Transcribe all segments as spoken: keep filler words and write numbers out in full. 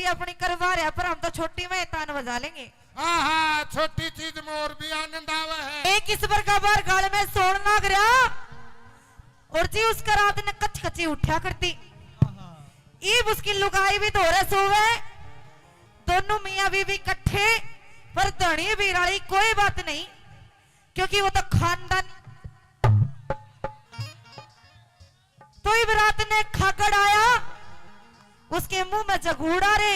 अपनी करवा रहा, पर हम तो छोटी में तान बजा लेंगे। हाँ, हाँ, छोटी चीज में और भी आनंद आवे है। एक इस बार का बार गाल में सोन लाग रहा, और जी उसका रात ने कच कची उठा करती। ईब उसकी लुगाई भी धोरे सोवे, दोनों मियाँ बीवी इकट्ठे, पर धनी बीराली कोई बात नहीं, क्योंकि वो तो खानदान। तो इब रात ने खागड़ आया, उसके मुंह में जगूड़ा रे,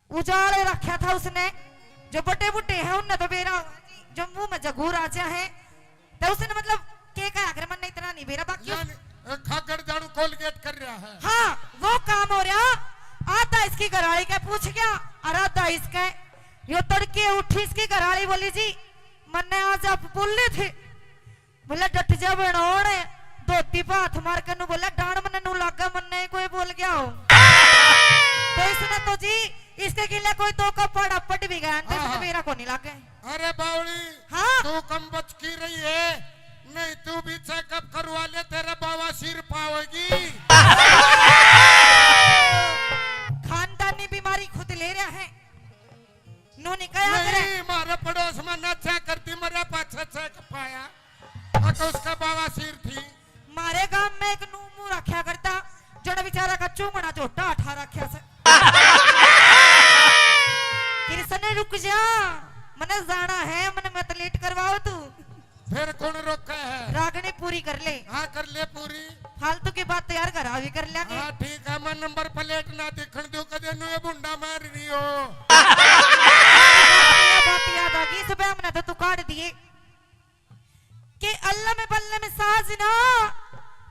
उजाले रखा था उसने। जो बड़े बूढ़े हैं, उनने तो बेरा, जो मुंह में जगूर आ जा है, तो उसने मतलब के कहा, अगर मन इतना नहीं बेरा, बाकी उस यानी, अ, खागड़ जानू कोलगेट कर रहा है। हाँ, वो काम हो रहा। आधा इसकी घराली के पूछ गया और आधा इसके। यो तड़के उठी, इसकी घराली बोली, "जी, मन्ने आज आप बोले थे।" बोला, "डट जा बनौण।" धोती पे हाथ मार के नू बोला, "डांड मन्ने नू लागे, मन्ने ही कोई बोल गया हो।" तो इसने तो जी, इसके गिले कोई दो का पाड़ा पट भी गया, तो इसने हाँ। मेरा को नहीं लागे। अरे बावली, हाँ। तू कम बच की रही है, नहीं तू भी चेकअप करवा ले, तेरे बवासीर पावेगी। खानदानी बीमारी खुद ले रहा है, नू नहीं कहा करे। नहीं, मारे पड़ोस में ना चेक करती, मरे पाछे चेक पाया, तो उसका बवासीर थी। मारे गांव में एक नू मुंह रखा करता, जड़ा बेचारा का चूंगना झोटा उठा रखा से। कृष्ण, रुक जा, मने जाना है, मने मत लेट करवाओ तू। फिर कौन रोका है? रागनी पूरी कर ले। हाँ, कर ले पूरी। फालतू की बात तो यार घर आ भी कर लेंगे। हाँ, ठीक है, मैं नंबर प्लेट ना दिखण दूं, कदे नुए भुंडा मार रही हो। बात याद आ गई, सुबह हमने तो तू काट दिए। के अल्लम बल्लम साजना,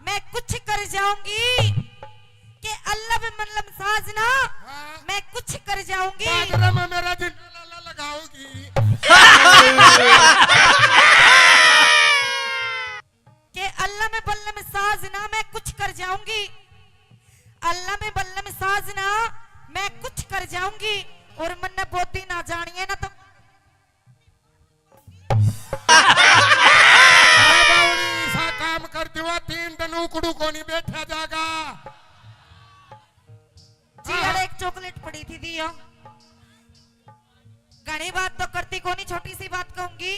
मैं कुछ कर जाऊंगी। के अल्लम बल्लम साजना, हाँ। मैं कुछ कर जाऊंगी। बाजरा में मेरा जिंदा लाला लगाओगी। के अल्लम बल्लम साजना, मैं कुछ कर जाऊंगी। अल्लम बल्लम साजना, मैं कुछ कर जाऊंगी। और मन्ने बोती ना जानिए ना तो अरे बावली, ऐसा काम कर दिवा, तीन दिन उकड़ू को नहीं बैठा जागा। जी, हाँ। अरे एक चॉकलेट पड़ी थी, दियो। घणी बात तो करती कोनी, छोटी सी बात कहूंगी,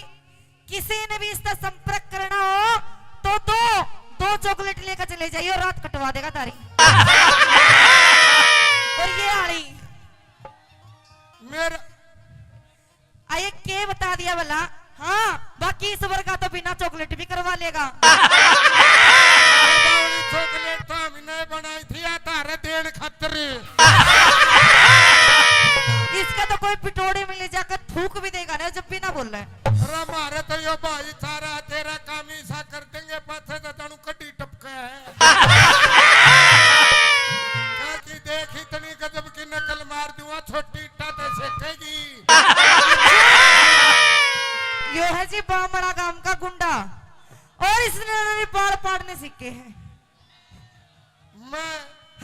किसी ने भी इसका संपर्क करना हो तो दो, दो चॉकलेट लेकर चले जाइए, रात कटवा देगा तारी। और ये आली मेरा आये के बता दिया भला? हाँ, बाकी इस वर्गा तो बिना चॉकलेट भी करवा लेगा। अरे बावली, चॉकलेट तो हमने बनाई थी या तारे देन खातर। इसका तो कोई पिटोड़े में ले जाकर थूक भी देगा ना, जब भी ना बोले। अरे मारे तो यो भाई सारा तेरा काम ही सा कर देंगे, पाछे तो जानू कड्डी टपका है। कहा कि देख इतनी गजब की नकल मार दूंगा, छोटी इट्टा ते सेकेगी। यो है जी बामड़ा गांव का गुंडा, और इसने मेरे बाल पाड़ने सीखे हैं। मैं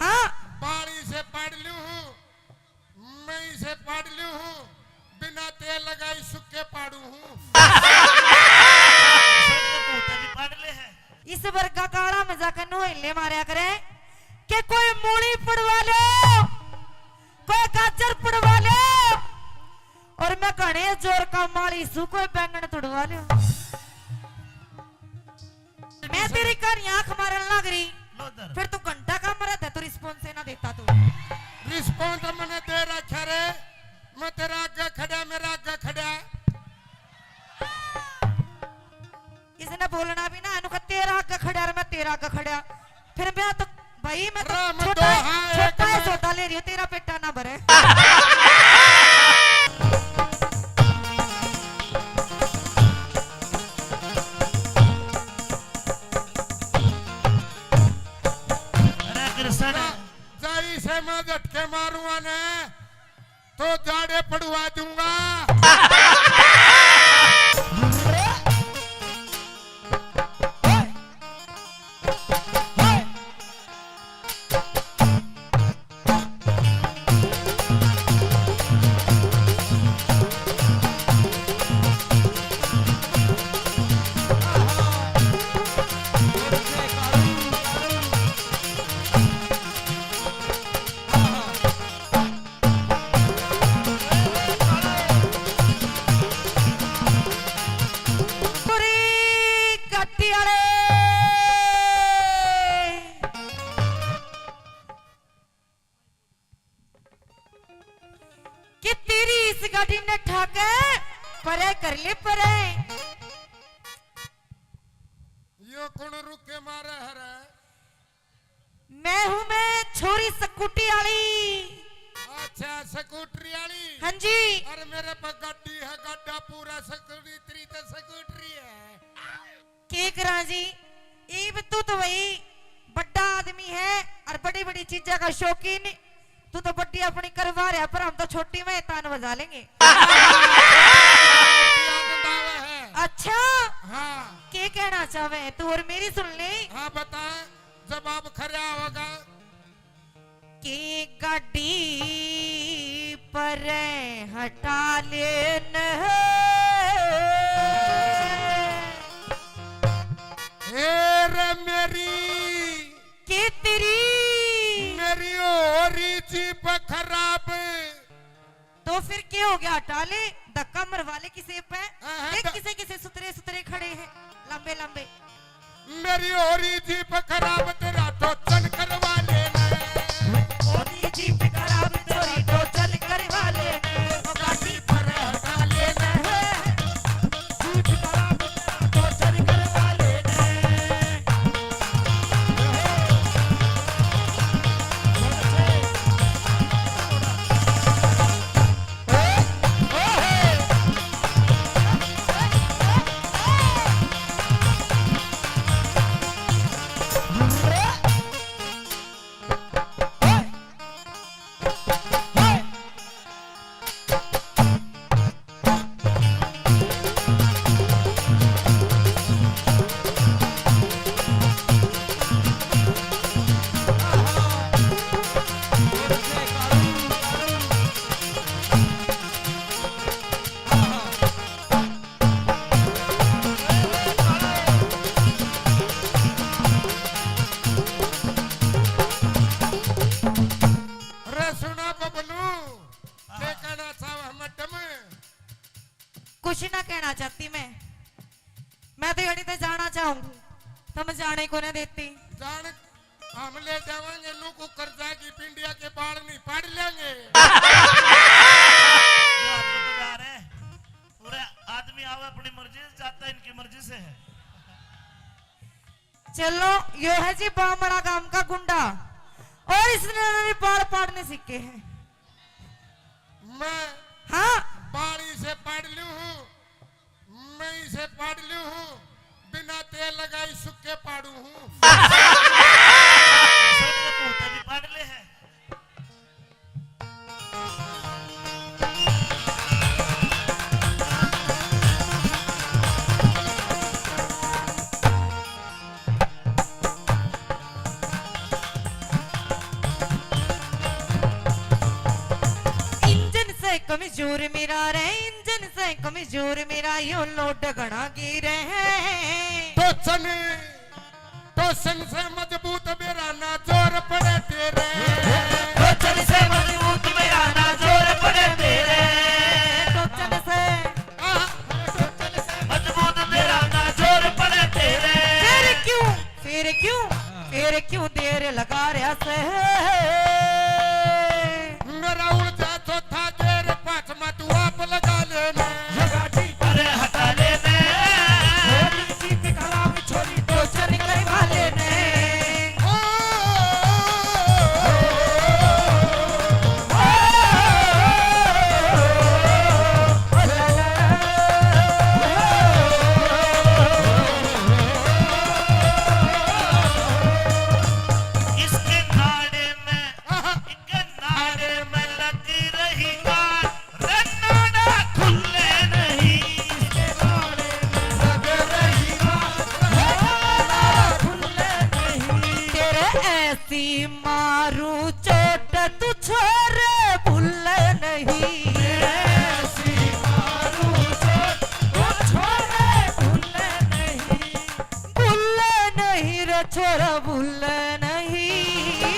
हाँ। बाल इसे पाड़ लूं हूँ, मैं इसे पाड़ लूं हूँ, बिना तेल लगाई सुक्के पाड़ू हूँ। सर, ये भूत भी पाड़ ले है। इस वर्गा काला मजाक नुहेले मारया करे के कोई मूली पड़वा लो, कोई गाजर पड़वा लो, और मैं घणे जोर का माली सू, कोई बैंगन तुड़वा लो। मैं तेरी कहानी आंख मारन लाग रही, लो इधर। फिर तू घंटा का मरा था, तू रिस्पॉन्स ही ना देता तू। रिस्पॉन्स मैंने दे रखा रे, मैं तेरा आगे खड़ा, मेरा आगे खड़ा। इसने बोलना भी ना, इनको तेरा आगे खड़ा और मैं तेरा आगे खड़ा। फिर मैं तो, भाई, मैं तो अरे, मैं छोटा, दो, हाँ, एक छोटा है, मैं सौदा ले रही हूँ, तेरा पेटा ना भरे। अरे कृष्ण। जा, जा इसे मैं झटके मारूंगा ने, तो जाड़े पड़वा दूंगा। ने ठाके परे कर ले परे। यो कौन रुके मारे हरे? मैं हूँ मैं छोरी स्कूटी वाली। अच्छा, स्कूटरी वाली। हाँ जी। अरे मेरे पे गाड़ी है, गाड़ा पूरा स्कूटरी तो स्कूटरी है। के करा जी, इब तू तो वही बड़ा आदमी है और बड़ी बड़ी चीजा का शौकीन। तू तो बड़ी अपनी करवा रहा, पर हम तो छोटी में तान बजा लेंगे। अच्छा, हाँ। के कहना चाहे तू और मेरी सुन ले। हाँ, बता, जवाब खरा होगा। के गाड़ी पर हटा लेन। ए रे मेरी, के तेरी? मेरी हो रही जीप खराब। तो फिर के हो गया? हटा ले, धक्का मरवा ले किसे पे। हाँ, हाँ, देख ध- किसे किसे सुतरे सुतरे खड़े हैं, लंबे लंबे। मेरी हो रही जीप खराब, तेरा टोचन करवा लेना। हो रही जीप खराब, तेरी टोचन करवा लेना। गाड़ी पर हटा लेना। जीप खराब, तेरा टोचन करवा लेना। अरे सुना बबलू, के कहना चाहवे मैडम? कुछ ना कहना चाहती मैं, मैं तो यहीं ते जाना चाहूँ, तुम जाने को ना देती। जान, हम ले जावांगे नू कुकर जागी पिंडिया के बाल नहीं पाड़ लेंगे। ये आदमी तो जा रहे हैं, पूरे आदमी आवे अपनी मर्जी से, जाता इनकी मर्जी से है। चलो, यो है जी बामड़ा गांव का गुंडा, और इसने भी बाल पाड़ने सीखे हैं। मैं हाँ। बाल इसे पाड़ लूं हूँ, मैं इसे पाड़ लूं हूँ, बिना तेल लगाई सुक्के पाड़ू हूँ। सर, ये मुंह पे भी पाड़ ले है। इंजन से कमजोर मेरा रे, इंजन से कमजोर मेरा, यो लोड घणा गिरे है। टोचन, टोचन से मजबूत मेरा ना जोर पड़े तेरे। टोचन से मजबूत मेरा ना जोर पड़े तेरे। टोचन से, आह, मजबूत मेरा ना जोर पड़े तेरे। फिर क्यों, फिर क्यों, फिर क्यों देर लगा रहा से? मेरा उड़ जा चौथा गेर, पांचवा तू आप लगा लेना। ये गाड़ी अरे हटा लेना। थोड़ी सी भी खराब छोरी तो चल गई वाले ने। ओ, ओ, ओ, इसके नाड़े में, इनके नाड़े में लग रही गांठ, रे नाड़ा खुले नहीं। इसके नाड़े में लग रही गांठ, रे नाड़ा खुले नहीं। तेरे ऐसी मारू चोट तू छोरे भूले नहीं। तेरे ऐसी मारू चोट तू छोरे भूले नहीं। भूले नहीं रे छोरा, भूले नहीं,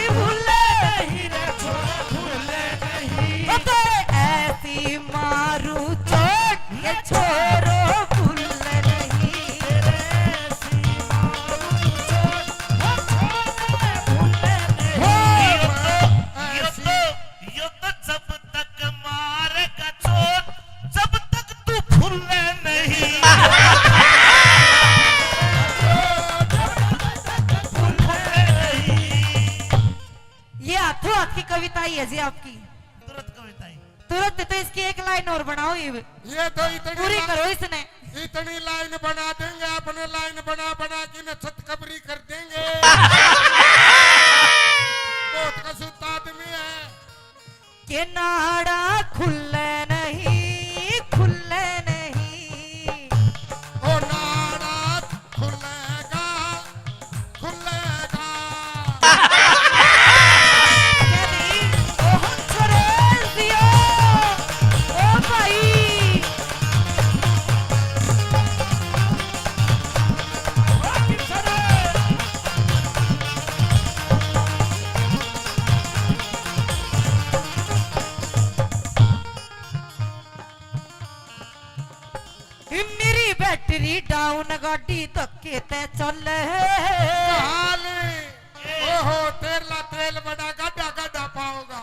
भूले नहीं रे छोरा, भूले नहीं। ओ तेरे ऐसी मारू चोट, ये छोरो भूले नहीं। तेरे ऐसी मारू चोट, ओ छोरे भूले नहीं। ये तो, ये तो बात की कविता ही है जी आपकी। तुरंत कविता ही। तुरंत तो इसकी एक लाइन और बनाओ, ये ये तो इतनी पूरी ला-, करो इसने। इतनी लाइन बना देंगे, अपने लाइन बना बना के न छत कबरी कर देंगे। बहुत कसूता आदमी है। के नाड़ा खुले नहीं, खुले नहीं। ओ नाड़ा खुलेगा, खुलेगा। ओ हंसराज दियो, ओ भाई। मेरी बैटरी डाउन, गाड़ी धक्के ते चले। हाल, ओहो, तेरला तेल बड़ा गाढ़ा गाढ़ा पाओगा।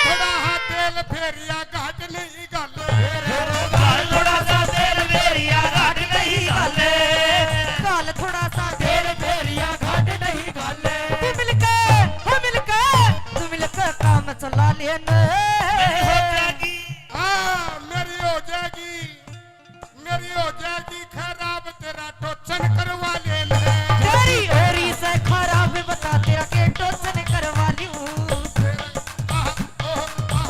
थोड़ा हा तेल फेरिया घाट नहीं घाले। थोड़ा सा तेल फेरिया घाट नहीं घाले। घाल थोड़ा सा तेल फेरिया घाट नहीं घाले। तू मिलके, हो मिलके, तू मिलके काम चला लेने। मेरी हो जाएगी। हाँ, मेरी हो जाएगी, मेरी हो जाएगी खराब, तेरा टोचन करवा लेने। तेरी होरी से खराब, बता तेरा के टोचन करवा लूं। तेरा, आह, ओह, आह।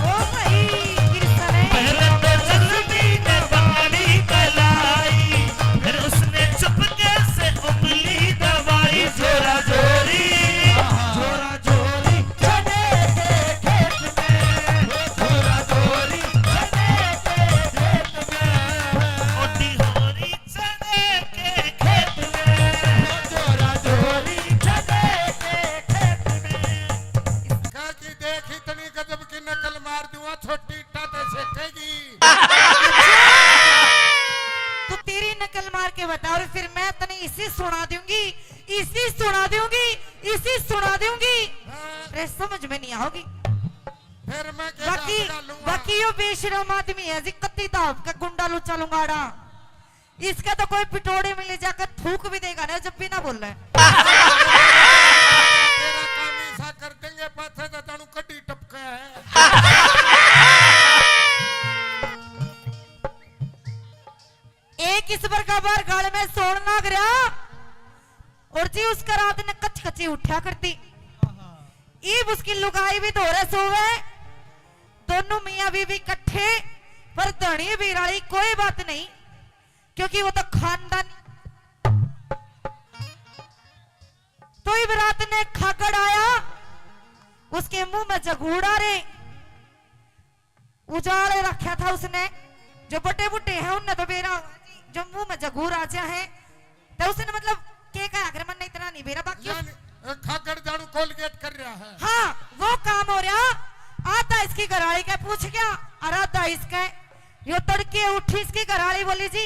ओ भाई, कृष्ण है। पहले तो जल्दी ने बाली कलाई, फिर उसने चुपके से उंगली दबाई। जोरा जोरी, जोरा जोरी, चने के खेत में, जोरा जोरी, चने के खेत में। मोटी होरी चने के खेत में, जोरा जोरी, चने के खेत में। कह की देख, इतनी गजब की नकल मार दूंगा, छोटी इट्टा ते सेकेगी। तू तेरी नकल मार के बता, और फिर मैं तने इसी सुना दूंगी, इसी सुना दूंगी, इसी सुना दूंगी। हाँ। अरे, समझ में नहीं आओगी। फिर मैं क्या बाकी, डालूंगा? बाकी यो बेशरम आदमी है जी, कत्ती दाब का गुंडा लुच्चा लुंगाड़ा। इसका तो कोई पिटोड़े में ले जाकर थूक भी देगा ना, जब भी ना बोले। तेरा काम ऐसा कर देंगे, पाछे तो जानू कड्डी टपका है। एक इस बार का बार गाल में सोन लाग रहा, और जी उसका रात ने कच कची उठा करती। ईब उसकी लुगाई भी धोरे सोवे, दोनों मियाँ बीवी इकट्ठे, पर धनी बिराली कोई बात नहीं, क्योंकि वो तो खानदान। तो ईब रात ने खागड़ आया, उसके मुंह में जगूड़ा रे। उजाले रखा था उसने, जो बड़े बूढ़े हैं उनने तो बेरा, जो मुंह में जगूर आ जा है, तो उसने मतलब के कहा, अगर मन इतना नहीं बेरा, बाकी उस यानी, अ, खागड़ जानू कोलगेट कर रहा है। हाँ, वो काम हो रहा। आधा इसकी घराली के पूछ गया और आधा इसके। यो तड़के उठी, इसकी घराली बोली, "जी,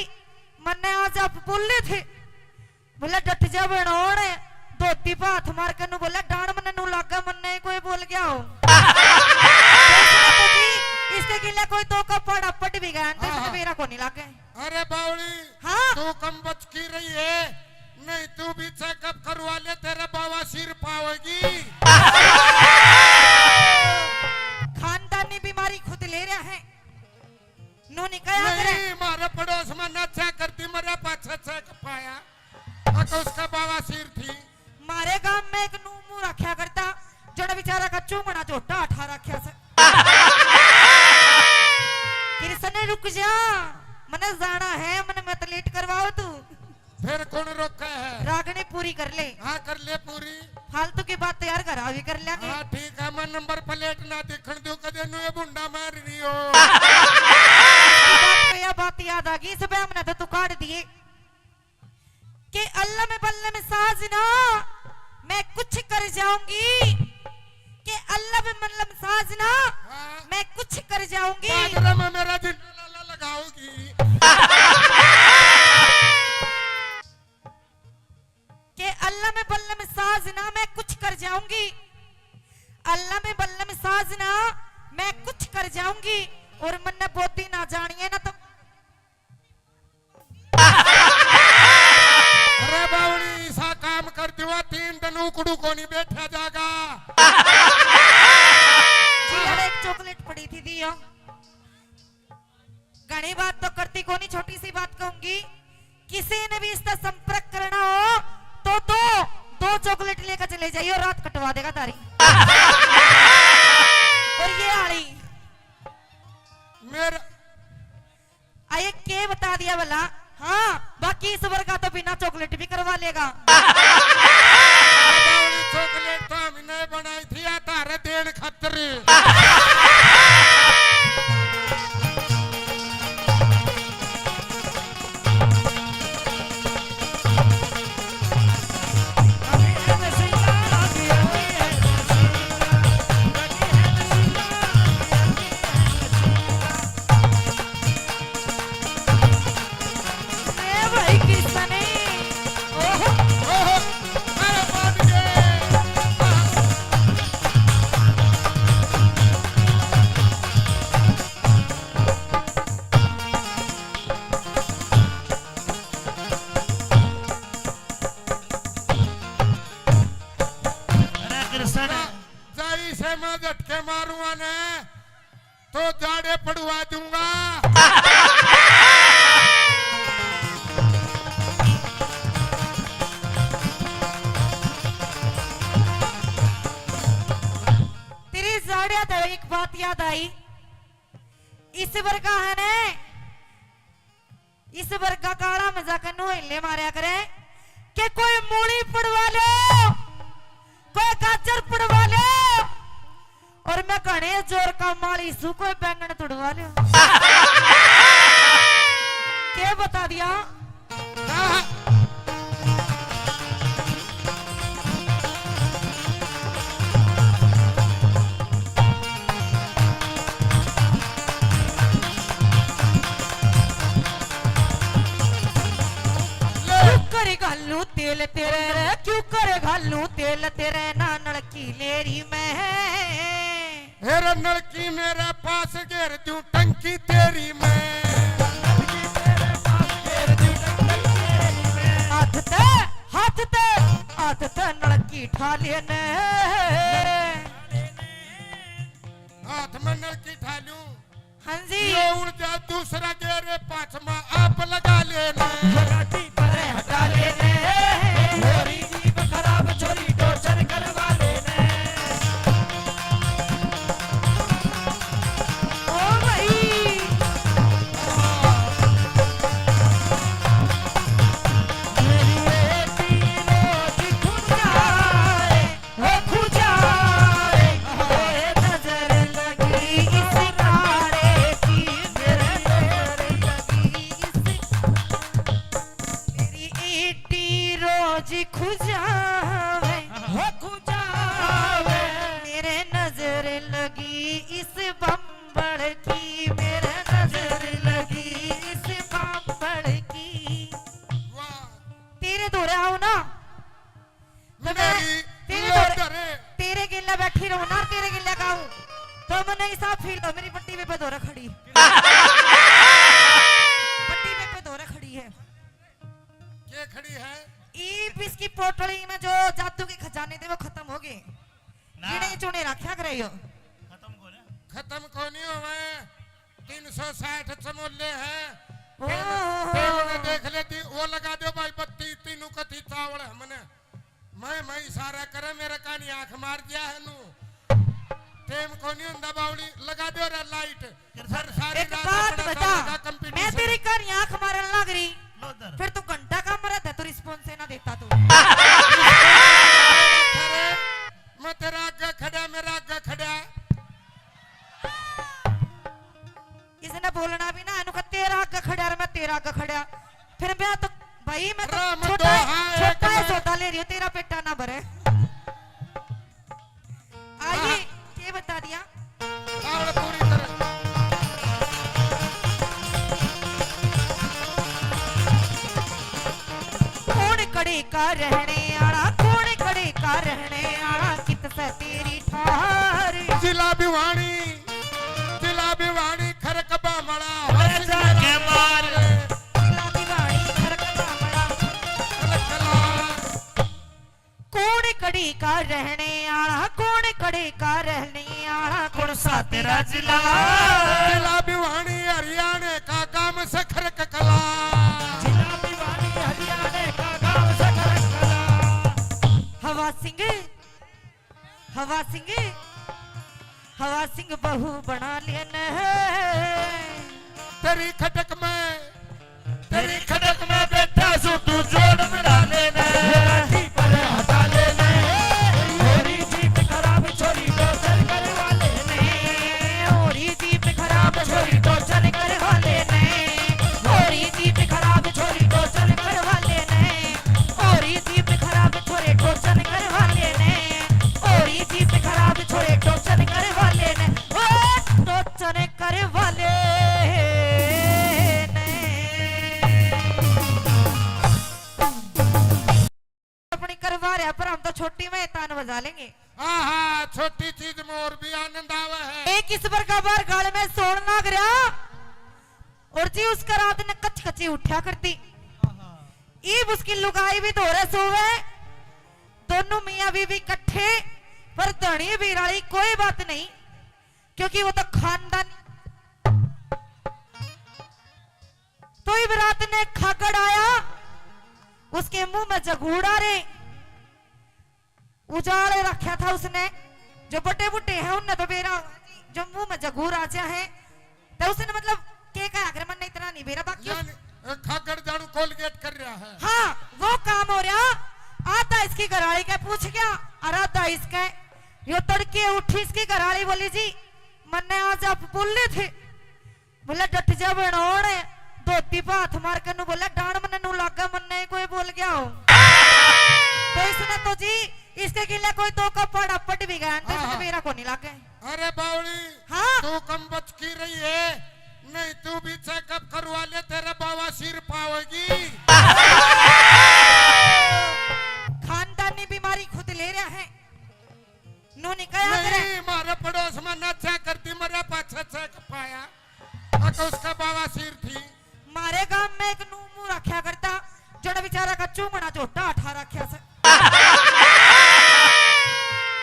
मन्ने आज आप बोले थे।" बोले, "डट जा बनोण, धोती पे हाथ मार के नू बोले, डांड मन्ने नू लागे, मन्ने ही कोई बोल गया हो।" तो इसने तो जी, इसके गिले कोई दो का पाड़ा पट भी गया, तो इसने हाँ। मेरा को नहीं लागे। अरे बावली, हाँ। तू कम बच की रही है, नहीं तू भी चेकअप करवा ले, तेरा बवासीर पावेगी। खानदानी बीमारी खुद ले रहा है, नू नहीं कहा करे। नहीं, मारे पड़ोस में ना चेक करती, मरे पाछे चेक पाया। अक उसका बवासीर थी। मारे गांव में एक नू मुंह रखा करता, जड़ा बेचारा का चूंगड़ा झोटा उठा रखा से। कृष्ण, रुक जा, मने जाना है, मने मत लेट करवाओ तू। फिर कौन रोका है? रागनी पूरी कर ले। हाँ, कर ले पूरी। फालतू की बात तो यार घर आ भी कर लेंगे। हाँ, ठीक है, मैं नंबर प्लेट ना दिखण दूं, कदे नू ये बुंडा मार रही हो। इसकी बात पे यह बात याद आ गई, इस पे हमने तो तू काट दिए। के अल्लम बल्लम साजना, मैं कुछ कर जाऊंगी। के अल्लम बल्लम साजना, हाँ। मैं कुछ कर जाऊंगी। बाजरा में मेरा जिंदा लाला लगाओगी। के अल्लम बल्लम साजना, मैं कुछ कर जाऊंगी। अल्लम बल्लम साजना, मैं कुछ कर जाऊंगी। और मन्ने बोती ना जानिए ना तो अरे बावड़ी, इसा काम कर दिवा, तीन दिन उकड़ू कोनी बैठा जागा। जी, यार, एक चॉकलेट पड़ी थी, दियो। घणी बात तो करती कोनी, छोटी सी बात कहूंगी, किसी ने भी इसका संपर्क करना हो तो दो, दो चॉकलेट लेकर चले जाइयो, रात कटवा देगा तारी। और ये आली मेरा आए के बता दिया भला? हाँ, बाकी इस वर्गा तो बिना चॉकलेट भी करवा लेगा। चॉकलेट तो हमने बनाई थी या तारे देन खातर। ए भाई किसने? ओहो। ओहो। अरे बाप रे। अरे कृष्ण। जा, जा इसे मैं झटके मारूंगा ने। तो जाड़े पड़वा दूंगा। तेरी जाड़िया तो एक बात याद आई, इस वर्गा है ने, इस वर्गा काला मजाक नु हिले मारया करे कि कोई मूली पड़वा लो, कोई गाजर पड़वा लो, और मैं घणे जोर का माली सू, कोई बैंगन तुड़वा लो। के बता दिया? क्यों करे घालू तेल तेरे रे, क्यों करे घालू तेल तेरे, ना नलकी लेरी में। हेरे नलकी मेरे पास घेर दूं टंकी तेरी मैं। हाथ ते, हाथ ते, हाथ ते नलकी ठा लेने। हाथ में नलकी ठा लूं। हाँ जी। ये उड़ जा दूसरा गेरे पाछमा आप लगा लेना। ये गाड़ी परे हटा लेने। छोरी जीप खराब, छोरी टॉर्चर करवा लेने। ओ भाई। मेरी बेटी रोज खुद आए। हो खुजाए, ओए नजर लगी इस काले की, मेरे नजर लगी इस, मेरी ईटी रोज खुजावे, हो खुजावे, मेरे नजर लगी इस बम्बड़ की, मेरे नजर लगी इस बम्बड़ की। वाह। तेरे धोरे आओ ना। तो मैं तेरे, तेरे गेल्या बैठी रहूं ना, तेरे गेल्या गाऊं, तो मन्ने इसा फील हो, मेरी बट्टी पे धोरे खड़ी। बट्टी पे धोरे खड़ी है। के खड़ी है? ईब इसकी पोटली में जो जादू के खजाने थे, वो खत्म हो गए। ना। गिने चुने रखा करे यो। खत्म को ना। खत्म को नहीं होवे। तीन सौ साठ चमोले हैं। ओहो। टेम, टेम ने देख लेती, वो लगा दो भाई बत्ती, तीनों कथी चावल है मने। मैं, मैं इशारा करे, मेरे कानी आंख मार दिया है नू। टेम को नहीं हुंदा बावली, लगा दो रे लाइट। फिर सारी एक रात बात अपना बता, सामने का कंपटीशन। मैं तेरी कानी आंख मारन लग रही, लो इधर। फिर तू घंटा का मरा था, तू रिस्पॉन्स ही ना देता तू। अरे, मैं तेरा आगे खड़ा, मेरा आगे खड़ा। इसने बोलना भी ना, इन्हों का तेरा आगे खड़ा और मैं तेरा आगे खड़ा। फिर मैं तो, भाई, मैं तो राम छोटा है, दोहा है छोटा है, कमर। सौदा ले रही हूँ, तेरा पेटा ना भरे। आइए, हाँ। के बता दिया? ताल पूरी तरह। कौन कड़े का रहने आला, कौन कड़े का रहने आला, कित से तेरी ठार। जिला भिवानी, जिला भिवानी, खरक बामड़ा, अरे जाके मार। जिला भिवानी, खरक बामड़ा। खरक लाल। कड़ी का रहने आला कौन, कड़ी का रहने आला कौन सा तेरा जिला? जिला भिवानी हरियाणा का गांव सखर ककला। जिला भिवानी हरियाणा का गांव सखर ककला। हवा सिंह, हवा सिंह, हवा सिंह बहू बना लेना है। तेरी खटक में, तेरी खटक में बैठा सू तू जोड़ मिला लेना। लाठी पर हटा लेना। होरी जीप खराब छोरी टोचर करवा लेना। होरी जीप खराब छोरी टोचर करवा लेना। होरी जीप खराब छोरी टोचर करवा लेना। होरी जीप खराब छोरे टोचर करवा लेना। होरी जीप खराब छोरे टोचर करवा लेना। ओ टोचर करवा लेना। अपनी करवा रहा, पर हम तो छोटी में तान बजा लेंगे। हाँ, हाँ, छोटी चीज में और भी आनंद आवे है। एक इस बार का बार गाल में सोन लाग रहा, और जी उसका रात ने कच कची उठा करती। ईब उसकी लुगाई भी धोरे सोवे, दोनों मियाँ बीवी इकट्ठे, पर धनी बिराली कोई बात नहीं, क्योंकि वो तो खानदान। तो इब रात ने खागड़ आया, उसके मुंह में जगूड़ा रे, उजाले रखा था उसने। जो बड़े बूढ़े हैं, उनने तो बेरा, जो मुंह में जगूर आ जा है, तो उसने मतलब के कहा, अगर मन इतना नहीं बेरा, बाकी उस- यानी, ए, खागड़ जानू कोलगेट कर रहा है। हाँ, वो काम हो रहा। आधा इसकी घराली के पूछ गया, और आधा इसके। यो तड़के उठी, इसकी घराली बोली, "जी, मन्ने आज आप बोले थे।" बोले, "डट जा बनोण।" धोती पे हाथ मार के नू बोले, "डांड मन्ने नू लागे, मन्ने ही कोई बोल गया हो।" तो इसने तो जी इसके गिले कोई दो का पड़ा पट भी गया, तो इसने हाँ। मेरा को नहीं लागे। अरे बावली, हाँ। तू कम बच की रही है, नहीं तू भी चेकअप करवा ले, तेरा बवासीर पावेगी। खानदानी बीमारी खुद ले रहा है, नू नहीं कहा करे। नहीं, मारे पड़ोस में नाचा करती, मरे पाछे चेक पाया। अक उसका बवासीर थी। मारे गांव में एक नू मुंह रखा करता, जड़ बेचारा का चूंगना झोटा उठा रखा से।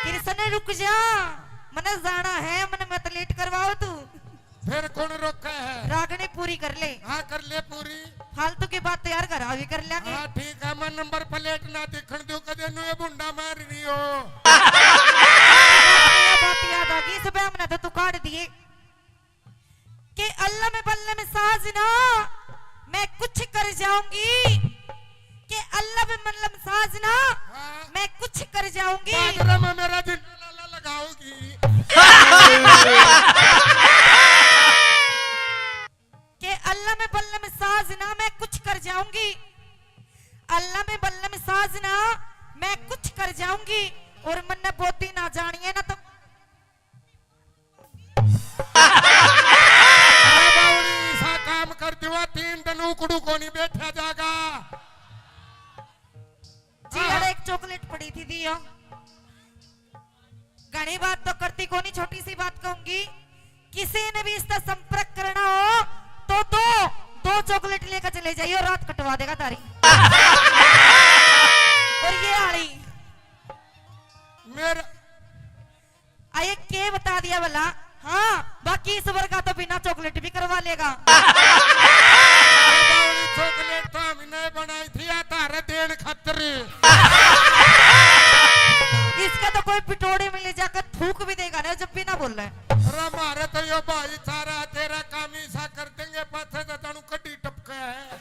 कृष्ण, रुक जा, मने जाना है, मने मत लेट करवाओ तू। फिर कौन रोका है? रागनी पूरी कर ले। हाँ, कर ले पूरी। फालतू की बात तो यार घर आ भी कर लेंगे। हाँ, ठीक है, मैं नंबर प्लेट ना दिखण दूं, कदे नू ये बुंडा मार रही हो। ये बात याद आ गई, सुबह हमने तो तू काट दिए। के अल्लम बल्लम साजना, मैं कुछ कर जाऊंगी। के अल्लम बल्लम साजना, हाँ। मैं कुछ कर जाऊंगी। बाजरा में मेरा जिंदा लाला लगाओगी। के अल्लम बल्लम साजना, मैं कुछ कर जाऊंगी। अल्लम बल्लम साजना, मैं कुछ कर जाऊंगी। और मन्ने बोती ना जानिए ना तो अरे बावड़ी, ऐसा काम कर दिवा, तीन दिन उकड़ू को नहीं बैठा जागा। जी, हाँ। अरे एक चॉकलेट पड़ी थी, दियो। घणी बात तो करती कोनी, छोटी सी बात कहूंगी, किसी ने भी इसका संपर्क करना हो तो दो, दो चॉकलेट लेकर चले जाइए, रात कटवा देगा तारी। और ये आली मेरा आ, ये के बता दिया भला? हाँ, बाकी इस वर्ग का तो बिना चॉकलेट भी करवा लेगा। अरे बावली, चॉकलेट तो हमने बनाई थी, या तारे देन खातर। इसका तो कोई पिटोड़ी में ले जाकर थूक भी देगा ना, जब भी ना बोले। अरे मारे तो यो भाई सारा तेरा काम ही सा कर देंगे, पाछे तो जानू कड्डी टपका है।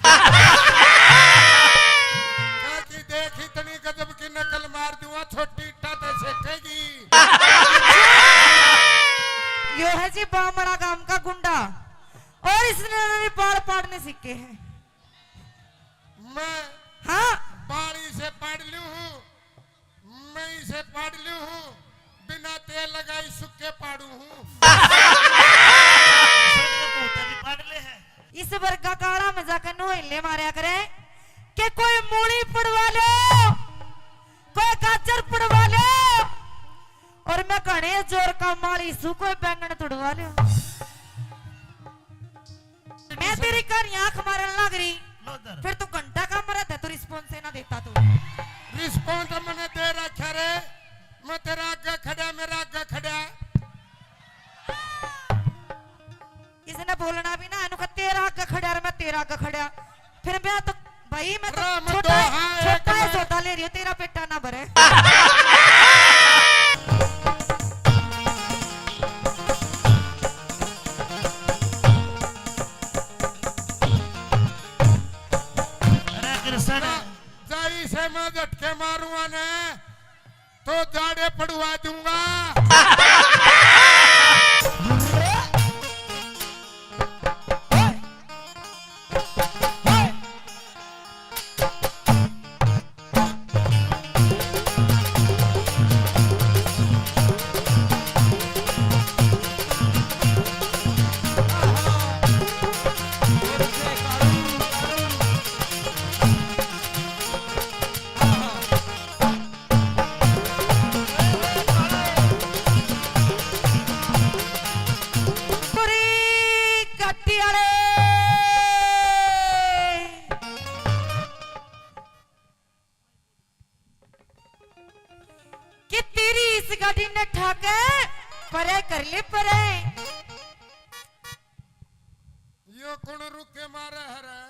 काकी देख, इतनी गजब की नकल मार दूंगा, छोटी इट्टा तो सेकेगी। यो है जी बामड़ा गांव का गुंडा, और इसने भी बाल पाड़ने सीखे हैं। मैं हाँ। बाल इसे पाड़ लूं हूँ, मैं इसे पाड़ लूं हूँ, बिना तेल लगाई सुक्के पाड़ू हूँ। छोटे भूत भी पाड़ ले है। इस वर्गा काला में जाकर नोहले मारया करे के कोई मूली पड़वा लो, कोई गाजर पड़वा लो, और मैं घणे जोर का माली सू, कोई बैंगन तुड़वा लो। मैं तेरी कहानी आंख मारन लग रही, लो इधर। फिर तू घंटा का मरा था, तू रिस्पॉन्स ही ना देता तू। रिस्पॉन्स मैंने दे रखा रे। आगे खड़ा। फिर मैं तो, भाई, मैं तो राम छोटा है, दोहा एक छोटा है, में सौदा ले रही हूँ, तेरा पेटा ना भरे। अरे कृष्ण। जाई से मैं झटके मारूंगा ने, तो जाड़े पड़वा दूंगा। पूरी गड्डी वाले। कि तेरी इस गाड़ी ने ठाके परे कर ले परे। यो कौन रुके मारे हरे?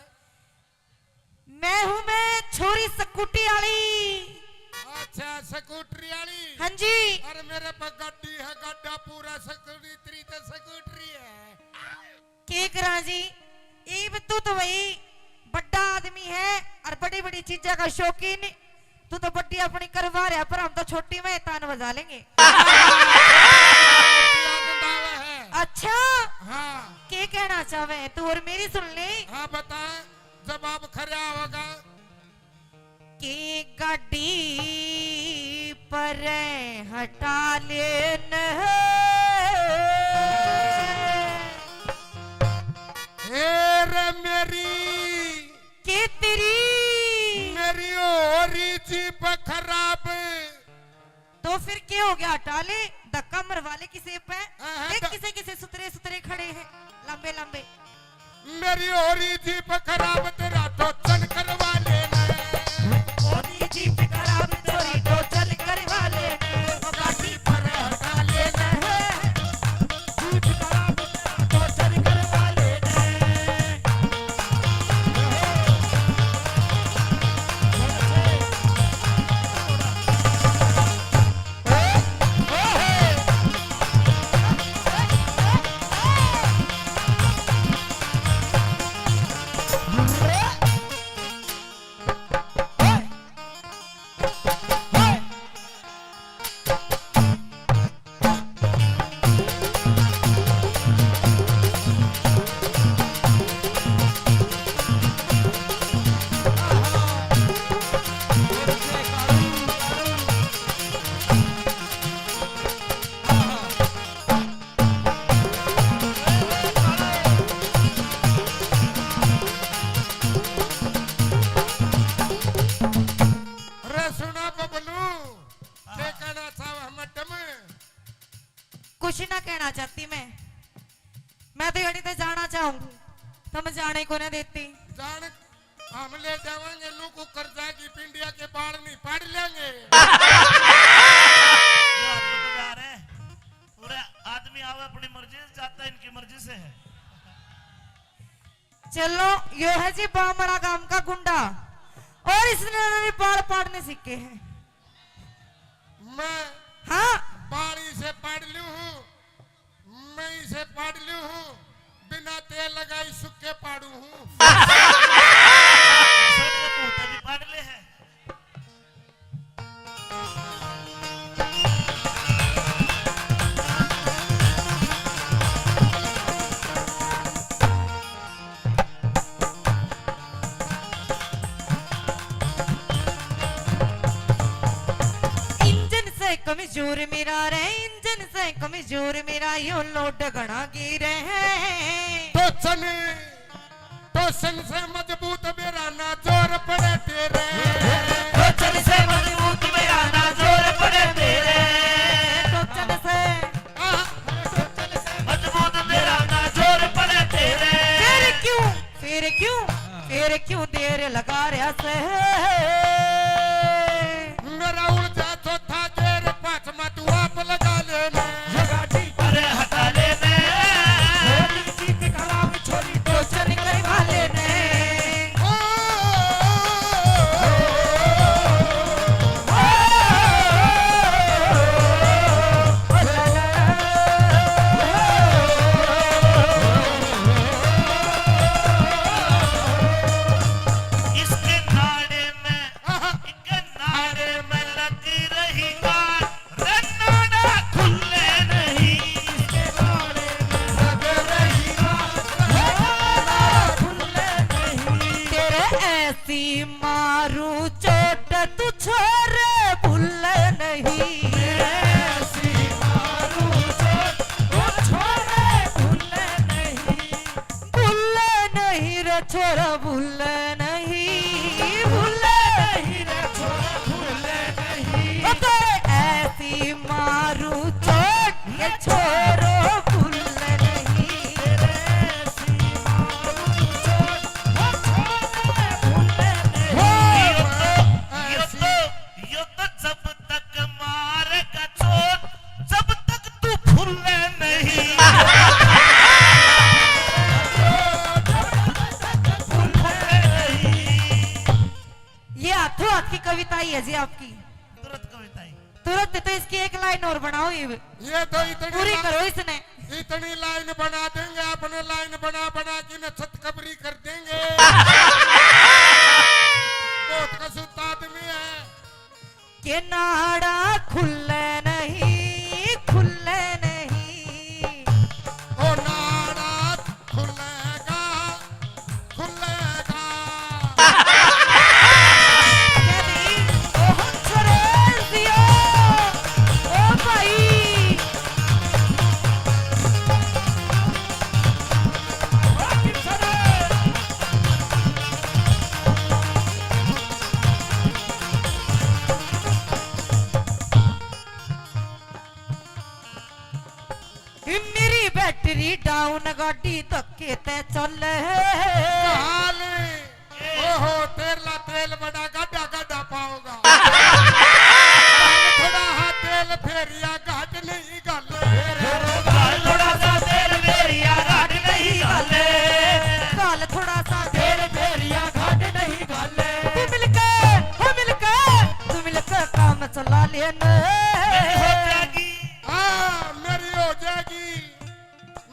मैं हूँ मैं छोरी स्कूटी आली। अच्छा, स्कूटरी आली। हाँ जी। अरे मेरे पे गड्डी है, गड्ढा पूरा स्कूटरी, तेरी तो स्कूटरी है। के करा जी, इब तू तो भाई बड़ा आदमी है और बड़ी बड़ी चीजा का शौकीन। तू तो बड़ी अपनी करवा रहा, पर हम तो छोटी में तान बजा लेंगे। अच्छा, हाँ। के कहना चाहे तू और मेरी सुन ले। हाँ, बता, जवाब खरा होगा। की गाड़ी पर हटा लेन। हे रे मेरी, के तेरी? मेरी हो रही जीप खराब। तो फिर के हो गया? हटा ले, धक्का मरवा ले किसे पे। हाँ, हाँ, देख तो किसे किसे सुतरे सुतरे खड़े हैं, लंबे लंबे। मेरी हो रही जीप खराब, तेरा टोचन करवा लेना। हो रही जीप खराब, तेरी टोचन करवा लेना। गाड़ी पर हटा लेना। जीप खराब, तेरा टोचन करवा लेना। रे सुना बबलू, के कहना चाहवे मैडम? कुछ ना कहना चाहती मैं, मैं तो यड़ी ते जाना चाहूंगी, तो मैं जाने को ना देती। जान, हम ले जावांगे नू को कर्जा की पिंडिया के बाल नहीं पाड़ लेंगे। ये आदमी मजा आ रहा है। पूरे आदमी आवे अपनी मर्जी से, जाता इनकी मर्जी से है। चलो, यो है जी बामड़ा गांव का गुंडा, और इसने भी बाल पाड़ने सीखे हैं। मैं हाँ। बाल इसे पाड़ लूं हूँ, मैं इसे पाड़ लूं हूँ, बिना तेल लगाई सुक्के पाड़ू हूँ। ऐसा नहीं, मुंह पे भी पाड़ ले है। इंजन से कमजोर मेरा रे, इंजन से कमजोर मेरा, यो लोड घणा गिरे है। टोचन, टोचन से मजबूत मेरा ना जोर पड़े तेरे। टोचन से मजबूत मेरा ना जोर पड़े तेरे। टोचन से, आह, मजबूत मेरा ना जोर पड़े तेरे। फिर क्यों, फिर क्यों, फिर क्यों देर लगा रहा से? मेरा उलझा चौथा गेर, पांचवा तू आप लगा लेना। अरे हटा लेना। छोरी जीत खराब, छोरी टोचन करवा लेना। है जी आपकी। तुरंत कविता ही। तुरंत तो इसकी एक लाइन और बनाओ, ये ये तो इतनी पूरी ला-, करो इसने। इतनी लाइन बना देंगे आपने, लाइन बना बना के न छत कबरी कर देंगे। बहुत कसूता आदमी है। के नाड़ा खुले नहीं, खुले नहीं। ओ नाड़ा खुलेगा, खुलेगा। ओ हंसराज दियो, ओ भाई। मेरी बैटरी डाउन, गाड़ी धक्के ते चले। काल, ओहो, तेरला तेल बड़ा गाढ़ा गाढ़ा पाओगा। काल थोड़ा हा तेल फेरिया घाट नहीं घाले। काल थोड़ा सा तेल फेरिया घाट नहीं घाले। काल थोड़ा सा तेल फेरिया घाट नहीं घाले। तू मिलके, हो मिलके, तू मिलके काम चला लेना। मेरी हो जाएगी। हाँ, मेरी हो जाएगी,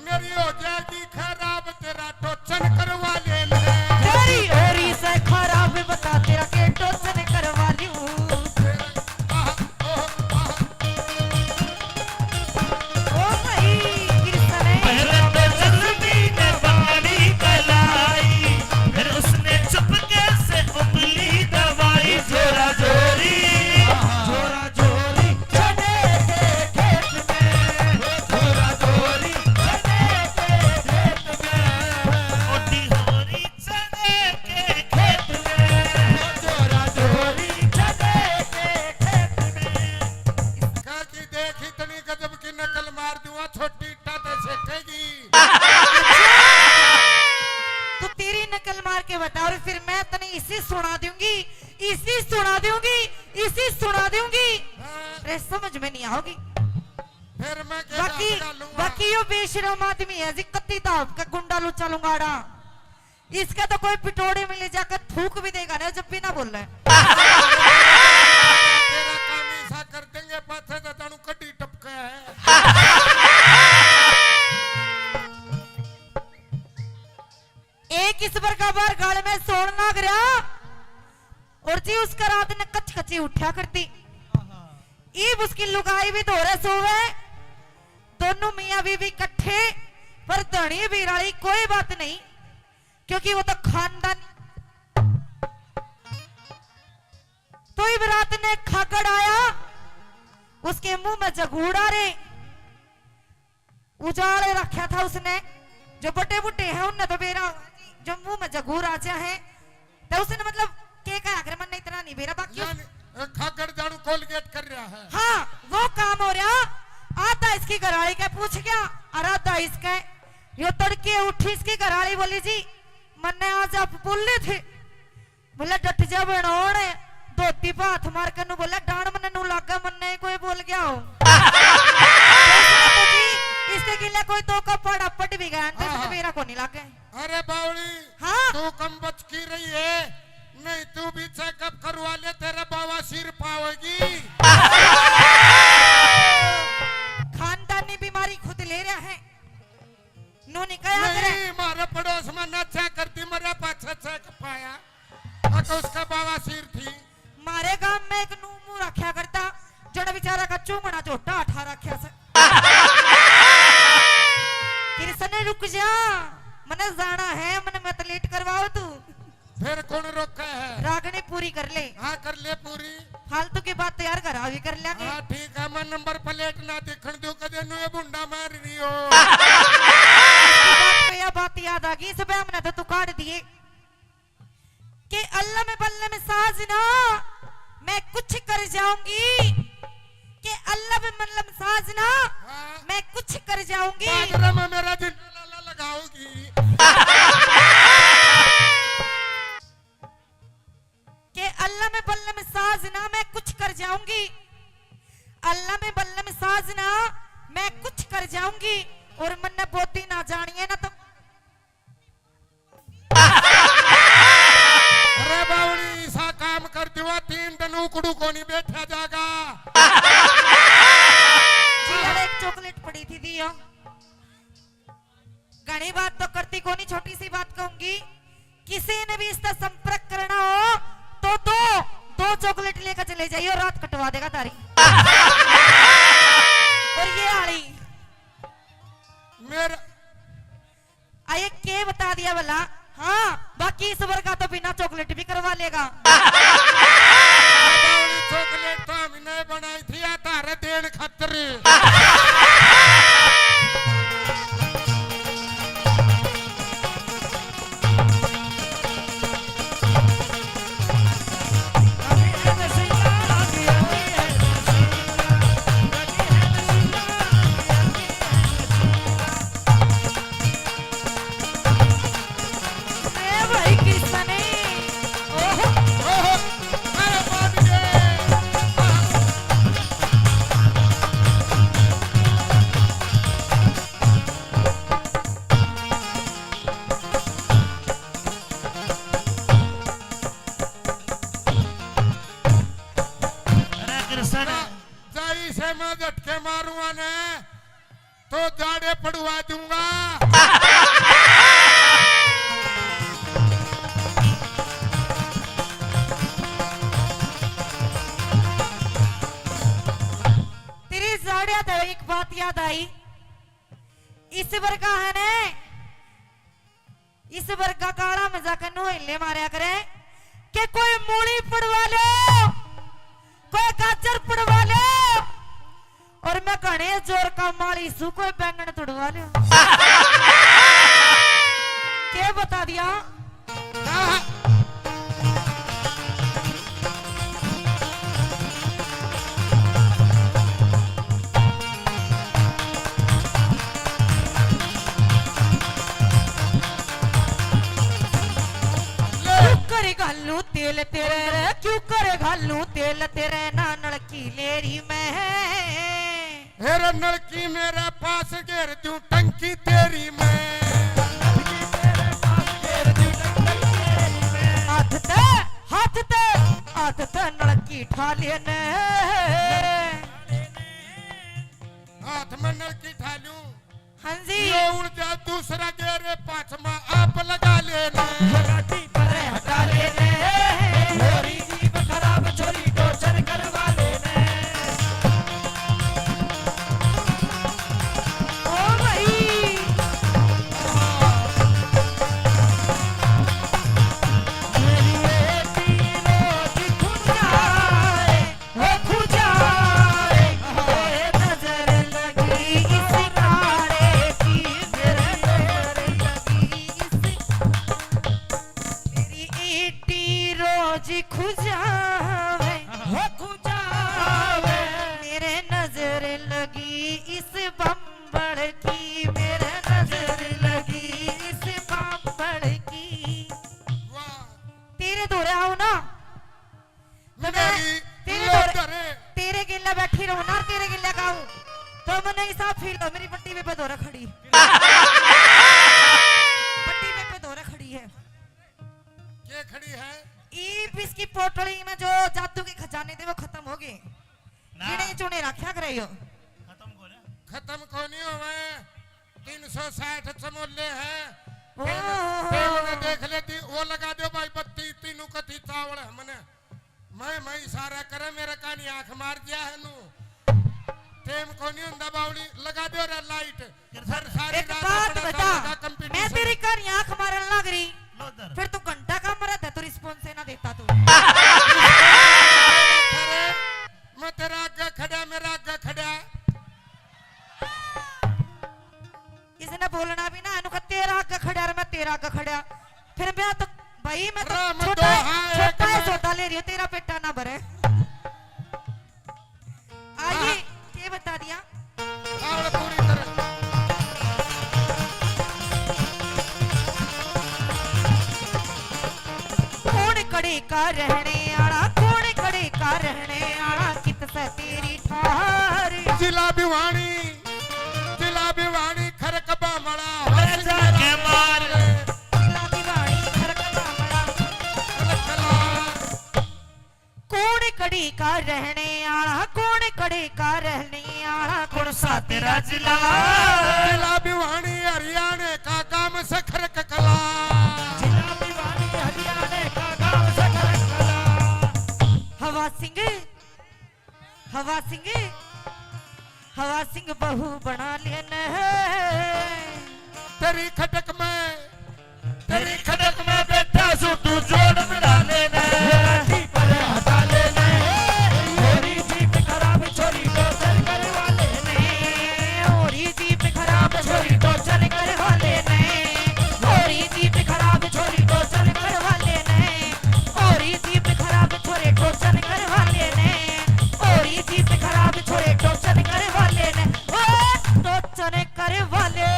मेरी हो जाएगी खराब, तेरा टोचन करवा ले ले। तेरी होरी से खराब, बता तेरा के टोचन करवा लूं। तेरा, आह, ओह, आह। ओ भाई, कृष्ण है। पहले तो जल्दी ने बारी कलाई, फिर उसने चुपके से उंगली दबाई। जोरा जोरी, जोरा जोरी चने के खेत में, जोरा जोरी चने के खेत में। मोटी होरी चने के खेत में, जोरा जोरी चने के खेत में। इसका की देख, इतनी गजब की नकल मार दूंगा, छोटी इट्टा ते सेकेगी। तू तेरी नकल मार के बता, और फिर मैं तने इसी सुना दूंगी, इसी सुना दूंगी, इसी सुना दूंगी। हाँ। रे, समझ में नहीं आओगी। फिर मैं के बाकी, दांत डालूंगा? बाकी यो बेशरम आदमी है जी, कत्ती दाब का गुंडा लुच्चा लुंगाड़ा। इसका तो कोई पिटोड़े में ले जाकर थूक भी देगा ना, जब भी ना बोले। तेरा काम ऐसा कर देंगे, पाछे तो जानू कड्डी टपका है। एक इस प्रकार बार गाल में सोण लाग रहा, और जी उसका रात ने कच कची उठा करती। ईब उसकी लुगाई भी धोरे सोवे, दोनों मियाँ बीवी इकट्ठे, पर धनी बीराली कोई बात नहीं, क्योंकि वो तो खानदान। तो ईब रात ने खागड़ आया, उसके मुंह में जगूड़ा रे। उजाड़ रखा था उसने, जो बड़े बूढ़े हैं उनने तो बेरा, जो मुंह में जगूर आ जा है, तो उसने मतलब के कहा, अगर मन इतना नहीं बेरा, बाकी उस यानी, अ, खागड़ जानू कोलगेट कर रहा है। हाँ, वो काम हो रहा। आधा इसकी घराली के पूछ गया और आधा इसके। यो तड़के उठी, इसकी घराली बोली, "जी, मन्ने आज आप बोले थे।" बोले, "डट जा बनोण।" धोती पे हाथ मार के नू बोले, "डांड मन्ने नू लागे, मन्ने ही कोई बोल गया हो।" तो इसने तो जी, इसके गिले कोई दो का पाड़ा पट भी गया, तो इसने हाँ। मेरा को नहीं लागे। अरे बावली, हाँ। तू कम बच की रही है, नहीं तू भी चेकअप करवा ले, तेरे बवासीर पावेगी। खानदानी बीमारी खुद ले रहा है। नू नहीं कहा करे। नहीं, मारे पड़ोस में ना चेक करती, मरे पाछे चेक पाया। अक उसका बवासीर थी। मारे गांव में एक नू मुंह रखा करता, जड़ा बेचारा का चूंगना झोटा उठा रखा से। कृष्ण, रुक जा, मने जाना है, मने मत लेट करवाओ तू। फिर कौन रोका है? रागनी पूरी कर ले। हाँ, कर ले पूरी। फालतू की बात तो यार घर आवी कर लेंगे। हाँ, ठीक है, मैं नंबर प्लेट ना दिखण दूं, कदे नू ये भुंडा मार रही हो। इसकी बात पे यह बात याद आ गई, इस पे हमने तो तू काट दिए। के अल्लम बल्लम साजना, मैं कुछ कर जाऊंगी। के अल्लम बल्लम साजना, हाँ। मैं कुछ कर जाऊंगी। बाजरा में मेरा जिंदा लाला लगाओगी। के अल्लम बल्लम साजना, मैं कुछ कर जाऊंगी। अल्लम बल्लम साजना, मैं कुछ कर जाऊंगी। और मन्ने बोती ना जानिए ना तो। अरे बावली, ऐसा काम कर। कर दिवा, तीन दिन उकड़ू कोनी बैठा जागा। जी, यार, एक चॉकलेट पड़ी थी, दियो। घणी बात तो करती कोनी, छोटी सी बात कहूंगी, किसी ने भी इसका संपर्क करना हो तो दो, दो चॉकलेट लेकर चले जाइयो, रात कटवा देगा तारी। और ये आली मेरा आये के बता दिया भला? हाँ, बाकी इस वर्गा तो बिना चॉकलेट भी करवा लेगा। बावली चॉकलेट तो हमने बनाई थी, या तारे देन खातर। ए भाई कृष्ण ने। ओहो। ओहो। अरे बाप रे। अरे कृष्ण। जाई से मैं झटके मारूंगा ने, तो जाड़े पड़वा दूंगा। तेरी जाड़े तो एक बात याद आई, इस वर्गा है ने, इस वर्गा काला में जाकर नोहले मारया करे कि कोई मूली पड़वा लो, कोई गाजर पड़वा लो, और मैं घणे जोर का माली सू, कोई बैंगन तुड़वा लो। के बता दिया? क्यों करे घालू तेल तेरे रे, क्यों करे घालू तेल तेरे, ना नलकी लेरी में। हेरे नलकी मेरे पास घेर दूं टंकी तेरी मैं। हाथ ते, हाथ ते, हाथ ते नलकी ठा लेने। हाथ में नलकी ठा लूं। हाँ जी। यो उड़ जा दूसरा गेर, पाछमा आप लगा लेने। ये गाड़ी पर हटा लेने, छोरी जीभ खराब, छोरी टॉर्चर करवा लेने। ओ भाई। मेरी बेटी रोज खुद जाए। हो खुजाए, ओए नजर लगी इस काले की, मेरी नजर लगी इस, मेरी ईटी रोज खुजावे, हो खुजावे, मेरे नजर लगी इस बम्बड़ की, मेरे नजर लगी इस बम्बड़ की। वाह। तेरे धोरे आओ ना, तो मैं मेरी तेरे लोग धोरे, धरे। तेरे गेल्या बैठी रहूं ना, तेरे गेल्या गाऊं, तो मन्ने हिसाब फील हो, मेरी पट्टी पे धोरे खड़ी। पट्टी पे, पे धोरे खड़ी है। के खड़ी है? ईब इसकी पोटली में जो जादू के खजाने थे, वो खत्म हो गए। ना। गिने चुने रखा करे यो। खत्म कोने। खत्म कोनी होवे। तीन सौ साठ चमोले हैं। ओहो। तेल, तेल में देख लेती, वो लगा दो भाई बत्ती, तीनों कथी चावल हमने। मैं, मैं इशारा करे, मेरे कानी आंख मार दिया है नू। टेम कोनी हुंदा बावली, लगा दो रे लाइट। फिर सारी एक रात बात अपना बता, गाने का मैं competition। तेरी कानी आंख मारन लग रही, लो इधर। फिर तू घंटा का मरा था, तू response ही ना देता तू। अरे, मैं तेरा आगे खड़ा, मेरा आगे खड़ा। इसने बोलना भी ना, इन्हों का तेरा आगे खड़ा और मैं तेरा आगे खड़ा। फिर मैं तो, भाई, मैं तो राम छोटा, दो हाँ, एक छोटा है में। सौदा ले रही हो, तेरा पेटा ना भरे। आइए, हाँ। ये बता दिया। आवड़ पूरी तरह। कौन कड़े का रहने आला, कौन कड़े का रहने आला, कित से तेरी ठार। जिला भिवानी, जिला भिवानी, खरक बामड़ा, अरे जाके मार। जिला भिवानी, खरक बामड़ा। का रहने आला कौन, कड़े का रहने आला कौन सा तेरा जिला? जिला भिवानी हरियाणा का गांव सखर ककला। जिला भिवानी हरियाणा का गांव सखर ककला। हवा सिंह, हवा सिंह, हवा सिंह बहू बना लेना है। तेरी खटक में, तेरी खटक में बैठा सू तू जोड़ मिला लेना। लाठी पर हटा लेना। होरी जीप खराब छोरी टोचर करवा लेना। होरी जीप खराब छोरी टोचर करवा लेना। होरी जीप खराब छोरी टोचर करवा लेना। होरी जीप खराब छोरे टोचर करवा लेना। होरी जीप खराब छोरे टोचर करवा लेना। ओ टोचर करवा लेना।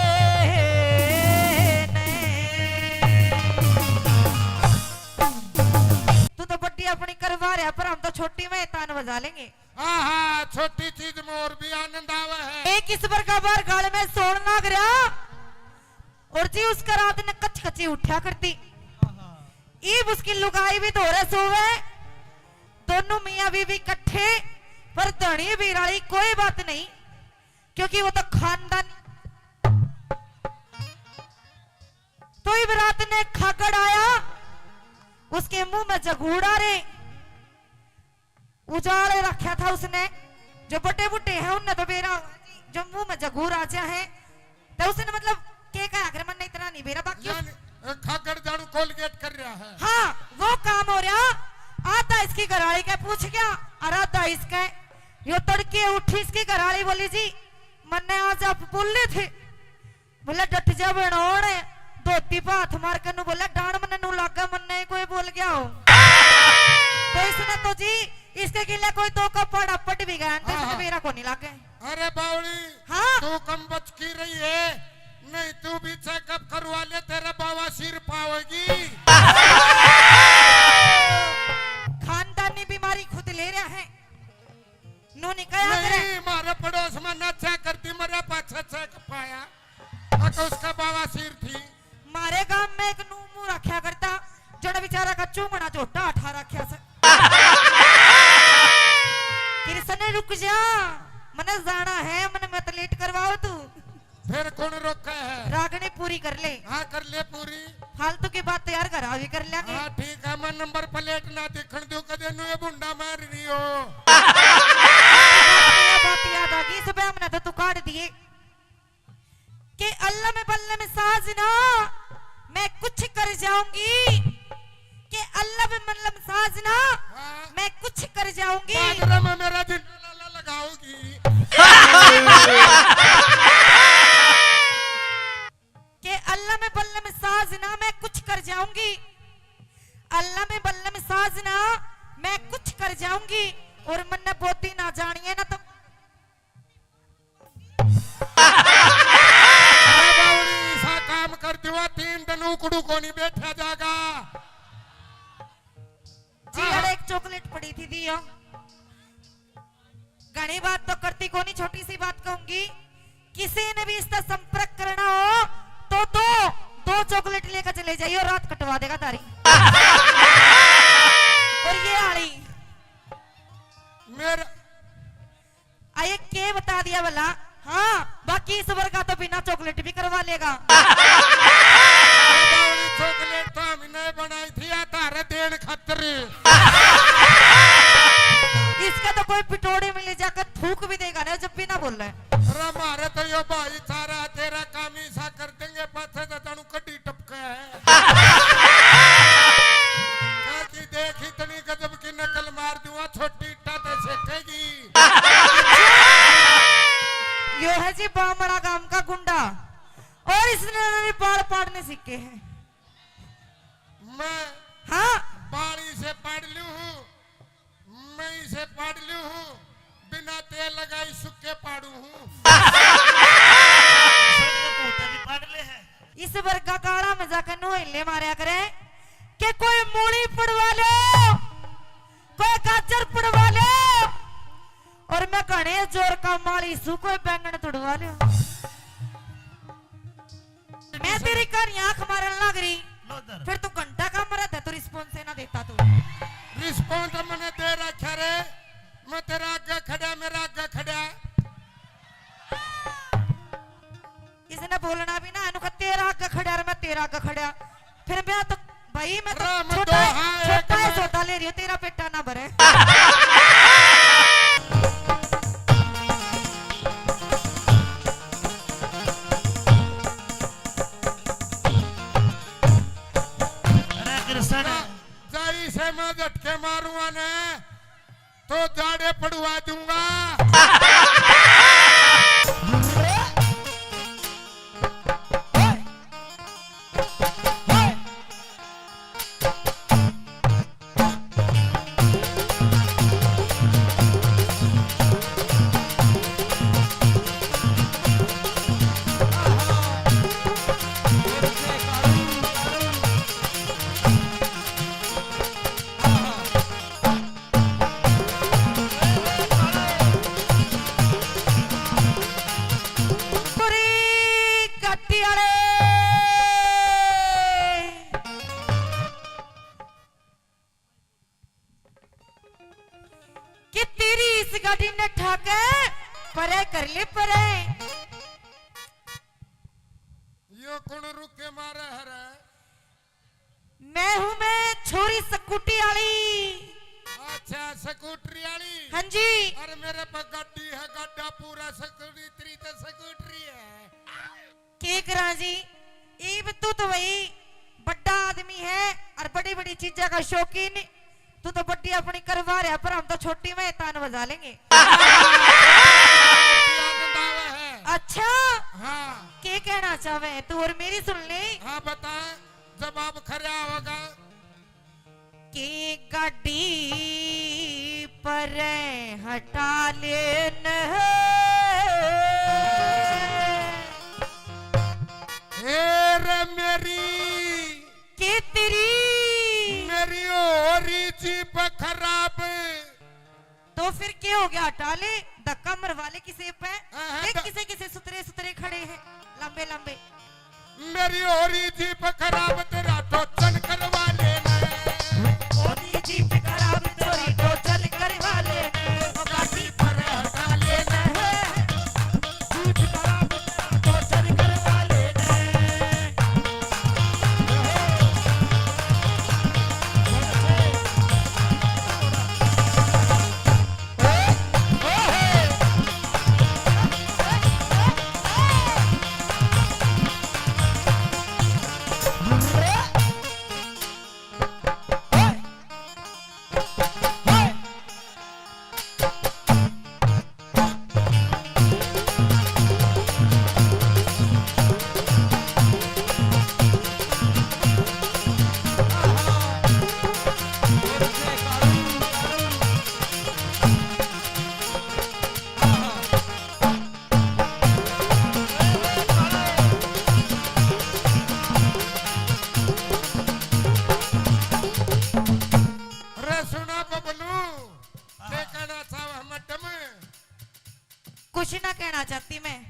तू तो बड्डी अपनी करवा रहा, पर हम तो छोटी में तान बजा लेंगे। हाँ, हाँ, छोटी चीज में और भी आनंद आवे है। एक इस बार का बार गाल में सोन लाग रहा, और जी उसका रात ने कच कची उठा करती। ईब उसकी लुगाई भी धोरे सोवे, दोनों मियाँ बीवी इकट्ठे, पर धनी बीराली कोई बात नहीं, क्योंकि वो तो खानदान। तो ईब रात ने खागड़ आया, उसके मुंह में जगूड़ा रे, उजाले रखा था उसने। जो बड़े बूढ़े हैं उनने तो बेरा, जो मुंह में जगूर आ जा है, तो उसने मतलब के कहा, अगर मन इतना नहीं बेरा, बाकी उस यानी, अ, खागड़ जानू कोलगेट कर रहा है। हाँ, वो काम हो रहा। आधा इसकी घराली के पूछ गया और आधा इसके। यो तड़के उठी, इसकी घराली बोली, "जी, मन्ने आज आप बोले थे।" बोले, "डट जा बनोड़।" धोती पे हाथ मार के नू बोले, "डांड मन्ने नू लागे, मन्ने ही कोई बोल गया हो।" तो इसने तो जी इसके गिले कोई दो का पाड़ा पट भी गया, तो हाँ, इसने हाँ। मेरा को नहीं लागे। अरे बावली, हाँ। तू कम बच की रही है, नहीं तू भी चेकअप करवा ले, तेरा बवासीर पावेगी। खानदानी बीमारी खुद ले रहा है, नू नहीं कहा करे। नहीं, मारे पड़ोस में ना चेक करती, मरे पाछे चेक पाया। अक उसका बवासीर थी। मारे गांव में एक नू मुंह रखा करता, जड़ बेचारा का चूंगना झोटा उठा रखा से। कृष्ण रुक जा, मने जाना है, मने मत लेट करवाओ तू। फिर कौन रोका है? रागनी पूरी कर ले। हाँ, कर ले पूरी। फालतू की बात तो यार घर आ भी कर लेंगे। हाँ, ठीक है, मैं नंबर प्लेट ना दिखण दूं, कदे नू ये बुंडा मार रही हो। बात याद आ गई, सुबह हमने तो तू काट दिए। के अल्लम बल्लम साजना, मैं कुछ कर जाऊंगी। के अल्लम बल्लम साजना, हाँ। मैं कुछ कर जाऊंगी। बाजरा में मेरा जिंदा लाला लगाओगी। के अल्लम बल्लम साजना, मैं कुछ कर जाऊंगी। अल्लम बल्लम साजना, मैं कुछ कर जाऊंगी। और मन्ने बोती ना जानिए ना तो अरे बावड़ी, ऐसा काम कर दिवा, तीन दिन उकड़ू को नहीं बैठा जागा। जी, हाँ। अरे एक चॉकलेट पड़ी थी, दियो। घणी बात तो करती कोनी, छोटी सी बात कहूंगी, किसी ने भी इसका संपर्क करना हो तो दो, दो चॉकलेट लेकर चले जाइयो, रात कटवा देगा तारी। और ये आली मेरा आ, ये के बता दिया भला? हाँ, बाकी इस वर्गा तो बिना चॉकलेट भी करवा लेगा। अरे बावड़ी, चॉकलेट तो हमने बनाई थी या तारे देन खातर। इसका तो कोई पिटोड़े में ले जाकर थूक भी देगा ना, जब भी ना बोले। अरे मारे तो यो भाईचारा, तेरा काम ही सा कर देंगे, पाछे तो जानू कड्डी टपके है। बाकी देख, इतनी गजब की नकल मार दूंगा, छोटी इट्टा ते सेकेगी। यो है जी बामड़ा गांव का गुंडा, और इसने भी बाल पाड़ने सीखे हैं। मैं हाँ। बाल इसे पाड़ लूं हूँ, मैं इसे पाड़ लूं हूँ, बिना तेल लगाई सुक्के पाड़ू हूँ। सड़िए भूत भी पाड़ ले है। इस वर्गा काला में जाकर नोहले मारया करे के कोई मूली पड़वा लो, कोई गाजर पड़वा लो, और मैं घणे जोर का माली सू, कोई बैंगन तुड़वा लो। मैं तेरी कहानी आंख मारन लाग रही, लो इधर। फिर तू घंटा का मरा था, तू रिस्पॉन्स ना देता तू। रिस्पॉन्स मैंने दे रखा रे, मैं तेरा आगे खड़ा, मेरा आगे खड़ा। इसने बोलना भी ना, इन्हों का तेरा आगे खड़ा और मैं तेरा आगे खड़ा। फिर ब्याह तो भाई, मैं तो राम छोटा, दोहा एक छोटा है, में सौदा ले रही हूँ, तेरा पेटा ना भरे। अरे कृष्ण। जा, जा इसे मैं झटके मारूंगा ने, तो जाड़े पड़वा दूंगा। कि तेरी इस गाड़ी ने ठाके परे कर ले परे। यो कौन रुके मारे हरे? मैं हूँ मैं छोरी स्कूटी वाली। अच्छा, स्कूटरी वाली। हाँ जी। अरे मेरे पे गाड़ी है, गाड़ा पूरा स्कूटरी, तेरी तो स्कूटरी है। के करा जी, इब तू तो भाई बड़ा आदमी है और बड़ी बड़ी चीजा का शौकीन। तू तो बड़ी अपनी करवा रहा, पर हम तो छोटी में तान बजा लेंगे। आनंद आवे है। अच्छा, हाँ। के कहना चाहे तू और मेरी सुन ले। हाँ, बता, जवाब खरा होगा। की गाड़ी पर हटा लेन। ए रे मेरी, के तेरी, मेरी हो रही जीप खराब। तो फिर के हो गया, हटा ले, धक्का मरवा ले किसे पे। हाँ, हाँ, देख ध- किसे किसे सुतरे सुतरे खड़े हैं, लंबे लंबे। मेरी हो रही जीप खराब, तेरा टोचन करवा लेना। हो रही जीप खराब, तेरा टोचन करवा लेना। गाड़ी पर हटा लेना। जीप खराब, तेरा टोचन करवा लेना। अरे सुना बबलू, के कहना चाहे मैडम? कुछ ना कहना चाहती मैं,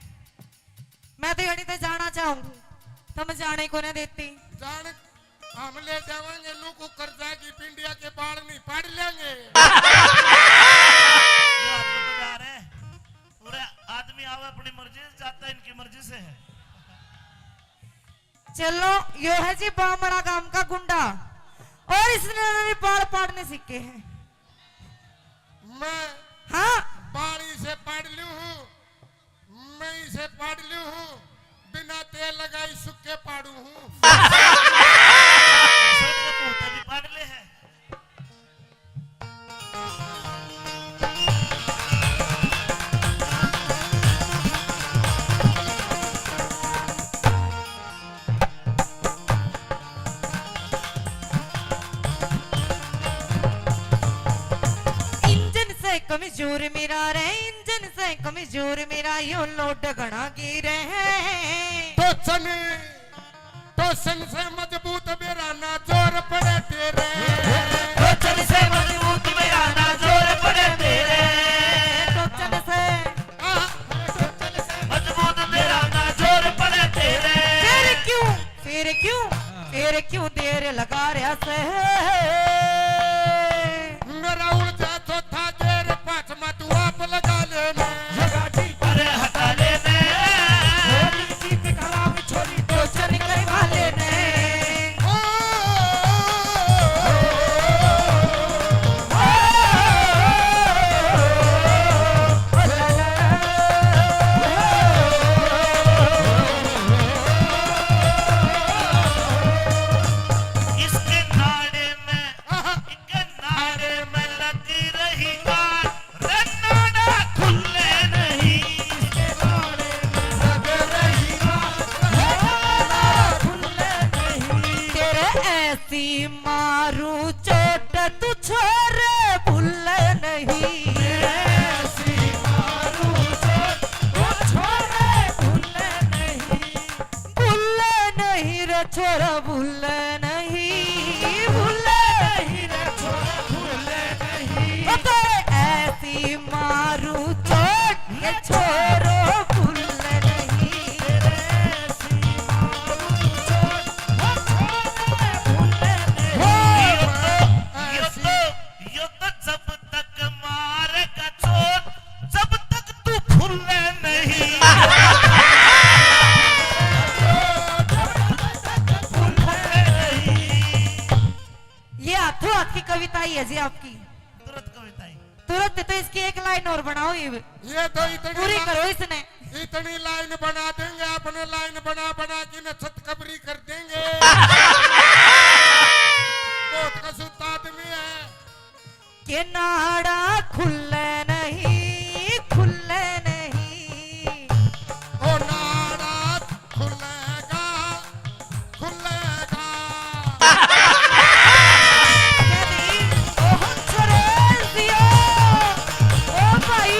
मैं तो यहीं ते जाना चाहूँ, तुम जाने को ना देती। जान हम ले जावांगे, नू को कर्जा की पिंडिया के बाल नहीं पाड़ लेंगे। ये आदमी तो जा रहे हैं। पूरे आदमी आवे अपनी मर्जी से, जाता इनकी मर्जी से है। चलो, यो है जी बामड़ा गांव का गुंडा, और इसने भी बाल पाड़ने सीखे हैं। मैं हाँ। बाल इसे पाड़ लूं हूँ, मैं इसे पाड़ लूं हूँ, बिना तेल लगाई सुक्के पाड़ू हूँ। सुन, ये मुंह पे भी पाड़ ले है। इंजन से कमजोर मेरा रे, इंजन से कमजोर मेरा, यो लोड घणा गिरे है। टोचन, टोचन से मजबूत मेरा ना जोर पड़े तेरे। टोचन से मजबूत मेरा ना जोर पड़े तेरे। टोचन से, आह, मजबूत मेरा ना जोर पड़े तेरे। फिर क्यों, फिर क्यों, फिर क्यों देर लगा रहा से? मेरा उड़ जा चौथा गेर, पांच छोरा भूले नहीं, भूले नहीं रे, छोरा भूले नहीं। ओ तेरे ऐसी मारू चोट, ये छोरो भूले नहीं। तेरे ऐसी मारू चोट, ओ छोरा भूले नहीं। हो, यो तो, यो तो, यो तो जब तक मारेगा चोट, जब तक तू फूले नहीं। ये हाथों हाथ की कविता ही है जी आपकी। तुरंत कविता ही। तुरंत तो इसकी एक लाइन और बनाओ, ये ये तो इतनी पूरी ला-, करो इसने। इतनी लाइन बना देंगे, आपने लाइन बना बना के न छत कबरी कर देंगे। बहुत कसूता आदमी है। के नाड़ा खुले नहीं, खुले नहीं। ओ नाड़ा खुलेगा, खुलेगा। के नहीं? ओ हंसराज दियो, ओ भाई।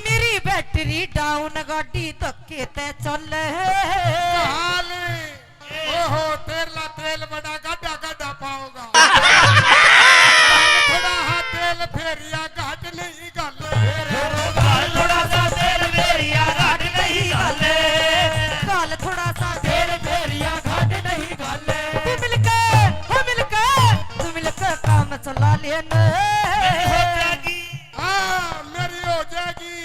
मेरी बैटरी डाउन, गाड़ी धक्के ते चल। हाल। ओहो, तेरला तेल बड़ा गाडा गाडा पाओगा। हाल थोड़ा हा तेल फेरिया घाट नहीं घाले। हाल थोड़ा सा तेल फेरिया घाट नहीं घाले। हाल थोड़ा सा तेल फेरिया घाट नहीं घाले। तू मिलके, हो मिलके, तू मिलके काम चला लेने। मेरी हो जाएगी। हाँ, मेरी हो जाएगी।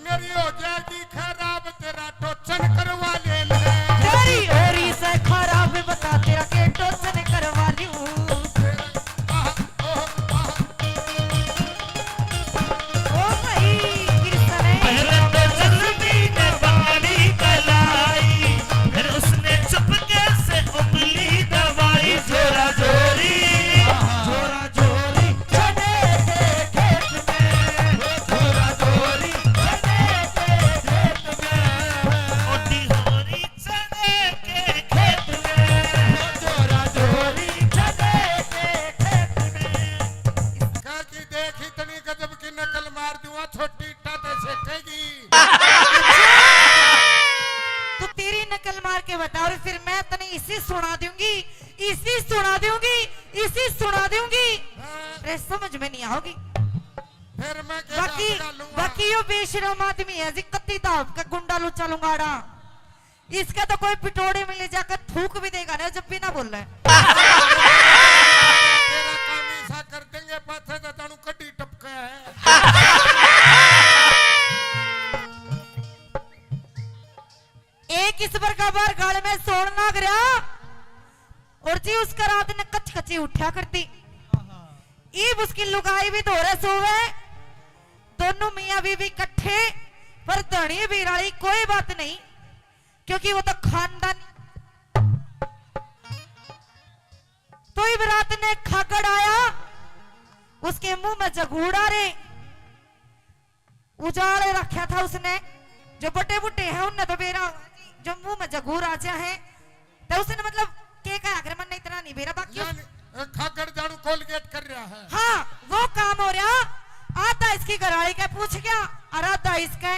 मेरी हो जाएगी खराब, तेरा टोचन करवा ले ले। तेरी होरी से खराब, बता तेरा के टोचन करवा लूं। तेरा, आह, ओह, आह। ओ भाई, कृष्ण है। पहले तो जल्दी ने बाड़ी कलाई, फिर उसने चुपके से उंगली दबाई। जोरा जोरी, जोरा जोरी चने के खेत में, जोरा जोरी चने के खेत में। मोटी होरी चने के खेत में, जोरा जोरी चने के खेत में। कह की देख, इतनी गजब की नकल मार दूंगा, छोटी इट्टा ते सेकेगी। तू तेरी नकल मार के बता, और फिर मैं तने इसी सुना दूंगी, इसी सुना दूंगी, इसी सुना दूंगी। हाँ। अरे, समझ में नहीं आओगी। फिर मैं क्या बाकी, डालूंगा? बाकी यो बेशरम आदमी है जी, कत्ती दाब का गुंडा लुच्चा लुंगाड़ा। इसका तो कोई पिटोड़े में ले जाकर थूक भी देगा ना, जब भी ना बोले। तेरा काम ऐसा कर देंगे, पाछे तो जानू कड्डी टपका है। एक इस बरका बार गाल में सोण लाग रहा, और जी उसका रात ने कच कची उठा करती। ईब उसकी लुगाई भी धोरे सोवे, दोनों मियाँ बीवी इकट्ठे, पर धनी बिराली कोई बात नहीं, क्योंकि वो तो खानदान। तो इब रात ने खागड़ आया, उसके मुंह में जगूड़ा रे, उजाले रखा था उसने। जो बड़े बुड्ढे हैं, उनने तो बेरा होगा जी, जो मुंह में जगूर आ जा है, तो उसने मतलब के कहा, अगर मन इतना नहीं बेरा, बाकी उस यानी, अ, खागड़ जानू कोलगेट कर रहा है। हाँ, वो काम हो रहा। आधा इसकी घरवाली का पूछ गया और आधा इसका।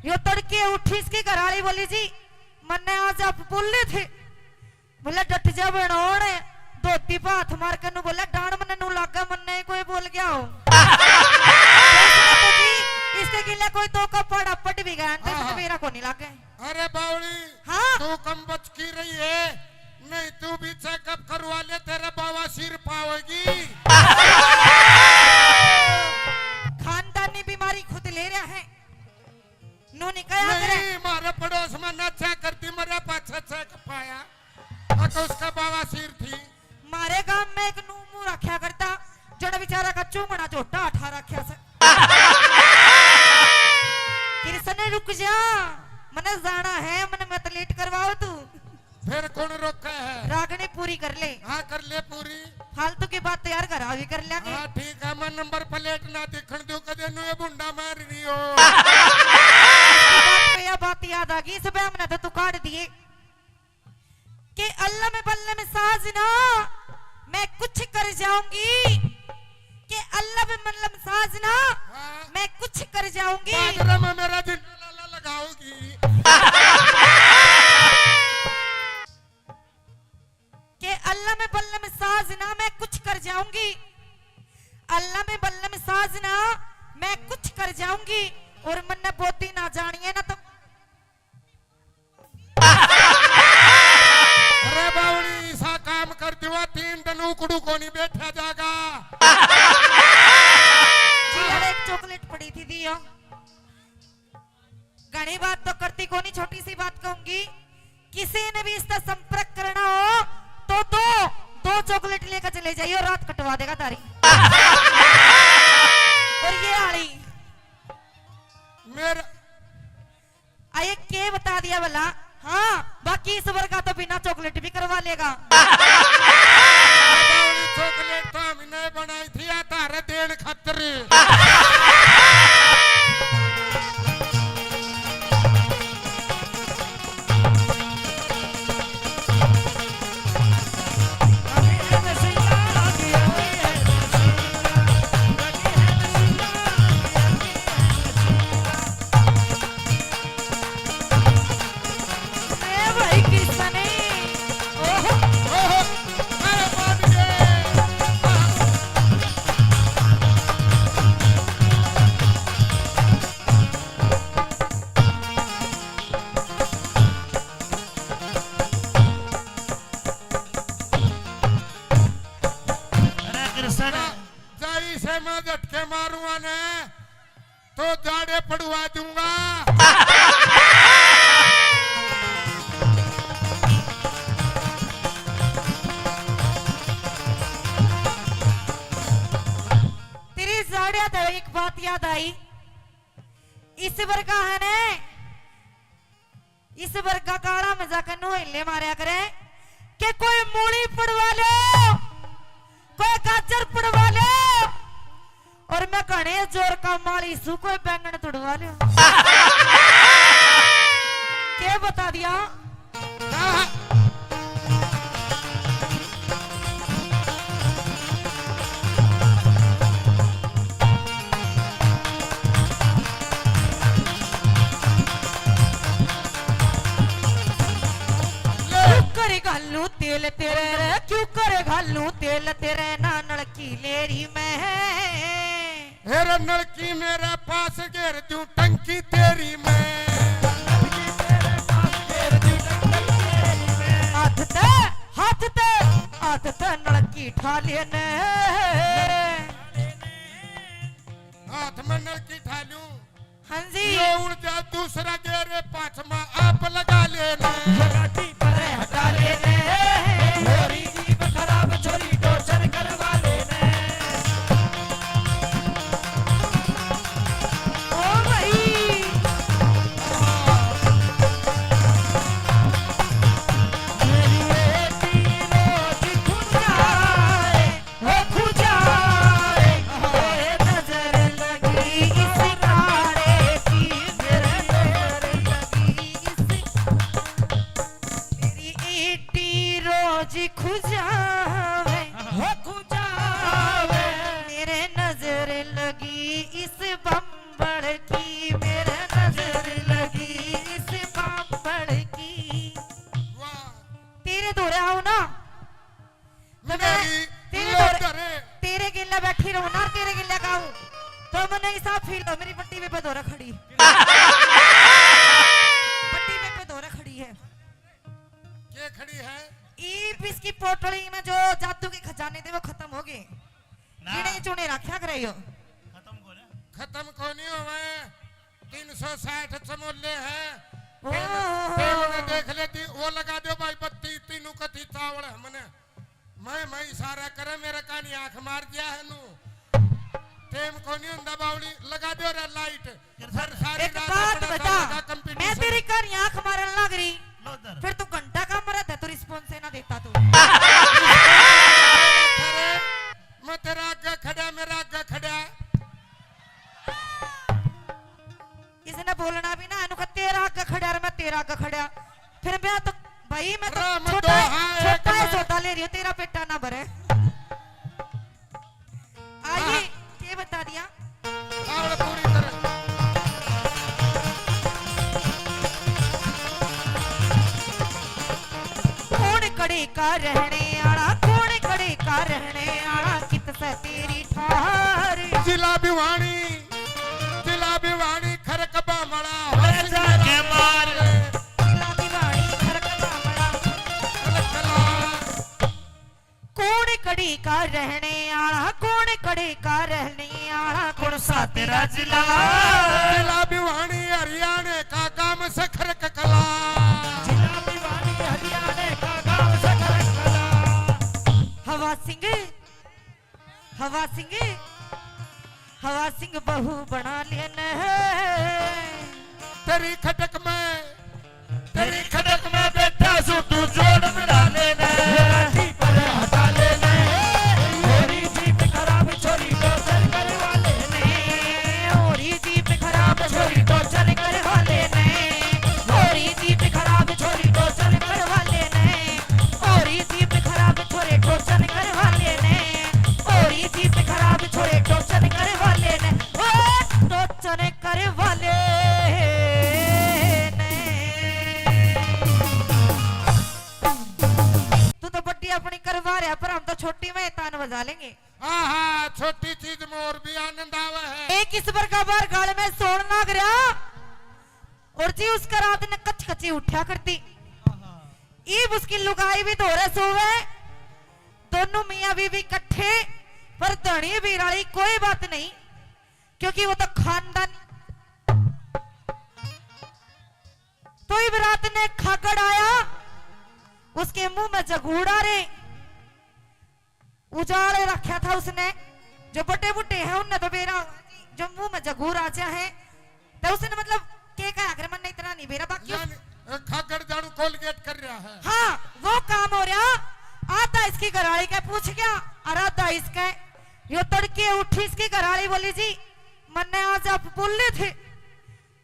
यो तड़के उठी, इसकी घरवाली बोली, "जी, मन्ने आज आप बोले थे।" बोले, "डट जा बनोण।" धोती पे हाथ मार के नू बोले, "डांड मन्ने नू लागे, मन्ने कोई बोल गया हो।" तो इसने तो जी, इसके गिले कोई दो का पाड़ा पट भी गया, तो इसने हाँ। मेरा को नहीं लागे। अरे बावली, हाँ। तू कम बच की रही है, नहीं तू भी चेकअप करवा ले, तेरे बवासीर पावेगी। खानदानी बीमारी खुद ले रहा है, नू नहीं कहा करे। नहीं, मारे पड़ोस में ना चेक करती, मरे पाछे चेक पाया, और तो उसका बवासीर थी। मारे गांव में एक नू मुंह रखा करता, जड़ा बेचारा का चूंगड़ा झोटा उठा रखा से। कृष्ण, रुक जा, मने जाना है, मने मत लेट करवाओ तू। फिर कौन रोका है? रागनी पूरी कर ले। हाँ, कर ले पूरी। फालतू की बात तो यार घर आ भी कर लेंगे। हाँ, ठीक है, मैं नंबर प्लेट ना दिखण दूं, कदे नू ये भुंडा मार रही हो। इसकी बात पे यह बात याद आ गई, इस बहम ने तो तू काट दिए। के अल्लम बल्लम साजना, मैं कुछ कर जाऊंगी। के अल्लम बल्लम साजना, हाँ। मैं कुछ कर जाऊंगी। बादरा में मेरा दिन लाला लगाओगी। के अल्लम बल्लम साजना, मैं कुछ कर जाऊंगी। अल्लम बल्लम साजना, मैं कुछ कर जाऊंगी। और मन्ने बोती ना जानिए ना तो अरे बावड़ी, ईसा काम कर दिवा, तीन दिन उकड़ू कोनी बैठा जागा। जी, अरे एक चॉकलेट पड़ी थी, दियो। घणी बात तो करती कोनी, छोटी सी बात कहूंगी, किसी ने भी इसका संपर्क करना हो तो दो, दो चॉकलेट लेकर चले जाइए, रात कटवा देगा तारी। और ये आली मेरा आए के बता दिया भला? हाँ, बाकी इस वर्गा तो बिना चॉकलेट भी करवा लेगा। चॉकलेट तो हमने बनाई थी, या तारे देन खातर। ए भाई किसने? ओहो। ओहो। अरे बाप रे। अरे कृष्ण। जाई से मैं झटके मारूंगा ने। तो जाड़े पड़वा दूंगा। तेरी जाड़िया तो एक बात याद आई, इस वर्गा है ने, इस वर्गा काला मजाक नु हिले मारया करे के कोई मूली पड़वा लो, कोई गाजर पड़वा लो, और मैं घणे जोर का माली सू, कोई बैंगन तुड़वा लो। के बता दिया? क्यों करे घालू तेल तेरे रे, क्यों करे घालू तेल तेरे, ना नलकी लेरी मैं। हेरे नलकी मेरे पास घेर दूं टंकी तेरी मैं। हाथ ते, हाथ ते, हाथ ते नलकी ठा लेने। हाथ में नलकी ठा लूं। हाँ जी। ये उड़ जा दूसरा गेरे पाछमा आप लगा लेना। ये गाड़ी पर हटा लेने। छोरी जीभ खराब, छोरी टोचर करवा लेने। ओ भाई। मेरी बेटी रोज खुद आए। हो खुदा रे, नजर लगी इस काले की, मेरी नजर लगी इस, मेरी ईटी रोज खुजावे, हो खुजावे, मेरे नजर लगी इस बम्बड़ की, मेरे नजर लगी इस बम्बड़ की। वाह। तेरे धोरे आओ ना, तो मैं मेरी तेरे लोटर धोरे, तेरे गेल्या बैठी रहूं ना, तेरे गेल्या गाऊं, तो मन्ने ऐसा फील हो, मेरी बट्टी पे धोरे खड़ी, बट्टी पे धोरे खड़ी है। के खड़ी है? ईब इसकी पोटली में जो जादू के खजाने थे, वो खत्म हो गए। ना। गिने चुने रखा करे यो। खत्म को ना। खत्म को नहीं होवे। तीन सौ साठ चमोले हैं। ओहो। टेम, टेम ने देख लेती, वो लगा दो भाई बत्ती, तीनों कथी चावल हमने। मैं, मैं इशारा करे, मेरे कानी आंख मार दिया है नू। टेम को नहीं हुंदा बावली, लगा दो रे लाइट। फिर सारी एक रात बात अपना बता, गाने का मैं competition। तेरी कानी आंख मारन लग रही, लो इधर। फिर तू घंटा का मरा था, तू response ही ना देता तू। अरे, मैं तेरा आगे खड़ा, मेरा आगे खड़ा। इसने बोलना भी ना, इनको तेरा आगे खड़ा और मैं तेरा आगे खड़ा। फिर मैं तो भाई, मैं तो राम छोटा, दोहा एक छोटा है में। सौदा ले रही हूँ, तेरा पेटा ना भरे। आइए, हाँ। के बता दिया? ताल पूरी तरह। कौन कड़े का रहने आला, कौन कड़े का रहने आला, कित से तेरी ठार। जिला भिवानी, जिला भिवानी, खरक बामला, अरे जाके मार। जिला भिवानी, खरक बामला। खरक बामला। कौन कड़ी का रहने आला, कौन कड़ी का रहने आला, कौन सा तेरा जिला? जिला भिवानी हरियाणा का गांव सखर कला। जिला भिवानी हरियाणा का गांव सखर कला। हवा सिंह, हवा सिंह, हवा सिंह बहू बना लेना है। तेरी खटक में, तेरी खटक में बैठा सू तू जोड़ मिला लेना है। मेरा जीप पर हटा लेना है। मेरी जीप खराब छोरी टोचर करवा लेना है। मेरी जीप खराब छोरी टोचर करवा लेना है। मेरी जीप खराब छोरी टोचर करवा लेना है। मेरी जीप खराब छोरी टोचर करवा लेना है। मेरी जीप खराब छोरी टोचर करवा लेना है। ओ टोचर करवा लेना है। तू तो बड्डी अपनी करवा रहा, पर हम तो छोटी में तान बजा लेंगे। हाँ, हाँ, छोटी चीज में और भी आनंद आवे है। एक इस बार का बार गाल में सोन लाग रहा, और जी उसका रात ने कच कची उठा करती। ईब उसकी लुगाई भी धोरे सोवे, दोनों मियाँ बीवी इकट्ठे, पर धनी बीराली कोई बात नहीं, क्योंकि वो तो खानदानी। तो इब रात ने खागड़ आया, उसके मुंह में जगूड़ा रे। उजाड़ रखा था उसने। जो बड़े बूढ़े हैं, उनने तो बेरा, जो मुंह में जगूर आ जा है, तो उसने मतलब के कहा, अगर मन इतना नहीं बेरा, बाकी उस यानी, अ, खागड़ जाड़ू कोलगेट कर रहा है। हाँ, वो काम हो रहा। आधा इसकी घराली के पूछ गया, और आधा इसके। यो तड़के उठी, इसकी घराली बोली, "जी, मन्ने आज आप बोले थे।"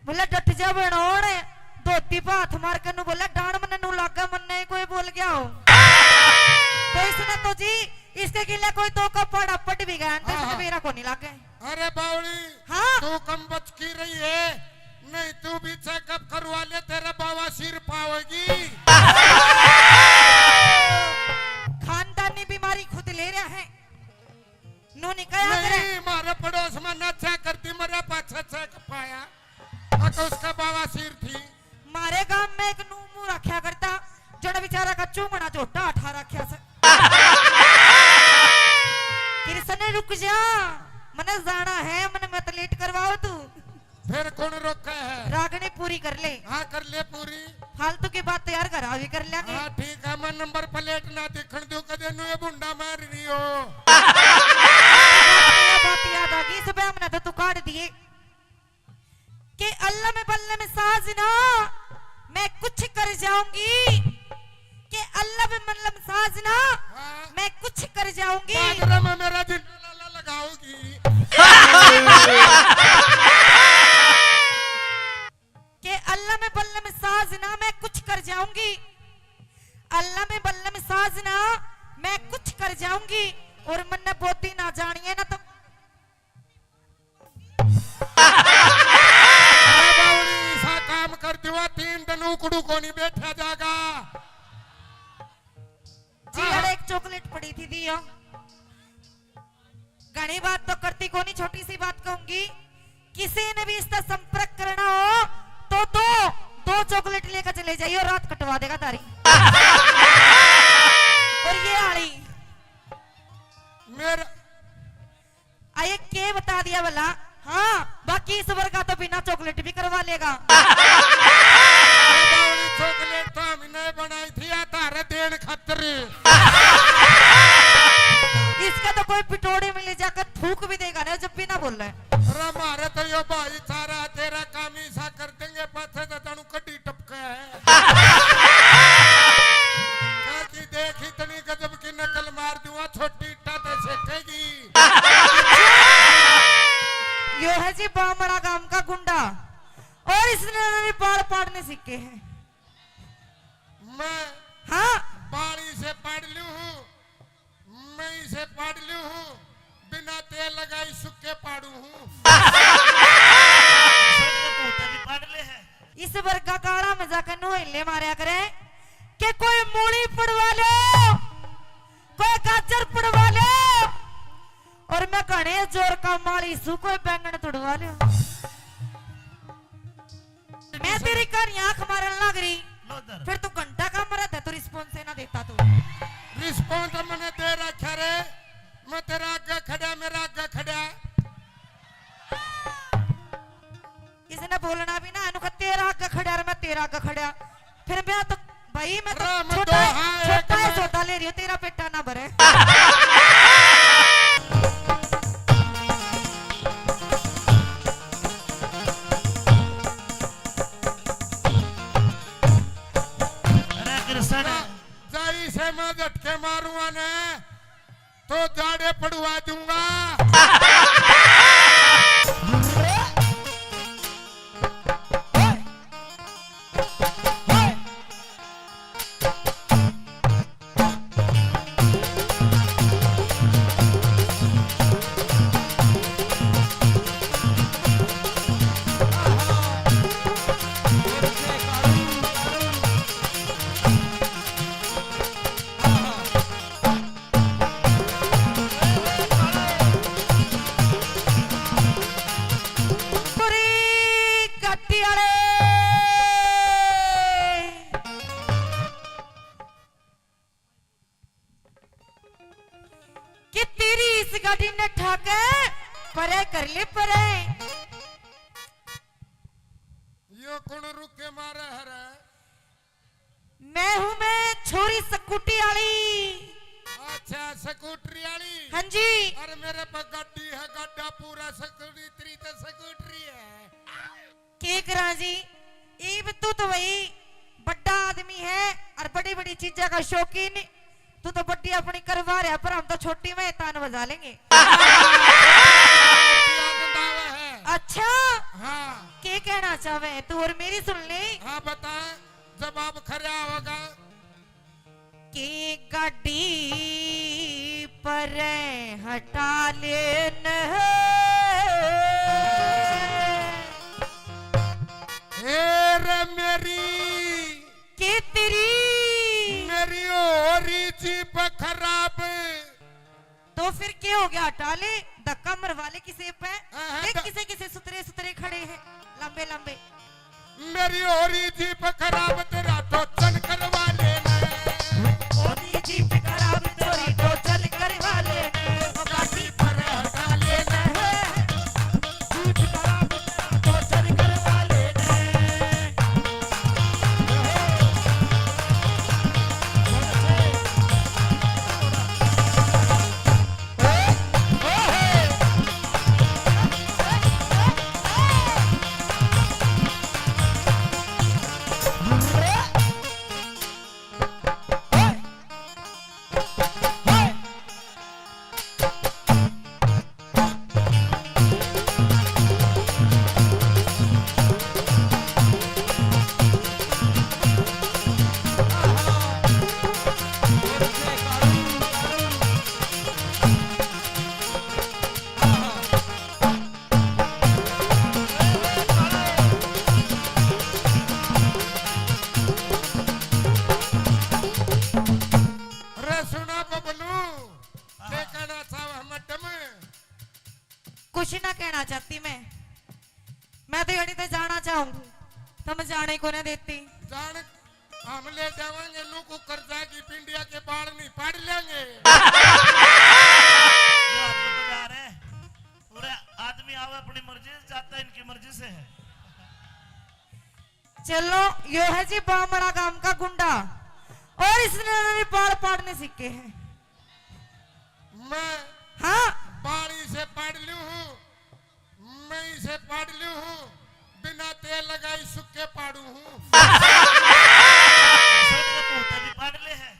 बोले, "डट जा बनोड़।" धोती पे हाथ मार के नू बोले, "डांड मन्ने नू लागे, मन्ने ही कोई बोल गया हो।" तो इसने तो जी, इसके गिले कोई दो का पाड़ा पट भी गया, तो हाँ, इसने हाँ। मेरा को नहीं लागे। अरे बावली, हाँ। तू कम बच की रही है, नहीं तू भी चेकअप करवा ले, तेरा बवासीर पावेगी। खानदानी बीमारी खुद ले रहा है। नू नहीं कहा करे। नहीं, मारे पड़ोस में ना चेक करती, मरे पाछे चेक पाया। अक उसका बवासीर थी। मारे गांव में एक नू मुंह रखा करता, जड़ बेचारा का चूंगना झोटा उठा रखा से। कृष्ण, रुक जा, मने जाना है, मने मत लेट करवाओ तू। फिर कौन रोका है? रागनी पूरी कर ले। हाँ, कर ले पूरी। फालतू की बात तो यार घर आ भी कर लेंगे। हाँ, ठीक है, मैं नंबर प्लेट ना दिखण दूं, कदे नू ये भुंडा मार रही हो। ये बात याद आ गई, सुबह हमने तो तू काट दिए। के अल्लम बल्लम साजना, मैं कुछ कर जाऊंगी। के अल्लम बल्लम साजना, हाँ। मैं कुछ कर जाऊंगी। बादरा में मेरा जिंदा लाला लगाओगी। के अल्लम बल्लम साजना, मैं कुछ कर जाऊंगी। अल्लम बल्लम साजना, मैं कुछ कर जाऊंगी। और मन्ने बोती ना जानिए ना तो अरे बावड़ी, ऐसा काम कर दिवा, तीन दिन उकड़ू को नहीं बैठा जागा। जी, यार, एक चॉकलेट पड़ी थी, दियो। घणी बात तो करती कोनी, छोटी सी बात कहूंगी, किसी ने भी इसका संपर्क करना हो तो दो, दो चॉकलेट लेकर चले जाइए, रात कटवा देगा तारी। और ये आली मेरा आ, ये के बता दिया भला? हाँ, बाकी इस वर्गा तो बिना चॉकलेट भी करवा लेगा। अरे बावली, चॉकलेट तो हमने बनाई थी, या तारे देन खातर। इसका तो कोई पिटोड़ी में ले जाकर थूक भी देगा ना, जब भी ना बोले। अरे मारे तो यो भाईचारा, तेरा काम ही सा कर देंगे, पाछे तो तनु कड्डी टपका है। काकी देख, इतनी गजब की नकल मार दूंगा, छोटी इट्टा ते सेकेगी। यो है जी बामड़ा गांव का गुंडा, और इसने भी बाल पाड़ने सीखे हैं। मैं हाँ। बाली से पाड़ लूं हूँ, मैं इसे पाड़ लूं हूँ, बिना तेल लगाई सुक्के पाड़ू हूँ। इस वर्गा काला मजाक नु हिले मारया करे कि कोई मूली पड़वा लो, कोई गाजर पड़वा लो, और मैं घणे जोर का माली सू कोई बैंगन तुड़वा लो। मैं तेरी कहानी आंख मारन लग रही, लो इधर। फिर तू घंटा का मरा था, तू रिस्पॉन्स ना देता तू। रिस्पॉन्स मैंने दे रखा रे, मैं तेरा आगे खड़ा, मेरा आगे खड़ा। इसने बोलना भी ना, इनको तेरा आगे खड़ा और मैं तेरा आगे खड़ा। फिर मैं तो, भाई, मैं तो छोटा, छोटा है, सौदा ले रही हूँ, तेरा पेटा ना भरे। अरे कृष्ण। जाई से मैं झटके मारूंगा ने, तो जाड़े पड़वा दूंगा। कि तेरी इस गाड़ी ने ठाके परे कर ले परे। यो कौन रुके मारे हरे? मैं हूँ मैं छोरी स्कूटी वाली। अच्छा, स्कूटरी वाली। हाँ जी। अरे मेरे पे गाड़ी है, गाड़ा पूरा स्कूटरी, तेरी तो स्कूटरी है। के करा जी, इब तू तो वही बड़ा आदमी है और बड़ी बड़ी चीजा का शौकीन। तू तो बड़ी अपनी करवा रहा, पर हम तो छोटी में तान बजा लेंगे। अच्छा, हाँ। के कहना चाहे तू और मेरी सुन ले। हाँ, बता, जवाब खरा होगा। के गाड़ी पर हटा लेन। ए रे मेरी, के तेरी? मेरी हो रही जीप खराब। तो फिर के हो गया? हटा ले, धक्का मरवा ले किसे पे। हाँ, हाँ, देख तो किसे किसे सुतरे सुतरे खड़े हैं, लंबे लंबे। मेरी हो रही जीप खराब, तेरा टोचन करवा लेना। हो रही जीप खराब, तेरी टोचन करवा लेना। गाड़ी पर हटा लेना। जीप खराब, तेरा टोचन करवा लेना। अरे सुना बबलू, के कहना चाहवे मैडम? कुछ ना कहना चाहती मैं, मैं तो यड़ी तो जाना चाहूंगी, तुम जाने को ना देती। जान, हम ले जावांगे नू कुकर जागी, पिंडिया के बाल नहीं पाड़ लेंगे। पूरे आदमी आवे अपनी मर्जी से, जाता इनकी मर्जी से है। चलो, यो है जी बामड़ा गांव का गुंडा, और इसने भी बाल पाड़ने सीखे हैं। मैं हाँ। बाल इसे पाड़ लूं हूँ, मैं इसे पाड़ लूं हूँ, बिना तेल लगाई सुक्के पाड़ू हूँ। भी पाड़ ले है।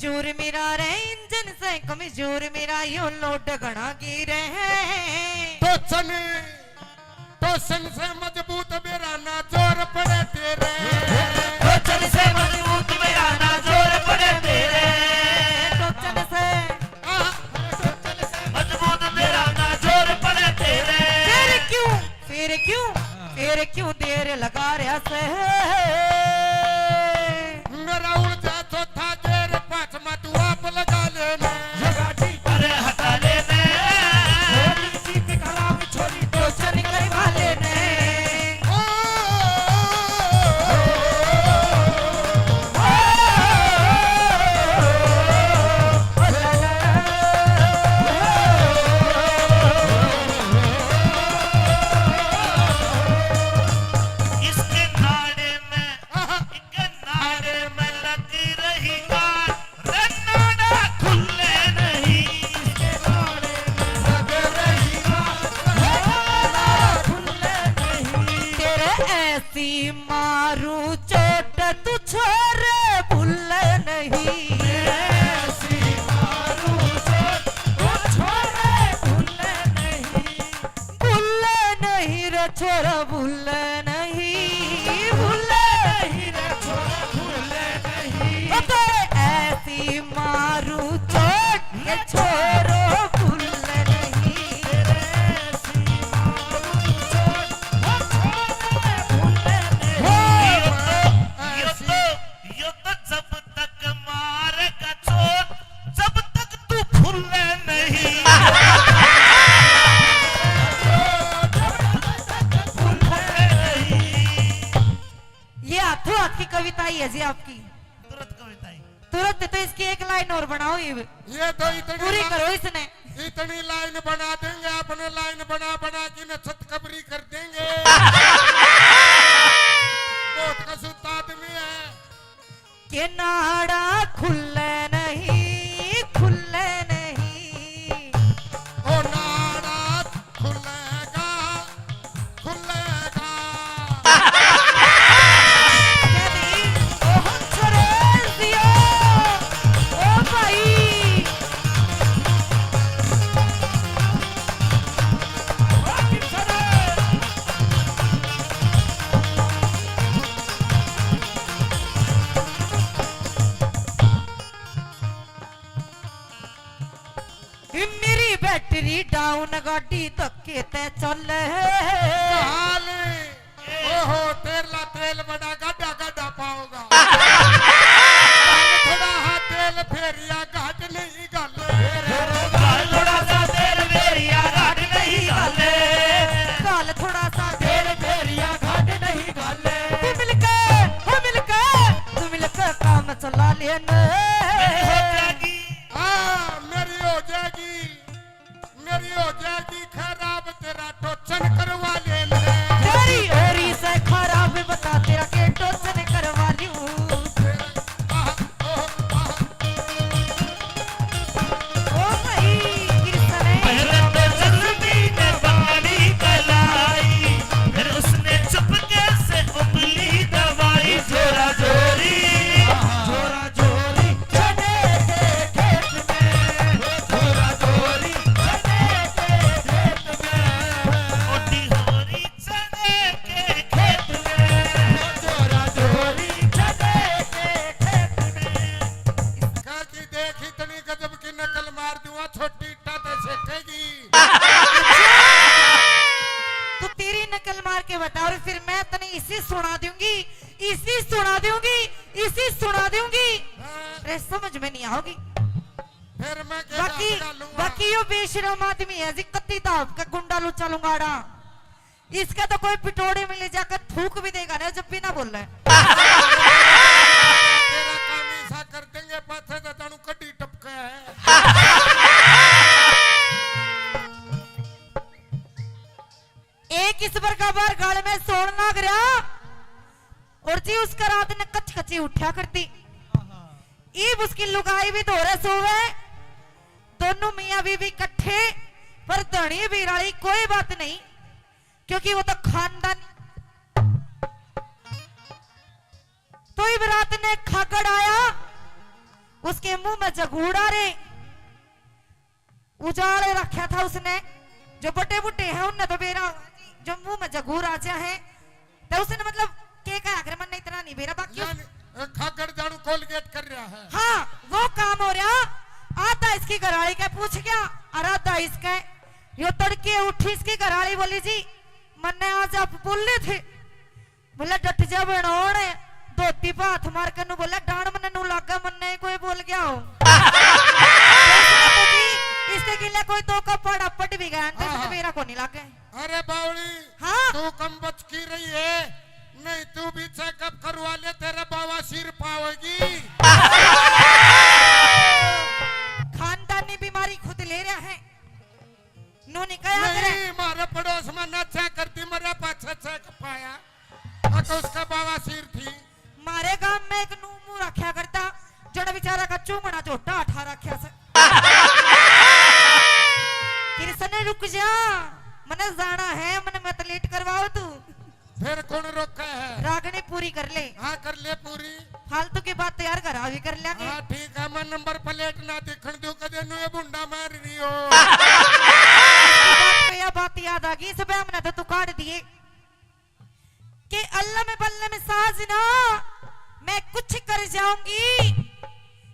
कमजोर मेरा रे इंजन से कमजोर मेरा, यो लोड घणा गिरे है। टोचन, टोचन से मजबूत मेरा ना जोर पड़े तेरे। टोचन से मजबूत मेरा ना जोर पड़े तेरे। टोचन से, आह, मजबूत मेरा ना जोर पड़े तेरे। फिर क्यों, फिर क्यों, फिर क्यों देर लगा रहा से? मेरा उलझा चौथा गेर, पांचवा तू आप लगा लेना। अरे हटा लेना। छोरी की पिघला हुई छोरी तो चल करवा लेना। ओ, इसके नाड़े में, इनके नाड़े में लग रही गांठ, रे नाड़ा खुले नहीं। इसके नाड़े में लग रही गांठ, रे नाड़ा खुले नहीं। तेरे ऐसी मारू चोट तू छोरे भूले नहीं। ऐसी मारू चोट तू छोरे भूले नहीं। भूले नहीं रे छोरा, भूले नहीं, भूले नहीं रे छोरा, भूले नहीं। ओ तेरे ऐसी मारू चोट, ये छोरो भूले नहीं। तेरे ऐसी मारू चोट, ओ छोरा भूले नहीं। यो तो, यो तो, यो तो जब तक मारेगा चोट, जब तक तू फूले नहीं। ये हाथों हाथ की कविता ही है जी आपकी। तुरंत कविता ही। तुरंत तो इसकी एक लाइन और बनाओ, ये ये तो इतनी पूरी ला-, करो इसने। इतनी लाइन बना देंगे, अपने लाइन बना बना के न छत कबरी कर देंगे। बहुत कसूता आदमी है। के नाड़ा खुले नहीं, खुले नहीं। ओ नाड़ा खुलेगा, खुलेगा। ओ हंसराज दियो, ओ भाई। मेरी बैटरी डाउन, गाड़ी धक्के ते चले। हाल, ओहो, तेरला तेल बड़ा गाडा गाडा पाओगा। काल थोड़ा हा तेल फेरिया घाट नहीं घाले। काल थोड़ा सा तेल फेरिया घाट नहीं घाले। काल थोड़ा सा तेल फेरिया घाट नहीं घाले। तू मिलके, हो मिलके, तू मिलके काम चला लेना। मेरी हो जाएगी। हाँ, मेरी हो जाएगी। मेरी हो जाएगी खराब, तेरा टोचन करवा ले ले। तेरी ओरी से खराब बता, तेरा के टोचन करवा लूं। आह, ओह, आह। ओ भाई, कृष्ण है। पहले तो जुल्फी ने बाली कलाई, फिर उसने चुपके से उंगली दबाई। जोरा जोरी, जोरा जोरी चने के खेत में, जोरा जोरी चने के खेत में। मोटी होरी चने के खेत में, जोरा जोरी चने के खेत में। कहा कि देख इतनी गजब की नकल मार दूंगा, छोटी इट्टा ते सेकेगी। तू तेरी नकल मार के बता और फिर मैं तने इसी सुना दूंगी। इसी सुना दूंगी, इसी सुना दूंगी। हाँ। अरे समझ में नहीं आओगी। फिर मैं के बाकी, बाकी यो बेशरम आदमी है जी, कत्ती दाब का गुंडा लुच्चा लुंगाड़ा। इसका तो कोई पिटोड़े में ले जाकर थूक भी देगा ना, जब भी ना बोले। तेरा काम ऐसा कर देंगे, पाछे तो जानू कड्डी टपका है। एक इस प्रकार बार गाल में सोण लाग रहा और जी उसका रात ने कच कची उठा करती। इब उसकी लुगाई भी धोरे सोवे, दोनों मियाँ बीवी इकट्ठे, पर धनी बीराली कोई बात नहीं, क्योंकि वो तो खानदान। तो इब रात ने खागड़ आया उसके मुंह में जगूड़ा रे, उजाड़ रखा था उसने। जो बड़े बूढ़े हैं उनने तो बेरा, जो मुंह में जगूर आ जा है, तो उसने मतलब के कहा, अगर मन इतना नहीं बेरा, बाकी उस यानी, अ, खागड़ जाड़ू कोलगेट कर रहा है। हाँ, वो काम हो रहा। आधा इसकी घरवाली के पूछ गया और आधा इसके। यो तड़के उठी, इसकी घरवाली बोली, "जी, मन्ने आज आप बोले थे।" बोला, "डट जा बनोड़।" धोती पे हाथ मार के नू बोला, "डांड मन्ने नू लागे, मन्ने कोई बोल गया हो।" इसने तो जी, इसके गिले कोई दो का पाड़ा पट भी गया, तो इसने हाँ। मेरा को नहीं लागे। अरे बावली, हाँ। तू कम बच की रही है, नहीं तू भी चेकअप करवा ले, तेरे बवासीर पावेगी। खानदानी बीमारी खुद ले रहा है, नू नहीं कहा करे। नहीं, मारे पड़ोस में ना चेक करती, मरे पाछे चेक पाया, तो उसका बवासीर थी। मारे गांव में एक नू मुंह रखा करता, जड़ा बेचारा का चूमड़ा झोटा उठा रखा से। कृष्ण, रुक जा, मने जाना है, मने मत लेट करवाओ तू। फिर कौन रोका है? रागनी पूरी कर ले। हाँ, कर ले पूरी। फालतू की बात तो यार घर आ भी कर लेंगे। हाँ, ठीक है, मैं नंबर प्लेट ना दिखण दूं, कदे नुए भुंडा मार रही हो। इसी बात पे यह बात याद आ गई, इस पे हमने तो तू काट दिए। कि अल्लम बल्लम साजना, मैं कुछ कर जाऊंगी।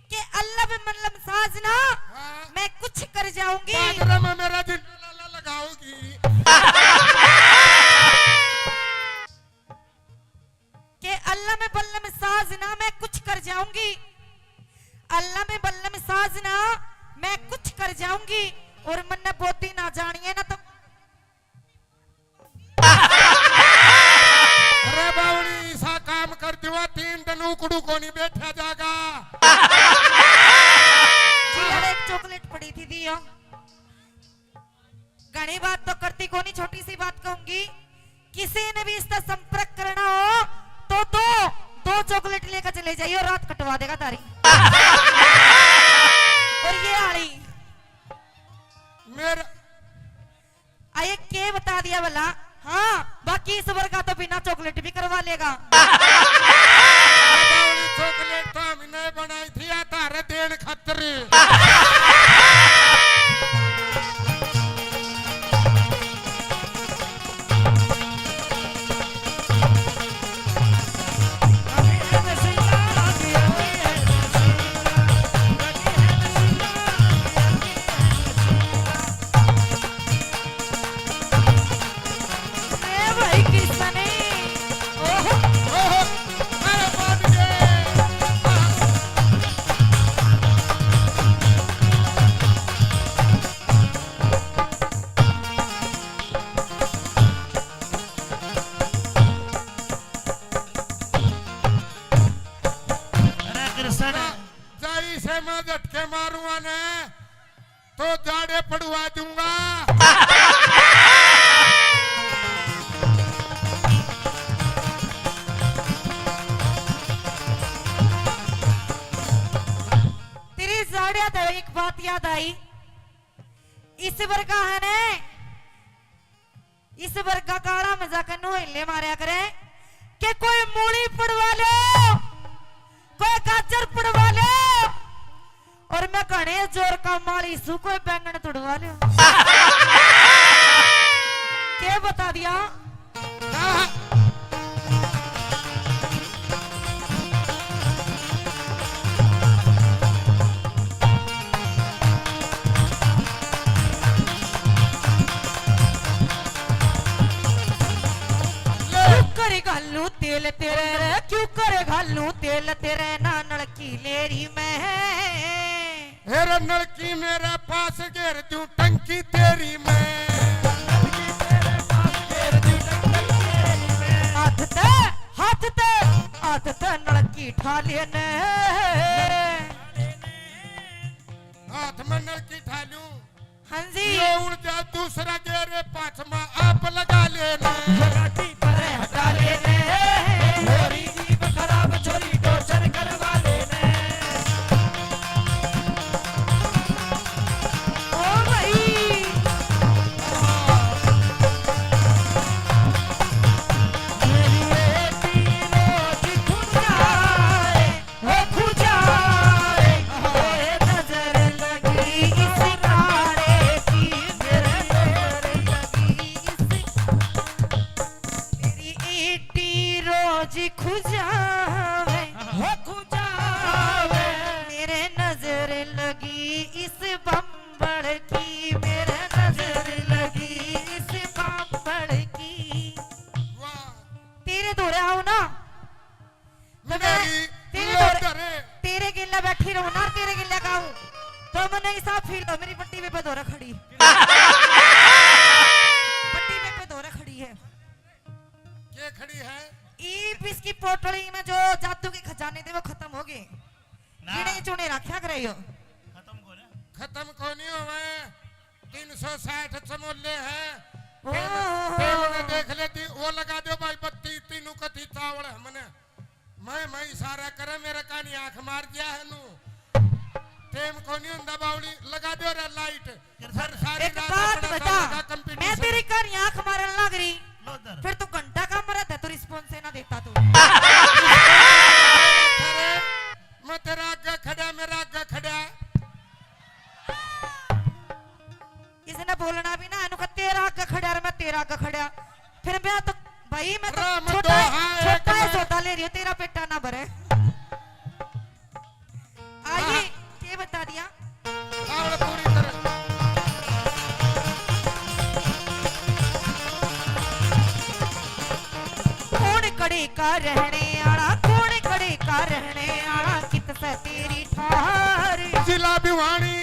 कि अल्लम बल्लम साजना, हाँ। मैं कुछ कर जाऊंगी। बादरा में मेरा जिंदा लाला लगाओगी। कि अल्लम बल्लम साजना, मैं कुछ कर जाऊंगी। अल्लम बल्लम साजना, मैं कुछ कर जाऊंगी। और मन्ने बोदी ना जानिए ना तो अरे बावली, ऐसा काम कर दिवा, तीन दिन उकड़ू को नहीं बैठा जागा। जी, यार, एक चॉकलेट पड़ी थी, दियो। घणी बात तो करती कोनी, छोटी सी बात कहूंगी, किसी ने भी इसका संपर्क करना हो तो दो, दो चॉकलेट लेकर चले जाइए, रात कटवा देगा तारी। और ये आली मेरा आये के बता दिया भला? हाँ, बाकी इस वर्गा तो बिना चॉकलेट भी करवा लेगा। बावली, चॉकलेट तो हमने बनाई थी, या तारे देन खातर। ए भाई किसने? ओहो। ओहो। अरे बाप रे। अरे कृष्ण। जाई से मैं झटके मारूंगा ने, तो जाड़े पड़वा दूंगा। तेरी जाड़िया तो एक बात याद आई, इस वर्गा है ने, इस वर्गा काला में जाकर नू हिले मारया करे कि कोई मूली पड़वा लो, कोई गाजर पड़वा लो, और मैं घणे जोर का माली सू, कोई बैंगन तुड़वा लो। के बता दिया? क्यों करे घालू तेल तेरे रे, क्यों करे घालू तेल तेरे, ना नलकी लेरी में। हेरे नलकी मेरे पास घेर दूं टंकी तेरी मैं। हाथ ते, हाथ ते, हाथ ते नलकी ठा लेने। हाथ में नलकी ठा लूं। हाँ जी। यो उड़ जा दूसरा गेरे, पाछमा आप लगा लेने। ये गाड़ी परे हटा लेने। छोरी जीभ खराब, छोरी टॉर्चर करवा लेने। ओ भाई। मेरी बेटी रोज खुद जाए। ओ खुजाए, जी खुजावे, हो खुजावे। मेरे नजर लगी इस बम्बल की, मेरे नजर लगी इस बम्बल की। वाह। तेरे धोरे आऊं ना, तो मैं मेरी तेरे धोरे, लोटर। तेरे गेला बैठी रहूं ना, तेरे गेला गाऊं, तो मन्ने ऐसा फील हो, मेरी बट्टी पे धोरे खड़ी। बट्टी पे धोरे खड़ी है। के खड़ी है? ईब इसकी पोटली में जो जादू के खजाने थे, वो खत्म हो गए। ना। गिने चुने रखा करे यो। खत्म को ना। खत्म को नहीं होवे। तीन सौ साठ चमोले हैं। ओहो। पेड़, पेड़ ने देख लेती, वो लगा दो भाई बत्ती, तीनों कथी चावल हमने। मैं, मैं इशारा करे, मेरे कानी आंख मार दिया है नू। टेम को नहीं होंदा बावली, लगा दो रे लाइट। फिर सारी एक रात बात अपना बता, साला का मैं competition। तेरी कानी आंख मारन लग रही, लो इधर। फिर तू घंटा का मरा था, तू रिस्पॉन्स ही ना देता तू। अरे, मैं तेरा आगे खड़ा, मेरा आगे खड़ा। इसने बोलना भी ना, इनको तेरा आगे खड़ा और मैं तेरा आगे खड़ा। फिर मैं तो, भाई, मैं तो राम छोटा, दोहा है छोटा है कमर। सौदा ले रही हूँ, तेरा पेटा ना भरे। आइए, हाँ। ये बता दिया। चावल पूरी तरह। कौन कड़े का रहने आला, कौन कड़े का रहने आला, कित से तेरी ठार। जिला भिवानी,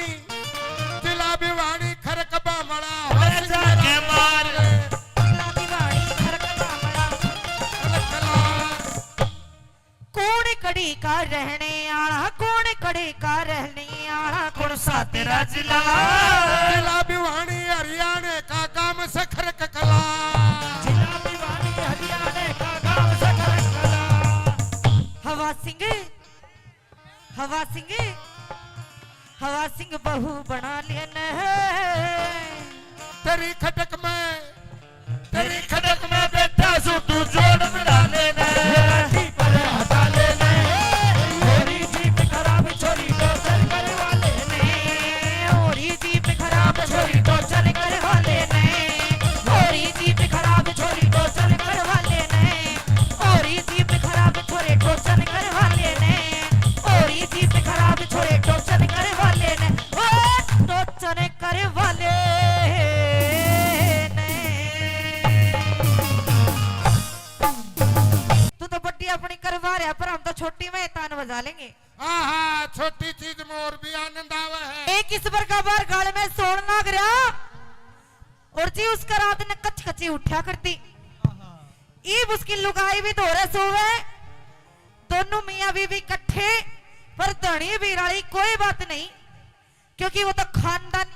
जिला भिवानी, खरक बामला, अरे जाके मार। जिला भिवानी, खरक बामला। कौन कड़ी का रहने आला, कौन कड़ी का रहने आला, कौन सा तेरा जिला? जिला भिवानी हरियाणा का गांव सखर ककला। जिला भिवानी हरियाणा का गांव सखर ककला। हवा सिंह, हवा सिंह, हवा सिंह बहू बना लेना है। तेरी खटक में, तेरी खटक में बैठा सू तू जोड़ मिला लेना। मेरा जी पर हटा लेना। मेरी जीप खराब छोरी टोचर करवा लेना। मेरी जीप खराब छोरी टोचर करवा लेना। मेरी जीप खराब छोरी टोचर करवा लेना। मेरी जीप खराब छोरे टोचन करवा लेने। मेरी जीप खराब छोरे टोचन करवा लेने। ओ टोचन करवा लेने। तू तो बड्डी अपनी करवा रहा, पर हम तो छोटी में तान बजा लेंगे। हाँ, हाँ, छोटी चीज में और भी आनंद आवे है। एक इस बार का बार गाल में सोन लाग रहा, और जी उसका रात ने कच कची उठा करती। ईब उसकी लुगाई भी धोरे सोवे, दोनों मियाँ बीवी इकट्ठे, पर धनी बिराली कोई बात नहीं, क्योंकि वो तो खानदान।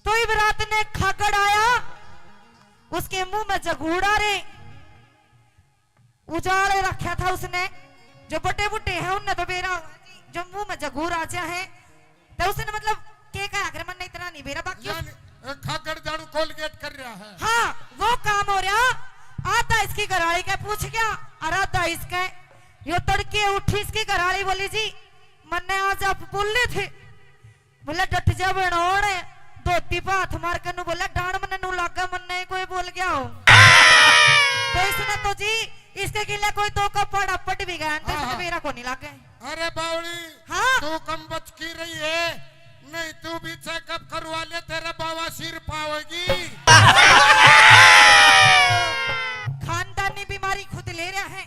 तो ईब रात ने खागड़ आया, उसके मुंह में जगूड़ा रे। उजाड़ रखा था उसने, जो बड़े बूढ़े हैं उनने तो बेरा, जो मुंह में जगूर आ जा है, तो उसने मतलब के कहा, अगर मन इतना नहीं बेरा, बाकी उस यानी, अ, खागड़ जानू कोलगेट कर रहा है। हाँ, वो काम हो रहा। आधा इसकी घराली के पूछ गया और आधा इसके। यो तड़के उठी, इसकी घराली बोली, "जी, मन्ने आज आप बोले थे।" बोले, "डट जा बनोड़।" धोती पे हाथ मार के नू बोले, "डांड मन्ने नू लागे, मन्ने कोई बोल गया हो।" तो इसने तो जी, इसके गिले कोई दो का पाड़ा पट भी गया, तो हाँ, इसने हाँ। मेरा को नहीं लागे। अरे बावली, हाँ। तू कम बच की रही है, नहीं तू भी चेकअप करवा ले, तेरा बवासीर पावेगी। खानदानी बीमारी खुद ले रहा है।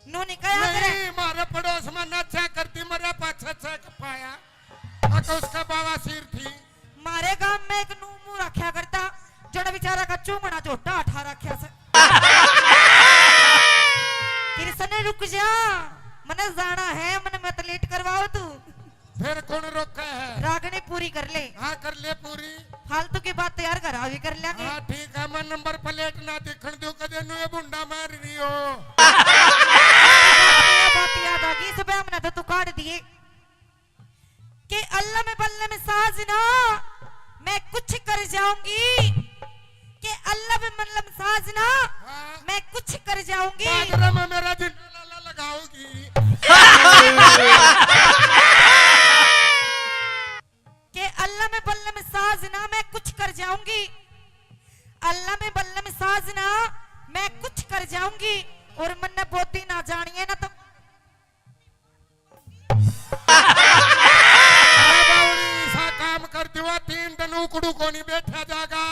नू नहीं कहा करे। नहीं, मारे पड़ोस में ना चेक करती, मरे पाछे चेक पाया। अक उसका बवासीर थी। मारे गांव में एक नू मुंह रखा करता, जड़ा बेचारा का चूमड़ा झोटा उठा रखा से। कृष्ण रुक जा, मने जाना है, मने मत लेट करवाओ तू। फिर कौन रोका है? रागनी पूरी कर ले। हाँ, कर ले पूरी। फालतू की बात यार घर आ भी कर लेंगे। हाँ, ठीक है, मैं नंबर प्लेट ना दिखण दूं, कदे नू ये भुंडा मार रही हो। बात याद आ गई, इस पे हमने तो तू काट दिए। के अल्लम बल्लम साजना, मैं कुछ कर जाऊंगी। के अल्लम बल्लम साजना, हाँ। मैं कुछ कर जाऊंगी। बाजरा में मेरा जिंदा लाला लगाओगी। के अल्लम बल्लम साजना, मैं कुछ कर जाऊंगी। अल्लम बल्लम साजना, मैं कुछ कर जाऊंगी और मन्ने बोती ना जानिए ना तो। अरे बावड़ी, ऐसा काम कर दिवा, तीन दिन उकड़ू को नहीं बैठा जागा।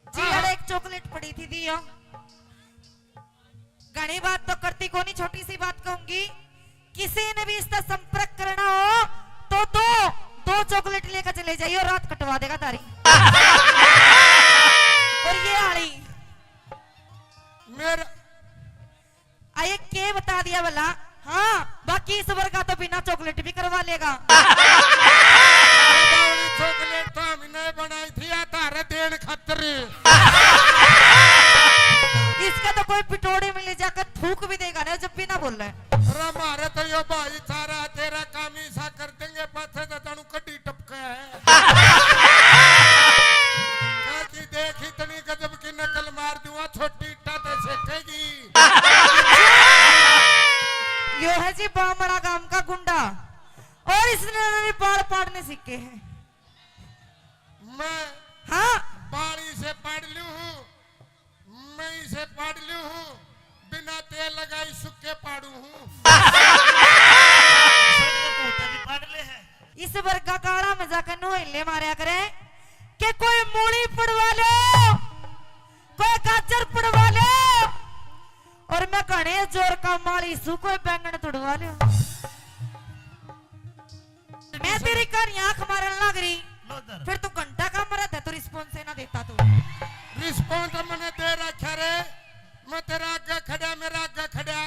जी, हाँ। अरे एक चॉकलेट पड़ी थी, दियो। घणी बात तो करती कोनी, छोटी सी बात कहूंगी, किसी ने भी इसका संपर्क करना हो तो दो, दो चॉकलेट लेकर चले जाइए, रात कटवा देगा तारी। और ये आली मेरा आ, ये के बता दिया भला? हाँ, बाकी इस वर्गा तो बिना चॉकलेट भी करवा लेगा। चॉकलेट तो हमने बनाई थी या तारे देन खातर। इसका तो कोई पिटोड़ी में ले जाकर थूक भी देगा ना, जब भी ना बोले। अरे मारे तो यो भाई सारा तेरा काम ही सा कर देंगे, पाछे तो जानू कड्डी टपका है। काकी देख, इतनी गजब की नकल मार दूंगा, छोटी इट्टा तो सेकेगी। यो है जी बामड़ा गांव का गुंडा, और इसने भी बाल पाड़ने सीखे हैं। मैं हाँ। बाल इसे पाड़ लूं हूँ, मैं इसे पाड़ लूं हूँ, बिना तेल लगाई सुक्के पाड़ू हूँ। इसे तो भूत भी पाड़ ले है। इस वर्गा काला में जाकर नोहले मारया करे कि कोई मूली पड़वा लो, कोई गाजर पड़वा लो, और मैं घणे जोर का माली सू कोई बैंगन तुड़वा लो। मैं तेरी कहानी आंख मारन लग रही, लो इधर। फिर तू घंटा का मरा था, तू रिस्पॉन्स ही ना देता तू। रिस्पॉन्स मैंने दे रखा रे, मैं तेरा आगे खड़ा, मेरा आगे खड़ा।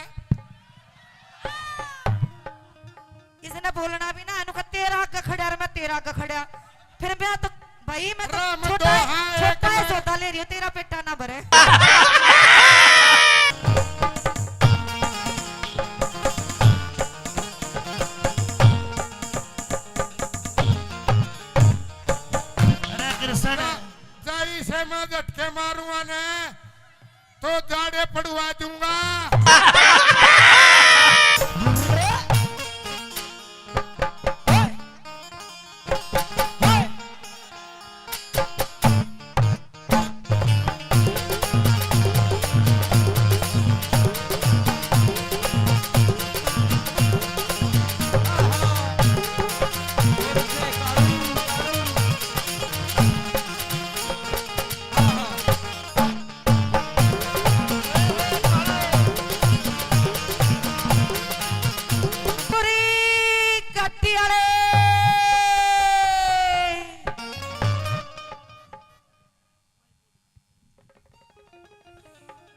इसने बोलना भी ना, इन्हों का तेरा आगे खड़ा और मैं तेरा आगे खड़ा। फिर मैं तो, भाई, मैं तो राम छोटा है, दोहा छोटा एक है, ना। सौदा ले रही हूँ, तेरा पेटा ना भरे। अरे कृष्ण। जाई से मैं झटके मारूंगा ने, तो जाड़े पड़वा दूंगा।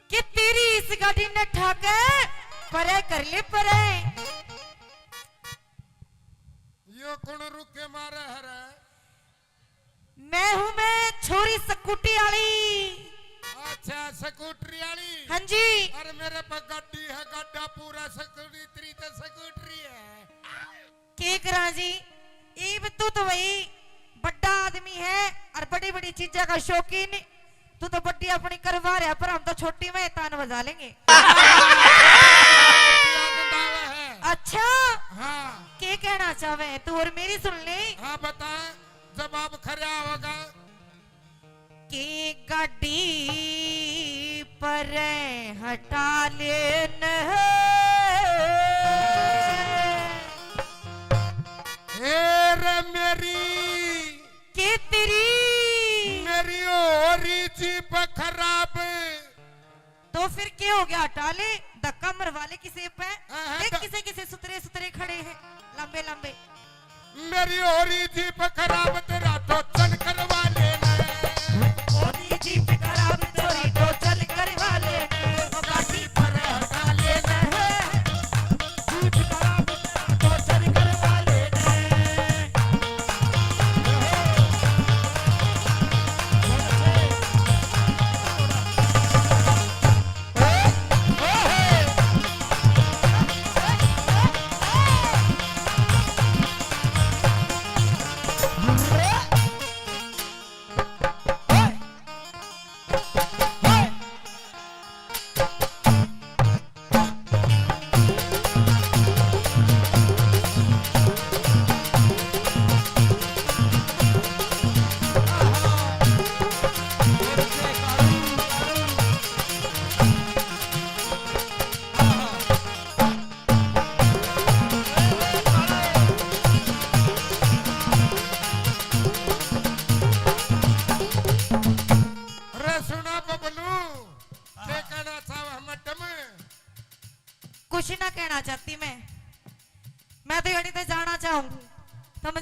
कि तेरी इस गाड़ी ने ठाके परे कर ले परे। यो कौन रुके मारे हरे? मैं हूँ मैं छोरी स्कूटी आली। अच्छा, स्कूटरी आली। हाँ जी। अरे मेरे पे गाड़ी है, गाड़ा पूरा स्कूटरी, तेरी तो स्कूटरी है। के करा जी, इब तू तो भाई बड़ा आदमी है और बड़ी बड़ी चीजा का शौकीन। तू तो बड़ी अपनी करवा रहा, पर हम तो छोटी में तान बजा लेंगे। आनंद आवे है। अच्छा, हाँ। के कहना चाहे तू और मेरी सुन ले। हाँ, बता, जवाब खरा होगा। की गाड़ी पर हटा लेन। ए रे मेरी, के तेरी? मेरी हो रही जीप खराब। तो फिर के हो गया? हटा ले, धक्का मरवा ले किसी पे। हाँ, हाँ, देख, ध- किसे किसे सुतरे सुतरे खड़े हैं, लंबे लंबे। मेरी हो रही जीप खराब, तेरा टोचन करवा लेना। हो रही जीप खराब, तेरी टोचन करवा लेना। वो गाड़ी पर हटा लेना। जीप खराब, तेरा टोचन करवा लेना।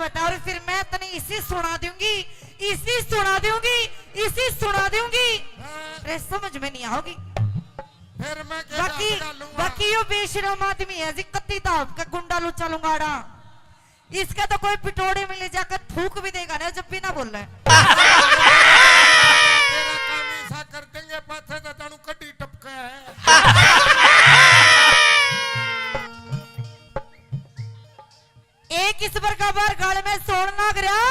बता, और फिर मैं तने इसी सुना दूंगी, इसी सुना दूंगी, इसी सुना दूंगी। हाँ। अरे, समझ में नहीं आओगी। फिर मैं के बाकी, बाकी यो बेशरम आदमी है जी, कत्ती दाब का गुंडा लुच्चा लुंगाड़ा। इसका तो कोई पिटोड़े में ले जाकर थूक भी देगा ना, जब भी ना बोले। तेरा काम ऐसा कर देंगे, पाछे तो जानू कड्डी टपका है। एक इस बरगा बार गाल में सोण लाग रहा,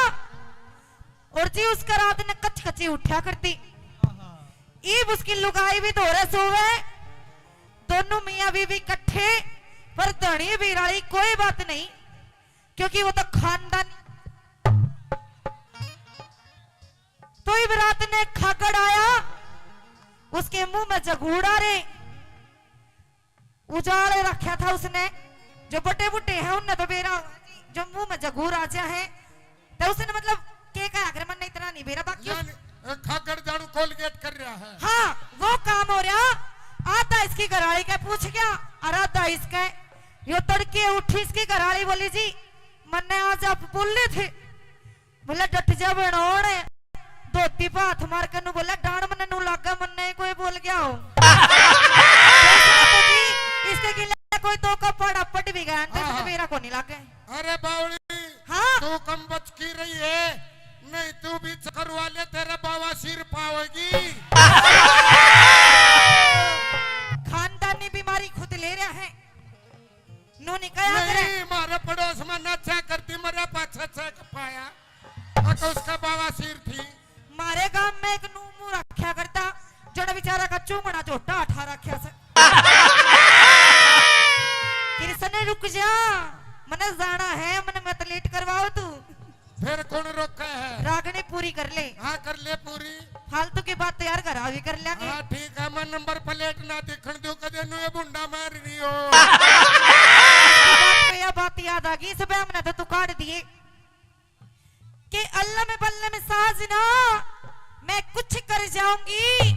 और जी उसका रात ने कच कची उठा करती। ईब उसकी लुगाई भी धोरे सोवे, दोनों मियाँ बीवी इकट्ठे, पर धनी बिराली कोई बात नहीं, क्योंकि वो तो खानदान। तो इब रात ने खागड़ आया, उसके मुंह में जगूड़ा रे। उजाड़ रखा था उसने, जो बड़े बूढ़े हैं उनने तो बेरा, जो मुंह में जगूर आ जा है, तो उसने मतलब के कहा, अगर मन इतना नहीं बेरा, बाकी उस यानी, अ, खागड़ जाड़ू कोलगेट कर रहा है। हाँ, वो काम हो रहा। आधा इसकी घरवाली के पूछ गया और आधा इसके। यो तड़के उठी, इसकी घरवाली बोली, "जी, मन्ने आज आप बोले थे।" बोले, "डट जा बनोण।" धोती पे हाथ मार के नू बोले, "डांड मन्ने नू लागे, मन्ने ही कोई बोल गया हो।" तो इसने तो जी, इसके गिले कोई दो का पाड़ा पट भी गया, तो इसने हाँ। मेरा को नहीं लागे। अरे बावली, हाँ। तू कम बच की रही है, नहीं तू भी चक्कर वाले तेरा बाबा सिर पावेगी। खानदानी बीमारी खुद ले रहा है। नू नहीं कहा करे। नहीं, मारे पड़ोस में ना छह करती, मरे पाछे छह पाया। और तो उसका बाबा सिर थी। मारे गांव में एक नू मुंह रखा करता, जड़ा बेचारा का चूंगड़ा झोटा उठा रखा से। कृष्ण, रुक जा, मने जाना है, मने मत लेट करवाओ तू। फिर कौन रोका है? रागनी पूरी कर ले। हाँ, कर ले पूरी। फालतू की बात तो यार घर आ भी कर लेंगे। हाँ, ठीक है, मैं नंबर प्लेट ना दिखण दूं, कदे नू ये भुंडा मार रही हो। इसकी बात पे यह बात याद आ गई, इस बहम ने तो तू काट दिए। कि अल्लम बल्लम साजना, मैं कुछ कर जाऊंगी।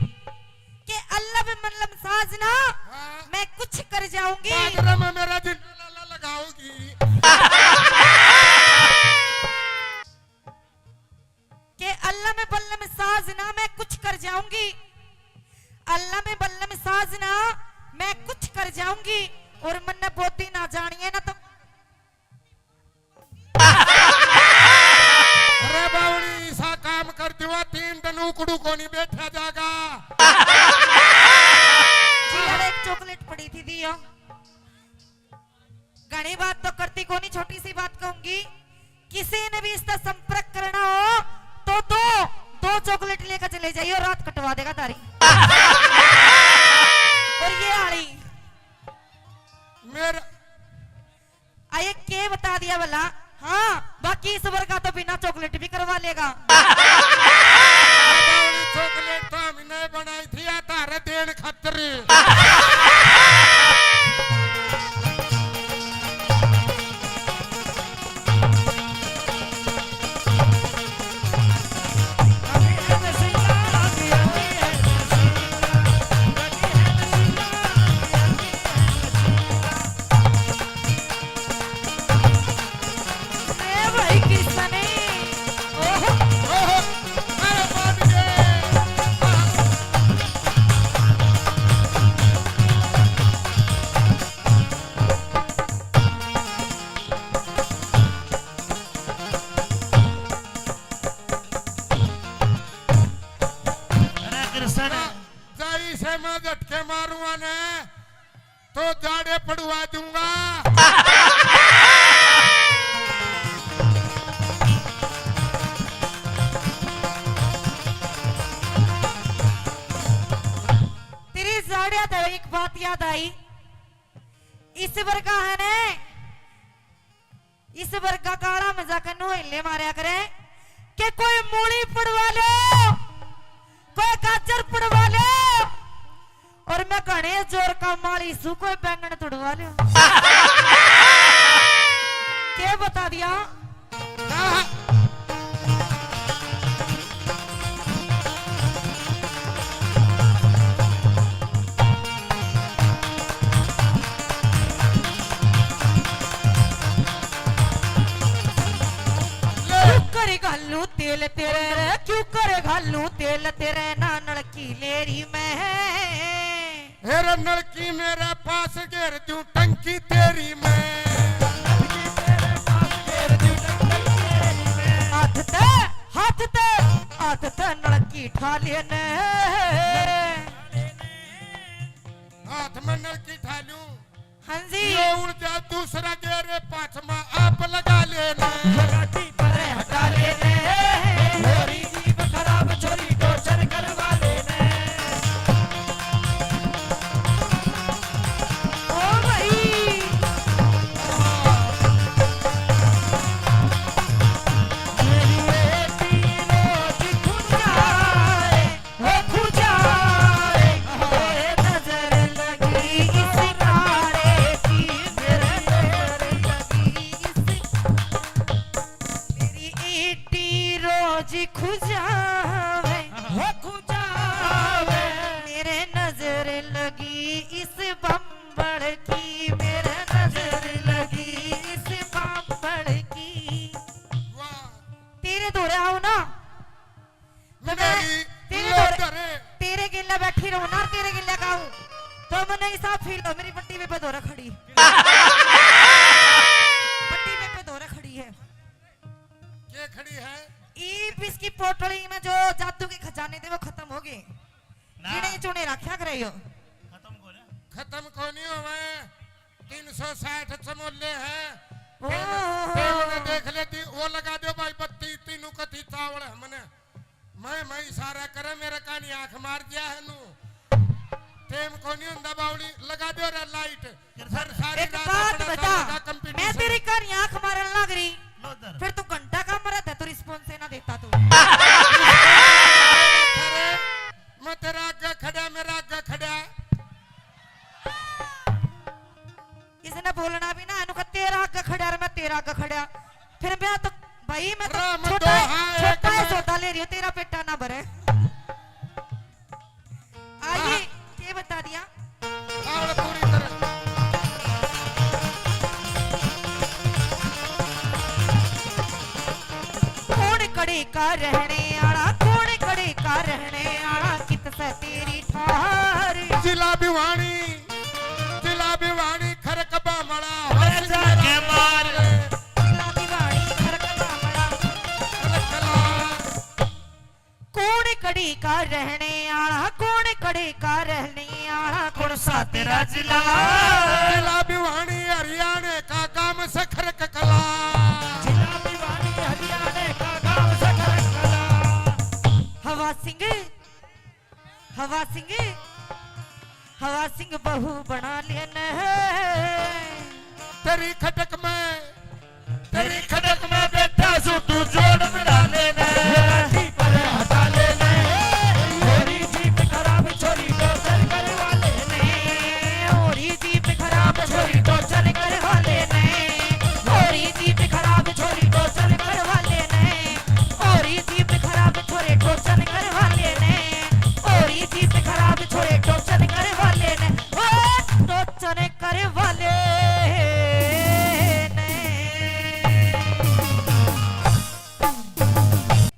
कि अल्लम बल्लम साजना, हाँ। मैं कुछ कर जाऊंगी। बाजरा में मेरा जिंदा लाला लगाओगी। कि अल्लम बल्लम साजना, मैं कुछ कर जाऊंगी। अल्लम बल्लम साजना, मैं कुछ कर जाऊंगी। और मन्ने बोदी ना जानिए ना तो अरे बावड़ी, ऐसा काम कर दिवा, तीन दिन उकड़ू कोनी बैठा जागा। जी, यार, एक चॉकलेट पड़ी थी, दियो। घणी बात तो करती कोनी, छोटी सी बात कहूंगी, किसी ने भी इसका संपर्क करना हो तो दो, दो चॉकलेट लेकर चले जाइए, रात कटवा देगा तारी। और ये आली मेरा आए के बता दिया भला? हाँ, बाकी इस वर्गा तो बिना चॉकलेट भी करवा लेगा। चॉकलेट तो हमने बनाई थी या तारे देन खातर। ए भाई किसने? ओहो। ओहो। अरे बाप रे। अरे कृष्ण। जा, जा इसे मैं झटके मारूंगा ने। तो जाड़े पड़वा दूंगा। तेरी जाड़िया तो एक बात याद आई, इस वर्गा है ने इस वर्गा काला में जाकर नोहले मारया करे के कोई मूली पड़वा लो, कोई गाजर पड़वा लो, और मैं घणे जोर का माली सू, कोई बैंगन तुड़वा लो। के बता दिया? कर घालू तेल तेरे रे, क्यों कर घालू तेल तेरे, ना नलकी लेरी में। हे रे नलकी मेरे पास घेर दूं टंकी तेरी मैं। हाथ ते, हाथ ते, हाथ ते नलकी ठा लेने। हाथ में नलकी ठा लूं। हाँ जी। यो उड़ जा दूसरा गेरे पाछ में आप लगा लेना। लगाती परे हटा लेने। छोरी जीप खराब छोरी टोचर करवा लेने। ओ भाई। मेरी बेटी रोज खुद आए। हो खुजाए, ओए नजर लगी इस काले की, मेरे नजर लगी इस, मेरी ईटी रोज खुजावे, हो खुजावे, मेरे नजर लगी इस बम्बड़ की, मेरे नजर लगी इस बम्बड़ की। वाह। तेरे धोरे आऊं ना, तो मैं मेरी तेरे लो धोरे, धरे। तेरे गेल्या बैठी रहूं ना, तेरे गेल्या गाऊं, तो मन्ने ऐसा फील हो, मेरी बड्डी बेबे धोरे खड़ी। बड्डी बेबे धोरे खड़ी है। के खड़ी है? ईब इसकी पोटली में जो जादू के खजाने थे, वो खत्म हो गए। ना। गिने चुने रखा करे यो। खत्म को ना। खत्म को नहीं होवे। तीन सौ साठ चमोले हैं। ओहो। टेम, टेम ने देख लेती, वो लगा दो भाई बत्ती, तीनों कथी चावल है मने। मैं, मैं इशारा करे, मेरे कानी आंख मार दिया है नू। टेम को नहीं हुंदा बावली, लगा दो रे लाइट। फिर सारी एक रात बात अपना बता, सामने का मैं competition। तेरी कानी आंख मारन लग रही, लो इधर। फिर तू घंटा का मरद है, तू response ही ना देता तू। अरे, मैं तेरा आगे खड़ा, मेरा आगे खड़ा। इसने बोलना भी ना, इनको तेरा आगे खड़ा और मैं तेरा आगे खड़ा। फिर मैं तो, भाई, मैं तो राम छोटा है, दोहा है छोटा है, कमर। सौदा ले रही हूँ, तेरा पेटा ना भरे। आइए, हाँ। के बता दिया? ताल पूरी तरह। कौन कड़े का रहने आला, कौन कड़े का रहने आला, कित से तेरी ठार। जिला भिवानी, जिला भिवानी, खरक बामला, अरे जाके मार। जिला भिवानी, खरक बामला। खरक बामला। कौन कड़ी का रहने आला, कौन कड़ी का रहने आला, कौन सा तेरा जिला? जिला भिवानी हरियाणा का गांव सखर ककला। जिला भिवानी हरियाणा का गांव सखर ककला। हवा सिंह, हवा सिंह, हवा सिंह बहू बना लेना है। तेरी खटक में, तेरी खटक में बैठा सू तू जोड़ मिला लेना। लाठी पर हटा लेना। छोरी जीप खराब, छोरी टोचर करवा लेना। छोरी जीप खराब, छोरी टोचर करवा लेना। छोरी जीप खराब, छोरी टोचर करवा लेना। छोरी जीप खराब, छोरे टोचर करवा लेना। छोरी जीप खराब, छोरे टोचर करवा लेना। ओ टोचर करवा लेना।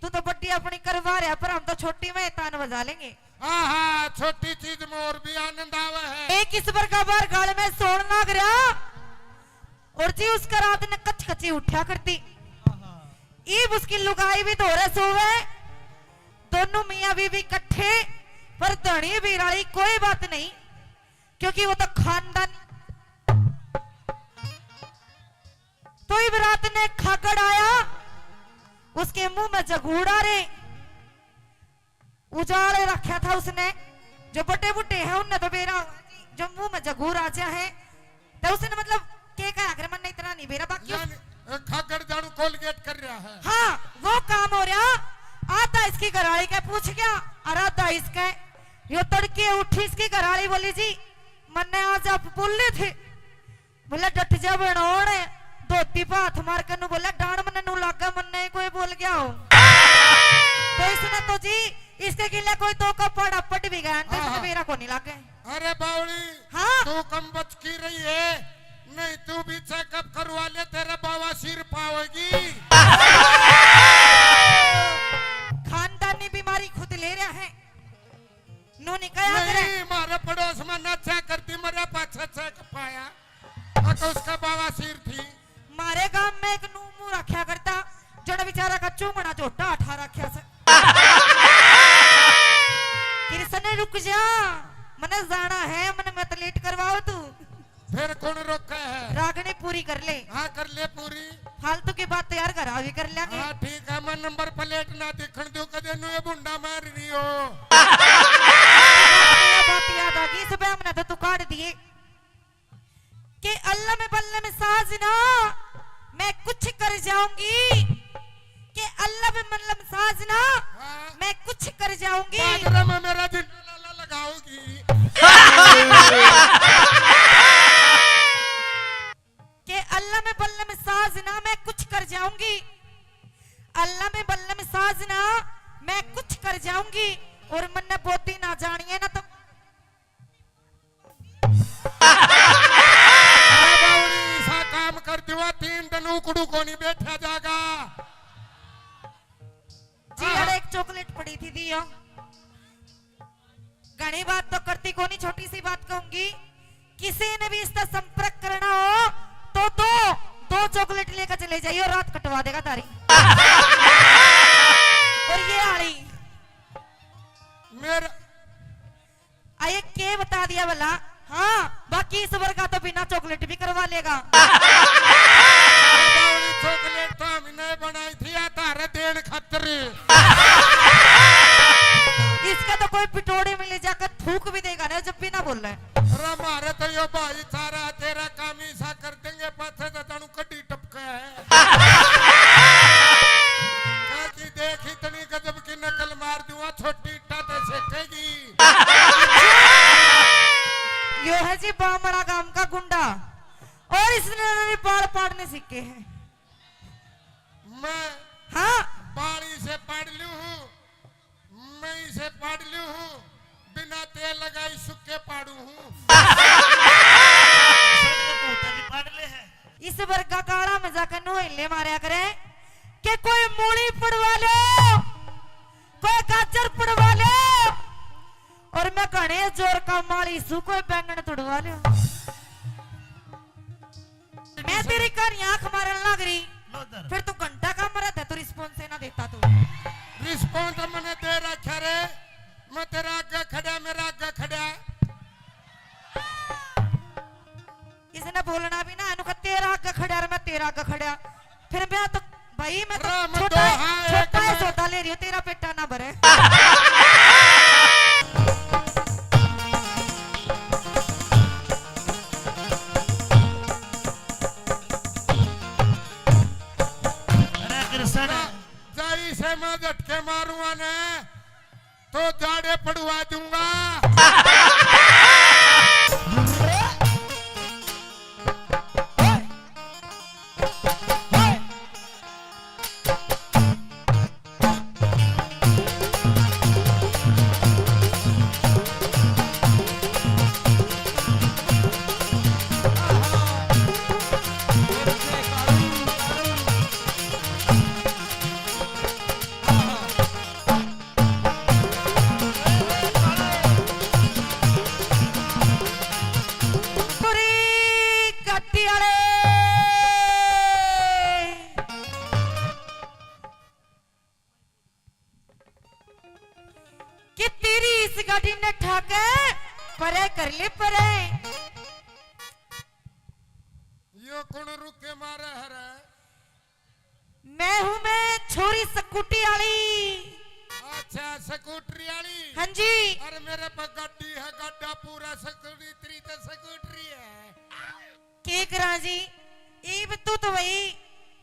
तू तो बड्डी अपनी करवा रहा, पर हम तो छोटी में तान बजा लेंगे। हाँ, हाँ, छोटी चीज में और भी आनंद आवे है। एक इस बार का बार गाल में सोन लाग रहा, और जी उसका रात ने कच कची उठा करती। ईब उसकी लुगाई भी धोरे सोवे, दोनों मियाँ बीवी इकट्ठे, पर धनी बीराली कोई बात नहीं, क्योंकि वो तो खानदानी। तो ईब रात ने खागड़ आया, उसके मुंह में जगूड़ा रे। उजाड़ रखा था उसने, जो बड़े बूढ़े हैं उनने तो बेरा, जो मुंह में जगूर आ जा है, तो उसने मतलब के कहा, अगर मन इतना नहीं बेरा, बाकी उस यानी, अ, खागड़ जाड़ू कोलगेट कर रहा है। हाँ, वो काम हो रहा। आधा इसकी घराली के पूछ गया और आधा इसके। यो तड़के उठी, इसकी घराली बोली, "जी, मन्ने आज आप बोले थे।" बोले, "डट जा बनोड़।" धोती पे हाथ मार के नू बोले, "डांड मन्ने नू लागे, मन्ने ही कोई बोल गया हो।" तो इसने तो जी, इसके गिले कोई दो का पाड़ा पट भी गया, तो इसने हाँ। मेरा को नहीं लागे। अरे बावली, हाँ। तू कम बच की रही है, नहीं तू भी चेकअप करवा ले, तेरे बवासीर पावेगी। सारा का चूंगना झोटा उठा रखा से। कृष्ण, रुक जा, मने जाना है, मने मत लेट करवाओ तू। फिर कौन रोका है? रागनी पूरी कर ले। हाँ, कर ले पूरी। फालतू की बात तो यार घर आ भी कर लेंगे। हाँ, ठीक है, मैं नंबर प्लेट ना दिखण दूं, कदे नु ये भुंडा मार रही हो। ये बात याद आ गई, सुबह हमने तो तू काट दिए। कि अल्लम बल्लम साजना, मैं कुछ कर जाऊंगी। कि अल्लम बल्लम साजना, हाँ। मैं कुछ कर जाऊंगी। बाजरा में मेरा जिंदा लाला लगाओगी। कि अल्लम बल्लम साजना, मैं कुछ कर जाऊंगी। अल्लम बल्लम साजना, मैं कुछ कर जाऊंगी। और मन्ने बोती ना जानिए ना तो अरे बावड़ी, ऐसा काम कर दिवा, तीन दिन उकड़ू को नहीं बैठा जागा। जी, यार, एक चॉकलेट पड़ी थी, दियो। घणी बात तो करती कोनी, छोटी सी बात कहूंगी, किसी ने भी इसका संपर्क करना हो तो दो, दो चॉकलेट लेकर चले जाइयो, रात कटवा देगा तारी। और ये आली मेरा आ, ये के बता दिया भला? हाँ, बाकी इस वर्गा तो बिना चॉकलेट भी करवा लेगा। अरे बावली, चॉकलेट तो हमने बनाई थी या तारे देन खातर। इसका तो कोई पिटोड़ी में ले जाकर थूक भी देगा ना, जब भी ना बोले। अरे मारे तो यो भाई सारा तेरा काम ही सा कर देंगे, पाछे तो जानू कड्डी टपका है। काकी देख, इतनी गजब की नकल मार दूंगा, छोटी इट्टा ते सेकेगी। यो है जी बामड़ा गांव का गुंडा, और इसने भी बाल पाड़ने सीखे हैं। मैं हाँ। बाल इसे पाड़ लूं हूँ, मैं इसे पाड़ लूं हूँ, बिना तेल लगाई सुक्के पाड़ू हूँ। सड़िए मुंह ते भी पाड़ ले है। इस वर्गा काला में जाकर नोहले मारया करे कि कोई मूली पड़वा लो, कोई गाजर पड़वा लो, और मैं घणे जोर का माली सू, कोई बैंगन तुड़वा लो। मैं तेरी कहानी आंख मारन लाग रही, लो इधर। फिर तू घंटा का मरा था, तू रिस्पॉन्स ही ना देता तू। रिस्पॉन्स मैंने दे रखा रे, मैं तेरा आगे खड़ा, मेरा आगे खड़ा। इसने बोलना भी ना, इनको तेरा आगे खड़ा और मैं तेरा आगे खड़ा। फिर मैं तो भाई, मैं तो राम छोटा, दो, हाँ, एक छोटा है, मैं सौदा ले रही हूँ, तेरा पेटा ना भरे। अरे कृष्ण। जा-, जाई से मैं झटके मारूंगा ने, तो जाड़े पड़वा दूंगा। पूरी गड्डी आले कि तेरी इस गाड़ी ने ठाके परे कर ले परे। यो कौन रुके मारे हरे? मैं हूँ मैं छोरी स्कूटी आली। अच्छा, स्कूटरी आली। हाँ जी। अरे मेरे पे गाड़ी है, गाड़ा पूरा स्कूटरी, तेरी तो स्कूटरी है। के करा जी, इब तू तो वही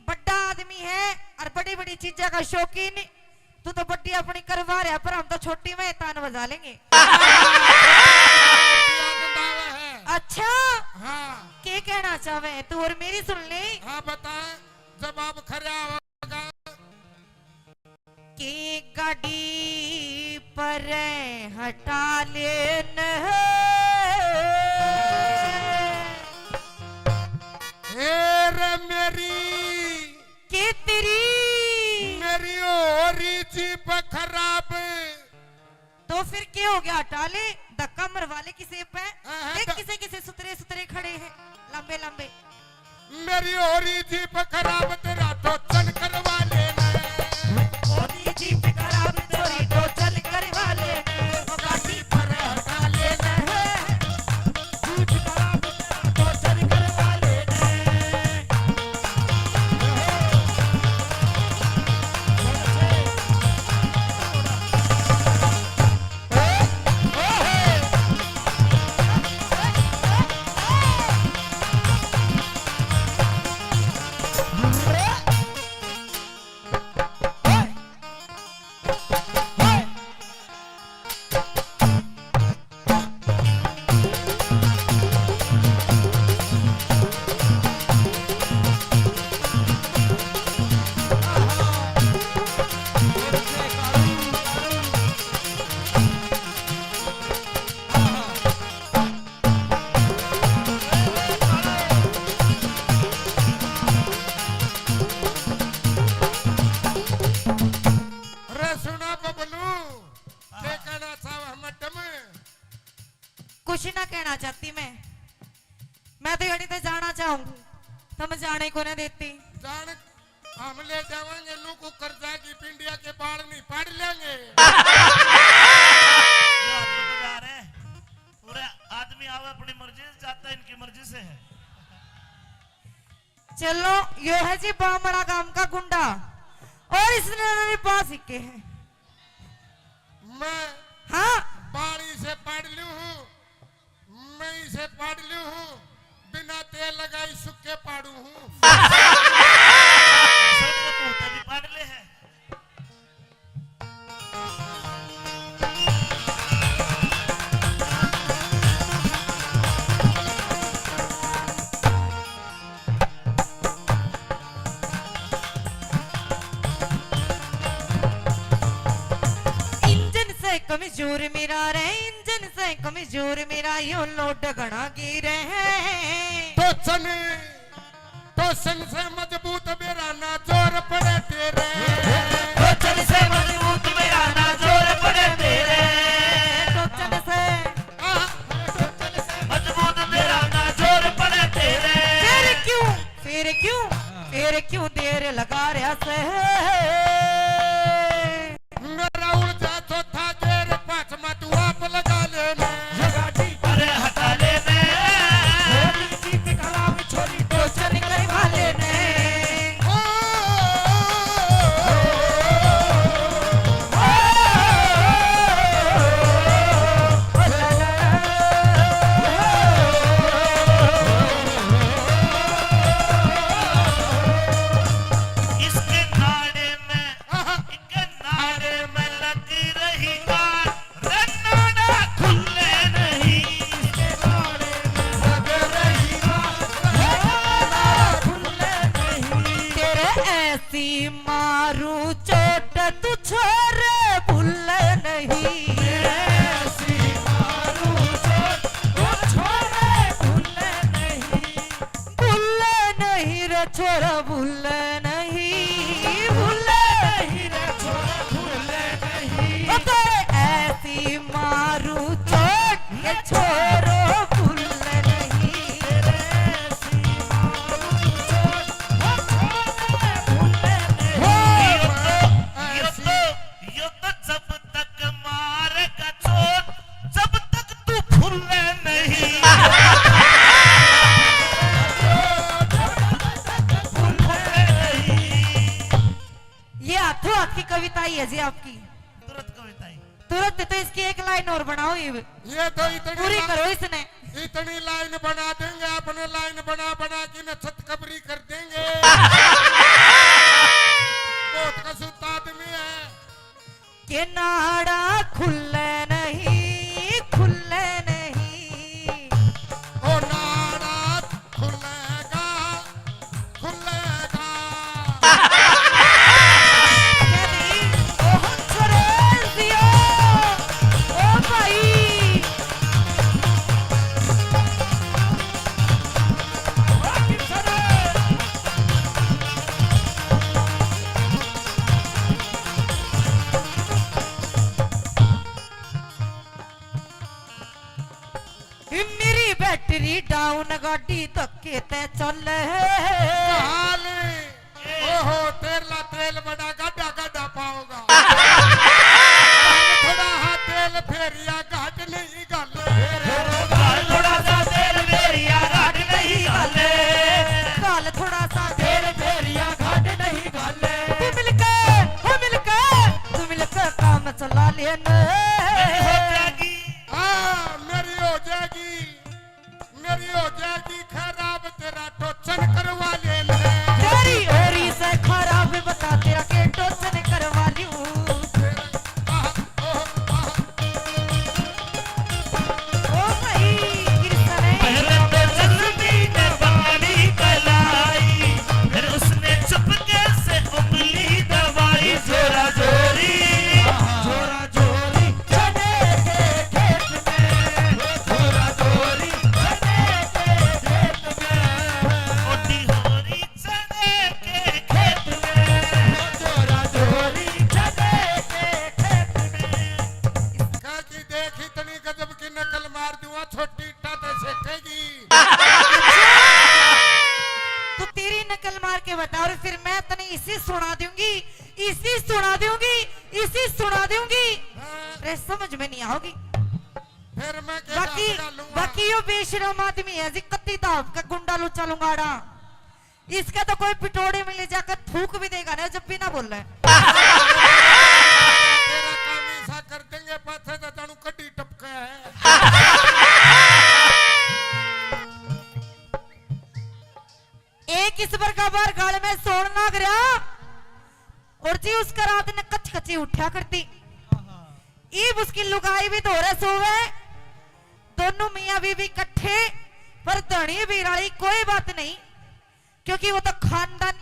बड़ा आदमी है और बड़ी बड़ी चीजा का शौकीन। तू तो बड़ी अपनी करवा रहा, पर हम तो छोटी में तान बजा लेंगे। आनंद आवे है। अच्छा, हाँ। के कहना चाहे तू और मेरी सुन ले। हाँ, बता, जवाब खरा होगा। के गाड़ी पर हटा लेन। ए रे मेरी, के तेरी, मेरी हो रही जीप खराब। तो फिर के हो गया? हटा ले, धक्का मरवा ले किसी पे। हाँ, हाँ, देख तो किसे किसे सुतरे सुतरे खड़े हैं, लंबे लंबे। मेरी हो रही जीप खराब, तेरा टोचन करवा लेना। रहना चाहती मैं। मैं तो यड़ी ते जाना चाहूंगी, तुम जाने को ना देती। जान, हम ले जावांगे नू कुकर जागी पिंडिया के बाल नहीं पाड़ लेंगे। ये आदमी तो जा रहे हैं। पूरे आदमी आवे अपनी मर्जी से, जाता इनकी मर्जी से है। चलो, यो है जी बामड़ा गांव का गुंडा, और इसने मेरे पास हिक्के हैं। मैं हाँ। बाड़ी से पाड़ लूं हूँ, मैं इसे पाड़ लूं हूँ, बिना तेल लगाई सुक्के पाड़ू हूँ। ऐसा नहीं, मुंह पे भी पाड़ ले है। इंजन से कमजोर मेरा रे, इंजन से कमजोर मेरा, यो लोड घणा गिरे है। तो चने टोसन से मजबूत मेरा ना जोर पड़े तेरे। टोसन से मजबूत मेरा ना जोर पड़े तेरे। टोसन से आह, मजबूत मेरा ना जोर पड़े तेरे। फिर क्यों, फिर क्यों, फिर क्यों देर लगा रहा से? मेरा उड़ जा चौथा गेर, पांचवा तू आप लगा लेना। अरे हटा लेने। छोरी की पिघला हुई छोरी तो चल करवा लेने। ओ, इसके नाड़े में, इसके नाड़े में लग रही गांठ, रे नाड़ा खुले नहीं। इसके नाड़े में लग रही गांठ, रे नाड़ा खुले नहीं। तेरे ऐसी मारू चोट तू छोरे भूले नहीं। तेरे ऐसी मारू चोट तू छोरे भूले नहीं। भूले नहीं रे छोरा, भूले नहीं, भूले नहीं रे छोरा, भूले नहीं। ओ तेरे ऐसी मारू चोट, ये छोरो भूले नहीं। तेरे ऐसी मारू चोट, ओ छोरा भूले नहीं। हो, यो तो, यो तो, यो तो जब तक मारेगा चोट, जब तक तू फूले नहीं। ये हाथों हाथ की कविता ही है जी आपकी। तुरंत कविता ही। तुरंत तो इसकी एक लाइन और बनाओ, ये ये तो इतनी पूरी ला-, करो इसने। इतनी लाइन बना देंगे, अपने लाइन बना बना के न छत कबरी कर देंगे। बहुत कसूता आदमी है। के नाड़ा खुले नहीं, खुले नहीं। ओ नाड़ा खुलेगा, खुलेगा। के नहीं? ओ हंसराज दियो, ओ भाई। मेरी बैटरी डाउन, गाड़ी धक्के ते चले। हाल, ओहो, तेरला तेल बड़ा गाडा गाडा पाओगा। थोड़ा हा तेल फेरिया घाट नहीं घाले। घाल थोड़ा सा तेल फेरिया घाट नहीं घाले। घाल थोड़ा सा तेल फेरिया घाट नहीं घाले। तू मिलके, हो मिलके, तू मिलके काम चला लेना। मेरी हो जाएगी। हाँ, मेरी हो जाएगी। मेरी हो जाएगी खराब, तेरा टोचन करवा लेने। तेरी होरी से खराब, बता तेरा के टोचन सुना दूंगी, इसी सुना दूंगी। हाँ। अरे, समझ में नहीं आओगी। फिर मैं के बाकी, बाकी यो बेशरम आदमी है जी, कत्ती दाब का गुंडा लुच्चा लुंगाड़ा। इसका तो कोई पिटोड़े में ले जाकर थूक भी देगा ना, जब भी ना बोले। तेरा काम ऐसा कर देंगे, पाछे तो जानू कड्डी टपका है। एक इस बरगा बार गाल में सोण लाग रहा, और जी उसका रात ने कच कची उठा करती। ईब उसकी लुगाई भी धोरे सोवे, दोनों मियाँ बीवी इकट्ठे, पर धनी बीराली कोई बात नहीं, क्योंकि वो तो खानदान।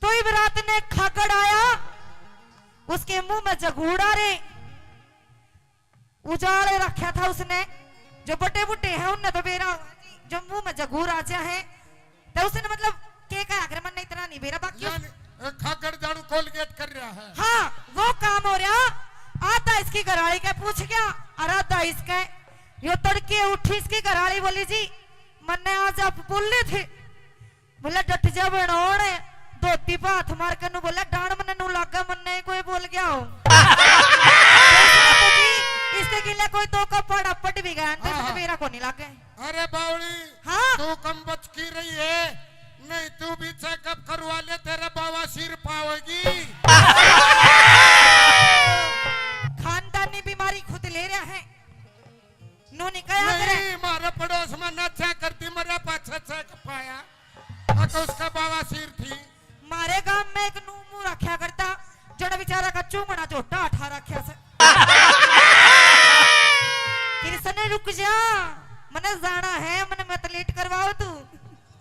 तो इब रात ने खागड़ आया, उसके मुंह में जगूड़ा रे, उजाले रखा था उसने। जो बड़े बूढ़े हैं, उनने तो बेरा, जो मुंह में जगूर आ जा है, तो उसने मतलब के कहा, अगर मन इतना नहीं बेरा, बाकी उस यानी, अ, खागड़ जानू कोलगेट कर रहा है। हाँ, वो काम हो रहा। आधा इसकी घराली के पूछ गया, और आधा इसके। यो तड़के उठी, इसकी घराली बोली, "जी, मन्ने आज आप बोले थे।" बोले, "डट जा बनोण।" धोती पे हाथ मार के नू बोले, "डांड मन्ने नू लागे, मन्ने ही कोई बोल गया हो।" तो इसने तो जी, इसके गिले कोई दो का पाड़ा पट भी गया, तो इसने हाँ। मेरा को नहीं लागे। अरे बावली, हाँ। तू कम बच की रही है, नहीं तू भी चेकअप करवा ले, तेरे बवासीर पावेगी। खानदानी बीमारी खुद ले रहा है, नू नहीं कहा करे। नहीं, मारे पड़ोस में ना चेक करती, मरे पाछे चेक पाया, अक उसका बवासीर थी। मारे गांव में एक नू मुंह रखा करता, जड़ा बेचारा का चूंगना झोटा उठा रखा से। कृष्ण, रुक जा, मने जाना है, मने मत लेट करवाओ तू।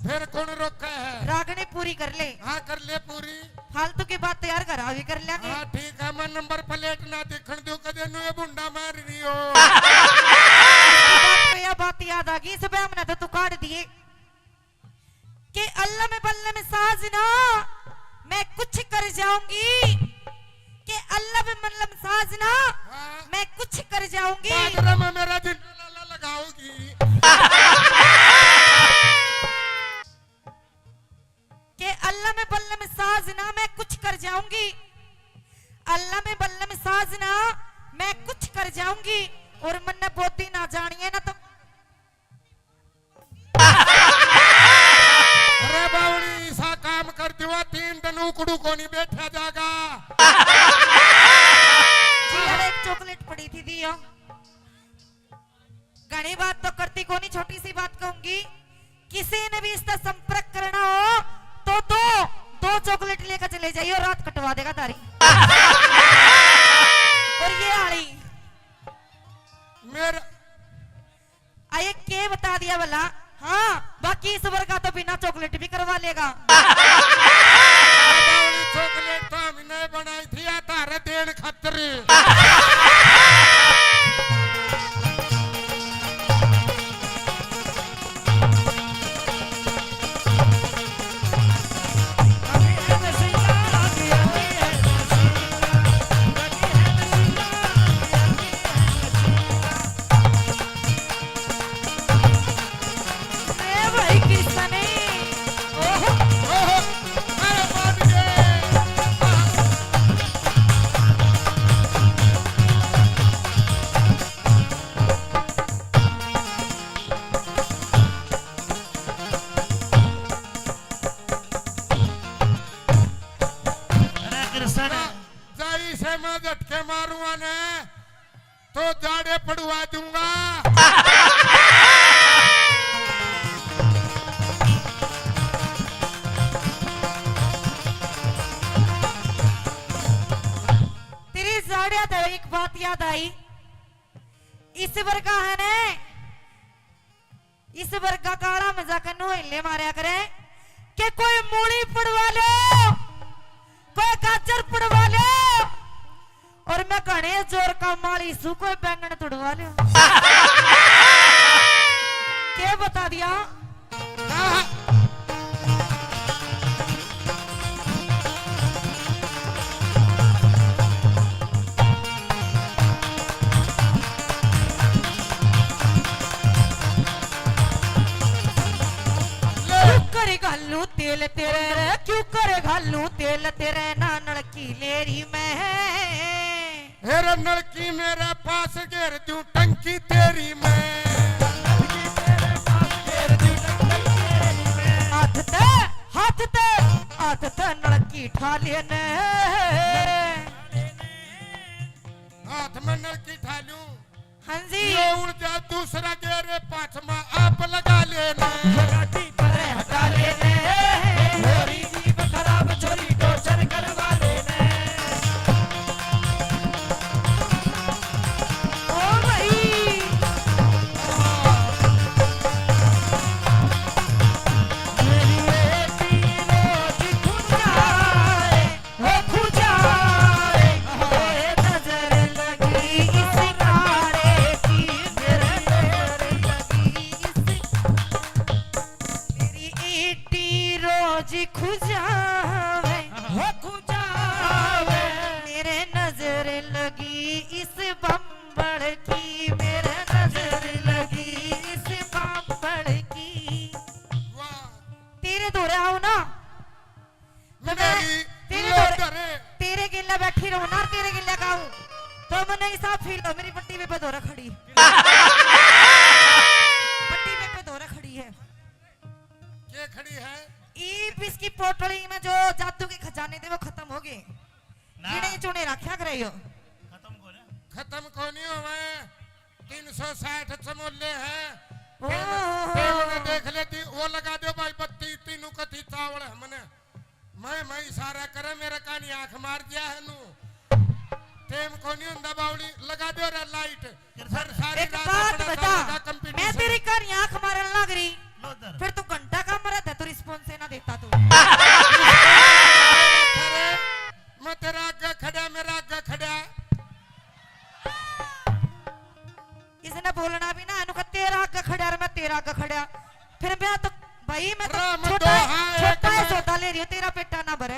फिर कौन रोका है? रागनी पूरी कर ले। हाँ, कर ले पूरी। फालतू की बात तो यार घर आ भी कर लेंगे। हाँ, ठीक है, मैं नंबर प्लेट ना दिखण दूं, कदे नुए भुंडा मार रही हो। इसकी बात पे यह बात याद आ गई, इस बहम ने तो तू काट दिए। के अल्लम बल्लम साजना, मैं कुछ कर जाऊंगी। के अल्लम बल्लम साजना, हाँ। मैं कुछ कर जाऊंगी। बादरा में मेरा जिंदा लाला लगाओगी। के अल्लम बल्लम साजना, मैं कुछ कर जाऊंगी। अल्लम बल्लम साजना, मैं कुछ कर जाऊंगी। और मन्ने बोधी ना जानिए ना तो अरे बावली, ऐसा काम कर दिवा, तीन दिन उकड़ू को नहीं बैठा जागा। जी, यार, एक चॉकलेट पड़ी थी, दियो। घणी बात तो करती कोनी, छोटी सी बात कहूंगी, किसी ने भी इसका संपर्क करना हो तो दो, दो चॉकलेट लेकर चले जाइए, रात कटवा देगा तारी। और ये आली मेरा आये के बता दिया भला? हाँ, बाकी इस वर्गा तो बिना चॉकलेट भी करवा लेगा। बावली, चॉकलेट तो हमने बनाई थी, या तारे देन खातर। ए भाई कृष्ण ने, ओहो। ओहो, अरे बाप रे। अरे कृष्ण। जा, जा इसे मैं झटके मारूंगा ने। तो जाड़े पड़वा दूंगा। तेरी जाड़े तो एक बात याद आई, इस वर्गा है ने, इस वर्गा काला में जाकर नोहले मारया करे कि कोई मूली पड़वा लो, कोई गाजर पड़वा लो, और मैं घणे जोर का माली सू, कोई बैंगन तुड़वा लो। के बता दिया? क्यों करे घालू तेल तेरे रे, क्यों करे घालू लूं तेल तेरे ना नलकी लेरी में। हेरे नलकी मेरे पास घेर दूं टंकी तेरी मैं। हाथ ते, हाथ ते, हाथ ते नलकी ठा लेने। हाथ में नलकी ठा लूं। हाँ जी। ये उड़ जा दूसरा गेर, पाछमा आप लगा लेना। ये गाड़ी परे हटा लेने, होरी जीप खराब छोरी टोचर करवा लेने। ओ भाई। मेरी बेटी रोज खुद आए। हो खुजाए, ए नजर लगी इस काले की, मेरी नजर लगी इस, मेरी ईटी रोज खुजावे, हो खुजावे। मेरे नजर लगी इस बम्बड़ की, मेरे नजर लगी इस बम्बड़ की। वाह। तेरे धोरे आओ ना, तो मैं मेरी तेरे लोग धोरे, धरे। तेरे गेल्या बैठी रहूं ना, तेरे गेल्या गाऊं, तो मन्ने हिसाब फील हो। मेरी बट्टी पे धोरे खड़ी, बट्टी पे धोरे खड़ी है। के खड़ी है? ईब इसकी पोटली में जो जादू के खजाने थे, वो खत्म हो गए। ना। गिने चुने रखा करे यो। खत्म को ना। खत्म को नहीं होवे। तीन सौ साठ चमोले हैं। ओ। टेम, टेम ने देख लेती, वो लगा दो भाई बत्ती, तीनों कथी चावल हमने। मैं, मैं इशारा करे, मेरे कानी आंख मार दिया है नू। टेम को नहीं हुंदा बावली, लगा दो रे लाइट। फिर सारी एक रात बात अपना बता, चलेगा कंपटीशन। मैं तेरी कानी आंख मारन लग रही, लो इधर। फिर तू घंटा का मरा था, तू रिस्पॉन्स ही ना देता तू। अरे, मैं तेरा आगे खड़ा, मेरा आगे खड़ा। इसने बोलना भी ना, इन्हों का तेरा आगे खड़ा और मैं तेरा आगे खड़ा। फिर मैं तो, भाई, मैं तो राम छोटा, दोहा है छोटा है, कमाल। सौदा ले रही हूँ, तेरा पेटा ना भरे।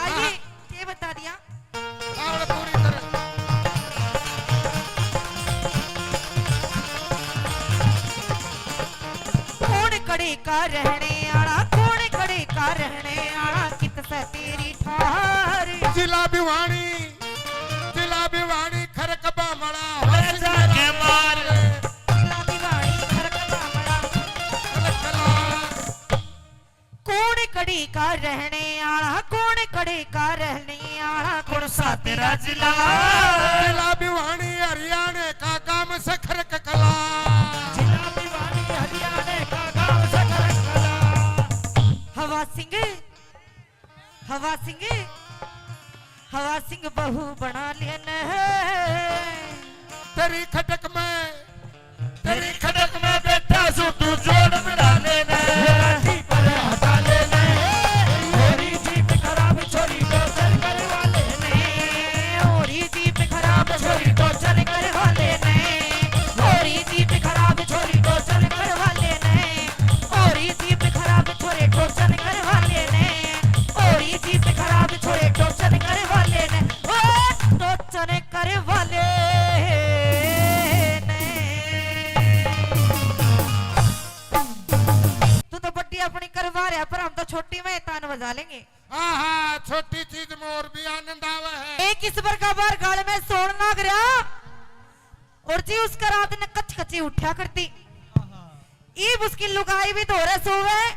आइए, हाँ। ये बता दिया। और पूरी तरह। कौन कड़े का रहने आला, कौन कड़े का रहने आला, कित से तेरी ठार। जिला भिवानी, जिला भिवानी, खरक बामला, अरे जाके मार। जिला भिवानी, खरक बामला। कौन कड़ी का रहने आला, कौन कड़ी का रहने आला, कौन सा तेरा जिला? जिला भिवानी हरियाणा का गांव सखर ककला। जिला भिवानी हरियाणा का गांव सखर ककला। हवा सिंह, हवा सिंह, हवा सिंह बहू बना लेने। तेरी खटक में, तेरी खटक में बैठा सू तू जोड़ मिला लेने। लाठी पर हटा लेने। होरी जीप खराब छोरी टोचर करवा लेने। होरी जीप खराब छोरी टोचर करवा लेने। होरी जीप खराब छोरी टोचर करवा लेने। होरी जीप खराब छोरी टोचर करवा लेने। होरी जीप खराब छोरी टोचर करवा लेने। ओ टोचर करवा लेने। तू तो बड्डी अपनी करवा रहा, पर हम तो छोटी में तान बजा लेंगे। हाँ, हाँ, छोटी चीज में और भी आनंद आवे है। एक इस प्रकार बार गाल में सोन लाग रहा, और जी उसका रात ने कच कची उठा करती। ईब उसकी लुगाई भी धोरे सोवे,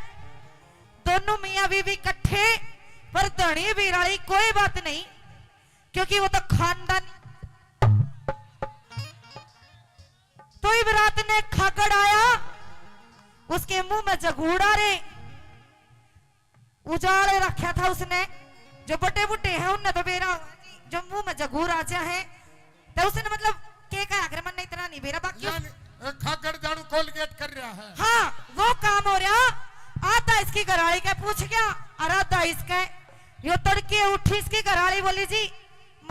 दोनों मियाँ बीवी इकट्ठे, पर धनी बिराली कोई बात नहीं, क्योंकि वो तो खानदानी। तो इब रात ने खागड़ आया, उसके मुंह में जगूड़ा रे। उजाले रखा था उसने, जो बड़े बूढ़े हैं उनने तो बेरा, जो मुंह में जगूर आ जा है, तो उसने मतलब के कहा, अगर मन इतना नहीं बेरा, बाकी उस- यानी, अ, खागड़ जानू कोलगेट कर रहा है। हाँ, वो काम हो रहा। आता इसकी घराली के पूछ गया, और आता इसके, यो तड़के उठी, इसकी घराली बोली, "जी,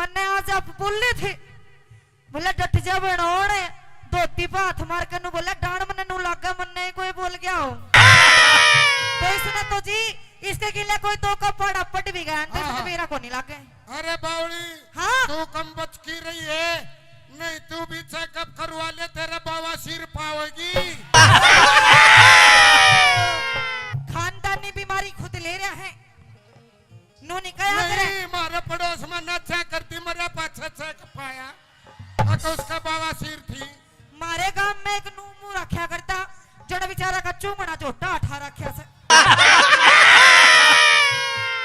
मन्ने आज आप बोले थे।" बोले, "डट जा बनोड़।" धोती पे हाथ मार के नू बोले, "डांड मन्ने नू लागे, मन्ने ही कोई बोल गया हो।" तो इसने तो जी, इसके गिले कोई दो का पाड़ा पट भी गया, तो इसने हाँ। मेरा को नहीं लागे। अरे बावली, हाँ। तू कम बच की रही है, नहीं तू भी चेकअप करवा ले, तेरे बवासीर पावेगी। खानदानी बीमारी खुद है। नू नहीं कहा करे। नहीं, मारे पड़ोस में ना छह करती, मरे पाछे छह पाया। और तो उसका बाबा सिर थी। मारे गांव में एक नू मुंह रखा करता, जड़ा बेचारा का चूमड़ा झोटा उठा रखा से।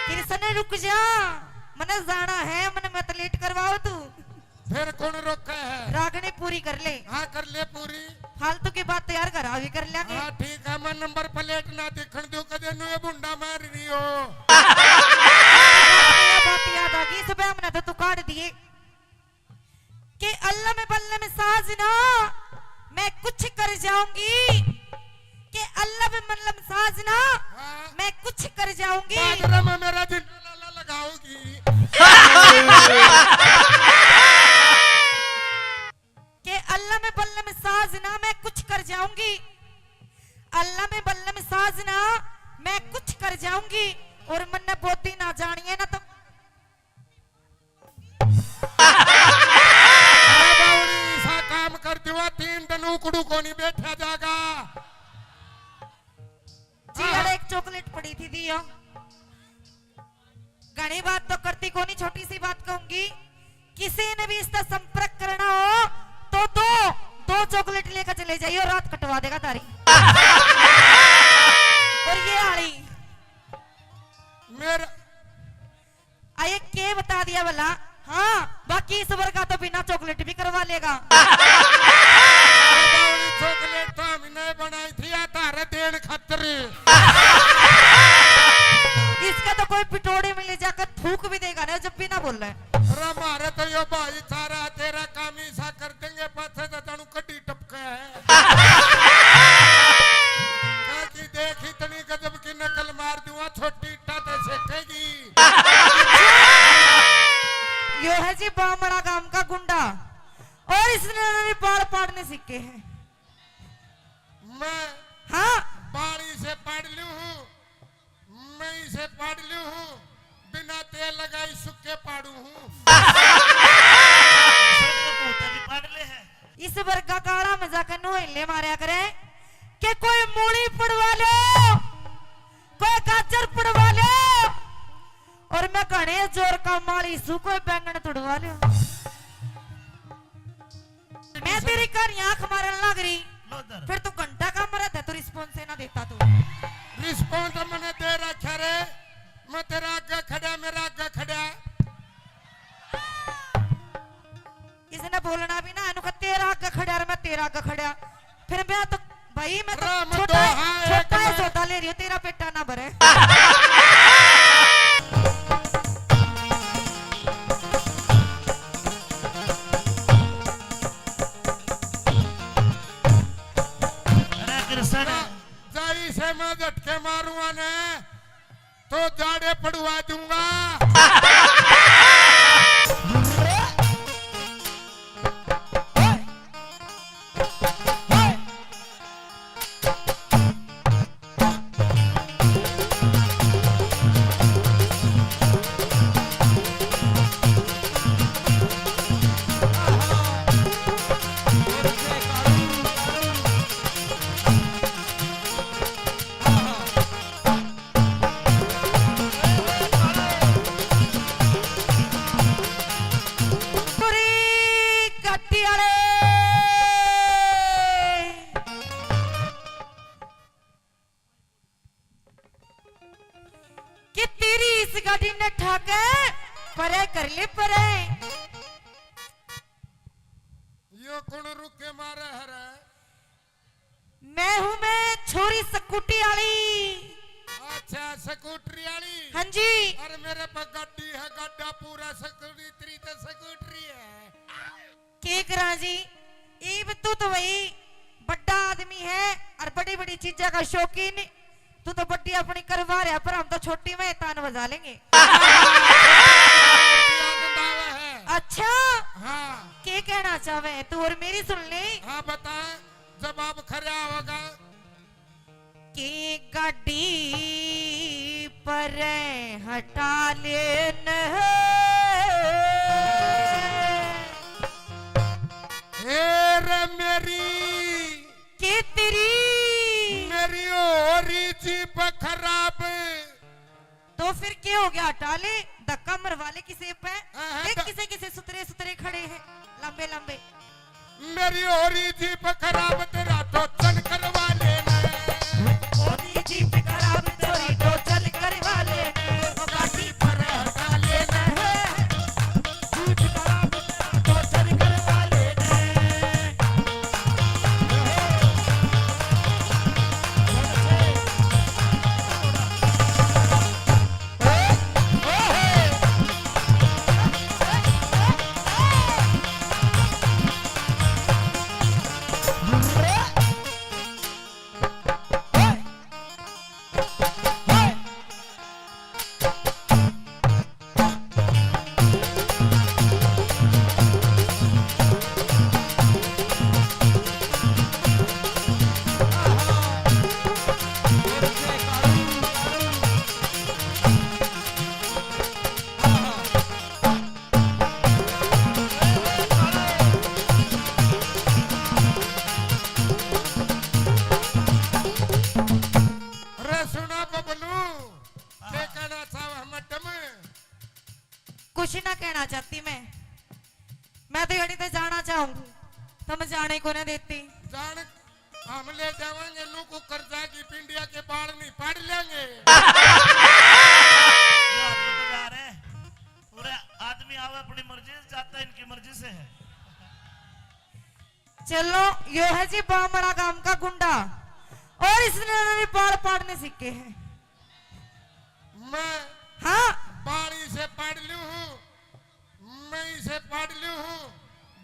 कृष्ण, रुक जा, मने जाना है, मने मत लेट करवाओ तू। फिर कौन रोके है? रागनी पूरी कर ले। हाँ, कर ले पूरी। फालतू की बात तो यार घर आ भी कर लेंगे। हाँ, ठीक है, मैं नंबर प्लेट ना दिखण दूं, कदे नु ये बुंडा मार रही हो। ये बात याद आ गई, सुबह हमने तो तू काट दिए। कि अल्लम बल्लम साजना, मैं कुछ कर जाऊंगी। कि अल्लम बल्लम साजना, हाँ। मैं कुछ कर जाऊंगी। बाजरा में मेरा जिंदा लाला लगाओगी। कि अल्लम बल्लम साजना, मैं कुछ कर जाऊंगी। अल्लम बल्लम साजना, मैं कुछ कर जाऊंगी। और मन्ने बोदी ना जानिए ना तो अरे बावड़ी, ऐसा काम कर दिवा, तीन दिन उकड़ू को नहीं बैठा जागा। जी, हाँ। अरे एक चॉकलेट पड़ी थी, दियो। घणी बात तो करती कोनी, छोटी सी बात कहूंगी, किसी ने भी इसका संपर्क करना हो तो दो, दो चॉकलेट लेकर चले जाइयो, रात कटवा देगा तारी। और ये आली मेरा आए के बता दिया भला? हाँ, बाकी इस वर्गा तो बिना चॉकलेट भी करवा लेगा। बावड़ी, चॉकलेट तो हमने बनाई थी या तारे देन खातर। इसका तो कोई पिटोड़े में ले जाकर थूक भी देगा ना, जब भी ना बोले। अरे मारे तो यो भाई सारा तेरा काम ही सा कर देंगे, पाछे तो जानू कड्डी टपके है। कह की देख, इतनी गजब की नकल मार दूंगा, छोटी इट्टा ते सेकेगी। यो है जी बामड़ा गांव का गुंडा, और इसने भी बाल पाड़ने सीखे हैं। मैं हाँ। बाल इसे पाड़ लूं हूँ, मैं इसे पाड़ लूं हूँ, बिना तेल लगाई सुक्के पाड़ू हूँ। सर, ये भूत भी पाड़ ले है। इस वर्गा काला मजाक नोहले मारया करे कि कोई मूली पड़वा लो, कोई गाजर पड़वा लो, और मैं घणे जोर का माली सू कोई बैंगन तुड़वा लो। मैं तेरी कहानी आंख मारन लग रही, लो इधर। फिर तू घंटा का मरा था, तू रिस्पॉन्स ही ना देता तू। रिस्पॉन्स मैंने दे रखा रे, मैं तेरा आगे खड़ा, मेरा आगे खड़ा। इसने बोलना भी ना, इन्हों का तेरा आगे खड़ा और मैं तेरा आगे खड़ा। फिर मैं तो, भाई, मैं तो राम छोटा है, दोहा है छोटा है, एक सौदा ले रही हूँ, तेरा पेटा ना भरे। अरे कृष्ण। जाई से मैं झटके मारूंगा ने, तो जाड़े पड़वा दूंगा। पूरी गड्डी वाले कि तेरी इस गाड़ी ने ठाके परे कर ले परे। यो कौन रुके मारे हरे? मैं हूँ मैं छोरी स्कूटी वाली। अच्छा, स्कूटरी वाली। हाँ जी। अरे मेरे पे गाड़ी है, गाड़ा पूरा स्कूटरी तो स्कूटरी है। के करा जी, इब तू तो भाई बड़ा आदमी है और बड़ी बड़ी चीजा का शौकीन। तू तो बड़ी अपनी करवा रहा, पर हम तो छोटी में तान बजा लेंगे। आनंद आवे है। अच्छा, हाँ। के कहना चाहे तू और मेरी सुन ले। हाँ, बता, जवाब खरा होगा। की गाड़ी पर हटा लेन। ए रे मेरी, के तेरी, मेरी हो रही जीप खराब। फिर के हो गया, हटा ले, धक्का मरवा ले किसे पे। हाँ, हाँ, देख ध- किसे किसे सुतरे सुतरे खड़े हैं, लंबे लंबे। मेरी हो रही जीप खराब, तेरा टोचन करवा लेना। हो रही जीप खराब, तेरी टोचन करवा लेना। वो गाड़ी पर हटा लेना। जीप खराब, तेरा टोचन करवा लेना। अरे सुना बबलू, के कहना चाहवे मैडम? कुछ ना कहना चाहती मैं, मैं तो यहीं ते जाना चाहूंगी, तुम जाने को ना देती। जान, हम ले जावांगे नू को कर्जा की पिंडिया के बाल नहीं पाड़ लेंगे। ये आपको तो जा रहे हैं। पूरे आदमी आवे अपनी मर्जी से, जाता इनकी मर्जी से है। चलो, यो है जी बामड़ा गांव का गुंडा, और इसने भी बाल पाड़ने सीखे हैं। मैं हाँ। बाल इसे पाड़ लूं हूँ, मैं इसे पाड़ लूं हूँ,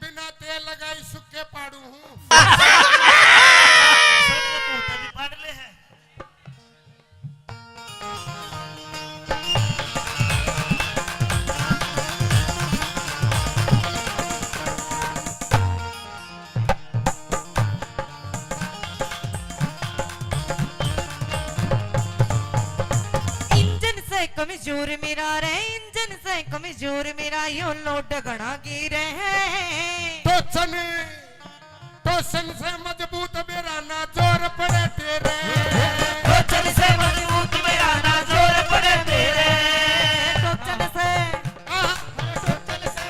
बिना तेल लगाई सुक्के पाड़ू हूँ। सब ये मुंह पे भी पाड़ ले है। इंजन से कमजोर मेरा रे, इंजन से कमजोर मेरा, यो लोड घणा गिरे है। तो चने टोसन से मजबूत मेरा ना जोर पड़े तेरे। टोसन से मजबूत मेरा ना जोर पड़े तेरे। टोसन से। हाँ।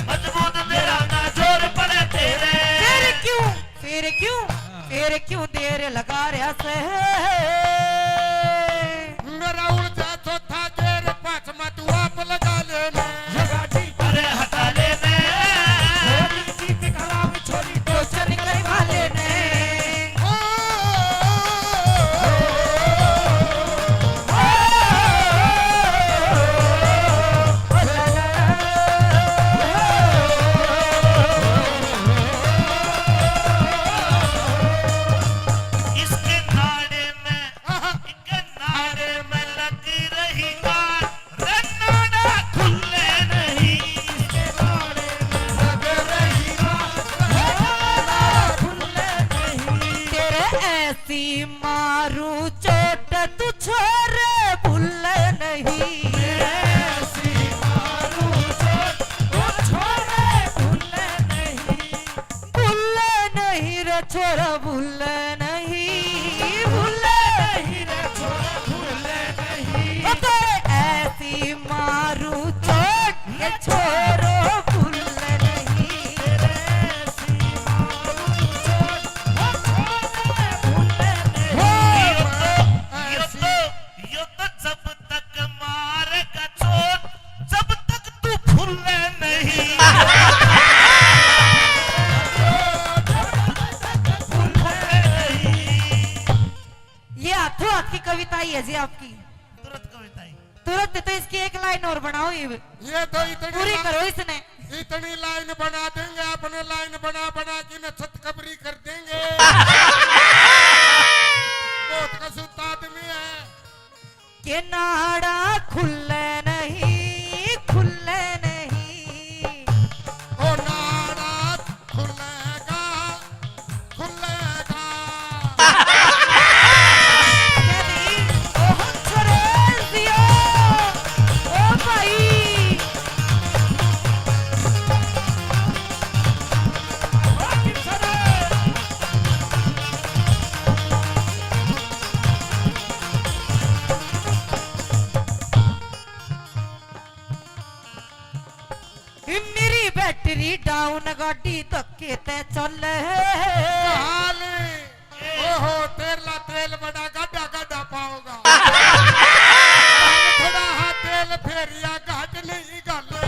मजबूत मेरा ना जोर पड़े तेरे। फिर क्यों, फिर क्यों, फिर क्यों देर लगा रहा से? मेरा उड़ जा चौथा गेर, पांचवा तू आप लगा लेना। अरे हटा लेने। छोरी जीप खराब, छोरी टोचन करवा लेने। ओ, ओ, ओ, इसके नाड़े में, इसके नाड़े में लग रही गांठ। रे नाड़ा खुले नहीं, तेरे ऐसी मारू चोट तू छोरे भूले नहीं। ऐसी मारू चोट तू छोरे भूले नहीं। भूले नहीं रे छोरा, भूले नहीं, भूले नहीं रे छोरा, भूले नहीं। ओ तेरे ऐसी मारू चोट, ये छोरो भूले नहीं। तेरे ऐसी मारू चोट, ये छोरो भूले नहीं। यो तो, यो तो, यो तो जब तक मारेगा चोट, जब तक तू फूले नहीं। ये हाथों हाथ की कविता ही है जी आपकी। तुरंत कविता ही। तुरंत तो इसकी एक लाइन और बनाओ, ये ये तो इतनी पूरी ला-, करो इसने। इतनी लाइन बना देंगे, आपने लाइन बना बना के न छत कबरी कर देंगे। बहुत कसूता आदमी है। के नाड़ा खुले नहीं, खुले नहीं। ओ नाड़ा खुलेगा, खुलेगा। ओ हंसराज दियो, ओ भाई। मेरी बैटरी डाउन, गाड़ी धक्के ते चल। हाल, ओहो, तेरला तेल बड़ा गाढ़ा गाढ़ा पाओगा। थोड़ा हा तेल फेरिया घाट नहीं घाले।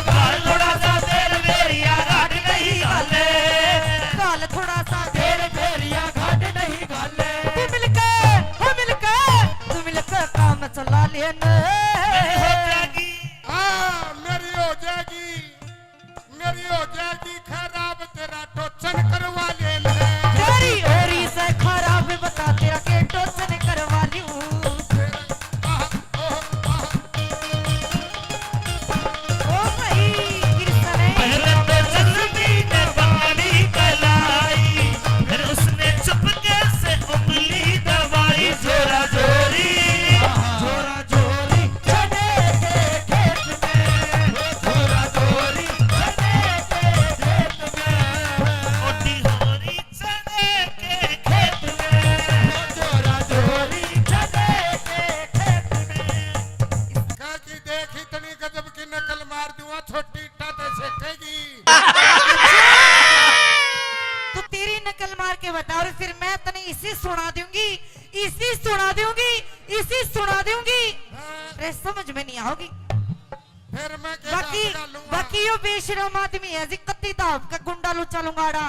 गाल थोड़ा सा तेल फेरिया घाट नहीं घाले। गाल थोड़ा सा तेल फेरिया घाट नहीं घाले। तू मिलके, हो मिलके, तू मिलके काम चला लेना। मेरी हो जाएगी। हाँ, मेरी हो जाएगी। मेरी हो जाएगी खराब, तेरा टोचन करवा ले ले। तेरी ओरी से खराब, बता तेरा के टोचन करवा लूं। तेरा, आह, ओह, आह। ओ भाई, कृष्ण है। पहले तो जल्दी ने बारी कलाई, फिर उसने चुपके से उंगली दबाई। जोरा जोरी, जोरा जोरी, चने के खेत में, जोरा जोरी, चने के खेत में। मोटी होरी चने के खेत में, जोरा जोरी, चने के खेत में। कह की देख, इतनी गजब की नकल मार दूंगा, छोटी इट्टा ते सेकेगी। तू तेरी नकल मार के बता, और फिर मैं तने इसी सुना दूंगी, इसी सुना दूंगी, इसी सुना दूंगी। हाँ। अरे, समझ में नहीं आओगी। फिर मैं के बाकी, बाकी यो बेशरम आदमी है जी, कत्ती दाब का गुंडा लुच्चा लुंगाड़ा।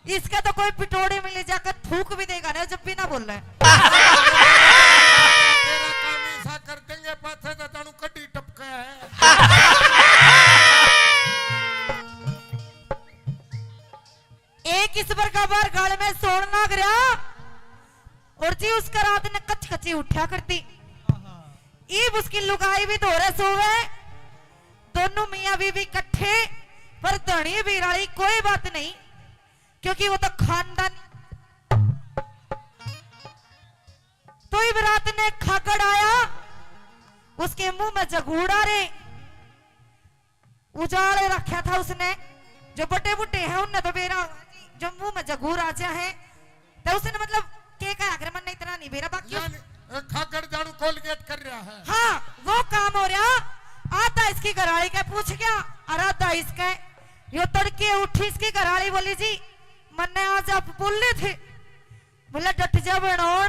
इसका तो कोई पिटोड़े में ले जाकर थूक भी देगा ना, जब भी ना बोले। तेरा काम ऐसा कर देंगे, पाछे तो जानू कड्डी टपका है। एक इस बार का बार गाल में सोन लाग रहा, और जी उसका रात ने कच कची उठा करती। ईब उसकी लुगाई भी धोरे सोवे, दोनों मियाँ बीवी इकट्ठे, पर धनी बिराली कोई बात नहीं, क्योंकि वो तो खानदान। तो इब रात ने खागड़ आया, उसके मुंह में जगूड़ा रे। उजाले रखा था उसने, जो बड़े बूढ़े हैं उनने तो बेरा होगा जी, जो मुंह में जगूर आ जा है, तो उसने मतलब के कहा, अगर मन इतना नहीं बेरा, बाकी उस- यानी, ए, खागड़ जाड़ू कोलगेट कर रहा है। हाँ, वो काम हो रहा। आता इसकी घरवाली के पूछ गया, और आता इसके, यो तड़के उठी, इसकी घरवाली बोली, "जी, मन्ने आज आप बोले थे।" बोले, "डट जा बनौण।"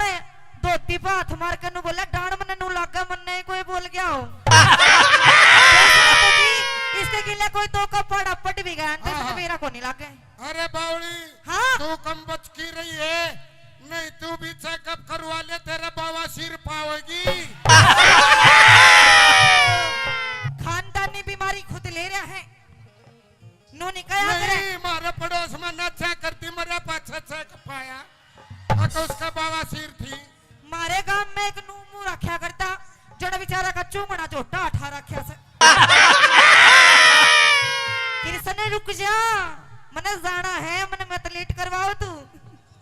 धोती पे हाथ मार के नु बोले, "डांड मन्ने नु लागे, मन्ने ही कोई बोल गया हो।" तो इसने तो जी, इसके गिले कोई दो का पाड़ा पट भी गया, तो इसने हाँ। मेरा को नहीं लागे। अरे बावली, हाँ। तू कम बच की रही है, नहीं तू भी चेकअप करवा ले, तेरा बवासीर पावेगी। खानदानी बीमारी खुद ले रहा है। नू नहीं कहा करे। नहीं, मारे पड़ोस में नशा करती, मरे पाछे चेक पाया। और तो उसका बवासीर थी। मारे गांव में एक नू मुंह रखा करता, जड़ा बेचारा का चूंगना झोटा उठा रखा से। कृष्ण, रुक जा, मने जाना है, मने मत लेट करवाओ तू।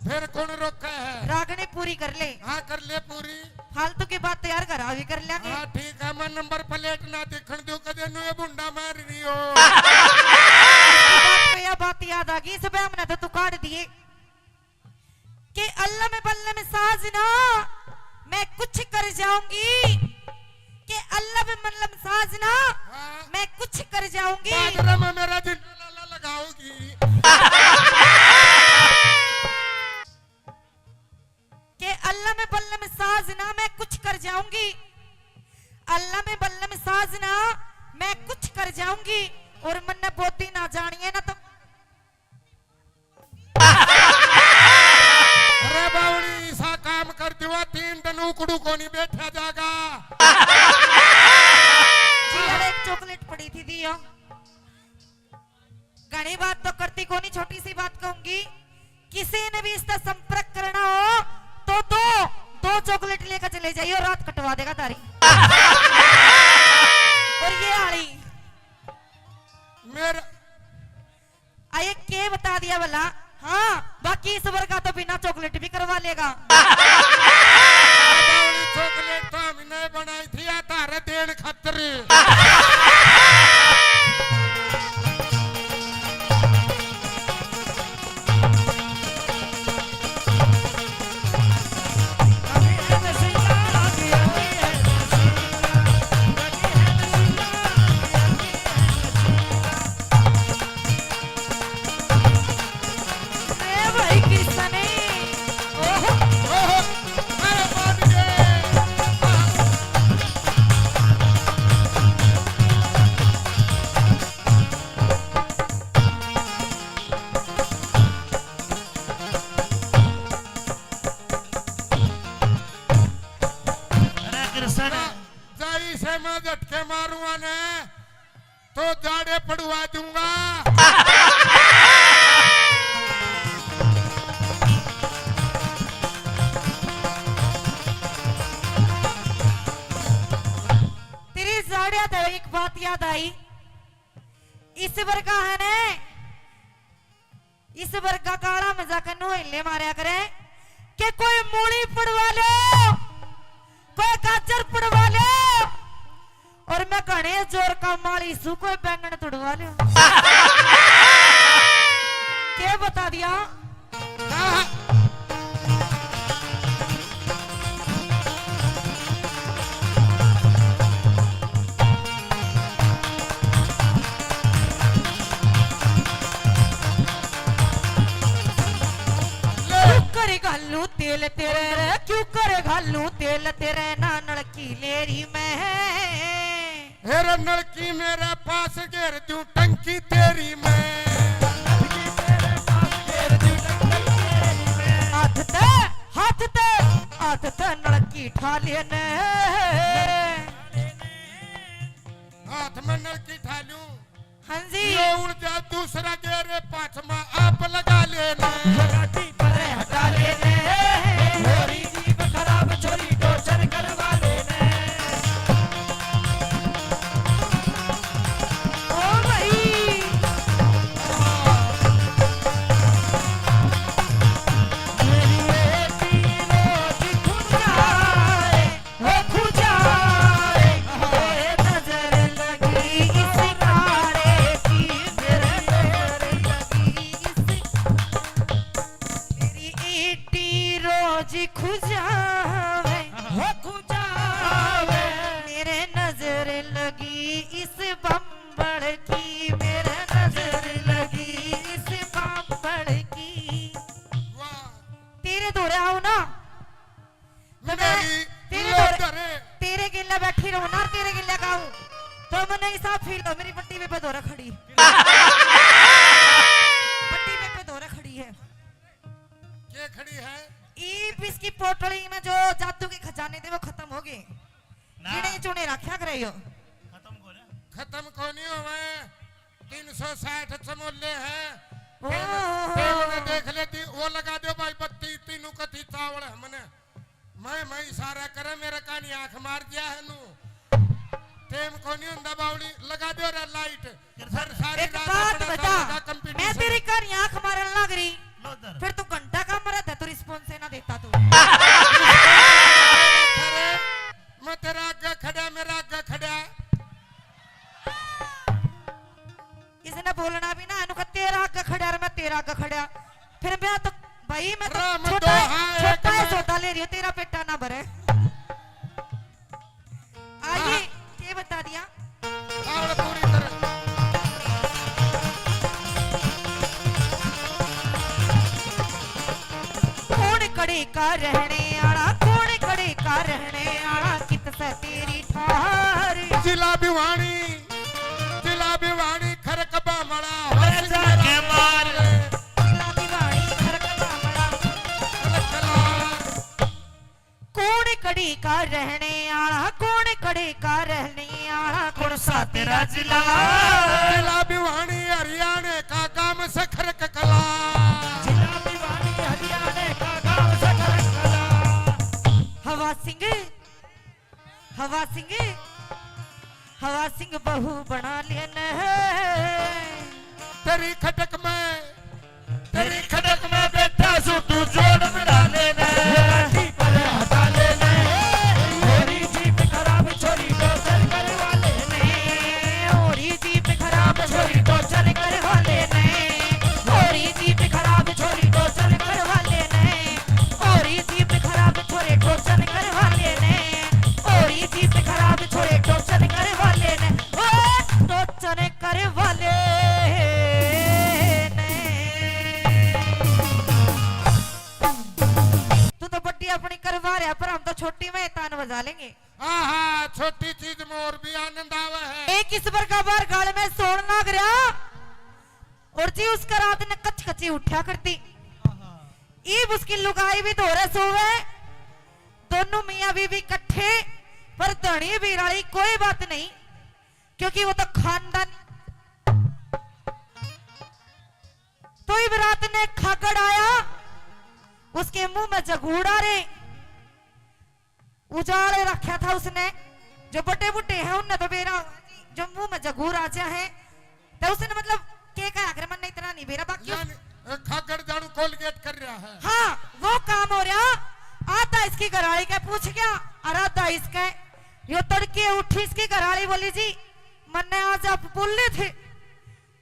फिर कौन रोका है? रागनी पूरी कर ले। हाँ, कर ले पूरी। फालतू की बात तो यार घर आ भी कर लेंगे। हाँ, ठीक है, मैं नंबर प्लेट ना दिखण दूं, कदे नु ये भुंडा मार रही हो। इसकी बात पे यह बात याद आ गई, इस बहम ने तो तू काट दिए। के अल्लम बल्लम साजना, मैं कुछ कर जाऊंगी। के अल्लम बल्लम साजना, हाँ। मैं कुछ कर जाऊंगी। बाजरा में मेरा जिंदा लाला लगाओगी। के अल्लम बल्लम साजना, मैं कुछ कर जाऊंगी। अल्लम बल्लम साजना, मैं कुछ कर जाऊंगी। और मन्ने बोती ना जानिए ना तो। अरे बावड़ी, ऐसा काम कर दिवा, तीन दिन उकड़ू को नहीं बैठा जागा। जी, अरे एक चॉकलेट पड़ी थी, दियो। घणी बात तो करती कोनी, छोटी सी बात कहूंगी, किसी ने भी इसका संपर्क करना हो तो दो, दो चॉकलेट लेकर चले जाइए, रात कटवा देगा तारी। और ये आली मेरा आए के बता दिया भला? हाँ, बाकी इस वर्ग का तो बिना चॉकलेट भी करवा लेगा। चॉकलेट तो हमने बनाई थी, या तारे देन खातर। जाई से मैं झटके मारूंगा ने, तो जाड़े पड़वा दूंगा। तेरी जाड़िया तो एक बात याद आई, इस वर्गा है ने, इस वर्गा काला मजाक नो हिले मारया करे के कोई मूली पड़वा लो, कोई गाजर पड़वा लो, और मैं घणे जोर का माली सू कोई बैंगन तुड़वा लो। के बता दिया? क्यों करे घालू तेल तेरे रे, क्यों करे घालू तेल तेरे, ना नलकी लेरी मैं। हेरे नलकी मेरे पास घेर दूं टंकी तेरी मैं। हाथ ते, हाथ ते, हाथ ते नलकी ठा लेने। हाथ में नलकी ठा लूं। हाँ जी। ये उड़ जा दूसरा घेर, पाछमा आप लगा लेने। ये गाड़ी परे हटा लेने। होरी जीप खराब छोरी टोचर करवा लेने। ओ भाई। मेरी बेटी रोज खुद आए। हो खुजाए, ओए नजर लगी इस कारे की, मेरे नजर लगी इस, मेरी ईटी रोज खुजावे, हो खुजावे, मेरे नजर लगी इस बम्बड़ की, मेरे नजर लगी इस बम्बड़ की। वाह। तेरे धोरे आओ ना, तो मैं मेरी तेरे लोटर। धोरे, तेरे गेल्या बैठी रहूं ना, तेरे गेल्या गाऊं, तो मन्ने ऐसा फील हो, मेरी पट्टी पे धोरे खड़ी, पट्टी पे धोरे खड़ी है। के खड़ी है? ईब इसकी पोटली में जो जादू के खजाने थे, वो खत्म हो गए। ना। गिने चुने रखा करे यो। खत्म को ना। खत्म को नहीं होवे। तीन सौ साठ चमोले हैं। ओहो। तेल, तेल में देख लेती, वो लगा दो भाई बत्ती, तीनों कथी चावल हमने। मैं, मैं इशारा करे, मेरे कानी आंख मार दिया है नू। टेम को नहीं हुंदा बावली, लगा दो रे लाइट। फिर सारी एक रात बात बता, मैं तेरी कानी आंख मारन लग रही, फिर तू घंटा का मरा था, तू रिस्पॉन्स ना देता तू। अरे, मैं तेरा आगे खड़ा, मेरा आगे खड़ा। इसने बोलना भी ना, इनको तेरा आगे खड़ा और मैं तेरा आगे खड़ा। फिर मैं तो, भाई, मैं तो छोटा है, छोटा है, सौदा ले रही हूँ, तेरा पेटा ना भरे। आइए, के बता दिया? तावड़ पूरी तरह। कौन कड़े का रहने आला, कौन कड़े का रहने आला, कित से तेरी ठार। जिला भिवानी, जिला भिवानी, खरक बामड़ा, हो ले सिंह जाके मेरा मार। जिला भिवानी, खरक बामड़ा। चल चला। कौन कड़ी का रहने आला, कौन कड़ी का रहने आला, कौन सा तेरा जिला? जिला भिवानी हरियाणा का गांव सखरक कला। जिला भिवानी हरियाणा का गांव सखरक कला। हवा सिंह, हवा सिंह, हवा सिंह बहू बना लेने। तेरी खटक में, तेरी खटक में बैठा सू तू जोड़ बना लेने। लाठी पर हटा लेने। होरी जीप खराब छोरी टोचर करवा लेने। होरी जीप खराब छोरी टोचर करवा लेने। होरी जीप खराब छोरी टोचर करवा लेने। होरी जीप खराब छोरे टोचर करवा लेने। होरी जीप खराब छोरे टोचर करवा लेने। ओ टोचर करवा लेने। तू तो बड्डी अपनी करवा रहा, पर हम तो छोटी में तान बजा लेंगे। हाँ, हाँ, छोटी चीज में और भी आनंद आवे है। एक इस बार का बार गाल में सोन लाग रहा, और जी उसका रात ने कच कची उठा करती। ईब उसकी लुगाई भी धोरे सोवे, दोनों मियाँ बीवी इकट्ठे पर धनी बीराली कोई बात नहीं, क्योंकि वो तो खानदान। तो इब रात ने खागड़ आया, उसके मुंह में जगूड़ा रे, उजाड़ रखा था उसने। जो बड़े बूढ़े हैं, उनने तो बेरा, जो मुंह में जगूर आ जा है, तो उसने मतलब के कहा, अगर मन इतना नहीं बेरा, बाकी उस यानी, ए, खागड़ जाड़ू कोलगेट कर रहा है। हाँ, वो काम हो रहा। आधा इसकी घरवाली के पूछ गया और आधा इसके। यो तड़के उठी, इसकी घरवाली बोली, "जी, मन्ने आज आप बोले थे।"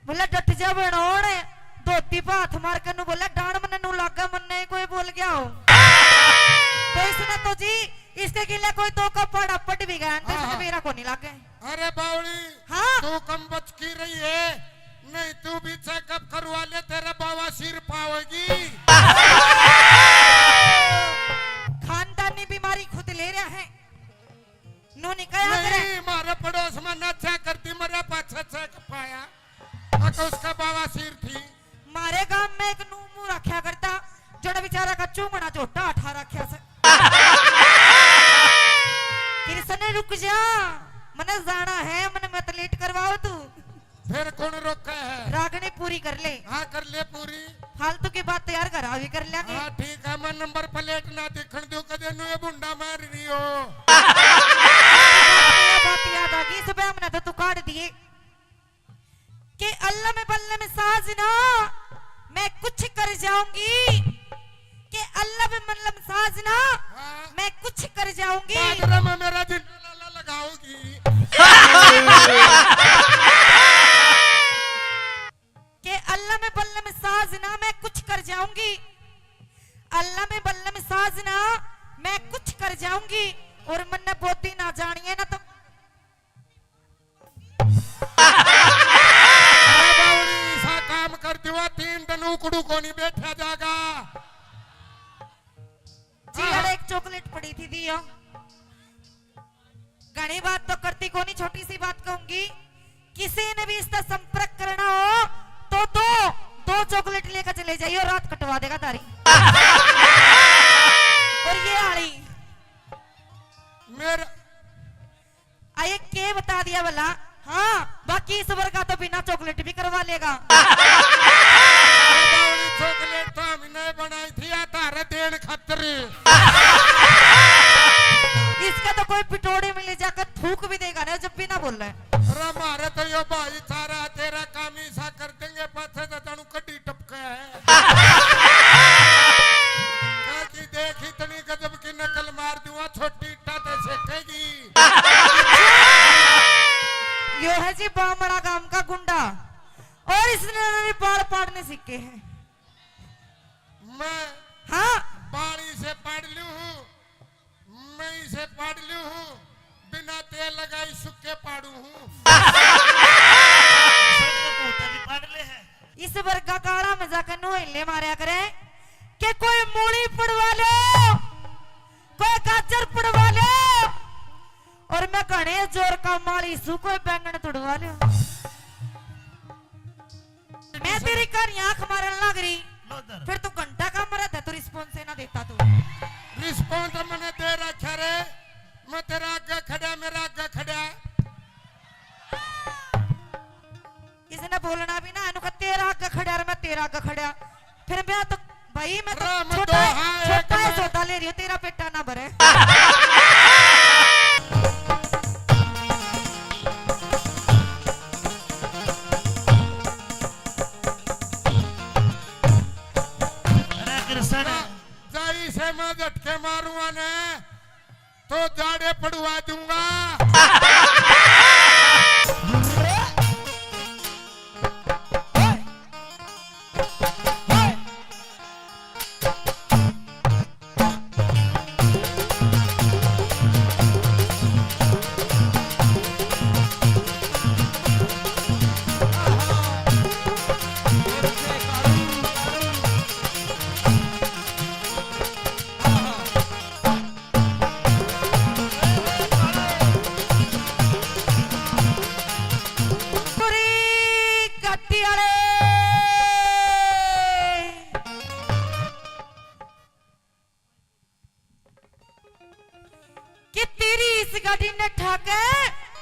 बोले, "डट जा बनोड़।" धोती पे हाथ मार के नू बोले, "डांड मन्ने नू लागे, मन्ने ही कोई बोल गया हो।" तो इसने तो जी, इसके गिले कोई दो का पाड़ा पट भी गया, तो इसने हाँ। मेरा को नहीं लागे। अरे बावली, हाँ। तू कम बच की रही है, नहीं तू भी चेकअप करवा ले, तेरा बवासीर पावेगी। खानदानी बीमारी खुद ले रहा है, नू नहीं कहा करे। नहीं, मारे पड़ोस में ना चेक करती, मरे पाछे चेक पाया, अक उसका बवासीर थी। मारे गांव में एक नू मुंह रखा करता, जोड़ा बेचारा का चूमड़ा झोटा उठा रखा से। कृष्ण, रुक जा, मने जाना है, मने मत लेट करवाओ तू। फिर कौन रोका है? रागनी पूरी कर ले। हाँ, कर ले पूरी। फालतू की बात तो यार घर आ भी कर लेंगे। हाँ, ठीक है, मैं नंबर प्लेट ना दिखण दूं, कदे नुए बुंडा मार रही हो। ये बात याद आ गई, सुबह हमने तो तू काट दिए। कि अल्लम बल्लम साजना, मैं कुछ कर जाऊंगी। कि अल्लम बल्लम साजना, हाँ। मैं कुछ कर जाऊंगी। बादरा में मेरा जिंदा लाला लगाओगी। कि अल्लम बल्लम साजना, मैं कुछ कर जाऊंगी। अल्लम बल्लम साजना, मैं कुछ कर जाऊंगी। और मन्ने बोती ना जानिए ना तो अरे बावड़ी, ऐसा काम कर दिवा, तीन दिन उकड़ू को नहीं बैठा जागा। जी, हाँ। अरे एक चॉकलेट पड़ी थी, दियो। घणी बात तो करती कोनी, छोटी सी बात कहूंगी, किसी ने भी इसका संपर्क करना हो तो दो, दो चॉकलेट लेकर चले जाइए, रात कटवा देगा तारी। और ये आली मेरा आए के बता दिया भला? हाँ, बाकी इस वर्गा तो बिना चॉकलेट भी करवा लेगा। अरे बावड़ी, चॉकलेट तो हमने बनाई थी, या तारे देन खातर। इसका तो कोई पिटोड़ी में ले जाकर थूक भी देगा ना, जब भी ना बोले। अरे मारे तो यो भाई सारा तेरा काम ही सा कर देंगे, पाछे तो जानू कड्डी टपका है। क्या की देख, इतनी गजब की नकल मार दूंगा, छोटी इट्टा ते सेकेगी। यो है जी बामड़ा गांव का गुंडा, और इसने मेरे बाल पाड़ने सीखे हैं। मैं हाँ। बाल इसे पाड़ लूं हूँ, मैं इसे पाड़ लूं हूँ, बिना तेल लगाई सुक्के पाड़ू हूँ। सड़क भूत भी पाड़ ले है। इस वर्गा काला में जाकर नोहले मारया करे कि कोई मूली पड़वा लो, कोई गाजर पड़वा लो, और मैं घणे जोर का माली सू, कोई बैंगन तुड़वा लो। मैं तेरी कहानी आंख मारन लाग रही, लो इधर। फिर तू घंटा का मरा था, तू रिस्पॉन्स ही ना देता तू। रिस्पॉन्स मैंने दे रखा रे, मैं तेरा आगे खड़ा, मेरा आगे खड़ा। इसने बोलना भी ना, इन्हों का तेरा आगे खड़ा और मैं तेरा आगे खड़ा। फिर मैं तो, भाई, मैं तो राम छोटा, दोहा एक छोटा है, मैं सौदा ले रही हूँ, तेरा पेटा ना भरे। अरे कृष्ण। जाई से मैं झटके मारूंगा ने, तो जाड़े पड़वा दूंगा।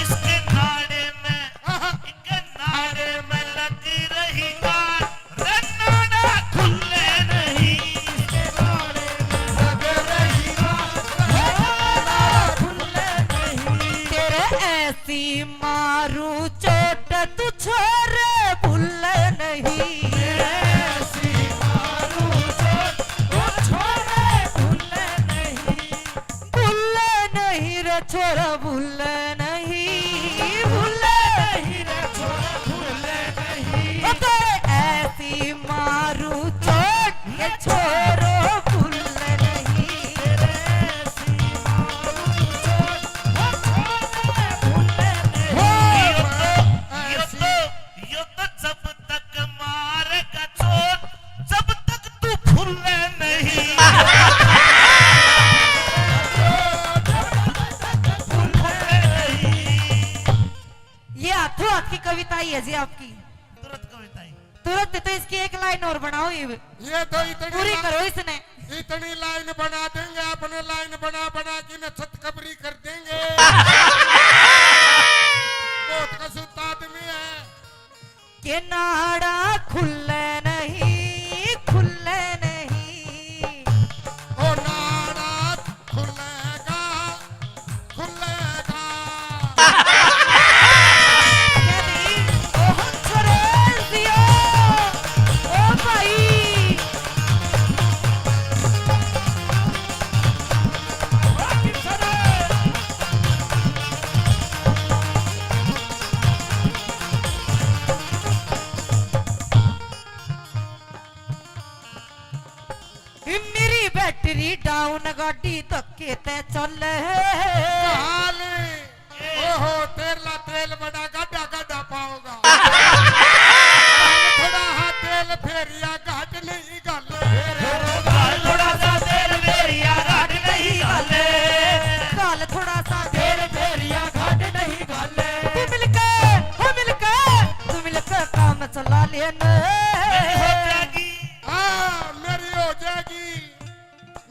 इसके नाड़े में, इनके नाड़े में लग रही गांठ, रे नाड़ा खुले नहीं। इसके नाड़े में लग रही गांठ, रे नाड़ा खुले नहीं। तेरे ऐसी मारू चोट तू छोरे भूले नहीं। ऐसी मारू चोट तू छोरे भूले नहीं। भूले नहीं रे छोरा, भूले नहीं, भूले नहीं रे छोरा, भूले नहीं। ओ तेरे ऐसी मारू चोट, ये छोरो भूले नहीं। तेरे ऐसी मारू चोट, वो छोरो भूले नहीं। हो, यो तो, यो तो, यो तो जब तक मारेगा चोट, जब तक तू फुल नहीं। ये हाथों हाथ की कविता ही है जी आपकी। तुरंत कविता ही। तुरंत तो इसकी एक लाइन और बनाओ, ये ये तो इतनी पूरी ला-, करो इसने। इतनी लाइन बना देंगे अपने, लाइन बना बना के न छत कबरी कर देंगे। बहुत कसूता आदमी है। के नाड़ा खुले नहीं, खुले नहीं। ओ नाड़ा खुलेगा, खुलेगा। ओ छोरे दियो, ओ भाई। मेरी बैटरी डाउन, गाड़ी धक्के ते चल। हाल, ओहो, तेरला तेल बड़ा गाडा गाडा पाओगा। थोड़ा हा तेल फेरिया घाट नहीं घाले। घाल थोड़ा सा तेल फेरिया घाट नहीं घाले। घाल थोड़ा सा तेल फेरिया घाट नहीं घाले। तू मिलके, हो मिलके, तू मिलके काम चला लेना। मेरी हो जाएगी। हाँ, मेरी हो जाएगी।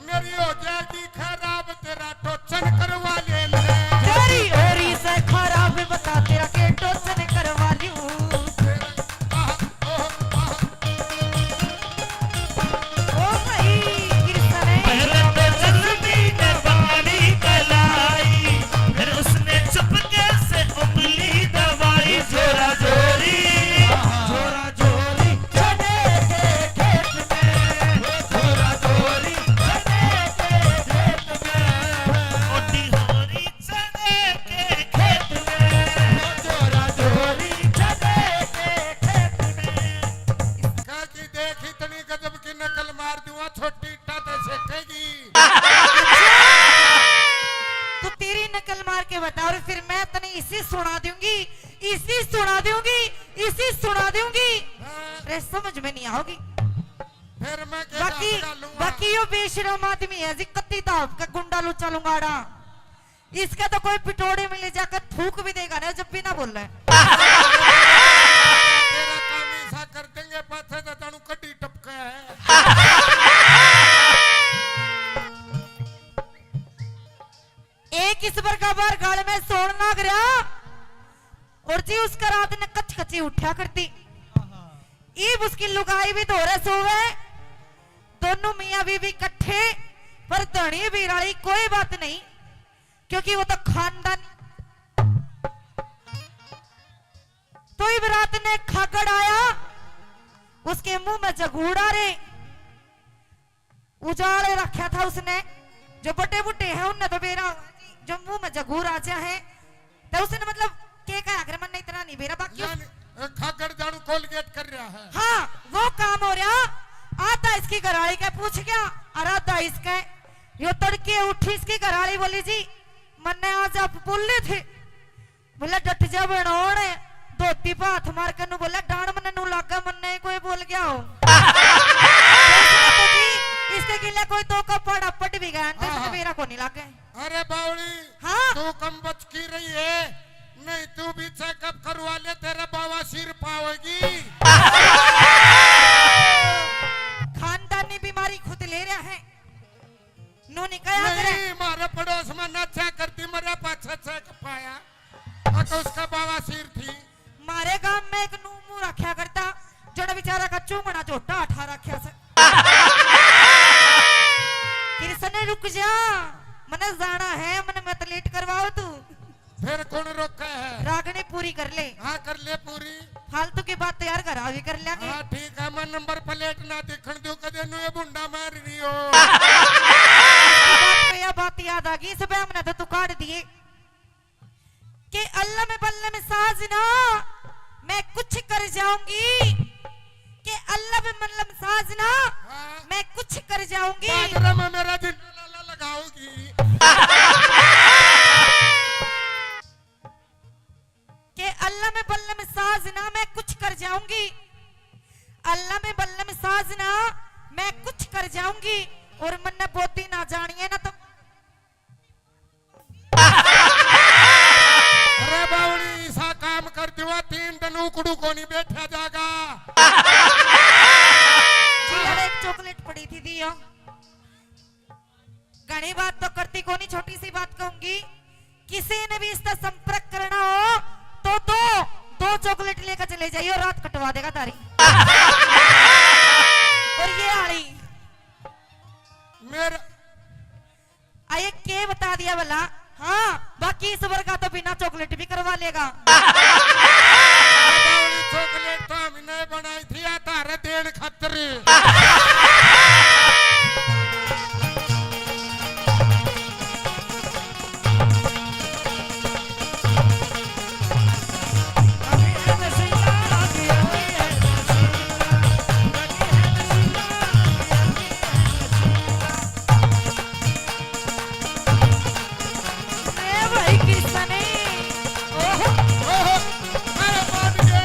मेरी हो जाएगी खराब, तेरा टोचन करवा ले ले। तेरी होरी से खराब, बता तेरा के टोचन करवा लूं। तेरा, आह, ओह, आह। ओ भाई, कृष्ण है। पहले तो जल्दी ने बाली कलाई, फिर उसने चुपके से उंगली दबाई। जोरा जोरी, जोरा जोरी, चने के खेत में, जोरा जोरी, चने के खेत में। ओटी होरी चने के खेत में, जोरा जोरी, चने के खेत में। कहा कि देख, इतनी गजब की नकल मार दूंगा, छोटी इट्टा ते सेकेगी। तू तेरी नकल मार के बता, और फिर मैं तने इसी सुना दूंगी, इसी सुना दूंगी, इसी सुना दूंगी। हाँ। अरे, समझ में नहीं आओगी। फिर मैं क्या बाकी, डांस डालूंगा? बाकी यो बेशरम आदमी है जी, कत्ती दाब का गुंडा लुच्चा लुंगाड़ा। इसका तो कोई पिटोड़े में ले जाकर थूक भी देगा ना, जब भी ना बोले। तेरा काम ऐसा कर देंगे, पाछे तो जानू कड्डी टपका है। एक इस बरगा बार गाल में सोण लाग रहा, और जी उसका रात ने कच कची उठा करती। ईब उसकी लुगाई भी धोरे सोवे, दोनों मियाँ बीवी इकट्ठे, पर धनी बीराली कोई बात नहीं, क्योंकि वो तो खानदान। तो ईब रात ने खागड़ आया, उसके मुंह में जगूड़ा रे। उजाले रखा था उसने। जो बड़े बूढ़े हैं, उनने तो बेरा, जो मुंह में जगूर आ जा है, तो उसने मतलब के कहा, अगर मन इतना नहीं बेरा, बाकी उस यानी, अ, खागड़ जानू कोलगेट कर रहा है। हाँ, वो काम हो रहा। आता इसकी घराली के पूछ गया, और आता इसके। यो तड़के उठी, इसकी घराली बोली, "जी, मन्ने आज आप बोले थे।" बोला, "डट जा बनोण।" धोती पे हाथ मार के नू बोला, "डांड मन्ने नू लागे, मन्ने ही कोई बोल गया हो।" तो इसने तो जी, इसके गिले कोई दो का पाड़ा पट भी गया, तो हाँ, इसने हाँ। मेरा को नहीं लागे। अरे बावली, हाँ। तू कम बच की रही है, नहीं तू भी चेकअप करवा ले, तेरा बवासीर पावेगी। खानदानी बीमारी खुद ले रहा है। नू नहीं कहा करे। नहीं, मारे पड़ोस में ना चेक करती, मरे पाछे चेक पाया। हाँ, तो उसका बवासीर थी। मारे गांव में एक नू मुंह रखा करता, जोड़ा बेचारा का चूंगना झोटा उठा रखा से। कृष्ण, रुक जा, मने जाना है, मने मत लेट करवाओ तू। फिर कौन रोका है? रागनी पूरी कर ले। हाँ, कर ले पूरी। फालतू की बात तो यार घर आ भी कर लेंगे। हाँ, ठीक है, मैं नंबर प्लेट ना दिखण दूं, कदे नू ये भुंडा मार रही हो। इसकी बात पे यह बात याद आ गई, इस पे हमने तो तू काट दिए। के अल्लम बल्लम साजना, मैं कुछ कर जाऊंगी। के अल्लम बल्लम साजना, हाँ। मैं कुछ कर जाऊंगी। बाजरा में मेरा जिंदा लाला लगाओगी। के अल्लम बल्लम साजना, मैं कुछ कर जाऊंगी। अल्लम बल्लम साजना, मैं कुछ कर जाऊंगी और मन्ने बोती ना जानिए ना तो। अरे बावली, ऐसा काम कर दिवा, तीन दिन उकड़ू को नहीं बैठा जागा। जी, अरे एक चॉकलेट पड़ी थी, दियो। घणी बात तो करती कोनी, छोटी सी बात कहूंगी, किसी ने भी इसका संपर्क करना हो तो दो, दो चॉकलेट लेकर चले जाइए, रात कटवा देगा तारी। और ये आली मेरा आये के बता दिया भला? हाँ, बाकी इस वर्गा तो बिना चॉकलेट भी करवा लेगा। चॉकलेट तो हमने बनाई थी, या तारे देन खातर। ए भाई कृष्ण ने। ओहो। ओहो। अरे बाप रे।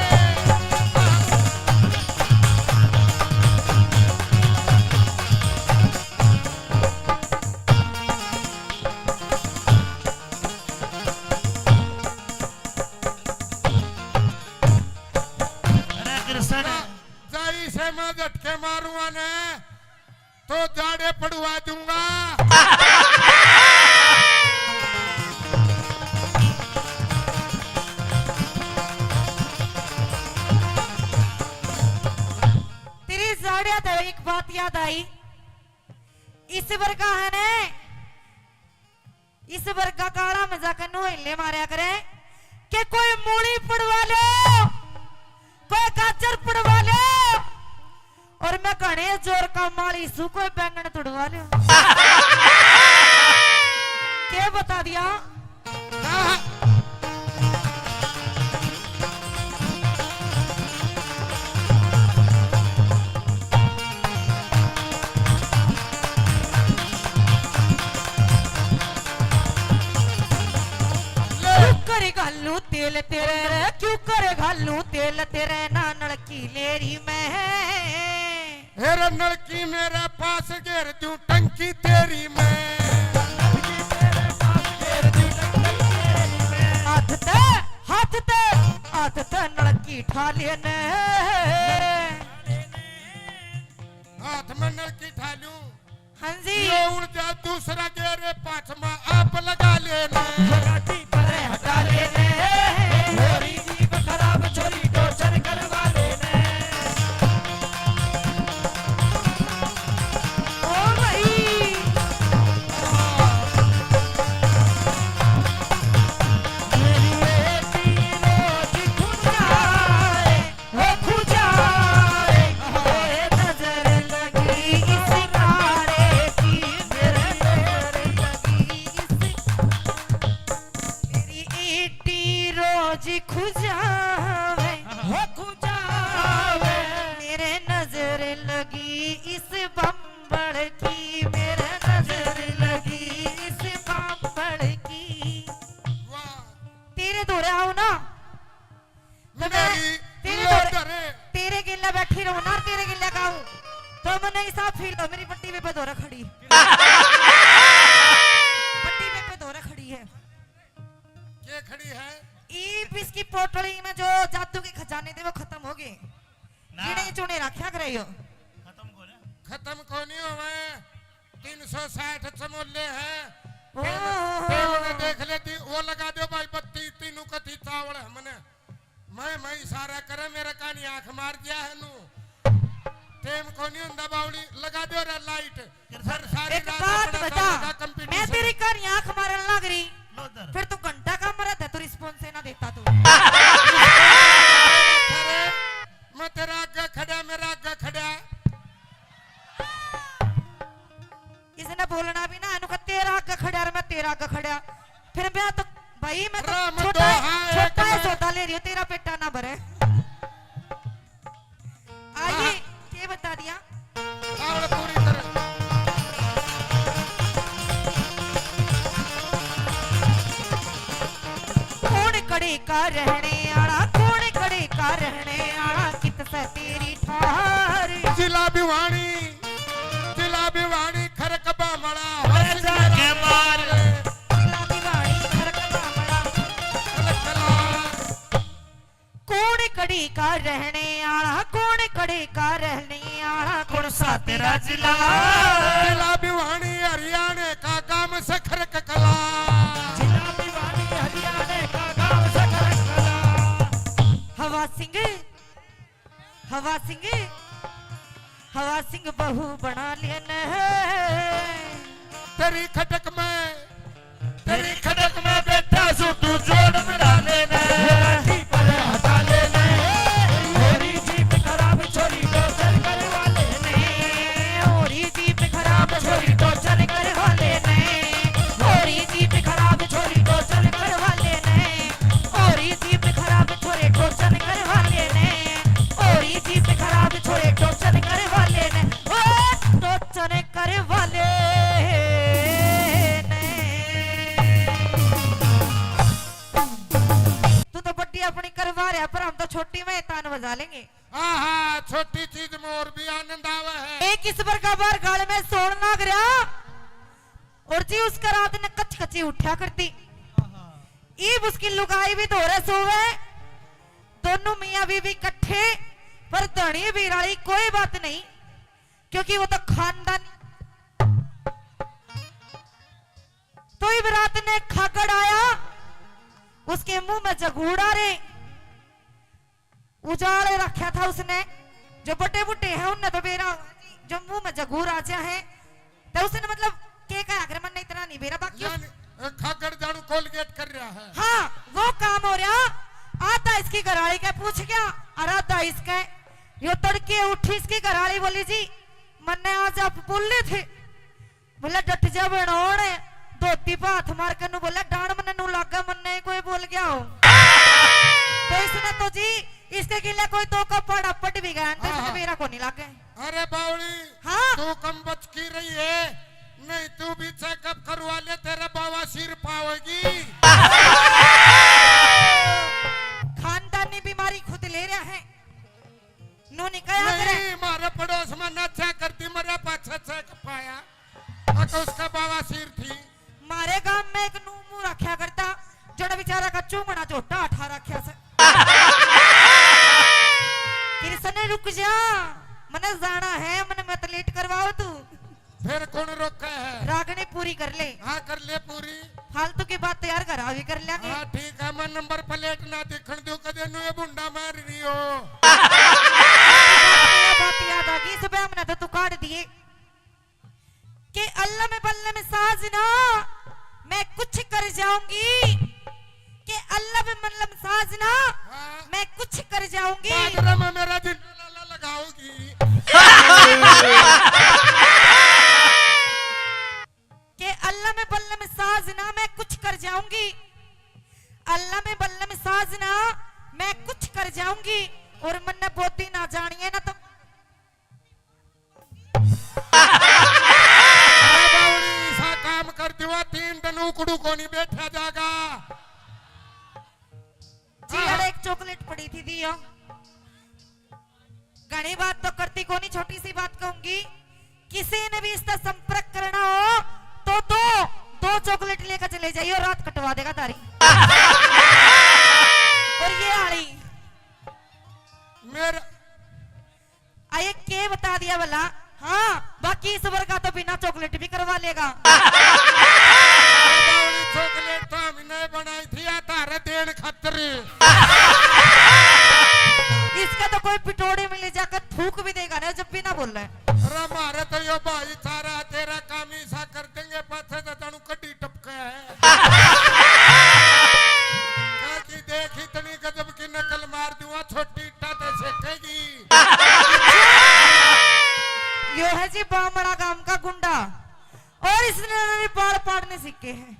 अरे कृष्ण। जाई से मैं झटके मारूंगा ने, तो जाड़े पड़वा दूंगा। तेरी जाड़िया तो एक बात याद आई, इस वर्गा है ने, इस वर्गा काला में जाकर नुहेले मारया करे कि कोई मूली पड़वा लो, कोई गाजर पड़वा लो, और मैं घणे जोर का माली सू, कोई बैंगन तुड़वा लो। के बता दिया? क्यों करे घालू तेल तेरे रे, क्यों करे घालू तेल तेरे, ना नलकी लेरी में। हेरे नलकी मेरे पास घेर दूं टंकी तेरी मैं। हाथ ते, हाथ ते, हाथ ते नलकी ठा लेने। हाथ में नलकी ठा लूं। हाँ जी। ये उड़ जा दूसरा घेरे पाछमा आप लगा लेने। ये गाड़ी परे हटा लेने। छोरी जीप खराब, छोरी टोर्चर करवा लेने। ओ भाई। मेरी बेटी रोज खुदा है। हो खुजाए, ओए नजर लगी इस काले की, मेरे नजर लगी इस। मेरी ईटी रोज खुजावे, हो खुजावे। मेरे नजर लगी इस बम्बड़ की, मेरे नजर लगी इस बम्बड़ की। वाह। तेरे धोरे आऊं ना, तो मैं मेरी तेरे लोग धोरे, धरे। तेरे गेला बैठी रहूं ना, तेरे गेला गाऊं, तो मन्ने ऐसा फील हो, मेरी बट्टी पे धोरे खड़ी। बट्टी पे धोरे खड़ी है। के खड़ी है? ईब इसकी पोटली में जो जादू के खजाने थे, वो खत्म हो गए। ना। गिने चुने रखा करे यो। खत्म को ना। खत्म को नहीं होवे। तीन सौ साठ चमोले हैं। ओहो। तेल, तेल ने देख लेती, वो लगा दो भाई बत्ती, तीनों कथी चावल है मने। मैं, मैं इशारा करे, मेरे कानी आंख मार दिया है नू। टेम को नहीं हुंदा बावली, लगा दो रे लाइट। फिर सारी एक रात बात अपना बता, चलेगा कंपटीशन। मैं तेरी कानी आंख मारन लग रही, लो इधर। फिर तू घंटा का मरद है, तू रिस्पॉन्स ही ना देता तू। अरे, मैं तेरा आगे खड़ा, मेरा आगे खड़ा। इसने बोलना भी ना, इन्हों का तेरा आगे खड़ा और मैं तेरा आगे खड़ा। फिर मैं तो, भाई, मैं तो राम छोटा है, दोहा है छोटा है, एक सौदा ले रही हूँ, तेरा पेटा ना भरे। आइए, हाँ। ये बता दिया। चावल पूरी तरह। कौन कड़े का रहने आला, कौन कड़े का रहने आला, कित से तेरी ठार। जिला भिवानी, जिला रहने आला कौन, कड़े का रहने आला कौन सा तेरा जिला? जिला भिवानी हरियाणा का गांव सखरक कला। जिला भिवानी हरियाणा का गांव सखरक कला। हवा सिंह, हवा सिंह, हवा सिंह बहू बना लेना है। तेरी खटक में, तेरी खटक में बैठा सू तू जोड़ मिला लेना। राखी पर हटा लेना। होरी जीप खराब छोरी टोचर करवा लेना। होरी जीप खराब छोरी टोचर करवा लेना। होरी जीप खराब छोरी टोचर करवा लेना। होरी जीप खराब छोरे टोचर करवा लेना। होरी जीप खराब छोरे टोचर करवा लेना। ओ टोचर करवा लेना। तू तो बड्डी अपनी करवा रहा, पर हम तो छोटी में तान बजा लेंगे। हाँ, हाँ, छोटी चीज में और भी आनंद आवे है। एक इस बरगा बार गाल में सोण लाग रहा, और जी उसका रात ने कच कची उठा करती। ईब उसकी लुगाई भी धोरे सोवे, दोनों मियाँ बीवी इकट्ठे, पर धनी बिराली कोई बात नहीं, क्योंकि वो तो खानदान। तो इब रात ने खागड़ आया, उसके मुंह में जगूड़ा रे, उजाड़ रखा था उसने। जो बड़े बूढ़े हैं उनने तो बेरा, जो मुंह में जगूर आ जा है, तो उसने मतलब के कहा, अगर मन इतना नहीं बेरा, बाकी उस यानी, ए, खागड़ जाड़ू कोलगेट कर रहा है। हाँ, वो काम हो रहा। आधा इसकी घराली के पूछ गया, और आधा इसके। यो तड़के उठी, इसकी घराली बोली, "जी, मन्ने आज आप बोले थे।" बोले, "डट जा बनोण।" धोती पे हाथ मार के नू बोले, "डांड मन्ने नू लागे, मन्ने ही कोई बोल गया हो।" तो इसने तो जी, इसके गिले कोई दो का पाड़ा पड़ भी गया, तो इसने हाँ। मेरा को नहीं लागे। अरे बावली, हाँ। तू कम बच की रही है, नहीं तू भी चेकअप करवा ले, तेरा बवासीर पावेगी। खानदानी बीमारी खुद ले रहा है, नू नहीं कहा करे। नहीं, मारे पड़ोस में नाचा करती, मरे पाछे चेक पाया, और तो उसका बवासीर थी। मारे गांव में एक नू मुंह रखा करता, जड़ा बेचारा का चूंगना झोटा उठा रखा से। कृष्ण, रुक जा, मने जाना है, मने मत लेट करवाओ तू। फिर कौन रोका है? रागनी पूरी कर ले। हाँ, कर ले पूरी। फालतू की बात तो यार घर आ भी कर लेंगे। हाँ, ठीक है, मैं नंबर प्लेट ना दिखण दूं, कदे नू ये भुंडा मार रही हो। बात याद आ गई, सुबह हमने तो तू काट दिए। के अल्लम बल्लम साजना, मैं कुछ कर जाऊंगी। के अल्लम बल्लम साजना, हाँ। मैं कुछ कर जाऊंगी। बादरा में मेरा दिल लाला लगाओगी। के अल्लम बल्लम साजना, मैं कुछ कर जाऊंगी। अल्लम बल्लम साजना, मैं कुछ कर जाऊंगी। और मन्ने बोती ना जानिए ना तो अरे बावड़ी, ऐसा काम कर दिवा, तीन दिन उकड़ू को नहीं बैठा जागा। जी, हाँ। अरे एक चॉकलेट पड़ी थी, दियो। घणी बात तो करती कोनी, छोटी सी बात कहूंगी, किसी ने भी इसका संपर्क करना हो तो दो, दो चॉकलेट लेकर चले जाइए, रात कटवा देगा तारी। और ये आली मेरा आ, ये के बता दिया भला? हाँ, बाकी इस वर्ग का तो बिना चॉकलेट भी करवा लेगा। अरे बावड़ी, चॉकलेट तो हमने बनाई थी, या तारे देन खातर। इसका तो कोई पिटोड़ी में ले जाकर थूक भी देगा ना, जब भी ना बोले। अरे मारे तो यो भाई सारा तेरा काम ही सा कर देंगे, पाछे तो जानू कड्डी टपका है। कह की देख, इतनी गजब की नकल मार दूंगा, छोटी इट्टा तो सेकेगी। यो है जी बामड़ा गांव का गुंडा, और इसने भी बाल पाड़ने सीखे हैं।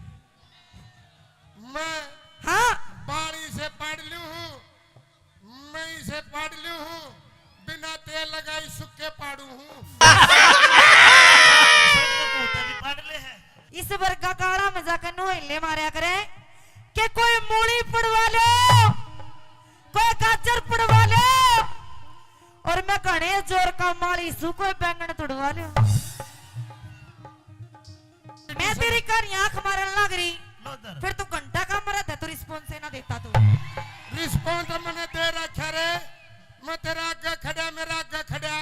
मैं हाँ। बाल इसे पाड़ लूं हूँ, मैं इसे पाड़ लूं हूँ, बिना तेल लगाई सुक्के पाड़ू हूँ। सर, ये भूत भी पाड़ ले है। इस वर्गा काला में जाकर नोहले मारया करे कि कोई मूली पड़वा लो, कोई गाजर पड़वा लो, और मैं घणे जोर का माली सू, कोई बैंगन तुड़वा लो। मैं तेरी कहानी आंख मारन लाग रही, लो इधर। फिर तू घंटा का मरा था, तू रिस्पॉन्स ही ना देता तू। रिस्पॉन्स मैंने दे रखा रे, मैं तेरा आगे खड़ा, मेरा आगे खड़ा।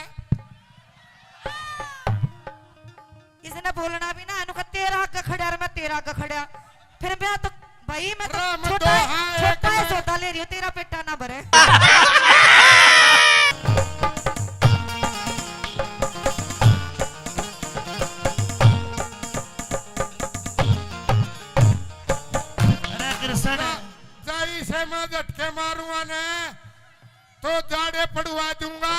इसने बोलना भी ना, इन्हों का तेरा आगे खड़ा और मैं तेरा आगे खड़ा। फिर मैं तो, भाई, मैं तो राम छोटा, दोहा एक छोटा है, में। सौदा ले रही हूँ, तेरा पेटा ना भरे। अरे कृष्ण। जा, जा इसे मैं झटके मारूंगा ने। तो जाड़े पड़वा दूंगा।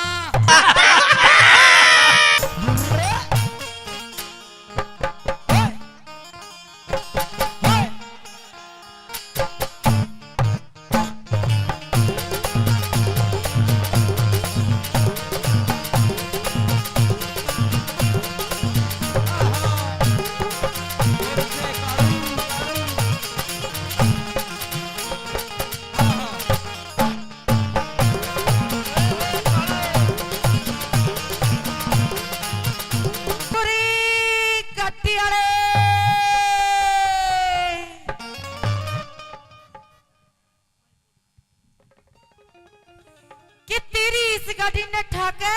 कि तेरी इस गाड़ी ने ठाके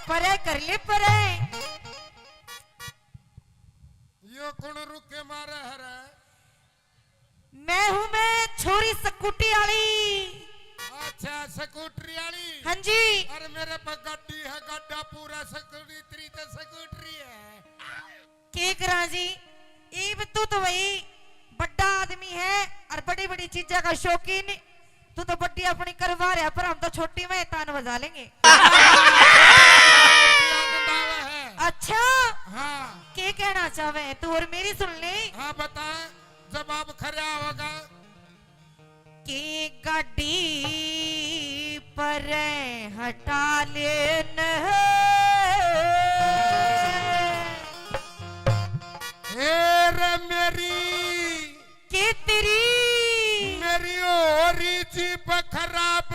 परे कर ले परे। यो कौन रुके मारे हरे? मैं हूँ मैं छोरी स्कूटी आली। अच्छा, स्कूटरी आली। हाँ जी। अरे मेरे पे गाड़ी है, गाड़ा पूरा स्कूटरी, तेरी तो स्कूटरी है। के करा जी, इब तू तो भाई बड़ा आदमी है और बड़ी बड़ी चीजा का शौकीन। तू तो बड़ी अपनी करवा रहा, पर हम तो छोटी में तान बजा लेंगे। आनंद आवे है। अच्छा, हाँ। के कहना चाहे तू और मेरी सुन ले। हाँ, बता, जवाब खरा होगा। की गाड़ी पर हटा लेन। ए रे मेरी, के तेरी, मेरी हो रही जीप खराब।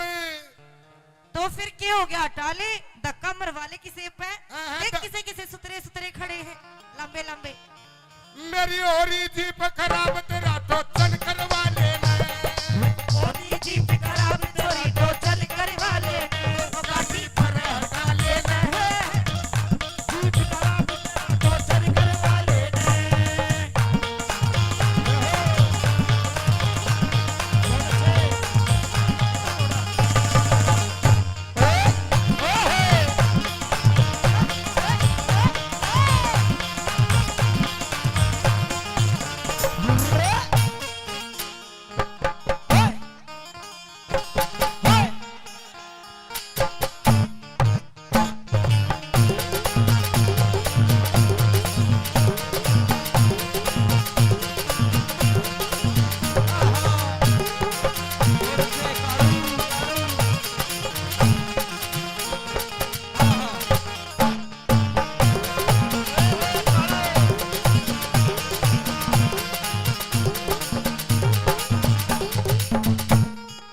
तो फिर के हो गया? हटा ले, धक्का मरवा ले किसे पे। हाँ, हाँ, देख, ध- किसे किसे सुतरे सुतरे खड़े हैं, लंबे लंबे। मेरी हो रही जीप खराब, तेरा टोचन करवा लेना। हो रही जीप खराब, तेरी टोचन करवा लेना। वो गाड़ी पर हटा लेना। जीप खराब, तेरा टोचन करवा लेना।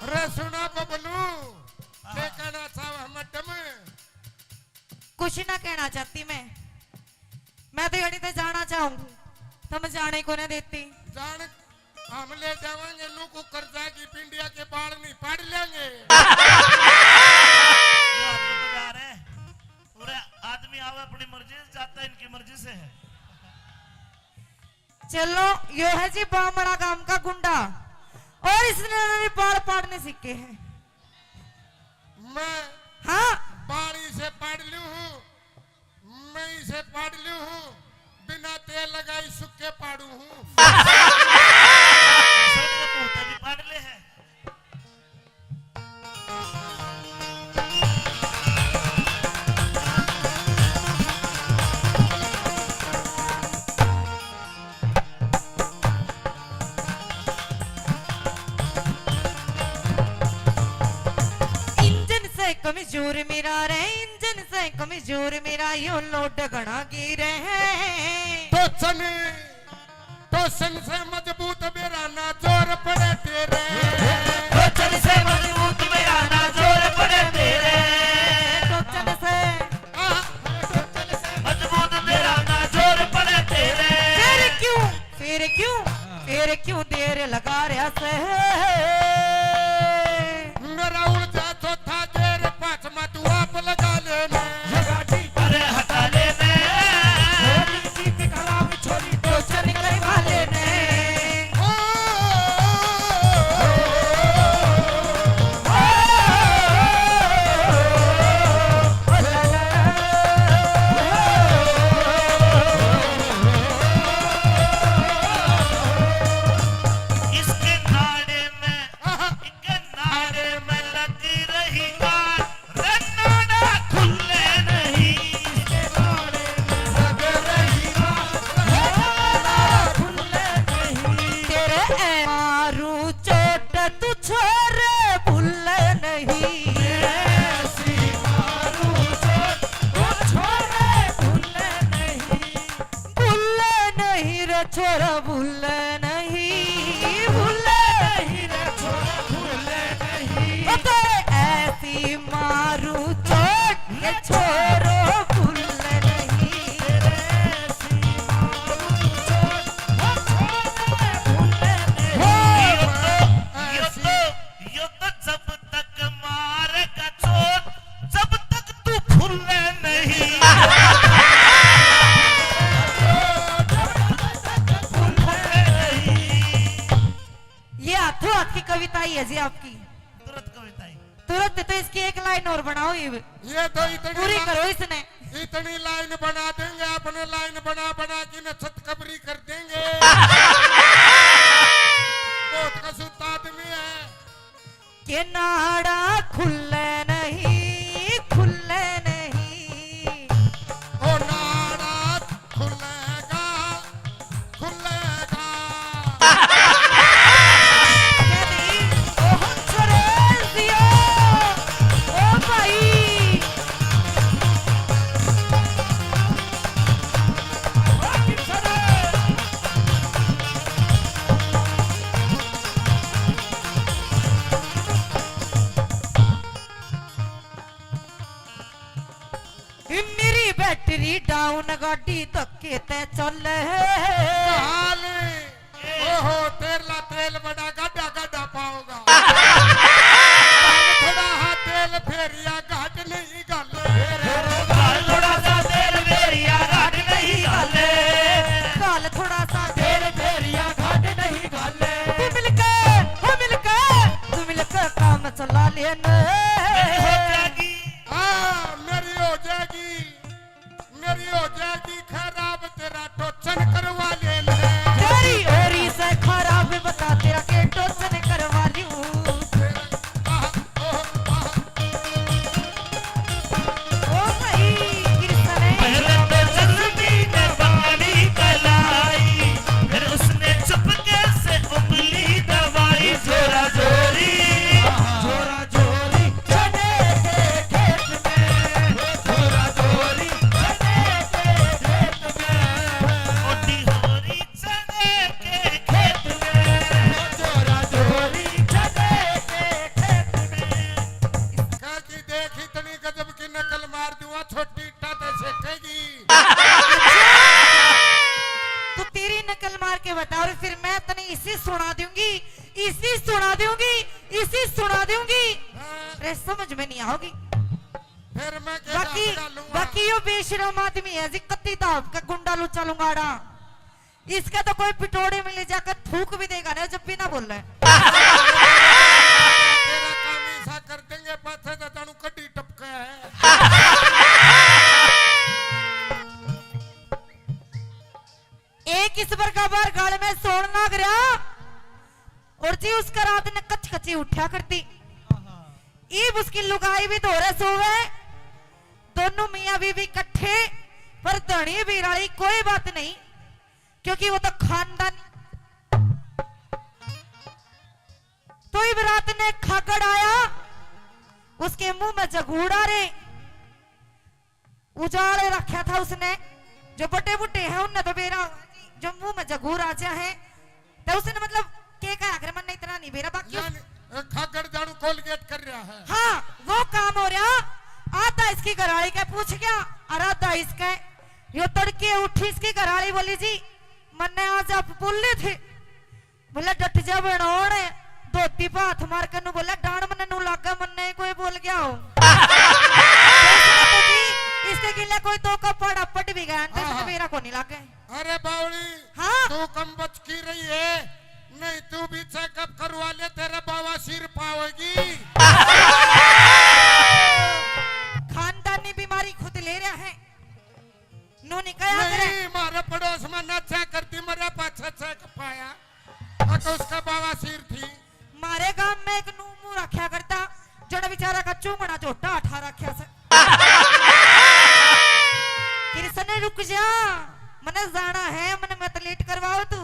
अरे सुना बबलू, के कहना चाहे मैडम? कुछ ना कहना चाहती मैं, मैं तो यड़ी ते जाना चाहूँ, तुम जाने को ना देती। जान हम ले जावांगे, नू को कर्जा की पिंडिया के बाल नहीं पाड़ लेंगे। ये आदमी तो जा रहे हैं। पूरे आदमी आवे अपनी मर्जी से, जाता इनकी मर्जी से है। चलो, यो है जी बामड़ा गांव का गुंडा, और इसने भी बाल पाड़ने सीखे हैं। मैं हाँ। बाल इसे पाड़ लूं हूँ, मैं इसे पाड़ लूं हूँ, बिना तेल लगाई सुक्के पाड़ू हूँ। ऐसा नहीं, मुंह पे भी पाड़ ले है। इंजन से कमजोर मेरा रे, इंजन से कमजोर मेरा, यो लोड घना गिरे है। टोचन, टोचन से मजबूत मेरा ना जोर पड़े तेरे। टोचन से मजबूत मेरा ना जोर पड़े तेरे। टोचन से। आह। मजबूत तेरा ना जोर पड़े तेरे। फिर क्यों, फिर क्यों, फिर क्यों देर लगा रहा से? मेरा उलझा चौथा गेर, पांच छोरा भूले नहीं, भूले नहीं रे, छोरा भूले नहीं। ओ तेरे ऐसी मारू चोट के छोरो भूले नहीं। तेरे ऐसी मारू चोट, ओ छोरा भूले नहीं। हो, यो तो, यो तो, यो तो जब तक मारेगा चोट, जब तक तू खुले नहीं। ये हाथों हाथ की कविता ही है जी आपकी। तुरंत कविता ही। तुरंत तो इसकी एक लाइन और बनाओ ये। ये तो इतनी पूरी ला-, करो इसने। इतनी लाइन बना देंगे, अपने लाइन बना बना के न छत कबरी कर देंगे। बहुत कसूता आदमी है। के नाड़ा खुले नहीं, खुले नहीं। ओ नाड़ा खुलेगा, खुलेगा। के नहीं? ओ हंसराज दियो, ओ भाई। मेरी बैटरी डाउन, गाड़ी धक्के ते चले। हाल, ओहो, तेरला तेल बड़ा गाढ़ा गाढ़ा पाओगा। थोड़ा हा तेल फेरिया घाट नहीं घाले। घाल थोड़ा सा तेल फेरिया घाट नहीं घाले। घाल थोड़ा सा तेल फेरिया घाट नहीं घाले। तू मिलके, हो मिलके, तू मिलके काम चला लेने। मेरी हो जाएगी। हाँ, मेरी हो जाएगी। मेरी हो जाएगी खराब, तेरा टोचन करवा ले ले। तेरी ओरी से खराब, बता तेरा के टोचन करवा लूं। तेरा, आह, ओह, आह। ओ भाई, कृष्ण है। पहले तो जल्दी ने बाली कलाई, फिर उसने चुपके से उंगली दबाई। जोरा जोरी, जोरा जोरी चने के खेत में, जोरा जोरी चने के खेत में। ओ दिहोरी चने के खेत में, जोरा जोरी चने के खेत में। कह की देख, इतनी गजब की नकल मार दूंगा, छोटी इट्टा ते सेकेगी। तू तेरी नकल मार के बता, और फिर मैं तने इसी सुना दूंगी, इसी सुना दूंगी, इसी सुना दूंगी। हाँ। अरे, समझ में नहीं आओगी। फिर मैं क्या बाकी, डालूंगा? बाकी यो बेशरम आदमी है जी, कत्ती दाब का गुंडा लुच्चा लुंगाड़ा। इसका तो कोई पिटोड़े में ले जाकर थूक भी देगा ना, जब भी ना बोले। तेरा काम ऐसा कर देंगे, पाछे तो जानू कड्डी टपका है। एक इस बार का बार गाल में सोण लाग रहा, और जी उसका रात ने कच कची उठा करती। ईब उसकी लुगाई भी धोरे सोवे, दोनों मियाँ बीवी इकट्ठे, पर धनी बीराली कोई बात नहीं, क्योंकि वो तो खानदान। तो ईब रात ने खागड़ आया, उसके मुंह में जगूड़ा रे। उजाले रखा था उसने, जो बड़े बूढ़े हैं उनने तो बेरा, जो मुंह में जगूर आ जा है, तो उसने मतलब के कहा, अगर मन इतना नहीं बेरा, बाकी उस यानी, अ, खागड़ जानू कोलगेट कर रहा है। हाँ, वो काम हो रहा। आधा इसकी घराली के पूछ गया और आधा इसके। यो तड़के उठी, इसकी घराली बोली, "जी, मन्ने आज आप बोले थे।" बोला, "डट जा बनोड़।" धोती पे हाथ मार के नू बोला, "डांड मन्ने नू लागे, मन्ने ही कोई बोल गया हो।" तो इसने तो जी, इसके गिले कोई दो का पाड़ा पट भी गया, तो इसने हाँ। मेरा को नहीं लागे। अरे बावली, हाँ। तू कम बच की रही है, नहीं तू भी चेकअप करवा ले, तेरा बवासीर पावेगी। खानदानी बीमारी खुद ले रहा है। नू नहीं कहा करे। नहीं, मारे पड़ोस में नाचा करती, मरे पाछे चेक पाया। अक उसका बवासीर थी। मारे गांव में एक नू मुंह रखा करता, जड़ बेचारा का चूंगड़ा झोटा उठा रखा से। कृष्ण, रुक जा, मने जाना है, मने मत लेट करवाओ तू।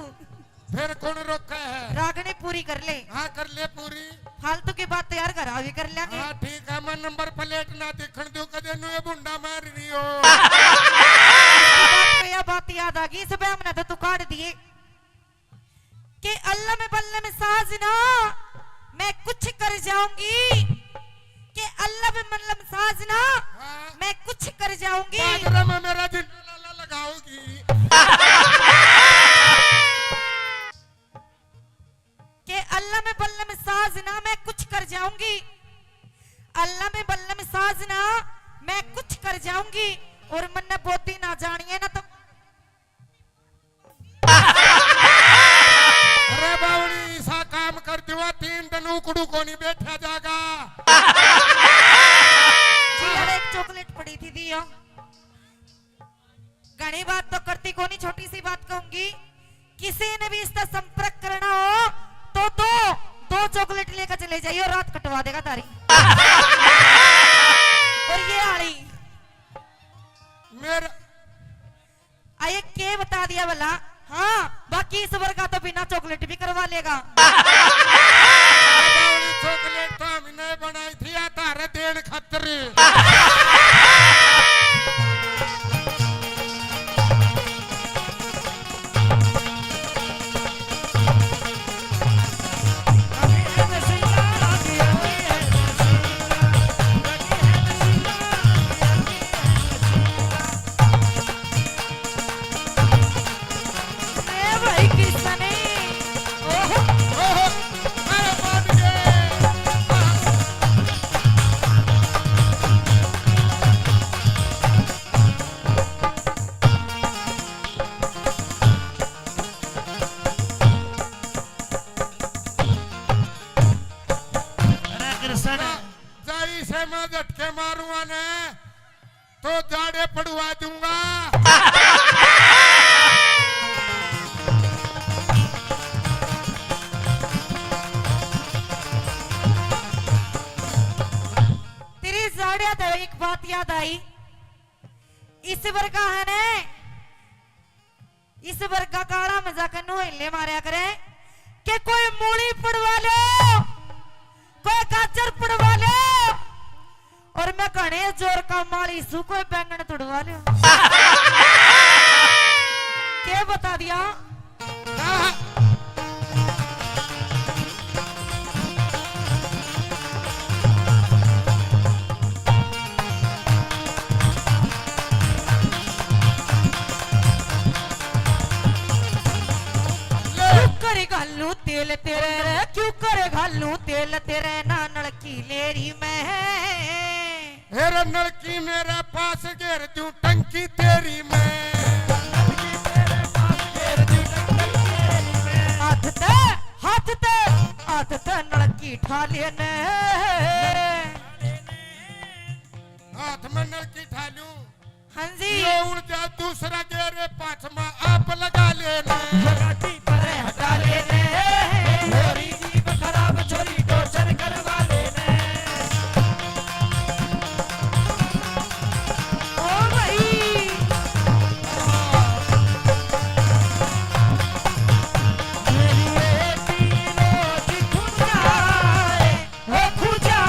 फिर कौन रोका है? रागनी पूरी कर ले। हाँ, कर ले पूरी। फालतू की बात तो यार घर आवी कर लेंगे। हाँ, ठीक है, मैं नंबर प्लेट ना दिखण दूं, कदे नुए बुंडा मार रही हो। इसकी बात पे यह बात याद आ गई, इस पे हमने तो तू काट दिए। के अल्लम बल्लम साजना, मैं कुछ कर जाऊंगी। के अल्लम बल्लम साजना, हाँ। मैं कुछ कर जाऊंगी। बाजरे में मेरा जिंदा लाला लगाओगी। के अल्लम बल्लम साजना, मैं कुछ कर जाऊंगी। अल्लम बल्लम साजना, मैं कुछ कर जाऊंगी। और मन्ने बोती ना जानिए ना तो अरे बावड़ी, ईसा काम कर दिवा, तीन दिन उकड़ू कोनी बैठा जागा। जी, अरे एक चॉकलेट पड़ी थी, दियो। घणी बात तो करती कोनी, छोटी सी बात कहूंगी, किसी ने भी इसका संपर्क करना हो तो दो, दो चॉकलेट लेकर चले जाइयो, रात कटवा देगा तारी। और ये आली मेरा आए के बता दिया भला? हाँ, बाकी इस वर्गा तो बिना चॉकलेट भी करवा लेगा। चॉकलेट तो हमने बनाई थी या तारे देन खातर। ए भाई किसने? ओहो। ओहो। अरे मान गए। अरे कृष्ण। जाई से मैं झटके मारूंगा ने। तो जाड़े पड़वा दूंगा। तेरी जाड़िया तो एक बात याद आई, इस वर्गा है ने, इस वर्गा काला मजाक नु हिले मारया करे के कोई मूली पड़वा लो, कोई गाजर पड़वा लो, और मैं घणे जोर का माली सू, कोई बैंगन तुड़वा लो। के बता दिया? क्यों करे घालू तेल तेरे रे, क्यों करे घालू तेल तेरे, ना नलकी लेरी मैं। हेरे नलकी मेरे पास घेर दूं टंकी तेरी मैं। हाथ ते, हाथ ते, हाथ ते नलकी ठा लेने। हाथ में नलकी ठा लूं। हाँ जी। ये उड़ जा दूसरा घेरे पाछमा आप लगा लेने। ये गाड़ी परे हटा लेने। छोरी जीभ खराब, छोरी टॉर्चर करवा लेने। ओ भाई। मेरी बेटी रोज खुद आए। ओ खुदा,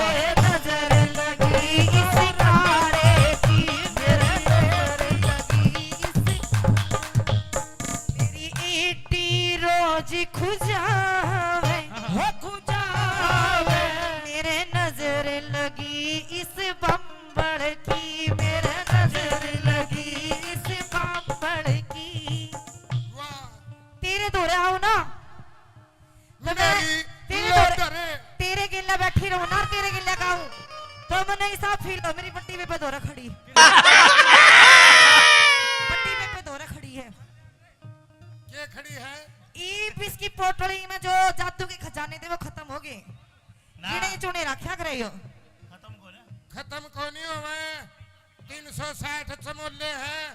ए नजर लगी इस काले की, मेरे नजर लगी इस, मेरी ईटी रोज खुजावे, हो खुजावे, मेरे नजर लगी इस बम्बड़ की, मेरे नजर लगी इस बम्बड़ की। वाह। तेरे धोरे आओ ना, तो मैं मेरी तेरे लोटर धोरे, है। तेरे गेल्या बैठी रहूं ना, तेरे गेल्या गाऊं, तो मन्ने ऐसा फील हो, मेरी बट्टी पे धोरे खड़ी। बट्टी पे धोरे खड़ी है। के खड़ी है? ईब इसकी पोटली में जो जादू के खजाने थे, वो खत्म हो गए। ना। गिने चुने रखा करे यो। खत्म को ना। खत्म को नहीं होवे। तीन सौ साठ चमोले हैं।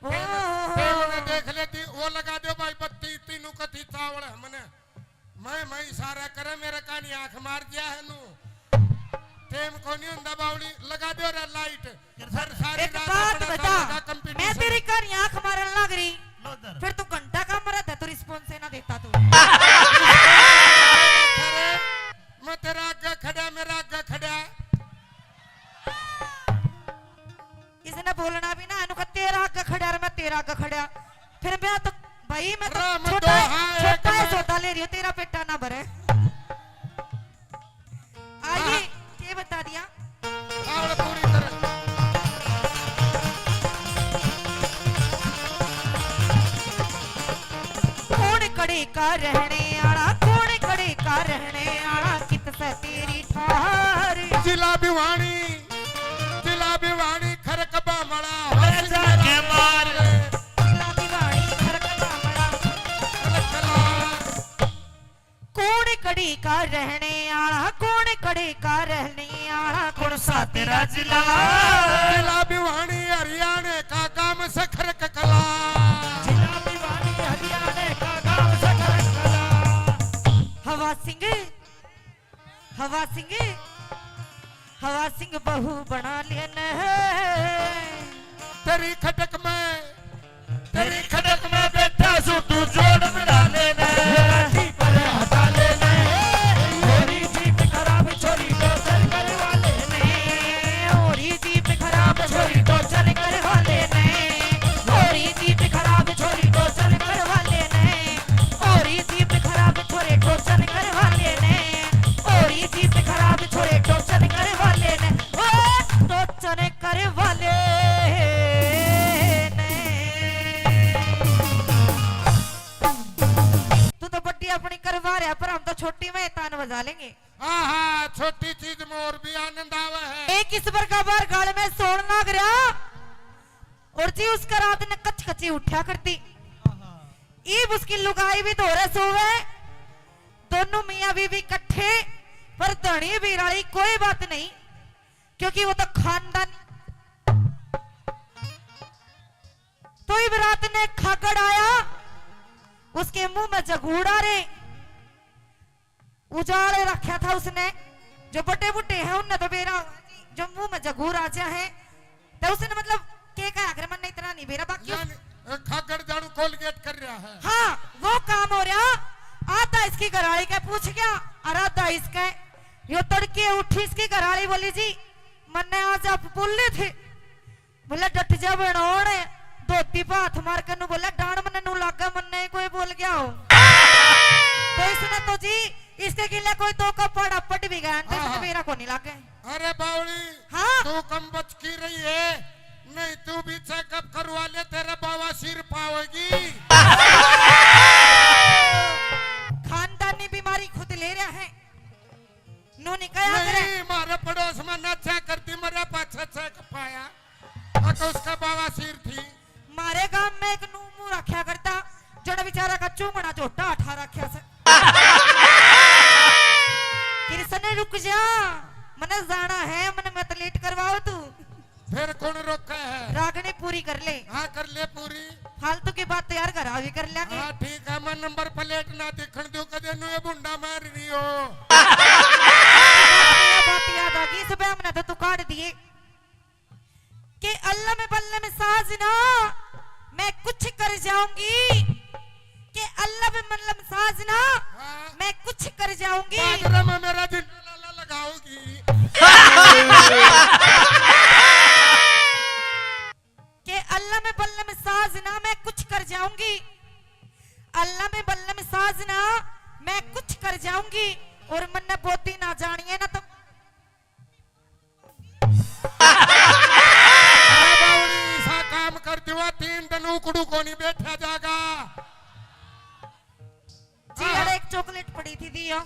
ओहो। टेम, टेम ने देख लेती, वो लगा दो भाई बत्ती, तीनों कथी चावल है मने। मैं, मैं इशारा करे, मेरे कानी आंख मार दिया है नू। टेम को नहीं होंदा बावली, लगा दो रे लाइट। फिर सारी एक रात बात अपना बता, सामने का मैं competition। तेरी कानी आंख मारन लग रही, लो इधर। फिर तू घंटा का मरद है, तू response ही ना देता तू। अरे, मैं तेरा आगे खड़ा, मेरा आगे खड़ा। इसने बोलना भी ना, इन्हों का तेरा आगे खड़ा और मैं तेरा आगे खड़ा। फिर मैं तो भाई, मैं तो राम छोटा, दोहा है छोटा है, कलर। सौदा ले रही हूँ, तेरा पेटा ना भरे। आइए, हाँ। के बता दिया? आवड़ पूरी तरह। कौन कड़े का रहने आला, कौन कड़े का रहने आला, कित से तेरी ठार। जिला भिवानी, जिला भिवानी, खरक बामला, अरे जाके मार। जिला भिवानी, खरक बामला। अरे चला। कौन कड़ी का रहने आला, कौन कड़ी का रहने आला, कौन सा तेरा जिला? जिला भिवानी हरियाणा का गांव सखर ककला। जिला भिवानी हरियाणा का गांव सखर ककला। हवा सिंह, हवा सिंह, हवा सिंह बहू बना लेने। तेरी खटक में, तेरी खटक में बैठा सू तू जोड़ मिला लेने। लाठी पर हटा लेने। छोरी जीप खराब, छोरी टोचर करवा लेने। छोरी जीप खराब, छोरी टोचर करवा लेने। छोरी जीप खराब, छोरी टोचर करवा लेने। छोरी जीप खराब, छोरे टोचर करवा लेने। छोरी जीप खराब, छोरे टोचर करवा लेने। ओ टोचर करवा लेने। तू तो बड्डी अपनी करवा रहा, पर हम तो छोटी में तान बजा लेंगे। हाँ, हाँ, छोटी चीज में और भी आनंद आवे है। एक इस प्रकार बार गाल में सोण लाग रहा, और जी उसका रात ने कच कची उठा करती। ईब उसकी लुगाई भी धोरे सोवे, दोनों मियाँ बीवी इकट्ठे, पर धनी बिराली कोई बात नहीं, क्योंकि वो तो खानदान। तो इब रात ने खागड़ आया, उसके मुंह में जगूड़ा रे। उजाड़ रखा था उसने, जो बड़े बूढ़े हैं उनने तो बेरा, जो मुंह में जगूर आ जा है, तो उसने मतलब के कहा, अगर मन इतना नहीं बेरा, बाकी उस- यानी, अ, खागड़ झाड़ू कोलगेट कर रहा है। हाँ, वो काम हो रहा। आधा इसकी घराली के पूछ गया और आधा इसके। यो तड़के उठी, इसकी घराली बोली, "जी, मन्ने आज आप बोले थे।" बोले, "डट जा बनोण।" धोती पे हाथ मार के नू बोले, "डांड मन्ने नू लागे, मन्ने ही कोई बोल गया हो।" तो इसने तो जी, इसके गिले कोई दो का पाड़ा पट भी गया, तो इसने हाँ। मेरा को नहीं लागे। अरे बावली, हाँ। तू कम बच की रही है, नहीं तू भी चेकअप करवा ले, तेरे बवासीर पावेगी। खानदानी बीमारी खुद ले रहा है। नू नहीं कहा करे। नहीं, मारे पड़ोस में नाचा करती, मरे पाछे चेक पाया। अक उसका बवासीर थी। मारे गांव में एक नू मुंह रखा करता, जड़ा बेचारा का चूंगना झोटा उठा रखा से। कृष्ण, रुक जा, मने जाना है, मने मत लेट करवाओ तू। फिर कौन रोका है? रागनी पूरी कर ले। हाँ, कर ले पूरी। फालतू की बात तो यार घर आ भी कर लेंगे। हाँ, ठीक है, मैं नंबर प्लेट ना दिखण दूं, कदे नुए बुंडा मार रही हो। ये बात याद आ गई, सुबह हमने तो तू काट दिए। के अल्लम बल्लम साजना, मैं कुछ कर जाऊंगी। के अल्लम बल्लम साजना, हाँ। मैं कुछ कर जाऊंगी। बाजरा में मेरा जिंदा लाला लगाओगी। के अल्लम बल्लम साजना, मैं कुछ कर जाऊंगी। अल्लम बल्लम साजना, मैं कुछ कर जाऊंगी। और मन्ने बोती ना जानिए ना तो। अरे बावड़ी, ऐसा काम कर दिवा, तीन दिन उकड़ू को नहीं बैठा जागा। जी, हाँ। अरे एक चॉकलेट पड़ी थी, दियो।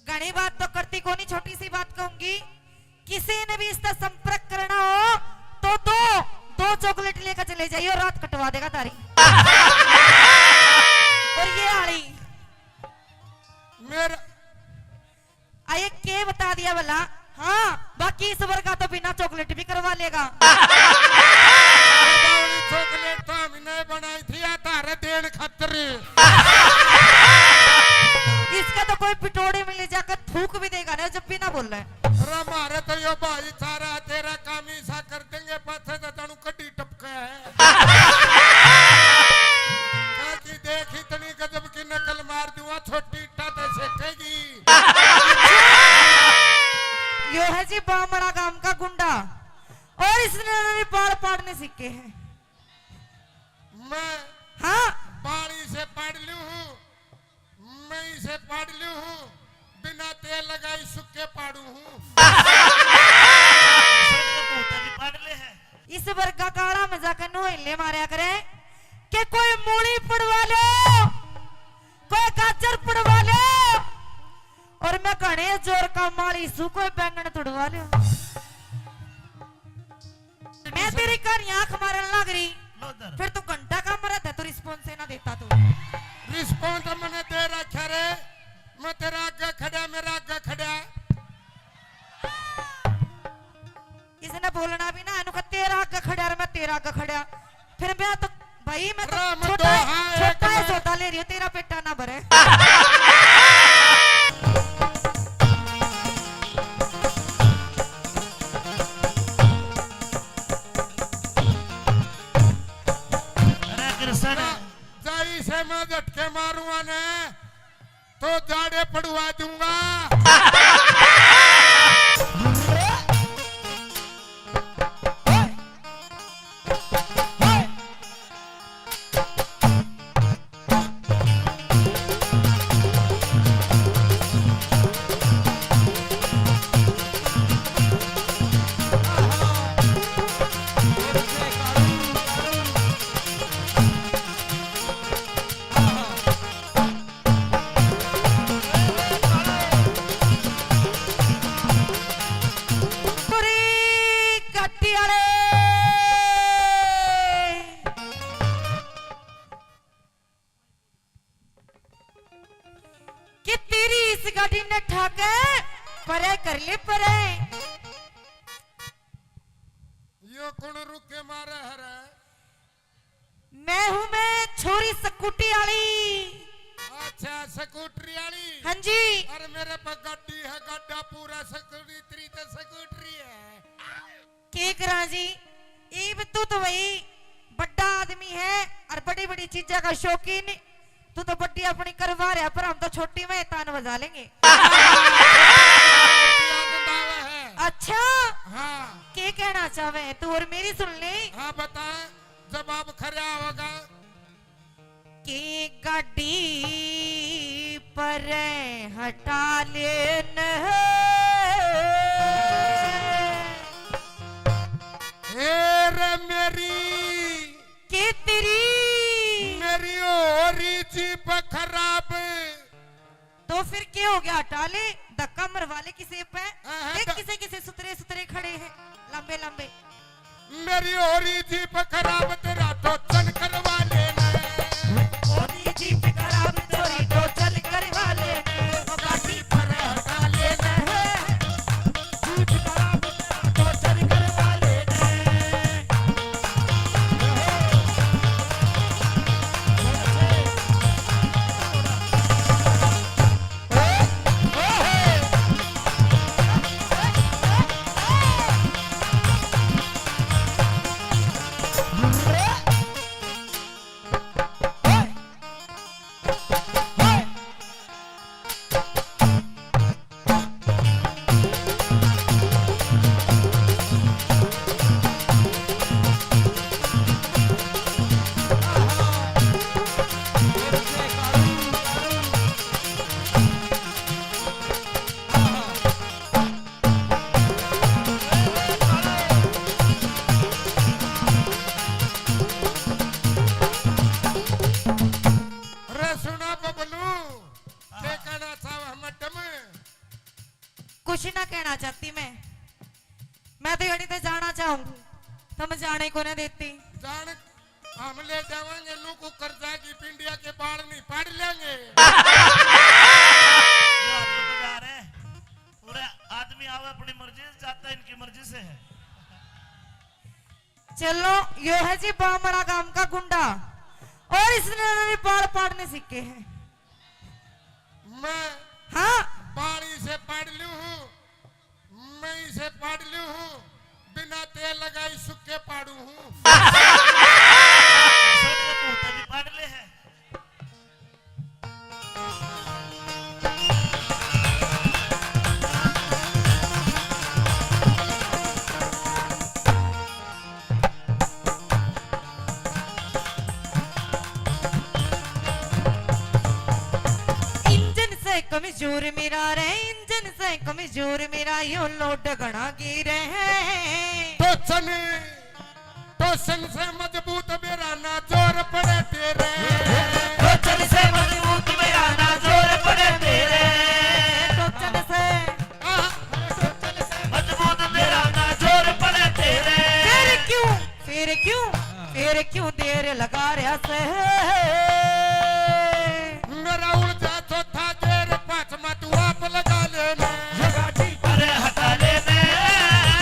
घणी बात तो करती कोनी, छोटी सी बात कहूंगी, किसी ने भी इसका संपर्क करना हो तो दो, दो चॉकलेट लेकर चले जाइए, रात कटवा देगा तारी। और ये आली मेरा आ, ये के बता दिया भला? हाँ, बाकी इस वर्ग का तो बिना चॉकलेट भी करवा लेगा। अरे बावड़ी, चॉकलेट तो हमने बनाई थी, या तारे देन खातर। इसका तो कोई पिटोड़ी में ले जाकर थूक भी देगा ना, जब भी ना बोले। अरे मारे तो यो भाईचारा, तेरा काम ही सा कर देंगे, पाछे तो जानू कड्डी टपका है। काकी देख, इतनी गजब की नकल मार दूंगा, छोटी इट्टा तो सेकेगी। यो है जी बामड़ा गांव का गुंडा, और इसने भी बाल पाड़ने सीखे हैं। मैं हाँ। बाली से पाड़ लूं हूँ, मैं इसे पाड़ लूं हूँ, बिना तेल लगाई सुक्के पाड़ू हूँ। भी पाड़ ले है। इस वर्गा काला में जाकर नोहले मारया करे कि कोई मूली पड़वा लो, कोई गाजर पड़वा लो, और मैं घणे जोर का माली सू, कोई बैंगन तुड़वा लो। मैं तेरी कहानी आंख मारन लग रही, लो इधर। फिर तू घंटा का मरा था, तू रिस्पॉन्स ना देता तू। रिस्पॉन्स मैंने दे रखा रे, मैं तेरा आगे खड़ा, मेरा आगे खड़ा। इसने बोलना भी ना, इनको तेरा आगे खड़ा और मैं तेरा आगे खड़ा। फिर मैं तो, भाई, मैं तो राम छोटा है, दोहा एक छोटा है, में। सौदा ले रही हूँ, तेरा पेटा ना भरे। अरे कृष्ण। जाई से मैं झटके मारूंगा ने, तो जाड़े पड़वा दूंगा। पूरी गड्डी वाले कि तेरी इस गाड़ी ने ठाके परे कर ले परे। यो कौन रुके मारे हरे? मैं हूँ मैं छोरी स्कूटी वाली। अच्छा, स्कूटरी वाली। हाँ जी। अरे मेरे पे गाड़ी है, गाड़ा पूरा स्कूटरी, तेरी तो स्कूटरी है। के करा जी, इब तू तो भाई बड़ा आदमी है और बड़ी बड़ी चीजा का शौकीन। तू तो बड़ी अपनी करवा रहा, पर हम तो छोटी में तान बजा लेंगे। अच्छा, हाँ। के कहना चाहे तू और मेरी सुन ले। हाँ, बता, जवाब खरा होगा। की गाड़ी पर हटा लेन। ए रे मेरी, के तेरी मेरी हो रही जीप खराब। तो फिर क्या हो गया? हटा ले, धक्का मरवा ले किसी पे। हाँ, हाँ, देख तो किसे किसे सुतरे सुतरे खड़े हैं, लंबे लंबे। मेरी हो रही जीप खराब, तेरा टोचन करवा लेना। हो रही जीप खराब, तेरी टोचन करवा लेना। गाड़ी पर हटा लेना। जीप खराब, तेरा टोचन करवा लेना। रे सुना बबलू, के कहना चाहवे मैडम? कुछ ना कहना चाहती मैं, मैं तो यड़ी ते जाना चाहूंगी, तो मैं जाने को नहीं देती। जान, हम ले जावांगे नू कुकर जागी, पिंडिया के बाल नहीं पाड़ लेंगे। ये आपको बजा रहे हैं। पूरे आदमी आवे अपनी मर्जी से, जाता इनकी मर्जी से है। चलो, यो है जी बामड़ा गांव का गुंडा, और इसने भी बाल पाड़ने सीखे हैं। मैं हाँ। बाल इसे पाड़ लूं हूँ, मैं इसे पाड़ लूं हूँ, बिना तेल लगाई सुक्के पाड़ू हूँ। भी पाड़ ले है। ट्रैक्टर मेरा रे इंजन से कमजोर, मेरा यो लोड घना गिरे है। टोचन, टोचन से मजबूत मेरा ना जोर पड़े तेरे। टोचन से मजबूत मेरा ना जोर पड़े तेरे। टोचन से, आह, मजबूत मेरा ना जोर पड़े तेरे। फिर क्यों, फिर क्यों, फिर क्यों देर लगा रहा से? मेरा उलझा चौथा गेर पाँचवा तू आप लगा लेना। अरे हटा लेने।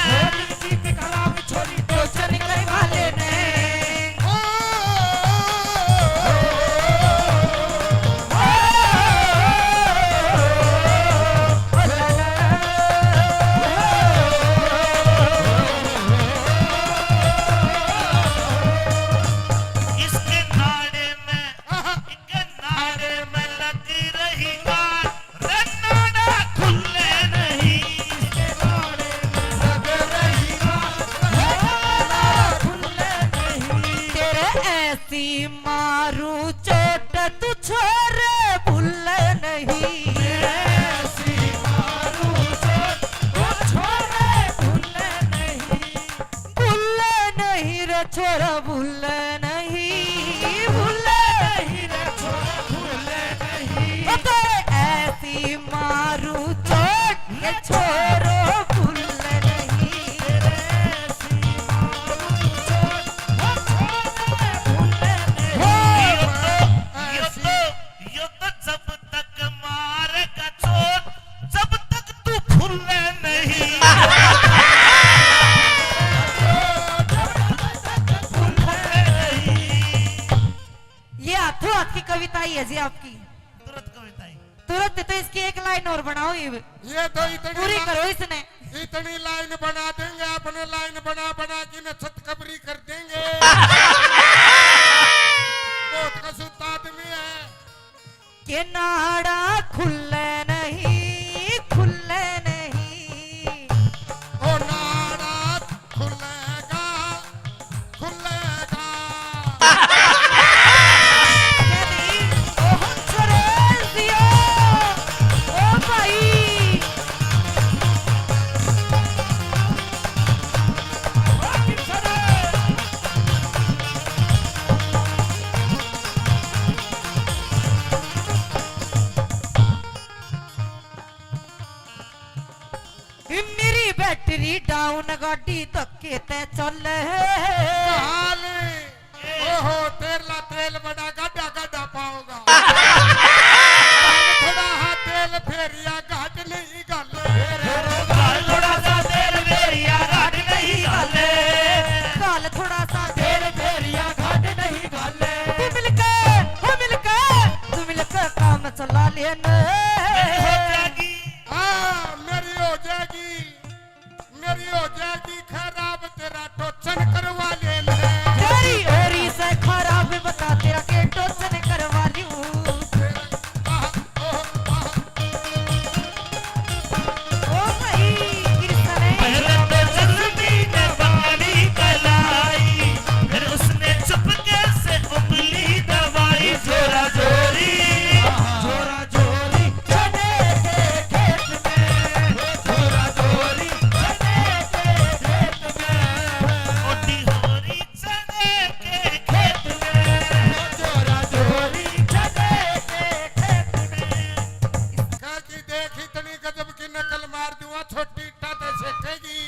छोरी की कलाम छोरी टोचन करवा लेने। ओ, इसके नाड़े में, इनके नाड़े में लग रही गांठ। रे नाड़ा खुले नहीं। इसके नाड़े में लग रही गांठ। रे नाड़ा खुले नहीं। तेरे ऐसी मारू चोट तू छोरे भूले नहीं। ऐसी मारू चोट तू छोरे भूले नहीं। भूले नहीं रे छोरा, भूले नहीं, भूले नहीं रे छोरा, भूले नहीं। ओ तेरे ऐसी मारू चोट, ये छोरो भूले नहीं। तेरे ऐसी मारू चोट, ओ छोरा भूले नहीं। यो तो, यो तो, यो तो जब तक मारेगा चोट, जब तक तू फूले नहीं। ये हाथों हाथ की कविता ही है जी आपकी। तुरंत कविता ही। तुरंत तो इसकी एक लाइन और बनाओ, ये ये तो इतनी पूरी ला-, करो इसने। इतनी लाइन बना देंगे, अपने लाइन बना बना के न छत कबरी कर देंगे। बहुत कसूता आदमी है। के नाड़ा खुले नहीं, खुले नहीं। ओ नाड़ा खुलेगा, खुलेगा। के नहीं, ओ हंसराज दियो, ओ भाई। मेरी बैटरी डाउन, गाड़ी धक्के ते चले। हाल। ओहो, तेरला तेल बड़ा गाडा गाडा पाओगा। काल थोड़ा हा तेल फेरिया घाट नहीं घाले। काल थोड़ा सा तेल फेरिया घाट नहीं घाले। काल थोड़ा सा तेल फेरिया घाट नहीं घाले। तू मिलके, हो मिलके, तू मिलके काम चला लेना। मेरी हो जाएगी। हाँ, मेरी हो जाएगी। मेरी हो जाएगी खराब, तेरा टोचन करवा ले ले। तेरी होरी से खराब, बता तेरा के टोचन करवा लूं। ओ भाई, कृष्ण ने पहले तो जुल्मी ने बाड़ी कलाई, फिर उसने चुपके से उंगली दबाई। जोरा जोरी, जोरा जोरी चने के खेत में, जोरा जोरी चने के खेत में। मोटी होरी चने के खेत में, जोरा जोरी चने के खेत में। काकी देख, इतनी गजब की नकल मार दूंगा, छोटी इट्टा ते सेकेगी।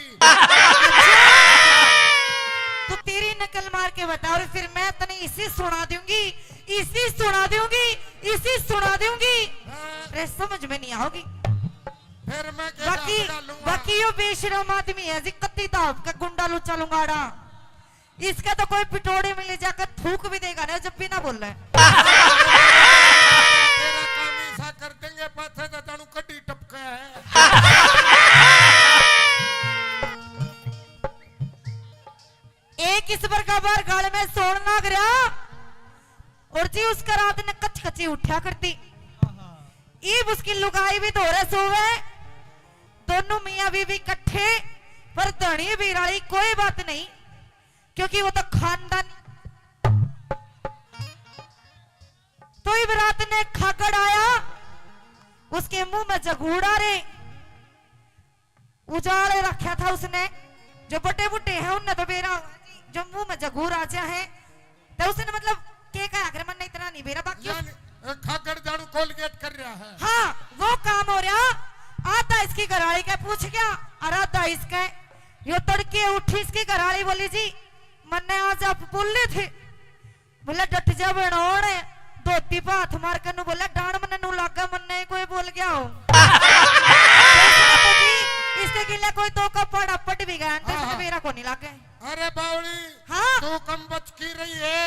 तू तेरी नकल मार के बता, और फिर मैं तने इसी सुना दूंगी, इसी सुना दूंगी, इसी सुना दूंगी। हाँ। रे, समझ में नहीं आओगी। फिर मैं के बाकी, बाकी यो बेशरम आदमी है जी, कत्ती दाब का गुंडा लुच्चा लुंगाड़ा। इसका तो कोई पिटोड़ी में ले जाकर थूक भी देगा ना, जब भी ना बोले। तेरा काम ऐसा कर देंगे, पाछे तो जानू कड्डी टपका है। एक इस बार का बार गाल में सोन लाग रहा, और जी उसका रात ने कच कची उठा करती। ईब उसकी लुगाई भी धोरे सोवे, दोनों मियाँ बीवी इकट्ठे, पर धनी बीराली कोई बात नहीं, क्योंकि वो तो खानदान। तो इब रात ने खागड़ आया, उसके मुंह में जगूड़ा रे, उजाड़ रखा था उसने। जो बड़े बूढ़े हैं, उनने तो बेरा होगा जी, जो मुंह में जगूर आ जा है, तो उसने मतलब के कहा, अगर मन इतना नहीं बेरा, बाकी उस यानी, ए, खागड़ जाड़ू कोलगेट कर रहा है। हाँ, वो काम हो रहा। आधा इसकी घरवाली के पूछ गया और आधा इसके। यो तड़के उठी, इसकी घरवाली बोली, "जी, मन्ने आज आप बोले थे।" बोले, "डट जा बनोड़।" धोती पे हाथ मार के नू बोले, "डांड मन्ने नू लागे, मन्ने ही कोई बोल गया हो।" तो इसने तो जी, इसके गिले कोई दो का पाड़ा पट भी गया, तो हाँ, इसने हाँ। मेरा को नहीं लागे। अरे बावली, हाँ। तू कम बच की रही है,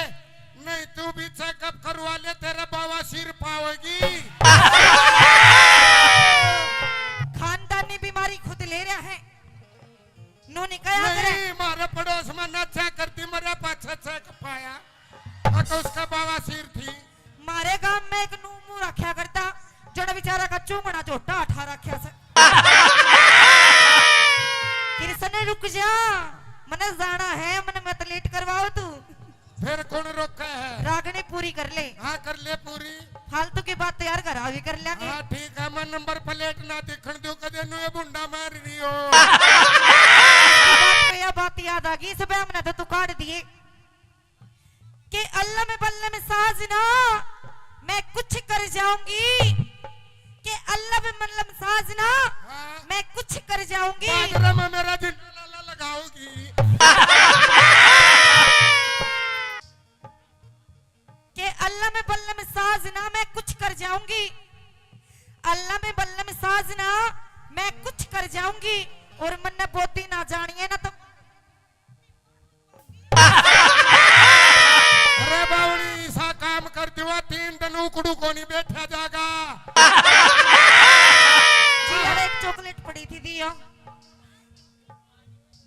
नहीं तू भी चेकअप करवा ले, तेरे बाबा सिर पावेगी। खानदानी बीमारी खुद ले रहा है। नू नहीं कहा करे। नहीं, मारे पड़ोस में ना चेक करती, मरे पाछे चेक पाया। अक उसका बाबा सिर थी। मारे गांव में एक नू मुंह रखा करता, जड़ा बेचारा का चूंगना झोटा उठा रखा से। कृष्ण, रुक जा, मने जाना है, मने मत लेट करवाओ तू। फिर कौन रोका है? रागनी पूरी कर ले। हाँ, कर ले पूरी। फालतू की बात तो यार घर आ भी कर लेंगे। हाँ, ठीक है, मैं नंबर प्लेट ना दिखण दूं, कदे नू ये बुंडा मार रही हो। इसकी बात पे यह बात याद आ गई, इस पे हमने तो तू काट दिए। कि अल्लम बल्लम साजना, मैं कुछ कर जाऊंगी। कि अल्लम बल्लम साजना, हाँ। मैं कुछ कर जाऊंगी। बाजरा में मेरा जिंदा लाला लगाओगी। कि अल्लम बल्लम साजना, मैं कुछ कर जाऊंगी। अल्लम बल्लम साजना, मैं कुछ कर जाऊंगी। और मन्ने बोती ना जानिए ना तो। अरे बावली, ऐसा काम कर दिवा, तीन दिन उकड़ू को नहीं बैठा जागा। जी, यार, एक चॉकलेट पड़ी थी, दियो।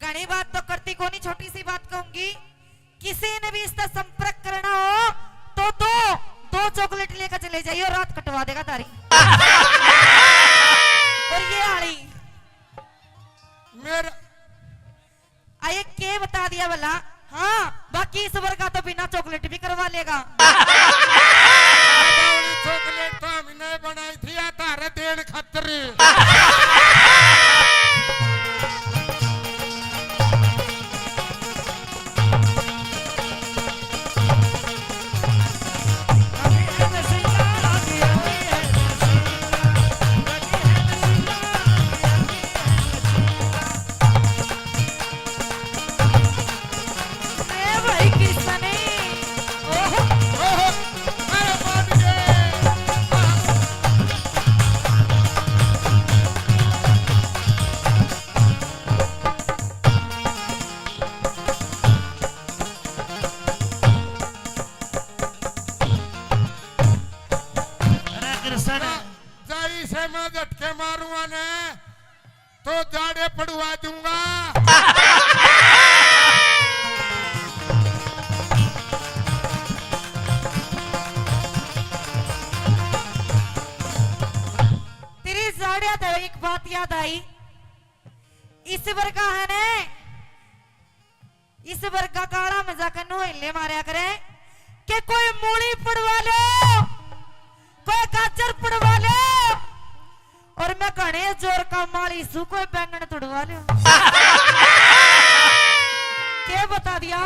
घणी बात तो करती कोनी, छोटी सी बात कहूंगी, किसी ने भी इसका संपर्क करना हो तो दो, दो चॉकलेट लेकर चले जाइए, रात कटवा देगा तारी। और ये आली मेरा आ, ये के बता दिया भला? हाँ, बाकी इस वर्गा तो बिना चॉकलेट भी करवा लेगा। बावली, चॉकलेट तो हमने बनाई थी, या तारे देन खातर। ए भाई किसने? ओहो। ओहो। अरे मान गए। अरे कृष्ण। जाई से मैं झटके मारूंगा ने। तो जाड़े पड़वा दूंगा। तेरी जाड़े तो एक बात याद आई, इस वर्गा है ने, इस वर्गा काला में जाकर नोहले मारया करे कि कोई मूली पड़वा लो, कोई गाजर पड़वा लो, और मैं घणे जोर का माली सू, कोई बैंगन तुड़वा लो। के बता दिया?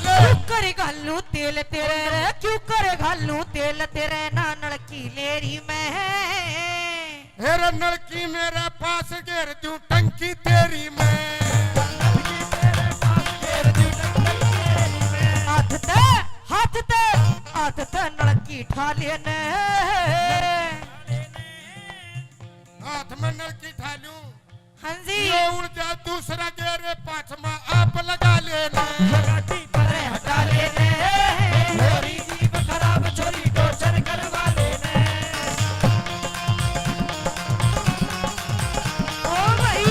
क्यों करे घालू तेल तेरे रे, क्यों करे घालू तेल तेरे, ना नलकी लेरी मैं। हेर नलकी मेरे पास घेर दूं टंकी तेरी मैं। हाथ ते, हाथ ते, हाथ ते नलकी ठा लेने। हाथ में नलकी ठा लूं। हाँ जी। यो उड़ जा दूसरा गेर, पाछमा आप लगा लेने। ये गाड़ी परे हटा लेने। छोरी जीभ खराब, छोरी टोचर करवा लेने। ओ भाई।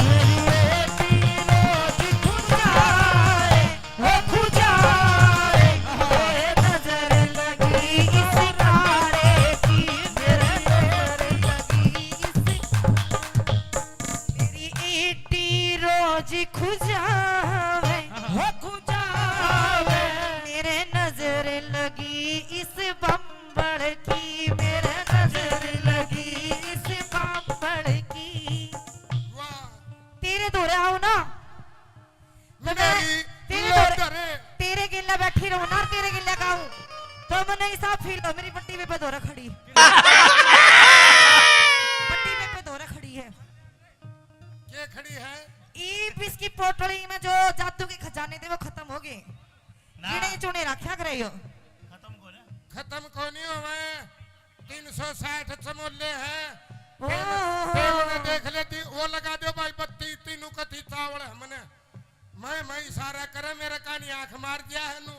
मेरी बेटी रोज खुद जाए। ओ खुजाए, ओए जी खुजावे, हो खुजावे। मेरे नजर लगी इस बम्बल की, मेरे नजर लगी इस बम्बल की। वाह। तेरे धोरे आऊं ना, तो मैं मेरी तेरे धोरे, तेरे गेला बैठी रहूं ना, तेरे गेला गाऊं, तो मन्ने ऐसा फील हो, मेरी बट्टी पे धोरे खड़ी। बट्टी पे धोरे खड़ी है। के खड़ी है? ईब इसकी पोटली में जो जादू के खजाने थे, वो खत्म हो गए। ना। गिने चुने रखा करे यो। खत्म को ना। खत्म को नहीं होवे। तीन सौ साठ चमोले हैं। ओहो। पेल, पेल ने देख लेती, वो लगा दो भाई बत्ती, तीनों कथी चावल हमने। मैं, मैं इशारा करे, मेरे कानी आंख मार दिया है नू।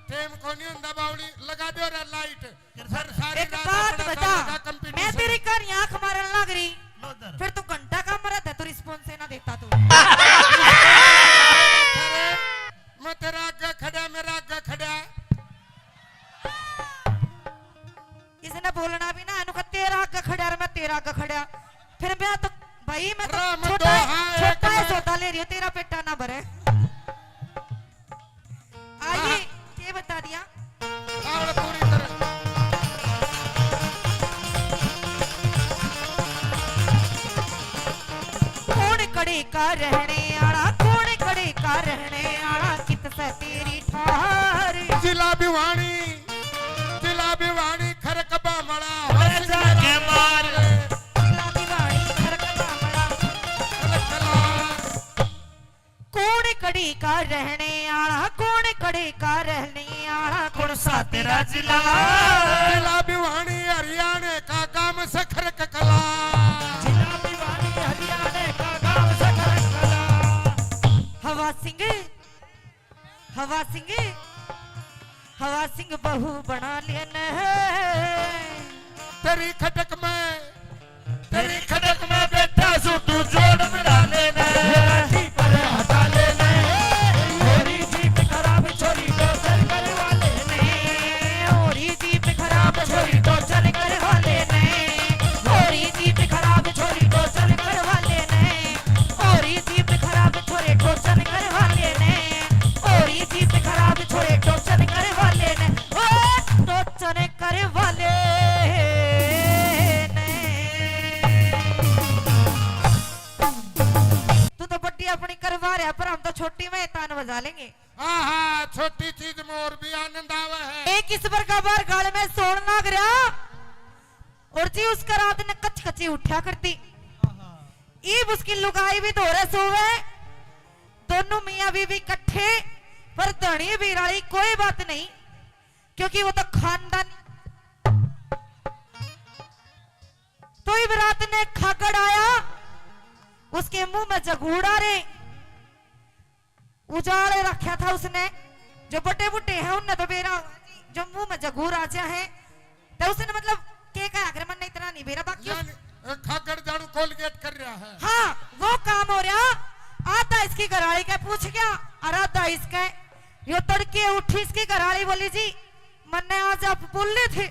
टेम को नहीं हुंदा बावली, लगा दो रे लाइट। फिर सारी एक रात बात अपना बता, काम का मैं competition। तेरी कानी आंख मारन लग रही, लो इधर। फिर तू घंटा का मरा था, तू रिस्पॉन्स ही ना देता तू। अरे, मैं तेरा आगे खड़ा, मेरा आगे खड़ा। इसने बोलना भी ना, इनको तेरा आगे खड़ा और मैं तेरा आगे खड़ा। फिर मैं तो, भाई, मैं तो अरे, मैं छोटा, तो हाँ, छोटा एक है, मैं सौदा ले रही हूँ, तेरा पेटा ना भरे। आइए, हाँ। ये बता दिया। आवड़ पूरी तरह। कौन कड़े का रहने आला, कौन कड़े का रहने आला, कित से तेरी ठार। जिला भिवानी, जिला भिवानी, खरक बामला, अरे जाके मार। जिला भिवानी, खरक बामला। कौन कड़ी का रहने आला, कौन कड़ी का रहने आला, कौन सा तेरा जिला? जिला भिवानी हरियाणा का गांव सखर ककला। जिला भिवानी हरियाणा का गांव सखर ककला। हवा सिंह, हवा सिंह, हवा सिंह बहू बना लेने। तेरी खटक में, तेरी खटक में बैठा सू तू जोड़ मिला लेने। लाठी पर हटा लेने। होरी जीप खराब छोरी टोचर करवा लेने। होरी जीप खराब छोरी टोचर करवा लेने। होरी जीप खराब छोरी टोचर करवा लेने। होरी जीप खराब छोरे टोचन करवा लेने। होरी जीप खराब छोरे टोचन करवा लेने। ओ टोचन करवा लेने। तू तो बड्डी अपनी करवा रहा, पर हम तो छोटी में तान बजा लेंगे। हाँ, हाँ, छोटी चीज में और भी आनंद आवे है। एक इस बार का बार गाल में सोन लाग रहा, और जी उसका रात ने कच कची उठा करती। ईब उसकी लुगाई भी धोरे सोवे, दोनों मियाँ बीवी इकट्ठे, पर धनी बीराली कोई बात नहीं, क्योंकि वो तो खानदान। तो ईब रात ने खागड़ आया, उसके मुंह में जगूड़ा रे। उजाले रखा था उसने, जो बड़े बूढ़े हैं उनने तो बेरा, जो मुंह में जगूर आ जा है, तो उसने मतलब के कहा, अगर मन इतना नहीं बेरा, बाकी उस यानी, अ, खागड़ जानू कोलगेट कर रहा है। हाँ, वो काम हो रहा। आधा इसकी घराली के पूछ गया और आधा इसके। यो तड़के उठी, इसकी घराली बोली, "जी, मन्ने आज आप बोले थे।"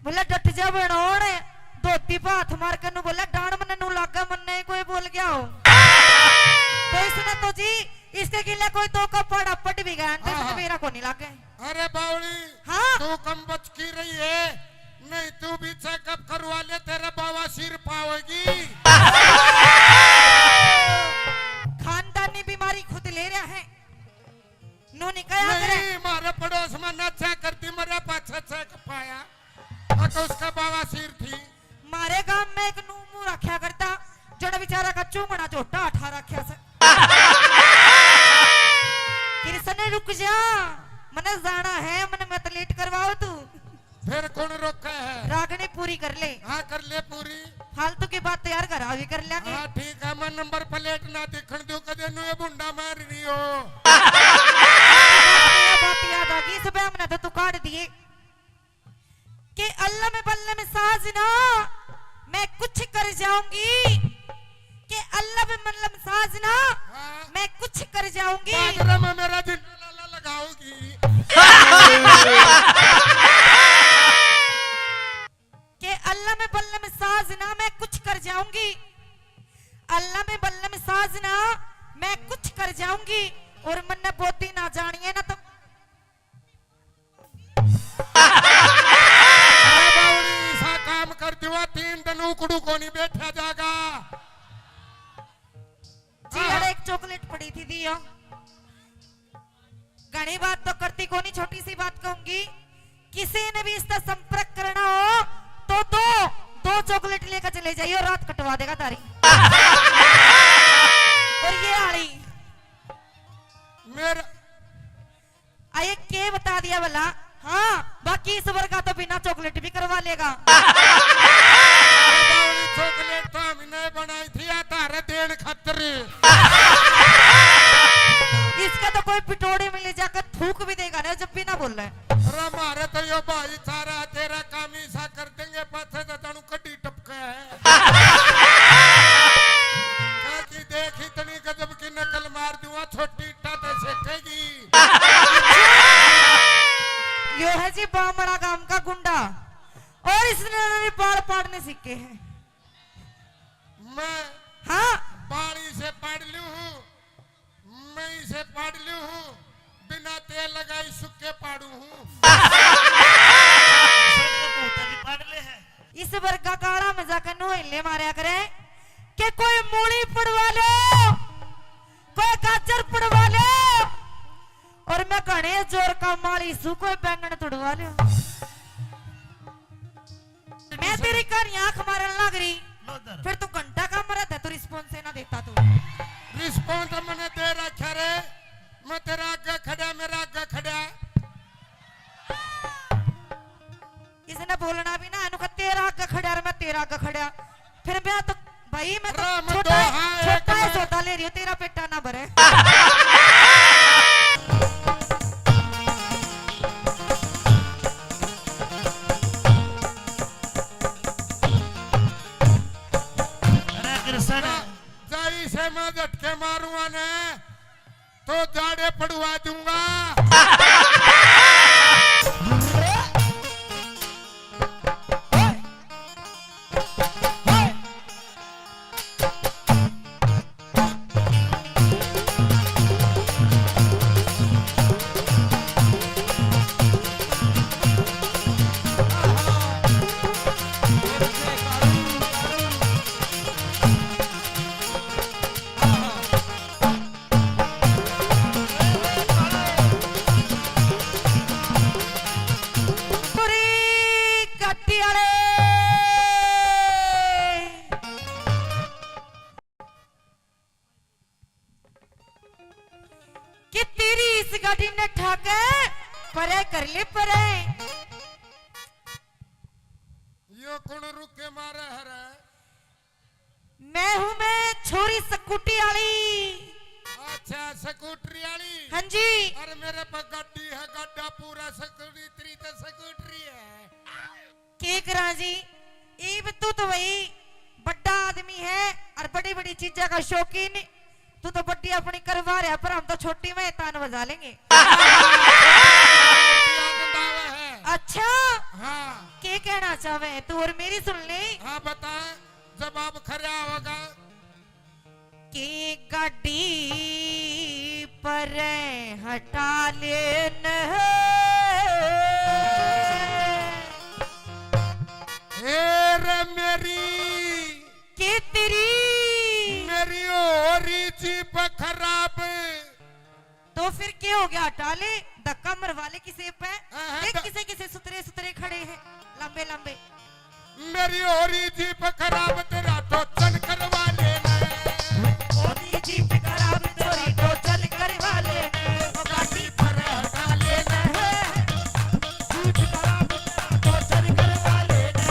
बोले, "डट जा बनोड़।" धोती पे हाथ मार के नू बोले, "डांड मन्ने नू लागे, मन्ने ही कोई बोल गया हो।" तो इसने तो जी, इसके गिले कोई दो का पाड़ा पट भी गया, तो हाँ, इसने हाँ। मेरा को नहीं लागे। अरे बावली, हाँ। तू कम बच की रही है, नहीं तू भी चेकअप करवा ले, तेरे बवासीर पावेगी। खानदानी बीमारी खुद ले रहा है। नू नहीं कहा करे। नहीं, मारे पड़ोस में ना चेक करती, मरे पाछे चेक पाया। अक उसका बवासीर थी। मारे गांव में एक नू मुंह रखा करता, जड़ा बेचारा का चूंगड़ा झोटा उठा रखा से। कृष्ण रुक जा, मने जाना है, मने मत लेट करवाओ तू। फिर कौन रोका है? रागनी पूरी कर ले। हाँ, कर ले पूरी। फालतू की बात तो यार घर आ भी कर लेंगे। हाँ, ठीक है, मैं नंबर प्लेट ना दिखण दूं, कदे नुए बुंडा मार रही हो। बात याद आ गई, सुबह हमने तो तू काट दिए। के अल्लम बल्लम साजना, मैं कुछ कर जाऊंगी। के अल्लम बल्लम साजना, हाँ। मैं कुछ कर जाऊंगी। बाजरा में मेरा जिंदा लाला लगाओगी। के अल्लम बल्लम साजना, मैं कुछ कर जाऊंगी। अल्लम बल्लम साज आज ना मैं कुछ कर जाऊंगी और मन्ने बोती ना जानिए ना तो। अरे बावड़ी, ऐसा काम कर दिवा, तीन दिन उकड़ू को नहीं बैठा जागा। जी, हाँ। अरे एक चॉकलेट पड़ी थी, दियो। घणी बात तो करती कोनी, छोटी सी बात कहूंगी, किसी ने भी इसका संपर्क करना हो तो दो, दो चॉकलेट लेकर चले जाइए, रात कटवा देगा तारी। और ये आड़ी मेरा आ, ये के बता दिया भला? हाँ, बाकी इस वर्गा तो बिना चॉकलेट भी करवा लेगा। अरे बावड़ी, चॉकलेट तो हमने बनाई थी या तारे देन खातर। इसका तो कोई पिटोड़े में ले जाकर थूक भी देगा ना, जब भी ना बोले। अरे मारे तो यो भाईचारा, तेरा काम ही सा कर देंगे, पाछे तो जानू कड्डी टपके है। बाकी देख, इतनी गजब की नकल मार दूंगा, छोटी इट्टा ते सेकेगी। यो है जी बामड़ा गांव का गुंडा, और इसने भी बाल पाड़ने सीखे हैं। मैं हाँ। बाल इसे पाड़ लूं हूँ, मैं इसे पाड़ लूं हूँ, बिना तेल लगाई सुक्के पाड़ू हूँ। सर, ये भूत भी पाड़ ले है। इस वर्गा काला में जाकर नोहले मारया करे कि कोई मूली पड़वा लो, कोई गाजर पड़वा लो, और मैं घणे जोर का माली सू, कोई बैंगन तुड़वा लो। मैं तेरी कहानी आंख मारन लाग रही, लो इधर। फिर तू घंटा का मरा था, तू रिस्पॉन्स ना देता तू। रिस्पॉन्स मैंने दे रखा रे, मैं तेरा आगे खड़ा, मेरा आगे खड़ा। इसने बोलना भी ना, इन्हों का तेरा आगे खड़ा और मैं तेरा आगे खड़ा। फिर मैं तो, भाई, मैं तो अरे, मैं छोटा, दो, हाँ, छोटा है, मैं सौदा ले रही हूँ, तेरा पेटा ना भरे। अरे कृष्ण। जाई से मैं झटके मारूंगा ने, तो जाड़े पड़वा दूंगा। पूरी गड्डी वाले कि तेरी इस गाड़ी ने ठाके परे कर ले परे। यो कौन रुके मारे हरे? मैं हूँ मैं छोरी स्कूटी वाली। अच्छा, स्कूटरी वाली। हाँ जी। अरे मेरे पे गाड़ी है, गाड़ा पूरा स्कूटरी, तेरी तो स्कूटरी है। के करा जी, इब तू तो भाई बड़ा आदमी है और बड़ी बड़ी चीजा का शौकीन। तू तो बड़ी अपनी करवा रहा, पर हम तो छोटी में तान बजा लेंगे। अच्छा, हाँ। के कहना चाहे तू और मेरी सुन ले। हाँ, बता, जवाब खरा होगा। की गाड़ी पर हटा लेन। ए रे मेरी, के तेरी? मेरी हो रही जीप खराब। तो फिर के हो गया? हटा ले, धक्का मरवा ले किसी पे। हाँ, हाँ, देख, ध- किसे किसे सुतरे सुतरे खड़े हैं, लंबे लंबे। मेरी हो रही जीप खराब, तेरा टोचन करवा लेना। हो रही जीप खराब, तेरा टोचन करवा लेना। गाड़ी पर हटा लेना। जीप खराब, तेरा टोचन करवा लेना।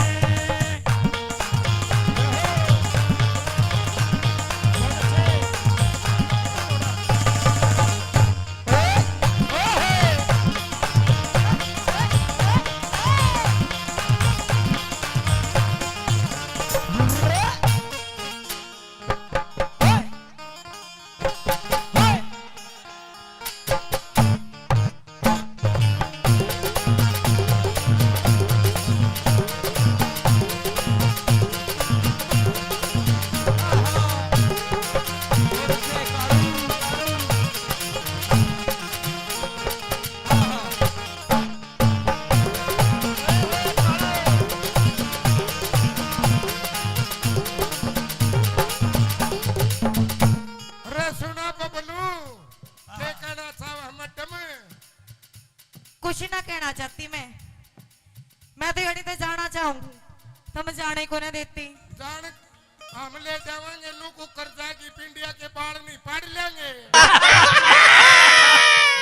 कुछ ना कहना चाहती मैं। मैं तो यहीं ते जाना चाहूंगी, तुम जाने को ना देती। जान, हम ले जावांगे नू को कर्जा की पिंडिया के बाल नहीं पाड़ लेंगे। ये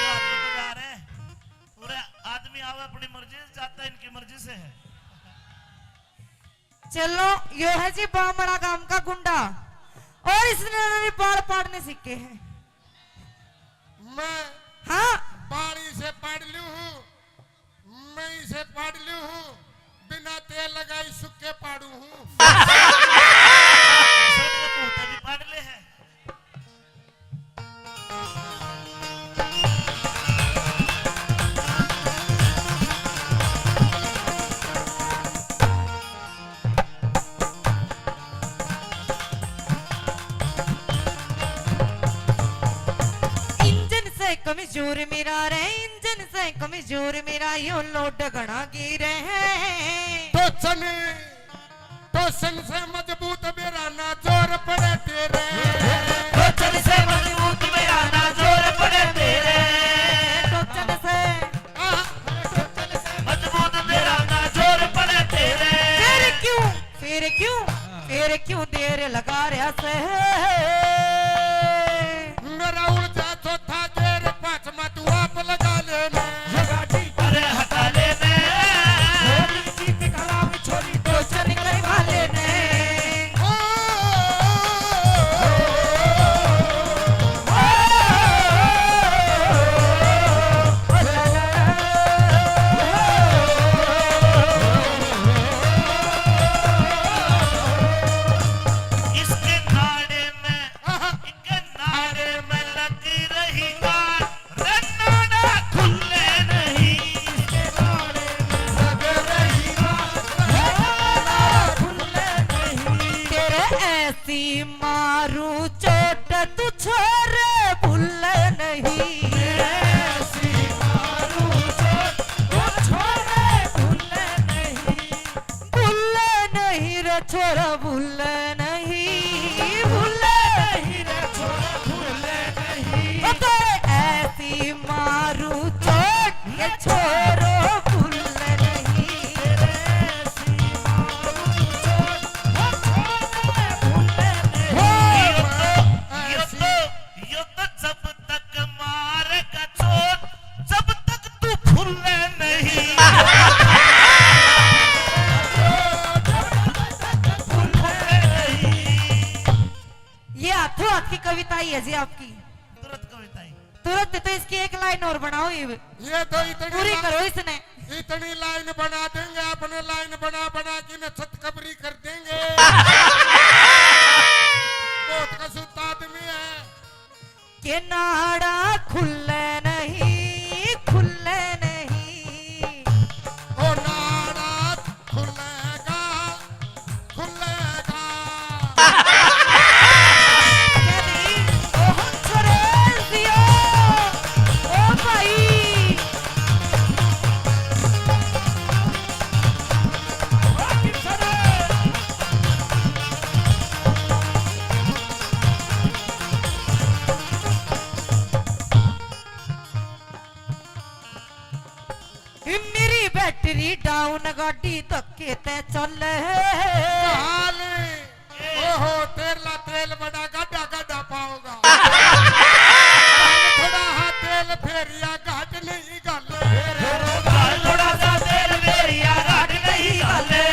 आदमी तो जा रहे हैं। पूरे आदमी आवे अपनी मर्जी से, जाता इनकी मर्जी से है। चलो, यो है जी बामड़ा गांव का गुंडा, और इसने भी बाल पाड़ने सीखे हैं। मैं हाँ। बाड़ी से पाड़ लूं हूँ, मैं इसे पाड़ लूं हूँ, बिना तेल लगाई सुक्के पाड़ू हूँ। सर, ये मुंह पे भी पाड़ ले है। इंजन से कमजोर मेरा रे, इंजन से कमजोर मेरा, यो लोड घणा गिरे है। टोचन, टोचन से मजबूत मेरा ना जोर पड़े तेरे। टोचन से मजबूत मेरा ना जोर पड़े तेरे। टोचन से आह। मजबूत मेरा ना जोर पड़े तेरे। फिर क्यों, फिर क्यों, फिर क्यों देर लगा रहा से? मेरा उड़ जा चौथा गेर, पांचवा तू आप लगा लेना। अरे हटा लेना। छोरी की निकलाओ छोरी, टोचन करवा लेना। ओ, इसके नाड़े में, इसके नाड़े में लग रही गांठ, रे नाड़ा खुले नहीं। इसके नाड़े में लग रही गांठ, रे नाड़ा खुले नहीं। तेरे ऐसी मारू चोट तू छोरे भूले नहीं। ऐसी मारू चोट तू छोरे भूले नहीं। भूले नहीं रे छोरा भूले नहीं, भूले नहीं रे छोरा भूले नहीं। ओ तोरे ऐसी मारू चोट ये छोरो भूले नहीं। ऐसी मारू चोट ये छोरो भूले नहीं। यो तो, यो तो, यो तो जब तक मारेगा चोट, जब तक तू फूले नहीं। ये हाथों हाथ की कविता ही है जी आपकी। तुरंत कविता ही। तुरंत तो इसकी एक लाइन और बनाओ, ये ये तो इतनी पूरी ला-, करो इसने। इतनी लाइन बना देंगे, अपने लाइन बना बना के न छत कबरी कर देंगे। बहुत कसूता आदमी है। के नाड़ा खुले नहीं, खुले नहीं। ओ नाड़ा खुलेगा, खुलेगा। के नहीं, ओ हंसरे दियो, ओ भाई। मेरी बैटरी डाउन, गाड़ी धक्के ते चले। हाल, ओहो, तेरला तेल बड़ा गाढ़ा गाढ़ा पाओगा। थोड़ा हा तेल फेरिया घाट नहीं घाले। घाल थोड़ा सा तेल फेरिया घाट नहीं घाले।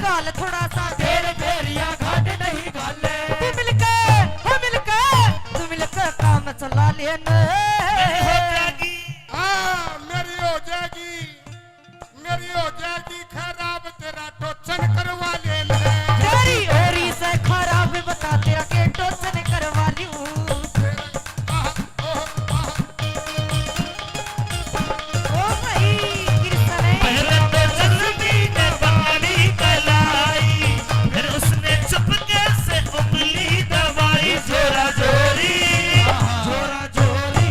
घाल थोड़ा सा तेल फेरिया घाट नहीं घाले। तू मिलके, हो मिलके, तू मिलके काम चला लेना। मेरी हो जाएगी। हाँ, मेरी हो जाएगी। मेरी हो जाएगी खराब, तेरा टोचन करवा ले ले। तेरी ओरी से खराब बता, तेरा के टोचन करवा लूं। आह, ओह, आह। ओ भाई, कृष्ण है। पहले तो जुल्फी ने बाली कलाई, फिर उसने चुपके से उंगली दबाई। जोरा जोरी, जोरा जोरी।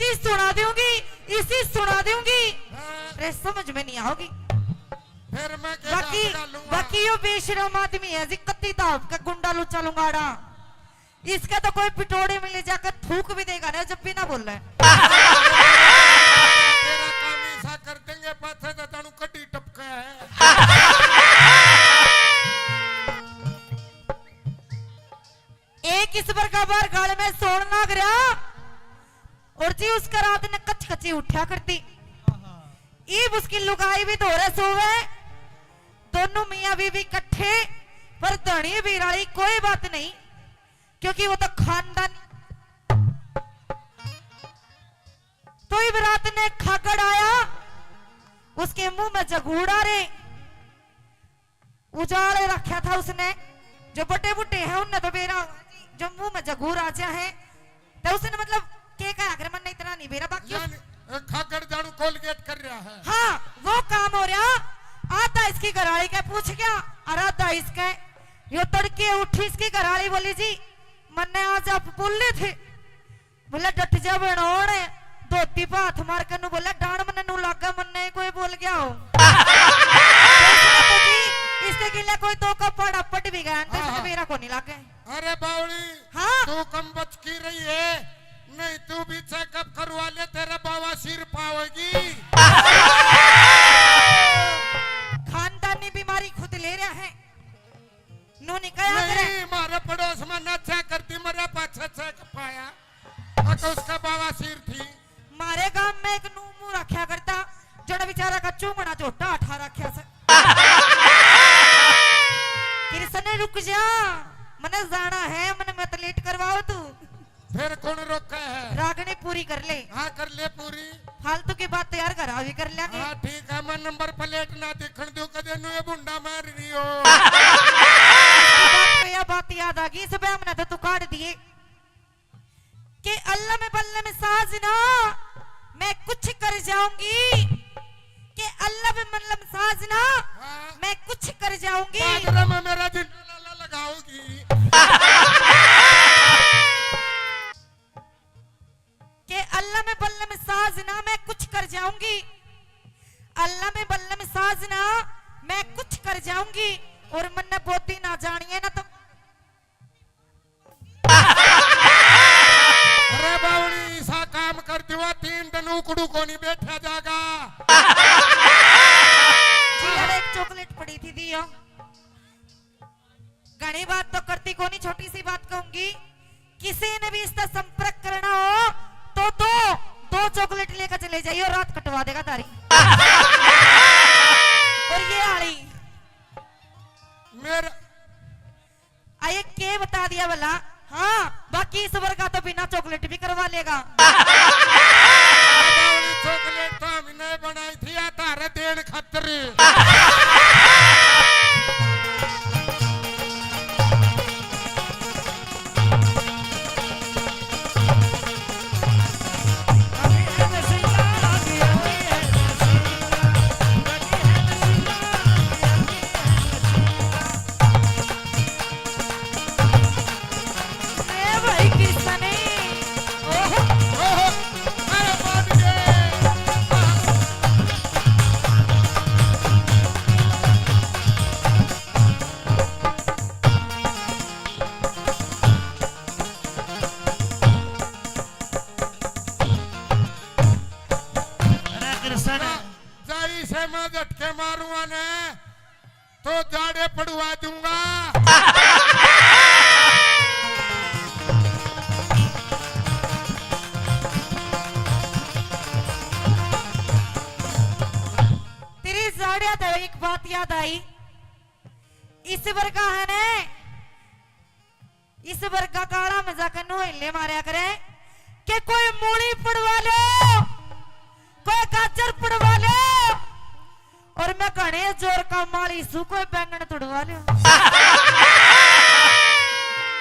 इसी सुना दूंगी, इसी सुना दूंगी। हाँ। अरे, समझ में नहीं आओगी। फिर मैं क्या बाकी, डालूंगा? बाकी यो बेशरम आदमी है जी, कत्ती दाब का गुंडा लुच्चा लुंगाड़ा। इसका तो कोई पिटोड़े में ले जाकर थूक भी देगा ना, जब भी ना बोले। तेरा काम ऐसा कर देंगे, पाछे तो जानू कड्डी टपका है। एक इस बरगा बार गाल में सोण लाग रहा और जी उसका रात ने कच कची उठा करती। ईब उसकी लुगाई भी धोरे सोवे, दोनों मियाँ बीवी इकट्ठे, पर धनी बीराली कोई बात नहीं, क्योंकि वो तो खानदान। तो इब रात ने खागड़ आया, उसके मुंह में जगूड़ा रे उजाले रखा था उसने। जो बड़े बूढ़े हैं उनने तो बेरा, जो मुंह में जगूर आ जा है, तो उसने मतलब के कहा, अगर मन इतना नहीं बेरा, बाकी उस यानी, अ, खागड़ जानू कोलगेट कर रहा है। हाँ, वो काम हो रहा। आधा इसकी घराली के पूछ गया और आधा इसके। यो तड़के उठी इसकी घराली बोली, "जी, मन्ने आज आप बोले थे।" बोले, "डट जा बनोड़।" धोती पे हाथ मार के नू बोले, "डांड मन्ने नू लागे, मन्ने ही कोई बोल गया हो।" तो इसने तो जी, इसके गिले कोई दो का पाड़ा पट भी गया, तो इसने हाँ। मेरा को नहीं लागे। अरे बावली, हाँ। तू कम बच की रही है, नहीं तू भी चेकअप करवा ले, तेरा बवासीर पावेगी। खानदानी बीमारी खुद ले रहा है, नू नहीं कहा करे। नहीं, मारे पड़ोस में ना चेक करती, मरे पाछे चेक पाया, और तो उसका बवासीर थी। मारे गांव में एक नू मुंह रखा करता, जड़ बेचारा का चूंगड़ा झोटा उठा रखा से। कृष्ण, रुक जा, मने जाना है, मने मत लेट करवाओ तू। फिर कौन रोका है? रागनी पूरी कर ले। हाँ, कर ले पूरी। फालतू की बात तो यार घर आ भी कर लेंगे। हाँ, ठीक है, मैं नंबर प्लेट ना दिखण दूं, कदे नू ये बुंडा मार रही हो। इसकी बात पे यह बात याद आ गई, इस पे हमने तो तू काट दिए। के अल्लम बल्लम साजना, मैं कुछ कर जाऊंगी। के अल्लम बल्लम साजना, हाँ। मैं कुछ कर जाऊंगी। बाजरा में मेरा जिंदा लाला लगाओगी। के अल्लम बल्लम साजना, मैं कुछ कर जाऊंगी। अल्लम बल्लम साजना, मैं कुछ कर जाऊंगी। और मन्ने बोती ना जानिए ना तो अरे बावड़ी, ऐसा काम कर दिवा, तीन दिन उकड़ू को नहीं बैठा जागा। जी, यार, एक चॉकलेट पड़ी थी, दियो। घणी बात तो करती कोनी, छोटी सी बात कहूंगी, किसी ने भी इसका संपर्क करना हो तो दो, दो चॉकलेट लेकर चले जाइयो, रात कटवा देगा तारी। और ये आली मेरा आये के बता दिया भला? हाँ, बाकी इस वर्गा तो बिना चॉकलेट भी करवा लेगा। चॉकलेट तो हमने बनाई थी या तारे देन खातर। ए भाई कृष्ण ने। ओहो। ओहो। अरे बाप रे। अरे कृष्ण। जाई से मैं झटके मारूंगा ने। तो जाड़े पड़वा दूंगा। तेरी जाड़िया तो एक बात याद आई, इस वर्गा है ने इस वर्गा काला मजाक नू हिले मारया करे के कोई मूली पड़वा लो, कोई गाजर पड़वा लो, और मैं घणे जोर का माली सू, कोई बैंगन तुड़वा लो।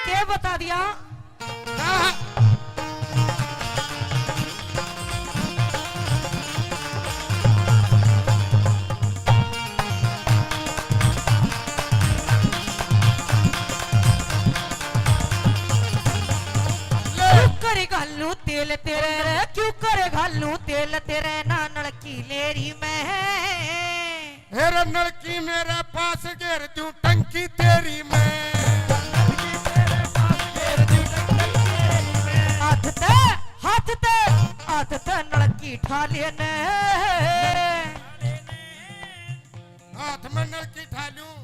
के बता दिया? क्यों करे घालू तेल तेरे रे, क्यों करे लूं तेल तेरे ना नलकी लेरी में। हेरे नलकी मेरे पास घेर दूं टंकी तेरी मैं। हाथ ते, हाथ ते, हाथ ते नलकी ठा लेने। हाथ में नलकी ठा लूं।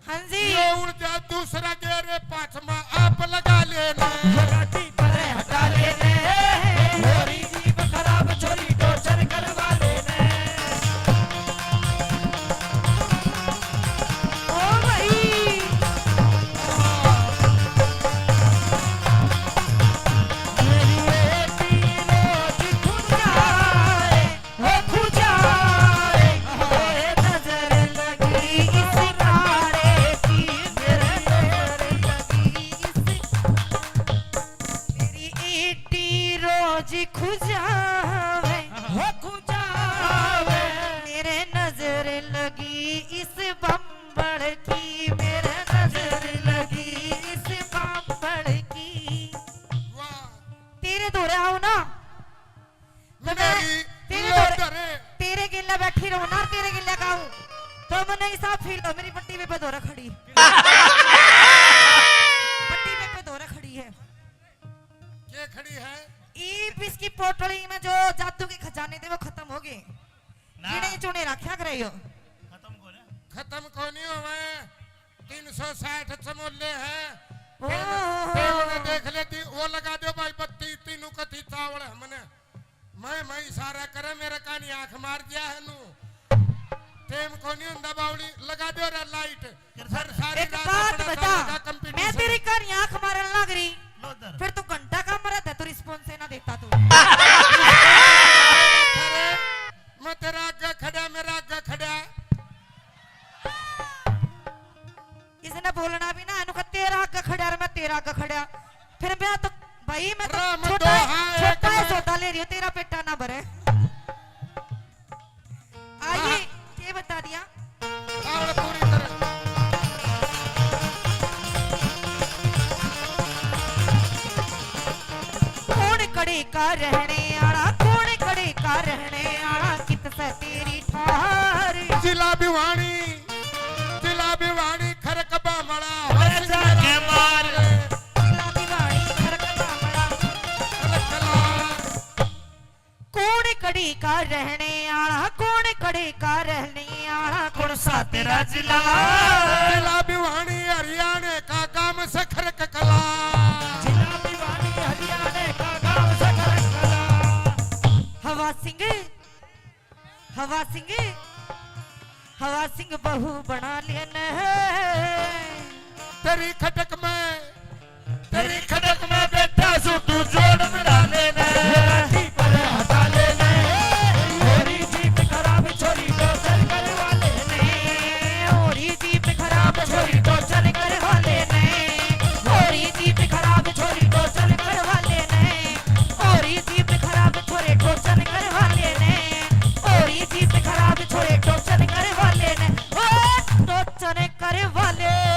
हाँ जी। ये उड़ जा दूसरा गेरे पाछ में आप लगा लेने। ये गाड़ी परे हटा लेने। होरी जीप खराब छोरी टोचर करवा लेने। ओ भाई। मेरी बेटी रोज खुद जाए। हो खुजाए, ओए नजर लगी इस कारे की, मेरे नजर लगी इस, मेरी ईटी रोज खुजावे, हो खुजावे। मेरे नजर लगी इस बम्बड़ की, मेरे नजर लगी इस बम्बड़ की। वाह। तेरे धोरे आऊं ना, तो मैं मेरी तेरे लो धोरे, धरे। तेरे गेल्या बैठी रहूं ना, तेरे गेल्या गाऊं, तो मन्ने हिसाब फील हो, मेरी बट्टी पे धोरे खड़ी। बट्टी पे धोरे खड़ी है। के खड़ी है? ईब इसकी पोटली में जो जादू के खजाने थे, वो खत्म हो गए। ना। गिने चुने रखा करे यो। खत्म को ना। खत्म को नहीं होवे। तीन सौ साठ चमोले हैं। ओ। टेम, टेम ने देख लेती, वो लगा दो भाई बत्ती, तीनों कथी चावल है मने। मैं, मैं इशारा करे, मेरे कानी आंख मार दिया है नू। टेम को नहीं हुंदा बावली, लगा दो रे लाइट। फिर सारी एक रात बात अपना बता, सालों का मैं competition। तेरी कानी आंख मारन लग रही, लो इधर। फिर तू घंटा का मरा था, तू response ही ना देता तू। अरे, मैं तेरा आगे खड़ा, मेरा आगे खड़ा। इसने बोलना भी ना, इनको तेरा आगे खड़ा और मैं तेरा आगे खड़ा। फिर मैं तो, भाई, मैं तो राम छोटा है, दोहा है छोटा है, कमर। सौदा ले रही हूँ, तेरा पेटा ना भरे। आइए, हाँ। ये बता दिया। ताल पूरी तरह। कौन कड़े का रहने आला, कौन कड़े का रहने आला, कित से तेरी ठार। जिला भिवानी, जिला भिवानी, खरक बामला, अरे जाके मार। जिला भिवानी, खरक बामला। खरक कला। कौन कड़ी का रहने आला, कौन कड़ी का रहने आला, कौन सा तेरा जिला? जिला भिवानी हरियाणा का गांव सखर कला। जिला भिवानी हरियाणा का गांव सखर कला। हवा सिंह, हवा सिंह, हवा सिंह बहू बना लेने। तेरी खटक में, तेरी खटक में बैठा सू तू जोड़ मिला लेने। लाठी पर हटा लेने। छोरी जीप खराब, छोरी टोचर करवा लेने। छोरी जीप खराब, छोरी टोचर करवा लेने। छोरी जीप खराब, छोरी टोचर करवा लेने। छोरी जीप खराब, छोरे टोचर करवा लेने। छोरी जीप खराब, छोरे टोचर करवा लेने। ओ टोचर करवा लेने।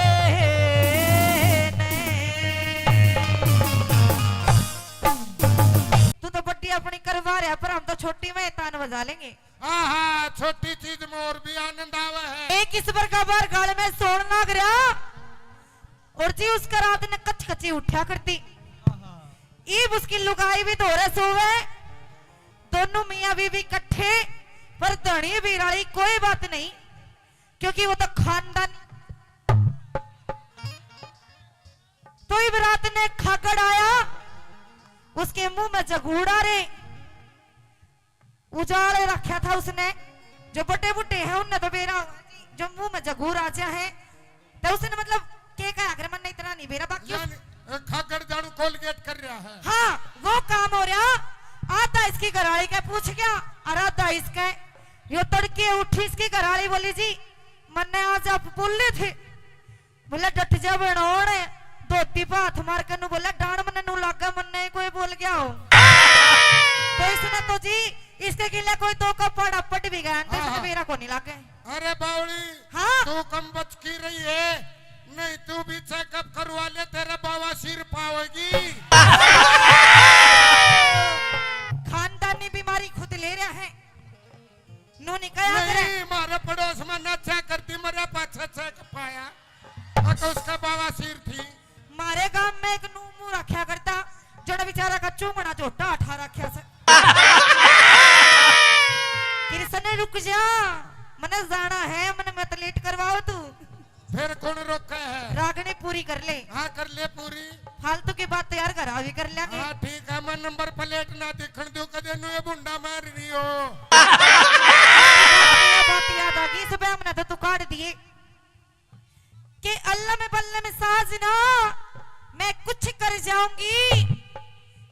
तू तो बड्डी अपनी करवा रहा, पर हम तो छोटी में तान बजा लेंगे। हाँ, हाँ, छोटी चीज में और भी आनंद आवे है। एक इस प्रकार बार गाल में सोन लाग रहा, और जी उसका रात ने कच कची उठा करती। ईब उसकी लुगाई भी धोरे सोवे, दोनों मियाँ बीवी इकट्ठे, पर धनी बीराली कोई बात नहीं, क्योंकि वो तो खानदान। तो ईब रात ने खागड़ आया, उसके मुंह में जगूड़ा रे। उजाड़ रखा था उसने, जो बड़े बूढ़े हैं उनने तो बेरा, जो मुंह में जगूर आ जा है, तो उसने मतलब के कहा, अगर मन इतना नहीं बेरा, बाकी उस- यानी, अ, खागड़ जाड़ू कोलगेट कर रहा है। हाँ, वो काम हो रहा। आधा इसकी घराली के पूछ गया और आधा इसके। यो तड़के उठी, इसकी घराली बोली, "जी, मन्ने आज आप बोले थे।" बोले, "डट जा बनोन।" धोती पे हाथ मार के नू बोले, "डांड मन्ने नू लागे, मन्ने ही कोई बोल गया हो।" तो इसने तो जी, इसके गिले कोई दो का पाड़ा पट भी गया, तो इसने हाँ। मेरा को नहीं लागे। अरे बावली, हाँ। तू कम बच की रही है, नहीं तू भी चेकअप करवा ले, तेरा बवासीर पावेगी। खानदानी बीमारी रहा है। नू नहीं कहा करे। नहीं, मारे पड़ोस में नाचा करती, मरे पाछे छक पाया। अक उसका बाबा सिर थी। मारे गांव में एक नू मुंह रखा करता, जड़ा बेचारा का चूंगना झोटा उठा रखा से। कृष्ण, रुक जा, मने जाना है, मने मत लेट करवाओ तू। फिर कौन रोका है? रागनी पूरी कर ले। हाँ, कर ले पूरी। फालतू की बात तो यार घर आ भी कर लेंगे। हाँ, ठीक है, मैं नंबर प्लेट ना दिखण दूं, कदे नू ये भुंडा मार रही हो। ये बात याद आ गई, सुबह हमने तो तू काट दिए। के अल्लम बल्लम साजना, मैं कुछ कर जाऊंगी।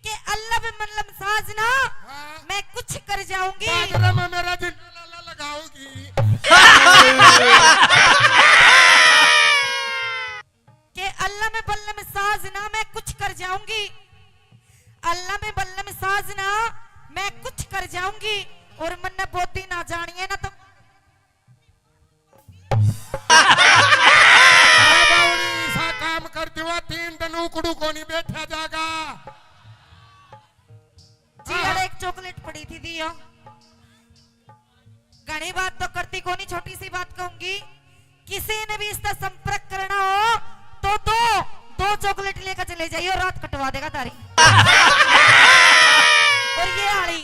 के अल्लम बल्लम साजना, हाँ। मैं कुछ कर जाऊंगी। बाजरा में मेरा जिंदा लाला लगाओगी। के अल्लम बल्लम साजना, मैं कुछ कर जाऊंगी। अल्लम बल्लम साजना, मैं कुछ कर जाऊंगी। और मन्ने बोधी ना जानिए ना तो अरे बावड़ी, ऐसा काम कर दिवा, तीन दिन उकड़ू कोनी बैठा जागा। जी, अरे एक चॉकलेट पड़ी थी, दियो। घणी बात तो करती कोनी, छोटी सी बात कहूंगी, किसी ने भी इसका संपर्क करना हो तो दो, दो चॉकलेट लेकर चले जाइए, रात कटवा देगा तारी। और ये आली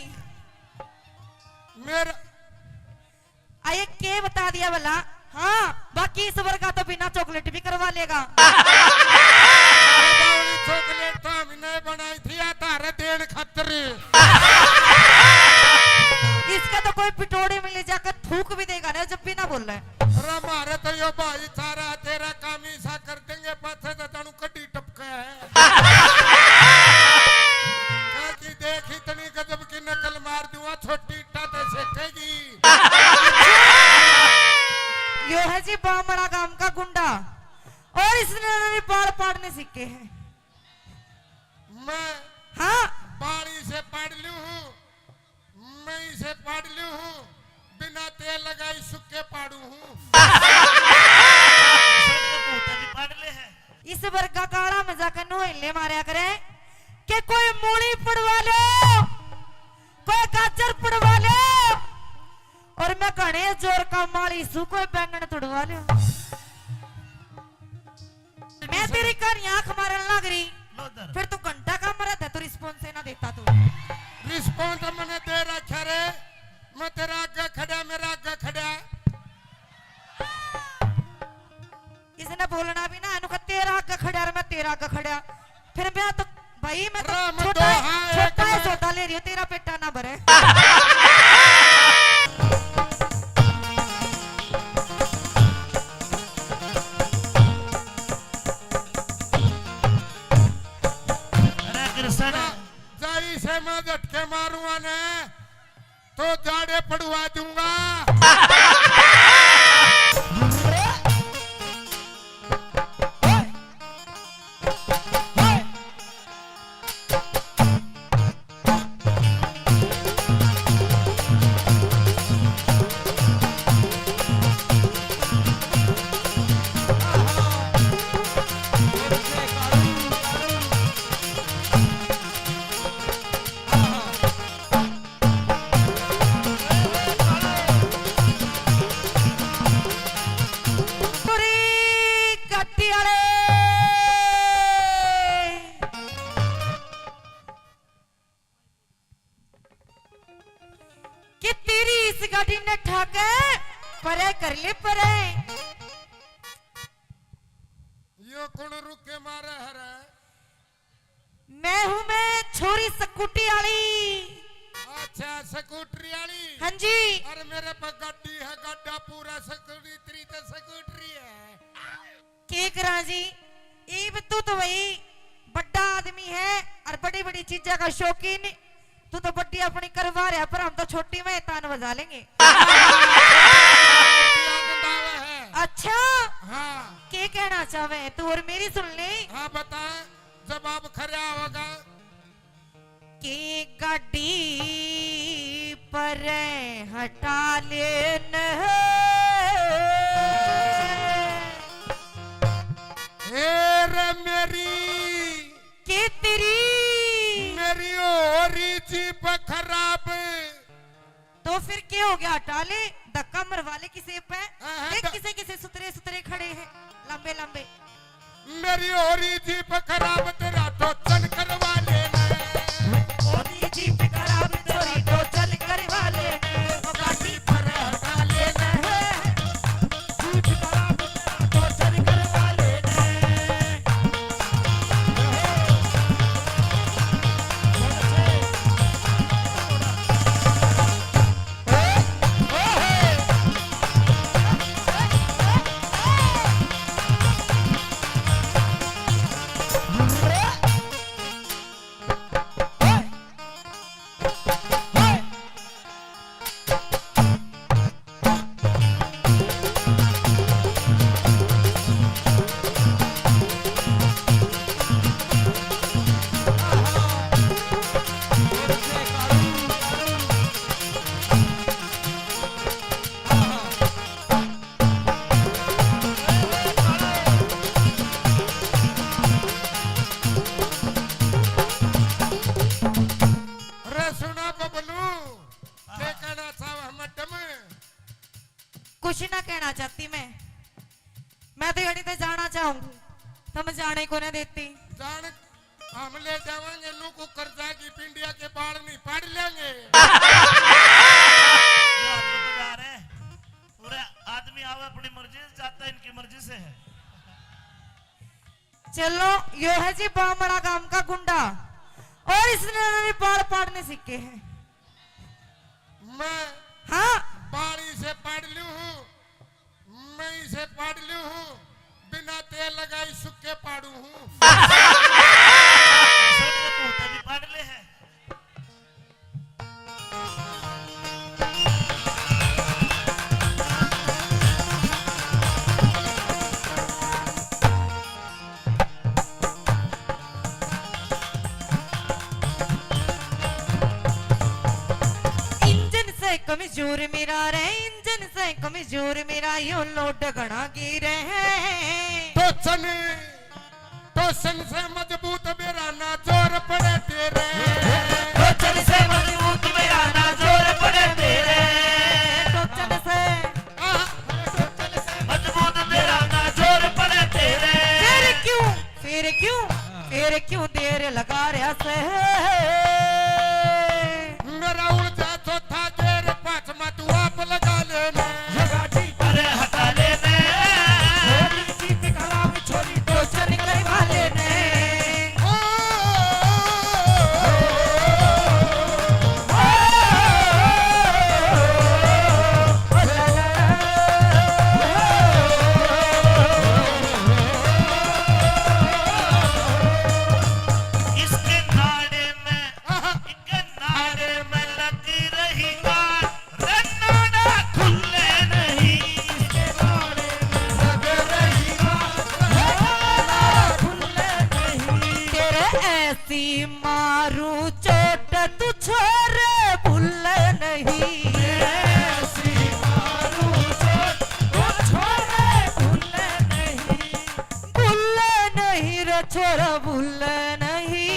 मेरा आए के बता दिया भला? हाँ, बाकी इस वर्गा तो बिना चॉकलेट भी करवा लेगा। अरे बावली, चॉकलेट तो हमने बनाई थी या तारे देन खातर। इसका तो कोई पिटोड़ी में ले जाकर थूक भी देगा ना, जब भी ना बोले। अरे मारे तो यो भाई सारा तेरा काम ही सा कर देंगे, पाछे तो तनु कड्डी टपका है। काकी देख, इतनी गजब की नकल मार दूंगा, छोटी इट्टा ते सेकेगी। यो है जी बामड़ा गांव का गुंडा, और इसने भी बाल पाड़ने सीखे हैं। मैं हाँ। बाल इसे पाड़ लूं हूँ, मैं इसे पाड़ लूं हूँ, बिना तेल लगाई सुक्के पाड़ू हूँ। सड़क भूत भी पाड़ ले है। इस वर्गा काला मजाक नु हिले मारया करे के कोई मूली पड़वा लो, कोई गाजर पड़वा लो, और मैं घणे जोर का माली सू कोई बैंगन तुड़वा लो। मैं तेरी कहानी आंख मारन लग रही, लो इधर। फिर तू घंटा का मरा था, तू रिस्पॉन्स ही ना देता तू। रिस्पॉन्स मैंने दे रखा रे, मैं तेरा आगे खड़ा, मेरा आगे खड़ा। इसने बोलना भी ना, इनको तेरा आगे खड़ा और मैं तेरा आगे खड़ा। फिर मैं तो, भाई, मैं तो राम छोटा है, दोहा एक छोटा है, में। सौदा ले रही हूँ, तेरा पेटा ना भरे। अरे कृष्ण। जा-, जाई से मैं झटके मारूंगा ने, तो जाड़े पड़वा दूंगा। पूरी गड्डी वाले कि तेरी इस गाड़ी ने ठाके परे कर ले परे। यो कौन रुके मारे हरे? मैं हूँ मैं छोरी स्कूटी वाली। अच्छा, स्कूटरी वाली। हाँ जी। अरे मेरे पे गाड़ी है, गाड़ा पूरा स्कूटरी, तेरी तो स्कूटरी है। के करा जी, इब तू तो भाई बड़ा आदमी है और बड़ी बड़ी चीजा का शौकीन। तू तो बड़ी अपनी करवा रहा, पर हम तो छोटी में तान बजा लेंगे। आनंद आवे है। अच्छा, हाँ। के कहना चाहे तू और मेरी सुन ले। हाँ, बता, जवाब खरा होगा। की गाड़ी पर हटा लेन। ए रे मेरी, के तेरी मेरी हो रही जीप खराब। तो फिर क्या हो गया? हटा ले, धक्का मरवा ले किसे पे। हाँ, हाँ, देख तो किसे किसे सुतरे सुतरे खड़े हैं, लंबे लंबे। मेरी हो रही जीप खराब, तेरा टोचन करवा लेना। हो रही जीप खराब, तेरी टोचन करवा लेना। वो गाड़ी पर हटा लेना। जीप खराब, तेरा टोचन करवा लेना। अरे सुना बबलू, के कहना चाहवे मैडम? कुछ ना कहना चाहती मैं, मैं तो यड़ी ते जाना चाहूंगी, तुम जाने को ना देती। जान, हम ले जावांगे नू को कर्जा की पिंडिया के बाल नहीं पाड़ लेंगे। ये आदमी तो जा रहे हैं। पूरे आदमी आवे अपनी मर्जी से, जाता इनकी मर्जी से है। चलो, यो है जी बामड़ा गांव का गुंडा, और इसने भी बाल पाड़ने सीखे हैं। मैं हाँ। बाल इसे पाड़ लूं हूँ, मैं इसे पाड़ लूं हूँ, बिना तेल लगाई सुक्के पाड़ू हूँ। भी पाड़ ले है। इंजन से कमजोर मेरा रे, इंजन से कमजोर मेरा, यो लोड घना गिरे है। तो चल टोचन से मजबूत मेरा ना जोर पड़े तेरे। टोचन से मजबूत मेरा ना जोर पड़े तेरे। टोचन से। आह। मजबूत मेरा ना जोर पड़े तेरे। फिर क्यों, फिर क्यों, फिर क्यों देर लगा रहा से? मेरा उलझा चौथा गेर, पांचवा तू आप लगा लेना। अरे हटा लेना। छोरी की खराब छोरी तो चल करवा लेना। ओ, इसके नाड़े में, इसके नाड़े में लग रही गांठ, रे नाड़ा खुले नहीं। इसके नाड़े में लग रही गांठ, रे नाड़ा खुले नहीं। तेरे ऐसी मारू चोट तू छोरे भूले नहीं। ऐसी मारू चोट तू छोरे भूले नहीं। भूले नहीं रे छोरा, भूले नहीं,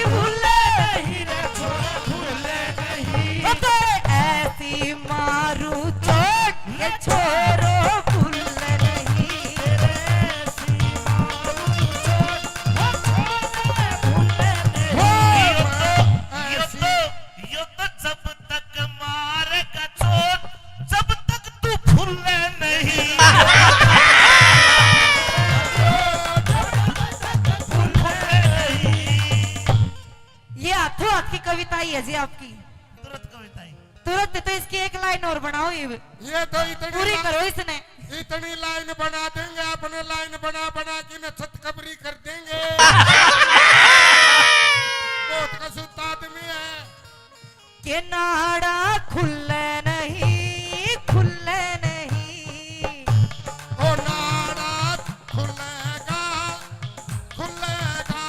भूले नहीं रे छोरा, भूले नहीं। ओ तेरे ऐसी मारू चोट, ये छोरो भूले नहीं। तेरे ऐसी मारू चोट, ये छोरो भूले नहीं। हो, ये तो, ये तो, ये तो जब तक मारेगा चोट, जब तक तू फूले नहीं। ये हाथों हाथ की कविता ही है जी आपकी। तुरंत कविता ही। तुरंत तो इसकी एक लाइन और बनाओ, ये ये तो इतनी पूरी ला-, करो इसने। इतनी लाइन बना देंगे, आपने लाइन बना बना के न छत कबरी कर देंगे। बहुत कसूता आदमी है। के नाड़ा खुले नहीं, खुले नहीं। ओ नाड़ा खुलेगा, खुलेगा।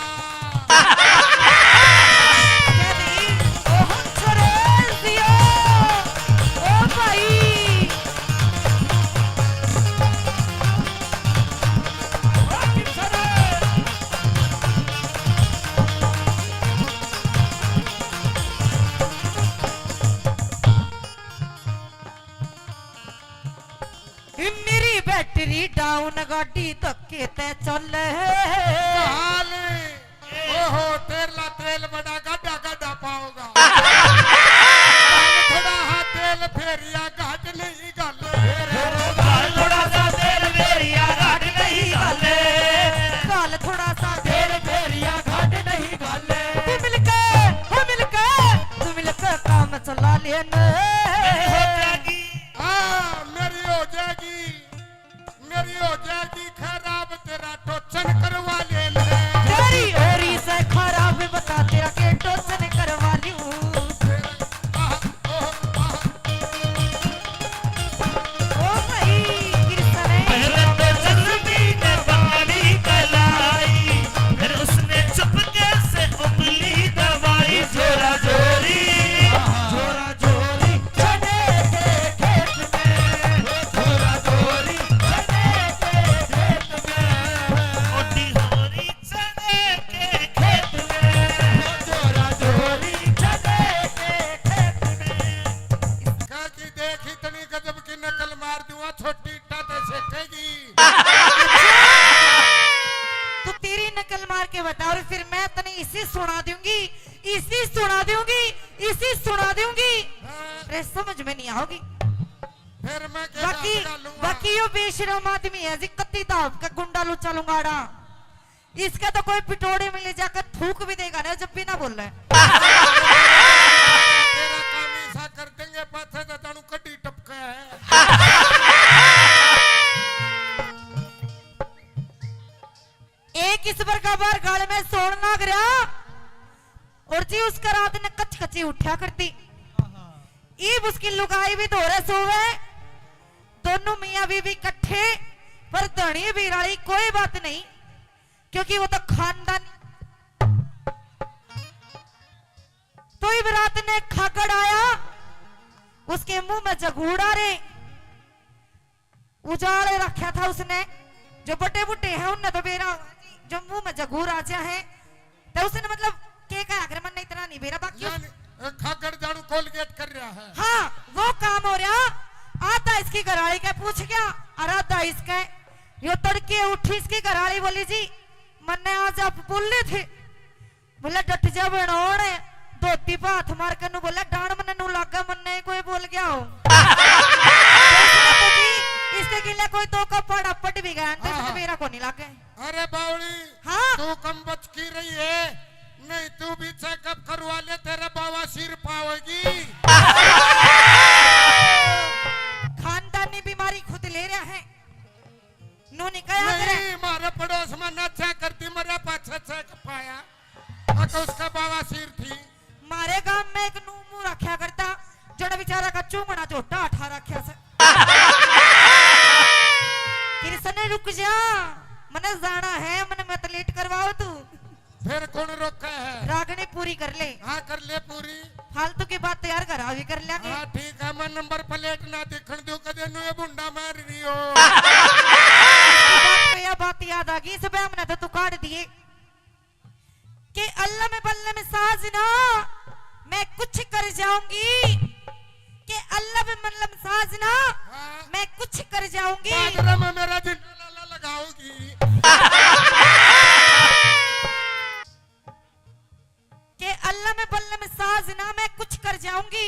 क्या नहीं? ओ हंसराज दियो, ओ भाई। बैटरी डाउन, गाड़ी धक्के ते चले। हाल, ओहो, तेरला तेल बड़ा गाढ़ा गाढ़ा पाओगा। काल थोड़ा हा तेल फेरिया घाट नहीं घाले। काल थोड़ा सा तेल फेरिया घाट नहीं घाले। काल थोड़ा सा तेल फेरिया घाट नहीं घाले। तू मिलके, हो मिलके, तू मिलके काम चला लेना। मेरी हो जाएगी। हाँ, मेरी हो जाएगी। मेरी हो जाएगी खराब, तेरा टोचन करवा ले ले। तेरी हो रही से खराब, बता तेरा के टोचन करवा लूं। आह, ओह, आह। ओ भाई, कृष्ण है। पहले तो जल्दी ने बारी कलाई, फिर उसने चुपके से उंगली दबाई। जोरा जोरी, जोरा जोरी चने के खेत में, जोरा जोरी चने के खेत में। मोटी होरी चने के खेत में, जोरा जोरी चने के खेत में। काकी देख, इतनी गजब की नकल मार दूंगा, छोटी इट्टा ते सेकेगी। तू तेरी नकल मार के बता और फिर मैं तने इसी सुना दूंगी, इसी सुना दूंगी, इसी सुना दूंगी। हाँ। अरे समझ में नहीं आओगी। फिर मैं के बाकी, बाकी यो बेशरम आदमी है जी, कत्ती दाब का गुंडा लुच्चा लुंगाड़ा। इसका तो कोई पिटोड़े में ले जाकर थूक भी देगा ना, जब भी ना बोले। तेरा काम ऐसा कर देंगे, पाछे तो जानू कड्डी टपका है। एक इस बार का बार गाल में सोन लाग रहा, और जी उसका रात ने कच कची उठा करती। ईब उसकी लुगाई भी धोरे सोवे, दोनों मियाँ बीवी इकट्ठे, पर धनी बीराली कोई बात नहीं, क्योंकि वो तो खानदानी। तो ईब रात ने खागड़ आया, उसके मुंह में जगूड़ा रे। उजाड़ रखा था उसने। जो बड़े बूढ़े हैं, उनने तो बेरा, जो मुंह में जगूर आ जा है, तो उसने मतलब के कहा, अगर मन इतना नहीं बेरा, बाकी उस यानी, अ, खागड़ जानू कोलगेट कर रहा है। हाँ, वो काम हो रहा। आधा इसकी घरवाली के पूछ गया, और आधा इसके। यो तड़के उठी, इसकी घरवाली बोली, "जी, मन्ने आज आप बोले थे।" बोले, "डट जा बनौण।" धोती पे हाथ मार के नू बोले, "डांड मन्ने नू लागे, मन्ने ही कोई बोल गया हो।" तो इसने तो जी, इसके गिले कोई दो का पाड़ा पट भी गया, तो इसने हाँ। मेरा को नहीं लागे। अरे बावली, हाँ। तू कम बच की रही है, नहीं तू भी चेकअप करवा ले, तेरे बवासीर पावेगी। खानदानी बीमारी खुद ले रहा है। नू नहीं कहा करे। नहीं, मारे पड़ोस में ना चेक करती, मरे पाछे चेक पाया। अक उसका बवासीर थी। मारे गांव में एक नू मुंह रखा करता, जड़ा बेचारा का चूंगना झोटा उठा रखा से। कृष्ण, रुक जा, मने जाना है, मने मत लेट करवाओ तू। फिर कौन रोका है? रागनी पूरी कर ले। हाँ, कर ले पूरी। फालतू की बात तो यार घर आ भी कर लेंगे। हाँ, ठीक है, मैं नंबर प्लेट ना दिखण दूं, कदे नू ये भुंडा मार रही हो। इसकी बात पे यह बात याद आ गई, इस पे हमने तो तू काट दिए। के अल्लम बल्लम साजना, मैं कुछ कर जाऊंगी। के अल्लम बल्लम साजना, हाँ। मैं कुछ कर जाऊंगी। बादरा में मेरा जिंदा लाला लगाओगी। के अल्लम बल्लम साजना, मैं कुछ कर जाऊंगी।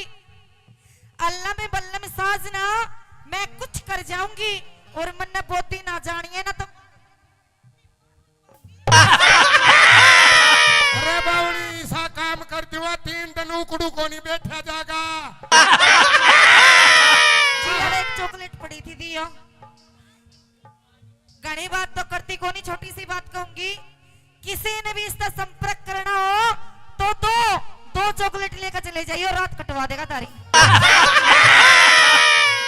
अल्लम बल्लम साजना, मैं कुछ कर जाऊंगी। और मन्ने बोदी ना जानिए ना तो अरे बावली, ऐसा काम कर दिवा, तीन दिन उकड़ू को नहीं बैठा जागा। जी, यार, एक चॉकलेट पड़ी थी, दियो। घणी बात तो करती कोनी, छोटी सी बात कहूंगी, किसी ने भी इसका संपर्क करना हो तो दो, दो चॉकलेट लेकर चले जाइए, रात कटवा देगा तारी।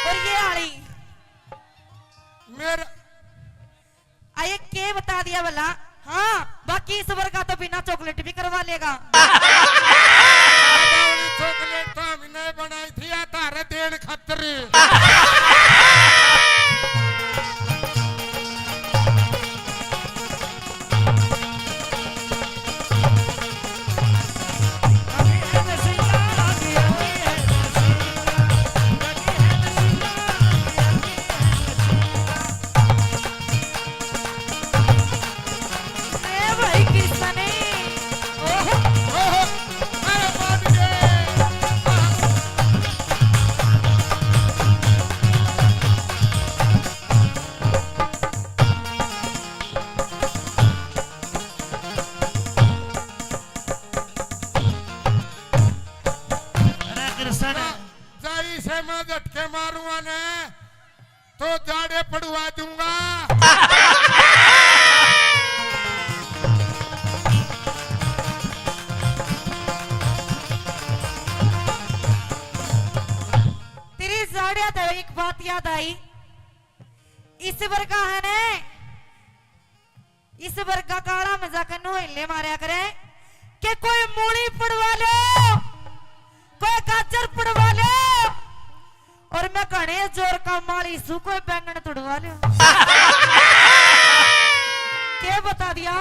और ये आली मेरा आए के बता दिया भला? हाँ, बाकी इस वर्गा तो बिना चॉकलेट भी करवा लेगा। चॉकलेट तो हमने बनाई थी, या तारे देन खातर। से मैं झटके मारूंगा ने, तो जाड़े पड़वा दूंगा। तेरी जाड़िया तो एक बात याद आई, इस वर्गा है ने, इस वर्गा काला मजाक नु हिले मारया करे कि कोई मूली पड़वा लो, कोई गाजर पड़वा लो, और मैं घणे जोर का माली सू, कोई बैंगन तुड़वा लो। के बता दिया?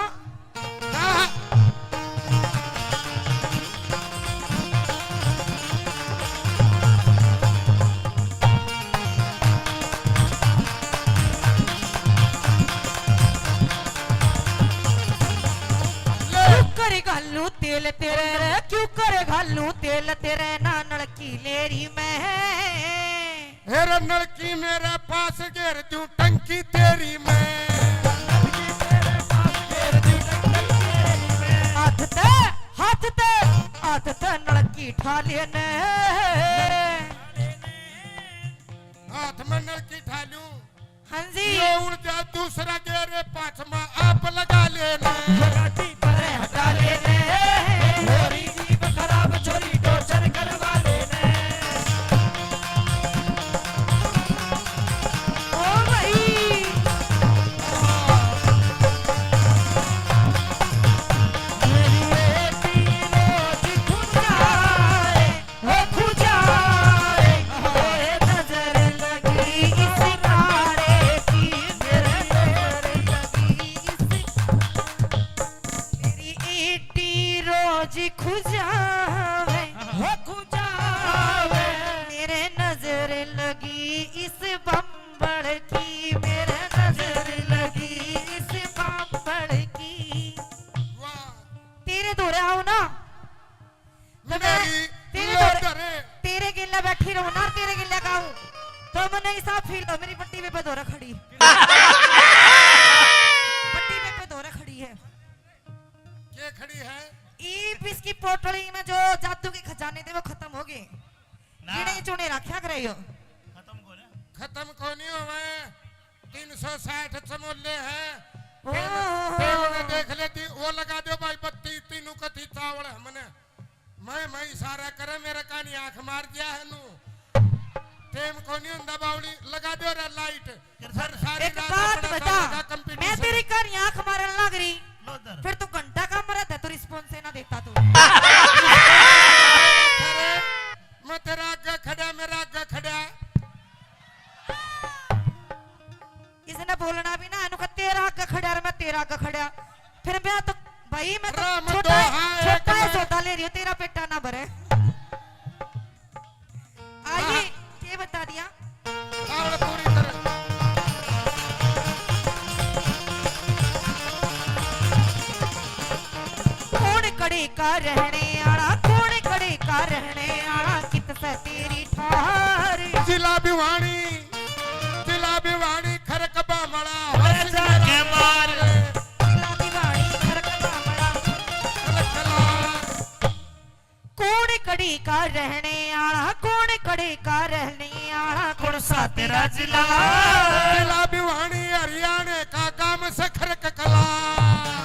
क्यों करे घालू तेल तेरे रे, क्यों करे घालू तेल तेरे, ना नलकी लेरी में। हेर नलकी मेरे पास घेर दूं टंकी तेरी मैं। हाथ ते, हाथ ते, हाथ ते नलकी ठा लेने। हाथ में नलकी ठा लूं। हाँ जी। यो उड़ जा दूसरा घेर पाछमा आप लगा लेने। ये गाड़ी परे हटा लेने। छोरी जीप खराब, छोरी टोचर करवा लेने। ओ भाई। मेरी बेटी रोज खुद जाए। हो खुजाए, ओए नजर लगी इस काले की, मेरे नजर लगी इस, मेरी ईटी रोज खुजावे, हो खुजावे, मेरे नजर लगी इस बम्बल की, मेरे नजर लगी इस बम्बल की। वाह। तेरे धोरे आओ ना, तो मैं मेरी तेरे लो धोरे, धरे। तेरे गेले बैठी रहूं ना, तेरे गेले गाऊं, तो मन्ने हिसाब फील हो, मेरी पट्टी पे धोरे खड़ी। पट्टी पे, पे धोरे खड़ी है। के खड़ी है? ईब इसकी पोटली में जो जादू के खजाने थे, वो खत्म हो गए। ना। गिने चुने रखा करे यो। खत्म कोने? खत्म कोनी होवे। तीन सौ साठ चमोले हैं। ओहो। तेल, तेल में देख लेती, वो लगा दो भाई बत्ती, तीनों कथी चावल हमने। मैं, मैं इशारा करे, मेरे कानी आंख मार दिया है नू। टेम कोनी हुंदा बावली, लगा दो रे लाइट। फिर सारी एक रात बात अपना बता, चलेगा competition। मैं तेरी कानी आंख मारन लग रही, लो इधर। फिर तू घंटा का मरा था, तू response ही ना देता तू। अरे, मैं तेरा आगे खड़ा, मेरा आगे खड़ा। इसने बोलना भी ना, इन्हों का तेरा आगे खड़ा और मैं तेरा आगे खड़ा। फिर मैं तो, भाई, मैं तो राम छोटा, दोहा है छोटा है, कमर। सौदा ले रही हूँ, तेरा पेटा ना भरे। आइए, हाँ। ये बता दिया। और पूरी तरह। कौन कड़े का रहने आला, कौन कड़े का रहने आला, कित से तेरी ठार। जिला भिवानी, जिला भिवानी, खरक बामड़ा, अरे जाके मार। जिला भिवानी, खरक बामड़ा। कौन कड़ी का रहने आला, कौन कड़ी का रहने आला, कौन सा तेरा जिला? जिला भिवानी हरियाणा का गांव सखर ककला।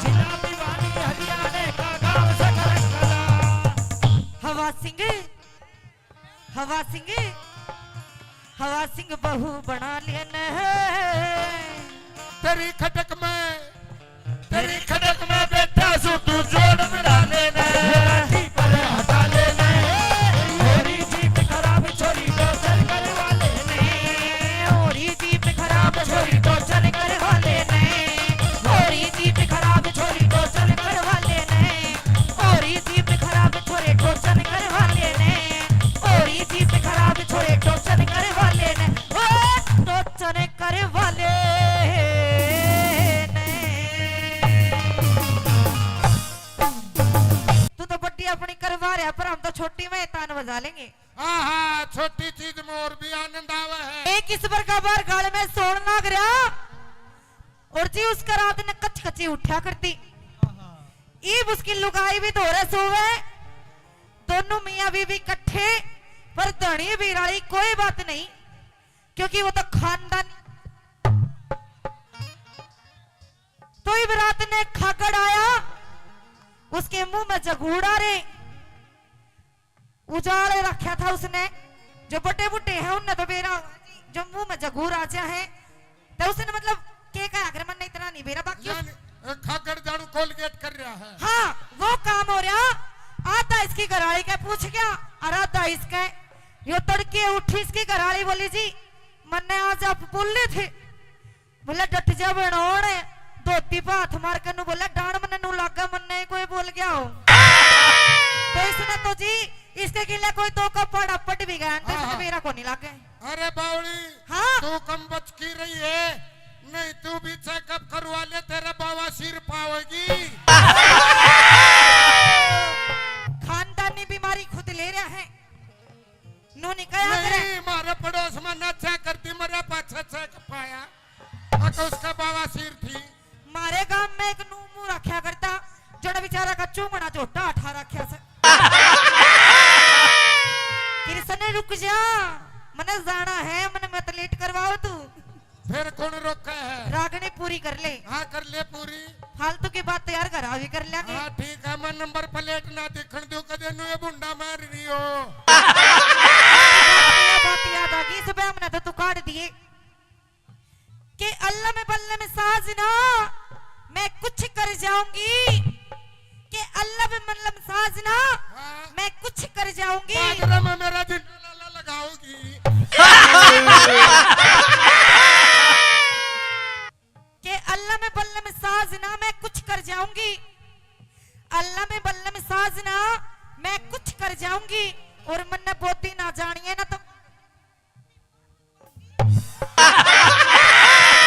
जिला भिवानी हरियाणा का गांव सखर ककला। हवा सिंह, हवा सिंह, हवा सिंह बहू बना लेना है। तेरी खटक में, तेरी खटक में बैठा सू तू जोड़ मिला लेना है। लाठी पर हटा लेना है। होरी जीप खराब छोरी टोचर करवा लेना है। होरी जीप खराब छोरी टोचर करवा लेना है। होरी जीप खराब छोरी टोचर करवा लेना है। होरी जीप खराब छोरे टोचन करवा लेने, होरी जीप खराब छोरे टोचन करवा लेने, ओ टोचन करवा लेने। तू तो बड्डी अपनी करवा रहा, पर हम तो छोटी में तान बजा लेंगे। आहा, छोटी चीज में और भी आनंद आवे है। एक इस बार का बार गाल में सोन लाग रहा। और जी उसका रात ने कच कची उठा करती। इब उसकी लुगाई भी धोरे सोवे, दोनों मियाँ बीवी इकट्ठे पर धनी बीराली कोई बात नहीं, क्योंकि वो तो खानदान। तो इब रात ने खागड़ आया, उसके मुंह में जगूड़ा रे, उजाले रखा था उसने। जो बड़े बूढ़े हैं उनने तो बेरा, जो मुंह में जगूर आ जा है, तो उसने मतलब के कहा, अगर मन इतना नहीं बेरा, बाकी उस यानी, ए, खागड़ जानू कोलगेट कर रहा है। हाँ, वो काम हो रहा। आधा इसकी घराली के पूछ गया और आधा इसके। यो तड़के उठी, इसकी घराली बोली, "जी, मन्ने आज आप बोले थे।" बोले, "डट जा बनोड़।" धोती पे हाथ मार के नू बोले, "डांड मन्ने नू लागे, मन्ने ही कोई बोल गया हो।" तो इसने तो जी, इसके गिले कोई दो का पाड़ा पट भी गया, तो हाँ, इसने हाँ। मेरा को नहीं लागे। अरे बावली, हाँ। तू कम बच की रही है, नहीं तू भी चेकअप करवा ले, तेरा बवासीर पावेगी। खानदानी बीमारी खुद ले रहा है, नू नहीं कहा करे। नहीं, मारे पड़ोस में ना चेक करती, मरे पाछे चेक पाया, और तो उसका बवासीर थी। मारे गांव में एक नू मुंह रखा करता, जड़ा बेचारा का चूंगड़ा झोटा उठा रखा से। कृष्ण, रुक जा, मने जाना है, मने मत लेट करवाओ तू। फिर कौन रोका है? रागनी पूरी कर ले। हाँ, कर ले पूरी। फालतू की बात तो यार घर आ भी कर लेंगे। हाँ, ठीक है, मैं नंबर प्लेट ना दिखण दूं, कदे नु ये बुंडा मार रही हो। बात याद आ गई, इस पे हमने तो तू काट दिए। कि अल्लम बल्लम साजना, मैं कुछ कर जाऊंगी। कि अल्लम बल्लम साजना, हाँ। मैं कुछ कर जाऊंगी। बाजरा में मेरा जिंदा लाला लगाओगी। कि अल्लम बल्लम साजना, मैं कुछ कर जाऊंगी। अल्लम बल्लम साजना, मैं कुछ कर जाऊंगी। और मन्ने बोती ना जानिए ना तो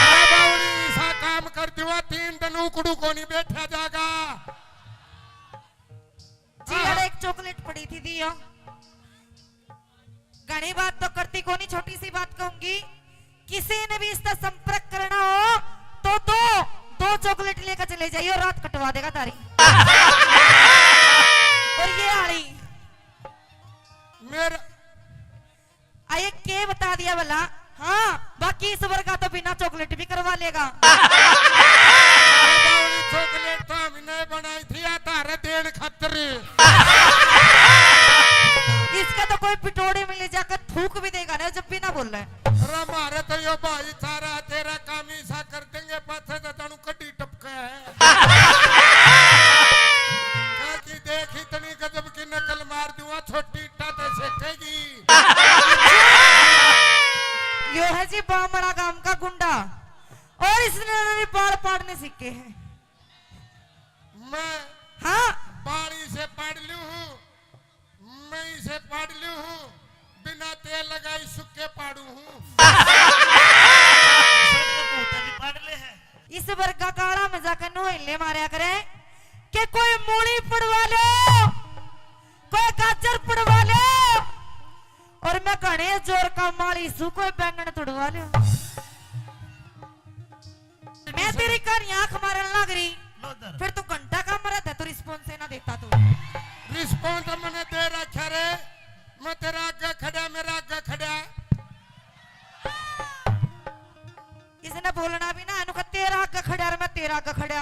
अरे बावड़ी, ऐसा काम कर दिवा, तीन दिन उकड़ू को नहीं बैठा जागा। जी, हाँ। अरे एक चॉकलेट पड़ी थी, दियो। घणी बात तो करती कोनी, छोटी सी बात कहूंगी, किसी ने भी इसका संपर्क करना हो तो दो, दो चॉकलेट लेकर चले जाइयो, रात कटवा देगा तारी। और ये आली मेरा आए के बता दिया भला? हाँ, बाकी इस वर्गा तो बिना चॉकलेट भी करवा लेगा। अरे बावड़ी, चॉकलेट तो हमने बनाई थी या तारे देन खातर। इसका तो कोई पिटोड़े में ले जाकर थूक भी देगा ना, जब भी ना बोले। अरे मारे तो यो भाई सारा तेरा काम ही सा कर देंगे, पाछे तो जानू कड्डी टपका है। कह की देख, इतनी गजब की नकल मार दूंगा, छोटी इट्टा ते सेकेगी। यो है जी बामड़ा गांव का गुंडा, और इसने भी बाल पाड़ने सीखे हैं। मैं हाँ। बाल इसे पाड़ लूं हूँ, मैं इसे पाड़ लूं हूँ, बिना तेल लगाई सुक्के पाड़ू हूँ। सर, ये भूत भी पाड़ ले है। इस वर्गा काला में जाकर नोहले मारया करे कि कोई मूली पड़वा लो, कोई गाजर पड़वा लो, और मैं घणे जोर का माली सू, कोई बैंगन तुड़वा लो। मैं तेरी कहानी आंख मारन लाग रही, लो इधर। फिर तू घंटा का मरा था, तू रिस्पॉन्स ना देता तू। रिस्पॉन्स मैंने दे रखा रे, मैं तेरा आगे खड़ा, मेरा आगे खड़ा। इसने बोलना भी ना, इन्हों का तेरा आगे खड़ा और मैं तेरा आगे खड़ा।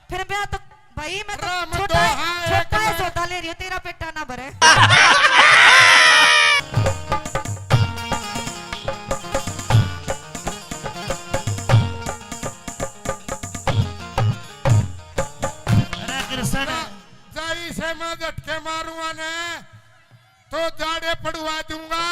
फिर मैं तो, भाई, मैं तो राम छोटा है, दोहा है छोटा है, कमर। सौदा ले रही हूँ, तेरा पेटा ना भरे। अरे कृष्ण। जा-, जाई से मैं झटके मारूंगा ने, तो जाड़े पड़वा दूंगा।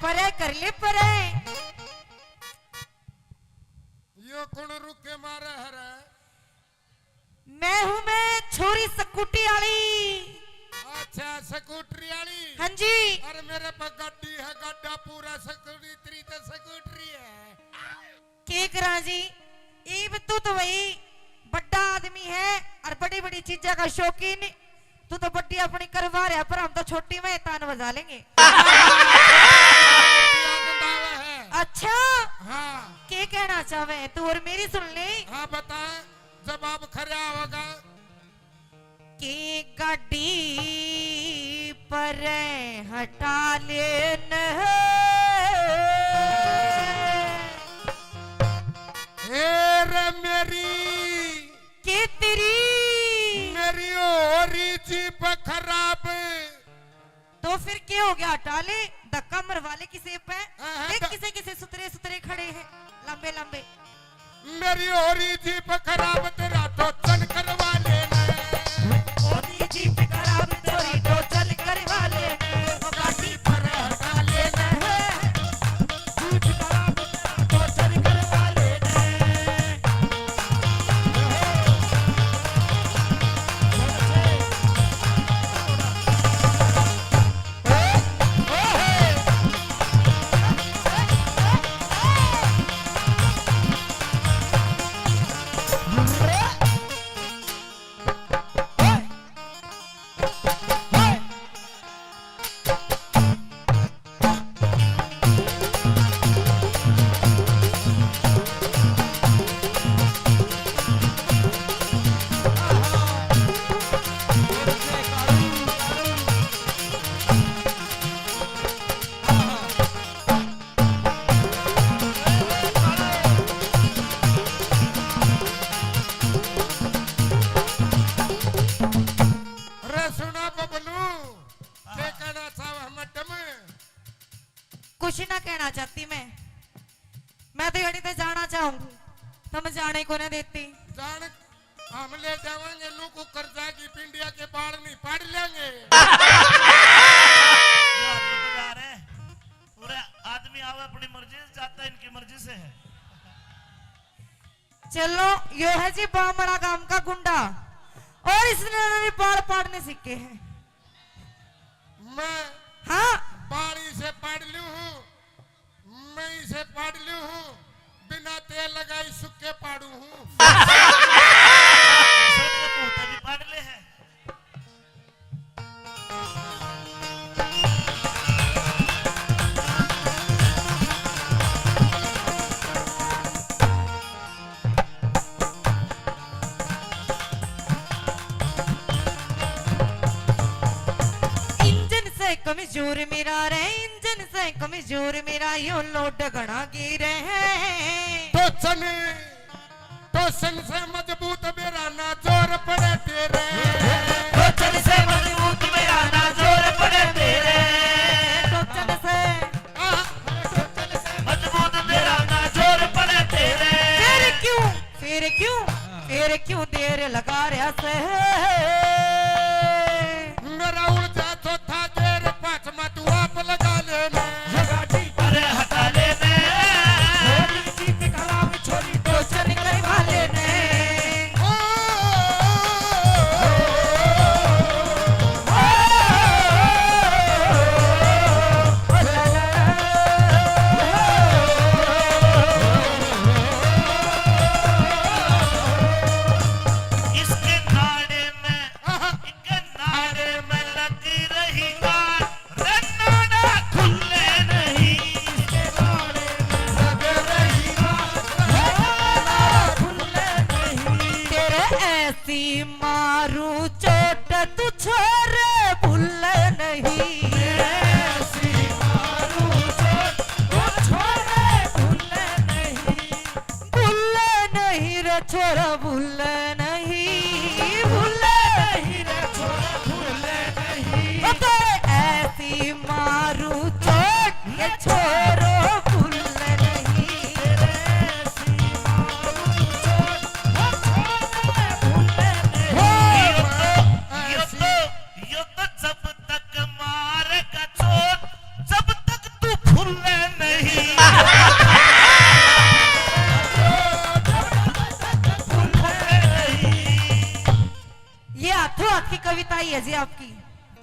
परे कर ले परे। यो कौन रुके मारे हरे? मैं हूँ मैं छोरी स्कूटी वाली। अच्छा, स्कूटरी वाली। हाँ जी। अरे मेरे पे गाड़ी है, गाड़ा पूरा स्कूटरी, तेरी तो स्कूटरी है। के करा जी, इब तू तो भाई बड़ा आदमी है और बड़ी बड़ी चीजा का शौकीन। तू तो बड़ी अपनी करवा रहा, पर हम तो छोटी में तान बजा लेंगे। अच्छा, हाँ। के कहना चाहे तू और मेरी सुन ले। हाँ, बता, जवाब खरा होगा। के गाड़ी पर हटा लेन। ए रे मेरी, के तेरी? मेरी हो रही जीप खराब। तो फिर के हो गया? हटा ले, धक्का मरवा ले किसे पे। हाँ, हाँ, देख तो किसे किसे सुतरे सुतरे खड़े हैं, लंबे लंबे। मेरी हो रही जीप खराब, तेरा टोचन करवा लेना। हो रही जीप खराब, तेरी टोचन करवा लेना। गाड़ी पर हटा लेना। जीप खराब, तेरा टोचन करवा लेना। अरे सुना बबलू, के कहना चाहे मैडम? कुछ ना कहना चाहती मैं, मैं तो यहीं ते जाना चाहूंगी, तुम जाने को ना देती। जान, हम ले जावांगे नू को कर्जा की पिंडिया के बाल नहीं पाड़ लेंगे। ये आदमी तो जा रहे हैं, पूरे आदमी आवे अपनी मर्जी से, जाता इनकी मर्जी से है। चलो, यो है जी बामड़ा गांव का गुंडा, और इसने भी बाल पाड़ने सीखे हैं। मैं हाँ। बाल इसे पाड़ लूं हूँ, मैं इसे पाड़ लूं हूँ, बिना तेल लगाई सुक्के पाड़ू हूँ। सब तो मुंह पे भी पाड़ ले है। इंजन से कमजोर मेरा रे, इंजन से कमजोर मेरा, यो लोड घणा गिरे है। टोचन, टोचन से मजबूत मेरा ना जोर पड़े तेरे। टोचन से मजबूत मेरा ना जोर पड़े तेरे। टोचन से आह, मजबूत तेरा ना जोर पड़े तेरे। फिर क्यों, फिर क्यों, फिर क्यों देर लगा रहा से? मेरा उड़ जा चौथा गेर, पांचवा तू आप लगा लेना। अरे हटा लेना। छोरी जीप खराब, छोरी टोचन करवा लेना। ओ, ओ, ओ, ओ, ओ, ओ, ओ, ओ, ओ, ओ, ओ, ओ, ओ, ओ, इसके नाड़े में, इसके नाड़े में लग रही गांठ, रे नाड़ा खुले नहीं। इसके नाड़े में लग रही गांठ, रे नाड़ा खुले नहीं। तेरे ऐसी मारू चोट तू छोरे भूले नहीं। ऐसी मारू चोट तू छोरे भूले नहीं। भूले नहीं रे छोरा, भूले नहीं, भूले नहीं रे छोरा, भूले नहीं। ओ तेरे ऐसी मारू चोट, ये छोरो भूले नहीं। तेरे ऐसी मारू चोट, ये छोरो भूले नहीं। यो तो, यो तो, यो तो जब तक मारेगा चोट, जब तक तू भूले है जी आपकी।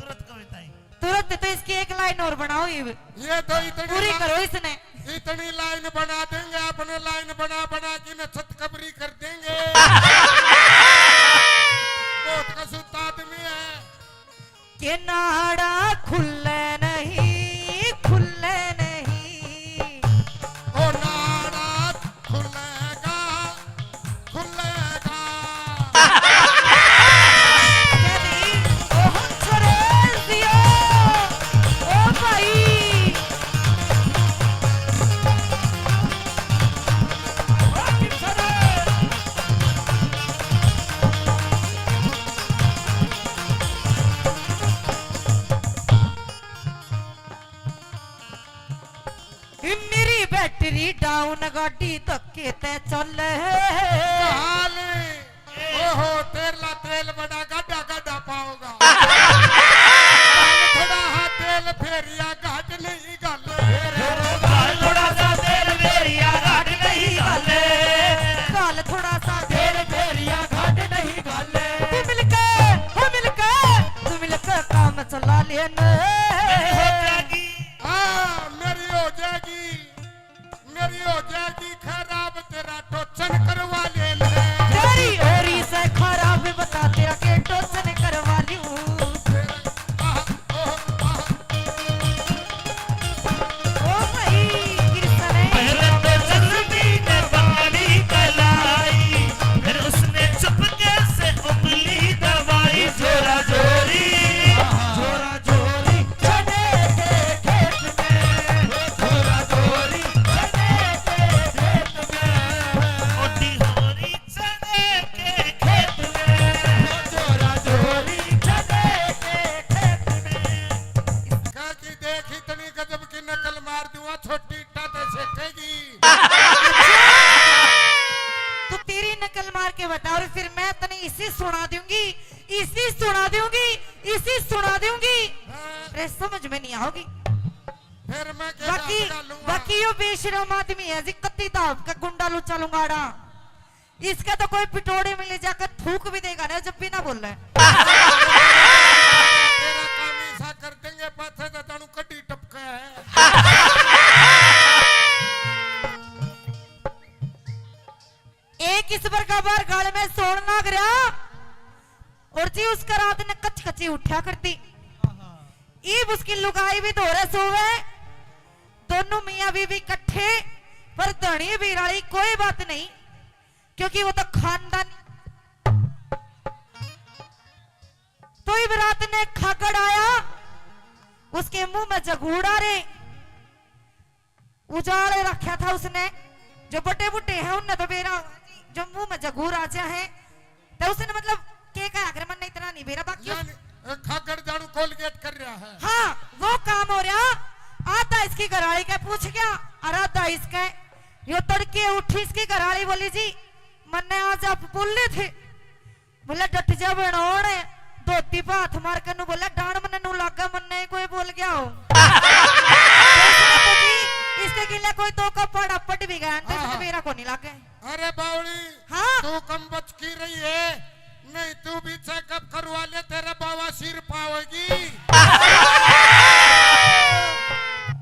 तुरंत कविता ही। तुरंत तो इसकी एक लाइन और बनाओ, ये ये तो इतनी पूरी ला-, करो इसने। इतनी लाइन बना देंगे आपने, लाइन बना बना के न छत कबरी कर देंगे। बहुत कसूता आदमी है। के नाड़ा खुले नहीं, खुले नहीं। ओ नाड़ा खुलेगा, खुलेगा। ओ हंसराज दियो, ओ भाई। मेरी बैटरी डाउन, गाड़ी धक्के ते चले। हाल, ओहो, तेरला तेल बड़ा गाढ़ा गाढ़ा पाओगा। हाल थोड़ा हा तेल फेरिया घाट नहीं घाले। हाल थोड़ा सा तेल फेरिया घाट नहीं घाले। हाल थोड़ा सा तेल फेरिया घाट नहीं घाले। तू मिलके, हो मिलके, तू मिलके काम चला लेने। मेरी हो जाएगी। हाँ, मेरी हो जाएगी, मेरी हो जाएगी खराब, तेरा टोचन करवा ले ले। तेरी ओरी से खराब बता, तेरा के टोचन करवा लूं। तेरा, आह, ओह, आह। ओ भाई, कृष्ण है। पहले तो जल्दी ने बारी कलाई, फिर उसने चुपके से उंगली दबाई। जोरा जोरी, जोरा जोरी चने के खेत में, जोरा जोरी चने के खेत में। मोटी होरी चने के खेत में, जोरा जोरी चने के खेत में। कह की देख, इतनी गजब की नकल मार दूंगा, छोटी इट्टा ते सेकेगी। तू तेरी नकल मार के बता, और फिर मैं तने इसी सुना दूंगी, इसी सुना दूंगी, इसी सुना दूंगी। हाँ। अरे, समझ में नहीं आओगी। फिर मैं के बाकी, डांस डालूंगा? बाकी यो बेशरम आदमी है जी, कत्ती दाब का गुंडा लुच्चा लुंगाड़ा। इसका तो कोई पिटोड़े में ले जाकर थूक भी देगा ना, जब भी ना बोले। तेरा काम ऐसा कर देंगे, पाछे तो जानू कड्डी टपका है। एक इस बरगा बार गाल में सोण लाग रहा, और जी उसका रात ने कच कची उठा करती। इब उसकी लुगाई भी धोरे सोवे, दोनों मियाँ बीवी इकट्ठे, पर धनी बिराली कोई बात नहीं, क्योंकि वो तो खानदान। तो इब रात ने खागड़ आया, उसके मुंह में जगूड़ा रे, उजाले रखा था उसने। जो बड़े बूढ़े हैं उनने तो बेरा होगा जी, जो मुंह में जगूर आ जा है, तो उसने मतलब के कहा, अगर मन इतना नहीं बेरा, बाकी उस- यानी, अ, खागड़ जानू कोलगेट कर रहा है। हाँ, वो काम हो रहा। आधा इसकी घरवाली के पूछ गया और आधा इसके। यो तड़के उठी, इसकी घरवाली बोली, "जी, मन्ने आज आप बोले थे।" बोले, "डट जा बनोण।" धोती पे हाथ मार के नू बोले, "डांड मन्ने नू लागे, मन्ने ही कोई बोल गया हो।" तो इसने तो जी, इसके गिले कोई दो का पाड़ा पट भी गया, तो इसने हाँ। मेरा को नहीं लागे। अरे बावली, हाँ। तू कम बच की रही है, नहीं तू भी चेकअप करवा ले, तेरा बवासीर पावेगी।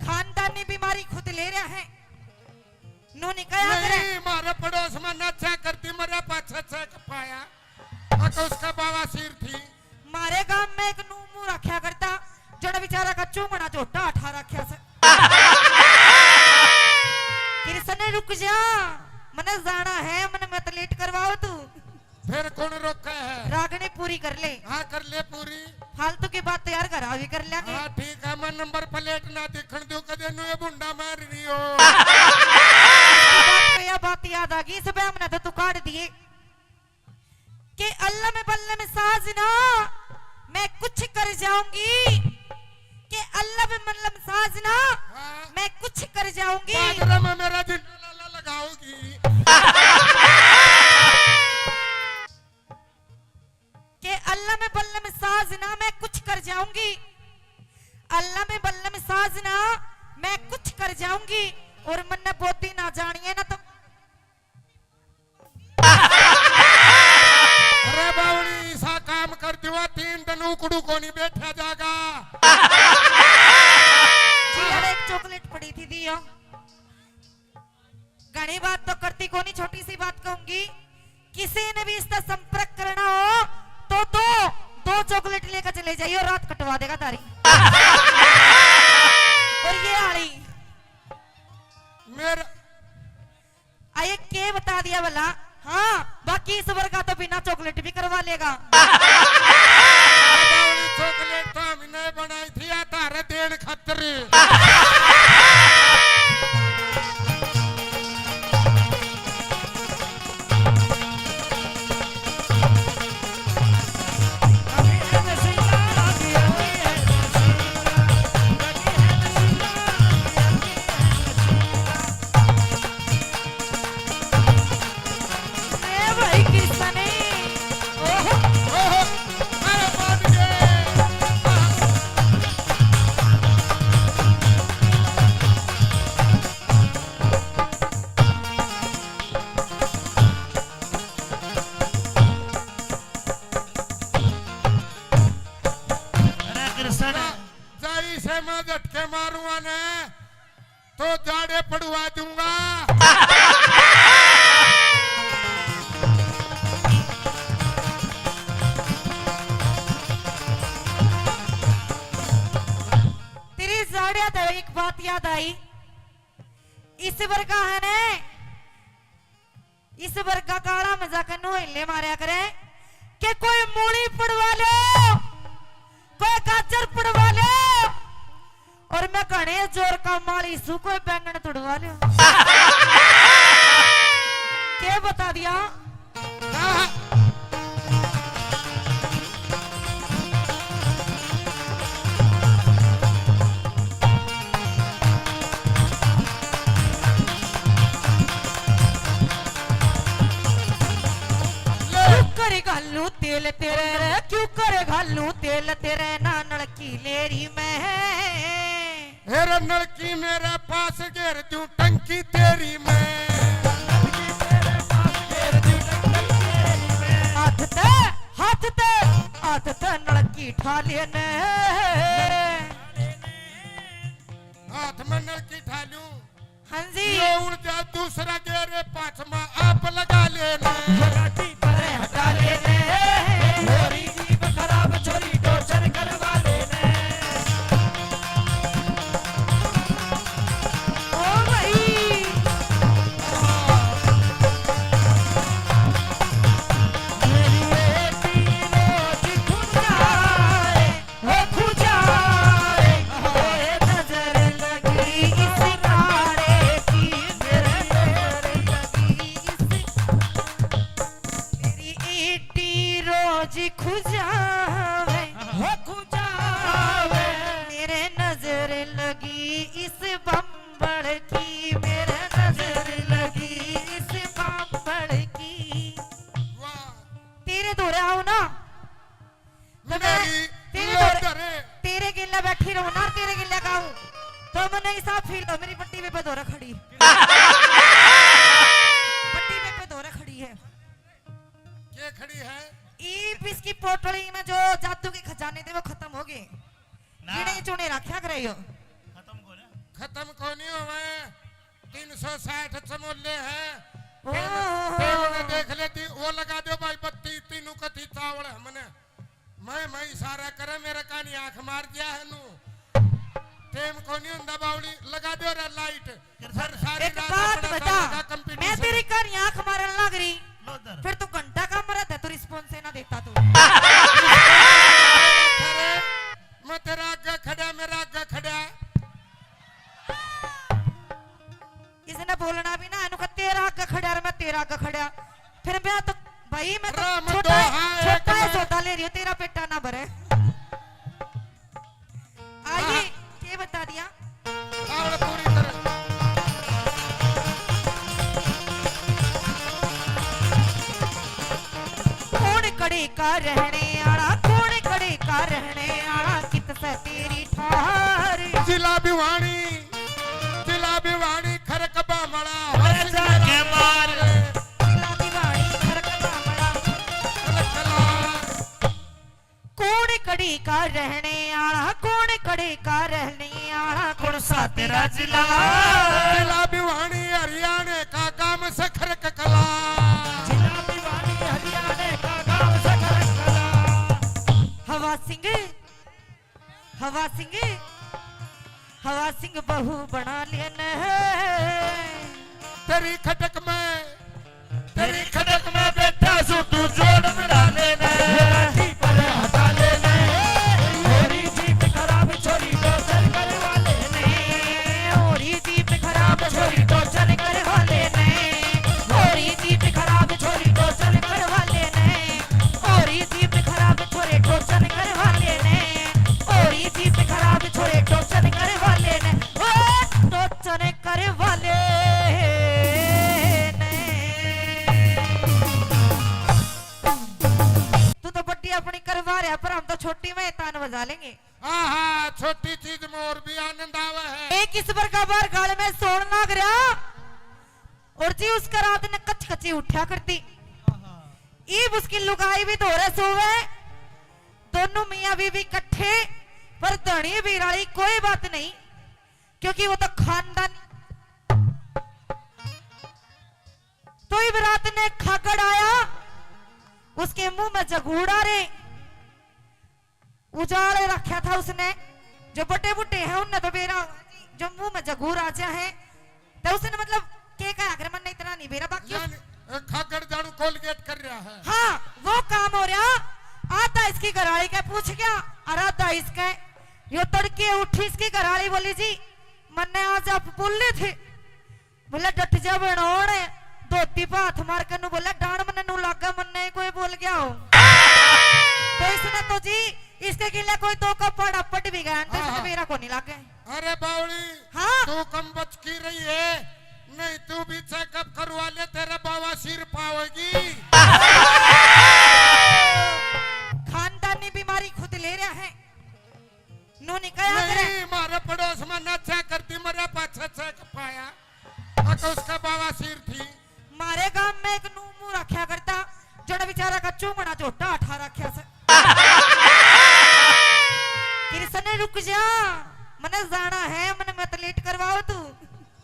खानदानी बीमारी खुद ले रहा है, नू नहीं कहा करे। नहीं, मारे पड़ोस में नशा करती, मरे पाछे चेक पाया, अक उसका बवासीर थी। मारे गांव में एक नू मुंह रखा करता, जड़ा बेचारा का चूंगना झोटा उठा रखा से। कृष्ण, रुक जा, मने जाना है, मने मत लेट करवाओ तू। फिर कौन रोका है? रागनी पूरी कर ले। हाँ, कर ले पूरी। फालतू की बात तो यार घर आ भी कर लेंगे। हाँ, ठीक है, मैं नंबर प्लेट ना दिखण दूं, कदे नू ये भुंडा मार रही हो। इस बात पे यह बात याद आ गई, इस बहम ने तो तू काट दिए। के अल्लम बल्लम साजना, मैं कुछ कर जाऊंगी। के अल्लम बल्लम साजना, हाँ। मैं कुछ कर जाऊंगी। बादरा में मेरा जिंदा लाला लगाओगी। के अल्लम बल्लम साजना, मैं कुछ कर जाऊंगी। अल्लम बल्लम साजना, मैं कुछ कर जाऊंगी। और मन्ने बोती ना जानिए ना तो अरे बावड़ी, ऐसा काम कर दिवा, तीन दिन उकड़ू घणी बात तो करती कोनी, छोटी सी बात कहूंगी, किसी ने भी इसका संपर्क करना हो तो दो, दो चॉकलेट लेकर चले जाइए, रात कटवा देगा तारी। और ये आली मेरा आए के बता दिया भला? हाँ, बाकी इस वर्गा तो बिना चॉकलेट भी करवा लेगा। चॉकलेट तो हमने बनाई थी, या तारे देन खातर। ए भाई किसने? ओहो। ओहो। अरे बाप रे। अरे कृष्ण। जा-, जाई से मैं झटके मारूंगा ने। तो जाड़े पड़वा दूंगा। तेरी जाड़िया तो एक बात याद आई, इस वर्गा है ने, इस वर्गा काला मजाक नो हिले मारया करे के कोई मूली पड़वा लो, कोई गाजर पड़वा लो, और मैं घणे जोर का माली सू, कोई बैंगन तुड़वा लो। के बता दिया? क्यों करे घालू तेल तेरे रे, क्यों करे घालू तेल तेरे, ना नलकी लेरी में। हे रे नलकी मेरे पास घेर दूं टंकी तेरी मैं। हाथ ते, हाथ ते, हाथ ते नलकी ठा लेने। हाथ में नलकी ठा लूं। हाँ जी। ये उड़ जा दूसरा गेरे पाछमा आप लगा लेना। ये गाड़ी परे हटा लेने। छोरी जीभ खराब, छोरी टोचर करवा लेने। ओ भाई। मेरी बेटी रोज खुद आए। हो खुजाए, ओए नजर लगी इस काले की, मेरे नजर लगी इस, मेरी ईटी रोज खुजावे, हो खुजावे, मेरे नजर लगी इस बम्बल की, मेरे नजर लगी इस बम्बल की। वाह। तेरे धोरे आओ ना, तो मैं मेरी तेरे लो धोरे, धरे। तेरे गेल्या बैठी रहूं ना, तेरे गेल्या गाऊं, तो मन्ने ऐसा फील हो, मेरी पट्टी पे धोरे खड़ी। पट्टी पे, पे धोरे खड़ी है। के खड़ी है? ईब इसकी पोटली में जो जादू के खजाने थे, वो खत्म हो गए। ना। गिने चुने रखा करे यो। खत्म को ना। खत्म को नहीं होवे। तीन सौ साठ चमोले हैं। ओहो। टेम, टेम ने देख लेती, वो लगा दो भाई बत्ती, तीनों कथी चावल हमने। मैं, मैं इशारा करे, मेरे कानी आंख मार दिया है नू। टेम को नहीं हुंदा बावली, लगा दो रे लाइट। फिर सारी एक रात बात अपना बता, सामने का मैं competition। तेरी कानी आंख मारन लग रही, लो इधर। फिर तू घंटा का मरद है, तू response ही ना देता तू। अरे, मैं तेरा आगे खड़ा, मेरा आगे खड़ा। इसने बोलना भी ना, इनको तेरा आगे खड़ा और मैं तेरा आगे खड़ा। फिर मैं तो, भाई, मैं तो राम छोटा, दोहा है छोटा है, कमा- सौदा ले रही हूँ, तेरा पेटा ना भरे। आइए, हाँ। के बता दिया? ताल पूरी तरह। कौन कड़े का रहने आला, कौन कड़े का रहने आला, कित से तेरी ठार। जिला भिवानी, जिला भिवानी, खरक बामला, अरे जाके मार। जिला भिवानी, खरक बामला। कौन कड़ी का रहने आला, कौन कड़ी का रहने आला, कौन सा तेरा जिला? जिला भिवानी हरियाणा का हवा सिंह, हवा सिंह बहू बना लेना है। तेरी खटक में, तेरी खटक में बैठा सू तू जोड़ मिला लेना है। लाठी पर हटा लेना है। होरी जीप खराब छोरी टोचन करवा लेना है। होरी जीप खराब छोरी टोचन करवा लेना है। होरी जीप खराब छोरी टोचन करवा लेना है। होरी जीप खराब छोरे टोचन करवा लेना है। होरी जीप खराब छोरे टोचन करवा लेना है। ओ टोचन करवा लेना है। तू तो बड्डी अपनी करवा रहा, पर हम तो छोटी में तान बजा लेंगे। हाँ, हाँ, छोटी चीज में और भी आनंद आवे है। एक इस प्रकार बार गाल में सोन लाग रहा, और जी उसका रात ने कच कची उठा करती। ईब उसकी लुगाई भी धोरे सोवे, दोनों मियाँ बीवी इकट्ठे, पर धनी बीराली कोई बात नहीं, क्योंकि वो तो खानदानी। तो इब रात ने खागड़ आया, उसके मुंह में जगूड़ा रे। उजाड़ रखा था उसने, जो बड़े बूढ़े हैं उनने तो बेरा, जो मुंह में जगूर आ जा है, तो उसने मतलब के कहा, अगर मन इतना नहीं बेरा, बाकी उस यानी, अ, खागड़ जाड़ू कोलगेट कर रहा है। हाँ, वो काम हो रहा। आधा इसकी घरवाली के पूछ गया, और आधा इसके। यो तड़के उठी, इसकी घरवाली बोली, "जी, मन्ने आज आप बोले थे।" बोले, "डट जा बनोड़।" धोती पे हाथ मार के नू बोले, "डांड मन्ने नू लागे, मन्ने ही कोई बोल गया हो।" तो इसने तो जी, इसके गिले कोई दो का पाड़ा पट भी गया, तो इसने हाँ। मेरा को नहीं लागे। अरे बावली, हाँ। तू कम बच की रही है, नहीं तू भी चेकअप करवा ले, तेरे बाबा सिर पावेगी। खानदानी बीमारी खुद ले रहा है। नू नहीं कहा करे। नहीं, मारे पड़ोस में ना चेक करती, मरे पाछे चेक पाया। अक उसका बाबा सिर थी। मारे गांव में एक नू मुंह रखा करता, जड़ बेचारा का चूंगड़ा झोटा उठा रखा से। कृष्ण, रुक जा, मने जाना है, मने मत लेट करवाओ तू।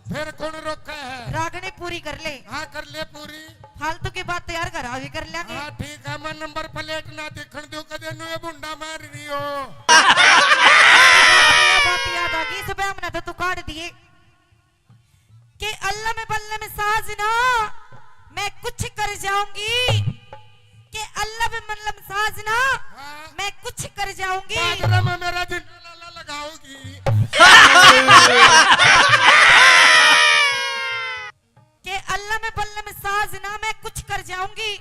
फिर कौन रोका है? रागनी पूरी कर ले। हाँ, कर ले पूरी। फालतू की बात तो यार घर आ भी कर लेंगे। हाँ, ठीक है, मैं नंबर प्लेट ना दिखण दूं, कदे नुए बुंडा मार रही हो। ये बात याद आ गई, सुबह हमने तो तू काट दिए। कि अल्लम बल्लम साजना, मैं कुछ कर जाऊंगी। कि अल्लम बल्लम साजना, हाँ। मैं कुछ कर जाऊंगी। बादरा में मेरा जिंदा लाला लगाओगी। कि अल्लम बल्लम साजना, मैं कुछ कर जाऊंगी।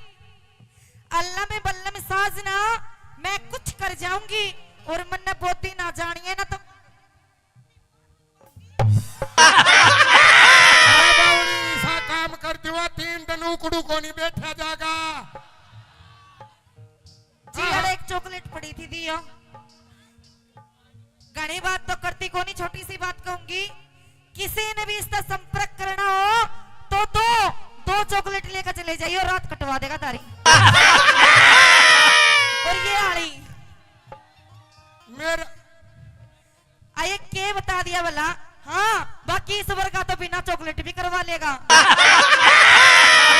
अल्लम बल्लम साजना, मैं कुछ कर जाऊंगी। और मन्ने बोती ना जानिए ना तो अरे बावड़ी, ऐसा काम कर दिवा, तीन दिन उकड़ू को नहीं बैठा जागा। जी, यार, एक चॉकलेट पड़ी थी, दियो। घणी बात तो करती कोनी, छोटी सी बात कहूंगी, किसी ने भी इसका संपर्क करना हो तो दो, दो चॉकलेट लेकर चले जाइयो, रात कटवा देगा तारी। और ये आली मेरा आये के बता दिया भला? हाँ, बाकी इस वर्गा तो बिना चॉकलेट भी करवा लेगा। अरे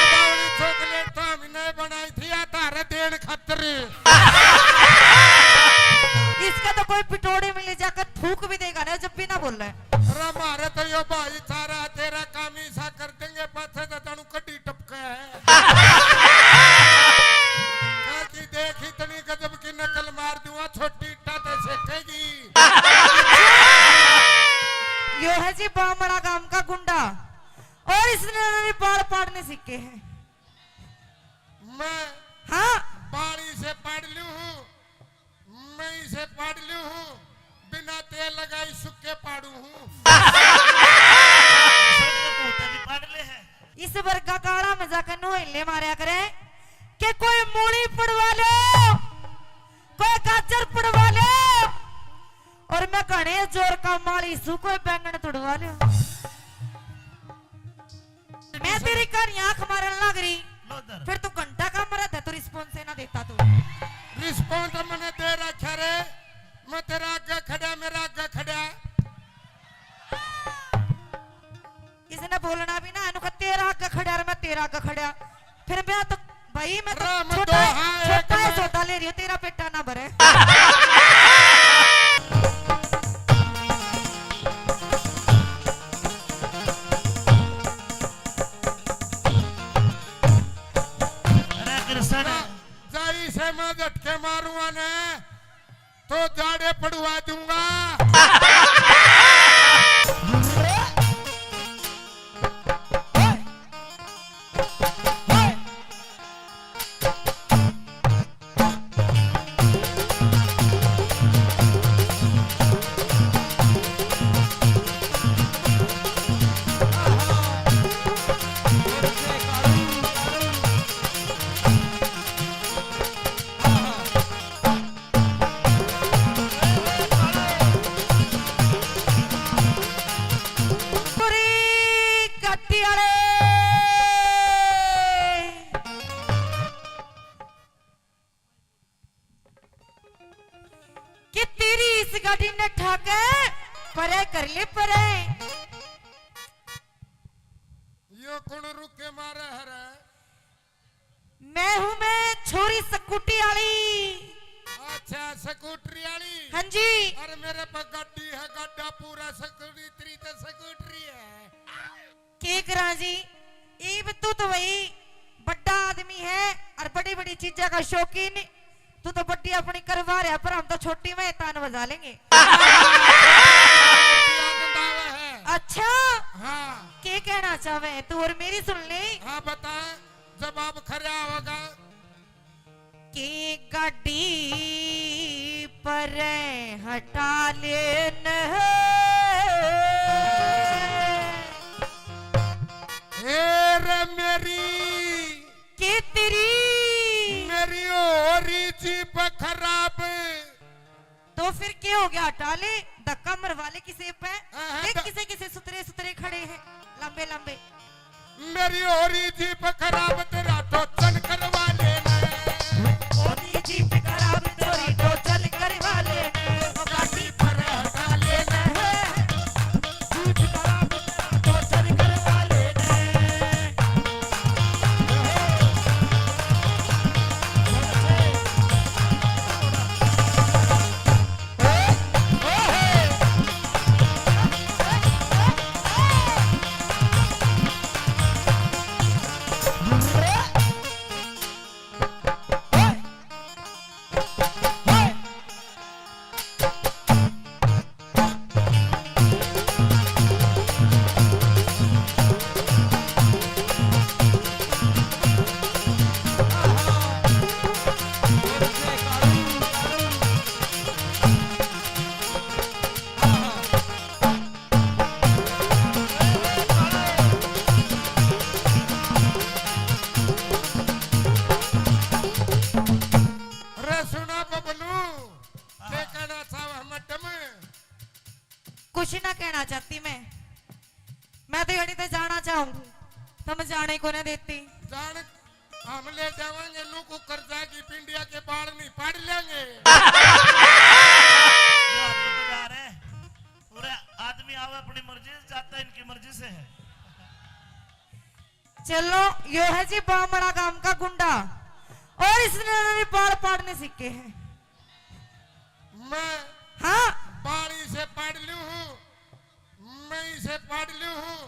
बावली, चॉकलेट तो हमने बनाई थी, या तारे देन खातर। इसका तो कोई पिटोड़ी में ले जाकर थूक भी देगा ना, जब भी ना बोले। अरे मारे तो यो भाईचारा, तेरा काम ऐसा कर देंगे, पाछे तो तनु कड्डी टपका है। कहा कि देख, इतनी गजब की नकल मार दूंगा, छोटी इट्टा ते सेकेगी। यो है जी बामड़ा गांव का गुंडा, और इसने मेरे बाल पाड़ने सीखे हैं। मैं हाँ। बाल इसे पाड़ लूं हूँ, मैं इसे पाड़ लूं हूँ, बिना तेल लगाई सुक्के पाड़ू हूँ। इस वर्गा काला मजाक नू हिले मारया करे कि कोई मूली पड़वा लो, कोई गाजर पड़वा लो, और मैं घणे जोर का माली सू, कोई बैंगन तुड़वा लो। मैं तेरी कहानी आंख मारन लाग रही, लो इधर। फिर तू घंटा का मरा था, तू रिस्पॉन्स ना देता तू। रिस्पॉन्स मैंने दे रखा रे, मैं तेरा आगे खड़ा, मेरा आगे खड़ा। इसने बोलना भी ना, इनको तेरा आगे खड़ा और मैं तेरा आगे खड़ा। फिर मैं तो भाई, मैं तो राम छोटा, दोहा है छोटा है, सौदा ले रही हूँ, तेरा पेटा ना भरे। मारूंगा ना, तो जाड़े पड़वा दूंगा। कि तेरी इस गाड़ी ने ठाके परे कर ले परे। यो कौन रुके मारे हरे? मैं हूँ मैं छोरी स्कूटी आली। अच्छा, स्कूटरी आली। हाँ जी। अरे मेरे पे गाड़ी है, गाड़ा पूरा स्कूटरी, तेरी तो स्कूटरी है। के करा जी, इब तू तो भाई बड़ा आदमी है और बड़ी बड़ी चीजा का शौकीन। तू तो बड़ी अपनी करवा रहा, पर हम तो छोटी में तान बजा लेंगे। अच्छा, हाँ। के कहना चाहे तू और मेरी सुन ले। हाँ, बता, जवाब खरा होगा। की गाड़ी पर हटा लेन। ए रे मेरी, के तेरी? मेरी हो रही जीप खराब। तो फिर के हो गया? हटा ले, धक्का मरवा ले किसे पे। हाँ, हाँ, देख तो किसे किसे सुतरे सुतरे खड़े हैं, लंबे लंबे। मेरी हो रही जीप खराब, तेरा टोचन करवा लेना। हो रही जीप खराब, तेरी टोचन करवा लेना। गाड़ी पर हटा लेना। जीप खराब, तेरा टोचन करवा लेना। अरे सुना बबलू, के कहना चाहवे मैडम? कुछ ना कहना चाहती मैं, मैं तो यड़ी तो जाना चाहूंगी, तुम जाने को ना देती। जान, हम ले जावांगे, नू कुकर जागी, पिंडिया के बाल नहीं पाड़ लेंगे। ये आदमी तो जा रहे हैं, पूरा आदमी आवे अपनी मर्जी से, जाता इनकी मर्जी से है। चलो, यो है जी बामड़ा गांव का गुंडा, और इसने भी बाल पाड़ने सीखे हैं। मैं हाँ। बाल इसे पाड़ लूं हूँ, मैं इसे पाड़ लूं हूँ,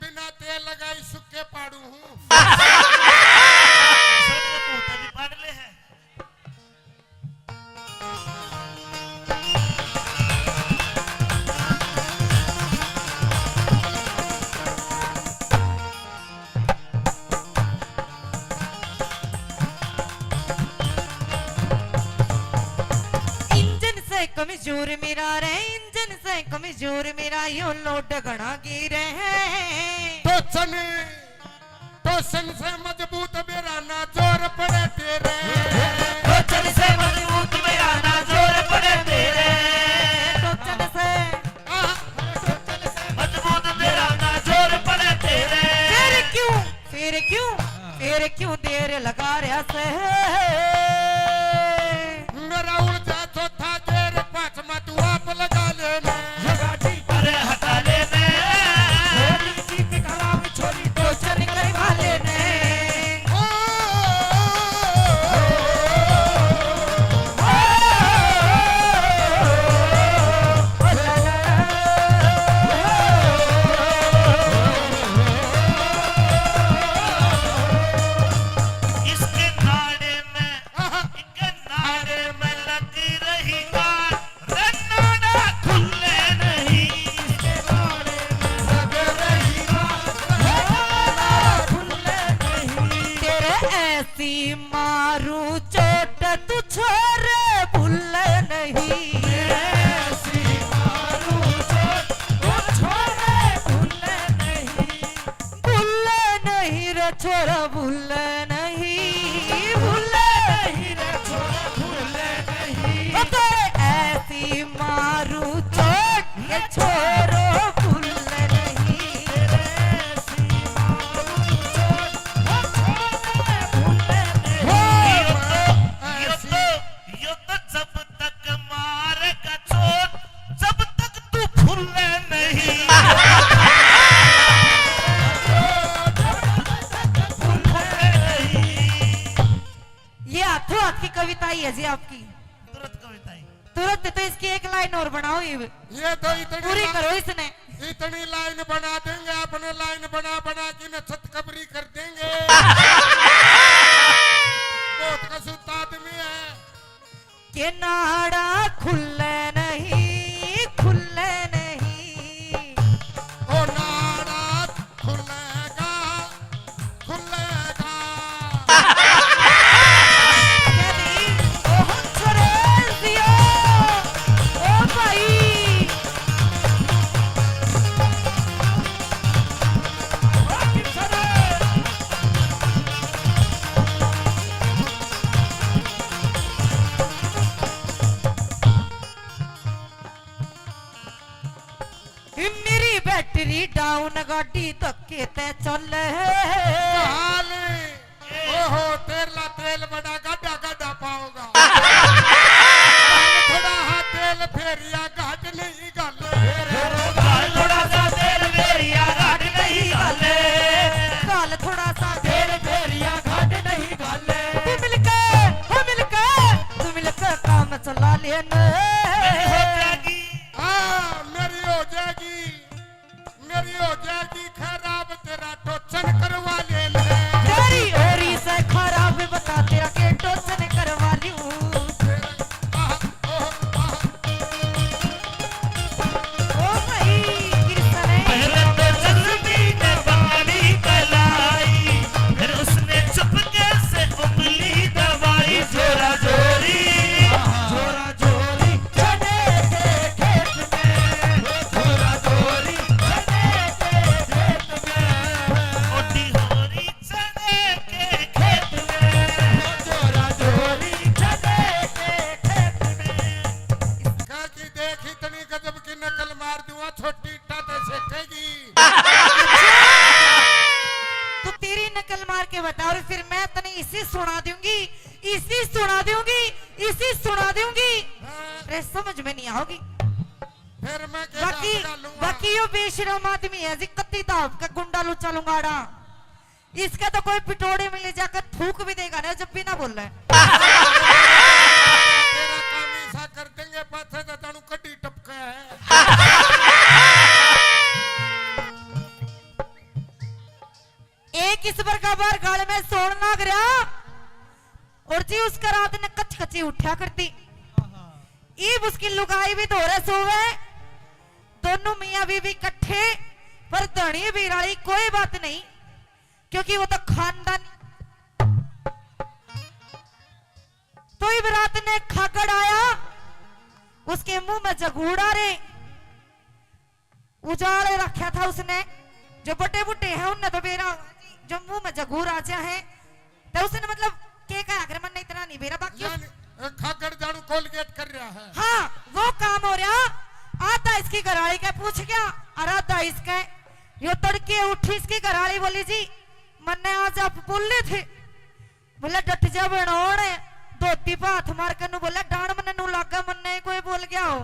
बिना तेल लगाई सुक्के पाड़ू हूँ। ऐसा नहीं, मुंह पे भी पाड़ ले है। इंजन से कमजोर मेरा रे, इंजन से कमजोर मेरा, यो लोड घणा गिरे है। टोचन, टोचन से मजबूत मेरा ना जोर पड़े तेरे। टोचन से मजबूत मेरा ना जोर पड़े तेरे। टोचन से आह, मजबूत तेरा ना जोर पड़े तेरे। फिर क्यों, फिर क्यों, फिर क्यों देर लगा रहा से? मेरा उड़ जा चौथा गेर, पांचवा तू आप लगा लेना। अरे हटा लेना। छोरी की खराब छोरी तो चल करवा लेना। ओ, ओ, ओ, ओ, ओ, ओ, ओ, ओ, ओ, ओ, ओ, ओ, इसके नाड़े तू छोरे भूले नहीं। ऐसी मारू चोट, वो छोरे भूले नहीं। भूले नहीं रे छोरा, भूले नहीं, भूले नहीं रे छोरा, भूले नहीं। ओ तेरे ऐसी मारू चोट, ये छोरो भूले नहीं। तेरे ऐसी मारू चोट, वो छोरे भूले नहीं। हो, यो तो, यो तो यो तो जब तक मारेगा चोट, जब तक तू फूले नहीं। ये हाथों हाथ की कविता ही है जी आपकी। तुरंत कविता ही। तुरंत तो इसकी एक लाइन और बनाओ ये। ये तो इतनी पूरी ला-, करो इसने। इतनी लाइन बना देंगे, आपने लाइन बना बना के न छत कबरी कर देंगे। बहुत कसूता आदमी है। के नाड़ा खुले नहीं, खुले नहीं। ओ नाड़ा खुलेगा, खुलेगा। कदी ओ हंसरे जियो, ओ भाई। मेरी बैटरी डाउन, गाड़ी धक्के ते चले। हाल, ओहो, तेरला तेल बड़ा गाढ़ा गाढ़ा पाओगा। थोड़ा हा तेल फेरिया घाट नहीं घाले। घाल थोड़ा सा तेल फेरिया घाट नहीं घाले। घाल थोड़ा सा तेल फेरिया घाट नहीं घाले। तू मिलके, हो मिलके, तू मिलके काम चला लेने। मेरी हो जाएगी। हाँ, मेरी हो जाएगी। मेरी हो जाएगी खराब, तेरा टोचन करवा ले ले। तेरी ओरी से खराब बता, तेरा के टोचन करवा लूं। तेरा, आह, ओह, आह। ओ भाई, कृष्ण है। पहले तो जल्दी ने बाली कलाई, फिर उसने चुपके से उंगली दबाई। जोरा जोरी, जोरा जोरी चने के खेत में, जोरा जोरी चने के खेत में। ओटी होरी चने के खेत में, जोरा जोरी चने के खेत में। कहा कि देख, इतनी गजब की नकल मार दूंगा, छोटी इट्टा ते सेकेगी। तू तेरी नकल मार के बता, और फिर मैं तने इसी सुना दूंगी, इसी सुना दूंगी, इसी सुना दूंगी। हाँ। अरे, समझ में नहीं आओगी। फिर मैं के बाकी, डांस डालूंगा? बाकी यो बेशरम आदमी है जी, कत्ती दाब का गुंडा लुच्चा लुंगाड़ा। इसका तो कोई पिटोड़े में ले जाकर थूक भी देगा ना, जब भी ना बोले। तेरा काम ऐसा कर देंगे, पाछे तो जानू कड्डी टपका है। एक इस बार का बार गाल में सोन लाग रहा, और जी उसका रात ने कच कची उठा करती। ईब उसकी लुगाई भी धोरे सोवे, दोनों मियाँ बीवी इकट्ठे, पर धनी बीराली कोई बात नहीं, क्योंकि वो तो खानदान। तो इब रात ने खागड़ आया, उसके मुंह में जगूड़ा रे, उजाले रखा था उसने। जो बड़े बूढ़े हैं, उनने तो बेरा, जो मुंह में जगूर आ जा है, तो उसने मतलब के कहा, अगर मन इतना नहीं बेरा, बाकी उस यानी, अ, खागड़ जानू कोलगेट कर रहा है। हाँ, वो काम हो रहा। आधा इसकी घरवाली के पूछ गया, और आधा इसके। यो तड़के उठी, इसकी घरवाली बोली, "जी, मन्ने आज आप बोले थे।" बोले, "डट जा बनौण।" धोती पे हाथ मार के नू बोले, "डांड मन्ने नू लागे, मन्ने ही कोई बोल गया हो।"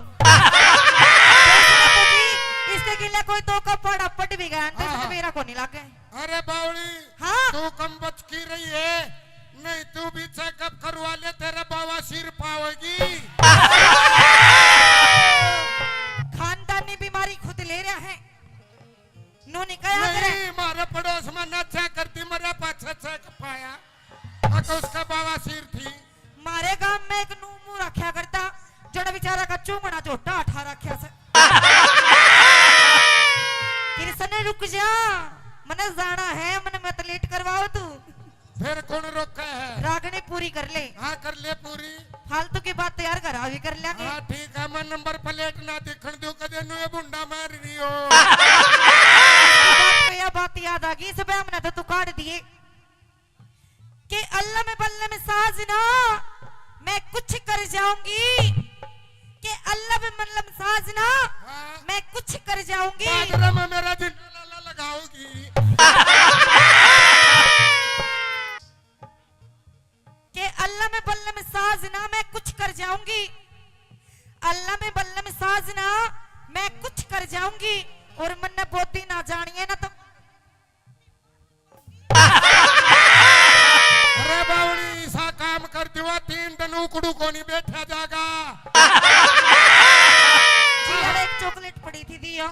इसके गिले कोई दो का पाड़ा पट भी गया, तो हाँ, इसने हाँ। मेरा को नहीं लागे। अरे बावली, हाँ। तू कम बच की रही है, नहीं तू भी चेकअप करवा ले, तेरे बाबा सिर पावेगी। खानदानी बीमारी खुद ले रहा है, नू नहीं कहा करे। नहीं, मारे पड़ोस में ना चेक करती, मरे पाछे चेक पाया। आ तो उसका बाबा सिर थी। मारे गांव में एक नू मुंह रखा करता, जड़ा बेचारा का चूंगड़ा झोटा उठा रखा से। कृष्ण, रुक जा, मने जाना है, मने मत लेट करवाओ तू। फिर कौन रोका है? रागनी पूरी कर ले। हाँ, कर ले पूरी। फालतू की बात तो यार घर आ भी कर लेंगे। हाँ, ठीक है, मैं नंबर प्लेट ना दिखण दूं, कदे नुए भुंडा मार रही हो। इस बात पे यह बात याद आ गई, इस पे हमने तो तू काट दिए कि अल्लम बल्लम साजना, मैं कुछ कर जाऊंगी। के अल्लम बल्लम साजना, हाँ। मैं कुछ कर जाऊंगी। बादरा में मेरा जिंदा लाला लगाओगी। के अल्लम बल्लम साजना, मैं कुछ कर जाऊंगी। अल्लम बल्लम साजना, मैं कुछ कर जाऊंगी। और मन्ने बोधी ना जानिए ना तो अरे बावली, ऐसा काम कर दिवा, तीन दिन उकड़ू को नहीं बैठा जागा। जी, यार, एक चॉकलेट पड़ी थी, दियो।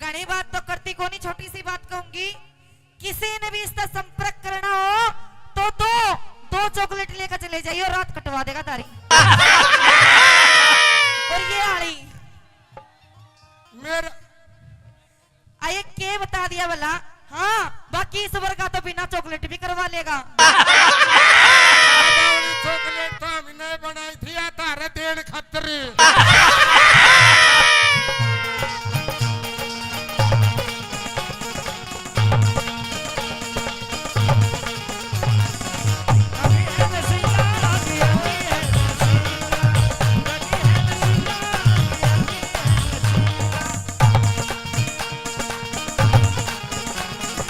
घणी बात तो करती कोनी, छोटी सी बात कहूंगी, किसी ने भी इसका संपर्क करना हो तो दो, दो चॉकलेट लेकर चले जाइए, रात कटवा देगा तारी। और ये आली मेरा आए के बता दिया भला? हाँ, बाकी इस वर्गा तो बिना चॉकलेट भी करवा लेगा। बावली, चॉकलेट तो हमने बनाई थी, या तारे देन खातर।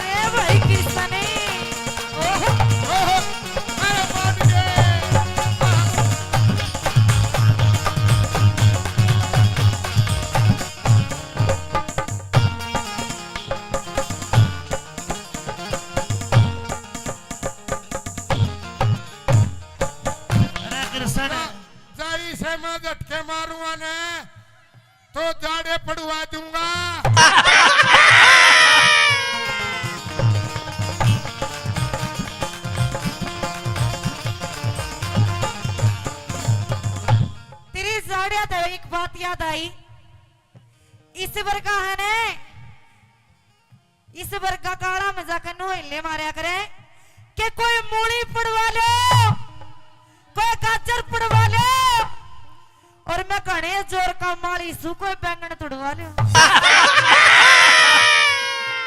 ए भाई किसने? ओहो। ओहो। अरे बाप रे। अरे कृष्ण। जाई से मैं झटके मारूंगा ने। तो जाड़े पड़वा दूंगा। तेरी जाड़िया तो एक बात याद आई, इस वर्गा है ने, इस वर्गा काला मजाक नु हिले मारया करे के कोई मूली पड़वा लो, कोई गाजर पड़वा लो, और मैं घणे जोर का माली सू, कोई बैंगन तुड़वा लो।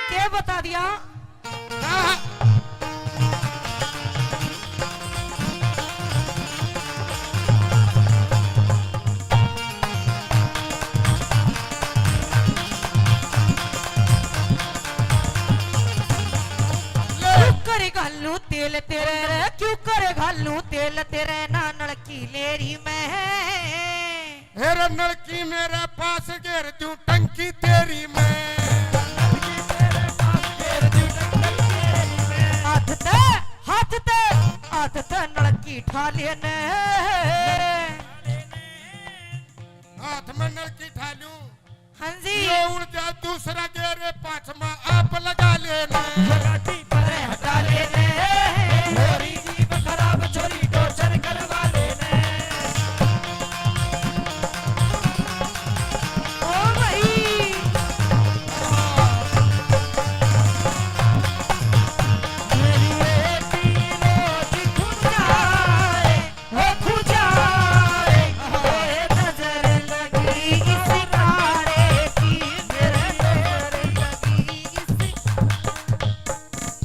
के बता दिया? क्यों करे घालू तेल तेरे रे, क्यों करे घालू तेल तेरे, ना नलकी लेरी मैं। हेरे नलकी मेरे पास घेर दूं टंकी तेरी मैं। हाथ ते, हाथ ते, हाथ ते नलकी ठा लेने। हाथ में नलकी ठा लूं। हाँ जी। ये उड़ जा दूसरा गेरे पाछमा आप लगा लेना। ये गाड़ी परे हटा लेने। छोरी जीप खराब, छोरी टॉर्चर करवा लेने। ओ भाई। मेरी बेटी रोज खुद जाए। हो खुजाए, ओए नजर लगी इस काले की, मेरी नजर लगी इस,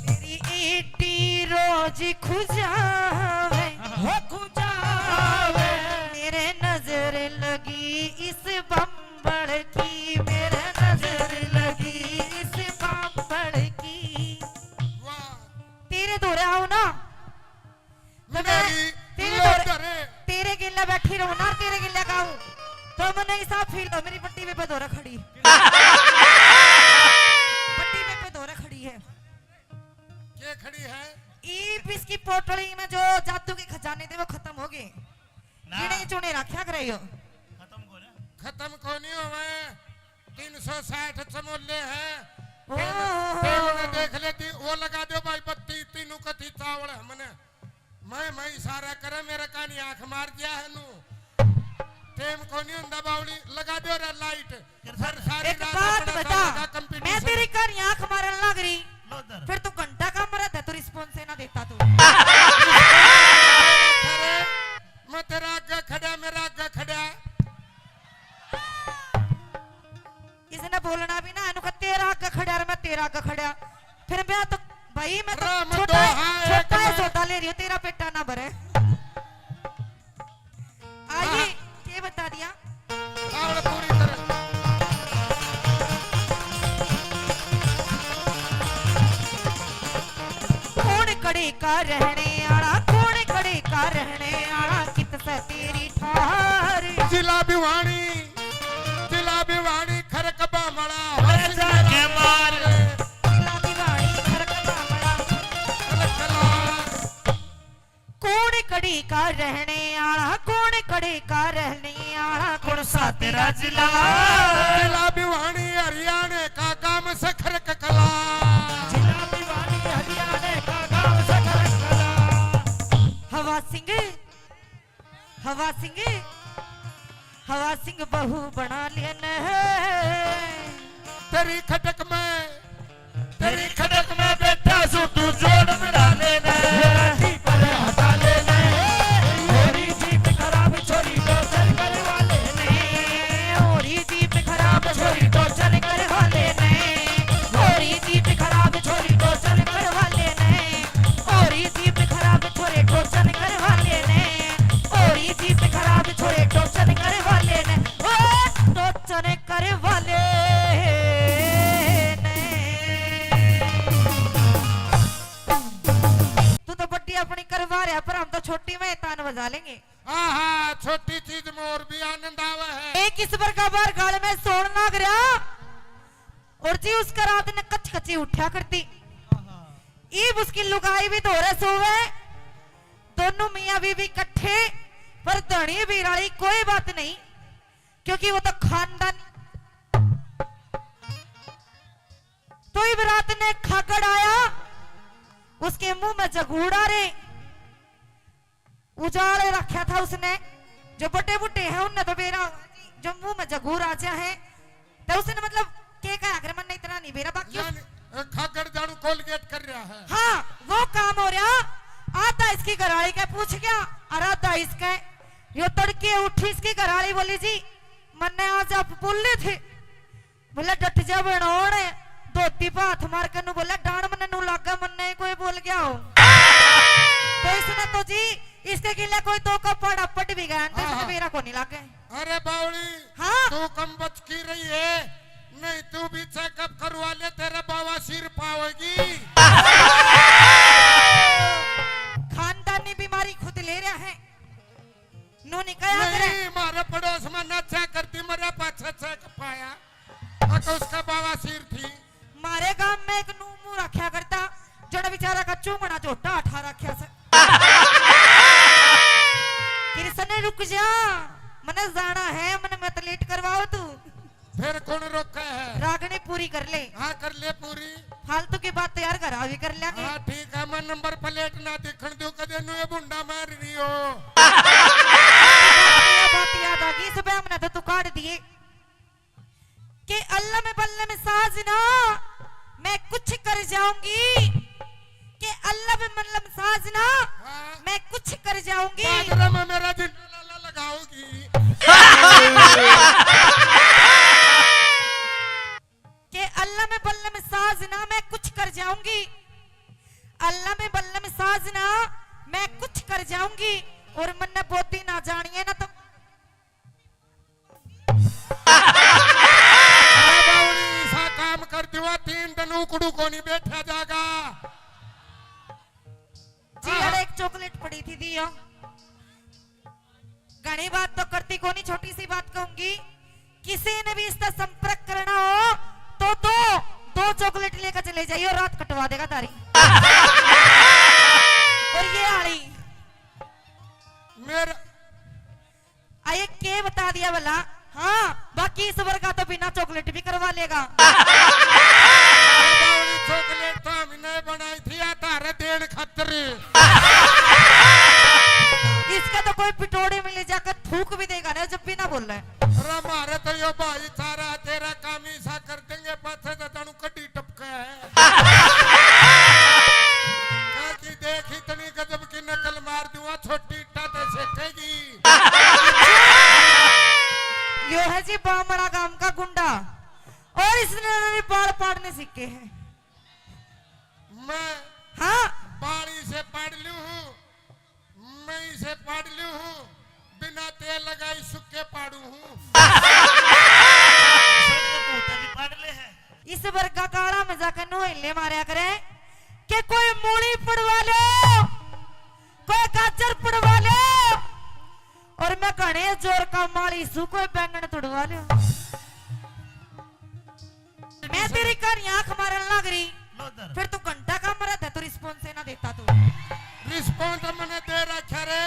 मेरी ईटी रोज खुजावे, हो खुजावे। मेरे नजर लगी इस बम्बड़ की, मेरे नजर लगी इस बम्बड़ की। वाह। तेरे धोरे आऊं ना, तो मैं मेरी तेरे लो धोरे, धरे। तेरे गेल्या बैठी रहूं ना, तेरे गेल्या गाऊं, तो मन्ने ऐसा फील हो, मेरी बट्टी बेबे धोरे खड़ी। बट्टी बेबे धोरे खड़ी है। के खड़ी है? ईब इसकी पोटली में जो जादू के खजाने थे, वो खत्म हो गए। ना। गिने चुने रखा करे यो। खत्म को ना। खत्म को नहीं होवे। तीन सौ साठ चमोले हैं। ओहो। टेम, टेम ने देख लेती, वो लगा दो भाई बत्ती, तीनों कथी चावल हमने। मैं, मैं इशारा करे, मेरे कानी आंख मार दिया है नू। टेम को नहीं हुंदा बावली, लगा दो रे लाइट। फिर सारी एक रात बात अपना बता, सारा कंप्यूटर मैं से तेरी कानी आंख मारन लग रही, लो इधर। फिर तू घंटा का मरा था, तेरा आगे खड़ा। फिर मैं तो, भाई, मैं तो राम छोटा है, दोहा है छोटा है, कला। सौदा ले रही हूँ, तेरा पेटा ना भरे। आइए, हाँ। के बता दिया? आवड़ पूरी तरह। कौन कड़े का रहने आला, कौन कड़े का रहने आला, कित से तेरी ठार। जिला भिवानी, जिला भिवानी, खरक बामड़ा, अरे जाके मार। जिला भिवानी, खरक बामड़ा। अरे कला। कौन कड़ी का रहने आला, कौन कड़ी का रहने आला, कौन सा तेरा जिला? जिला भिवानी हरियाणा का गांव सखर ककला। जिला भिवानी हरियाणा का गांव सखर ककला। हवा सिंह, हवा सिंह, हवा सिंह बहू बना लेने। तेरी खटक में, तेरी खटक में बैठा सू, तू जोड़ मिला लेने। मेरा जी पर हटा लेने। छोरी जीप खराब, छोरी टोचन करवा लेने। छोरी जीप खराब, छोरी टोचन करवा लेने। छोरी जीप खराब, छोरी टोचन करवा लेने। छोरी जीप खराब, छोरे टोचन करवा लेने। छोरी जीप खराब, छोरे टोचन करवा लेने। ओ टोचन करवा लेने। तू तो बड्डी अपनी करवा रहा, पर हम तो छोटी में तान बजा लेंगे। हाँ, हाँ, छोटी चीज में और भी आनंद आवे है। एक इस बार का बार गाल में सोन लाग रहा, और जी उसका रात ने कच कची उठा करती। ईब उसकी लुगाई भी धोरे सोवे, दोनों मियाँ बीवी इकट्ठे, पर धनी बिराली कोई बात नहीं, क्योंकि वो तो खानदान। तो ईब रात ने खागड़ आया, उसके मुंह में जगूड़ा रे। उजाल रखा था उसने, जो बड़े बूढ़े हैं उनने तो बेरा होगा जी, जो मुंह में जगूर आ जा है, तो उसने मतलब के कहा, अगर मन इतना नहीं बेरा, बाकी उस यानी, अ, खागड़ जानू कोलगेट कर रहा है। हाँ, वो काम हो रहा। आधा इसकी घराली के पूछ गया, और आधा इसके। यो तड़के उठी, इसकी घराली बोली, "जी, मन्ने आज आप बोले थे।" बोले, "डट जा बनोण, धोती पे हाथ मार के नू बोले, डांड मन्ने नू लागे, मन्ने कोई बोल गया हो।" तो इसने तो जी, इसके गिले कोई दो का पाड़ा पट भी गया, तो हाँ, इसने हाँ। मेरा को नहीं लागे। अरे बावली, हाँ? तू कम बच की रही है, नहीं तू भी चेकअप करवा ले, तेरा बवासीर पावेगी। खानदानी बीमारी खुद ले रहा है। नू नहीं कहा करे। नहीं, मारे पड़ोस में नशा करती, मरे पाछे चेक पाया। अक उसका बवासीर थी। मारे गांव में एक नू मुंह रखा करता, जड़ा बेचारा का चूंगड़ा झोटा उठा रखा से। कृष्ण, रुक जा, मने जाना है, मने मत लेट करवाओ तू। फिर कौन रोका है? रागनी पूरी कर ले। हाँ, कर ले पूरी। फालतू की बात तो यार घर आ भी कर लेंगे। हाँ, ठीक है, मैं नंबर प्लेट ना दिखण दूं, कदे नू ये भुंडा मार रही हो। बात याद आ गई, सुबह हमने तो तू काट दिए। के अल्लम बल्लम साजना, मैं कुछ कर जाऊंगी। के अल्लम बल्लम साजना, हाँ। मैं कुछ कर जाऊंगी। बादरा में मेरा जिंदा लाला लगाओगी। के अल्लम बल्लम साजना, मैं कुछ कर जाऊंगी। अल्लम बल्लम साजना, मैं कुछ कर जाऊंगी। और मन्ने बोती ना जानिए ना तो अरे बावड़ी, ऐसा काम कर दिवा, तीन दिन उकड़ू कोनी बैठा जागा। जी, हाँ। यार, एक चॉकलेट पड़ी थी, दियो। घणी बात तो करती कोनी, छोटी सी बात कहूंगी, किसी ने भी इसका संपर्क करना हो तो दो, दो चॉकलेट लेकर चले जाइए, रात कटवा देगा तारी। और ये आली मेरा आ, ये के बता दिया भला? हाँ, बाकी इस वर्गा तो बिना चॉकलेट भी करवा लेगा। अरे बावली, चॉकलेट तो हमने बनाई थी, या तारे देन खातर। इसका तो कोई पिटोड़ी में ले जाकर थूक भी देगा ना, जब भी ना बोले। अरे मारे तो यो भाईचारा, तेरा काम ही सा कर देंगे, पाछे तो जानू कड्डी टपका है। कहा कि देख, इतनी गजब की नकल मार दूंगा, छोटी इट्टा तो सेकेगी। यो है जी बामड़ा गांव का गुंडा, और इसने बाल पाड़ने मैं हाँ। बाड़ी से पाड़ लूं हूँ, मैं इसे पाड़ लूं हूँ, बिना तेल लगाई सुक्के पाड़ू हूँ। भी पाड़ ले है। इस वर्गा काला में जाकर नोहले मारया करे कि कोई मूली पड़वा लो, कोई गाजर पड़वा लो, और मैं घणे जोर का माली सू, कोई बैंगन तुड़वा लो। मैं तेरी कहानी आंख मारन लग रही, फिर तू घंटा का मरा था, तू रिस्पॉन्स ना देता तू। रिस्पॉन्स मैंने दे रखा रे,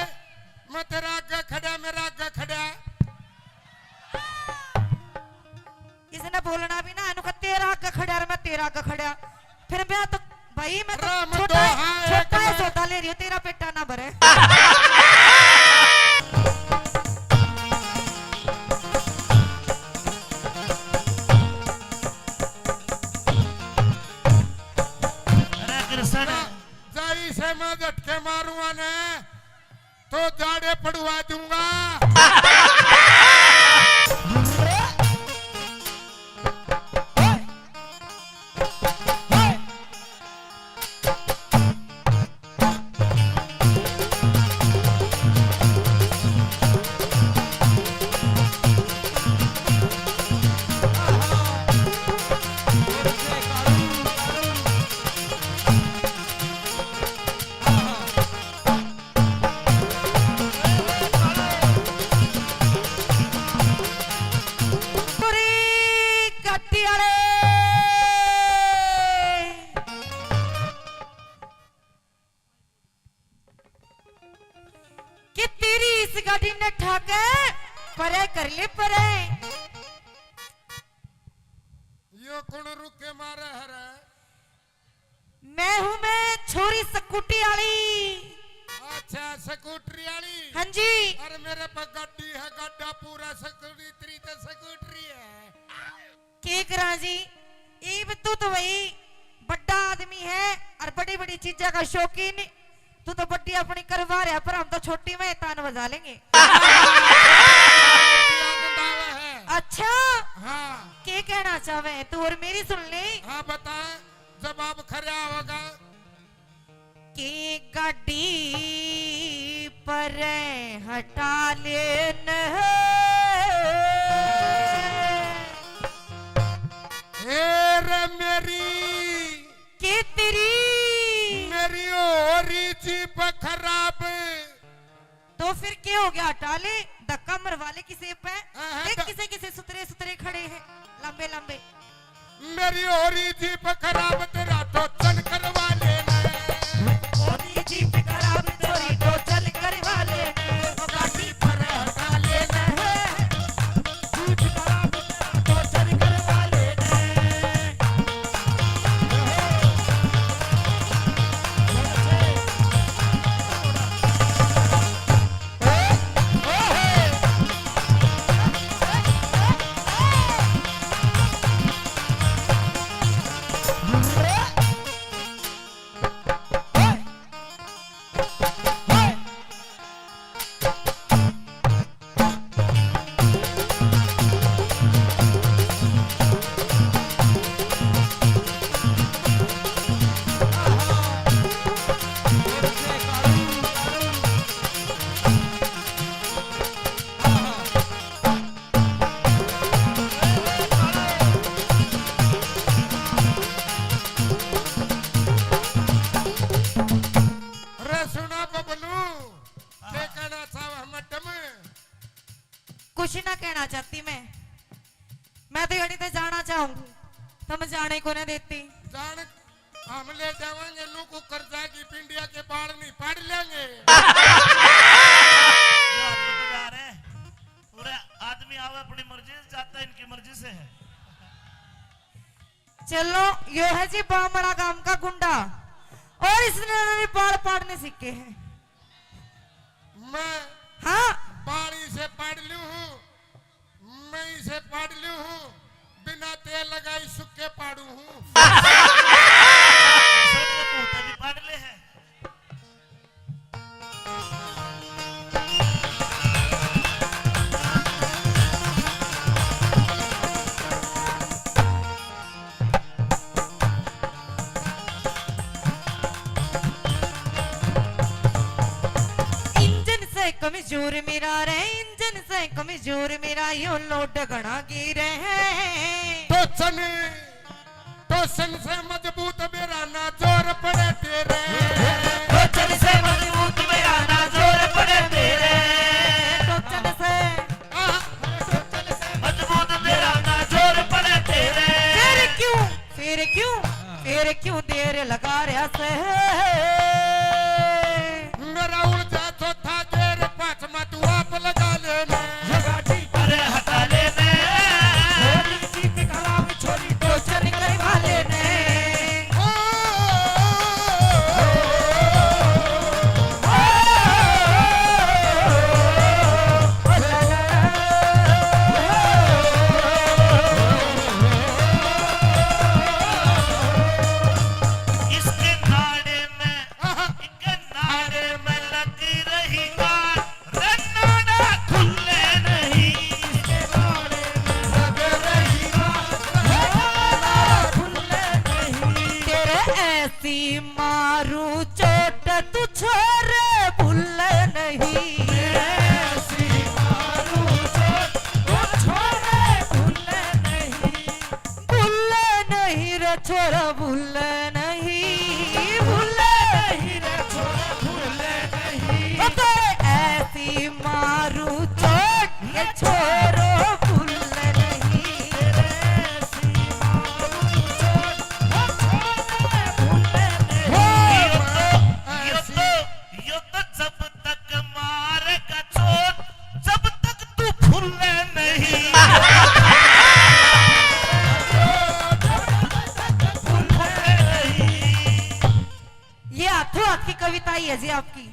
मैं तेरा आगे खड़ा, मेरा आगे खड़ा। इसने बोलना भी ना, इन्हों का तेरा आगे खड़ा और मैं तेरा आगे खड़ा। फिर मैं तो, भाई, मैं तो छोटा है, छोटा है, सौदा ले रही हूँ, तेरा पेटा ना भरे। अरे कृष्ण। जाई से मैं झटके मारूंगा ने, तो जाड़े पड़वा दूंगा। कि तेरी इस गाड़ी ने ठाके परे कर ले परे। यो कौन रुके मारे हरे? मैं हूँ मैं छोरी स्कूटी वाली। अच्छा, स्कूटरी वाली। हाँ जी। अरे मेरे पे गाड़ी है, गाड़ा पूरा स्कूटरी, तेरी तो स्कूटरी है। के करा जी, इब तू तो भाई बड़ा आदमी है और बड़ी बड़ी चीजा का शौकीन। तू तो बड़ी अपनी करवा रहा, पर हम तो छोटी में तान बजा लेंगे। आनंद आवे है। अच्छा। हाँ। के कहना चाहवे तू और मेरी सुन ले। हाँ, बता, जवाब खरा होगा। की गाड़ी पर हटा लेन। ए रे मेरी। के तेरी? मेरी हो रही जीप खराब। तो फिर के हो गया? हटा ले, धक्का मरवा ले किसे पे। हाँ, हाँ, देख तो किसे किसे सुतरे सुतरे खड़े हैं, लंबे लंबे। मेरी हो रही जीप खराब, तेरा टोचन करवा लेना। हो रही जीप खराब, तेरी टोचन करवा लेना। गाड़ी पर हटा लेना। जीप खराब, तेरा टोचन करवा लेना। अरे सुना बबलू, के कहना चाहवे मैडम? कुछ ना कहना चाहती मैं, मैं तो यड़ी ते जाना चाहूंगी, तुम जाने को ना देती। जान, हम ले जावांगे नू को कर्जा की पिंडिया के बाल नहीं पाड़ लेंगे। ये आदमी तो जा रहे हैं। पूरे आदमी आवे अपनी मर्जी से, जाता इनकी मर्जी से है। चलो, यो है जी बामड़ा गांव का गुंडा, और इसने भी बाल पाड़ने सीखे हैं। मैं हाँ। बाड़ी से पाड़ लूं हूँ, मैं इसे पाड़ लूं हूँ, बिना तेल लगाई सुक्के पाड़ू हूँ। भी पाड़ ले है। कमजोर मेरा रे इंजन से कमजोर मेरा, यो लोड घणा गिरे है। टोचन, टोचन से मजबूत मेरा ना जोर पड़े तेरे। टोचन से मजबूत मेरा ना जोर पड़े तेरे। टोचन से, हाँ। मजबूत मेरा ना जोर पड़े तेरे। फिर क्यों, फिर क्यों, फिर क्यों देर लगा रहा से? मेरा उड़ जा चौथा गेर, पांचवा तू आप लगा लेना। अरे हटा लेने। छोरी की कलाम छोरी टोचन करवा लेने। ओ, इसके नाड़े में, इनके नाड़े में लग रही गांठ, रे नाड़ा खुले नहीं। इसके नाड़े में लग रही गांठ, रे नाड़ा खुले नहीं। तेरे ऐसी मारू चोट तू छोरे भूले नहीं। ऐसी मारू चोट तू छोरे भूले नहीं। भूले नहीं रे छोरा, भूले नहीं, भूले नहीं रे छोरा, भूले नहीं। ओ तेरे ऐसी मारू चोट, ये छोरो भूले नहीं। तेरे ऐसी मारू चोट, ओ छोरा भूले नहीं। हो, यो तो, यो तो, यो तो जब तक मारेगा चोट, जब तक तू फूले नहीं। ये हाथों हाथ की कविता ही है जी आपकी।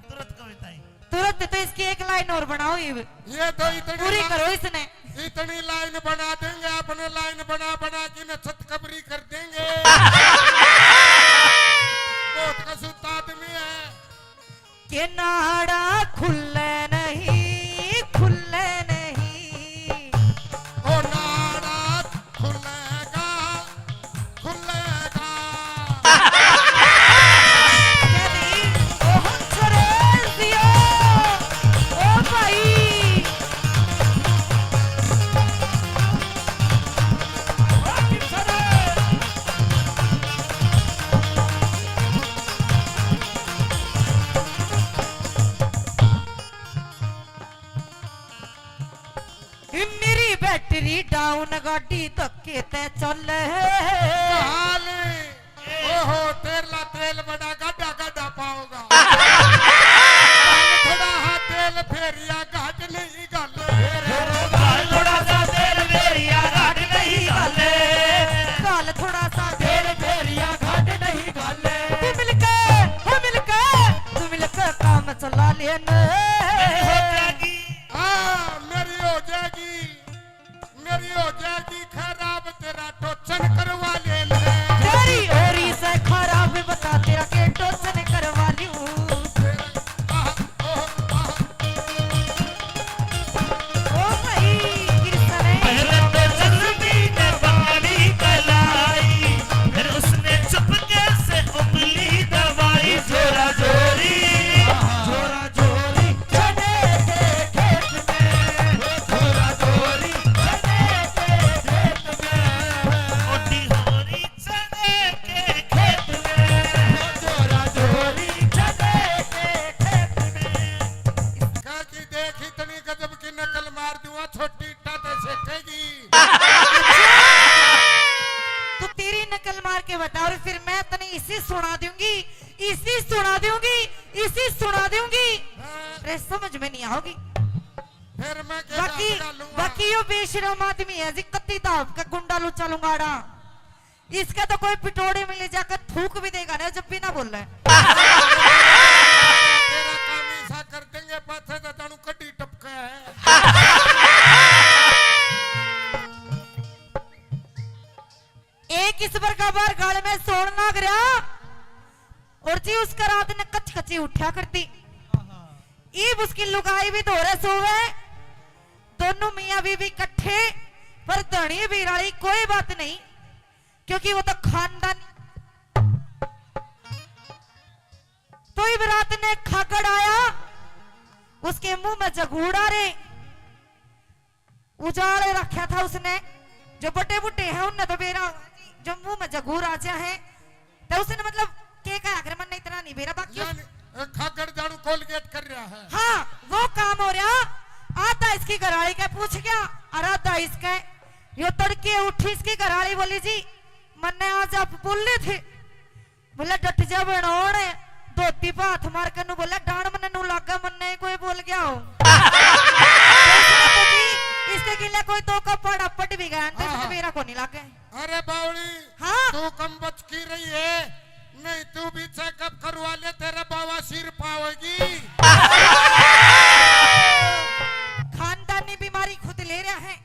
तुरंत कविता ही। तुरंत तो इसकी एक लाइन और बनाओ, ये ये तो इतनी पूरी ला-, करो इसने। इतनी लाइन बना देंगे, अपने लाइन बना बना के इन्हें छत कबरी कर देंगे। बहुत कसूता आदमी है। के नाड़ा खुले नहीं, खुले नहीं। ओ नाड़ा खुलेगा, खुलेगा। के नहीं, ओ हंसराज दियो, ओ भाई। मेरी बैटरी डाउन, गाड़ी धक्के ते चल। काल, ओहो, तेरला तेल बड़ा गाढ़ा गाढ़ा पाओगा। काल थोड़ा हा तेल फेरिया घाट नहीं घाले। काल थोड़ा सा तेल फेरिया घाट नहीं घाले। काल थोड़ा सा तेल फेरिया घाट नहीं घाले। तू मिलके, हो मिलके, तू मिलके काम चला लेना। मेरी हो जाएगी। हाँ, मेरी हो जाएगी। मेरी हो जाएगी खराब, तेरा टोचन करवा ले ले। तेरी ओरी से खराब बता, तेरा के टोचन करवा लूं। तेरा, आह, ओह, आह। ओ भाई, कृष्ण है। पहले तो जल्दी ने बारी कलाई, फिर उसने चुपके से उंगली दबाई। जोरा जोरी, जोरा जोरी चने के खेत में, जोरा जोरी चने के खेत में। मोटी होरी चने के खेत में, जोरा जोरी चने के खेत में। कहा कि देख इतनी गजब की नकल मार दूंगा, छोटी इट्टा ते सेकेगी। तू तेरी नकल मार के बता और फिर मैं तने इसी सुना दूंगी, इसी सुना दूंगी, इसी सुना दूंगी। हाँ। रे समझ में नहीं आओगी। फिर मैं के बाकी, बाकी यो बेशरम आदमी है जी, कत्ती दाब का गुंडा लुच्चा लुंगाड़ा। इसका तो कोई पिटोड़े में ले जाकर थूक भी देगा ना, जब भी ना बोले। तेरा काम ऐसा कर देंगे, पाछे तो तनु कड्डी टपका है। एक इस बार का बार गाल में सोण लाग रहा और जी उसका रात ने कच कची उठा करती। ईब उसकी लुगाई भी धोरे सोवे, दोनों मियाँ बीवी इकट्ठे, पर धनी बिराली कोई बात नहीं, क्योंकि वो तो खानदान। तो इब रात ने खागड़ आया, उसके मुंह में जगूड़ा रे, उजाले रखा था उसने। जो बड़े बूढ़े हैं उनने तो बेरा, जो मुंह में जगूर आ जा है, तो उसने मतलब के कहा, अगर मन इतना नहीं बेरा, बाकी उस यानी, ए, खागड़ झाड़ू कोलगेट कर रहा है। हाँ, वो काम हो रहा। आधा इसकी घराली के पूछ गया और आधा इसके। यो तड़के उठी, इसकी घराली बोली, "जी, मन्ने आज आप बोले थे।" बोले, "डट जा बनोड़।" धोती पे हाथ मार के नू बोले, "डांड मन्ने नू लागे, मन्ने ही कोई बोल गया हो।" तो इसने तो जी, इसके गिले कोई दो का पड़ पट भी गया, तो इसने हाँ। मेरा को नहीं लागे। अरे बावली, हाँ। तू कम बच की रही है, नहीं तू भी चेकअप करवा ले, तेरा बाबा सिर पावेगी। खानदानी बीमारी खुद ले रहा है,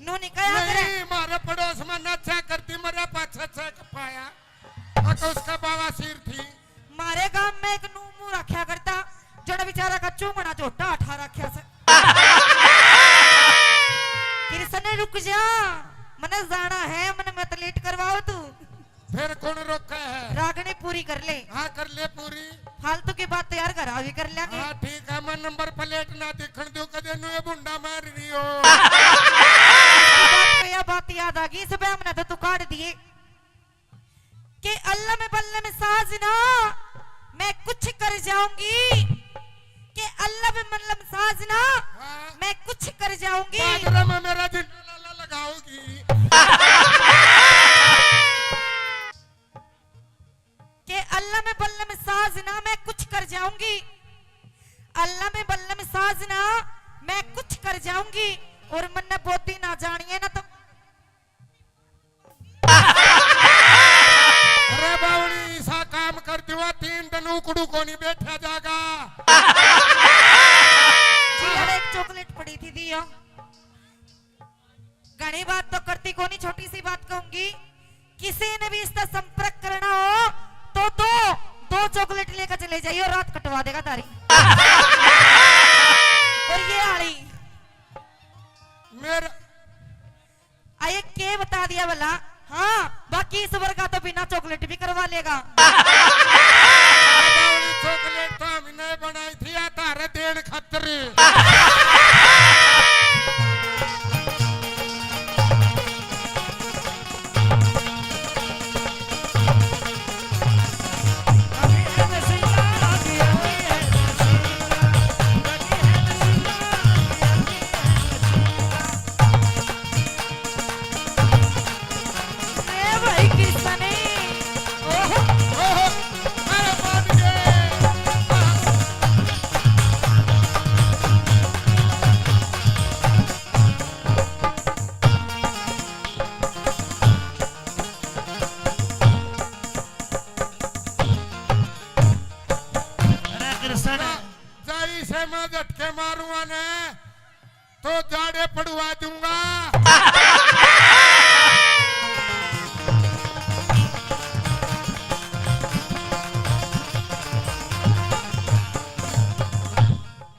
नू नहीं कहा करे। नहीं, मारे पड़ोस में ना चेक करती, मरे पाछे चेक पाया, अक उसका बाबा सिर थी। मारे गांव में एक नू मुंह रखा करता, जड़ा बेचारा का चूंगड़ा झोटा उठा रखा से। कृष्ण, रुक जा, मने जाना है, मने मत लेट करवाओ तू। फिर कौन रोका है? रागनी पूरी कर ले। हाँ, कर ले पूरी। फालतू की बात तो यार घर आ भी कर लेंगे। हाँ, ठीक है, मैं नंबर प्लेट ना दिखण दूं, कदे नु ये बुंडा मार रही हो। इसकी बात पे यह बात याद आ गई, इस पे हमने तो तू काट दिए। के अल्लम बल्लम साजना, मैं कुछ कर जाऊंगी। के अल्लम बल्लम साजना, हाँ। मैं कुछ कर जाऊंगी। बाजरा में मेरा जिंदा लाला लगाओगी। के अल्लम बल्लम साजना, मैं कुछ कर जाऊंगी। अल्लम बल्लम साजना, मैं कुछ कर जाऊंगी। और मन्ने बोधी ना जानिए ना तो अरे बावड़ी, ऐसा काम कर दिवा, तीन दिन उकड़ू को नहीं बैठा जागा। जी, हर एक चॉकलेट पड़ी थी, दियो। घणी बात तो करती कोनी, छोटी सी बात कहूंगी, किसी ने भी इसका संपर्क करना हो तो दो, दो चॉकलेट लेकर चले जाइए, रात कटवा देगा तारी। और ये आली मेरा आ, ये के बता दिया भला? हाँ, बाकी इस वर्गा तो बिना चॉकलेट भी करवा लेगा। चॉकलेट तो हमने बनाई थी, या तारे देन खातर। ए भाई कृष्ण ने। ओहो। ओहो। अरे बाप रे। अरे कृष्ण। जाई से मैं झटके मारूंगा ने। तो जाड़े पड़वा दूंगा।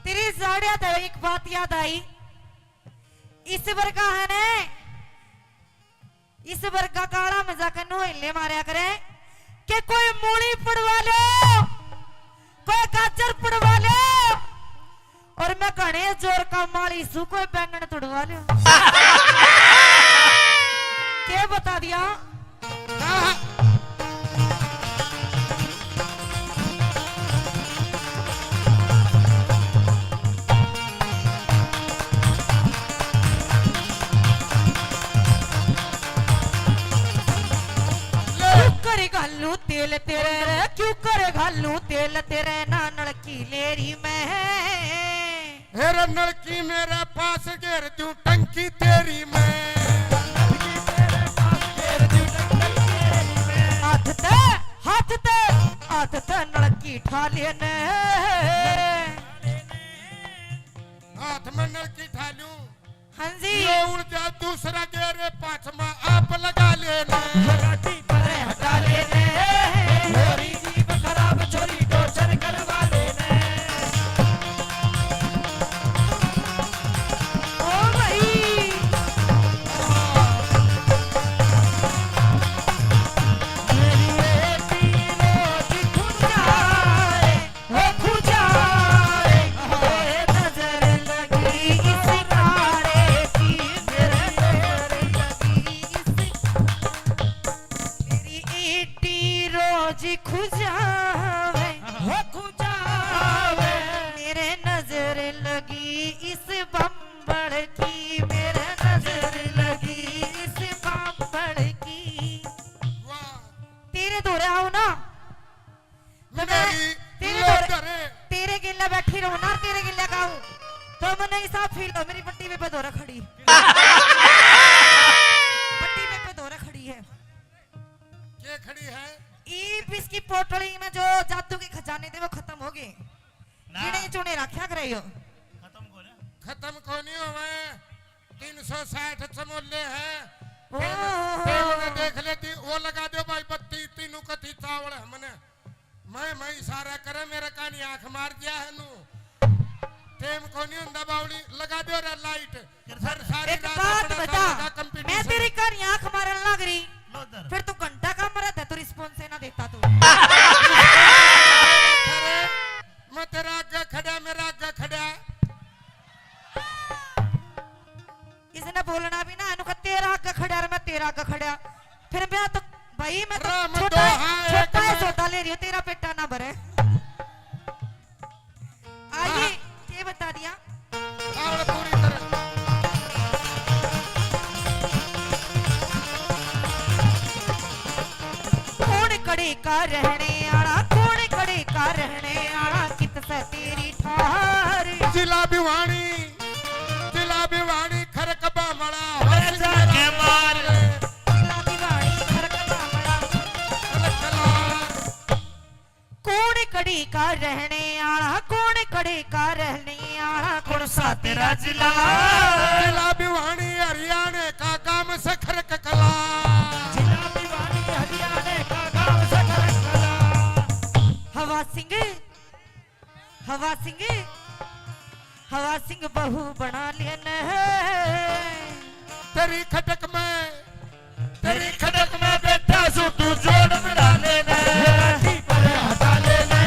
तेरी जाड़े तो एक बात याद आई, इस वर्गा है ने, इस वर्गा काला में जाके नोहले मारया करे के कोई मूली पड़वा लो, कोई गाजर पड़वा लो, और मैं घणे जोर का माली सू, कोई बैंगन तुड़वा लो। के बता दिया? क्यों करे घालू तेल तेरे रे, क्यों करे घालू तेल तेरे, ना नलकी लेरी मैं। हेरे नलकी मेरे पास घेर दूं टंकी तेरी मैं। हाथ ते, हाथ ते, हाथ ते नलकी ठा लेने। हाथ में नलकी ठा लूं। हाँ जी। ये उड़ जा दूसरा घेर, पाछमा आप लगा लेने। लगाती परे हटा लेने, छोरी जीभ खराब, छोरी टॉर्चर करवा लेने। ओ भाई। मेरी बेटी रोज खुंजाए। ओ खुजाए, जी खुजावे, हो खुजावे। मेरे नजर लगी इस बम्बल की, मेरे नजर लगी इस बम्बल की। वाह। तेरे धोरे आऊं ना, तो मैं मेरी तेरे धोरे, तेरे गेला बैठी रहूं ना, तेरे गेला गाऊं, तो मन्ने ऐसा फील हो, मेरी बट्टी पे धोरे खड़ी। बट्टी पे धोरे खड़ी है। के खड़ी है? ईब इसकी पोटली में जो जादू के खजाने थे, वो खत्म हो गए। ना। गिने चुने रखा करे यो। खत्म को ना। खत्म को नहीं होवे। तीन सौ साठ चमोले हैं। ओ। तेल, तेल में देख लेती, वो लगा दो भाई बत्ती, तीनों कथी चावल है मने। मैं, मैं इशारा करे, मेरे कानी आंख मार दिया है नू। टेम को नहीं हुंदा बावली, लगा दो रे लाइट। फिर सारी एक रात बात अपना बता, साथ का मैं competition। तेरी कानी आंख मारन लग रही, लो इधर। फिर तू घंटा का मरा था, तू रिस्पॉन्स ही ना देता तू। अरे, मैं तेरा आगे खड़ा, मेरा आगे खड़ा। इसने बोलना भी ना, इन्हों का तेरा आगे खड़ा और मैं तेरा आगे खड़ा। फिर मैं तो, भाई, मैं तो राम छोटा, दोहा है छोटा है, कमाल। सौदा ले रही हूँ, तेरा पेटा ना भरे। आइए, हाँ। ये बता दिया। ताल पूरी तरह। कौन कड़े का रहने आला, कौन कड़े का रहने आला, कित से तेरी ठार। जिला भिवानी, जिला भिवानी, खरक बामला, ले जाके मार। जिला भिवानी, खरक बामला। कौन कड़ी का रहने आला, कौन कड़ी का रहने आला, कौन सा तेरा जिला? जिला भिवानी हरियाणा का गांव सखर ककला। जिला भिवानी हरियाणा का गांव सखर ककला। हवा सिंह, हवा सिंह, हवा सिंह बहू बना लेने। तेरी खटक में, तेरी खटक में बैठा सू तू जोड़ मिला लेने। मेरा जीप पर हटा लेने।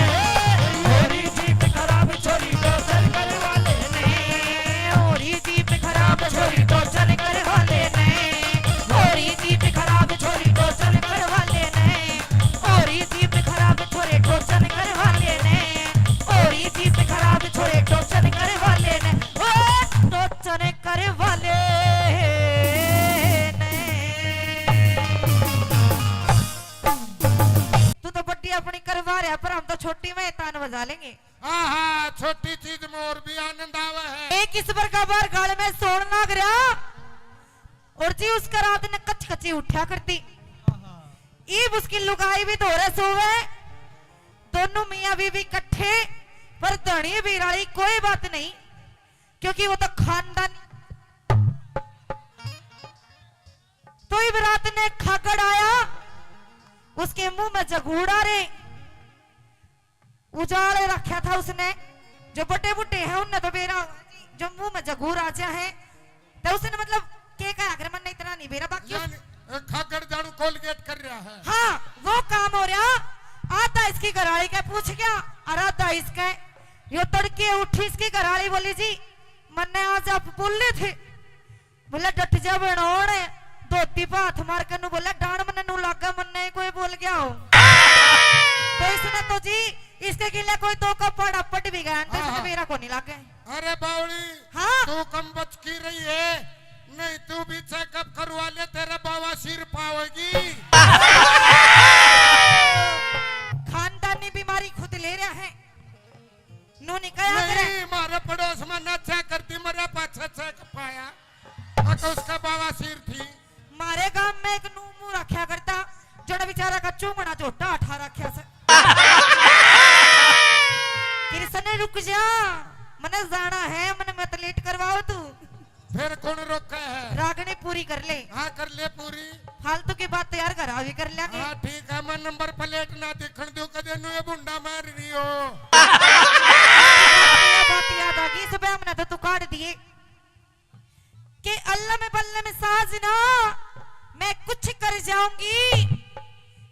मेरी जीप खराब छोरी टोचन करवा लेने। मेरी जीप खराब छोरी टोचन करवा लेने। मेरी जीप खराब छोरी टोचन करवा लेने। मेरी जीप खराब छोरे टोचन करवा लेने। मेरी जीप खराब छोरे टोचन करवा लेने। ओ टोचन करवा लेने। तू तो बड्डी अपनी करवा रहा, पर हम तो छोटी में तान बजा लेंगे। हाँ, हाँ, छोटी चीज में और भी आनंद आवे है। एक इस बार का बार गाल में सोन लाग रहा, और जी उसका रात ने कच कची उठा करती। ईब उसकी लुगाई भी धोरे सोवे, दोनों मियाँ बीवी इकट्ठे, पर धनी बीराली कोई बात नहीं, क्योंकि वो तो खानदान। तो ईब रात ने खागड़ आया, उसके मुंह में जगूड़ा रे। उजाले रखा था उसने, जो बड़े बूढ़े हैं उनने तो बेरा, जो मुंह में जगूर आ जा है, तो उसने मतलब के कहा, अगर मन इतना नहीं बेरा, बाकी उस यानी, अ, खागड़ जानू कोलगेट कर रहा है। हाँ, वो काम हो रहा। आधा इसकी घराली के पूछ गया और आधा इसके। यो तड़के उठी, इसकी घराली बोली, "जी, मन्ने आज आप बोले थे।" बोले, "डट जा बनोड़।" धोती पे हाथ मार के नू बोला, "डांड मन्ने नू लागे, मन्ने ही कोई बोल गया हो।" तो इसने तो जी, इसके गिले कोई दो का पाड़ा पट भी गया, तो हाँ, इसने हाँ। मेरा को नहीं लागे। अरे बावली, हाँ। तू कम बच की रही है, नहीं तू भी चेकअप करवा ले, तेरे बवासीर पावेगी। खानदानी बीमारी खुद ले रहा है। नू नहीं कहा करे। नहीं, मारे पड़ोस में ना चेक करती, मरे पाछे चेक पाया। और तो उसका बवासीर थी। मारे गांव में एक नू मुंह रखा करता, जोड़ा बेचारा का चूमड़ा झोटा उठा रखा से। कृष्ण रुक जा, मने जाना है, मने मत लेट करवाओ तू। फिर कौन रोका है? रागनी पूरी कर ले। हाँ, कर ले पूरी। फालतू की बात तो यार घर आ भी कर लेंगे। हाँ, ठीक है, मैं नंबर प्लेट ना दिखण दूं, कदे नुए भुंडा मार रही हो। बात याद आ गई, सुबह हमने तो तू काट दिए। के अल्लम बल्लम साजना, मैं कुछ कर जाऊंगी।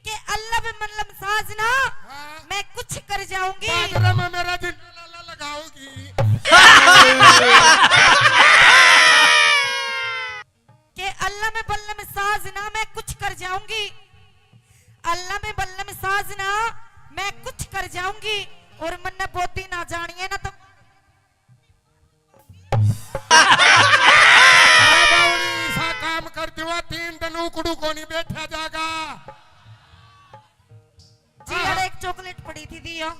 के अल्लम बल्लम साजना, हाँ। मैं कुछ कर जाऊंगी। बादरा में मेरा जिंदा लाला लगाओगी। के अल्लम बल्लम साजना, मैं कुछ कर जाऊंगी। अल्लम बल्लम साज ना, मैं कुछ कर जाऊंगी और मन्ने बोधी ना जानिए ना तो। अरे बावड़ी, ऐसा काम कर दिवा, तीन दिन उकड़ू को नहीं बैठा जागा। जी, हाँ। अरे एक चॉकलेट पड़ी थी, दियो।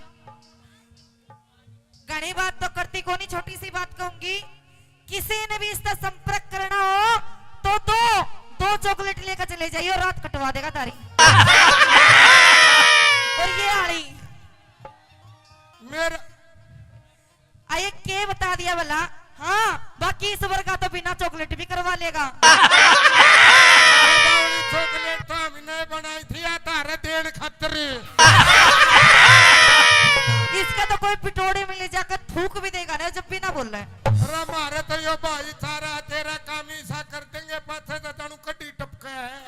घणी बात तो करती कोनी, छोटी सी बात कहूंगी, किसी ने भी इसका संपर्क करना हो तो दो, दो चॉकलेट लेकर चले जाइए, रात कटवा देगा तारी। और ये आली मेरा आए के बता दिया भला? हाँ, बाकी इस वर्गा तो बिना चॉकलेट भी करवा लेगा। अरे बावड़ी, चॉकलेट तो हमने बनाई थी या तारे देन खातर। इसका तो कोई पिटोड़े में ले जाकर थूक भी देगा ना, जब भी ना बोले। अरे मारे तो यो भाई सारा तेरा काम ही सा कर देंगे, पाछे तो जानू कड्डी टपका है।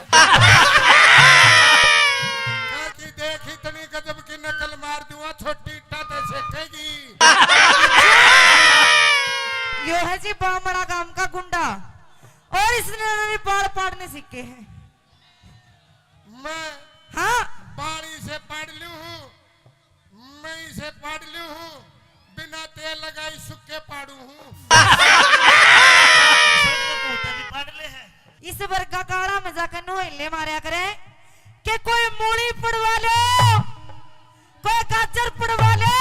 कि देख इतनी गजब की नकल मार दूंगा, छोटी इट्टा ते सेकेगी। यो है जी बामड़ा गांव का गुंडा, और इसने भी बाल पाड़ने सीखे हैं। मैं हाँ। बाल इसे पाड़ लूं हूँ, मैं इसे पाड़ लूं हूँ, बिना तेल लगाई सुक्के पाड़ू हूँ। सर, ये भूत भी पाड़ ले है। इस वर्गा काला मजाक नुहेले मारया करे कि कोई मूली पड़वा लो, कोई गाजर पड़वा लो,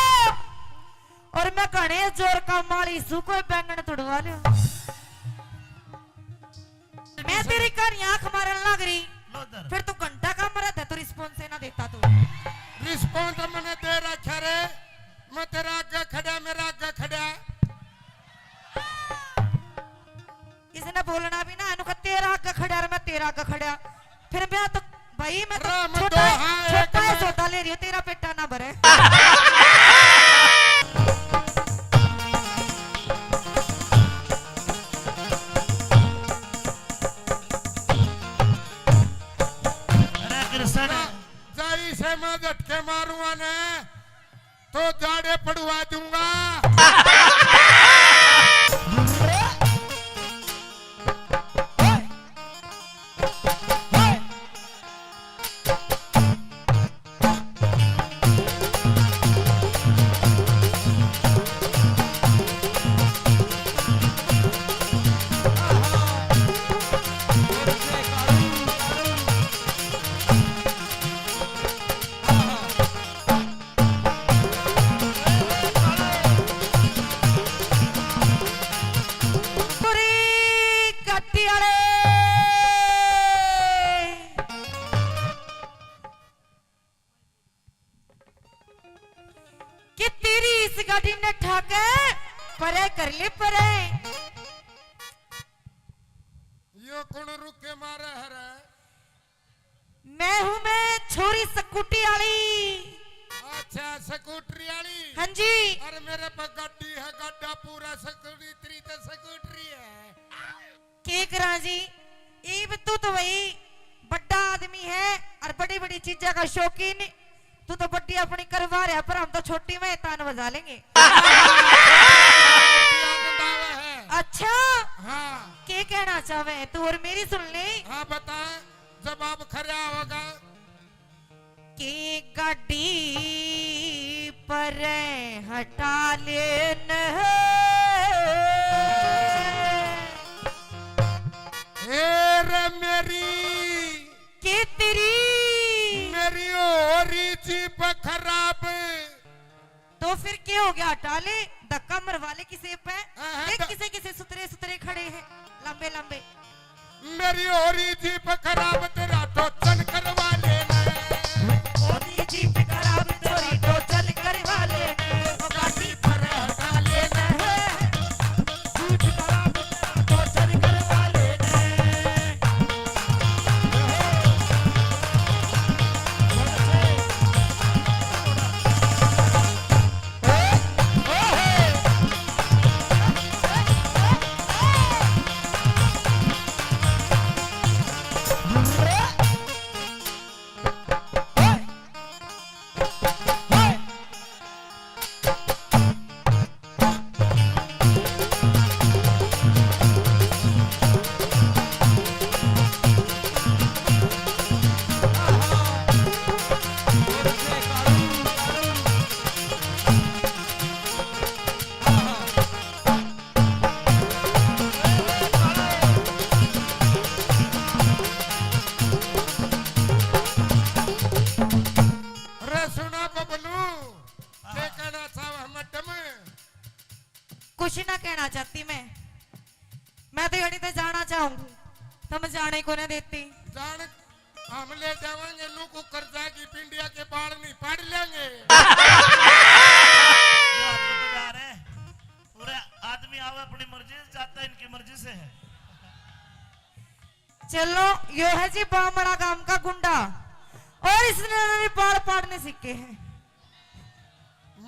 और मैं घणे जोर का माली सू, कोई बैंगन तुड़वा लो। मैं तेरी कहानी आंख मारन लाग रही, लो इधर। फिर तू घंटा का मरा था, तू रिस्पॉन्स ही ना देता तू। रिस्पॉन्स मैंने दे रखा रे, मैं तेरा आगे खड़ा, मेरा आगे खड़ा। इसने बोलना भी ना, इन्हों का तेरा आगे खड़ा और मैं तेरा आगे खड़ा। फिर मैं तो, भाई, मैं तो अरे, मैं छोटा, दो, हाँ, एक छोटा है मैं। सौदा ले रही हूँ, तेरा पेटा ना भरे। अरे कृष्ण। जाई से मैं झटके मारूंगा ने, तो जाड़े पड़वा दूंगा। पूरी गड्डी वाले कि तेरी इस गाड़ी ने ठाके परे कर ले परे। यो कौन रुके मारे हरे? मैं हूँ मैं छोरी स्कूटी वाली। अच्छा, स्कूटरी वाली। हाँ जी। अरे मेरे पे गाड़ी है, गाड़ा पूरा स्कूटरी, तेरी तो स्कूटरी है। के करा जी, इब तू तो भाई बड़ा आदमी है और बड़ी बड़ी चीजा का शौकीन। तू तो बड़ी अपनी करवा रहा, पर हम तो छोटी में तान बजा लेंगे। आनंद आवे है। अच्छा, हाँ। के कहना चाहे तू और मेरी सुन ले। हाँ, बता, जवाब खरा होगा। की गाड़ी पर हटा लेन। ए रे मेरी, के तेरी? मेरी हो रही जीप खराब। तो फिर के हो गया? हटा ले, धक्का मरवा ले किसी पे। हाँ, हाँ, देख, ध- किसे किसे सुतरे सुतरे खड़े हैं, लंबे लंबे। मेरी हो रही जीप खराब, तेरा टोचन करवा लेना। हो रही जीप खराब, तेरा टोचन करवा लेना। गाड़ी पर हटा लेना। जीप खराब, तेरा टोचन करवा लेना। चाहती मैं। मैं तो यहीं ते जाना चाहूंगी, तुम जाने को नहीं देती। जान, हम ले जावांगे नू को कर्जा की पिंडिया के बाल नहीं पाड़ लेंगे। ये आदमी तो जा रहे हैं। पूरे आदमी आवे अपनी मर्जी से, जाता इनकी मर्जी से है। चलो, यो है जी बामड़ा गांव का गुंडा, और इसने भी बाल पाड़ने सीखे हैं।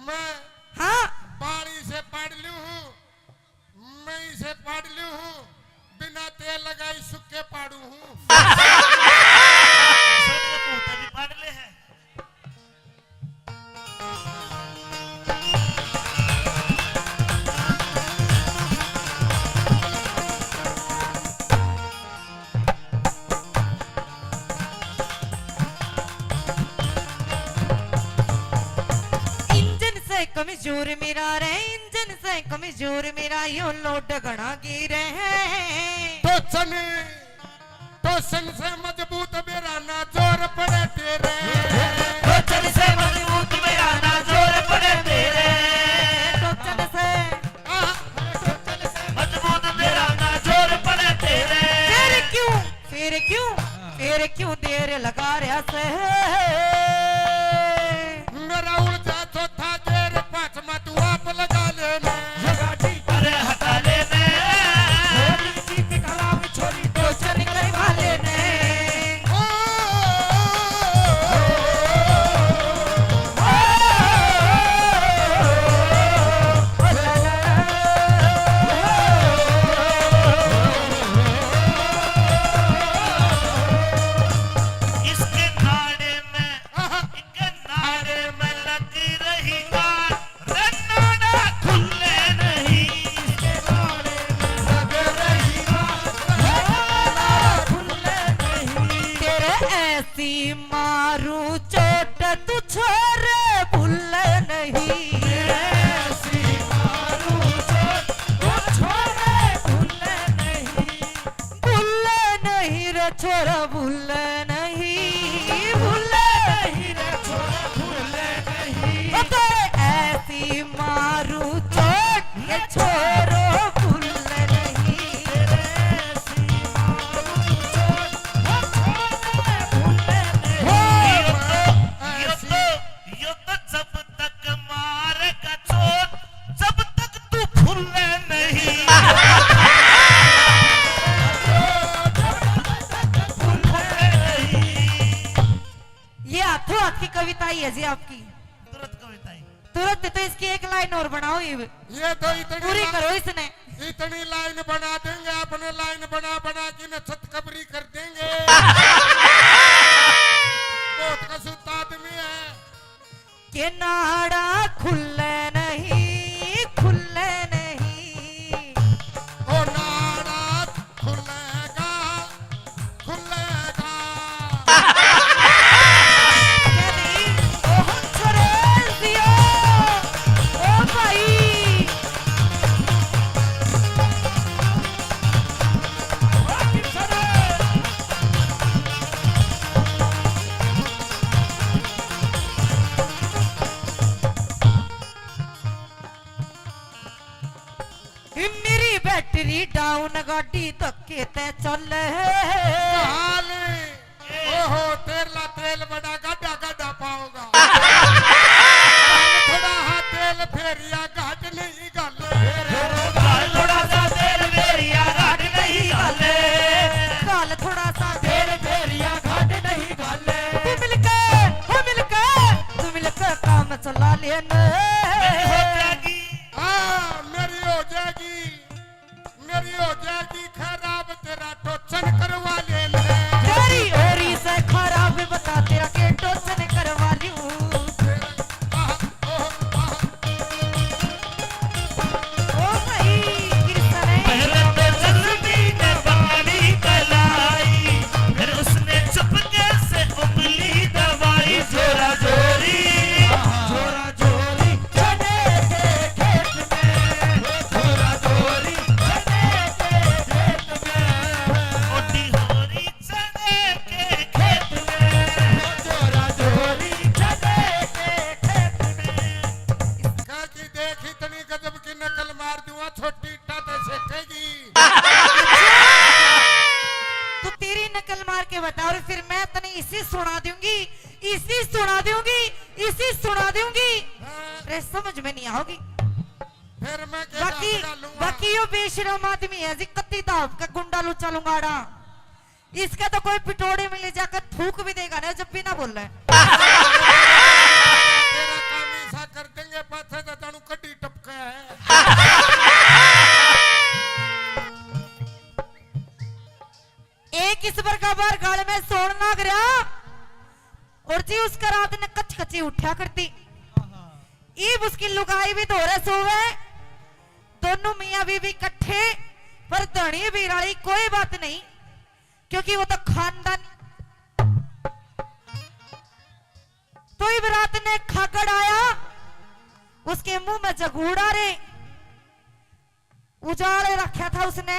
मैं हाँ। बाल इसे पाड़ लूं हूँ, मैं इसे पाड़ लूं हूँ, बिना तेल लगाई सुक्के पाड़ू हूँ। ऐसे तो मुंह पे भी पाड़ ले है। इंजन से कमजोर मेरा रे, इंजन से कमजोर मेरा, यो लोड घणा गिरे है। टोचन, टोचन से मजबूत मेरा ना जोर पड़े तेरे। टोचन से मजबूत मेरा ना जोर पड़े तेरे। टोचन से आह, मजबूत मेरा ना जोर पड़े तेरे। फिर क्यों, फिर क्यों, फिर क्यों देर लगा रहा से? मेरा उड़ जा चौथा गेर, पांचवा तू आप लगा लेना। अरे हटा लेना। छोरी की कलाम छोरी तो चल गई वाले ने। ओ, इसके नाड़े में, इसके नाड़े में लग रही गांठ, रे नाड़ा खुले नहीं। इसके नाड़े में लग रही गांठ, रे नाड़ा खुले नहीं। तेरे ऐसी मारू चोट तू छोरे भूले नहीं। तेरे ऐसी मारू चोट तू छोरे भूले नहीं। भूले नहीं रे छोरा, भूले नहीं, भूले नहीं रे छोरा, भूले नहीं। ओ तेरे ऐसी मारू चोट, ये छोरो भूले नहीं। तेरे ऐसी मारू चोट, ये छोरो भूले नहीं। हो, ये तो, ये तो यो तो जब तक मारेगा चोट, जब तक तू फूले नहीं। ये हाथों हाथ की कविता ही है जी आपकी। तुरंत कविता ही। तुरंत तो इसकी एक लाइन और बनाओ, ये ये तो इतनी पूरी ला-, करो इसने। इतनी लाइन बना देंगे, अपने लाइन बना बना के न छत कबरी कर देंगे। बहुत कसूता आदमी है। के नाड़ा खुले नहीं, खुले नहीं। ओ नाड़ा खुलेगा, खुलेगा। के नहीं, ओ हंसरे दियो, ओ भाई। मेरी बैटरी डाउन, गाड़ी धक्के ते चले। हाल, ओहो, तेरला तेल बड़ा गाढ़ा गाढ़ा पाओगा। थोड़ा हा तेल फेरिया घाट नहीं घाले। घाल थोड़ा सा तेल फेरिया घाट नहीं घाले। घाल थोड़ा सा तेल फेरिया घाट नहीं घाले। तू मिलके, हो मिलके, तू मिलके काम चला लेना। मेरी हो जाएगी। हाँ, मेरी हो जाएगी। मेरी हो जाएगी खराब, तेरा टोचन करवा ले ले। तेरी ओरी से खराब, बता तेरा के सुना दूंगी, इसी सुना दूंगी। हाँ। अरे, समझ में नहीं आओगी। फिर मैं के बाकी, दांत डालूंगा? बाकी यो बेशरम आदमी है जी, कत्ती दाब का गुंडा लुच्चा लुंगाड़ा। इसका तो कोई पिटोड़े में ले जाकर थूक भी देगा ना, जब भी ना बोले। तेरा काम ऐसा कर देंगे, पाछे तो जानू कड्डी टपका है। एक इस बरगा बार गल में सोण लाग रहा, और जी उसका रात ने कच कची उठा करती। ईब उसकी लुगाई भी धोरे सोवे, दोनों मियाँ बीवी इकट्ठे, पर धनी बीराली कोई बात नहीं, क्योंकि वो तो खानदान। तो इब रात ने खागड़ आया, उसके मुंह में जगूड़ा रे, उजाले रखा था उसने।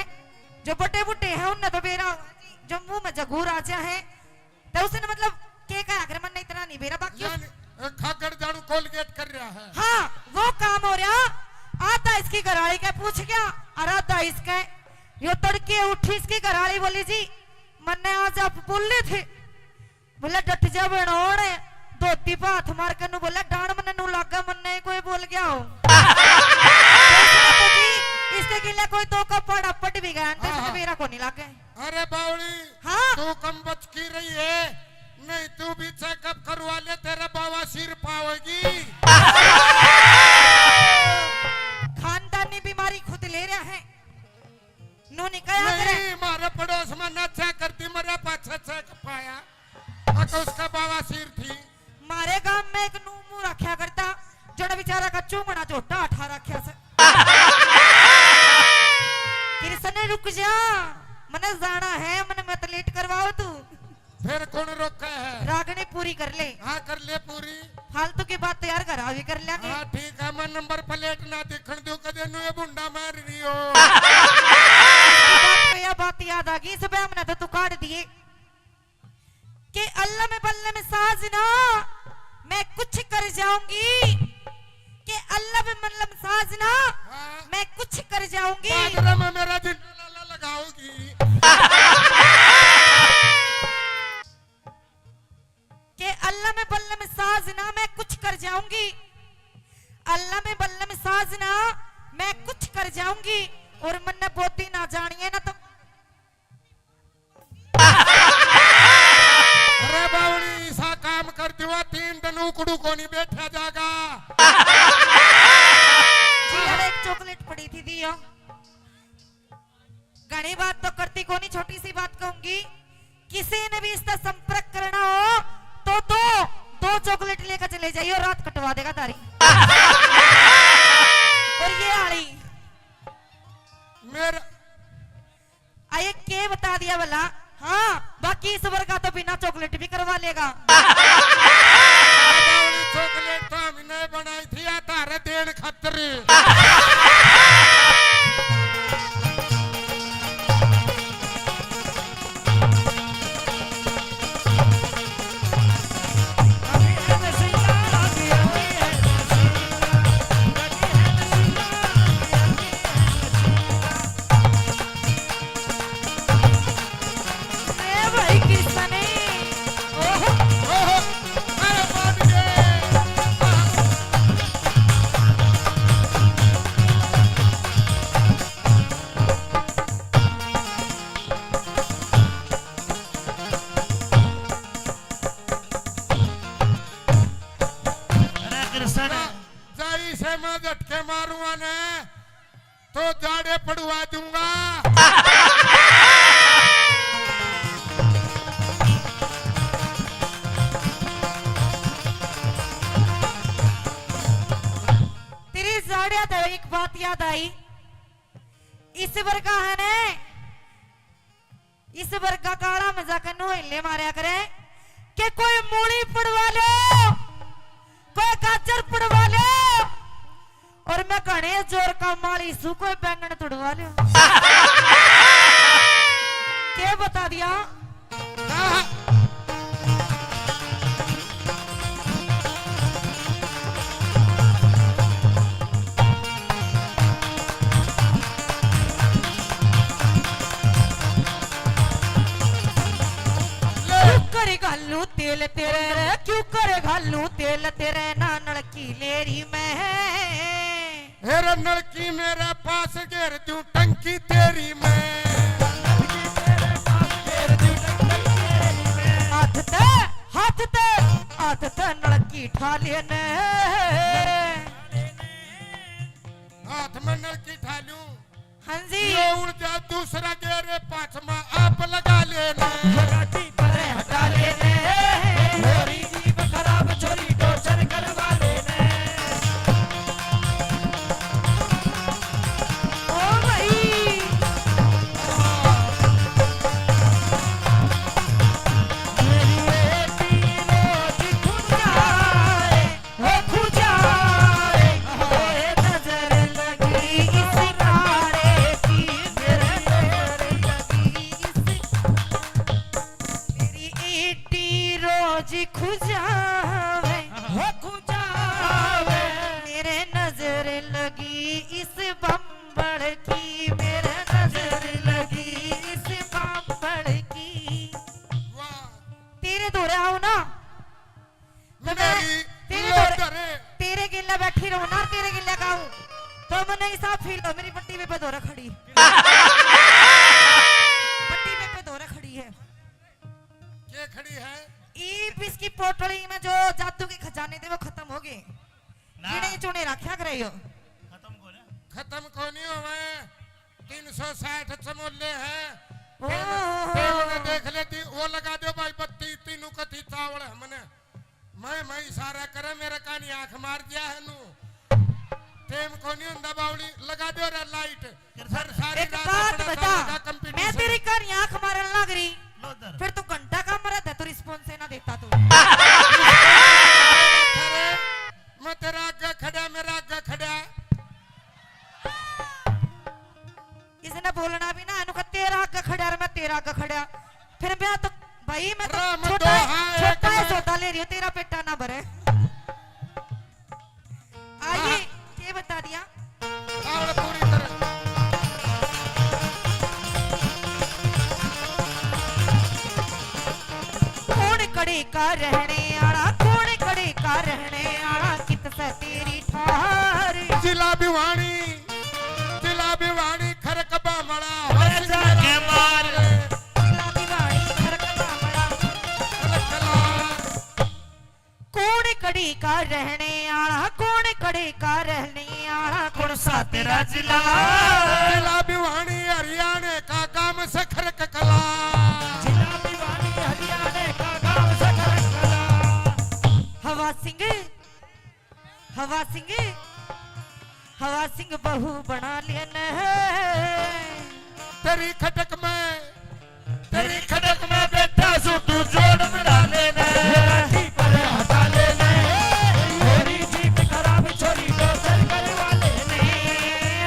जो बड़े बूढ़े हैं, उनने तो बेरा, जो मुंह में जगूर आ जा है, तो उसने मतलब के कहा, अगर मन इतना नहीं बेरा, बाकी उस यानी, अ, खागड़ जानू कोलगेट कर रहा है। हाँ, वो काम हो रहा। आधा इसकी घराली के पूछ गया और आधा इसके। यो तड़के उठी, इसकी घराली बोली, "जी, मन्ने आज आप बोले थे।" बोले, "डट जा बनोड़।" धोती पे हाथ मार के नू बोले, "डांड मन्ने नू लागे, मन्ने ही कोई बोल गया हो।" तो इसने तो जी, इसके गिले कोई दो का पाड़ा पट भी गया, तो इसने हाँ। मेरा को नहीं लागे। अरे बावली, हाँ। तू कम बच की रही है, नहीं तू भी चेकअप करवा ले, तेरा बवासीर पावेगी। खानदानी बीमारी खुद ले रहा है, नू नहीं कहा करे। नहीं, मारे पड़ोस में ना चेक करती, मरे पाछे चेक पाया, अक उसका बवासीर थी। मारे गांव में एक नू मुंह रखा करता, जड़ा बेचारा का चूंगड़ा झोटा उठा रखा से। कृष्ण रुक जा, मने जाना है, मने मत लेट करवाओ तू। फिर कौन रोका है? रागनी पूरी कर ले। हाँ, कर ले पूरी। फालतू की बात तो यार घर आ भी कर लेंगे। हाँ, ठीक है, मैं नंबर प्लेट ना दिखण दूं, कदे नु ये बुंडा मार रही हो। इसकी बात पे यह बात याद आ गई, इस पे हमने तो तू काट दिए। के अल्लम बल्लम साजना, मैं कुछ कर जाऊंगी। के अल्लम बल्लम साजना, हाँ। मैं कुछ कर जाऊंगी। बाजरा में मेरा जिंदा लाला लगाओगी। के अल्लम बल्लम साजना, मैं कुछ कर जाऊंगी। अल्लम बल्लम साजना, मैं कुछ कर जाऊंगी। और मन्ने बोती ना जानिए ना तो अरे बावड़ी, ऐसा काम कर दिवा, तीन दिन उकड़ू को नहीं बैठा जागा। जी, यार, एक चॉकलेट पड़ी थी, दियो। घणी बात तो करती कोनी, छोटी सी बात कहूंगी, किसी ने भी इसका संपर्क करना हो तो दो, दो चॉकलेट लेकर चले जाइयो, रात कटवा देगा तारी। और ये आली मेरा आए के बता दिया भला? हाँ, बाकी इस वर्गा तो बिना चॉकलेट भी करवा लेगा। चॉकलेट तो हमने बनाई थी या तारे देन खातर। ए भाई कृष्ण ने। ओहो। ओहो। अरे बाप रे। अरे कृष्ण। जाई से मैं झटके मारूंगा ने। तो जाड़े पड़वा दूंगा। तेरी जाड़िया तो एक बात याद आई, इस वर्गा है ने इस वर्गा काला मजाक नू हिले मारया करे के कोई मूली पड़वा लो, कोई गाजर पड़वा लो, और मैं घणे जोर का माली सू, कोई बैंगन तुड़वा लो। के बता दिया? क्यों करे घालू तेल तेरे रे, क्यों करे लूं तेल तेरे ना नलकी लेरी में। हेरे नलकी मेरे पास घेर दूं टंकी तेरी मैं। हाथ ते, हाथ ते, हाथ ते नलकी ठा लेने। हाथ में नलकी ठा लूं। हाँ जी। ये उड़ जा दूसरा गेरे पाछमा आप लगा लेने। ये गाड़ी परे हटा लेने। होरी जीप खराब छोरी टोचन करवा लेने। ओ भाई। मेरी बेटी रोज खुद आए। हो खुजाए, ओए नजर लगी इस काले की, मेरे नजर लगी इस, मेरी ईटी रोज खुजावे, हो खुजावे, मेरे नजर लगी इस बम्बड़ की, मेरे नजर लगी इस बम्बड़ की। वाह। तेरे धोरे आऊं ना, तो मैं मेरी तेरे लोग धोरे, धरे। तेरे गेल्या बैठी रहूं ना, तेरे गेल्या गाऊं, तो मन्ने हिसाब फील हो, मेरी बट्टी पे धोरे खड़ी। बट्टी पे धोरे खड़ी है। के खड़ी है? ईब इसकी पोटली में जो जादू के खजाने थे, वो खत्म हो गए। ना। गिने चुने रखा करे यो। खत्म को ना। खत्म को नहीं होवे। तीन सौ साठ चमोले हैं। ओ। टेम, टेम ने देख लेती, वो लगा दो भाई बत्ती, तीनों कथी चावल है मने। मैं, मैं इशारा करे, मेरे कानी आंख मार दिया है नू। टेम को नहीं हुंदा बावली, लगा दो रे लाइट। फिर सारी एक रात बात अपना बता, सामने का मैं competition। तेरी कानी आंख मारन लग रही, लो इधर। फिर तू घंटा का मरा था, तू response ही ना देता तू। अरे, मैं तेरा आगे खड़ा, मेरा आगे खड़ा। इसने बोलना भी ना, इन्हों का तेरा आगे खड़ा और मैं तेरा आगे खड़ा। फिर मैं तो, भाई, मैं तो राम छोटा है, दोहा है छोटा है, कमर। सौदा ले रही हूँ, तेरा पेटा ना भरे। आइए, हाँ। के बता दिया? चावल पूरी तरह। कौन कड़े का रहने आला, कौन कड़े का रहने आला, कित से तेरी ठार। जिला भिवानी, जिला भिवानी, खरक बामला, अरे जाके मार। जिला भिवानी, खरक बामला। खरक बामला। कौन कड़ी का रहने आला, कौन कड़ी का रहने आला, कौन सा तेरा जिला? जिला भिवानी हरियाणा का गांव सखर ककला। जिला भिवानी हरियाणा का गांव सखर ककला। हवा सिंह, हवा सिंह, हवा सिंह बहू बना लेने। तेरी खटक में, तेरी खटक में बैठा सू तू जोड़ मिला लेने। लाठी पर हटा लेने। होरी जीप खराब छोरी टोचन करवा लेने।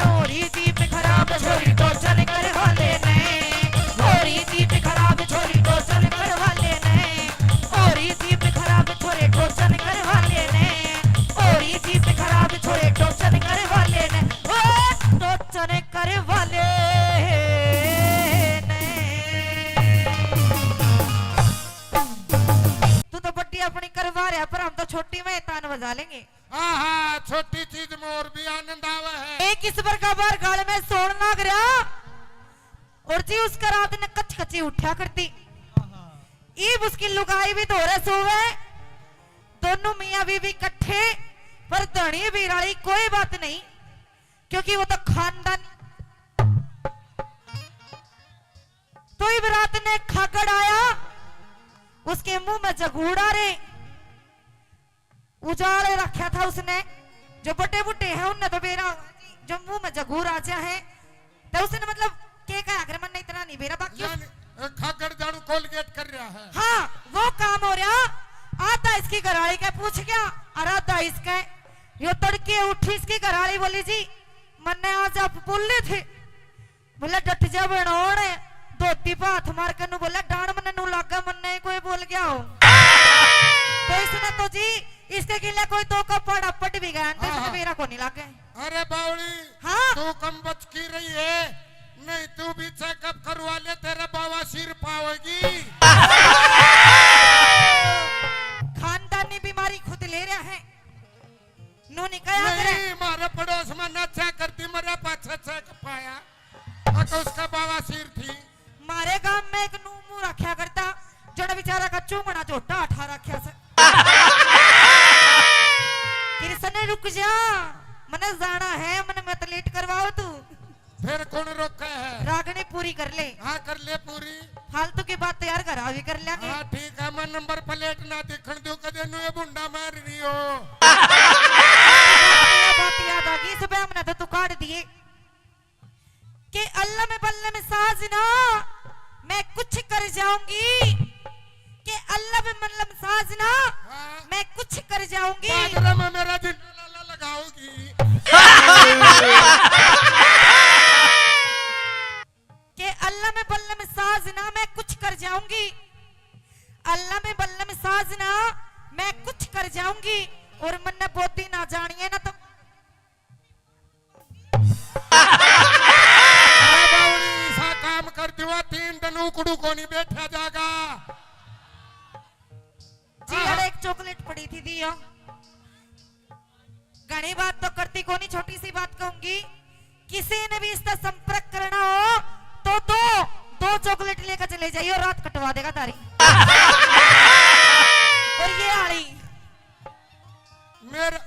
होरी जीप खराब छोरी टोचन करवा लेने। होरी जीप खराब छोरी टोचन करवा लेने। होरी जीप खराब छोरी टोचन करवा लेने। होरी जीप खराब छोरी टोचन करवा लेने। ओ टोचन करवा लेने। तू तो बड्डी अपनी करवा रहा, पर हम तो छोटी में तान बजा लेंगे। हाँ, हाँ, छोटी चीज में और भी आनंद आवे है। एक इस बार का बार गाल में सोन लाग रहा, और जी उसका रात ने कच कची उठा करती। ईब उसकी लुगाई भी धोरे सोवे, दोनों मियाँ बीवी इकट्ठे, पर धनी बीराली कोई बात नहीं, क्योंकि वो तो खानदान। तो इब रात ने खागड़ आया, उसके मुंह में जगूड़ा रे। उजाले रखा था उसने, जो बड़े बूढ़े हैं उनने तो बेरा, जो मुंह में जगूर आ जा है, तो उसने मतलब के कहा, अगर मन इतना नहीं बेरा, बाकी उस- यानी, ए, खागड़ जाड़ू कोलगेट कर रहा है। हाँ, वो काम हो रहा। आधा इसकी घराली के पूछ गया और आधा इसके। यो तड़के उठी, इसकी घराली बोली, "जी, मन्ने आज आप बोले थे।" बोले, "डट जा बनोन।" धोती पे हाथ मार के नू बोले, "डांड मन्ने नू लागे, मन्ने ही कोई बोल गया हो।" तो इसने तो जी, इसके गिले कोई दो का पाड़ा पट भी गया, तो इसने हाँ। मेरा को नहीं लागे। अरे बावली, हाँ। तू कम बच की रही है, नहीं तू भी चेकअप करवा ले, तेरे बवासीर पावेगी। खानदानी बीमारी तेरा है। नू नहीं कहा करे। नहीं, मारे पड़ोस में नाचा करती, मरे पाछे चेक पाया। अक उसका बाबा सिर थी। मारे गांव में एक नू मुंह रखा करता, जड़ा बेचारा का चूंगना झोटा उठा रखा से। कृष्ण, रुक जा, मने जाना है, मने मत लेट करवाओ तू। फिर कौन रोका है? रागनी पूरी कर ले। हाँ, कर ले पूरी। फालतू की बात तो यार घर आ भी कर लेंगे। हाँ, ठीक है, मैं नंबर प्लेट ना दिखण दूं, कदे नु ये बुंडा मार रही हो। ये बात याद आ गई, सुबह हमने तो तू काट दिए। के अल्लम बल्लम साजना, मैं कुछ कर जाऊंगी। के अल्लम बल्लम साजना, हाँ। मैं कुछ कर जाऊंगी। बाजरा में मेरा जिंदा लाला लगाओगी। के अल्लम बल्लम साजना, मैं कुछ कर जाऊंगी। अल्लम बल्लम साजना, मैं कुछ कर जाऊंगी। और मन्ने बोधी ना जानिए ना तो अरे बावड़ी, ऐसा काम कर दिवा, तीन दिन उकड़ू कोनी बैठा जागा। जी, हाँ। अरे एक चॉकलेट पड़ी थी, दियो। घणी बात तो करती कोनी, छोटी सी बात कहूंगी, किसी ने भी इसका संपर्क करना हो तो दो, दो चॉकलेट लेकर चले जाइए, रात कटवा देगा तारी। और ये आली मेरा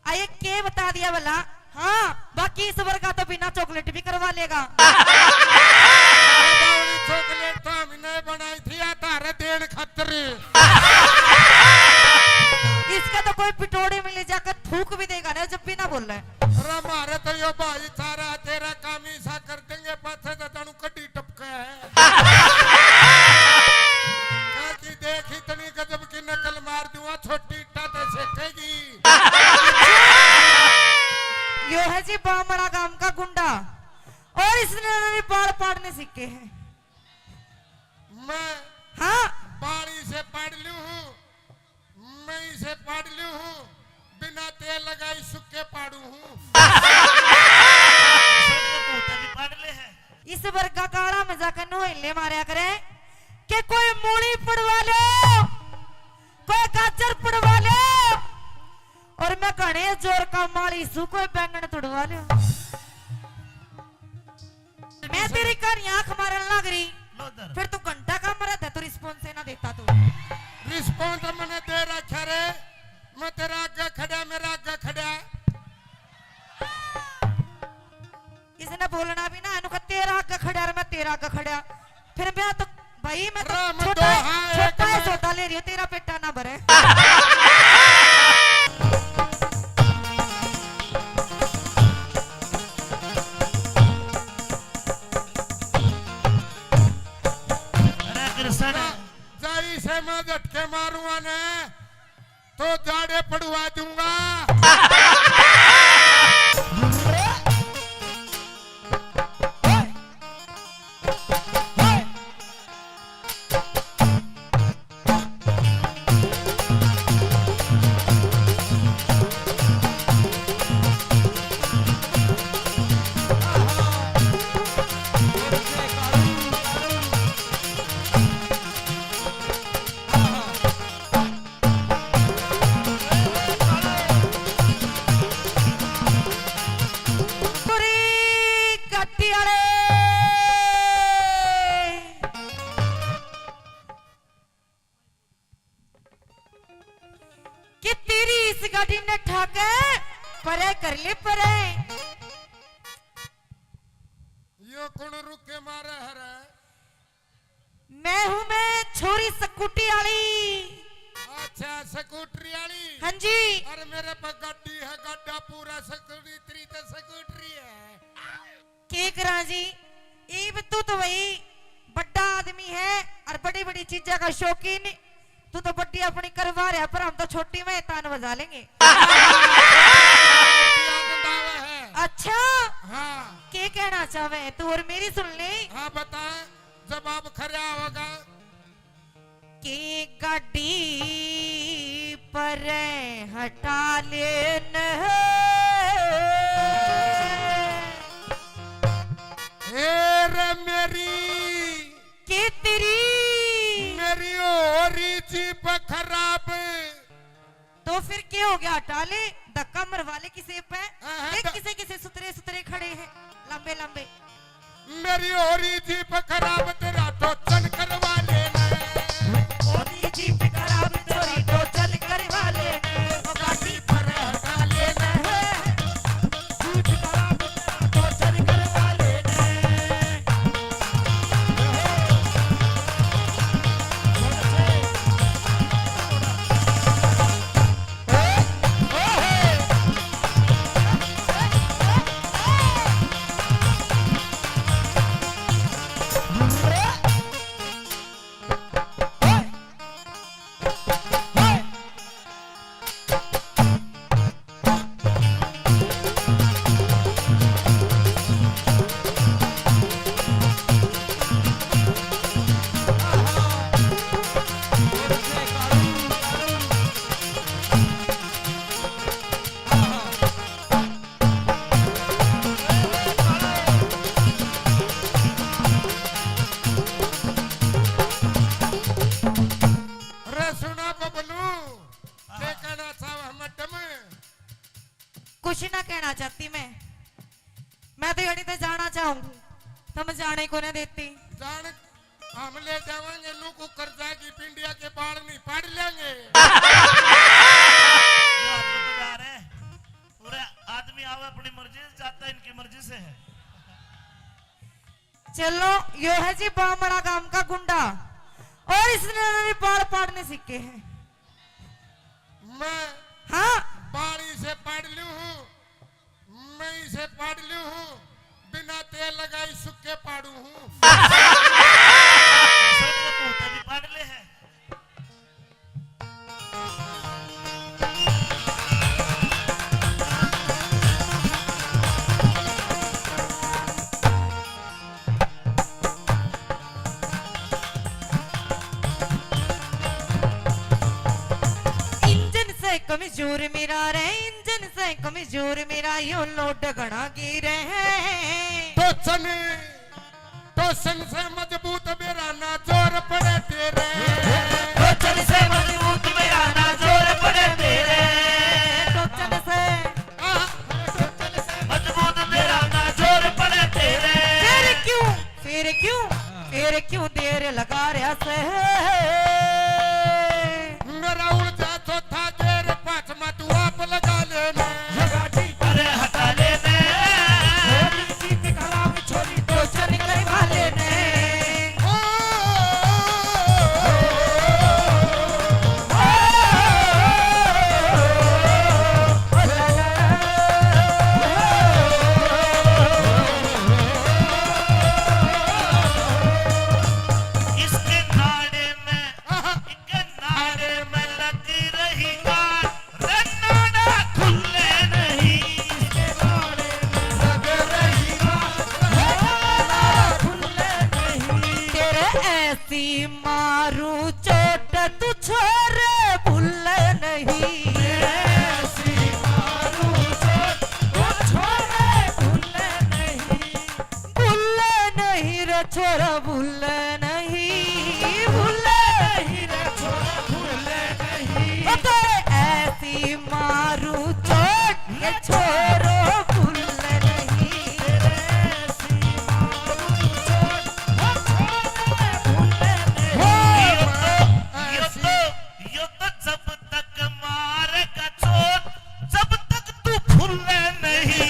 आए के बता दिया भला? हाँ, बाकी इस वर्गा तो बिना चॉकलेट भी करवा लेगा। अरे बावली, चॉकलेट तो हमने बनाई थी या तारे देन खातर। इसका तो कोई पिटोड़ी में ले जाकर थूक भी देगा ना, जब भी ना बोले। अरे मारे तो यो भाई सारा तेरा काम ही सा कर देंगे, पाछे तो तनु कड्डी टपका है। काकी देख, इतनी गजब की नकल मार दूंगा, छोटी इट्टा ते सेकेगी। यो है जी बामड़ा गांव का गुंडा, और इसने भी बाल पाड़ने सीखे हैं। मैं हाँ। बाल इसे पाड़ लूं हूँ, मैं इसे पाड़ लूं हूँ, बिना तेल लगाई सुक्के पाड़ू हूँ। सड़े भूत भी पाड़ ले है। इस वर्गा काला में जाकर नोहले मारया करे कि कोई मूली पड़वा लो, कोई गाजर पड़वा लो, और मैं घणे जोर का माली सू, कोई बैंगन तुड़वा लो। मैं तेरी कहानी आंख मारन लग रही, लो इधर। फिर तू घंटा का मरा था, तू रिस्पॉन्स ना देता तू। रिस्पॉन्स मैंने दे रखा रे, मैं तेरा आगे खड़ा, मेरा आगे खड़ा। इसने बोलना भी ना, इनको तेरा आगे खड़ा और मैं तेरा आगे खड़ा। फिर मैं तो, भाई, मैं तो राम छोटा है, दोहा एक छोटा है, मैं सौदा ले रही हूँ, तेरा पेटा ना भरे। अरे कृष्ण। जा-, जाई से मैं झटके मारूंगा ने, तो जाड़े पड़वा दूंगा। पूरी गड्डी वाले कि तेरी इस गाड़ी ने ठाके परे कर ले परे। यो कौन रुके मारे हरे? मैं हूँ मैं छोरी स्कूटी वाली। अच्छा, स्कूटरी वाली। हाँ जी। अरे मेरे पे गाड़ी है, गाड़ा पूरा स्कूटरी, तेरी तो स्कूटरी है। के करा जी, इब तू तो भाई बड़ा आदमी है और बड़ी बड़ी चीजा का शौकीन। तू तो बड़ी अपनी करवा रहा, पर हम तो छोटी में तान बजा लेंगे। आनंद आवे है। अच्छा, हाँ। के कहना चाहे तू और मेरी सुन ले। हाँ, बता, जवाब खरा होगा। की गाड़ी पर हटा लेन। ए रे मेरी, के तेरी मेरी हो रही जीप खराब। तो फिर क्या हो गया? हटा ले, धक्का मरवा ले किसे पे। हाँ, हाँ, देख तो किसे किसे सुतरे सुतरे खड़े हैं, लंबे लंबे। मेरी हो रही जीप खराब, तेरा टोचन करवा लेना। हो रही जीप खराब, तेरी टोचन करवा लेना। वो गाड़ी पर हटा लेना। जीप खराब, तेरा टोचन करवा लेना। अरे सुना बबलू, के कहना चाहवे हम टम? कुछ ना कहना चाहती मैं, मैं तो यड़ी ते जाना चाहूंगी, तुम जाने को ना देती। जान, हम ले जावांगे नू कुकर जागी, पिंडिया के बाल नहीं पाड़ लेंगे। ये आदमी तो जा रहे हैं, पूरे आदमी आवे अपनी मर्जी से, जाता इनकी मर्जी से है। चलो, यो है जी बामड़ा गांव का गुंडा, और इसने भी बाल पाड़ने सीखे हैं। मैं हाँ। बाल इसे पाड़ लूं हूँ, मैं इसे पाड़ लूं हूँ, बिना तेल लगाई सुक्के पाड़ू हूँ। सर, ये मुंह पे भी पाड़ ले है। इंजन से कमजोर मेरा रे, इंजन से कमजोर मेरा, यो लोड घना गिरे है। तो चल टोचन से मजबूत मेरा ना जोर पड़े तेरे। टोचन से मजबूत मेरा ना जोर पड़े तेरे। टोचन से। आह। मजबूत मेरा ना जोर पड़े तेरे। फिर क्यों, फिर क्यों, फिर क्यों देर लगा रहा से? मेरा उलझा चौथा गेर, पांचवा तू आप लगा लेना। अरे हटा लेने। छोरी की खराब छोरी को चल करवा लेने। ओ, इसके नाड़े में, इसके नाड़े में लग रही गांठ। रे नाड़ा खुले नहीं, तेरे ऐसी मारू चोट तू छोरे भूले नहीं। तेरे ऐसी मारू चोट तू छोरे भूले नहीं। भूले नहीं रे छोरा, भूले नहीं, भूले नहीं रे छोरा, भूले नहीं। ओ तेरे ऐसी मारू चोट, ये छोरो भूले नहीं। तेरे ऐसी मारू चोट, ओ छोरा भूले नहीं। हो, ये तो, ये तो, ये तो जब तक मारेगा चोट, जब तक तू फूले नहीं।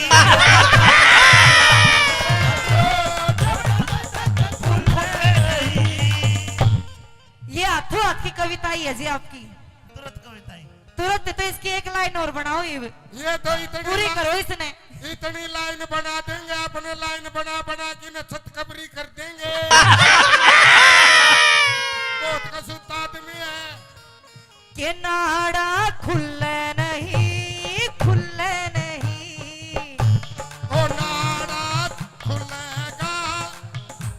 ये हाथों हाथ की कविता ही है जी आपकी। तुरंत कविता ही। तुरंत तो इसकी एक लाइन और बनाओ, ये ये तो इतनी पूरी ला-, करो इसने। इतनी लाइन बना देंगे, आपने लाइन बना बना के न छत कबरी कर देंगे। बहुत कसूता आदमी है। के नाड़ा खुले नहीं, खुले नहीं। ओ नाड़ा खुलेगा,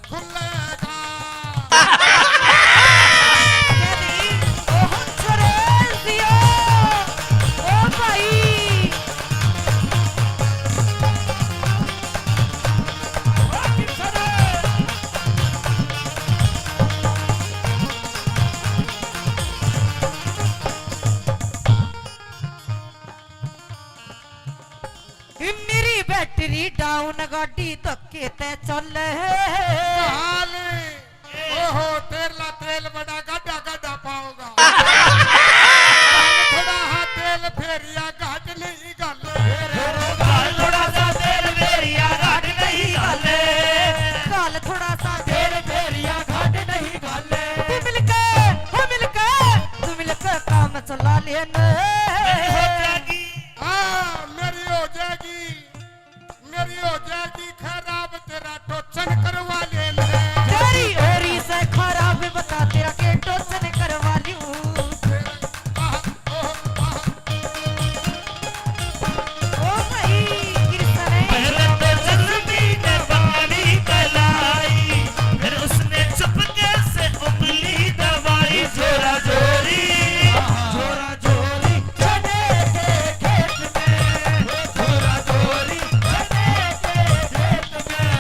खुलेगा। ओ हंसराज दियो, ओ भाई। बैटरी डाउन गाड़ी धक्के ते चल। हाल। ओहो, तेरला तेल बड़ा गाढ़ा गाढ़ा पाओगा। थोड़ा हा तेल फेरिया घाट नहीं घाले। घाल थोड़ा सा तेल फेरिया घाट नहीं घाले। घाल थोड़ा सा तेल फेरिया घाट नहीं घाले। तू मिलके, हो मिलके, तू मिलके काम चला लेना। मेरी हो जाएगी। हाँ, मेरी हो जाएगी। मेरी हो जाएगी खराब, तेरा टोचन करवा ले ले। तेरी हो रही से खराब, बता तेरा के टोचन करवा लूं। आह, ओह, आह। ओ भाई, कृष्ण है। पहले तो जुल्मी ने बारी तलाई, फिर उसने चुपके से उंगली दबाई। जोरा जोरी, जोरा जोरी चने के खेत में, जोरा जोरी चने के खेत में।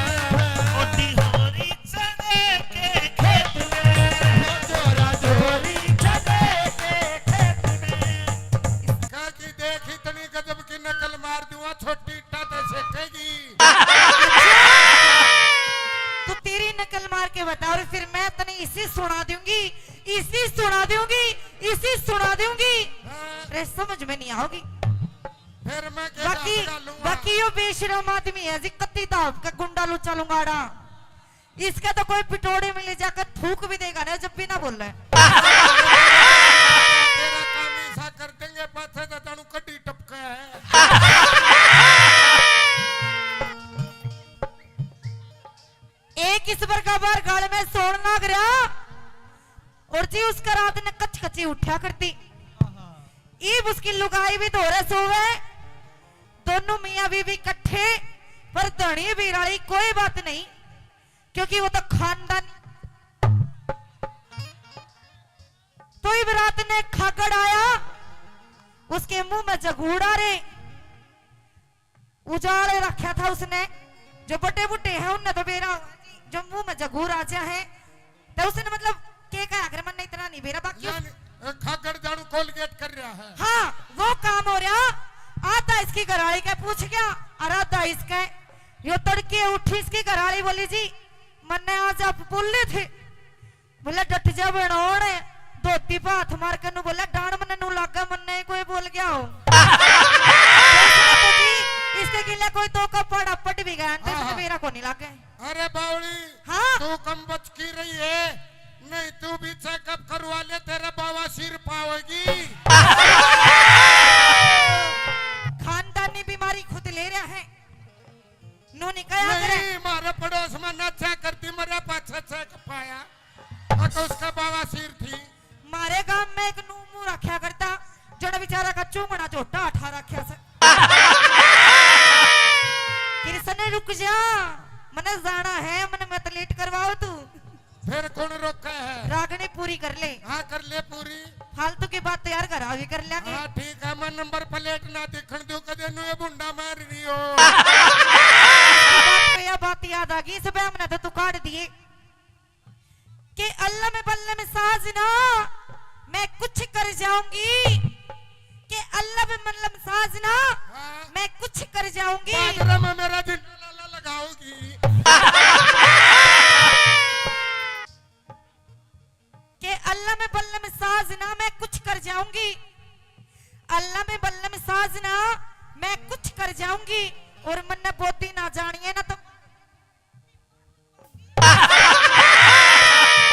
मोटी होरी चने के खेत में, जोरा जोरी चने के खेत में। काकी देख, इतनी गजब की नकल मार दूंगा, छोटी इट्टा तो सेकेगी। तू तेरी नकल मार के बता, और फिर मैं तने इसी सुना दूंगी, इसी सुना दूंगी, इसी सुना दूंगी। हाँ। रे, समझ में नहीं आओगी। फिर मैं के बाकी, बाकी यो बेशरम आदमी है जी, कत्ती दाब का गुंडा लुच्चा लुंगाड़ा। इसका तो कोई पिटोड़ी में ले जाकर थूक भी देगा ना, जब भी ना बोले। तेरा काम ऐसा कर देंगे, पाछे तो जानू कड्डी टपका है। एक इस प्रकार बार गाल में सोन लाग रहा, और जी उसका रात ने कच कची उठा करती। ईब उसकी लुगाई भी धोरे सोवे, दोनों मियाँ बीवी इकट्ठे, पर धनी बीराली कोई बात नहीं, क्योंकि वो तो खानदान। तो इब रात ने खागड़ आया, उसके मुंह में जगूड़ा रे। उजाड़ रखा था उसने। जो बड़े बूढ़े हैं, उनने तो बेरा, जो मुंह में जगूर आ जा है, तो उसने मतलब के कहा, अगर मन इतना नहीं बेरा, बाकी उस यानी, अ, खागड़ जानू कोलगेट कर रहा है। हाँ, वो काम हो रहा। आधा इसकी घरवाली के पूछ गया, और आधा इसके। यो तड़के उठी, इसकी घरवाली बोली, "जी, मन्ने आज आप बोले थे।" बोले, "डट जा बनौण।" धोती पे हाथ मार के नू बोले, "डांड मन्ने नू लागे, मन्ने ही कोई बोल गया हो।" तो इसने तो जी, इसके गिले कोई दो का पाड़ा पट भी गया, तो इसने हाँ। मेरा को नहीं लागे। अरे बावली, हाँ। तू कम बच की रही है, नहीं तू भी चेकअप करवा ले, तेरा बाबा सिर पावेगी। खानदानी बीमारी खुद ले रहा है। नू नहीं कहा करे। नहीं, मारे पड़ोस में ना चेक करती, मरे पाछे चेक पाया। अक उसका बवासीर थी। मारे गांव में एक नू मुंह रखा करता, जड़ा बेचारा का चूंगड़ा झोटा उठा रखा से। कृष्ण, रुक जा, मने जाना है, मने मत लेट करवाओ तू। फिर कौन रोका है? रागनी पूरी कर ले। हाँ, कर ले पूरी। फालतू की बात तो यार घर आवी कर लेंगे। हाँ, ठीक है, मैं नंबर प्लेट ना दिखण दूं, कदे नुए भुंडा मार रही हो। बात पे या बात याद आ गई, इस पे हमने तो तू काट दिए। कि अल्लम बल्लम साजना, मैं कुछ कर जाऊंगी। कि अल्लम बल्लम साजना, हाँ। मैं कुछ कर जाऊंगी। बाजरा में मेरा जिंदा लाला लगाओगी। कि अल्लम बल्लम साजना, मैं कुछ कर जाऊंगी। अल्लम बल्लम साजना, मैं कुछ कर जाऊंगी। और मन्ने बोदी ना जानिए ना तो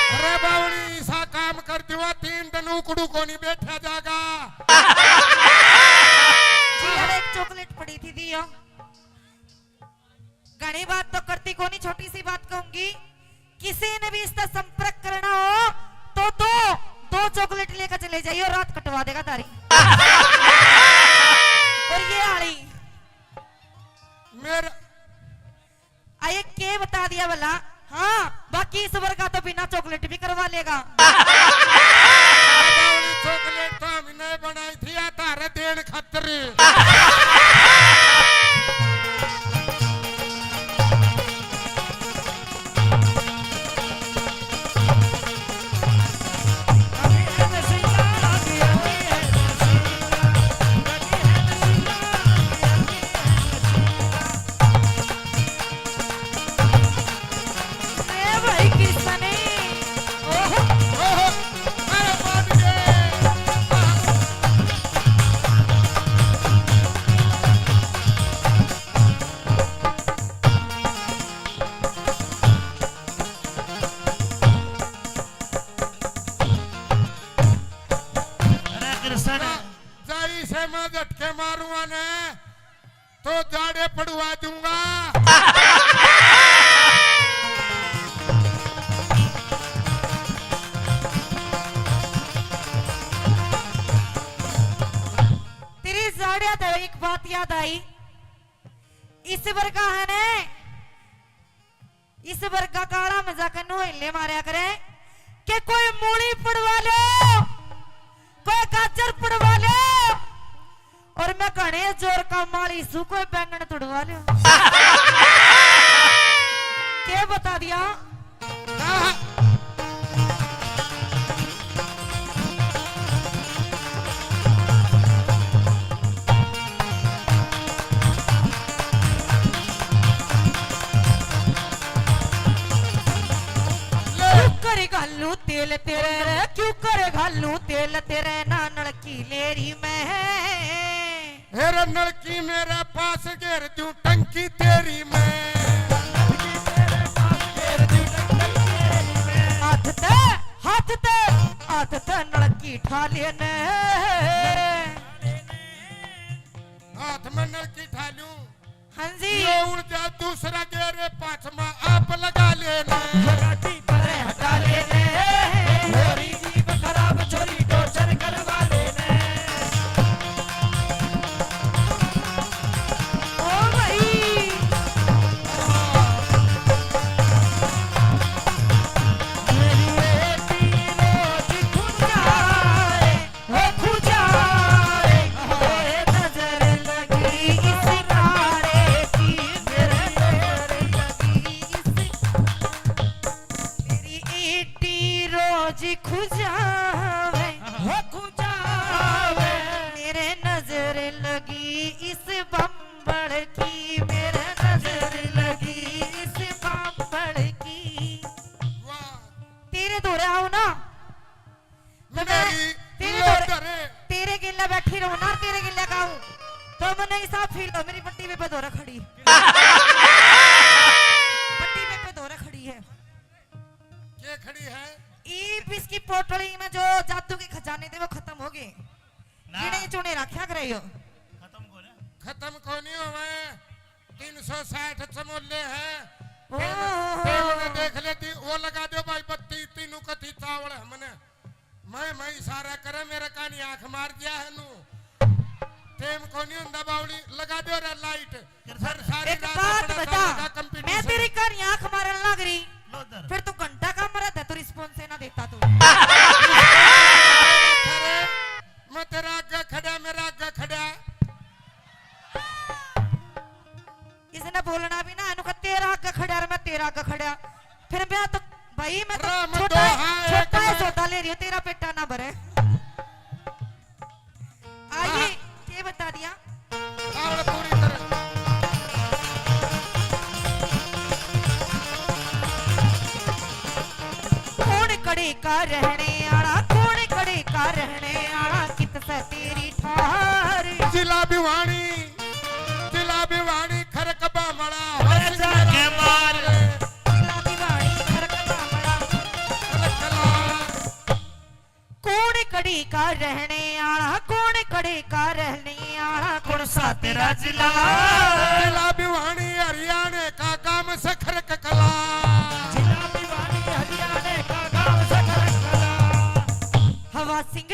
अरे बावली, ऐसा काम कर दिवा, तीन दिन उकड़ू को नहीं बैठा जागा। जी, यार, एक चॉकलेट पड़ी थी, दियो। घणी बात तो करती कोनी, छोटी सी बात कहूंगी, किसी ने भी इसका संपर्क करना हो तो दो, दो चॉकलेट लेकर चले जाइए, रात कटवा देगा तारी। और ये आली मेरा आए के बता दिया भला? हाँ, बाकी इस वर्गा तो बिना चॉकलेट भी करवा लेगा। चॉकलेट तो हमने बनाई थी, या तारे देन खातर। से मैं झटके मारूंगा ने, तो जाड़े पड़वा दूंगा। तेरी जाड़िया तो एक बात याद आई, इस वर्गा है ने, इस वर्गा काला मजाक नु हिले मारया करे कि कोई मूली पड़वा लो, कोई गाजर पड़वा लो, और मैं घणे जोर का माली सू, कोई बैंगन तुड़वा लो। के बता दिया? क्यों करे घालू तेल तेरे रे, क्यों करे घालू तेल तेरे, ना नलकी लेरी में। हेर नलकी मेरे पास घेर दूं टंकी तेरी मैं। हाथ ते, हाथ ते, हाथ ते नलकी ठा लेने। हाथ में नलकी ठा लूं। हाँ जी। यो उड़ जा दूसरा घेर, पाछमा आप लगा लेने। ये गाड़ी परे हटा लेने। छोरी जीभ खराब, छोरी टोचर करवा लेने। ओ भाई। मेरी बेटी रोज खुद जाए। हो खुजाए, ओए नजर लगी इस काले की, मेरे नजर लगी इस, मेरी ईटी रोज खुजावे, हो खुजावे, मेरे नजर लगी इस बम्बल की, मेरे नजर लगी इस बम्बल की। वाह। तेरे धोरे आओ ना, तो मैं मेरी तेरे लो धोरे, धरे। तेरे गेले बैठी रहूं ना, तेरे गेले गाऊं, तो मन्ने ऐसा फील हो, मेरी बट्टी पे धोरे खड़ी। बट्टी पे धोरे खड़ी है। के खड़ी है? ईब इसकी पोटली में जो जादू के खजाने थे, वो खत्म हो गए। ना। गिने चुने रखा करे यो। खत्म कोने? खत्म कोनी होवे। तीन सौ साठ चमोले हैं। ओहो। तेल, तेल में देख लेती, वो लगा दो भाई बत्ती, तीनों कथी चावल हमने। मैं, मैं इशारा करे, मेरे कानी आंख मार दिया है नू। टेम कोनी हुंदा बावली, लगा दो रे लाइट। फिर सारी एक रात बात अपना बता, चलेगा competition। मैं तेरी कानी आंख मारन लग रही, लो इधर। फिर तू घंटा का मरा था, तू response ही ना देता तू। अरे, मैं तेरा आगे खड़ा, मेरा आगे खड़ा। इसने बोलना भी ना, इन्हों का तेरा आगे खड़ा और मैं तेरा आगे खड़ा। फिर मैं तो, भाई, मैं तो राम छोटा, दोहा है छोटा है, कमाल। सौदा ले रही हूँ, तेरा पेटा ना भरे। आइए, हाँ। ये बता दिया। आवड़ पूरी तरह। कौन कड़े का रहने आला, कौन कड़े का रहने आला, कित से तेरी ठार। जिला भिवानी, जिला भिवानी, खरक बामड़ा, अरे जाके मार। जिला भिवानी, खरक बामड़ा। कौन कड़ी का रहने आला, कौन कड़ी का रहने आला, कौन सा तेरा जिला? जिला भिवानी हरियाणा का गांव सखर ककला। जिला भिवानी हरियाणा का गांव सखर ककला। हवा सिंह,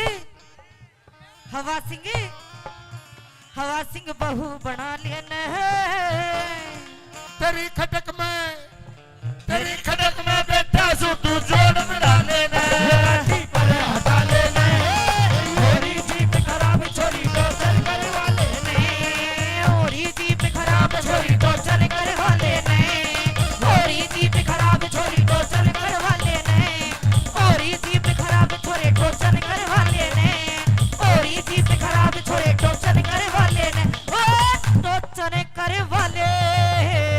हवा सिंह, हवा सिंह बहू बना लेना है। तेरी खटक में, तेरी खटक में बैठा सू तू जोड़ मिला लेना है। लाठी पर हटा लेना है। होरी जीप खराब छोरी टोचर करवा लेना है। होरी जीप खराब छोरी टोचर करवा लेना है। होरी जीप खराब छोरी टोचर करवा लेना है। होरी जीप खराब छोरे टोचर करवा लेना है। होरी जीप खराब छोरे टोचर करवा लेना है। ओ टोचर करवा लेना है।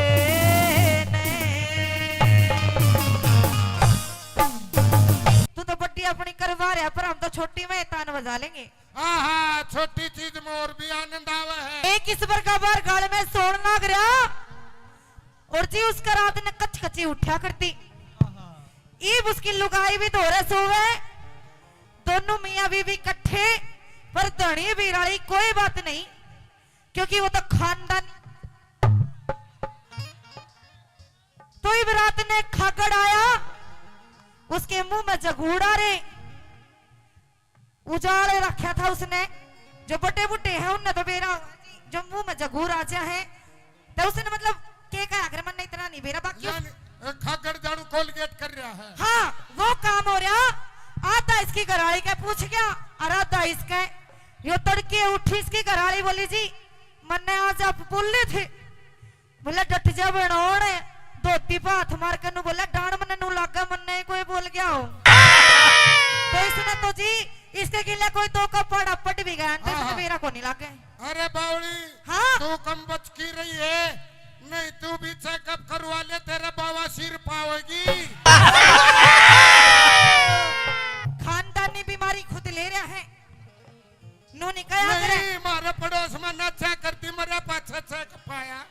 तू तो बड्डी अपनी करवा रहा, पर हम तो छोटी में तान बजा लेंगे। आहा, छोटी चीज में और भी आनंद आवे है। एक इस बार का बार गाल में सोन लाग रहा और जी उसका रात ने कच कची उठा करती। ईब उसकी लुगाई भी धोरे सोवे, दोनों मियाँ बीवी इकट्ठे पर धनी बीराली कोई बात नहीं, क्योंकि वो तो खानदान। तो इब रात ने खागड़ आया, उसके मुंह में जगूड़ा रे, उजाले रखा था उसने। जो बड़े बूढ़े हैं उनने तो बेरा, जो मुंह में जगूर आ जा है, तो उसने मतलब के कहा, अगर मन इतना नहीं बेरा, बाकी उस यानी, ए, खागड़ जानू कोलगेट कर रहा है। हाँ, वो काम हो रहा। आधा इसकी घराली के पूछ गया और आधा इसके। यो तड़के उठी, इसकी घराली बोली, "जी, मन्ने आज आप बोले थे।" बोले, "डट जा बनौड़।" धोती पे हाथ मार के नू बोले, "डांड मन्ने नू लागे, मन्ने ही कोई बोल गया हो।" तो इसने तो जी, इसके गिले कोई दो का पाड़ा पट भी गया, तो हाँ, इसने हाँ। मेरा को नहीं लागे। अरे बावली, हाँ। तू कम बच की रही है, नहीं तू भी चेकअप करवा ले, तेरा बाबा सिर पावेगी। खानदानी बीमारी खुद ले रहा है, नू नहीं कहा करे। नहीं, मारे पड़ोस में ना चेक करती, मरे पाछे चेक पाया,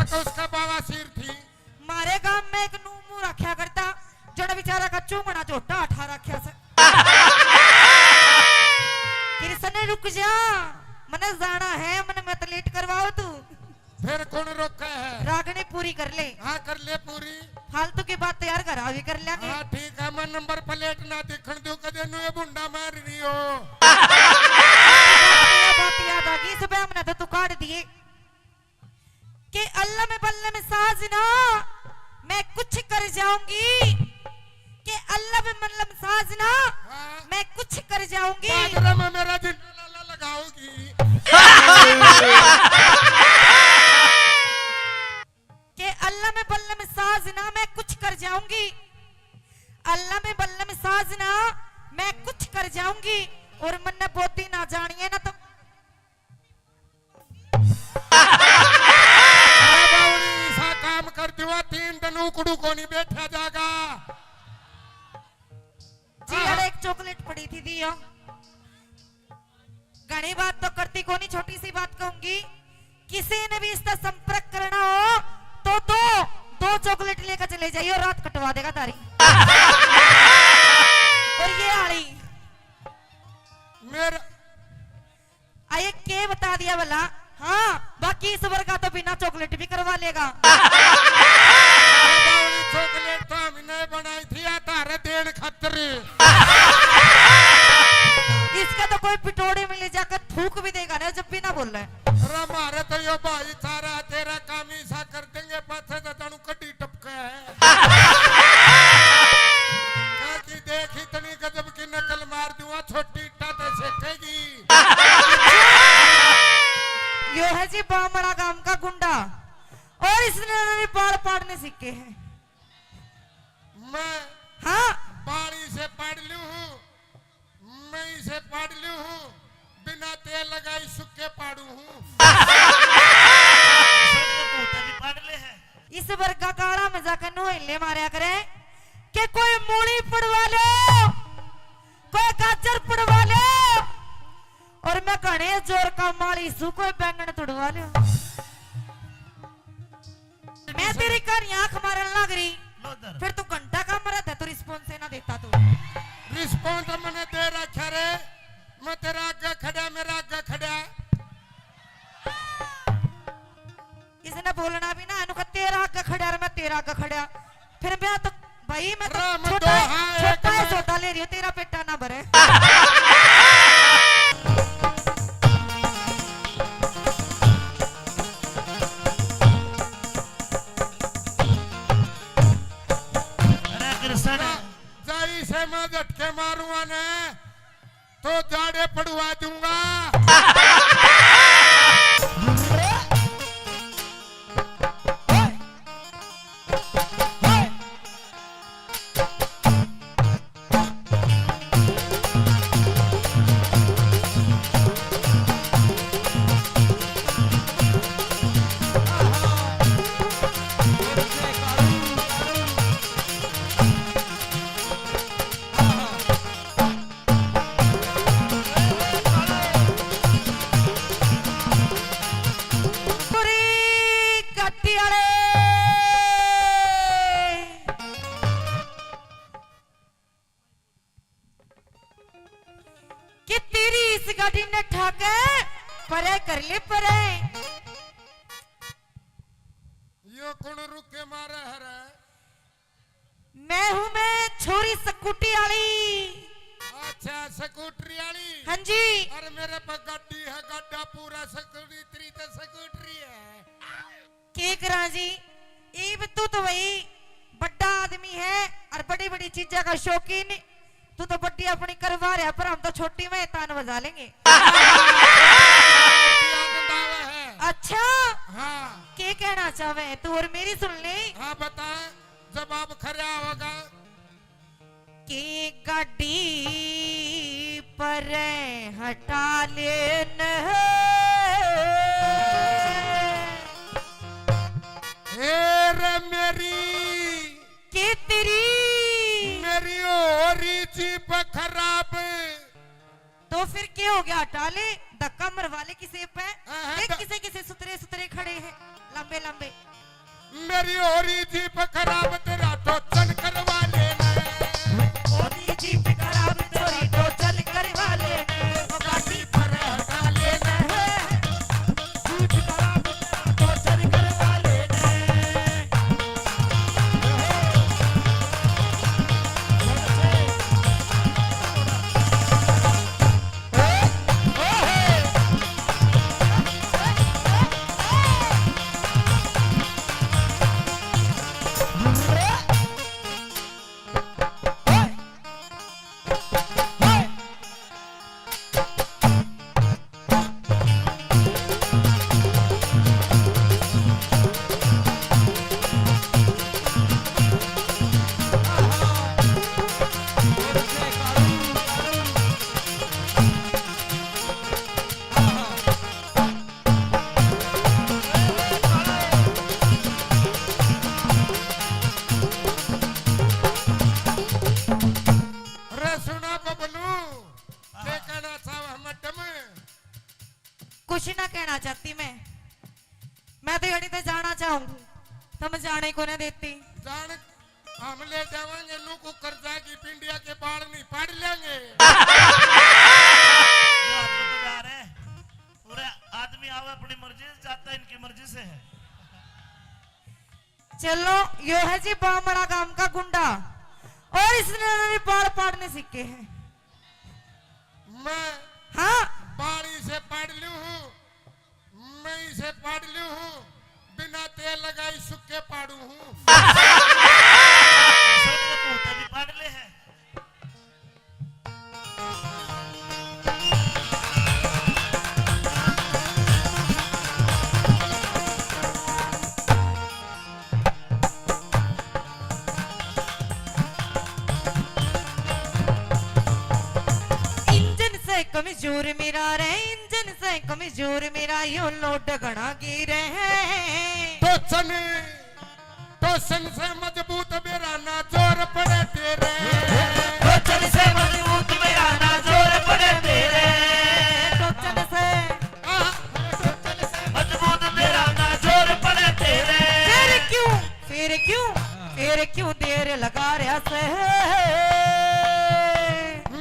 तो उसका बाबा सिर थी। मारे गांव में एक नू मुंह रखा करता, जड़ा बेचारा का चूंगड़ा झोटा उठा रखा से। कृष्ण, रुक जा, मने जाना है, मने मत लेट करवाओ तू। फिर कौन रोका है? रागनी पूरी कर ले। हाँ, कर ले पूरी। फालतू की बात यार, घर आवी कर लेंगे। हाँ, ठीक है, मैं नंबर प्लेट ना दिखण दूं, कदे नु ये बुंडा मार रही हो। बात याद आ गई, सुबह हमने तो तू काट दिए। कि अल्लम बल्लम साजना, मैं कुछ कर जाऊंगी। कि अल्लम बल्लम साजना, हाँ। मैं कुछ कर जाऊंगी। बाजरा में मेरा जिंदा लाला लगाओगी। कि अल्लम बल्लम साजना, मैं कुछ कर जाऊंगी। अल्लम बल्लम साजना, मैं कुछ कर जाऊंगी। और मन्ने बोती ना जानिए ना तो अरे बावड़ी, ऐसा काम कर दिवा, तीन दिन उकड़ू को नहीं बैठा जागा। जी, हाँ। अरे एक चॉकलेट पड़ी थी, दियो। घणी बात तो करती कोनी, छोटी सी बात कहूंगी, किसी ने भी इसका संपर्क करना हो तो दो, दो चॉकलेट लेकर चले जाइयो, रात कटवा देगा तारी। और ये आली मेरा आए के बता दिया भला? हाँ, बाकी इस वर्गा तो बिना चॉकलेट भी करवा लेगा। अरे बावड़ी, चॉकलेट तो हमने बनाई थी या तारे देन खातर। इसका तो कोई पिटोड़े में ले जाकर थूक भी देगा ना, जब भी ना बोले। अरे मारे तो यो भाई सारा तेरा काम ही सा कर देंगे, पाछे तो जानू कड्डी टपके है। क्या की देख, इतनी गजब की नकल मार दूंगा, छोटी इट्टा ते सेकेगी। यो है जी बामड़ा गांव का गुंडा, और इसने भी बाल पाड़ने सीखे हैं। मैं हाँ। बाल इसे पाड़ लूं हूँ, मैं इसे पाड़ लूं हूँ, बिना तेल लगाई सुक्के पाड़ू हूँ। सर, ये भूत भी पाड़ ले है। इस वर्गा काला में जाकर नोहले मारया करे कि कोई मूली पड़वा लो, कोई गाजर पड़वा लो, और मैं घणे जोर का माली सू, कोई बैंगन तुड़वा लो। मैं तेरी कहानी आंख मारन लाग रही, लो इधर। फिर तू घंटा का मरा था, तू रिस्पॉन्स ना देता तू। रिस्पॉन्स मैंने दे रखा रे, मैं तेरा आगे खड़ा, मेरा आगे खड़ा। इसने बोलना भी ना, इन्हों का तेरा आगे खड़ा और मैं तेरा आगे खड़ा। फिर मैं तो, भाई, मैं तो राम छोटा है, दोहा है छोटा है, कमर। सौदा ले रही हूँ, तेरा पेटा ना भरे। अरे कृष्ण। जा, जा इसे मैं झटके मारूंगा ने, तो जाड़े पड़वा दूंगा। परे कर ले परे। यो कौन रुके मारे हरे? मैं हूँ, मैं छोरी स्कूटी वाली। अच्छा, स्कूटरी वाली। हाँ जी। अरे मेरे पे गाड़ी है, गाड़ा पूरा स्कूटरी, तेरी तो स्कूटरी है। के करा जी, इब तू तो भाई बड़ा आदमी है और बड़ी बड़ी चीजा का शौकीन। तू तो बड़ी अपनी करवा रहा, पर हम तो छोटी में तान बजा लेंगे। अच्छा, हाँ। के कहना चाहे तू और मेरी सुन ले। हाँ, बता, जवाब खरा होगा। के गाड़ी पर हटा लेन। ए रे मेरी, के तेरी? मेरी हो रही जीप खराब। तो फिर के हो गया? हटा ले, धक्का मरवा ले किसे पे। हाँ, हाँ, देख तो किसे किसे सुतरे सुतरे खड़े हैं, लंबे लंबे। मेरी हो रही जीप खराब, तेरा टोचन करवा लेना। हो रही जीप खराब, तेरी टोचन करवा लेना। गाड़ी पर हटा लेना। जीप खराब, तेरा टोचन करवा लेना। अरे सुना बबलू, के कहना चाहवे मैडम? कुछ ना कहना चाहती मैं, मैं तो यहीं ते जाना चाहूँ, तुम जाने को ना देती। जान, हम ले जावांगे नू को कर्जा की पिंडिया के बाल नहीं पाड़ लेंगे। ये आदमी तो जा रहे हैं। पूरे आदमी आवे अपनी मर्जी से, जाता इनकी मर्जी से है। चलो, यो है जी बामड़ा गांव का गुंडा, और इसने भी बाल पाड़ने सीखे हैं। मैं हाँ। बाल इसे पाड़ लूं हूँ, मैं इसे पाड़ लूं हूँ, बिना तेल लगाई सुक्के पाड़ू हूँ। ऐसा नहीं, मुंह पे भी पाड़ ले है। इंजन से कमजोर मेरा रे, इंजन से कमजोर मेरा, यो लोड घणा गिरे है। टोचन, टोचन से मजबूत मेरा ना जोर पड़े तेरे। टोचन से मजबूत मेरा ना जोर पड़े तेरे। टोचन से आह, मजबूत मेरा ना जोर पड़े तेरे। फिर क्यों, फिर क्यों, फिर क्यों देर लगा रहा से?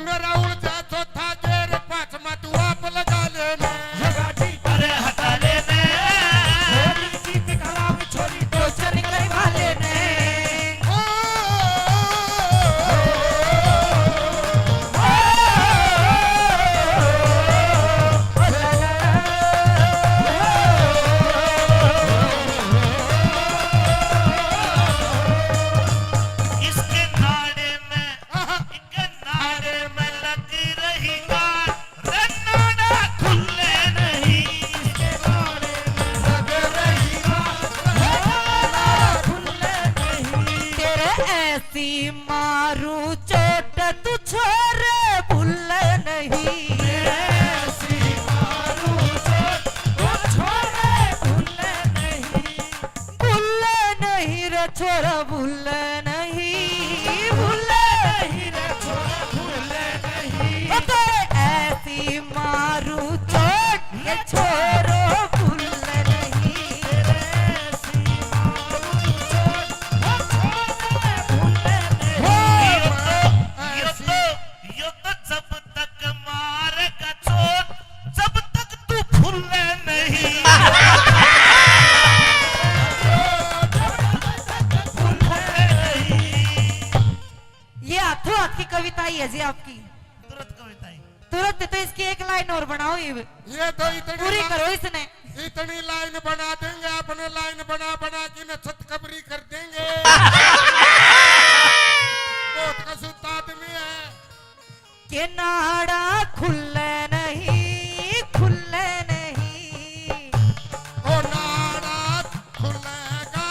मेरा उड़ जा चौथा गेर, पांचवा तू आप लगा लेना। अरे हटा लेना। छोरी जीप खराब, छोरी टोचन करवा लेना। ओ, ओ, ओ, ओ, ओ, ओ, ओ, ओ, ओ, ओ, ओ, ओ, ओ, ओ, इसके नाड़े में, इसके नाड़े में लग रही गांठ, रे नाड़ा खुले नहीं। इसके नाड़े में लग रही गांठ, रे नाड़ा खुले नहीं। तेरे ऐसी मारू चोट तू छोरे भूले नहीं। ऐसी मारू चोट तू छोरे भूले नहीं। भूले नहीं रे छोरा, भूले नहीं, भूले नहीं रे छोरा, भूले नहीं। ओ तेरे ऐसी मारू चोट, ये छोरो भूले नहीं। तेरे ऐसी मारू चोट, ये छोरो भूले नहीं। यो तो, यो तो, यो तो जब तक मारेगा चोट, जब तक तू भूले नहीं। ये हाथों हाथ की कविता ही है जी आपकी। तुरंत कविता ही। तुरंत तो इसकी एक लाइन और बनाओ, ये ये तो इतनी पूरी ला-, करो इसने। इतनी लाइन बना देंगे आपने, लाइन बना बना के न छतकबरी कर देंगे। बहुत कसूता आदमी है। के नाड़ा खुले नहीं, खुले नहीं। ओ नाड़ा खुलेगा,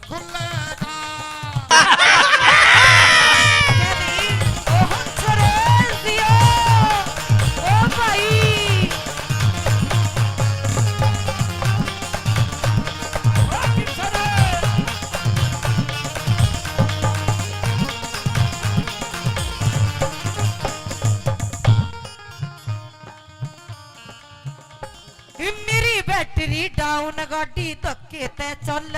खुलेगा। ओ भाई। मेरी बैटरी डाउन, गाड़ी धक्के ते चल।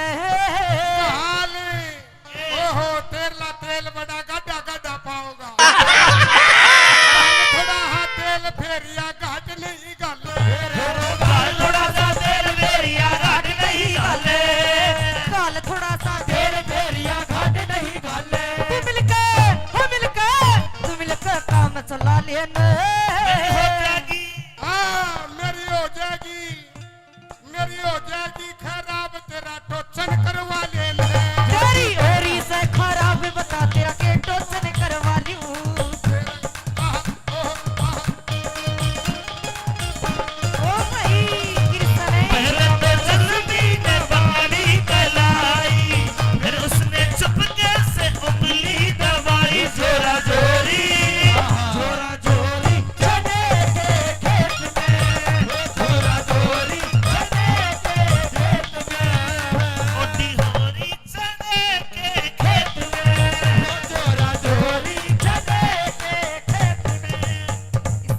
हाल। ओहो, तेरला तेल बड़ा गाढ़ा गाढ़ा पाओगा। थोड़ा हा तेल फेरिया घाट नहीं घाले। घाल थोड़ा सा तेल फेरिया घाट नहीं घाले। घाल थोड़ा सा तेल फेरिया घाट नहीं घाले। तू मिलके, हो मिलके, तू मिलके काम चला लेने। मेरी हो जाएगी। हाँ, मेरी हो जाएगी। मेरी हो जाएगी खराब, तेरा टोचन करवा ले ले। तेरी होरी से खराब, बता तेरा के टोचन करवा लूं। तेरा, आह, ओह, आह। ओ भाई, कृष्ण है। पहले तो जल्दी ने बारी कलाई, फिर उसने चुपके से उंगली दबाई। जोरा जोरी, जोरा जोरी, चने के खेत में, जोरा जोरी, चने के खेत में। मोटी होरी चने के खेत में, जोरा जोरी, चने के खेत में।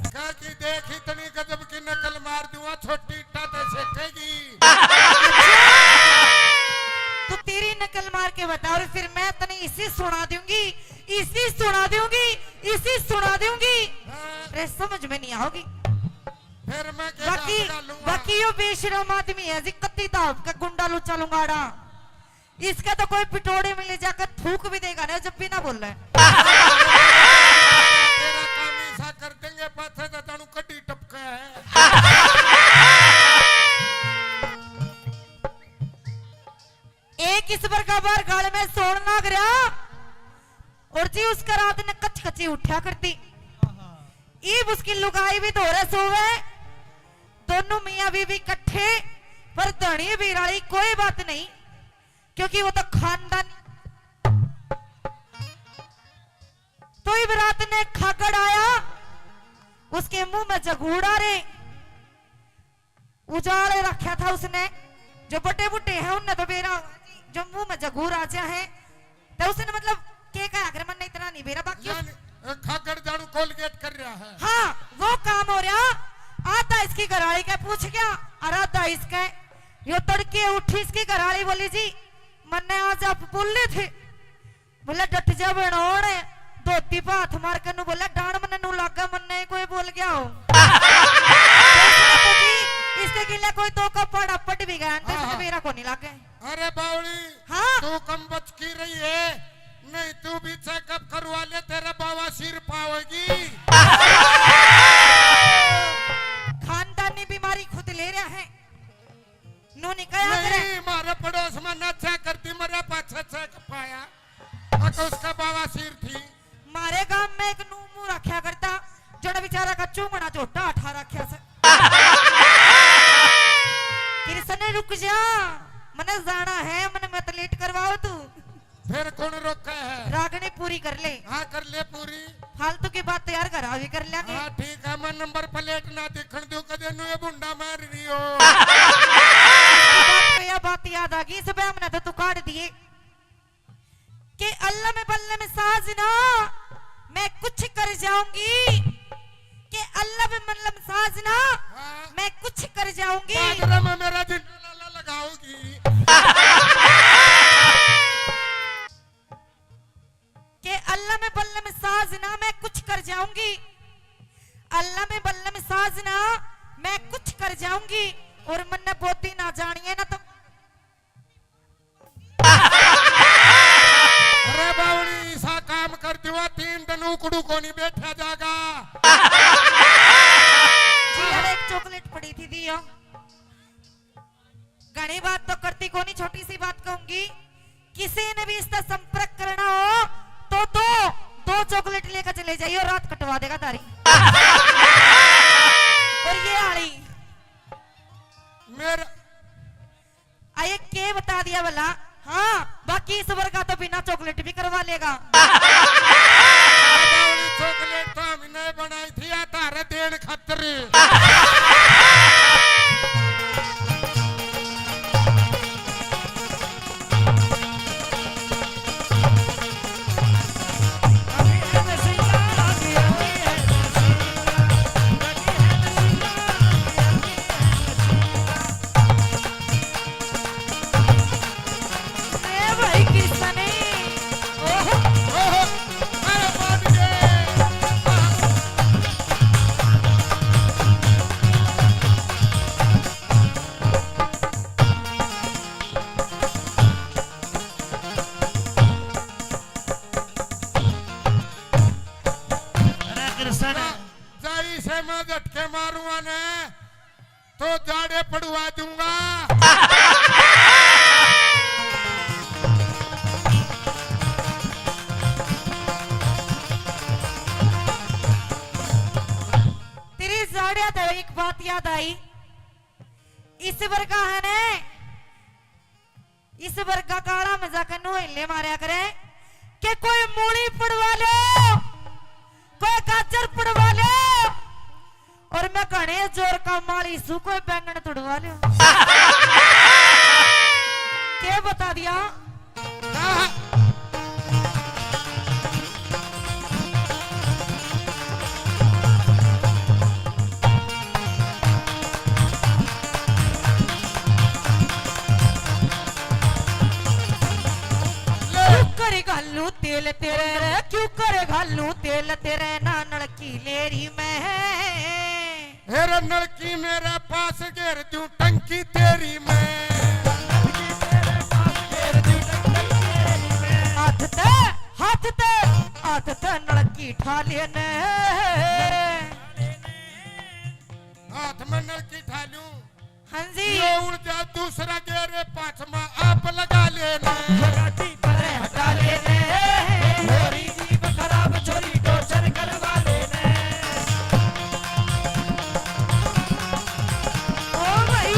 कह की देख, इतनी गजब की नकल मार दूंगा, छोटी इट्टा ते सेकेगी। तू तेरी नकल मार के बता, और फिर मैं तने इसी सुना दूंगी, इसी सुना दूंगी, इसी सुना दूंगी। हाँ। अरे, समझ में नहीं आओगी। फिर मैं के बाकी, डांस डालूंगा? बाकी यो बेशरम आदमी है जी, कत्ती दाब का गुंडा लुच्चा लुंगाड़ा। इसका तो कोई पिटोड़े में ले जाकर थूक भी देगा ना, जब भी ना बोले। तेरा काम ऐसा कर देंगे, पाछे तो जानू कड्डी टपका है। एक इस प्रकार बार गाल में सोण लाग रहा, और जी उसका रात ने कच कची उठा करती। इब उसकी लुगाई भी धोरे सोवे, दोनों मियाँ बीवी इकट्ठे, पर धनी बिराली कोई बात नहीं, क्योंकि वो तो खानदान। तो इब रात ने खागड़ आया, उसके मुंह में जगूड़ा रे। उजाले रखा था उसने, जो बड़े बूढ़े हैं उनने तो बेरा होगा जी, जो मुंह में जगूर आ जा है, तो उसने मतलब के कहा, अगर मन इतना नहीं बेरा, बाकी उस- यानी, अ, खागड़ जानू कोलगेट कर रहा है। हाँ, वो काम हो रहा। आधा इसकी घरवाली के पूछ गया और आधा इसके। यो तड़के उठी, इसकी घरवाली बोली, "जी, मन्ने आज आप बोले थे।" बोले, "डट जा बनोड़।" धोती पे हाथ मार के नू बोले, "डांड मन्ने नू लागे, मन्ने कोई बोल गया हो।" इसने तो जी, इसके गिले कोई दो का पाड़ा पट भी गया, तो इसने हाँ। मेरा को नहीं लागे। अरे बावली, हाँ। तू कम बच की रही है, नहीं तू भी चेकअप करवा ले, तेरा बवासीर पावेगी। खानदानी बीमारी खुद ले रहा है। नू नहीं कहा करे। नहीं, मारे पड़ोस में नशा करती, मरे पाछे चेक पाया। अक उसका बवासीर थी। मारे गांव में एक नू मुंह रखा करता, जड़ा बेचारा का चूंगड़ा झोटा उठा रखा से। कृष्ण, रुक जा, मने जाना है, मने मत लेट करवाओ तू। फिर कौन रोका है? रागनी पूरी कर ले। हाँ, कर ले पूरी। फालतू की बात तो यार घर आ भी कर लेंगे। हाँ, ठीक है, मैं नंबर प्लेट ना दिखण दूं, कदे नू ये भुंडा मार रही हो। इसकी बात पे यह बात याद आ गई, इस बहम ने तो तू काट दिए। के अल्लम बल्लम साजना, मैं कुछ कर जाऊंगी। के अल्लम बल्लम साजना, हाँ। मैं कुछ कर जाऊंगी। बाजरा में मेरा जिंदा लाला लगाओगी। के अल्लम बल्लम साजना, मैं कुछ कर जाऊंगी। अल्लम बल्लम साजना, मैं कुछ कर जाऊंगी और मन्ने बोती ना जानिए ना तो। अरे बावड़ी, ऐसा काम कर दिवा, तीन दिन उकड़ू को नहीं बैठा जागा। जी, हर एक चॉकलेट पड़ी थी, दियो। घणी बात तो करती कोनी, छोटी सी बात कहूंगी, किसी ने भी इसका संपर्क करना हो तो दो, दो चॉकलेट लेकर चले जाइए और रात कटवा देगा तारी। और ये आली मेरा आए के बता दिया भला? हाँ, बाकी इस वर्गा तो बिना चॉकलेट भी करवा लेगा। चॉकलेट तो हमने बनाई थी, या तारे देन खातर। ए भाई किसने? ओहो। ओहो। अरे बाप रे। अरे कृष्ण। जाई से मैं झटके मारूंगा ने। तो जाड़े पड़वा दूंगा। तेरी जाड़े तो एक बात याद आई, इस वर्गा है ने इस वर्गा काला मजाक नु हिले मारया करे के कोई मूली पड़वा लो, कोई गाजर पड़वा लो, और मैं घणे जोर का माली सू, कोई बैंगन तुड़वा लो। के बता दिया? क्यों करे घालू तेल तेरे रे, क्यों करे घालू तेल तेरे, ना नलकी लेरी मैं। हेरे नलकी मेरे पास घेर दूं टंकी तेरी मैं। हाथ ते, हाथ ते, हाथ ते नलकी ठा लेने। हाथ में नलकी ठा लूं। हाँ जी। ये उड़ जा दूसरा गेरे पाछ में आप लगा लेने। ये गाड़ी परे हटा लेने। छोरी जीभ खराब, छोरी टॉर्चर करवा लेने। ओ भाई।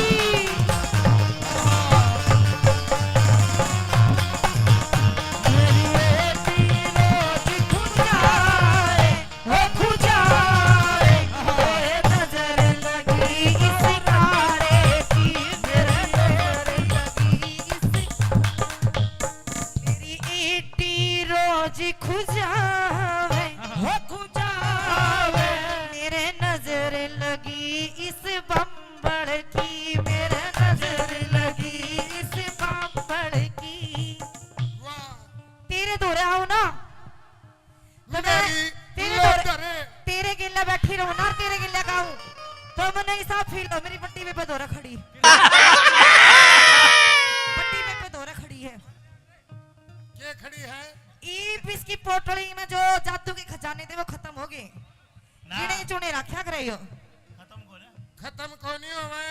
मेरी बेटी रोज खुद जाए। हो खुजाए, ओए नजर लगी इस काले की, मेरे नजर लगी इस। मेरी ईटी रोज खुजावे, हो खुजावे। मेरे नजर लगी इस बम्बड़ की, मेरे नजर लगी इस बम्बड़ की। वाह। तेरे धोरे आओ ना। तो मैं मेरी तेरे लो दौरे, धरे। तेरे गेल्या बैठी रहूं ना, तेरे गेल्या गाऊं, तो मन्ने ऐसा फील हो, मेरी बट्टी पे धोरे खड़ी। बट्टी पे धोरे खड़ी है। के खड़ी है? ईब इसकी पोटली में जो जादू के खजाने थे, वो खत्म हो गए। ना। गिने चुने रखा करे यो। खत्म को ना। खत्म को नहीं होवे।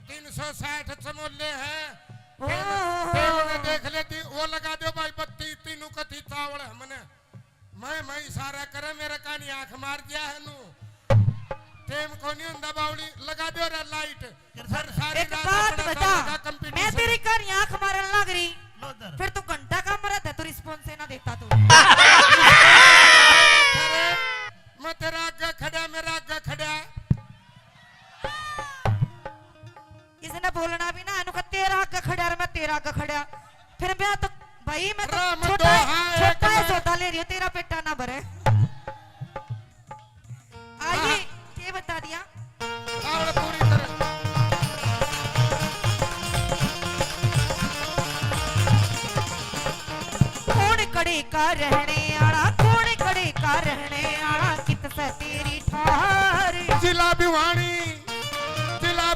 तीन सौ साठ चमोले हैं। ओहो। टेम, टेम ने देख लेती, वो लगा दो भाई बत्ती, तीनों कथी चावल हमने। मैं, मैं इशारा करे, मेरे कानी आंख मार दिया है नू। टेम को नहीं हुंदा बावली, लगा दो रे लाइट। फिर सारी एक रात बात अपना बता, लगा मैं competition। तेरी कानी आंख मारन लग रही, लो दर। फिर तू घंटा का मरा था, तू response ही ना देता तू। अरे, मैं तेरा आगे खड़ा, मेरा आगे खड़ा। इसने बोलना भी ना, इनको तेरा आगे खड़ा और मैं तेरा आगे खड़ा। फिर मैं तो, भाई, मैं तो राम छोटा है, दोहा है छोटा है, कना। सौदा ले रही हूँ, तेरा पेटा ना भरे। आइए, हाँ। के बता दिया? तावड़ पूरी तरह। कौन कड़े का रहने आला, कौन कड़े का रहने आला, कित से तेरी ठार। जिला भिवानी, जिला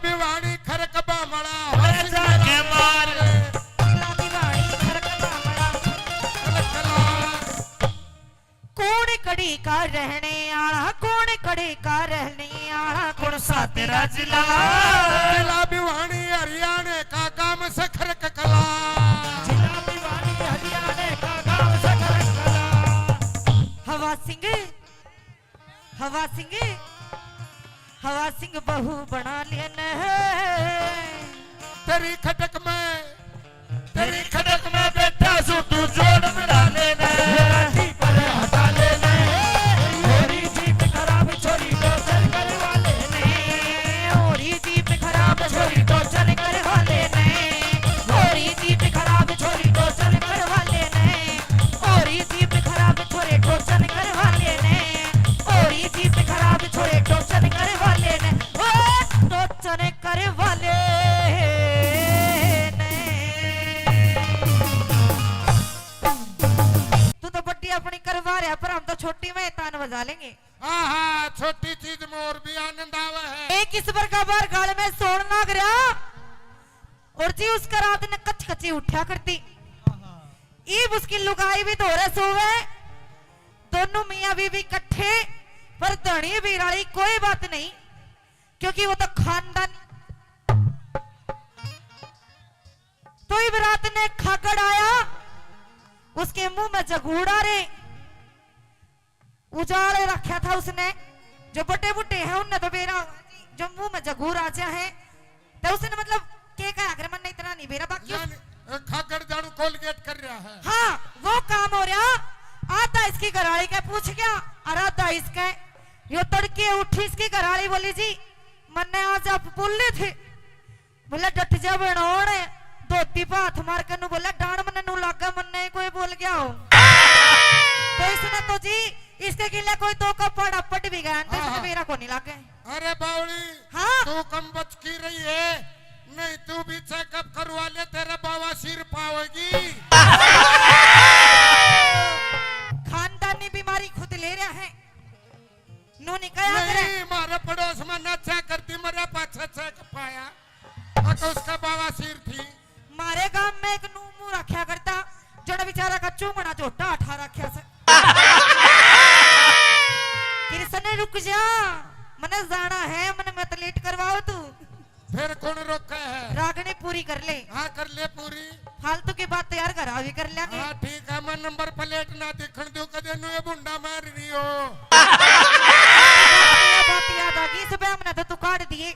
रहने आला कौन, कड़े का रहने आला कौन सा तेरा जिला? जिला भिवानी हरियाणा का गाम सखर ककला। जिला भिवानी हरियाणा का गाम सखर ककला। हवा सिंह, हवा सिंह, हवा सिंह बहू बना लेना है। तेरी खटक में, तेरी खटक में बैठा सू तू जोड़ मिला लेना है। राजी पर हटा लेना है। होरी जीप खराब छोरी टोचन करवा लेना है। होरी जीप खराब छोरी टोचन करवा लेना है। होरी जीप खराब छोरी टोचन करवा लेना है। होरी जीप खराब छोरे टोचन करवा लेने। होरी जीप खराब छोरे टोचन करवा लेने। ओ टोचन करवा लेने। तू तो बड्डी अपनी करवा रहा, पर हम तो छोटी में तान बजा लेंगे। हाँ, हाँ, छोटी चीज में और भी आनंद आवे है। एक इस बार का बार गाल में सोन लाग रहा। और जी उसका रात ने कच कची उठा करती। ईब उसकी लुगाई भी धोरे सोवे, दोनों मियाँ बीवी इकट्ठे, पर धनी बीराली कोई बात नहीं, क्योंकि वो तो खानदानी। तो ईब रात ने खागड़ आया, उसके मुंह में जगूड़ा रे, उजाड़ रखा था उसने। जो बड़े बूढ़े हैं उनने तो बेरा होगा जी, जो मुंह में जगूर आ जा है तो उसने मतलब के कहा, अगर मन इतना नहीं बेरा बाकी उस यानी, अ, खागड़ जानू कोलगेट कर रहा है। हाँ, वो काम हो रहा। आधा इसकी घराली के पूछ गया और आधा इसके। यो तड़के उठी, इसकी घराली बोली, "जी, मन्ने आज आप बोले थे।" बोले, "डट जा बनौन।" धोती पे हाथ मार के नू बोले, "डांड मन्ने नू लागे, मन्ने ही कोई बोल गया हो।" तो इसने तो जी इसके गिले कोई दो का पाड़ा पट भी गया, तो इसने हाँ। मेरा को नहीं लागे। अरे बावली, हाँ। तू कम बच की रही है, नहीं तू भी चेकअप करवा ले, तेरा बवासीर पावेगी। खानदानी बीमारी खुद ले रहा है, नू नहीं कहा करे। नहीं, मारे पड़ोस में ना चेक करती, मरे पाछे चेक पाया। अक उसका बवासीर थी। मारे गांव में एक नू मुंह रखा करता, जड़ा बेचारा का चूंगड़ा झोटा उठा रखा से। कृष्ण, रुक जा, मने जाना है, मने मत लेट करवाओ तू। फिर कौन रोका है? रागनी पूरी कर ले। हाँ, कर ले पूरी। फालतू की बात यार, घर आवी कर लेंगे। हाँ, ठीक है, मैं नंबर प्लेट ना दिखण दूं, कदे नू ये भुंडा मार रही हो। ये बात याद आ गई, सुबह हमने तो तू काट दिए।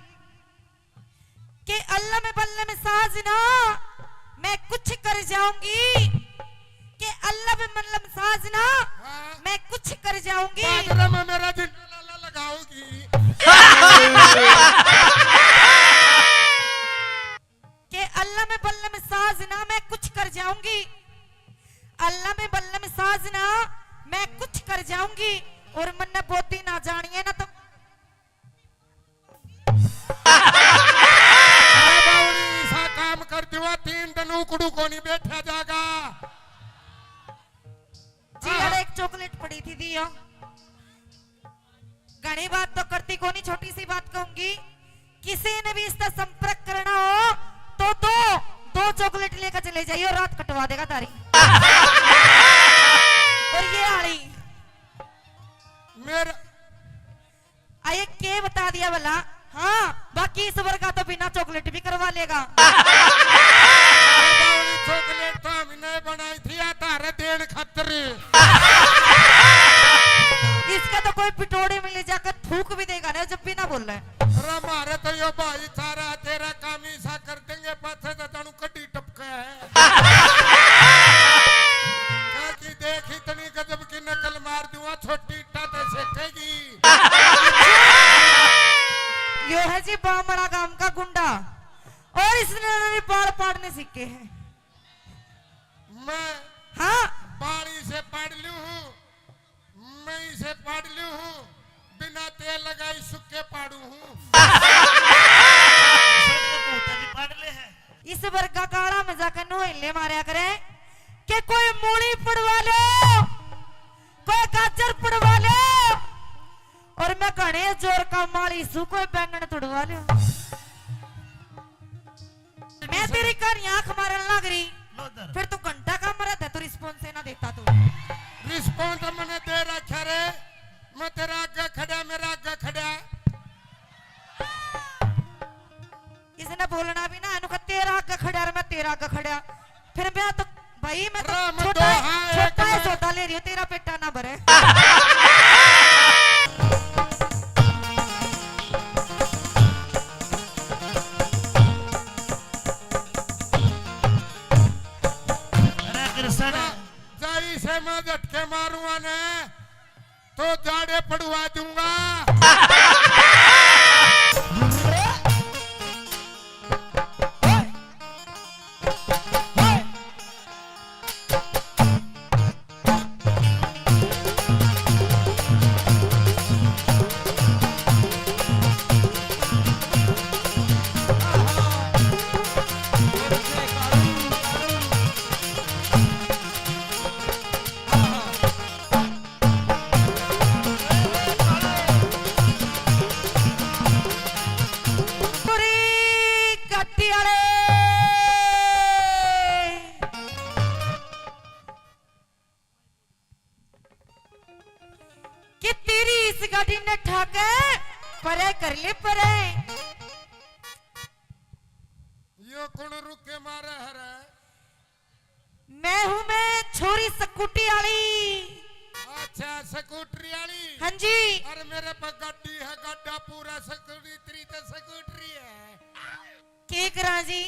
के अल्लम बल्लम साजना, मैं कुछ कर जाऊंगी। के अल्लम बल्लम साजना, हाँ। मैं कुछ कर जाऊंगी। बादरा में मेरा जिंदा लाला लगाओगी। के अल्लम बल्लम साजना, मैं कुछ कर जाऊंगी। अल्लम बल्लम साजना, मैं कुछ कर जाऊंगी। और मन्ने बोती ना जानिए ना तो अरे बावड़ी, ऐसा काम कर दिवा, तीन दिन उकड़ू को नहीं बैठा जागा। जी, हाँ। अरे एक चॉकलेट पड़ी थी, दियो। घणी बात तो करती कोनी, छोटी सी बात कहूंगी, किसी ने भी इसका संपर्क करना हो तो दो, दो चॉकलेट लेकर चले जाइए, रात कटवा देगा तारी। और ये आली मेरा आए के बता दिया भला? हाँ, बाकी इस वर्गा तो बिना चॉकलेट भी करवा लेगा। अरे बावली, चॉकलेट तो हमने बनाई थी या तारे देन खातर। इसका तो कोई पिटोड़े में ले जाकर थूक भी देगा ना, जब भी ना बोले। अरे मारे तो यो भाई सारा तेरा काम ही सा कर देंगे, पाछे तो जानू कड्डी टपका है। काकी देख, इतनी गजब की नकल मार दूंगा, छोटी इट्टा ते सेकेगी। यो है जी बामड़ा गांव का गुंडा, और इसने मेरे बाल पाड़ने सीखे हैं। मैं हाँ। बाल इसे पाड़ लूं हूँ, मैं इसे पाड़ लूं हूँ, बिना तेल लगाई सुक्के पाड़ू हूँ। सड़े भूत भी पाड़ ले है। इस वर्गा काला में जाकर नोहले मारया करे कि कोई मूली पड़वा लो, कोई गाजर पड़वा लो, और मैं घणे जोर का माली सू, कोई बैंगन तुड़वा लो। मैं तेरी कहानी आंख मारन लाग रही, लो इधर। फिर तू घंटा का मरा था, तू रिस्पॉन्स ही ना देता तू। रिस्पॉन्स मैंने दे रखा रे, बोलना भी ना, इन्हों का तेरा आगे खड़ा और मैं तेरा आगे खड़ा। फिर मैं तो, भाई, मैं तो राम छोटा, दोहा है छोटा है कमर। सौदा ले रही हूँ, तेरा पेटा ना भरे। अरे कृष्ण। जाई से मैं झटके मारूंगा ने, तो जाड़े पड़वा दूंगा। कि तेरी इस गाड़ी ने ठाके परे कर ले परे। यो कौन रुके मारे हरे? मैं हूँ मैं छोरी स्कूटी वाली। अच्छा, स्कूटरी वाली। हाँ जी। अरे मेरे पे गाड़ी है, गाड़ा पूरा स्कूटरी तो स्कूटरी है। के करा जी,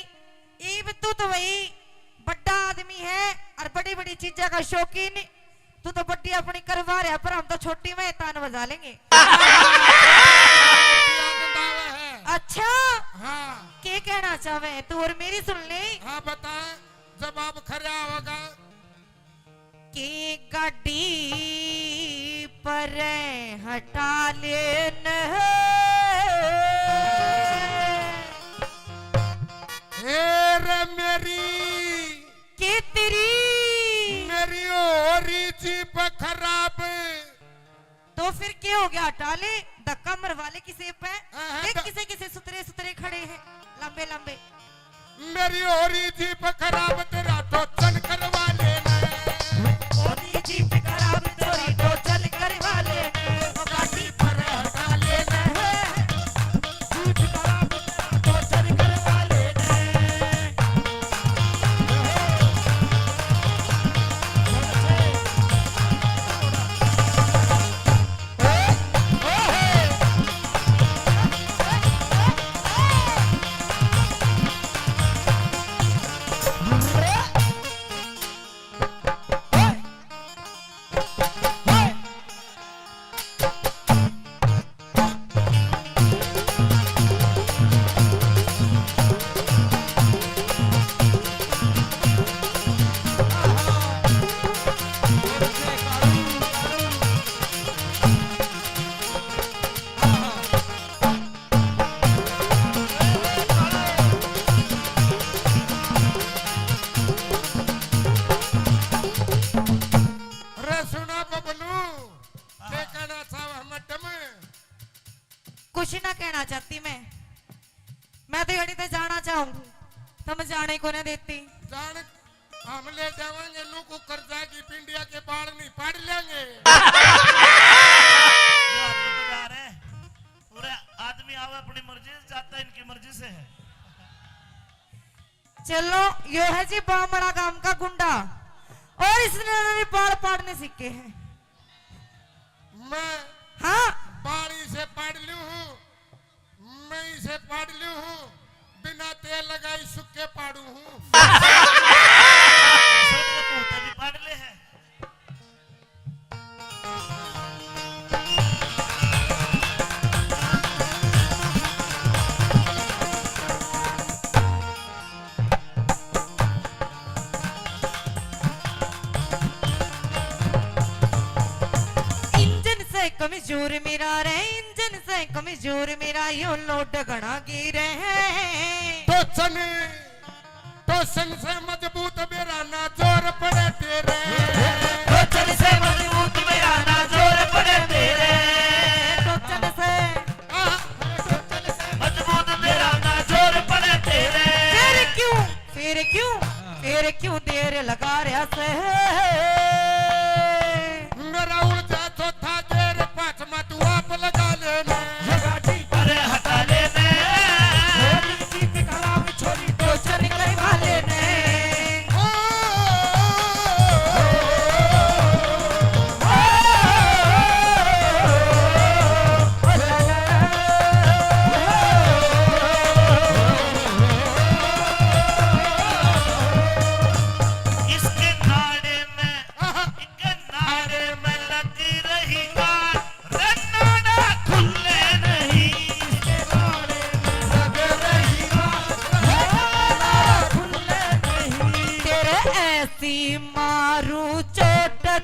इब तू तो भाई बड़ा आदमी है और बड़ी बड़ी चीजा का शौकीन। तू तो बड़ी अपनी करवा रहा, पर हम तो छोटी में तान बजा लेंगे। अच्छा, हाँ। के कहना चाहे तू और मेरी सुन ले। हाँ, बता, जवाब खरा होगा। के गाड़ी पर हटा लेन। ए रे मेरी, के तेरी? मेरी हो रही जीप खराब। तो फिर के हो गया? हटा ले, धक्का मरवा ले किसी पे। हाँ, हाँ, देख तो किसे किसे सुतरे सुतरे खड़े हैं, लंबे लंबे। मेरी हो रही जीप खराब, तेरा टोचन करवा लेना। हो रही जीप खराब, तेरी टोचन करवा लेना। गाड़ी पर हटा लेना। जीप खराब, तेरा टोचन करवा लेना। रे सुना बबलू, के कहना चाहवे मैडम? कुछ ना कहना चाहती मैं, मैं तो यड़ी ते जाना चाहूंगी, तुम जाने को ना देती। जान, हम ले जावांगे नू कुकर जागी, पिंडिया के बाल नहीं पाड़ लेंगे। ये आदमी तो जा रहे हैं, पूरे आदमी आवे अपनी मर्जी से, जाता इनकी मर्जी से है। चलो, यो है जी बामड़ा गांव का गुंडा, और इसने भी बाल पाड़ने सीखे हैं। मैं हाँ। बाल इसे पाड़ लूं हूँ, मैं इसे पाड़ लूं हूँ, बिना तेल लगाई सुक्के पाड़ू हूँ। ऐसा नहीं, मुंह पे भी पाड़ ले है। इंजन से कमजोर मेरा रे, इंजन से कमजोर मेरा, यो लोड घना गिरे है। टोचन, टोचन से मजबूत मेरा ना जोर पड़े तेरे। टोचन से मजबूत मेरा ना जोर पड़े तेरे। टोचन से, आह, टोचन से मजबूत मेरा ना जोर पड़े तेरे। फिर क्यों, फिर क्यों, फिर क्यों देर लगा रहा से? मेरा उलझा चौथा गेर, पांचवा तू आप लगा लेना। अरे हटा लेना।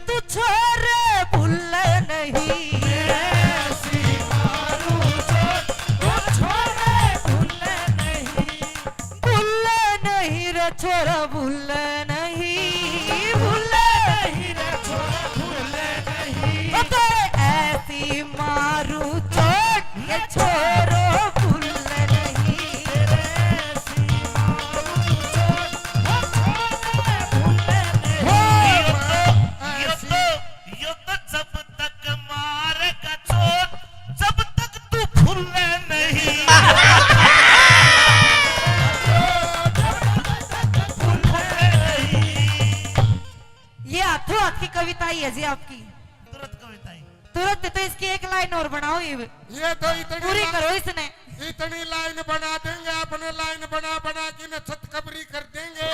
तू छोरे भूले नहीं। ऐसी मारू चोट, वो छोरे भूले नहीं। भूले नहीं रे छोरा, भूले नहीं, भूले नहीं रे छोरा, भूले नहीं। ओ तेरे ऐसी मारू चोट, ये छोरो भूले नहीं। तेरे ऐसी मारू चोट, वो छोरे भूले नहीं। हो, यो तो, यो ऐसी तो यो तो जब तक मारेगा चोट, जब तक तू फूले नहीं। ये हाथों हाथ की कविता ही है जी आपकी। तुरंत कविता ही। तुरंत तो इसकी एक लाइन और बनाओ ये। ये तो इतनी पूरी ला-, करो इसने। इतनी लाइन बना देंगे, आपने लाइन बना बना के न छत कबरी कर देंगे।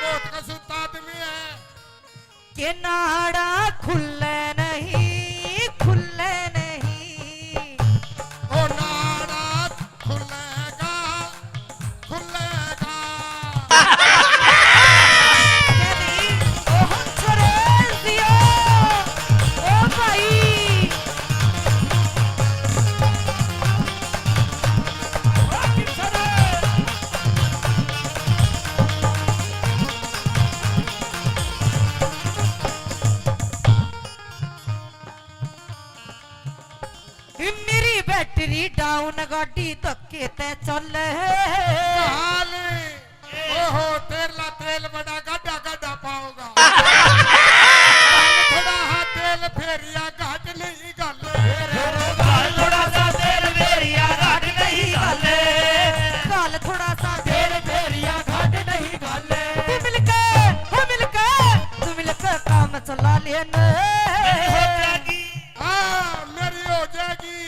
बहुत कसूता आदमी है। के नाड़ा खुले नहीं, खुले नहीं। ओ नाड़ा खुलेगा, खुलेगा। के नहीं, ओ हंसरे जियो, ओ भाई। मेरी बैटरी डाउन, गाड़ी धक्के ते चल। हाल। ओहो, तेरला तेल बड़ा गाढ़ा गाढ़ा पाओगा। थोड़ा हा तेल फेरिया घाट नहीं घाले। घाल थोड़ा सा तेल फेरिया घाट नहीं घाले। घाल थोड़ा सा तेल फेरिया घाट नहीं घाले। तू मिलके, हो मिलके, तू मिलके काम चला लेने। मेरी हो जाएगी। हाँ, मेरी हो जाएगी।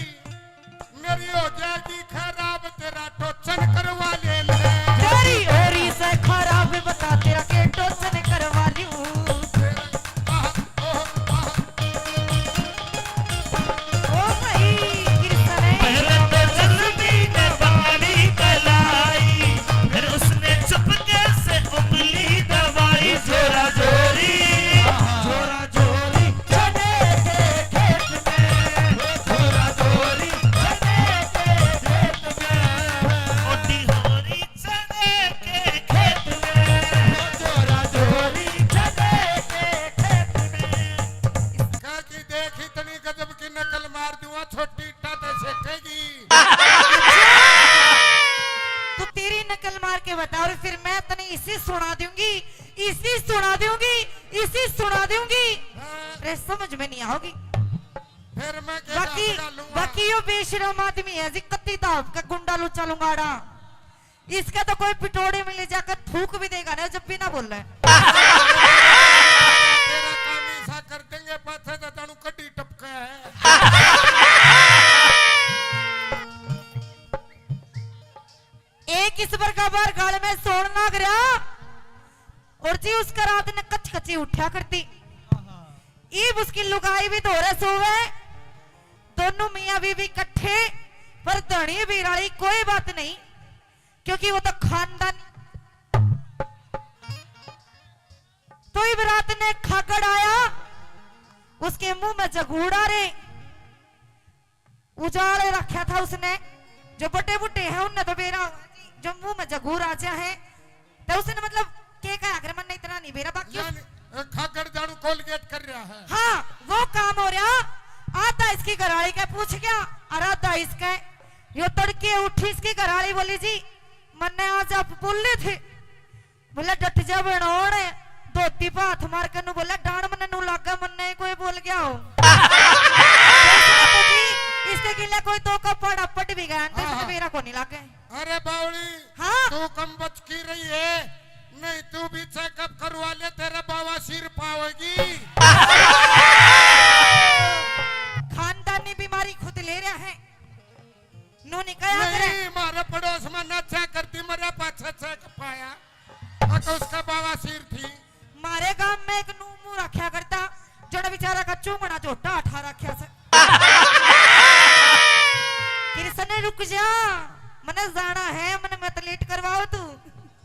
मेरी हो जाएगी खराब, तेरा टोचन करवा ले ले। तेरी ओरी से खराब बता, तेरा के टोचन करवा लूं। तेरा, आह, ओह, आह। ओ भाई, कृष्ण है। पहले तो जल्दी ने बाली कलाई, फिर उसने चुपके से उंगली दबाई। जोरा जोरी, जोरा जोरी चने के खेत में, जोरा जोरी चने के खेत में। मोटी होरी चने के खेत में, जोरा जोरी चने के खेत में। कह की देख, इतनी गजब की नकल मार दूंगा, छोटी इट्टा ते सेकेगी। तू तेरी नकल मार के बता, और फिर मैं तने इसी सुना दूंगी, इसी सुना दूंगी, इसी सुना दूंगी। हाँ। अरे, समझ में नहीं आओगी। फिर मैं के बाकी, डालूंगा? बाकी यो बेशरम आदमी है जी, कत्ती दाब का गुंडा लुच्चा लुंगाड़ा। इसका तो कोई पिटोड़े में ले जाकर थूक भी देगा ना, जब भी ना बोले। तेरा काम ऐसा कर देंगे, पाछे तो जानू कड्डी टपका है। एक इस बार का बार गाल में सोन लाग रहा, और जी उसका रात ने कच कची उठा करती। ईब उसकी लुगाई भी धोरे सोवे, दोनों मियाँ बीवी इकट्ठे, पर धनी बीराली कोई बात नहीं, क्योंकि वो तो खानदान। तो इब रात ने खागड़ आया, उसके मुंह में जगूड़ा रे, उजाले रखा था उसने। जो बड़े बूढ़े हैं, उनने तो बेरा, जो मुंह में जगूर आ जा है, तो उसने मतलब के कहा, अगर मन इतना नहीं बेरा, बाकी उस यानी, अ, खागड़ जानू कोलगेट कर रहा है। हाँ, वो काम हो रहा। आधा इसकी घराली के पूछ गया और आधा इसके। यो तड़के उठी, इसकी घराली बोली, "जी, मन्ने आज आप बोले थे।" बोले, "डट जा बनौण।" धोती पे हाथ मार के नू बोले, "डांड मन्ने नू लागे, मन्ने ही कोई बोल गया हो।" इसके गिले कोई दो का पाड़ा पट भी गया, तो हाँ, इसने हाँ। मेरा को नहीं लागे। अरे बावली, हाँ। तू कम बच की रही है, नहीं तू भी चेकअप करवा ले, तेरे बाबा सिर पावेगी। खानदानी बीमारी खुद ले रहा है, नू नहीं कहा करे। नहीं, मारे पड़ोस में ना चेक करती, मरे पाछे चेक पाया, अक उसका बाबा सिर थी। मारे गांव में एक नू मुंह रखा करता, जड़ा बेचारा का चूंगड़ा झोटा उठा रखा से। कृष्ण, रुक जा, मने जाना है, मने मत लेट करवाओ तू।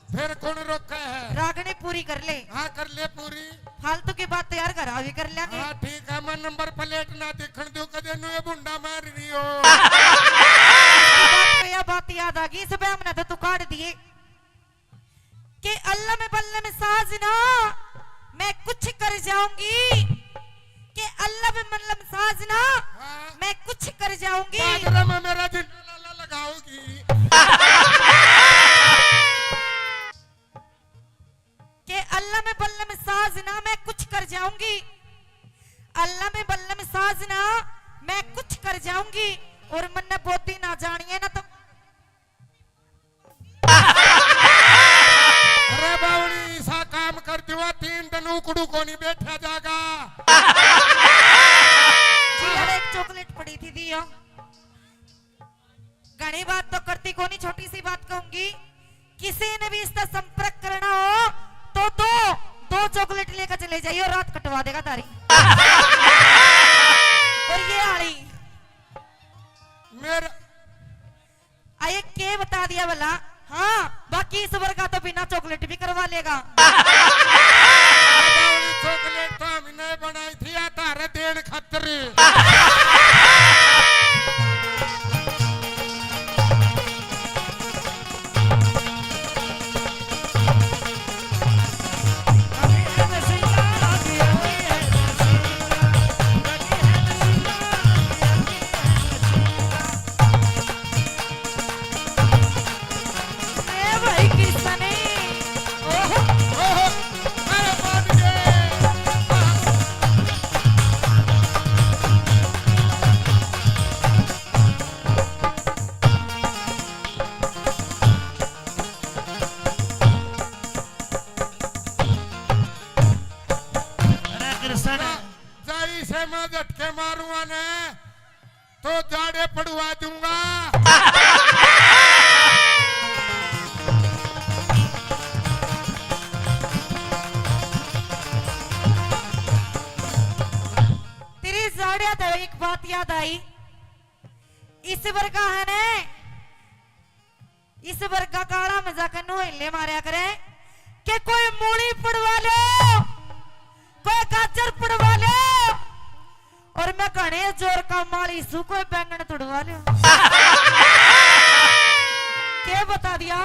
फिर कौन रोका है? रागनी पूरी कर ले। हाँ, कर ले पूरी। फालतू की बात तो यार घर आ भी कर लेंगे। हाँ, ठीक है, मैं नंबर प्लेट ना दिखण दूं, कदे नुए भुंडा मार रही हो। इस बात पे यह बात याद आ गई, इस पे हमने तो तू काट दिए कि अल्लम बल्लम साजना, मैं कुछ कर जाऊंगी। कि अल्लम बल्लम साजना, हाँ। मैं कुछ कर जाऊंगी। बाजरा में मेरा जिंदा लाला लगाओगी। कि अल्लम बल्लम साजना, मैं कुछ कर जाऊंगी। अल्लम बल्लम साजना, मैं कुछ कर जाऊंगी। और मन्ने बोधी ना जानिए ना तो। अरे बावली, ऐसा काम कर दिवा, तीन दिन उकड़ू को नहीं बैठा जागा। जी, यार, एक चॉकलेट पड़ी थी, दियो। घणी बात तो करती कोनी, छोटी सी बात कहूंगी, किसी ने भी इसका संपर्क करना हो तो दो, दो चॉकलेट लेकर चले जाइए, रात कटवा देगा तारी। और ये आली मेरा आए के बता दिया भला? हाँ, बाकी इस वर्गा तो बिना चॉकलेट भी करवा लेगा। चॉकलेट तो हमने बनाई थी, या तारे देन खातर। ए भाई किसने? ओहो। ओहो। अरे बाप रे। अरे कृष्ण। जाई से मैं झटके मारूंगा ने। तो जाड़े पड़वा दूंगा। तेरी जाड़िया तो एक बात याद आई, इस वर्गा है ने, इस वर्गा काला मजाक नोहले मारया करे कि कोई मूली पड़वा लो, कोई गाजर पड़वा लो, और मैं घणे जोर का माली सू, कोई बैंगन तुड़वा लो। के बता दिया?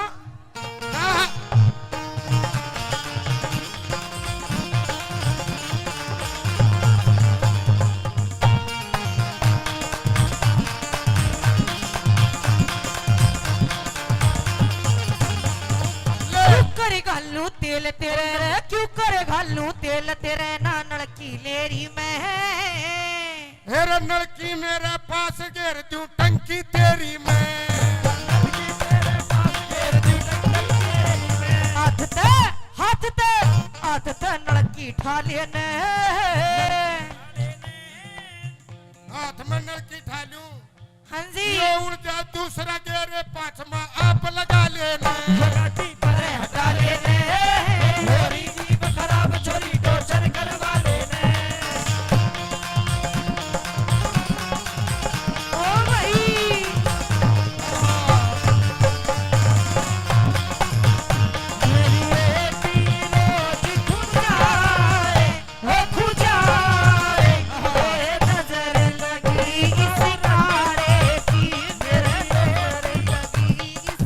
क्यों करे घालू तेल तेरे रे, क्यों करे घालू तेल तेरे, ना नलकी लेरी मैं। हेरे नलकी मेरे पास घेर दूं टंकी तेरी मैं। हाथ ते, हाथ ते, हाथ ते नलकी ठा लेने। हाथ में नलकी ठा लूं। हाँ जी। ये उड़ जा दूसरा गेरे, पाछमा आप लगा लेना। ये गाड़ी परे हटा लेने। छोरी जीप खराब, छोरी टॉर्चर करवा लेने। ओ भाई। मेरी बेटी रोज खुद जाए। हो खुजाए, ओए नजर लगी इस काले की, मेरे नजर लगी इस,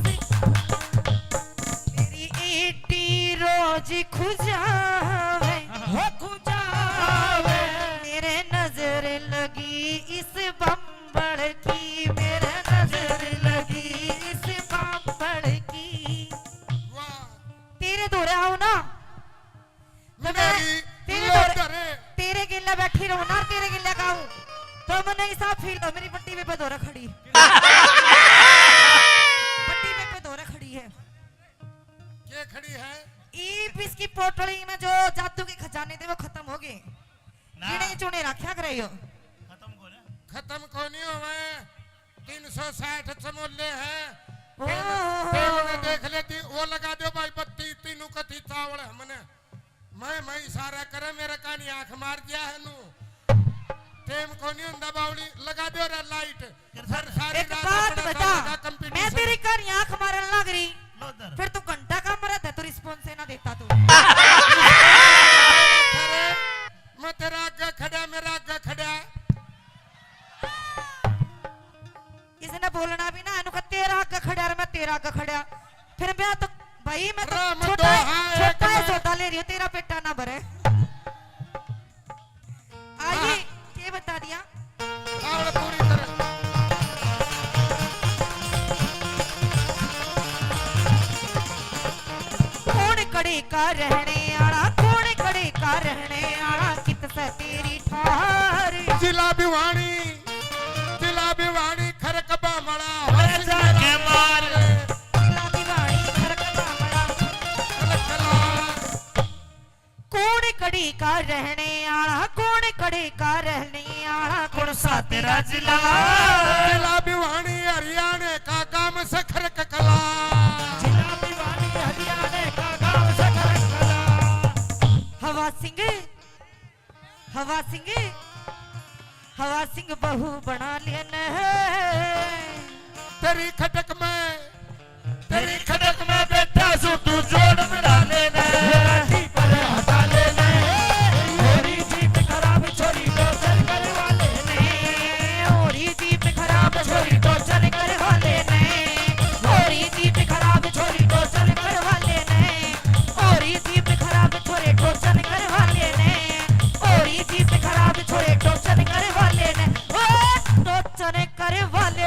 मेरी ईटी रोज खुजावे, हो खुजावे, मेरे नजर लगी इस बम्बड़ की, मेरे नजर लगी इस बम्बड़ की। वाह। तेरे धोरे आऊं ना, तो मैं मेरी तेरे लोग धोरे, धरे। तेरे गेले बैठी रहूं ना, तेरे गेले गाऊं, तो मन्ने ऐसा फील हो, मेरी बट्टी बेबे धोरे खड़ी। बट्टी बेबे धोरे खड़ी है। के खड़ी है? ईब इसकी पोटली में जो जादू के खजाने थे, वो खत्म हो गए। ना। गिने चुने रखा करे यो। खत्म को ना। खत्म को नहीं होवे। तीन सौ साठ चमोले हैं। ओहो। टेम, टेम ने देख लेती, वो लगा दो भाई बत्ती, तीनों कथी चावल हमने। मैं, मैं इशारा करे, मेरे कानी आंख मार दिया है नू। टेम को नहीं हुंदा बावली, लगा दो रे लाइट। फिर सारी एक रात बात अपना बता, सारा कंप्यूटर मैं से तेरी कानी आंख मारन लग रही, लो इधर। फिर तू घंटा का मरा था, तेरा आगे खड़ा। फिर मैं तो, भाई, मैं तो राम छोटा है, दोहा है छोटा है, कना। सौदा ले रही हूँ, तेरा पेटा ना भरे। आइए, हाँ। के बता दिया? आवड़ पूरी तरह। कौन कड़े का रहने आला, कौन कड़े का रहने आला, कित से तेरी ठार। जिला भिवानी, जिला भिवानी, खरक बामड़ा, अरे जाके मार। जिला भिवानी, खरक बामड़ा। खरक लाल। कौन कड़ी का रहने आला, कौन कड़ी का रहने आला, कौन सा तेरा जिला? जिला भिवानी हरियाणा का गांव सखर ककला। जिला भिवानी हरियाणा का गांव सखर ककला। हवा सिंह, हवा सिंह, हवा सिंह बहू बना लेने। तेरी खटक में, तेरी खटक में बैठा सू तू जोड़ मिला लेने। मेरा जी पर हटा लेने। छोरी जीप खराब, छोरी टोचन करवा लेने। छोरी जीप खराब, छोरी टोचन करवा लेने। छोरी जीप खराब, छोरी टोचन करवा लेने। छोरी जीप खराब, छोरे टोचन करवा लेने। छोरी जीप खराब, छोरे टोचन करवा लेने। ओ टोचन करवा लेने।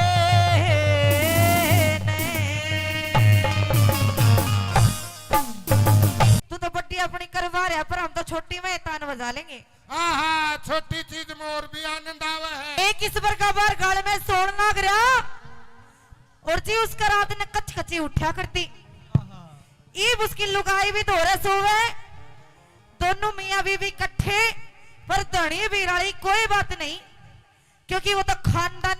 तू तो बड्डी अपनी करवा रहा, पर हम तो छोटी में तान बजा लेंगे। हाँ, हाँ, छोटी चीज में और भी आनंद आवे है। एक इस बार का बार गाल में सोन लाग रहा, और जी उसका रात ने कच कची उठा करती। ईब उसकी लुगाई भी धोरे सोवे, दोनों मियाँ बीवी इकट्ठे, पर धनी बिराली कोई बात नहीं, क्योंकि वो तो खानदान।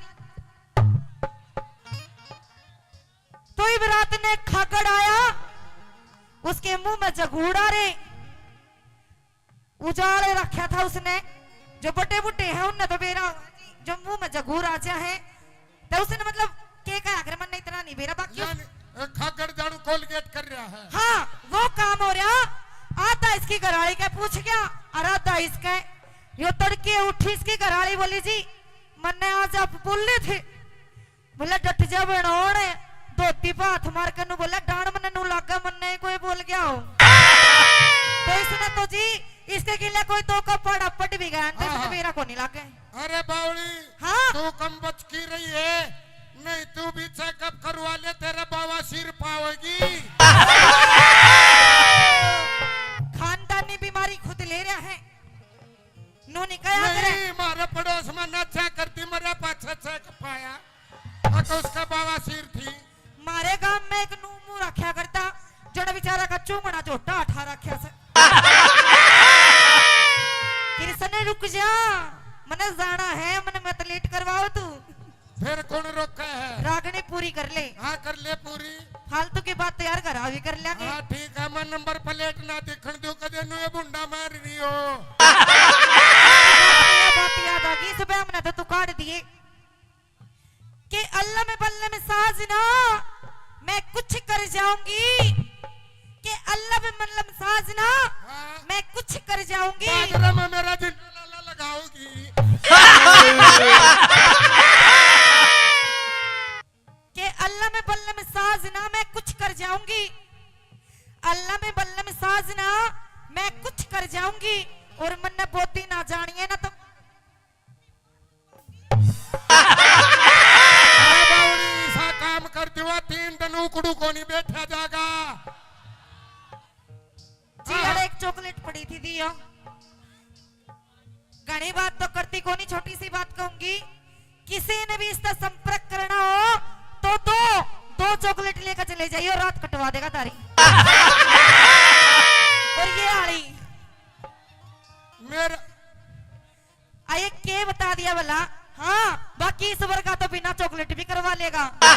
तो ईब रात ने खागड़ आया, उसके मुंह में जगूड़ा रे। उजाल रखा था उसने, जो बड़े बूढ़े हैं उनने तो बेरा होगा जी, जो मुंह में जगूर आ जा है, तो उसने मतलब के कहा, अगर मन इतना नहीं बेरा, बाकी उस यानी, अ, खागड़ जानू कोलगेट कर रहा है। हाँ, वो काम हो रहा। आधा इसकी घराली के पूछ गया, और आधा इसके। यो तड़के उठी, इसकी घराली बोली, "जी, मन्ने आज आप बोले थे।" बोले, "डट जा बनौण, धोती पे हाथ मार के नू बोले, डांड मन्ने नू लागे, मन्ने कोई बोल गया हो।" तो इसने तो जी, इसके गिले कोई दो का पाड़ा पट भी गया, तो हाँ, इसने हाँ। मेरा को नहीं लागे। अरे बावली, हाँ। तू कम बच की रही है, नहीं तू भी चेकअप करवा ले, तेरा बवासीर पावेगी। खानदानी बीमारी खुद ले रहा है, नू नहीं कहा करे। नहीं, मारे पड़ोस में नशा करती, मरे पाछे चेक पाया, अक उसका बवासीर थी। मारे गांव में एक नू मुंह रखा करता, जड़ा बेचारा का चूंगड़ा झोटा उठा रखा से। कृष्ण, रुक जा, मने जाना है, मने मत लेट करवाओ तू। फिर कौन रोका है? रागनी पूरी कर ले। हाँ, कर ले पूरी। फालतू की बात तो यार घर आ भी कर लेंगे। हाँ, ठीक है, मैं नंबर प्लेट ना दिखण दूं, कदे नू ये भुंडा मार रही हो। बात याद आ गई, सुबह हमने तो तू काट दिए। के अल्लम बल्लम साजना मैं कुछ कर जाऊंगी, के अल्लम बल्लम साजना हाँ। मैं कुछ कर जाऊंगी। बाजरा में मेरा जिंदा लाला लगाओगी। के अल्लम बल्लम साजना मैं कुछ कर जाऊंगी, अल्लम बल्लम साजना मैं कुछ कर जाऊंगी, और मन्ने बोती ना जानिए ना तो अरे बावड़ी, ऐसा काम कर दिवा, तीन दिन उकड़ू कोनी बैठा जागा। जी, हाँ। यार, एक चॉकलेट पड़ी थी, दियो। घणी बात तो करती कोनी, छोटी सी बात कहूंगी, किसी ने भी इसका संपर्क करना हो तो दो, दो चॉकलेट लेकर चले जाइए, रात कटवा देगा तारी। और ये आली मेरा आ, ये के बता दिया भला? हाँ, बाकी इस वर्गा तो बिना चॉकलेट भी करवा लेगा। अरे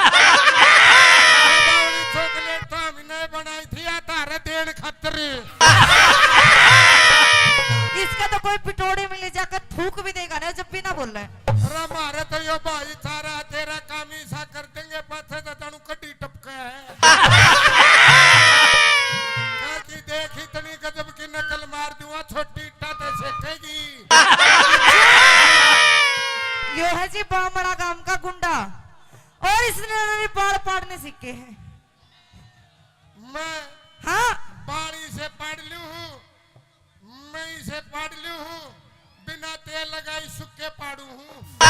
बावली, चॉकलेट तो हमने बनाई थी या तारे देन खातर। इसका तो कोई पिटोड़ी में ले जाकर थूक भी देगा ना, जब भी ना बोले। अरे मारे तो यो भाईचारा, तेरा काम ही सा कर देंगे, पाछे तो जानू कड्डी टपका है। कहा कि देख, इतनी गजब की नकल मार दूंगा, छोटी इट्टा तो सेकेगी। यो है जी बामड़ा गांव का गुंडा, और इसने बाल पाड़ने मैं हाँ। बाड़ी से पाड़ लूं हूँ, मैं इसे पाड़ लूं हूँ, बिना तेल लगाई सुक्के पाड़ू हूँ। ऐसे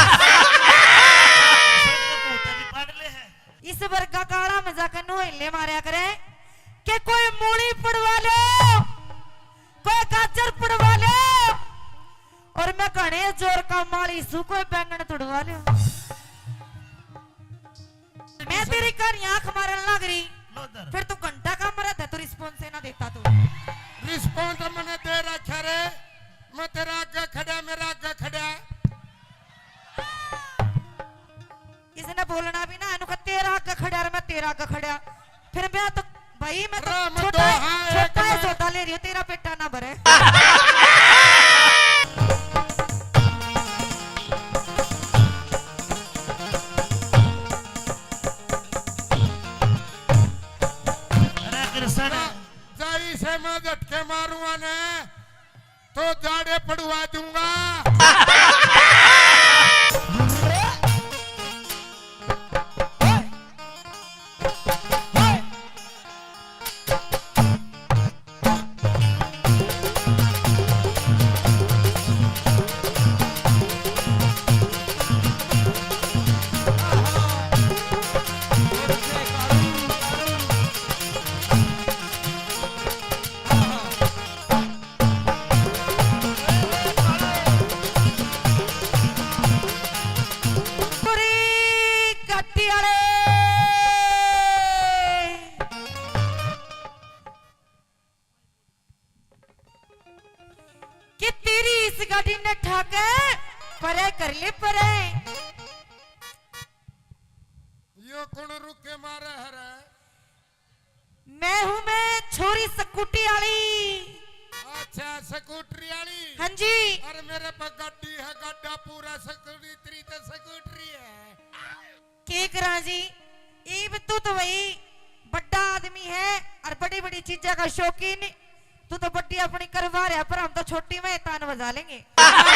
तो भूत भी पाड़ ले है। इस वर्गा काला में जाकर नोहले मारया करे कि कोई मूली पड़वा लो, कोई गाजर पड़वा लो, और मैं घणे जोर का माली सू, कोई बैंगन तुड़वा लो। मैं तेरी कहानी आंख मारन लग रही, लो इधर। फिर तू घंटा का मरा था, तू रिस्पॉन्स ना देता तू। रिस्पॉन्स मैंने दे रखा रे, मैं तेरा आगे खड़ा, मेरा आगे खड़ा। इसने बोलना भी ना, इन्हों का तेरा आगे खड़ा और मैं तेरा आगे खड़ा। फिर मैं तो, भाई, मैं तो राम छोटा है, दोहा एक छोटा है, ना। सौदा ले रही हूँ, तेरा पेटा ना भरे। अरे कृष्ण। जा, जा इसे मैं झटके मारूंगा ने, तो जाड़े पड़वा दूंगा। पूरी गड्डी वाले कि तेरी इस गाड़ी ने ठाके परे कर ले परे। यो कौन रुके मारे हरे? मैं हूँ मैं छोरी स्कूटी वाली। अच्छा, स्कूटरी वाली। हाँ जी। अरे मेरे पे गड्डी है, गड्ढा पूरा स्कूटरी, तेरी तो स्कूटरी है। के करा जी, इब तू तो भाई बड़ा आदमी है और बड़ी बड़ी चीजा का शौकीन। तू तो बड़ी अपनी करवा रहा, पर हम तो छोटी में तान बजा लेंगे। आनंद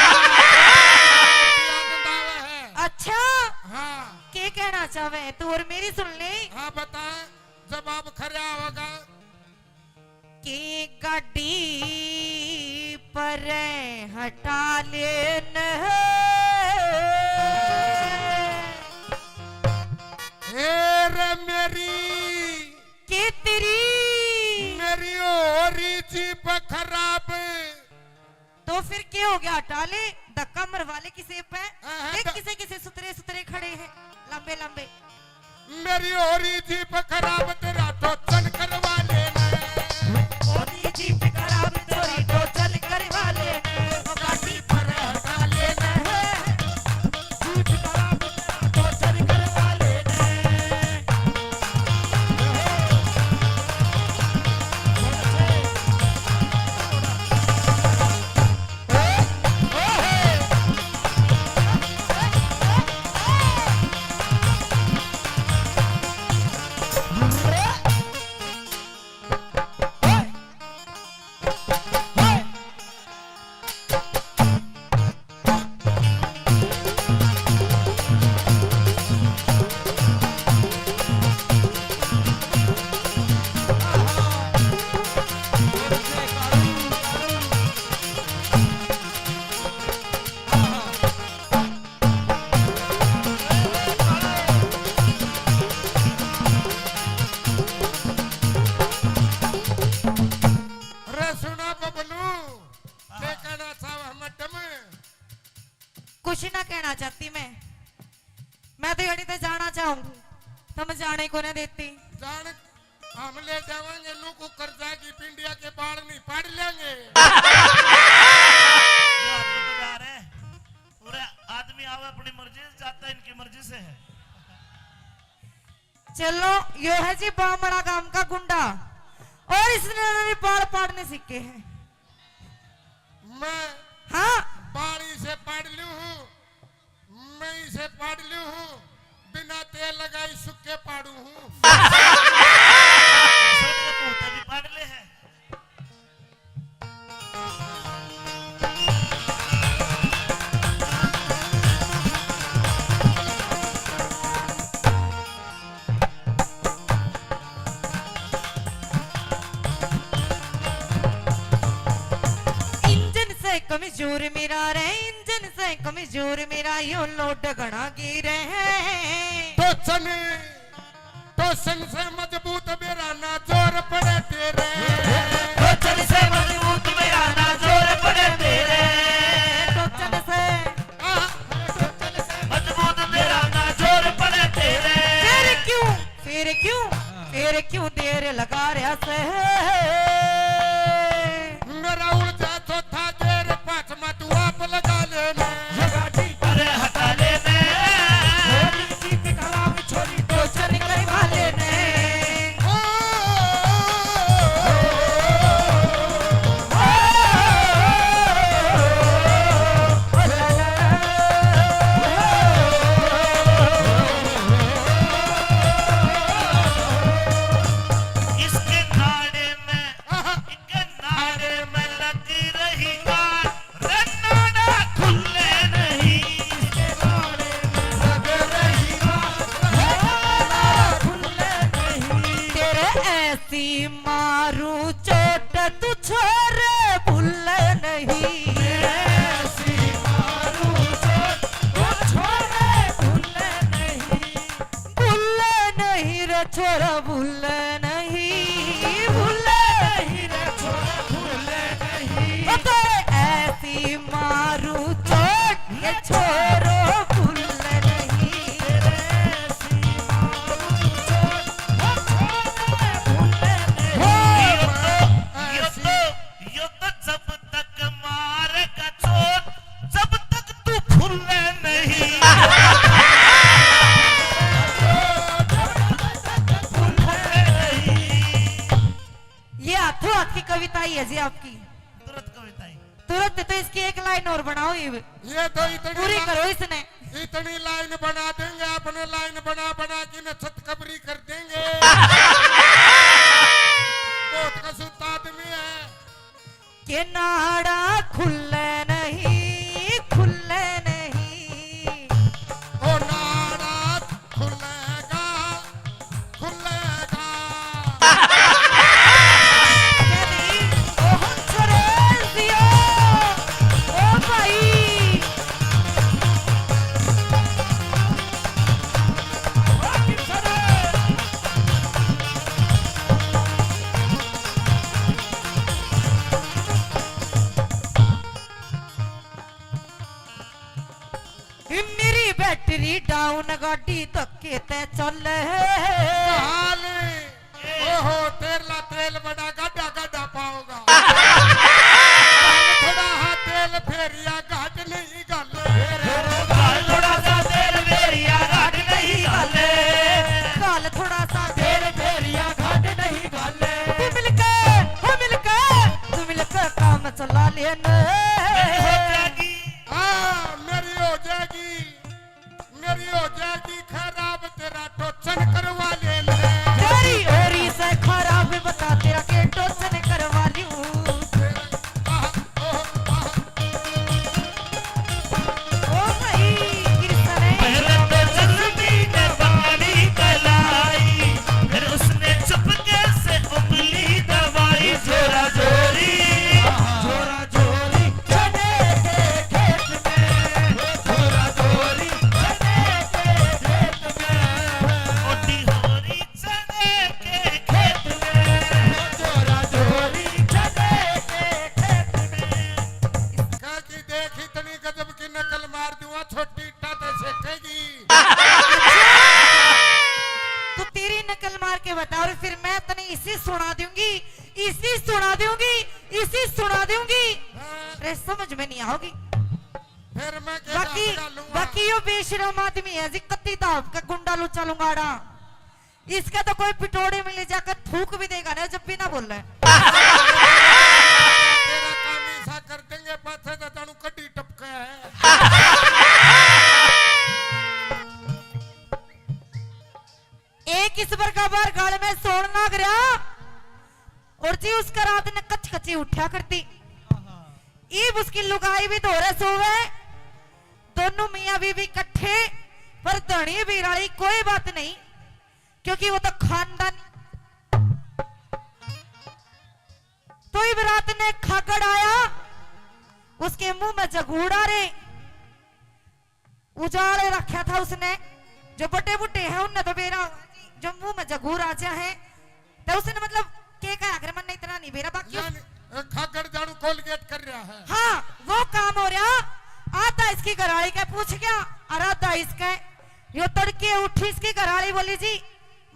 आवे है। अच्छा, हाँ। के कहना चाहवे तू और मेरी सुन ले। हाँ, बता, जवाब खरा होगा। की गाड़ी पर हटा लेन। ए रे मेरी, के तेरी? मेरी हो रही जीप खराब। तो फिर के हो गया? हटा ले, धक्का मरवा ले किसे पे। हाँ, हाँ, देख, ध- किसे किसे सुतरे सुतरे खड़े हैं, लंबे लंबे। मेरी हो रही जीप खराब, तेरा टोचन करवा लेना। हो रही जीप खराब, तेरी टोचन करवा लेना। गाड़ी पर हटा लेना। जीप खराब, तेरा टोचन करवा लेना। अरे सुना बबलू, के कहना चाहवे मैडम? कुछ ना कहना चाहती मैं, मैं तो यड़ी ते जाना चाहूंगी, तुम जाने को ना देती। जान, हम ले जावांगे नू को कर्जा की पिंडिया के बाल नहीं पाड़ लेंगे। ये आदमी तो जा रहे हैं। पूरे आदमी आवे अपनी मर्जी से, जाता इनकी मर्जी से है। चलो, यो है जी बामड़ा गांव का गुंडा, और इसने भी बाल पाड़ने सीखे हैं। मैं हाँ। बाड़ी से पाड़ लूं हूँ, मैं इसे पाड़ लूं हूँ, बिना तेल लगाई सुक्के पाड़ू हूँ। ऐसे तो भूत भी पाड़ ले है। कमजोर मेरा रे इंजन से कमजोर मेरा यो लोड घणा गिरे है। टोचन, टोचन से मजबूत मेरा ना जोर पड़े तेरे। टोचन से मजबूत मेरा ना जोर पड़े तेरे। टोचन से, हाँ। मजबूत मेरा ना जोर पड़े तेरे। फिर क्यों, फिर क्यों, फिर क्यों देर लगा रहा से? मेरा उड़ जा चौथा गेर, पांचवा तू आप लगा लेना। अरे हटा लेना। छोरी की कलाम छोरी टोचन करवा लेना। ओ, इसके नाड़े में, इनके नाड़े में लग रही गांठ, रे नाड़ा खुले नहीं। इसके नाड़े में लग रही गांठ, रे नाड़ा खुले नहीं। तेरे ऐसी मारू चोट तू छोरे भूले नहीं। ऐसी मारू चोट तू छोरे भूले नहीं। भूले नहीं रे छोरा, भूले नहीं, भूले नहीं रे छोरा, भूले नहीं। ओ तोरे ऐसी मारू चोट, ये छोरो भूले नहीं। तेरे ऐसी मारू चोट, ओ छोरा भूले नहीं। हो, यो तो, यो तो, यो तो जब तक मारेगा चोट, जब तक तू फूले नहीं। ये हाथों हाथ की कविता ही है जी आपकी। तुरंत कविता ही। तुरंत तो इसकी एक लाइन और बनाओ, ये ये तो इतनी पूरी ला-, करो इसने। इतनी लाइन बना देंगे, अपने लाइन बना बना के इन्हें छत कबरी कर देंगे। बहुत कसूता आदमी है। के नाड़ा खुले नहीं, खुले नहीं। ओ नाड़ा खुलेगा, खुलेगा। के नहीं, ओ हंसराज दियो, ओ भाई। मेरी बैटरी डाउन, गाड़ी धक्के ते चले। काल, ओहो, तेरला तेल बड़ा गाढ़ा गाढ़ा पाओगा। काल थोड़ा हा तेल फेरिया घाट नहीं घाले। काल थोड़ा सा तेल फेरिया घाट नहीं घाले। काल थोड़ा सा तेल फेरिया घाट नहीं घाले। तू मिलके, हो मिलके, तू मिलके काम चला लेना। मेरी हो जाएगी। हाँ, मेरी हो जाएगी। मेरी हो जाएगी खराब, तेरा टोचन करवा ले ले। तेरी ओरी से खराब बता, तेरा के टोचन करवा लूं। तेरा, आह, ओह, आह। ओ भाई, कृष्ण है। पहले तो जल्दी ने बारी कलाई, फिर उसने चुपके से उंगली दबाई। जोरा जोरी, जोरा जोरी चने के खेत में, जोरा जोरी चने के खेत में। मोटी होरी चने के खेत में, जोरा जोरी चने के खेत में। कहा कि देख इतनी गजब की नकल मार दूंगा, छोटी इट्टा ते सेकेगी। तू तेरी नकल मार के बता और फिर मैं तने इसी सुना दूंगी, इसी सुना दूंगी, इसी सुना दूंगी। हाँ। अरे समझ में नहीं आओगी। फिर मैं क्या बाकी, डांस डालूंगा? बाकी यो बेशरम आदमी है जी, कत्ती दाब का गुंडा लुच्चा लुंगाड़ा। इसका तो कोई पिटोड़े में ले जाकर थूक भी देगा ना, जब भी ना बोले। तेरा काम ऐसा कर देंगे, पाछे तो जानू कड्डी टपका है। एक इस बार का बार गाल में सोण लाग रहा और जी उसका रात ने कच कची उठा करती। ईब उसकी लुगाई भी धोरे सोवे, दोनों मियाँ बीवी इकट्ठे, पर धनी बिराली कोई बात नहीं, क्योंकि वो तो खानदान। तो इब रात ने खागड़ आया, उसके मुंह में जगूड़ा रे, उजाले रखा था उसने। जो बड़े बूढ़े हैं उनने तो बेरा, जो मुंह में जगूर आ जा है, तो उसने मतलब के कहा, अगर मन इतना नहीं बेरा, बाकी उस यानी, अ, खागड़ झाड़ू कोलगेट कर रहा है। हाँ, वो काम हो रहा। आधा इसकी घराली के पूछ गया और आधा इसके। यो तड़के उठी, इसकी घराली बोली, "जी,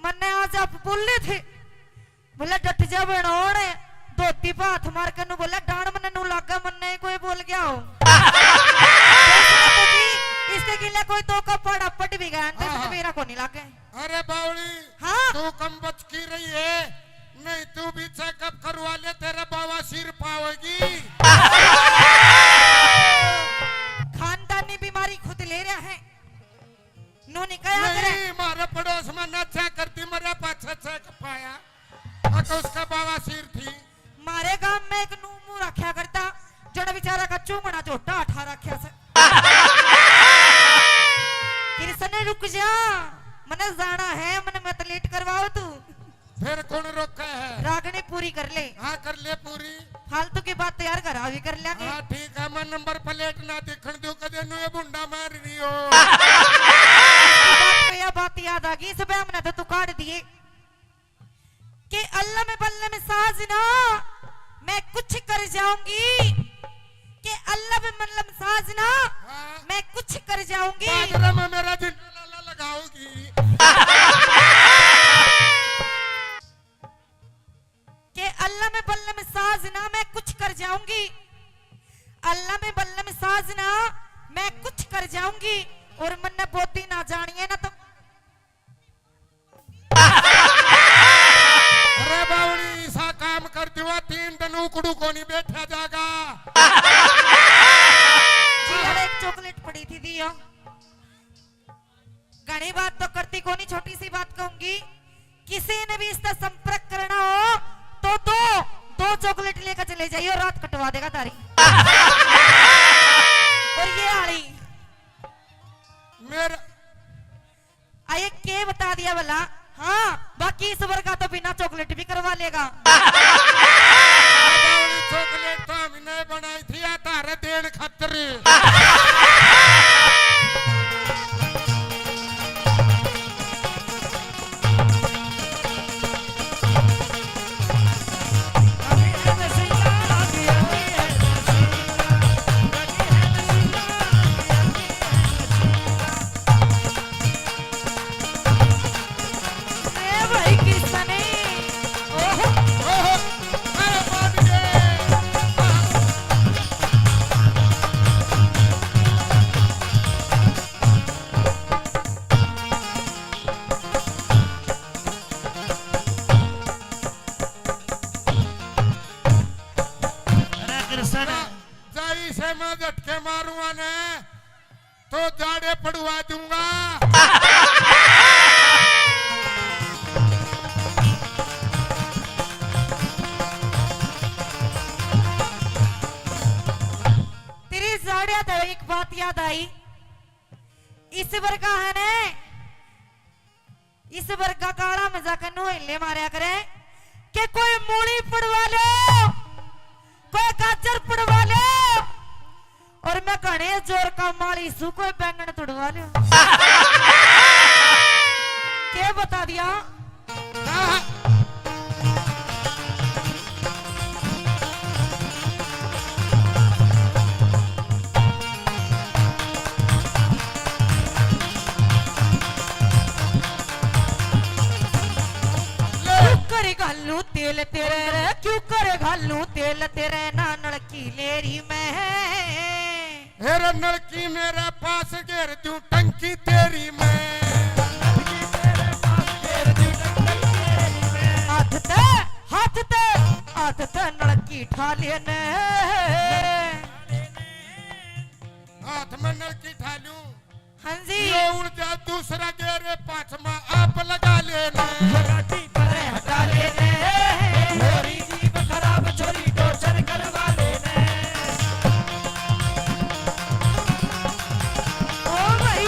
मन्ने आज आप बोले थे।" बोले, "डट जा बनोड़।" धोती पे हाथ मार के नु बोले, "डांड मन्ने नु लागे, मन्ने ही कोई बोल गया हो।" तो इसने तो जी, इसके गिले कोई दो का पाड़ा पट भी गया, तो हाँ, इसने हाँ। मेरा को नहीं लागे। अरे बावली, हाँ। तू कम बच की रही है, नहीं तू भी चेकअप करवा ले, तेरा बाबा सिर पावेगी। खानदानी बीमारी खुद ले रहा है, नू नहीं कहा करे। नहीं, मारे पड़ोस में ना चेक करती, मरे पाछे चेक पाया, अक उसका बाबा सिर थी। मारे गांव में एक नू मुंह रखा करता, जड़ा बेचारा का चूंगड़ा झोटा उठा रखा से। कृष्ण, रुक जा, मने जाना है, मने मत लेट करवाओ तू। फिर कौन रोका है? रागनी पूरी कर ले। हाँ, कर ले पूरी। फालतू की बात तो यार घर आ भी कर लेंगे। हाँ, ठीक है, मैं नंबर प्लेट ना दिखण दूं, कदे नु ये बुंडा मार रही हो। बात पे यह बात याद आ गई, इस पे हमने तो तू काट दिए। के अल्लम बल्लम साजना, मैं कुछ कर जाऊंगी। के अल्लम बल्लम साजना, हाँ। मैं कुछ कर जाऊंगी। बाजरा में मेरा जिंदा लाला लगाओगी। के अल्लम बल्लम साजना, मैं कुछ कर जाऊंगी। अल्लम बल्लम साजना, मैं कुछ कर जाऊंगी। और मन्ने बोती ना जानिए ना तो अरे बावड़ी, ऐसा काम कर दिवा, तीन दिन उकड़ू को नहीं बैठा जागा। जी, अरे एक चॉकलेट पड़ी थी, दियो। घणी बात तो करती कोनी, छोटी सी बात कहूंगी, किसी ने भी इसका संपर्क करना हो तो दो, दो चॉकलेट लेकर चले जाइए, रात कटवा देगा तारी। और ये आली मेरा आए के बता दिया भला? हाँ, बाकी इस वर्गा तो बिना चॉकलेट भी करवा लेगा। चॉकलेट तो हमने बनाई थी, या तारे देन खातर। ए भाई कृष्ण ने। ओहो। ओहो। अरे बाप रे। अरे कृष्ण। जाई से मैं झटके मारूंगा ने। तो जाड़े पड़वा दूंगा। तेरी जाड़े तो एक बात याद आई, इस वर्गा है ने, इस वर्गा काला में जाकर नोहले मारया करे के कोई मूली पड़वा लो, कोई गाजर पड़वा लो, और मैं घणे जोर का माली सू, कोई बैंगन तुड़वा लो। के बता दिया? क्यों करे घालू तेल तेरे रे, क्यों करे घालू तेल तेरे, ना नलकी लेरी में। हेरे नलकी मेरे पास घेर दूं टंकी तेरी मैं। हाथ ते, हाथ ते, हाथ ते नलकी ठा लेने। हाथ में नलकी ठा लूं। हाँ जी। ये उड़ जा दूसरा घेर, पाछमा आप लगा लेने। ये गाड़ी परे हटा लेने, छोरी जीप खराब, छोरी टॉर्चर करवा लेने। ओ भाई।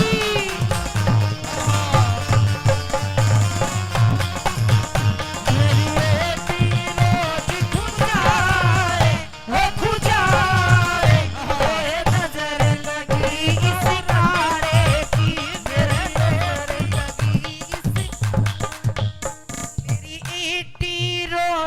मेरी बेटी रोज खुंजाए। हो खुजाए,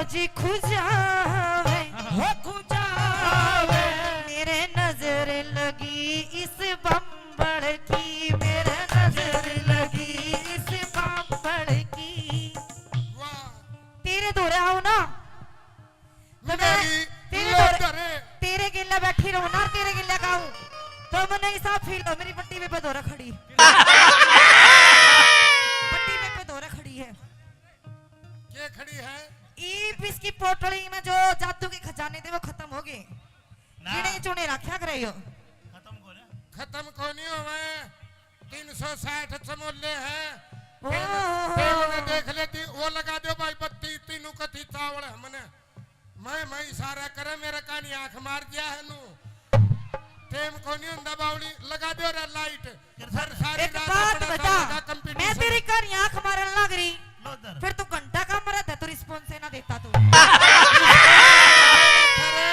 जी खुजावे, हो खुजावे। मेरे नजर लगी इस बम्बल की, मेरे नजर लगी इस बम्बल की। वाह। तेरे धोरे आऊं ना, तो मैं मेरी तेरे धोरे, तेरे गेला बैठी रहूं ना, तेरे गेला गाऊं, तो मन्ने ऐसा फील हो, मेरी बट्टी बेबे धोरे खड़ी। बट्टी बेबे धोरे खड़ी है। के खड़ी है? ईब इसकी पोटली में जो जादू के खजाने थे, वो खत्म हो गए। ना। गिने चुने रखा करे यो। खत्म को ना? खत्म को नहीं होवे। तीन सौ साठ चमोले हैं। ओ। तेल, तेल में देख लेती, वो लगा दो भाई बत्ती, तीनों कथी चावल हमने। मैं, मैं इशारा करे, मेरे कानी आंख मार दिया है नू। टेम को नहीं हुंदा बावली, लगा दो रे लाइट। फिर सारी एक रात बात अपना बता, साथ का मैं competition। तेरी कानी आंख मारन लग रही, लो इधर। फिर तू घंटा का मरा था, तू रिस्पॉन्स ही ना देता तू। अरे,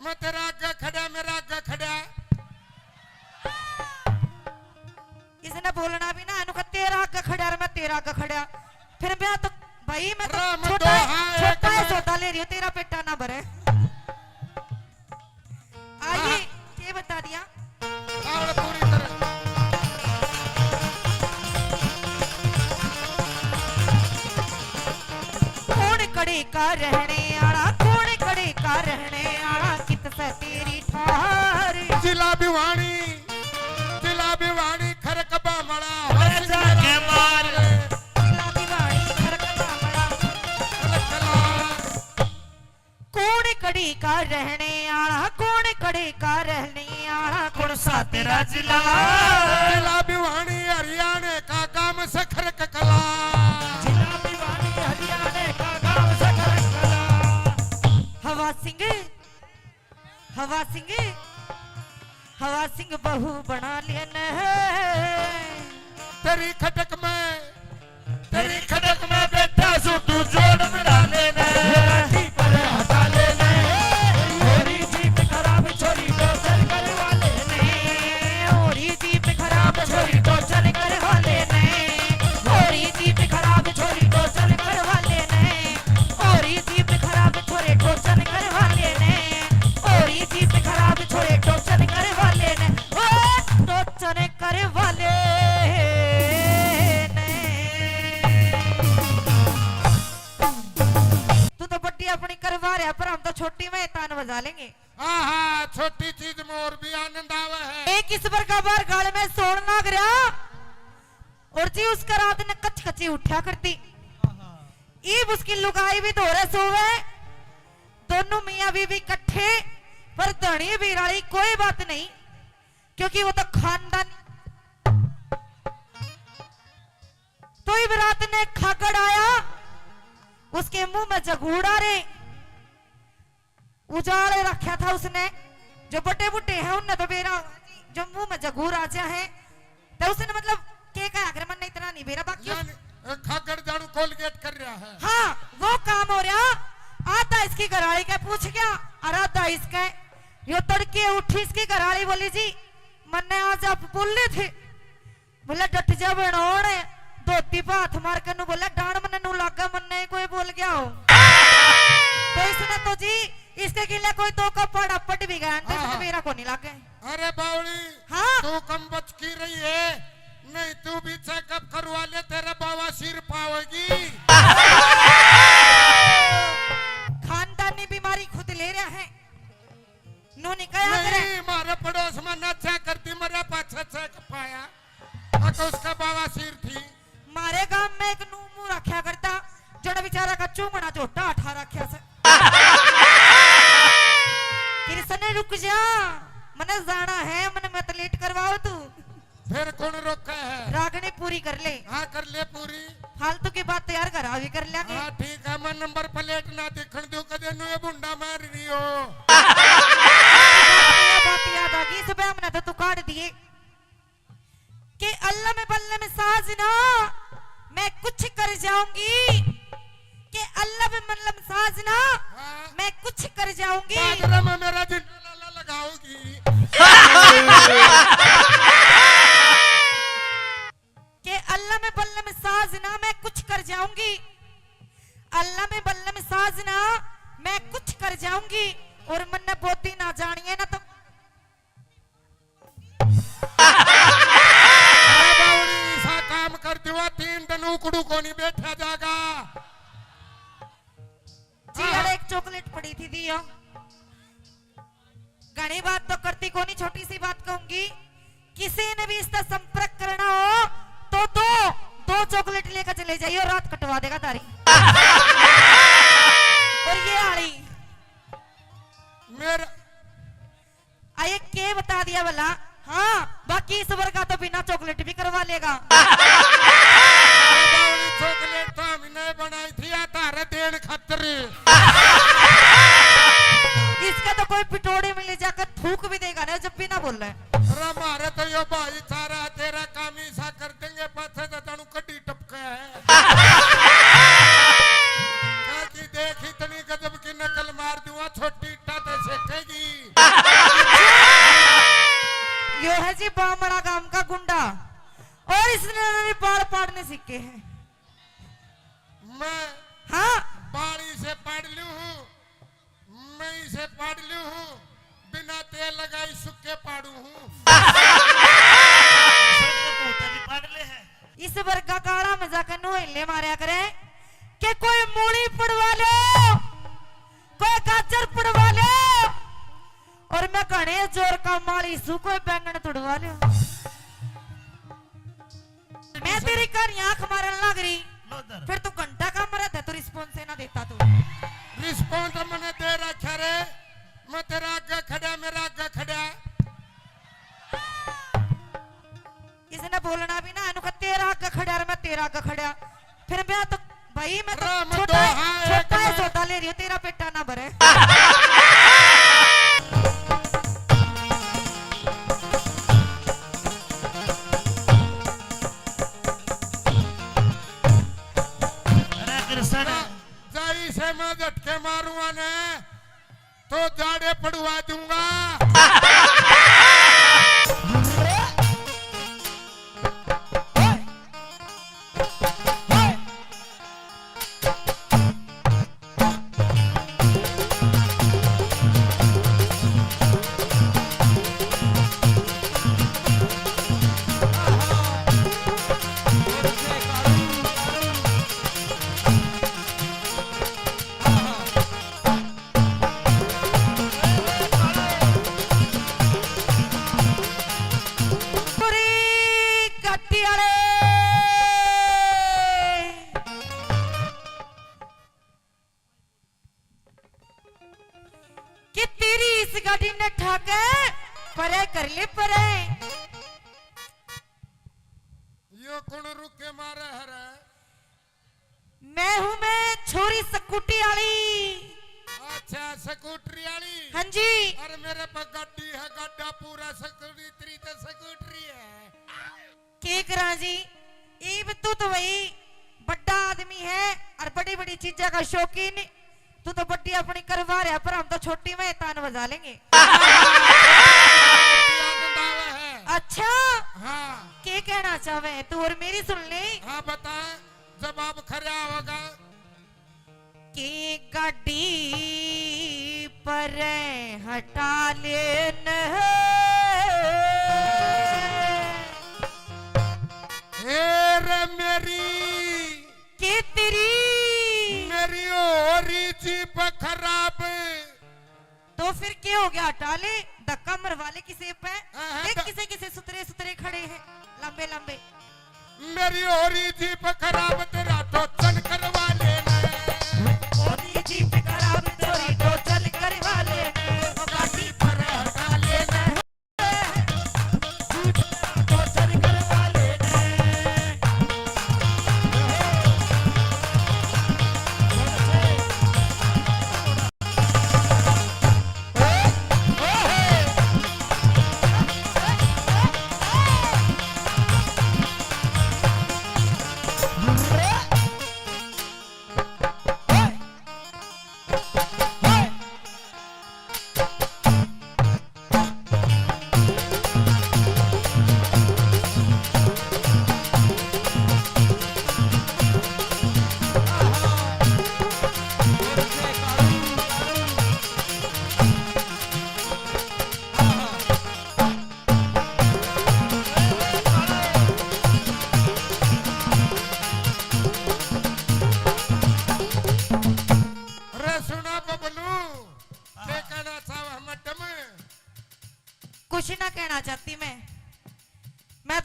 मैं तेरा आगे खड़ा, मेरा आगे खड़ा। इसने बोलना भी ना, इनको तेरा आगे खड़ा और मैं तेरा आगे खड़ा। फिर मैं तो भाई, मैं तो राम छोटा, दोहा है छोटा है कमर। सौदा ले रही हूँ, तेरा पेटा ना भरे। आइए, हाँ। ये बता दिया। ताल पूरी तरह। कौन कड़े का रहने आला, कौन कड़े का रहने आला, कित से तेरी ठार। जिला भिवानी, जिला भिवानी, खरक बामला, ले जाके मार। जिला भिवानी, खरक बामला। कौन कड़ी का रहने आला, कौन कड़ी का रहने आला, कौन सा तेरा जिला? जिला भिवानी हरियाणा का गांव सखर ककला। जिला भिवानी हरियाणा का गांव सखर ककला। हवा सिंह, हवा सिंह, हवा सिंह बहू बना लेने। तेरी खटक में, तेरी खटक में बैठा सू तू जोड़ मिला लेने। लाठी पर हटा लेने। होरी जीप खराब छोरी टोचन करवा लेने। होरी जीप खराब छोरी टोचन करवा लेने। होरी जीप खराब छोरी टोचन करवा लेने। होरी जीप खराब छोरे टोचन करवा लेने। होरी जीप खराब छोरे टोचन करवा लेने। ओ टोचन करवा लेने। तू तो बड्डी अपनी करवा रहा, पर हम तो छोटी में तान बजा लेंगे। हाँ, हाँ, छोटी चीज में और भी आनंद आवे है। एक इस बार का बार गाल में सोन लाग रहा, और जी उसका रात ने कच कची उठा करती। ईब उसकी लुगाई भी धोरे सोवे, दोनों मियाँ बीवी इकट्ठे, पर धनी बीराली कोई बात नहीं, क्योंकि वो तो खानदान। तो ईब रात ने खागड़ आया, उसके मुंह में जगूड़ा रे। उजाले रखा था उसने, जो बड़े बूढ़े हैं उनने तो बेरा, जो मुंह में जगूर आ जा है, तो उसने मतलब के कहा, अगर मन इतना नहीं बेरा, बाकी उस यानी, अ, खागड़ जानू कोलगेट कर रहा है। हाँ, वो काम हो रहा। आधा इसकी घराली के पूछ गया और आधा इसके। यो तड़के उठी, इसकी घराली बोली, "जी, मन्ने आज आप बोले थे।" बोले, "डट जा बनोड़।" धोती पे हाथ मार के नू बोला, "डांड मन्ने नू लागे, मन्ने ही कोई बोल गया हो।" तो इसने तो जी, इसके गिले कोई दो का पाड़ा पट भी गया, तो हाँ, इसने हाँ। मेरा को नहीं लागे। अरे बावली, हाँ। तू कम बच की रही है, नहीं तू भी चेकअप करवा ले, तेरे बवासीर पावेगी। खानदानी बीमारी खुद ले रहा है, नू नहीं कहा करे। नहीं, मारे पड़ोस में ना चेक करती, मरे पाछे चेक पाया। हाँ, तो उसका बवासीर थी। मारे गांव में एक नू मुंह रखा करता, जड़ा बेचारा का चूंगना झोटा उठा रखा से। कृष्ण रुक जा, मने जाना है, मने मत लेट करवाओ तू। फिर कौन रोका है? रागनी पूरी कर ले। हाँ, कर ले पूरी। फालतू की बात तो यार घर आ भी कर लेंगे। हाँ, ठीक है, मैं नंबर प्लेट ना दिखण दूं, कदे नुए भुंडा मार रही हो। बात याद आ गई, सुबह हमने तो तू काट दिए। के अल्लम बल्लम साजना, मैं कुछ कर जाऊंगी। के अल्लम बल्लम साजना, हाँ। मैं कुछ कर जाऊंगी। बादरा में मेरा जिंदा लाला लगाओगी। के अल्लम बल्लम साजना, मैं कुछ कर जाऊंगी। अल्लम बल्लम साजना, जाऊंगी और मन्ने बोती ना जानिए ना तो। अरे बावड़ी, ऐसा काम कर दिवा, तीन दिन उकड़ू को नहीं बैठा जागा। जी, हाँ। अरे एक चॉकलेट पड़ी थी, दियो। घणी बात तो करती कोनी, छोटी सी बात कहूंगी, किसी ने भी इसका संपर्क करना हो तो दो, दो चॉकलेट लेकर चले जाइए, रात कटवा देगा तारी। और ये आली मेरा आए के बता दिया भला? हाँ, बाकी इस वर्गा तो बिना चॉकलेट भी करवा लेगा। अरे बावड़ी, चॉकलेट तो हमने बनाई थी या तारे देन खातर। इसका तो कोई पिटोड़े में ले जाकर थूक भी देगा ना, जब भी ना बोले। अरे मारे तो यो भाई सारा तेरा काम ही सा कर देंगे, पाछे तो जानू कड्डी टपका है। कहा कि देख इतनी गजब की नकल मार दूंगा, छोटी इट्टा ते सेकेगी। यो है जी बामड़ा गांव का गुंडा, और इसने मेरे बाल पाड़ने सीखे हैं। मैं हाँ। बाल इसे पाड़ लूं हूँ, मैं इसे पाड़ लूं हूँ, बिना तेल लगाई सुक्के पाड़ू हूँ। इस वर्गा काला में जाकर नुहेले मारया करे कि कोई मूली पड़वा लो, कोई गाजर पड़वा लो, और मैं घणे जोर का माली सू, कोई बैंगन तुड़वा लो। मैं तेरी कहानी आंख मारन लग रही, लो इधर। फिर तू घंटा का मरा था, तू रिस्पॉन्स ना देता तू। रिस्पॉन्स मैंने दे रखा रे, मैं तेरा आगे खड़ा, मेरा आगे खड़ा। इसने बोलना भी ना, इन्हों का तेरा आगे खड़ा और मैं तेरा आगे खड़ा। फिर मैं तो, भाई, मैं तो अरे, मैं छोटा तो है, हाँ, छोटा एक है, मैं सौदा ले रही हूँ, तेरा पेटा ना भरे। अरे कृष्ण। जाई से मैं झटके मारूंगा ने, तो जाड़े पड़वा दूंगा। पूरी गड्डी वाले कि तेरी इस गाड़ी ने ठाके परे कर ले परे। यो कौन रुके मारे हरे? मैं हूँ मैं छोरी स्कूटी वाली। अच्छा, स्कूटरी वाली। हाँ जी। अरे मेरे पे गाड़ी है, गाड़ा पूरा स्कूटरी, तो स्कूटरी है। के करा जी, इब तू तो भाई बड़ा आदमी है और बड़ी बड़ी चीजा का शौकीन। तू तो बड्डी अपनी करवा रहा, पर हम तो छोटी में तान बजा लेंगे। आनंद आवे है। अच्छा, हाँ। के कहना चाहे तू और मेरी सुन ले। हाँ, बता, जवाब खरा होगा। की गाड़ी पर हटा लेन। ए रे मेरी। के तेरी? मेरी हो रही जीप खराब। तो फिर के हो गया? हटा ले, धक्का मरवा ले किसी पे। हाँ, हाँ, देख ध- किसे किसे सुतरे सुतरे खड़े हैं, लंबे लंबे। मेरी हो रही जीप खराब, तेरा टोचन करवा लेना। हो रही जीप खराब, तेरा टोचन करवा लेना। गाड़ी पर हटा लेना।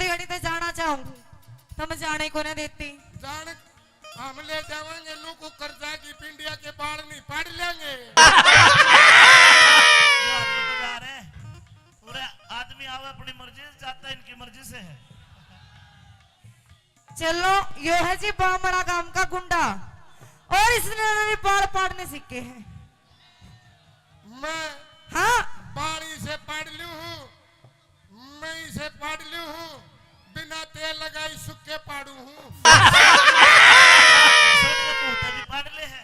गाड़ी ते जाना चाहूंगी, तुम जाने को ना देती। जान, हम ले जावांगे नू को कर्जा की पिंडिया के बाल नहीं पाड़ लेंगे। ये आदमी तो जा रहे हैं। पूरे आदमी आवे अपनी मर्जी से, जाता इनकी मर्जी से है। चलो, यो है जी बामड़ा गांव का गुंडा, और इसने भी बाल पाड़ने सीखे हैं। मैं हाँ। बाल इसे पाड़ लूं हूँ, मैं इसे पाड़ लूं हूँ, बिना तेल लगाई सुक्के पाड़ू हूँ। सर, ये मुंह पे भी पाड़ ले है।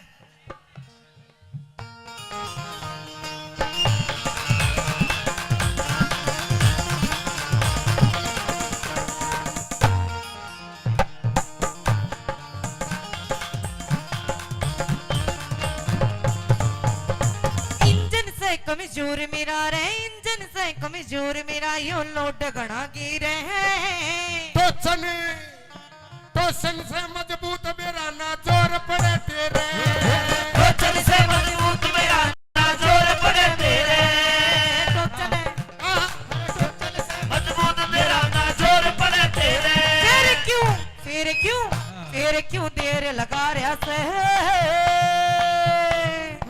इंजन से कमजोर मेरा रे, इंजन से कमजोर मेरा, यो लोड घना गिरे है। तो चने टोचन से मजबूत मेरा ना जोर पड़े तेरे। टोचन से मजबूत मेरा ना जोर पड़े तेरे। टोचन है। हाँ। टोचन से मजबूत मेरा ना जोर पड़े तेरे। फिर क्यों, फिर क्यों, फिर क्यों देर लगा रहा से?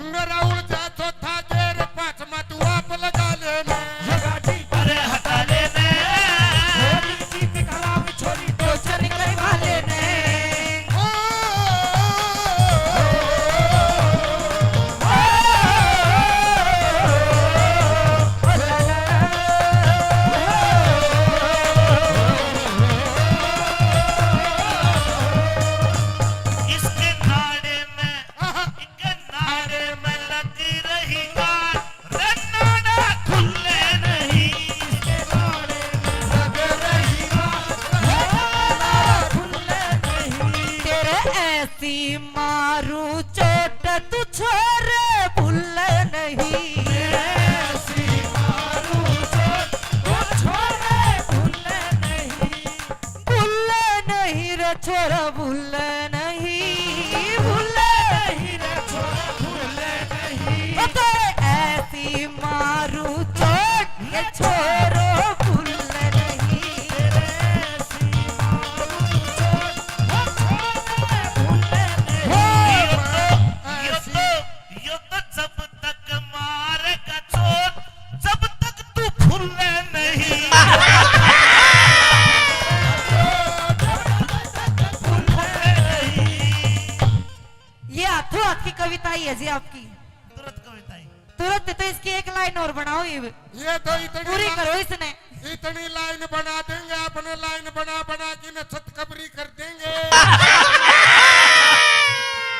मेरा उड़ जा चौथा गेर, पांचवा तू आप लगा लेना। अरे हटा लेना। छोरी की खराब छोरी टोचन करवा लेना। ओ, इसके नाड़े में, इसके नाड़े में लग रही गांठ। रे नाड़ा खुले नहीं, तेरे ऐसी मारू चोट तू छोरे भूले नहीं। तेरे ऐसी मारू चोट तू छोरे भूले नहीं। भूले नहीं रे छोरा, भूले नहीं, भूले नहीं रे छोरा, भूले नहीं। ओ तेरे ऐसी मारू चोट, ये छोरो भूले नहीं। तेरे ऐसी मारू चोट, ये छोरो भूले नहीं। हो, यो तो, यो तो जब तक मार का चोट, जब तक तू फूले नहीं। ये हाथों हाथ की कविता ही है जी आपकी। तुरंत कविता ही। तुरंत तो इसकी एक लाइन और बनाओ, ये ये तो इतनी पूरी ला-, करो इसने। इतनी लाइन बना देंगे, आपने लाइन बना बना के न छत कबरी कर देंगे।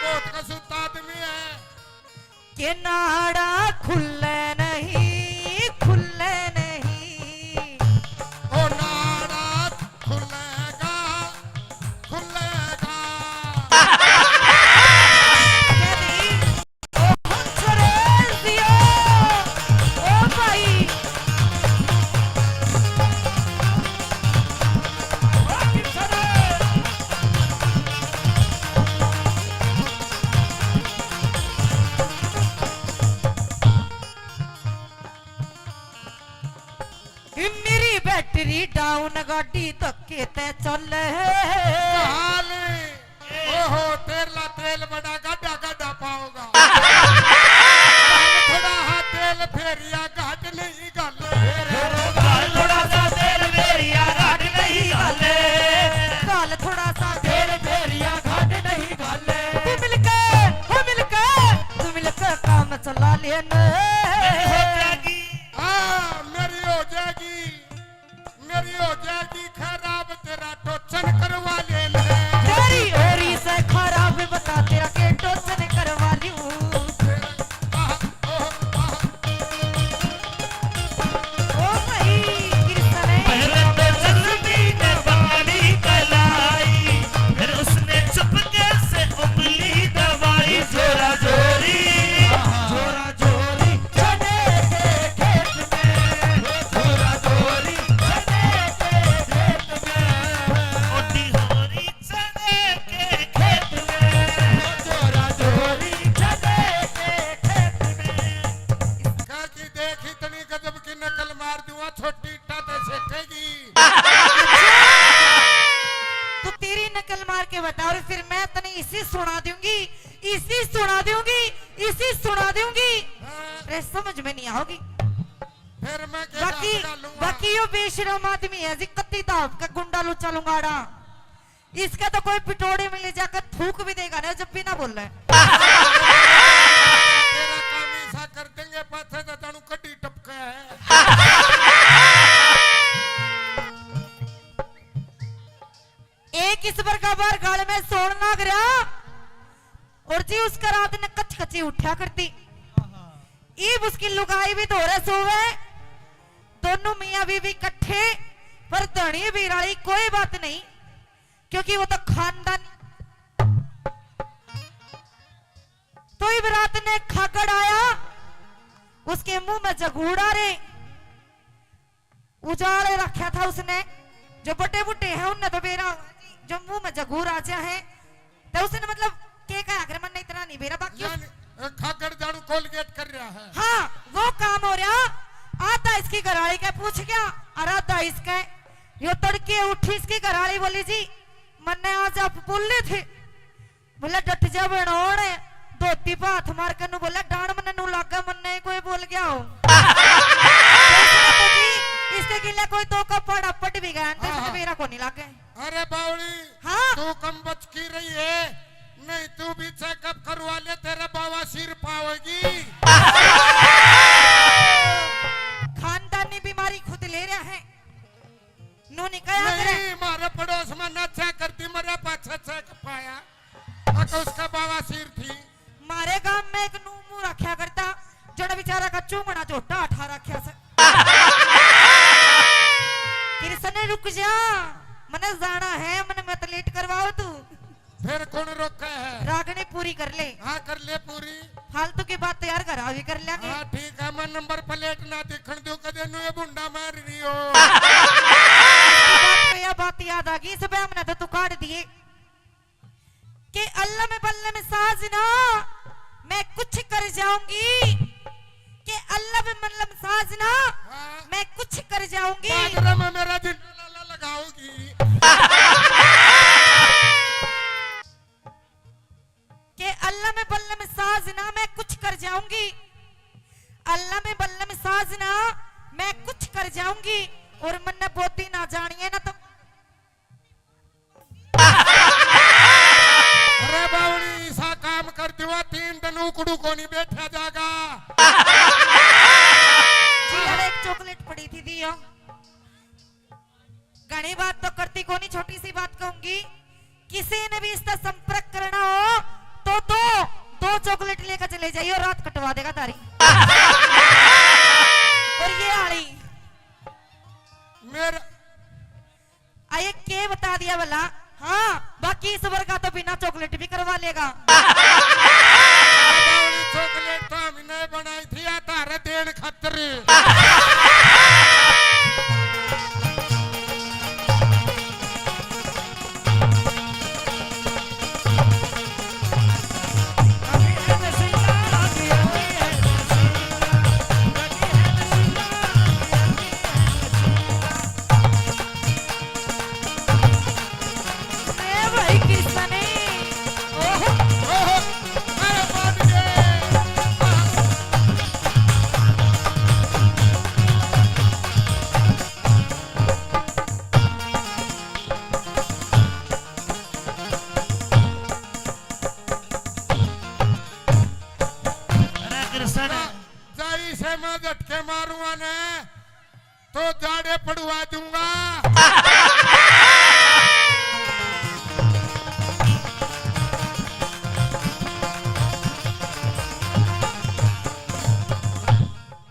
बहुत कसूता आदमी है। के नाड़ा खुले नहीं, खुले नहीं। ओ नाड़ा खुलेगा, खुलेगा। ओ हंसराज दियो, ओ भाई। मेरी बैटरी डाउन, गाड़ी धक्के ते चल। काल, ओहो, तेरला तेल बड़ा गाढ़ा गाढ़ा पाओगा। काल थोड़ा हा तेल फेरिया घाट नहीं घाले। काल थोड़ा सा तेल फेरिया घाट नहीं घाले। काल थोड़ा सा तेल फेरिया घाट नहीं घाले। तू मिलके, हो मिलके, तू मिलके काम चला लेना। मेरी हो जाएगी। हाँ, मेरी हो जाएगी, मेरी हो जाएगी खराब, तेरा टोचन करवा लेना। तेरी होरी से खराब, बता तेरा के टोचन करवा लूं। आह, ओह, आह। ओ भाई, कृष्ण है। पहले तो जल्दी ने बाली कलाई, फिर उसने चुपके से उंगली दबाई, जोरा जोरी, जोरा जोरी। सुना दूंगी, इसी सुना दूंगी। हाँ। रे, समझ में नहीं आओगी। फिर मैं के बाकी, बात कर लूंगा? बाकी यो बेशरम आदमी है जी, कत्ती दाब का गुंडा लुच्चा लुंगाड़ा। इसका तो कोई पिटोड़ी में ले जाकर थूक भी देगा ना, जब भी ना बोले। तेरा काम ऐसा कर देंगे, पाछे तो जानू कड्डी टपका है। एक इस बरगा बार गल में सोण लाग रहा, और जी उसका रात ने कच कची उठा करती। ईब उसकी लुगाई भी धोरे सोवे, दोनों मियाँ बीवी इकट्ठे, पर धनी बीराली कोई बात नहीं, क्योंकि वो तो खानदान। तो इब रात ने खागड़ आया, उसके मुंह में जगूड़ा रे, उजाड़ रखा था उसने। जो बड़े बूढ़े हैं, उनने तो बेरा, जो मुंह में जगूर आ जा है, तो उसने मतलब के कहा, अगर मन इतना नहीं बेरा, बाकी उस यानी, अ, खागड़ जानू कोलगेट कर रहा है। हाँ, वो काम हो रहा। आधा इसकी घराली के पूछ गया, और आधा इसके। यो तड़के उठी, इसकी घराली बोली, "जी, मन्ने आज आप बोले थे।" बोला, "डट जा बनोड़।" धोती पे हाथ मार के नू बोला, "डांड मन्ने नू लागे, मन्ने कोई बोल गया हो।" तो इसने तो जी, इसके गिले कोई दो का पाड़ा पट भी गया, तो इसने हाँ। मेरा को नहीं लागे। अरे बावली, हाँ। तू कम बच की रही है, नहीं तू भी चेकअप करवा ले, तेरे बवासीर पावेगी। खानदानी बीमारी खुद ले रहा है। नू नहीं कहा करे। नहीं, मारे पड़ोस में ना चेक करती, मरे पाछे चेक पाया। अक उसका बवासीर थी। मारे गांव में एक नू मुंह रखा करता, जड़ा बेचारा का चूंगड़ा झोटा उठा रखा से। कृष्ण, रुक जा, मने जाना है, मने मत लेट करवाओ तू। फिर कौन रोके है? रागनी पूरी कर ले। हाँ, कर ले पूरी। फालतू की बात तो यार घर आ भी कर लेंगे। हाँ, ठीक है, मैं नंबर प्लेट ना दिखण दूं, कदे नू ये भुंडा मार रही हो। इसकी बात पे यह बात याद आ गई, इस बहम ने तो तू काट दिए। के अल्लम बल्लम साजना, मैं कुछ कर जाऊंगी। के अल्लम बल्लम साजना, हाँ। मैं कुछ कर जाऊंगी। बाजरा में मेरा जिंदा लाला लगाओगी। के अल्लम बल्लम साजना, मैं कुछ कर जाऊंगी। अल्लम बल्लम साजना, मैं कुछ कर जाऊंगी। और मन्ने बोती ना जानिए ना तो। अरे बावली, ऐसा काम कर दिवा, तीन दिन उकड़ू को नहीं बैठा जागा। जी, यार, एक चॉकलेट पड़ी थी, दियो। घणी बात तो करती कोनी, छोटी सी बात कहूंगी, किसी ने भी इसका संपर्क करना हो तो दो, दो चॉकलेट लेकर चले जाइए, रात कटवा देगा तारी। और ये आली मेरा आये के बता दिया भला। हाँ, बाकी इस वर्गा तो बिना चॉकलेट भी करवा लेगा। बावली, चॉकलेट तो हमने बनाई थी, या तारे देन खातर। ए भाई किसने? ओहो। ओहो। अरे बाप रे। अरे कृष्ण। जा-, जाई से मैं झटके मारूंगा ने। तो जाड़े पड़वा दूंगा।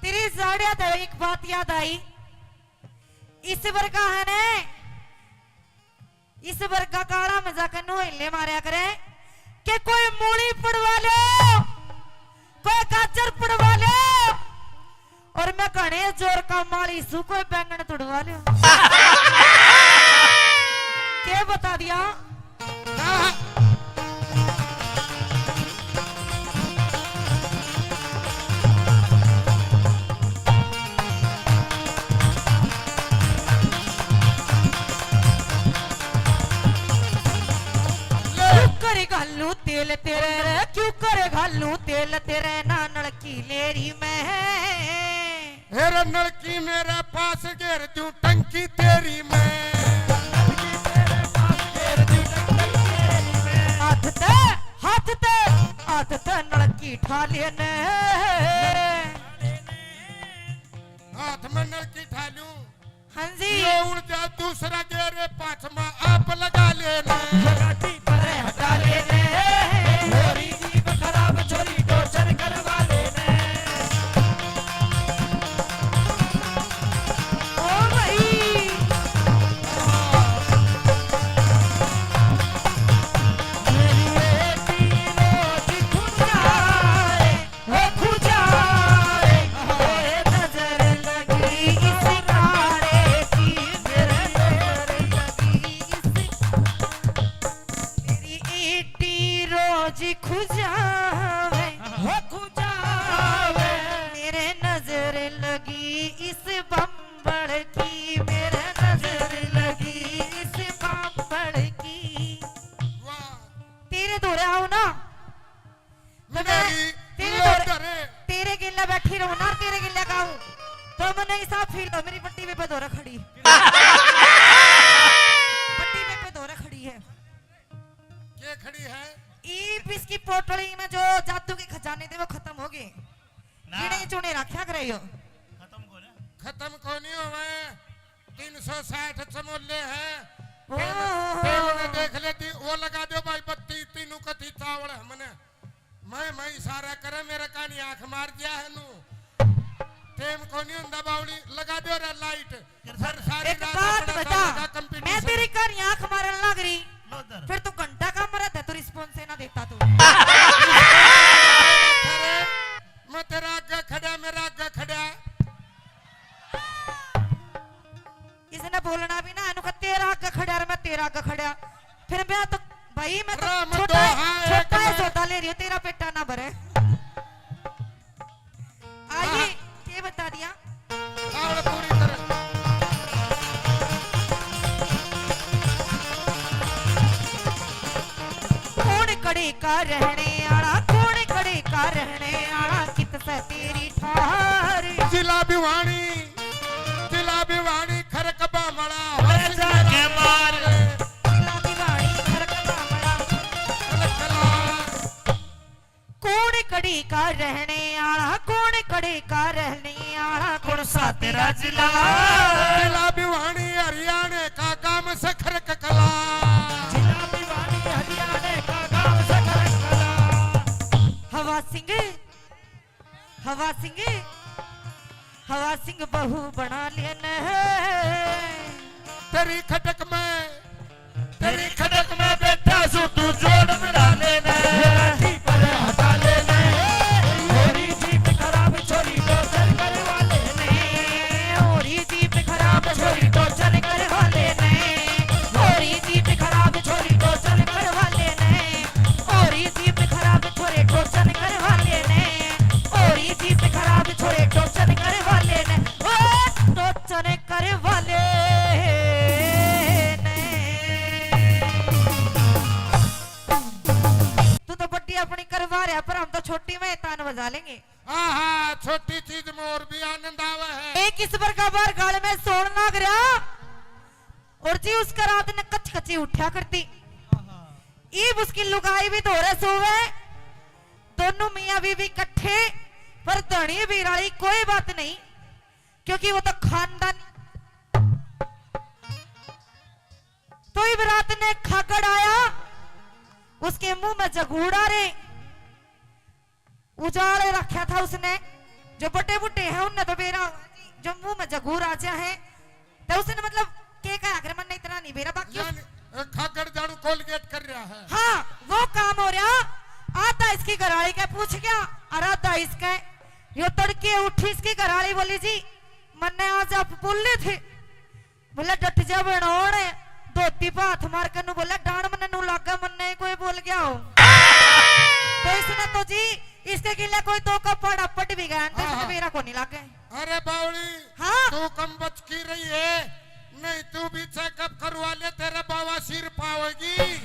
तेरी जाड़े तो एक बात याद आई, इस वर्गा है ने, इस वर्गा काला में जाकर नोहले मारया करे के कोई मूली पड़वा लो, कोई गाजर पड़वा लो, और मैं घणे जोर का माली सू, कोई बैंगन तुड़वा लो। के बता दिया? क्यों करे घालू तेल तेरे रे, क्यों करे घालू लूं तेल तेरे ना नलकी लेरी में। हेर नलकी मेरे पास घेर दूं टंकी तेरी मैं। हाथ ते, हाथ ते, हाथ ते नलकी ठा लेने। हाथ में नलकी ठा लूं। हाँ जी। ये उड़ जा दूसरा गेर, पाछमा आप लगा लेना। ये गाड़ी पर हटा लेने, होरी जीप खराब छोरी टोचन करवा लेने। ओ भाई। मेरी बेटी रोज खुद जाए। हो खुजाए, ओए नजर लगी इस काले की, मेरी नजर लगी इस, मेरी ईटी रोज खुजावे, हो खुजावे। मेरे नजर लगी इस बम्बड़ की, मेरे नजर लगी इस बम्बड़ की। वाह। तेरे धोरे आओ ना, तो मैं मेरी तेरे लोग धोरे, धरे। तेरे गेल्या बैठी रहूं ना, तेरे गेल्या गाऊं, तो मन्ने हिसाब फील हो। मेरी बट्टी पे धोरे खड़ी, बट्टी पे धोरे खड़ी है। के खड़ी है? ईब इसकी पोटली में जो जादू के खजाने थे, वो खत्म हो गए। ना। गिने चुने रखा करे यो। खत्म कोनी होवे। तीन सौ साठ चमोले हैं। ओ। टेम, टेम ने देख लेती, वो लगा दो भाई बत्ती, तीनों कथी चावल हमने। मैं, मैं इशारा करे, मेरे कानी आंख मार दिया है नू। टेम कोनी हुंदा बावली, लगा दो रे लाइट। फिर सारी एक रात बात अपना बता, गाने का मैं competition। तेरी कानी आंख मारन लग रही, लो इधर। फिर तू घंटा का मरा था, तू response ही ना देता तू। अरे, मैं तेरा आगे खड़ा, मेरा आगे खड़ा। इसने बोलना भी ना, इन्हों का तेरा आगे खड़ा और मैं तेरा आगे खड़ा। फिर मैं तो, भाई, मैं तो राम छोटा, दो हाँ, एक छोटा है में। सौदा ले रही हूँ, तेरा पेटा ना भरे। आइए, हाँ। ये बता दिया। और पूरी तरह। कौन कड़े का रहने आला, कौन कड़े का रहने आला, कित से तेरी ठार। जिला भिवानी, जिला भिवानी, खरक बामला, अरे जाके मार। जिला भिवानी, खरक बामला। कौन कड़ी का रहने आला, कौन कड़ी का रहने आला, कौन सा तेरा जिला? जिला भिवानी हरियाणा का गांव सखर ककला। जिला भिवानी हरियाणा का गांव सखर ककला। हवा सिंह, हवा सिंह, हवा सिंह बहू बना लेने। तेरी खटक में, तेरी खटक में बैठा सू तू जोड़ मिला लेने। लाठी पर हटा लेने। होरी जीप खराब छोरी टोचन करवा लेने। होरी जीप खराब छोरी टोचन करवा लेने। होरी जीप खराब छोरी टोचन करवा लेने। होरी जीप खराब छोरी टोचन करवा लेने। होरी जीप खराब छोरी टोचन करवा लेने। ओ टोचन करवा लेने। तू तो बड्डी अपनी करवा रहा, पर हम तो छोटी में तान बजा लेंगे। हाँ, हाँ, छोटी चीज में और भी आनंद आवे है। एक ईश्वर का बार गाल में सोन लाग रहा, और जी उसका रात ने कच कची उठा करती। ईब उसकी लुगाई भी धोरे सोवे, दोनों मियाँ बीवी इकट्ठे, पर धनी बीराली कोई बात नहीं, क्योंकि वो तो खानदान। तो ईब रात ने खागड़ आया, उसके मुंह में जगूड़ा रे। उजाले रखा था उसने, जो बड़े बूढ़े हैं उनने तो बेरा, जो मुंह में जगूर आ जा है, तो उसने मतलब के कहा, अगर मन इतना नहीं बेरा, बाकी उस यानी, अ, खागड़ जानू कोलगेट कर रहा है। हाँ, वो काम हो रहा। आता इसकी घराली के पूछ गया, और आता इसके, यो तड़के उठी इसकी घराली बोली, "जी, मन्ने आज आप बोले थे।" बोला, "डट जा बनोड़।" धोती पे हाथ मार के नू बोला, "डांड मन्ने नू लागे, मन्ने ही कोई बोल गया हो।" तो इसने तो जी, इसके गिले कोई दो का पाड़ा पट भी गया, तो हाँ, इसने हाँ। मेरा को नहीं लागे। अरे बावली, हाँ। तू कम बच की रही है, नहीं तू भी चेकअप करवा ले, तेरे बवासीर पावेगी।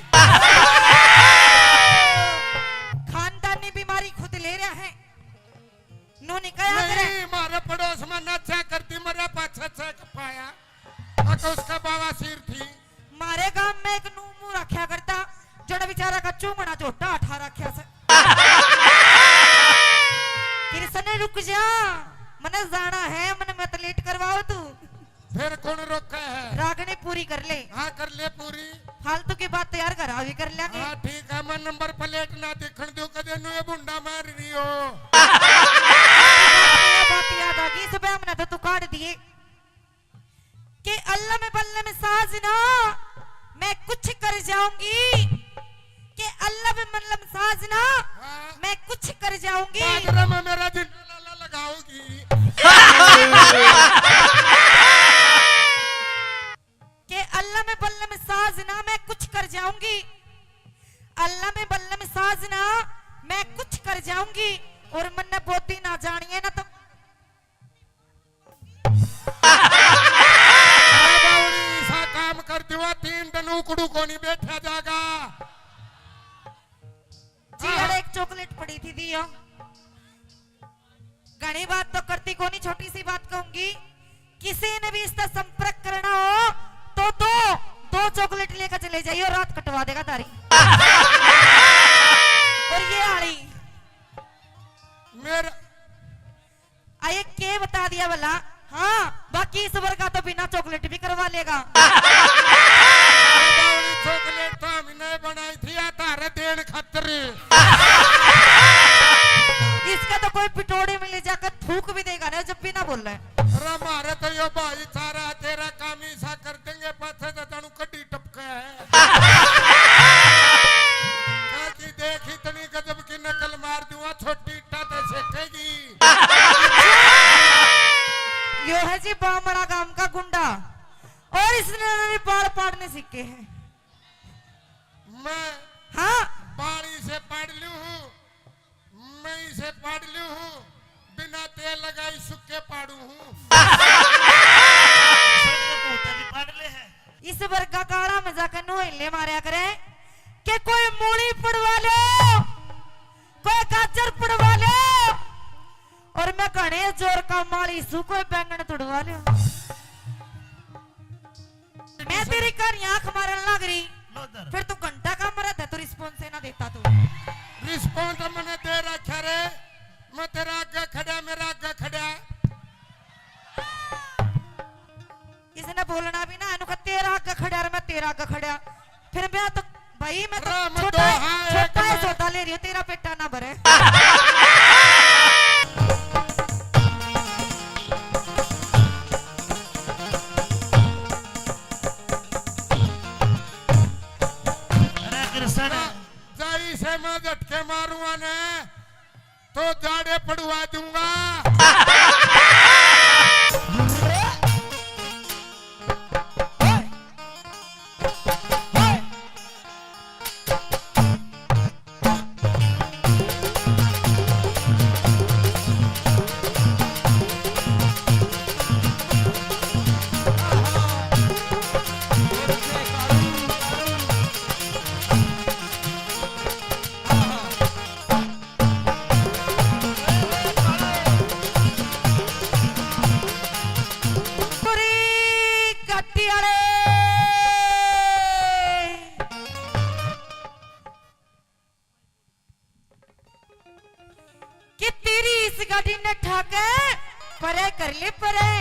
खानदानी बीमारी खुद ले रहा है। नू नहीं कहा करे। नहीं, मारे पड़ोस में ना चेक करती, मरे पाछे चेक पाया। और तो उसका बाबा सिर थी। मारे गांव में एक नू मुंह रखा करता, जड़ा बेचारा का चूमड़ा झोटा उठा रखा से। कृष्ण रुक जा, मने जाना है, मने मत लेट करवाओ तू। फिर कौन रोका है? रागनी पूरी कर ले। हाँ, कर ले पूरी। फालतू की बात तो यार घर आ भी कर लेंगे। हाँ, ठीक है, मैं नंबर प्लेट ना दिखण दूं, कदे नुए बुंडा मार रही हो। ये बात याद आ गई, सुबह हमने तो तू काट दिए। कि अल्लम बल्लम साजना, मैं कुछ कर जाऊंगी। कि अल्लम बल्लम साजना, हाँ। मैं कुछ कर जाऊंगी। बाजरा में मेरा जिंदा लाला लगाओगी। कि अल्लम बल्लम साजना, मैं कुछ कर जाऊंगी। अल्लम बल्लम साजना, मैं कुछ कर जाऊंगी। और मन्ने बोती ना जानिए ना तो अरे बावड़ी, ऐसा काम कर दिवा, तीन दिन उकड़ू कोनी बैठा जागा। जी, हाँ। अरे एक चॉकलेट पड़ी थी, दियो। घणी बात तो करती कोनी, छोटी सी बात कहूंगी। किसी ने भी इसका संपर्क करना हो तो दो, दो चॉकलेट लेकर चले जाइयो, रात कटवा देगा तारी। और ये आली मेरा आए के बता दिया भला? हाँ, बाकी इस वर्गा तो बिना चॉकलेट भी करवा लेगा। बावड़ी चॉकलेट तो हमने बनाई थी या तारे देन खातर। इसका तो कोई पिटोड़े में ले जाकर थूक भी देगा ना, जब भी ना बोले। अरे मारे तो यो भाई सारा तेरा काम ही सा कर देंगे, पाछे तो जानू कड्डी टपके है। बाकी देख इतनी गजब की नकल मार दूंगा, छोटी इट्टा ते सेकेगी। यो है जी बामड़ा गांव का गुंडा, और इसने भी बाल पाड़ने सीखे हैं। मैं हाँ। बाल इसे पाड़ लूं हूँ, मैं इसे पाड़ लूं हूँ, बिना तेल लगाई सुक्के पाड़ू हूँ। सर, ये भूत भी पाड़ ले है। इस वर्गा काला में जाकर नोहले मारया करे कि कोई मूली पड़वा लो, कोई गाजर पड़वा लो, और मैं घणे जोर का माली सू, कोई बैंगन तुड़वा लो। मैं तेरी कहानी आंख मारन लाग रही, लो इधर। फिर तू घंटा का मरा था, तू रिस्पॉन्स ना देता तू। रिस्पॉन्स मैंने दे रखा रे, मैं तेरा आगे खड़ा, मेरा आगे खड़ा। इसने बोलना भी ना, इन्हों का तेरा आगे खड़ा और मैं तेरा आगे खड़ा। फिर मैं तो, भाई, मैं तो राम छोटा, दो, हाँ, छोटा एक है, में। सौदा ले रही हूँ, तेरा पेटा ना भरे। अरे कृष्ण। जाई से मैं झटके मारूंगा ने, तो जाड़े पड़वा दूंगा। पूरी गड्डी वाले कि तेरी इस गाड़ी ने ठाके परे कर ले परे।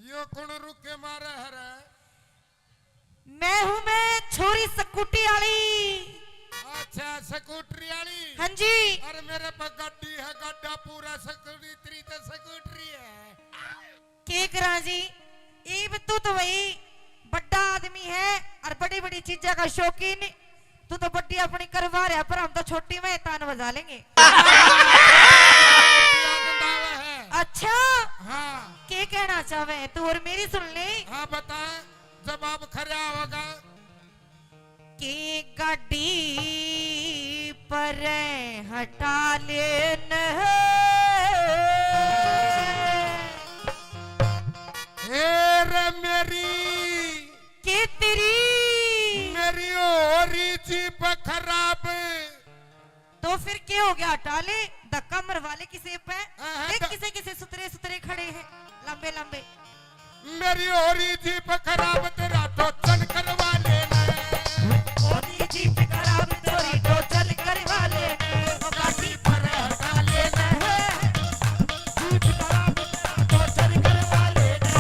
यो कौन रुके मारे हरे? मैं हूँ मैं छोरी स्कूटी वाली। अच्छा, स्कूटरी वाली। हाँ जी। अरे मेरे पे गाड़ी है, गाड़ा पूरा स्कूटरी तो स्कूटरी है। के करा जी, इब तू तो भाई बड़ा आदमी है और बड़ी बड़ी चीजा का शौकीन। तू तो बड़ी अपनी करवा रहा, पर हम तो छोटी में तान बजा लेंगे। आनंद आवे है। अच्छा, हाँ। के कहना चाहे तू और मेरी सुन ले। हाँ, बता, जवाब खरा होगा। के गाड़ी पर हटा लेन। ए रे मेरी, के तेरी, मेरी हो रही जीप खराब। तो फिर के हो गया, हटा ले, धक्का मरवा ले किसे पे। हाँ, हाँ, देख ध- किसे किसे सुतरे सुतरे खड़े हैं, लंबे लंबे। मेरी हो रही जीप खराब, तेरा टोचन करवा लेना। हो रही जीप खराब, तेरी टोचन करवा लेना। गाड़ी पर हटा लेना। जीप खराब, तेरा टोचन करवा लेना।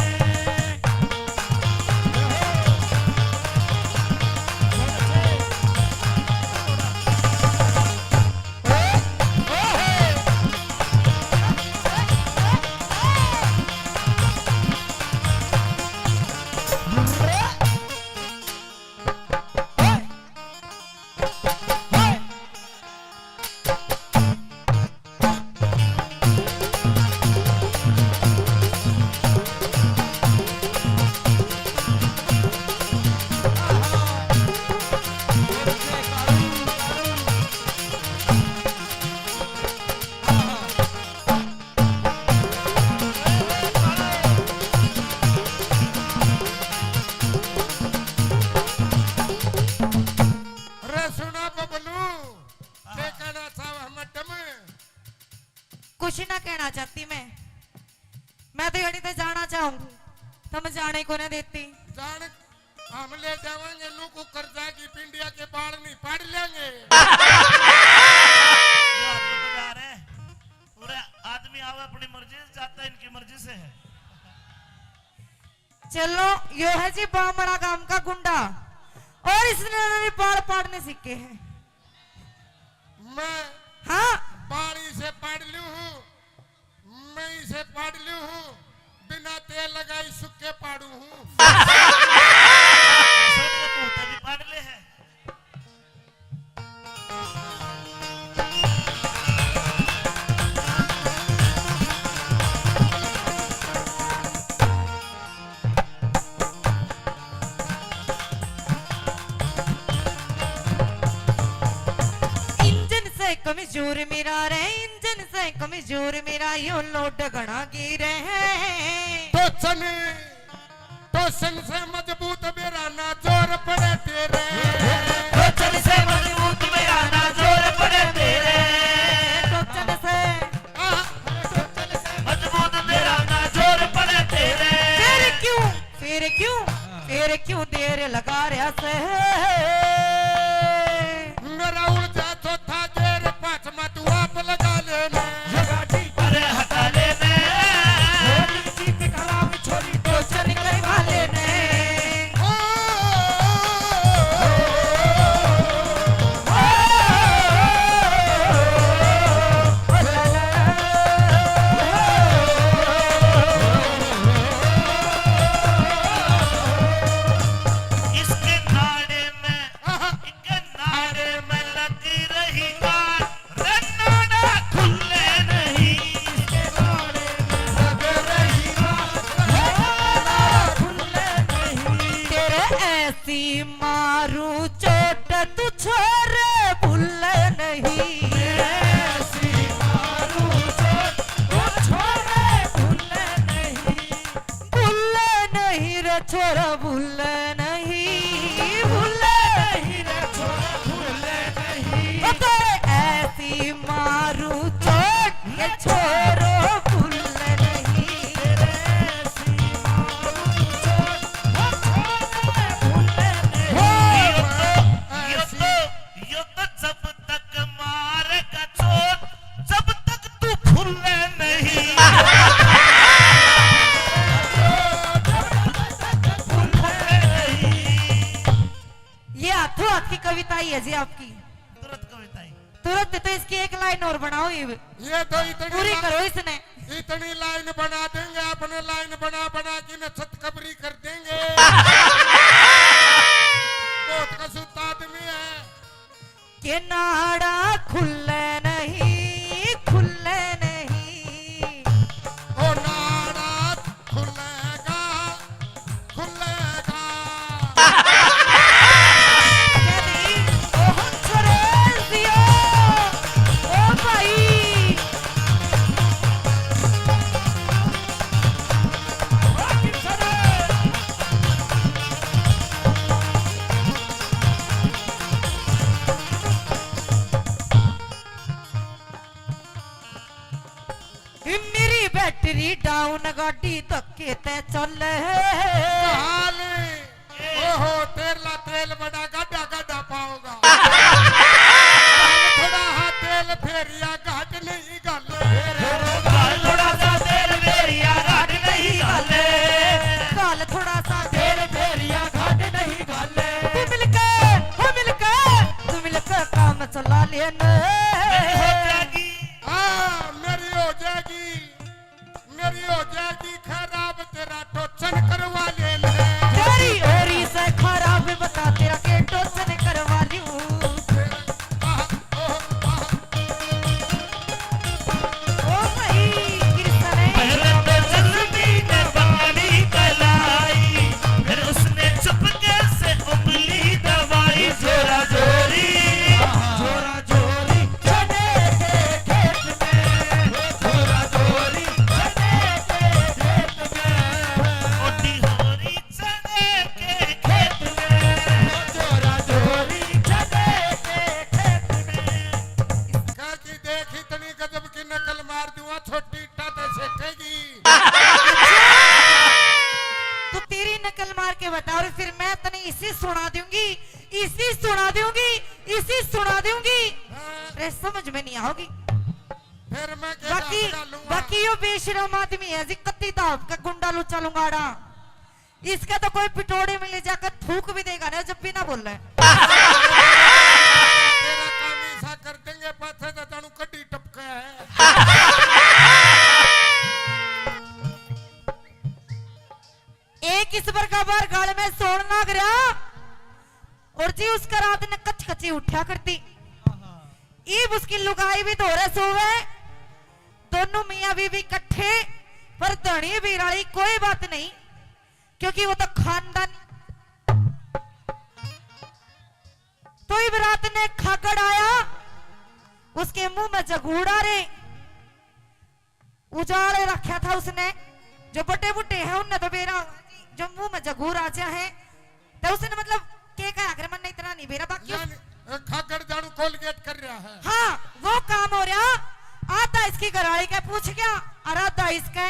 अरे सुना बबलू, के कहना चाहवे मैडम? कुछ ना कहना चाहती मैं। मैं तो यहीं ते जाना चाहूँ, तुम जाने को ना देती। जान, हम ले जावांगे, नू को कर्जा की पिंडिया के बाल नहीं पाड़ लेंगे। ये आपको तो जा रहे हैं। पूरे आदमी आवे अपनी मर्जी से, जाता इनकी मर्जी से है। चलो, यो है जी बामड़ा गांव का गुंडा, और इसने मेरे बाल पाड़ने सीखे हैं। मैं हाँ। बाल इसे पाड़ लूं हूँ, मैं इसे पाड़ लूं हूँ, बिना तेल लगाई सुक्के पाड़ू हूँ। ऐसा नहीं, मुंह पे भी पाड़ ले है। इंजन से कमजोर मेरा रे, इंजन से कमजोर मेरा, यो लोड घणा गिरे है। तो चल टोचन से मजबूत मेरा ना जोर पड़े तेरे। टोचन से मजबूत मेरा ना जोर पड़े तेरे। टोचन से। आह। टोचन से मजबूत मेरा ना जोर पड़े तेरे। फिर क्यों, फिर क्यों, फिर क्यों देर लगा रहा से? मेरा उड़ जा चौथा गेर, पांचवा तू आप लगा लेना। ये गाड़ी अरे हटा लेने। छोरी जीप खराब, छोरी टोचन करवा लेने। ओ, ओ, ओ, इसके नाड़े में, इसके नाड़े में लग रही आग। रे नाड़ा खुले नहीं, इसके नाड़े में लग रही आग। रे नाड़ा खुले नहीं। तेरे ऐसी मारू चोट तू छोरे भूले नहीं। तेरे ऐसी मारू चोट तू छोरे भूले नहीं। भूले नहीं रे छोरा, भूले नहीं, भूले नहीं रे छोरा, भूले नहीं। ओ तेरे ऐसी मारू चोट, ये छोरो भूले नहीं। तेरे ऐसी मारू चोट, ये छोरो भूले नहीं। यो तो, यो तो, यो तो जब तक मारेगा चोट, जब तक तू फूले नहीं। ये हाथों हाथ की कविता ही है जी आपकी। तुरंत कविता ही। तुरंत तो इसकी एक लाइन और बनाओ, ये ये तो इतनी पूरी ला-, करो इसने। इतनी लाइन बना देंगे, आपने लाइन बना बना के न छत कबरी कर देंगे। बहुत कसूता आदमी है। के नाड़ा खुले नहीं, खुले नहीं। ओ नाड़ा खुलेगा, खुलेगा। के नहीं? ओ हंसराज दियो, ओ भाई। री डाउन गाड़ी धक्के ते चले। हाल, ओहो, तेरला तेल बड़ा गाडा गाडा पाओगा। थोड़ा हा तेल फेरिया घाट नहीं घाले। घाल थोड़ा सा तेल फेरिया घाट नहीं घाले। घाल थोड़ा सा तेल फेरिया घाट नहीं घाले। तू मिलके, हो मिलके, तू मिलके काम चला लेने। मेरी हो जाएगी। हाँ, मेरी हो जाएगी। मेरी हो जाएगी खराब, तेरा टोचन करवा ले ले। तेरी हो रही से खराब, बता तेरा के टोचन करवा लूं। ओ भाई, कृष्ण है। पहले तो जल्दी ने बकरी कलाई, फिर उसने चुपके से उंगली दबाई। जोरा जोरी, जोरा जोरी, चने के खेत में, जोरा जोरी, चने के खेत में। मोटी होरी चने के खेत में, जोरा जोरी, चने के खेत में। कहा कि देख, इतनी गजब की नकल मार दूंगा, छोटी इट्टा तो सेकेगी। तू तेरी नकल मार के बता, और फिर मैं तने इसी सुना दूंगी, इसी सुना दूंगी, इसी सुना दूंगी। हाँ। अरे, समझ में नहीं आओगी। फिर मैं के बाकी, बाकी यो बेशरम आदमी है जी, कत्ती दाब का गुंडा लुच्चा लुंगाड़ा। इसका तो कोई पिटोड़े में ले जाकर थूक भी देगा ना, जब भी ना बोले। तेरा काम ऐसा कर देंगे, पाछे तो जानू कड्डी टपका है। एक इस बार का बार गाल में सोन लाग रहा, और जी उसका रात ने कच कची उठा करती। ईब उसकी लुगाई भी धोरे सोवे, दोनों मियाँ बीवी इकट्ठे, पर धनी बिराली कोई बात नहीं, क्योंकि वो तो खानदान। तो इब रात ने खागड़ आया, उसके मुंह में जगूड़ा रे। उजाले रखा था उसने, जो बड़े बूढ़े हैं उनने तो बेरा, जो मुंह में जगूर आ जा है, तो उसने मतलब के कहा, अगर मन इतना नहीं बेरा, बाकी उस यानी, अ, खागड़ जानू कोलगेट कर रहा है। हाँ, वो काम हो रहा। आधा इसकी घरवाली के पूछ गया और आधा इसके।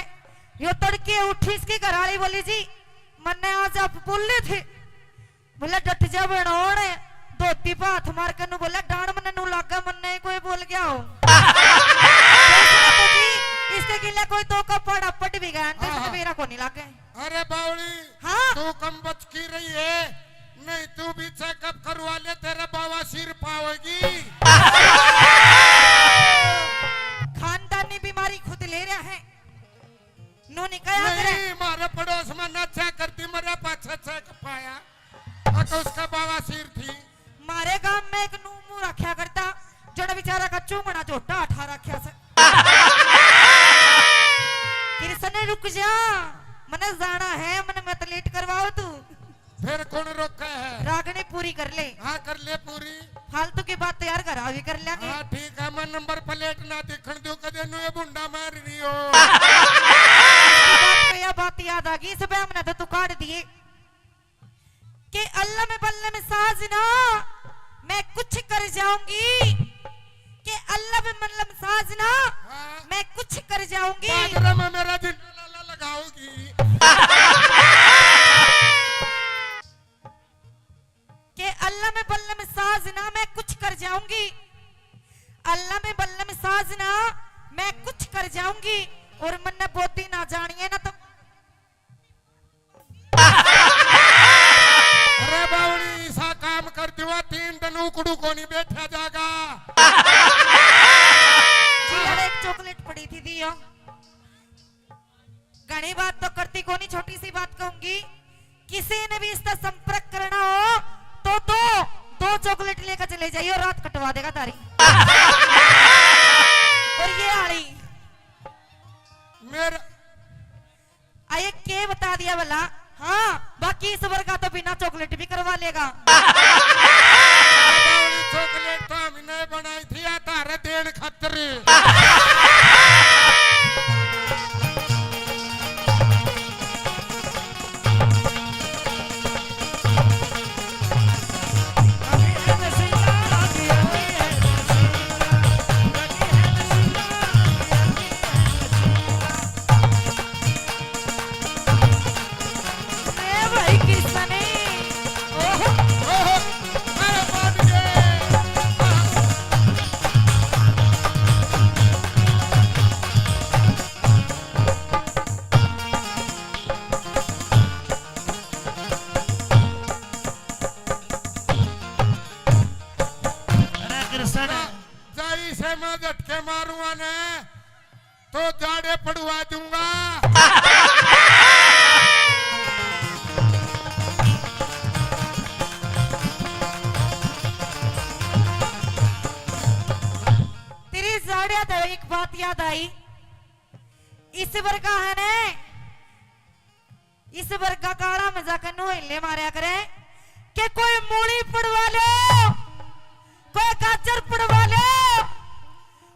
यो तड़के उठी, इसकी घरवाली बोली, "जी, मन्ने आज आप बोले थे।" बोले, "डट जा बनोड़।" धोती पे हाथ मार के नू बोले, "डांड मन्ने नू लागे, मन्ने कोई बोल गया हो।" इसने तो जी, इसके गिले कोई दो का पड़ा पट भी गया, तो इसने हाँ। मेरा को नहीं लागे। अरे बावली, हाँ। तू कम बच की रही है, नहीं तू भी चेकअप करवा ले, तेरे बवासीर पावेगी। खानदानी बीमारी खुद ले रहा है, नू नहीं कहा करे। नहीं, मारे पड़ोस में नशा करती, मरे पाछे चेक पाया। अक उसका बवासीर थी। मारे गांव में एक नू मुंह रखा करता, जड़ा बेचारा का चूमड़ा झोटा उठा रखा से। कृष्ण, रुक जा, मने जाना है, मने मत लेट करवाओ तू। फिर कौन रोका है? रागनी पूरी कर ले। हाँ, कर ले पूरी। फालतू की बात तो यार घर आ भी कर लेंगे। हाँ, ठीक है, मैं नंबर प्लेट ना दिखण दूं, कदे नू ये भुंडा मार रही हो। इसकी बात पे यह बात याद आ गई, इस बहम ने तो तू काट दिए। के अल्लम बल्लम साजना, मैं कुछ कर जाऊंगी। के अल्लम बल्लम साजना, हाँ। मैं कुछ कर जाऊंगी। बाजरा में मेरा जिंदा लाला लगाओगी। के अल्लम बल्लम साजना, मैं कुछ कर जाऊंगी। अल्लम बल्लम साजना, मैं कुछ कर जाऊंगी। और मन्ने बोदी ना जानिए ना तो अरे बावड़ी, ऐसा काम कर दिवा, तीन दिन उकड़ू को नहीं बैठा जागा। जी, यार, एक चॉकलेट पड़ी थी, दियो। घणी बात तो करती कोनी, छोटी सी बात कहूंगी, किसी ने भी इसका संपर्क करना हो तो दो, दो चॉकलेट लेकर चले जाइए और रात कटवा देगा तारी। और ये आली मेरा आए के बता दिया भला? हाँ, बाकी इस वर्गा तो बिना चॉकलेट भी करवा लेगा। चॉकलेट तो हमने बनाई थी या तारे देन खातर। ताई से मैं झटके मारूंगा ने, तो जाड़े पड़वा दूंगा। तेरी जाड़िया तो एक बात याद आई, इस वर्गा है ने, इस वर्गा काला में जाकर नोहले मारया करे कि कोई मूली पड़वा लो, कोई गाजर पड़वा लो,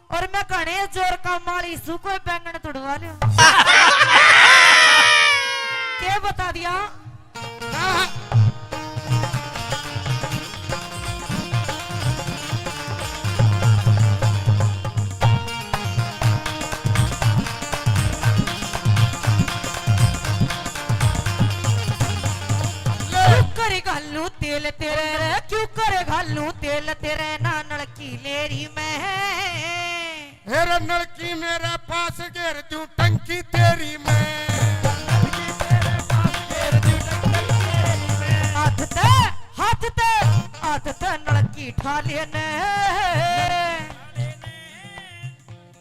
और मैं घणे जोर का माली सू, कोई बैंगन तुड़वा लो। के बता दिया? क्यों करे घालू तेल तेरे रे, क्यों करे घालू तेल तेरे, ना नलकी लेरी मैं। हे रे नलकी मेरे पास घेर दूं टंकी तेरी मैं। हाथ ते, हाथ ते, हाथ ते नलकी ठा लेने।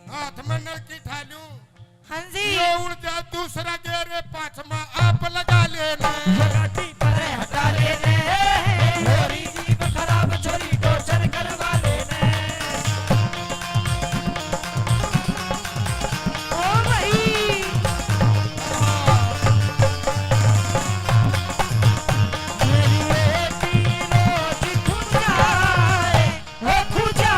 हाथ में नलकी ठा लूं। हाँ जी। यो उड़ जा दूसरा घेर पाछमा आप लगा लेने। लगाती परे हटा लेने। छोरी जीप खराब, छोरी टोचर करवा लेने। ओ भाई। मेरी बेटी रोज खुद आए। हो खुदा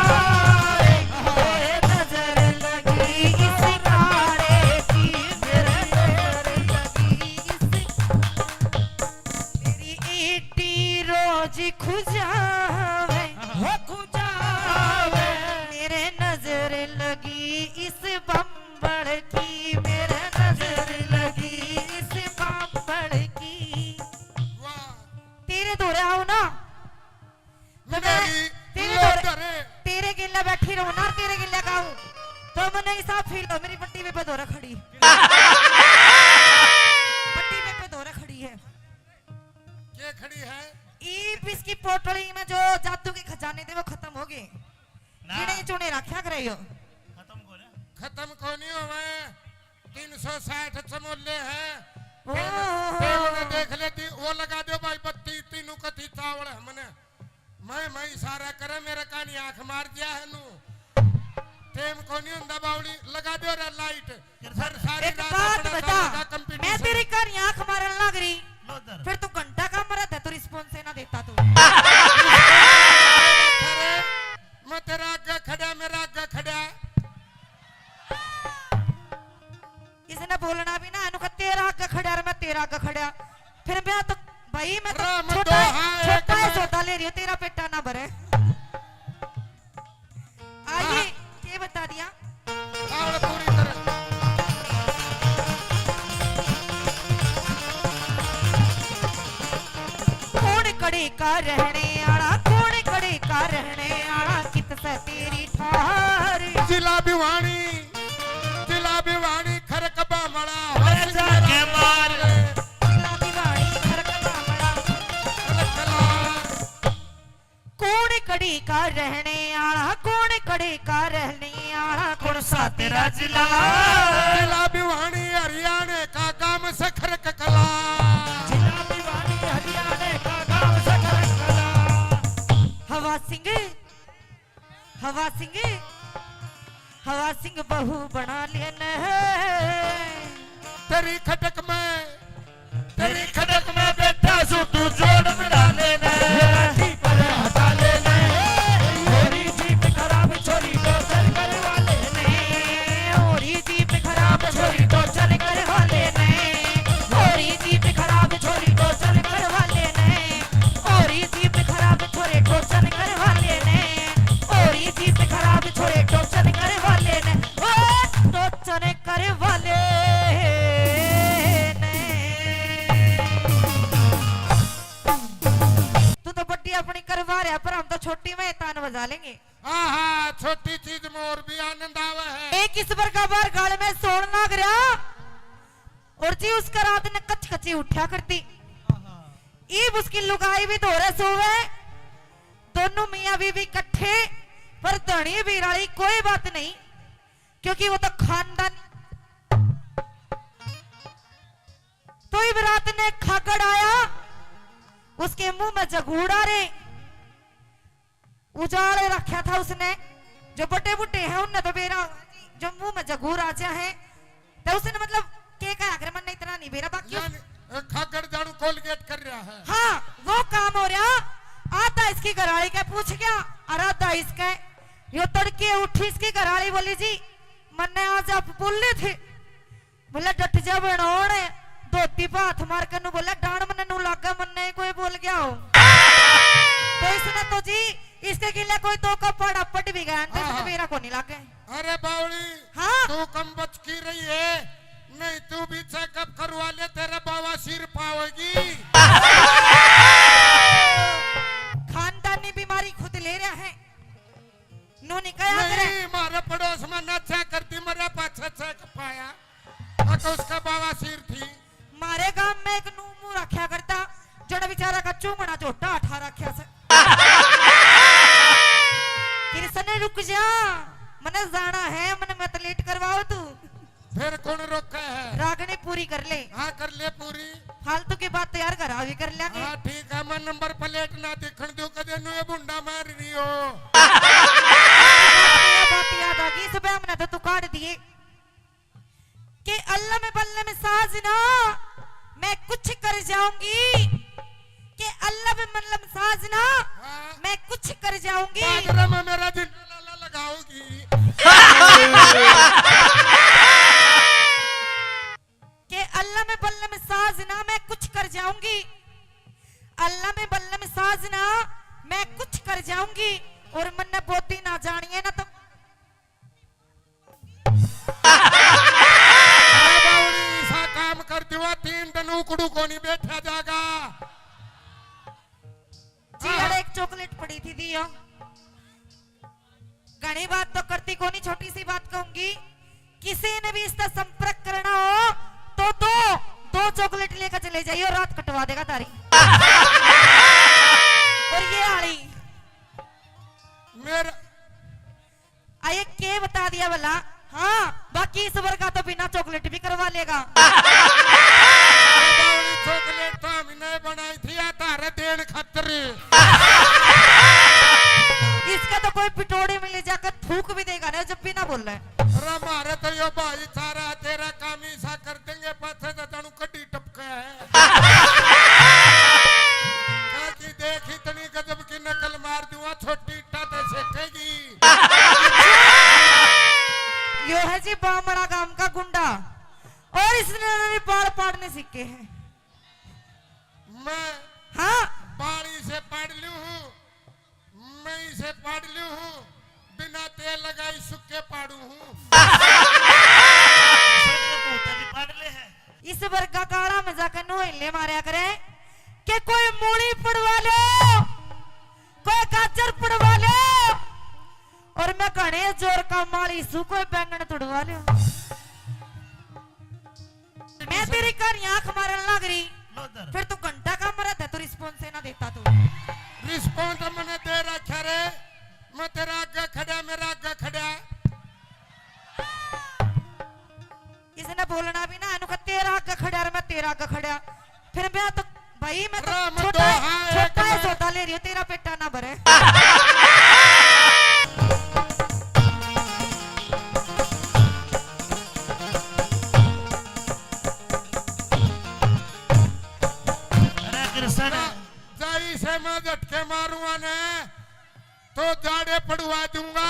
रे, ओए नजर लगी इस काले की, मेरे नजर लगी इस, मेरी ईटी रोज खुजावे, हो खुजावे। मेरे नजर लगी इस बम्बड़ की, मेरे नजर लगी इस बम्बड़ की। वाह। तेरे धोरे आऊं ना, तो मैं मेरी तेरे लो धोरे, धरे। तेरे गेल्या बैठी रहूं ना, तेरे गेल्या गाऊं, तो मन्ने ऐसा फील हो, मेरी बट्टी पे धोरे खड़ी। बट्टी पे, पे धोरे खड़ी है। के खड़ी है? ईब इसकी पोटली में जो जादू के खजाने थे, वो खत्म हो गए। ना। जिन्हें चुने रखा करे हो। खत्म को ना। खत्म को नहीं होवे। तीन सौ साठ चमोले हैं। ओहो। टेम, टेम ने देख लेती, वो लगा दो भाई बत्ती, तीनों कथी चावल हमने। मैं, मैं इशारा करे, मेरे कानी आंख मार दिया है नू। टेम को नहीं हुंदा बावली, लगा दो रे लाइट। फिर सारी एक रात बात अपना बता, गाने का मैं competition। तेरी कानी आंख मारन लग रही, लो इधर। फिर तू घंटा का मरद है, तू response ही ना देता तू। अरे, मैं तेरा आगे खड़ा, मेरा आगे खड़ा। इसने बोलना भी ना, इनको तेरा आगे खड़ा और मैं तेरा आगे खड़ा। फिर मैं तो, भाई, मैं तो राम छोटा, दोहा एक छोटा है, में। सौदा ले रही हूँ, तेरा पेटा ना भरे। आइए, हाँ। के बता दिया? ताल पूरी तरह। कौन कड़े का रहने आला, कौन कड़े का रहने आला, कित से तेरी ठार। जिला भिवानी, जिला भिवानी, खरक बामला, अरे जाके मार। जिला भिवानी, खरक बामला। कौन कड़ी का रहने आला, कौन कड़ी का रहने आला, कौन सा तेरा जिला? जिला भिवानी हरियाणा का गांव सखर ककला। जिला भिवानी हरियाणा का गांव सखर ककला। हवा सिंह, हवा सिंह, हवा सिंह बहू बना लेने। तेरी खटक में, तेरी खटक में बैठा सू तू जोड़ मिला लेने। लाठी पर हटा लेने। छोरी जीप खराब, छोरी टोचर करवा लेने। छोरी जीप खराब, छोरी टोचर करवा लेने। छोरी जीप खराब, छोरी टोचर करवा लेने। छोरी जीप खराब, छोरे टोचर करवा लेने। छोरी जीप खराब, छोरे टोचर करवा लेने। ओ, टोचर करवा लेने। तू तो बड्डी अपनी करवा रहा, पर हम तो छोटी में तान बजा लेंगे। हाँ, हाँ, छोटी चीज में और भी आनंद आवे है। एक इस बार का बार गाल में सोन लाग रहा, और जी उसका रात ने कच कची उठा करती। ईब उसकी लुगाई भी धोरे सोवे, दोनों मियाँ बीवी इकट्ठे पर धनी बीराली कोई बात नहीं, क्योंकि वो तो खानदान। तो इब रात ने खागड़ आया, उसके मुंह में जगूड़ा रे, उजाड़ रखा था उसने। जो बड़े बूढ़े हैं उनने तो बेरा, जो मुंह में जगूर आ जा है, तो उसने मतलब के कहा, अगर मन इतना नहीं बेरा, बाकी उस यानी, अ, खागड़ जाड़ू कोलगेट कर रहा है। हाँ, वो काम हो रहा। आधा इसकी घरवाली के पूछ गया और आधा इसके। यो तड़के उठी, इसकी घरवाली बोली, "जी, मन्ने आज आप बोले थे।" बोले, "डट जा बनोड़।" धोती पे हाथ मार के नू बोले, "डांड मन्ने नू लागे, मन्ने ही कोई बोल गया हो।" तो इसने तो जी, इसके गिले कोई दो का पाड़ा पट भी गया, तो इसने हाँ। मेरा को नहीं लागे। अरे बावली, हाँ। तू कम बच की रही है, नहीं तू भी चेकअप करवा ले, तेरे बवासीर पावेगी। खानदानी बीमारी खुद ले रहा है, नू नहीं कहा करे। नहीं, मारे पड़ोस में ना चेक करती, मरे पाछे चेक पाया, तो उसका बवासीर थी। मारे गांव में एक नू मुंह रखा करता, जड़ा बेचारा का चूंगड़ा झोटा उठा रखा से। कृष्ण, रुक जा, मने जाना है, मने मत लेट करवाओ तू। फिर कौन रोका है? रागनी पूरी कर ले। हाँ, कर ले पूरी। फालतू की बात तो यार घर आवी कर लेंगे। हाँ, ठीक है, मैं नंबर प्लेट ना दिखण दूं, कदे नू ये भुंडा मार रही हो। ये बात याद आ गई, सुबह हमने तो तू काट दिए। कि अल्लम बल्लम साजना, मैं कुछ कर जाऊंगी। कि अल्लम बल्लम साजना, हाँ। मैं कुछ कर जाऊंगी। बादरा में मेरा जिंदा लाला लगाओगी। कि अल्लम बल्लम साजना, मैं कुछ कर जाऊंगी। अल्लम बल्लम साजना, मैं कुछ कर जाऊंगी। और मन्ने बोती ना जानिए ना तो अरे बावड़ी, ऐसा काम कर दिवा, तीन दिन उकड़ू को नहीं बैठा जागा। जी, यार, एक चॉकलेट पड़ी थी, दियो। घणी बात तो करती कोनी, छोटी सी बात कहूंगी, किसी ने भी इसका संपर्क करना हो तो दो, दो चॉकलेट लेकर चले जाइए, रात कटवा देगा तारी। और ये आली मेरा आये के बता दिया भला? हाँ, बाकी इस वर्गा तो बिना चॉकलेट भी करवा लेगा। अरे बावली, चॉकलेट तो हमने बनाई थी, या तारे देन खातर। इसका तो कोई पिटोड़ी में ले जाकर थूक भी देगा ना, जब भी ना बोले। अरे मारे तो यो भाई सारा तेरा काम ही सा कर देंगे, पाछे तो जानू कड्डी टपका है। काकी देख, इतनी गजब की नकल मार दूंगा, छोटी इट्टा ते सेकेगी। यो है जी बामड़ा गांव का गुंडा, और इसने भी बाल पाड़ने सीखे हैं। मैं हाँ। बाल इसे पाड़ लूं हूँ, मैं इसे पाड़ लूं हूँ, बिना तेल लगाई सुक्के पाड़ू हूँ। सड़िए मुंह ते भी पाड़ ले है। इस वर्गा काला मजाक नु हिले मारया करे कि कोई मूली पड़वा लो, कोई गाजर पड़वा लो, और मैं घणे जोर का माली सू, कोई बैंगन तुड़वा लो। मैं तेरी कहानी आंख मारन लाग रही, लो इधर। फिर तू घंटा का मरद है, तू रिस्पॉन्स ना देता तू। रिस्पॉन्स मैंने दे रखा रे, मैं तेरा आगे खड़ा, मेरा आगे खड़ा। इसने बोलना भी ना, इनको तेरा आगे खड़ा और मैं तेरा आगे खड़ा। फिर मैं तो, भाई, मैं तो राम छोटा, दोहा एक छोटा है, में। सौदा ले रही हूँ, तेरा पेटा ना भरे। अरे कृष्ण। जा-, जाई से मैं झटके मारूंगा ने, तो जाड़े पड़वा दूंगा।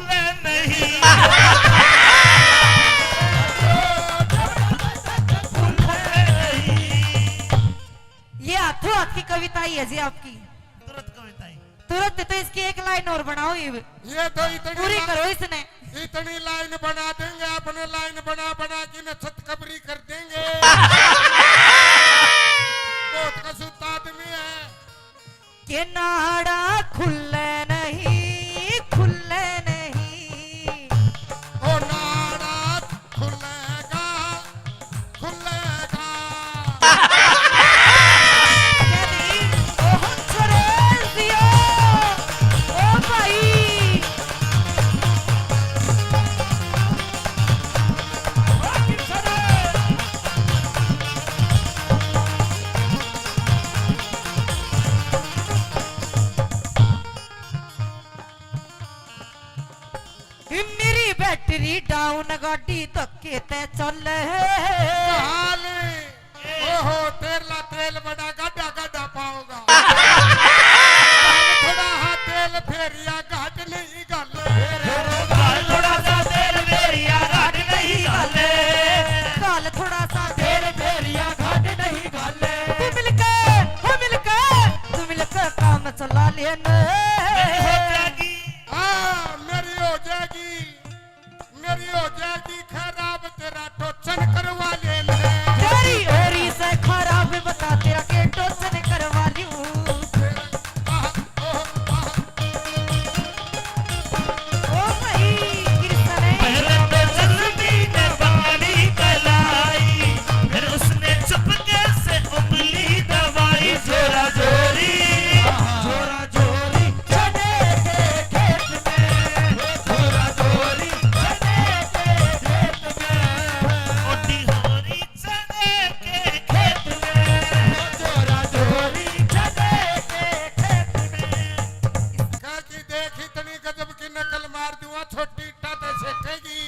है जी आपकी। तुरंत कविता ही। तुरंत तो इसकी एक लाइन और बनाओ, ये ये तो इतनी पूरी ला-, करो इसने। इतनी लाइन बना देंगे आपने, लाइन बना बना के न छत कबरी कर देंगे। बहुत कसूता आदमी है। के नाड़ा खुले नहीं, खुले नहीं। ओ नाड़ा खुलेगा, खुलेगा। ओ हंसराज दियो, ओ भाई। मेरी बैटरी डाउन, गाड़ी धक्के ते चल। हाल, ओहो, तेरला तेल बड़ा गाडा गाडा पाओगा। थोड़ा हा तेल फेरिया घाट नहीं घाले। घाल थोड़ा सा तेल फेरिया घाट नहीं घाले। घाल थोड़ा सा तेल फेरिया घाट नहीं घाले। तू मिलके, हो मिलके, तू मिलके काम चला लेना। मेरी हो जाएगी। हाँ, मेरी हो जाएगी। मेरी हो जाएगी खराब, तेरा टोचन करवा ले ले। तेरी होरी से खराब, बता तेरा के टोचन करवा लूं। आह, ओह, आह। ओ भाई, कृष्ण है। पहले तो जल्दी ने बाली कलाई, फिर उसने चुपके से उंगली दबाई। जोरा जोरी, जोरा जोरी चने के खेत में, जोरा जोरी चने के खेत में। ओटी होरी चने के खेत में, जोरा जोरी चने के खेत में। काकी देख, इतनी गजब की नकल मार दूंगा, छोटी इट्टा ते सेकेगी।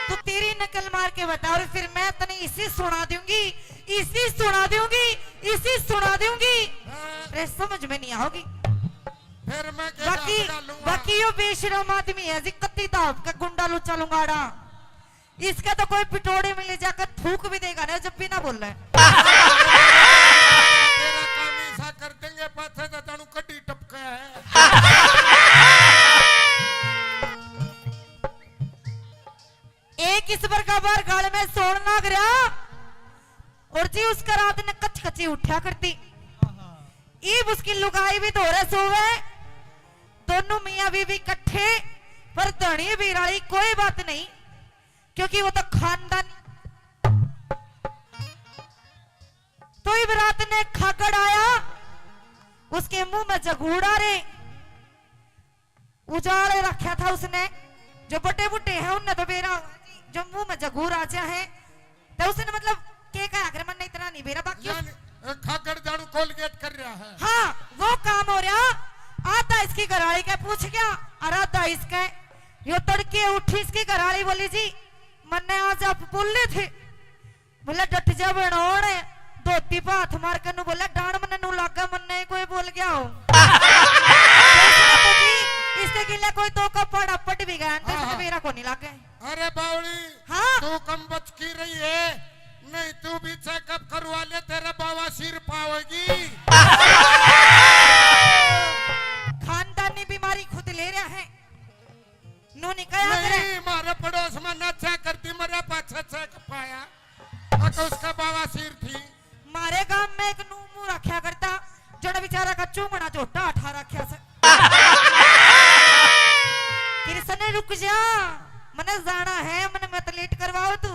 तू तेरी नकल मार के बता, और फिर मैं तने इसी सुना दूंगी, इसी सुना दूंगी, इसी सुना दूंगी। हाँ। अरे, समझ में नहीं आओगी। फिर मैं के बाकी, दांत डालूंगा? बाकी यो बेशरम आदमी है जी, कत्ती दाब का गुंडा लुच्चा लुंगाड़ा। इसका तो कोई पिटोड़े में ले जाकर थूक भी देगा ना, जब भी ना बोले। तेरा काम ऐसा कर देंगे, पाछे तो जानू कड्डी टपका है। एक इस प्रकार बार गाल में सोण लाग रहा, और जी उसका रात ने कच कची उठा करती। इब उसकी लुगाई भी धोरे सोवे, दोनों मियाँ बीवी इकट्ठे, पर धनी बीराली कोई बात नहीं, क्योंकि वो तो खानदान। तो इब रात ने खागड़ आया, उसके मुंह में जगूड़ा रे, उजाड़ रखा था उसने। जो बड़े बूढ़े हैं उनने तो बेरा, जो मुंह में जगूर आ जा है, तो उसने मतलब के कहा, अगर मन इतना नहीं बेरा, बाकी उस यानी, अ, खागड़ जानू कोलगेट कर रहा है। हाँ, वो काम हो रहा। आधा इसकी घरवाली के पूछ गया और आधा इसके। यो तड़के उठी, इसकी घरवाली बोली, "जी, मन्ने आज आप बोले थे।" बोले, "डट जा बनोण।" धोती पे हाथ मार के नू बोले, "डांड मन्ने नू लागे, मन्ने ही कोई बोल गया हो।" तो इसने तो जी, इसके गिले कोई दो का पाड़ा पट भी गया, तो इसने हाँ। मेरा को नहीं लागे। अरे बावली, हाँ। तू कम बच की रही है, नहीं तू भी चेकअप करवा ले, तेरे बवासीर पावेगी। खानदानी बीमारी खुद ले रहा है, नू नहीं कहा करे। नहीं, मारे पड़ोस में ना चेक करती, मरे पाछे चेक पाया, अक उसका बवासीर थी। मारे गांव में एक नू मुंह रखा करता, जड़ा बेचारा का चूमड़ा झोटा उठा रखा से। कृष्ण, रुक जा, मने जाना है, मने मत लेट करवाओ तू।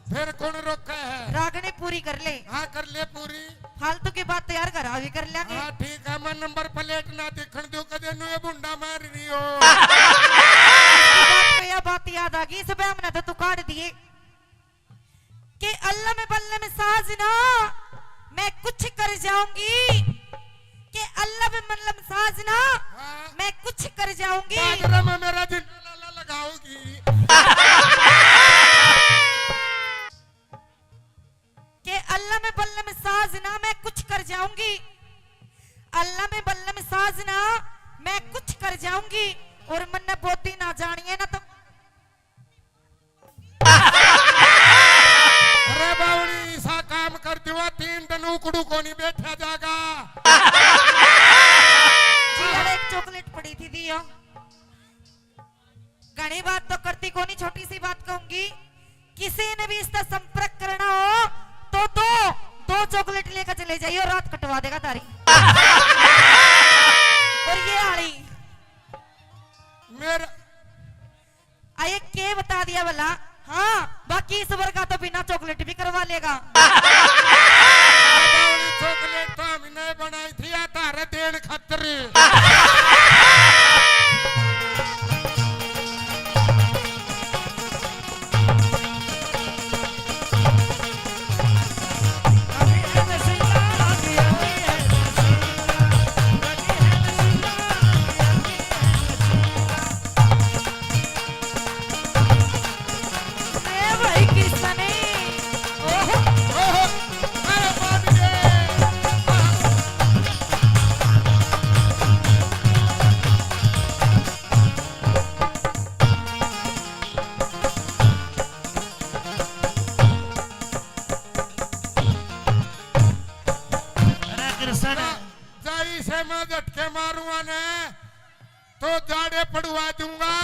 फिर कौन रोका है? रागनी पूरी कर ले। हाँ, कर ले पूरी। फालतू की बात तो यार घर आ भी कर लेंगे। हाँ, ठीक है, मैं नंबर प्लेट ना दिखण दूं, कदे नू ये भुंडा मार रही हो। इसकी बात पे यह बात याद आ गई, इस बहम ने तो तू काट दिए। के अल्लम बल्लम साजना मैं कुछ कर जाऊंगी, के अल्लम बल्लम साजना हाँ। मैं कुछ कर जाऊंगी। बाजरा में मेरा जिंदा लाला लगाओगी। के अल्लम बल्लम साजना मैं कुछ कर जाऊंगी, अल्लम बल्लम साजना मैं कुछ कर जाऊंगी, और मन्ने बोदी ना जानिए ना तो। अरे बावली, ऐसा काम कर दिवा, तीन दिन उकड़ू थी दियो। घणी बात तो करती कोनी, छोटी सी बात कहूंगी, किसी ने भी इसका संपर्क करना हो तो दो, दो चॉकलेट लेकर चले जाइए, रात कटवा देगा तारी। और ये आली मेरा आए के बता दिया भला? हाँ, बाकी इस वर्गा तो बिना चॉकलेट भी करवा लेगा। बावली चॉकलेट तो हमने बनाई थी, या तारे देन खातर। ए भाई किसने? ओहो। ओहो। अरे बाप रे। अरे कृष्ण। जा, जा इसे मैं झटके मारूंगा ने। तो जाड़े पड़वा दूंगा।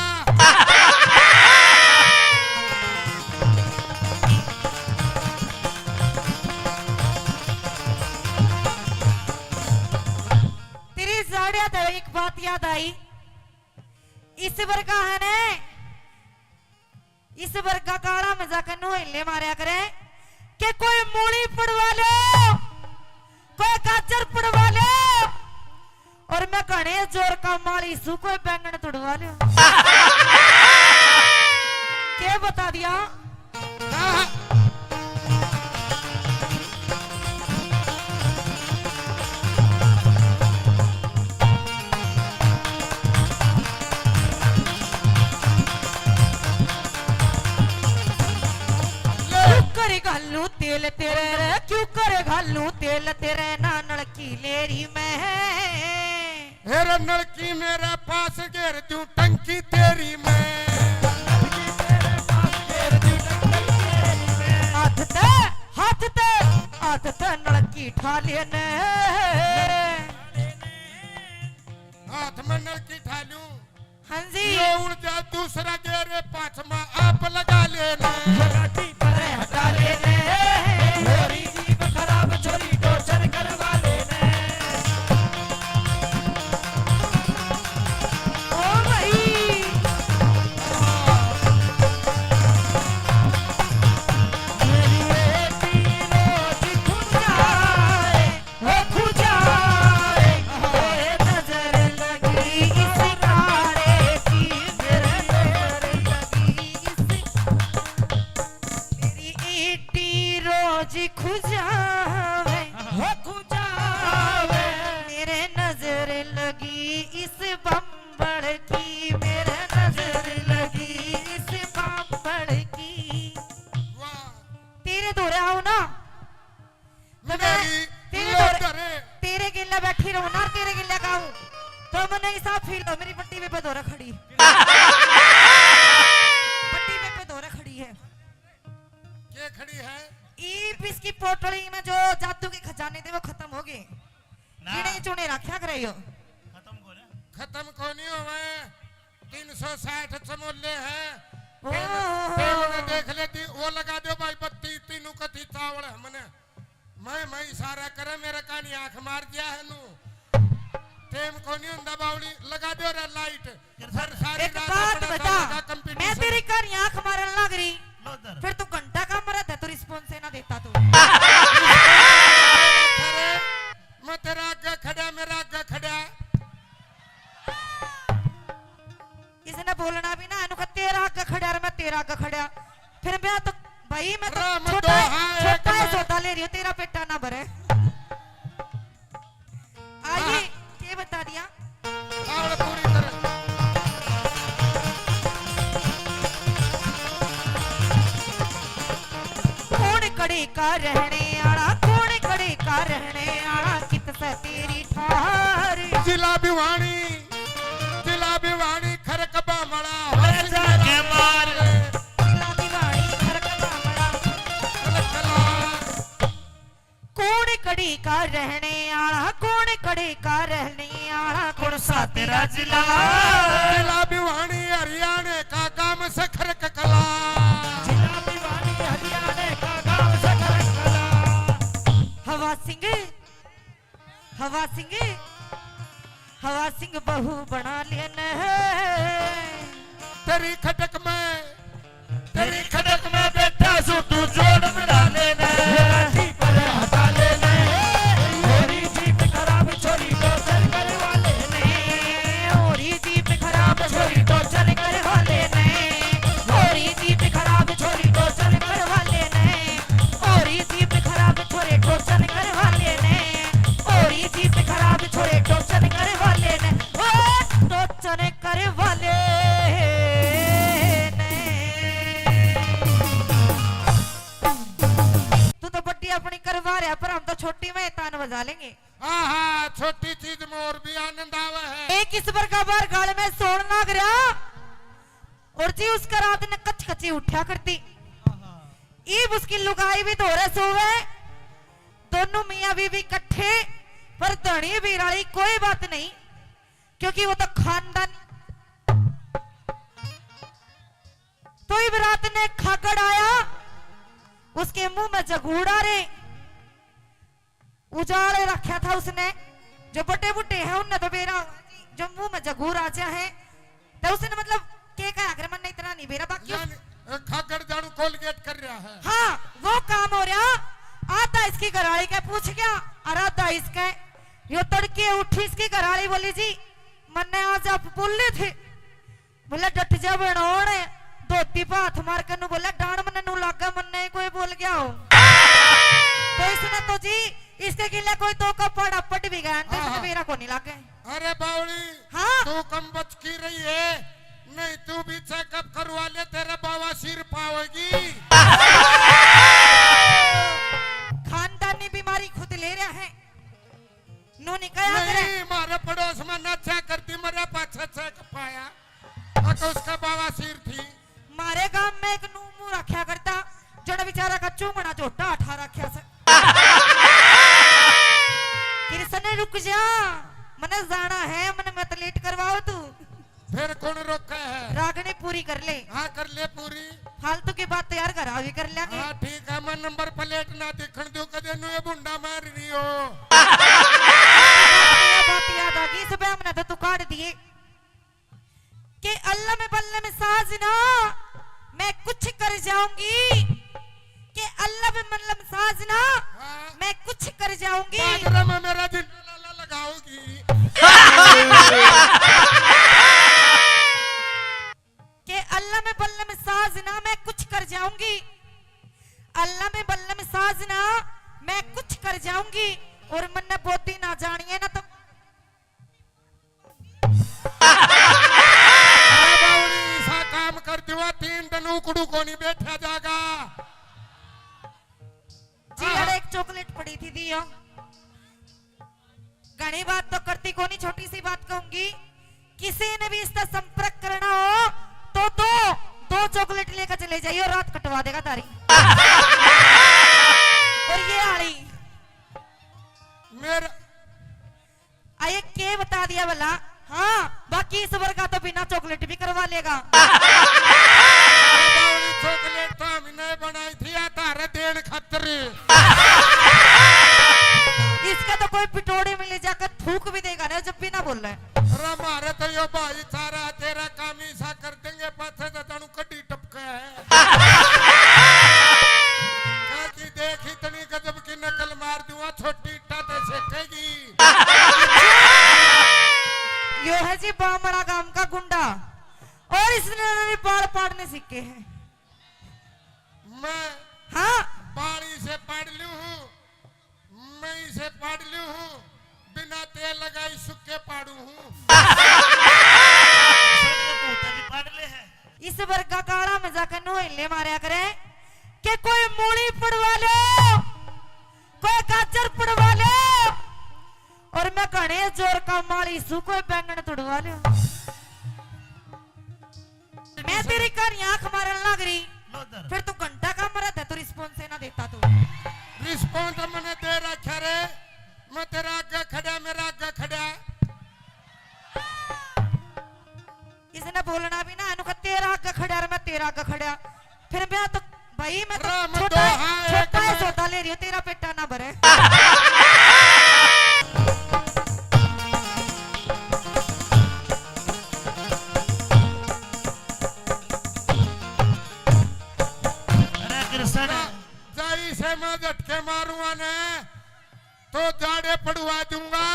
तेरी जाड़िया तो एक बात याद आई, इस वर्गा है ने, इस वर्गा काला मजाक नु हिले मारया करे कि कोई मूली पड़वा लो, कोई गाजर पड़वा लो, और मैं घणे जोर का माली सू, कोई बैंगन तुड़वा लो। के बता दिया? क्यों करे घालू तेल तेरे रे, क्यों करे घालू तेल तेरे, ना नलकी लेरी मैं। हेरे नलकी मेरे पास घेर दूं टंकी तेरी मैं। हाथ ते, हाथ ते, हाथ ते नलकी ठा लेने। हाथ में नलकी ठा लूं। हाँ जी। ये उड़ जा दूसरा गेर, पाछमा आप लगा लेना। ये गाड़ी परे हटा लेने। छोरी जीभ खराब, छोरी टोचर करवा लेने। ओ भाई। मेरी बेटी रोज खुद जाए। हो खुदा, मेरे नजर लगी इस काले की, मेरे नजर लगी इस, मेरी ईटी रोज खुजावे, हो खुजावे। मेरे नजर लगी इस बम्बड़ की, मेरे नजर लगी इस बम्बड़ की। वाह। तेरे धोरे आऊं ना, तो मैं मेरी तेरे लो धोरे, धरे। तेरे गेल्या बैठी रहूं ना, तेरे गेल्या गाऊं, तो मन्ने ऐसा फील हो, मेरी बंटी बेबे धोरे खड़ी। बंटी बेबे धोरे खड़ी है। के खड़ी है? ईब इसकी पोटली में जो जादू के खजाने थे, वो खत्म हो गए। ना। गिने चुने रखा करे यो। खत्म को ना। खत्म को नहीं होवे। तीन सौ साठ चमोले हैं। ओहो। टेम ने देख लेती, वो लगा दो भाई बत्ती, तीनों कथी चावल हमने। मैं, मैं इशारा करे, मेरे कानी आंख मार दिया है नू। टेम को नहीं हुंदा बावली, लगा दो रे लाइट। फिर सारी एक रात बात अपना बता, साला का मैं competition। तेरी कानी आंख मारन लग रही, लो इधर। फिर तू घंटा का मरा था, तू response ही ना देता तू। अरे, मैं तेरा आगे खड़ा, मेरा आगे खड़ा। इसने बोलना भी ना, इन्हों का तेरा आगे खड़ा और मैं तेरा आगे खड़ा। फिर मैं तो, भाई, मैं तो राम छोटा, दोहा है छोटा है, कमर। सौदा ले रही हूँ, तेरा पेटा ना भरे। आइए, हाँ। ये बता दिया। आवड़ पूरी तरह। कौन कड़े का रहने आला, कौन कड़े का रहने आला, कित से तेरी ठार। जिला भिवानी, जिला भिवानी, खरक बामला, अरे जाके मार। जिला भिवानी, खरक बामला। कौन कड़ी का रहने आला, कौन कड़ी का रहने आला, कौन सा तेरा जिला। जिला भिवानी हरियाणा का गांव सखरक कला। जिला भिवानी हरियाणा का गांव सखरक कला। हवा सिंह, हवा सिंह, हवा सिंह बहू बना लेने। तेरी खटक में, तेरी खटक में बैठा सू तू जोड़ मिला लेने। मेरा जी पर हटा लेने। छोरी जीप खराब, छोरी टोचर करवा लेने। छोरी जीप खराब, छोरी टोचर करवा लेने। छोरी जीप खराब, छोरी टोचर करवा लेने। छोरी जीप खराब, छोरे टोचन करवा लेने। छोरी जीप खराब, छोरे टोचन करवा लेने। ओ टोचन करवा लेने। तू तो बड्डी अपनी करवा रहा, पर हम तो छोटी में ही तान बजा लेंगे। हाँ, हाँ, छोटी चीज में और भी आनंद आवे है। एक इस प्रकार बार गाल में सोण लाग रहा, और जी उसका रात ने कच कची उठा करती। इब उसकी लुगाई भी धोरे सोवे, दोनों मियाँ बीवी इकट्ठे, पर धनी बिराली कोई बात नहीं, क्योंकि वो तो खानदान। तो इब रात ने खागड़ आया, उसके मुंह में जगूड़ा रे। उजाड़ रखा था उसने। जो बड़े बूढ़े हैं, उनने तो बेरा होगा जी, जो मुंह में जगूर आ जा है, तो उसने मतलब के कहा, अगर मन इतना नहीं बेरा, बाकी उस यानी, अ, खागड़ जानू कोलगेट कर रहा है। हाँ, वो काम हो रहा। आधा इसकी घराली के पूछ गया, और आधा इसके। यो तड़के उठी, इसकी घराली बोली, "जी, मन्ने आज आप बोले थे।" बोले, "डट जा बनोण, धोती पे हाथ मार के नू बोले, डांड मन्ने नू लागे, मन्ने कोई बोल गया हो।" तो इसने तो जी, इसके गिले कोई दो का पाड़ा पट भी गया, तो हाँ, इसने हाँ। मेरा को नहीं लागे। अरे बावली, हाँ। तू कम बच की रही है, नहीं तू भी चेकअप करवा ले, तेरा बवासीर पावेगी। खानदानी बीमारी खुद ले रहा है। नू नहीं कहा करे। नहीं, मारे पड़ोस में नाचा करती, मरे पाछे चेक पाया। अक उसका बवासीर थी। मारे गांव में एक नू मुंह रखा करता, जड़ा बेचारा का चूमड़ा झोटा उठा रखा से। कृष्ण रुक जा, मने जाना है, मने मत लेट करवाओ तू। फिर कौन रोके है? रागनी पूरी कर ले। हाँ, कर ले पूरी। फालतू की बात तो यार घर आ भी कर लेंगे। हाँ, ठीक है, मैं नंबर प्लेट ना दिखण दूं, कदे नू ये भुंडा मार रही हो। बात याद आ गई, इस पे हमने तो तू काट दिए। के अल्लम बल्लम साजना, मैं कुछ कर जाऊंगी। के अल्लम बल्लम साजना, हाँ। मैं कुछ कर जाऊंगी। बाजरा में मेरा जिंदा लाला लगाओगी। के अल्लम बल्लम साजना, मैं कुछ कर जाऊंगी। अल्लम बल्लम साजना, मैं कुछ कर जाऊंगी। और मन्ने बोदी ना जानिए ना तो अरे बावड़ी, ऐसा काम कर दिवा, तीन दिन उकड़ू कोनी बैठा जागा। जी, हाँ। यार, एक चॉकलेट पड़ी थी, दियो। घणी बात तो करती कोनी, छोटी सी बात कहूंगी, किसी ने भी इसका संपर्क करना हो तो दो, दो चॉकलेट लेकर चले जाइए, रात कटवा देगा तारी। और ये आली मेरा आए के बता दिया भला? हाँ, बाकी इस वर्गा तो बिना चॉकलेट भी करवा लेगा। चॉकलेट तो हमने बनाई थी या तारे देन खातर। इसका तो कोई पिटोड़ी में ले जाकर थूक भी देगा ना, जब भी ना बोले। अरे मारे तो यो भाई सारा तेरा काम ही सा कर देंगे, पाछे तो जानू कड्डी टपका है। कहा कि देख इतनी गजब की नकल मार दूंगा, छोटी इट्टा ते सेकेगी। यो है जी बामड़ा गांव का गुंडा, और इसने बाल पाड़ने सीखे हैं। मैं हाँ। बाल इसे पाड़ लूं हूँ, मैं इसे पाड़ लूं हूँ, बिना तेल लगाई सुक्के पाड़ू हूँ। इस वर्गा काला में जाकर नोहले मारया करे के कोई मूली पड़वा लो, कोई गाजर पड़वा लो, और मैं घणे जोर का माली सू कोई बैंगन तुड़वा लो। मैं तेरी कहानी आंख मारन लाग रही, लो इधर। फिर तू घंटा का मरा था, तू रिस्पॉन्स ही ना देता तू। रिस्पॉन्स मैंने दे रखा रे, मैं तेरा आगे खड़ा, मेरा आगे खड़ा। बोलना भी ना, इन्हों का तेरा आगे खड़ा और मैं तेरा आगे खड़ा। फिर मैं तो, भाई, मैं तो राम छोटा है, दोहा है छोटा है, कना। सौदा ले रही हूँ, तेरा पेटा ना भरे। अरे कृष्ण। जा, जा इसे मैं झटके मारूंगा ने, तो जाड़े पड़वा दूंगा।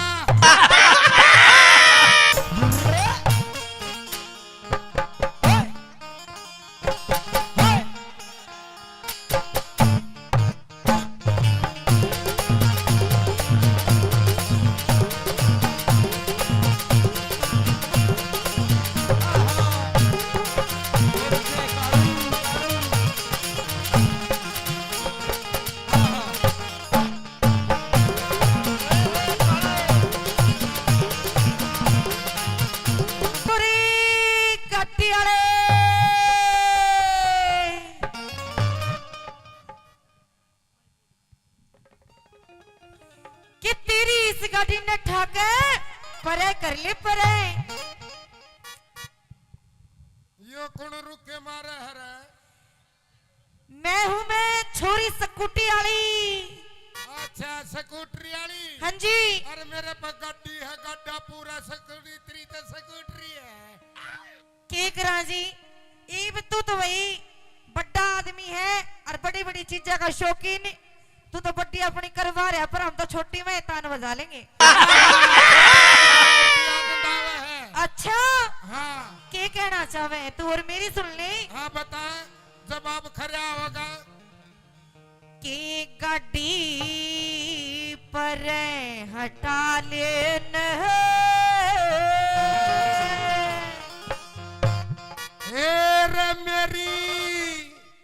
पूरी गड्डी वाले कि तेरी इस गाड़ी ने ठाके परे कर ले परे। यो कौन रुके मारे हरे? मैं हूँ मैं छोरी स्कूटी वाली। अच्छा, स्कूटरी वाली। हाँ जी। अरे मेरे पे गाड़ी है, गाड़ा पूरा स्कूटरी, तेरी तो स्कूटरी है। के करा जी, इब तू तो भाई बड़ा आदमी है और बड़ी बड़ी चीजा का शौकीन। तू तो बड़ी अपनी करवा रहा, पर हम तो छोटी में तान बजा लेंगे। अच्छा, हाँ। के कहना चाहवे तू और मेरी सुन ले। हाँ, बता, जवाब खरा होगा। के गाड़ी पर हटा लेन। ए रे मेरी,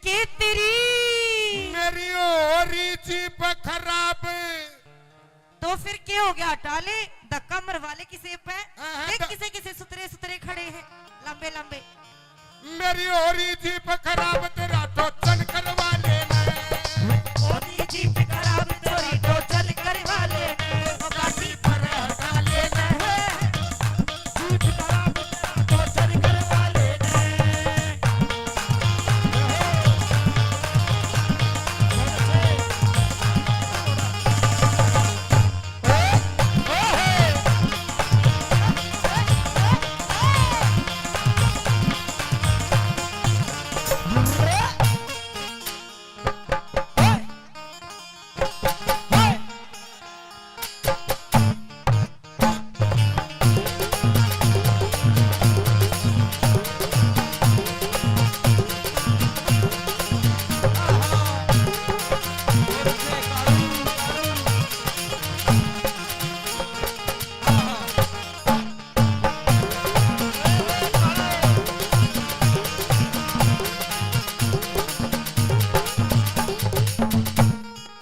के तेरी? मेरी हो रही जीप खराब। तो फिर के हो गया? हटा ले, धक्का मरवा ले किसे पे। हाँ, हाँ, देख, ध- किसे किसे सुतरे सुतरे खड़े हैं, लंबे लंबे। मेरी हो रही जीप खराब, तेरा टोचन करवा लेना। हो रही जीप खराब, तेरी टोचन करवा लेना। ओ गाड़ी पर हटा लेना। जीप खराब, तेरा टोचन करवा लेना।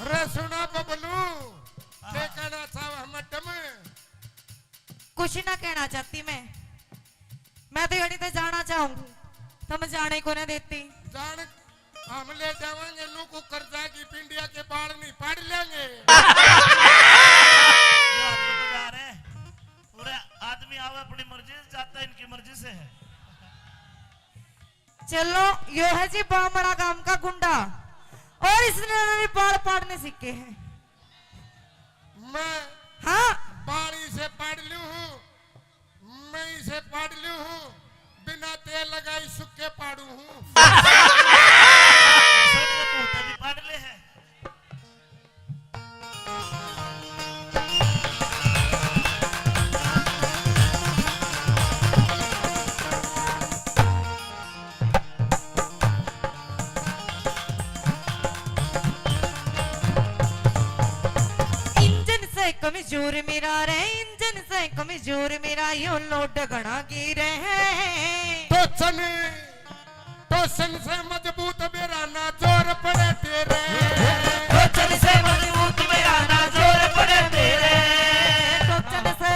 रे सुना बबलू, के कहना चाहवे मैडम? कुछ ना कहना चाहती मैं, मैं तो यड़ी ते जाना चाहूंगी, तो मैं जाने को ना देती। जान, हम ले जावांगे नू को कर्जा की पिंडिया के बाल नहीं पाड़ लेंगे। ये आदमी तो जा रहे हैं। पूरे आदमी आवे अपनी मर्जी से, जाता इनकी मर्जी से है। चलो, यो है जी बामड़ा गांव का गुंडा, और इसने भी बाल पाड़ने सीखे हैं। मैं हाँ। बाल इसे पाड़ लूं हूँ, मैं इसे पाड़ लूं हूँ, बिना तेल लगाई सुक्के पाड़ू हूँ। ऐसा नहीं, मुंह पे भी पाड़ ले है। इंजन से कमजोर मेरा रे, इंजन से कमजोर मेरा, यो लोड घणा गिरे है। टोचन, टोचन से मजबूत मेरा ना जोर पड़े तेरे। टोचन से मजबूत मेरा ना जोर पड़े तेरे। टोचन से,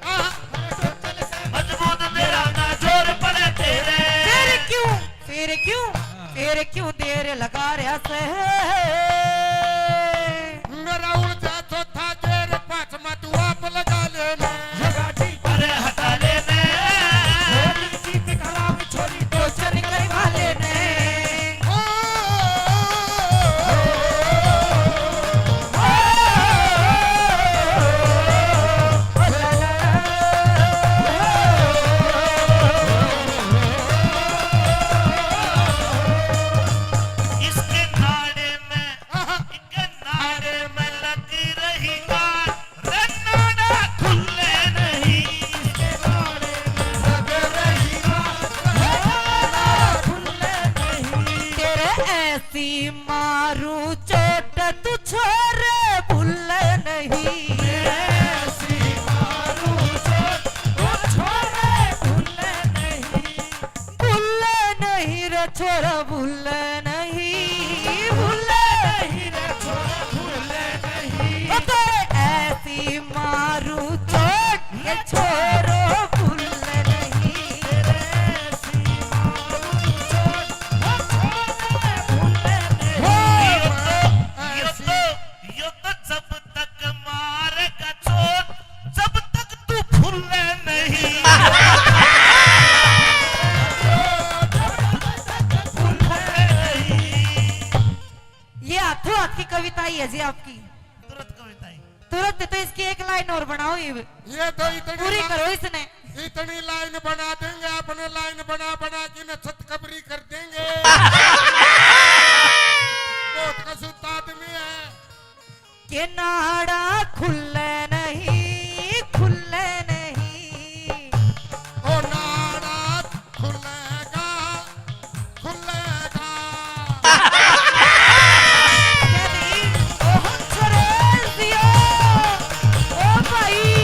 आह, टोचन से मजबूत मेरा ना जोर पड़े तेरे। फिर क्यों, फिर क्यों, फिर क्यों देर लगा रहा से? मेरा उड़ जा चौथा गेर, पांचवा तू आप लगा लेना। अरे हटा लेना। छोरे भूले नहीं। ऐसी मारू चोट, वो छोरे भूले नहीं। भूले नहीं रे छोरा, भूले नहीं, भूले नहीं रे छोरा, भूले नहीं। ओ तेरे ऐसी मारू चोट, ये छोरो भूले नहीं। तेरे ऐसी मारू चोट, वो छोरे भूले नहीं। हो, ये तो, ये तो, ये तो जब तक मारेगा चोट, जब तक तू फूले नहीं। ये हाथों हाथ की कविता ही है जी आपकी। तुरंत कविता ही। तुरंत तो इसकी एक लाइन और बनाओ ये। ये तो इतनी पूरी ला-, करो इसने। इतनी लाइन बना देंगे, अपने लाइन बना बना के इन्हें छत कबरी कर देंगे। बहुत कसूता आदमी है। के नाड़ा खुले नहीं, खुले नहीं। ओ नाड़ा खुलेगा, खुलेगा। के नहीं? ओ हंसराज दियो, ओ भाई।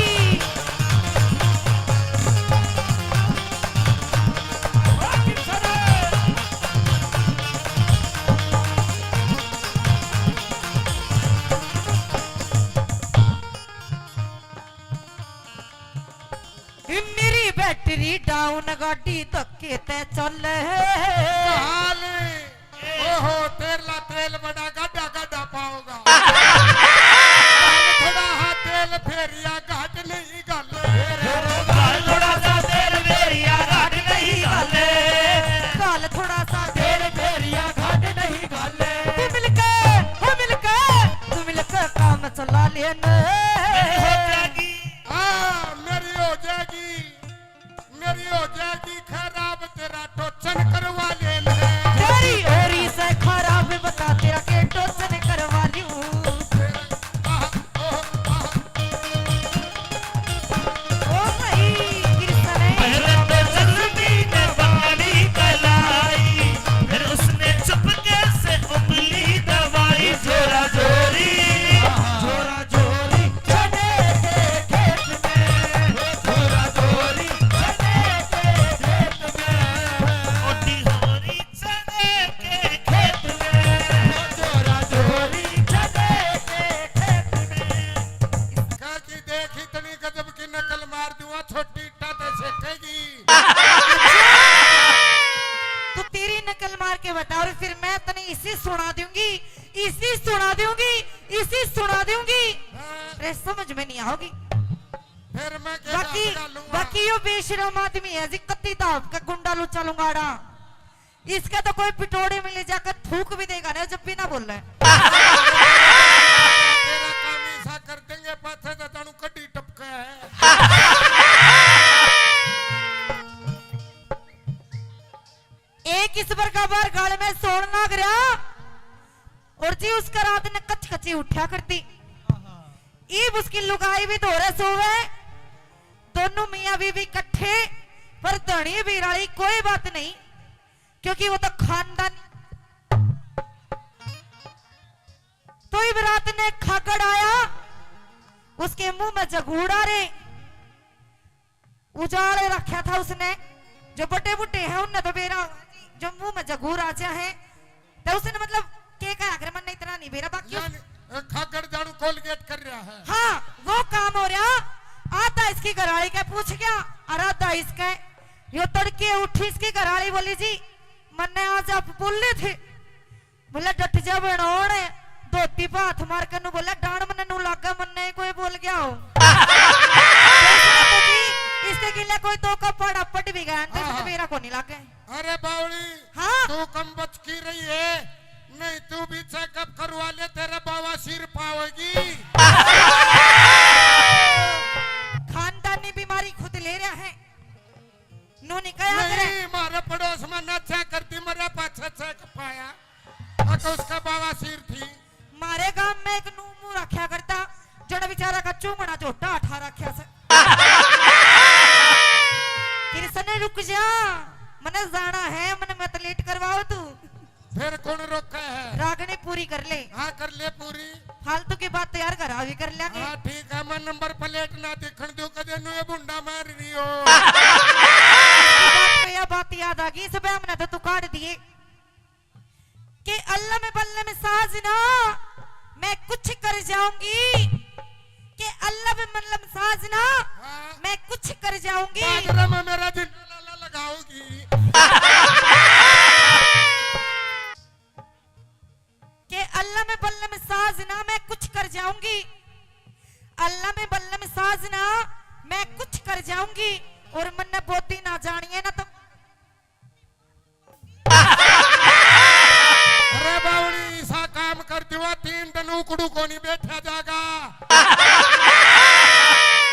मेरी बैटरी डाउन, गाड़ी धक्के ते चले। काल, ओहो, तेरला तेल बड़ा गाढ़ा गाढ़ा पाओगा। काल थोड़ा हा तेल फेरिया घाट नहीं घाले। काल थोड़ा सा तेल फेरिया घाट नहीं घाले। काल थोड़ा सा तेल फेरिया घाट नहीं घाले। तू मिलके, हो मिलके, तू मिलके काम चला लेने। मेरी हो जाएगी। हाँ, मेरी हो जाएगी, मेरी हो जाएगी खराब, तेरा टोचन करवा ले ले। तेरी ओरी से खराब बता, तेरा के टोचन करवा लूं। तेरा, आह, ओह, आह। ओ भाई, कृष्ण है। पहले तो जल्दी ने बाली कलाई, फिर उसने चुपके से उंगली दबाई। जोरा जोरी, जोरा जोरी चने के खेत में, जोरा जोरी चने के खेत में। ओटी होरी चने के खेत में, जोरा जोरी चने के खेत में। इसका की देख, इतनी गजब की नकल मार दूंगा, छोटी इट्टा ते सेकेगी। तू तेरी नकल मार के बता, और फिर मैं तने इसी सुना दूंगी, इसी सुना दूंगी, इसी सुना दूंगी। हाँ। रे, समझ में नहीं आओगी। फिर मैं क्या बाकी, डालूंगा? बाकी यो बेशरम आदमी है जी, कत्ती दाब का गुंडा लुच्चा लुंगाड़ा। इसका तो कोई पिटोड़े में ले जाकर थूक भी देगा ना, जब भी ना बोले। तेरा काम ऐसा कर देंगे, पाछे तो जानू कड्डी टपका है। एक इस बरगा बार गाल में सोण लाग रहा, और जी उसका रात ने कच कची उठा करती। ईब उसकी लुगाई भी धोरे सोवे, दोनों मियाँ बीवी इकट्ठे, पर धनी बिराली कोई बात नहीं, क्योंकि वो तो खानदान। तो इब रात ने खागड़ आया, उसके मुंह में जगूड़ा रे, उजाले रखा था उसने। जो बड़े बूढ़े हैं, उनने तो बेरा, जो मुंह में जगूर आ जा है, तो उसने मतलब के कहा, अगर मन इतना नहीं बेरा, बाकी उस- यानी, अ, खागड़ जानू कोलगेट कर रहा है। हाँ, वो काम हो रहा। आधा इसकी घराली के पूछ गया, और आधा इसके। यो तड़के उठी, इसकी घराली बोली, "जी, मन्ने आज आप बोले थे।" बोला, "डट जा बनोण।" धोती पे हाथ मार के नू बोला, "डांड मन्ने नू लागे, मन्ने ही कोई बोल गया हो।" इसने तो जी, इसके गिले कोई दो का पड़ा पट भी गया, तो इसने हाँ। मेरा को नहीं लागे। अरे बावली, हाँ। तू कम बच की रही है, नहीं तू भी चेकअप करवा ले, तेरा बवासीर पावेगी। खानदानी बीमारी खुद ले रहा है। नू नहीं कहा करे। नहीं, मारे पड़ोस में नशा करती, मरे पाछे चेक पाया। अक उसका बवासीर थी। मारे गांव में एक नू मुंह रखा करता, जड़ा बेचारा का चूंगड़ा झोटा उठा रखा से। कृष्ण, रुक जा, मने जाना है, मने मत लेट करवाओ तू। फिर कौन रोके है? रागनी पूरी कर ले। हाँ, कर ले पूरी। फालतू की बात तो यार घर आ भी कर लेंगे। हाँ, ठीक है, मैं नंबर प्लेट ना दिखण दूं, कदे नु ये बुंडा मार रही हो। इस बात पे यह बात याद आ गई, इस बहम ने तो तू काट दिए। कि अल्लम बल्लम साजना, मैं कुछ कर जाऊंगी। कि अल्लम बल्लम साजना, हाँ। मैं कुछ कर जाऊंगी। बाजरा में मेरा जिंदा लाला लगाओगी। कि अल्लम बल्लम साजना, मैं कुछ कर जाऊंगी। अल्लम बल्लम साजना, मैं कुछ कर जाऊंगी। और मन्ने बोती ना जानिए ना तो अरे बावड़ी, ऐसा काम कर दिवा, तीन दिन उकड़ू को नहीं बैठा जागा।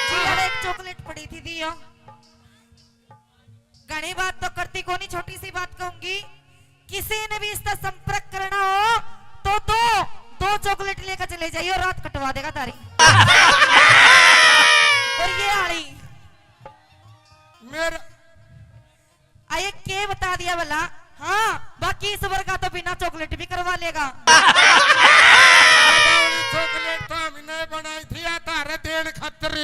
जी, यार, एक चॉकलेट पड़ी थी, दियो। घणी बात तो करती कोनी, छोटी सी बात कहूंगी, किसी ने भी इसका संपर्क करना हो तो दो, दो चॉकलेट लेकर चले जाइयो, रात कटवा देगा तारी। और ये आली मेरा आए के बता दिया भला? हाँ, बाकी इस वर्गा तो बिना चॉकलेट भी करवा लेगा। चॉकलेट तो हमने बनाई थी, या तारे देन खातर।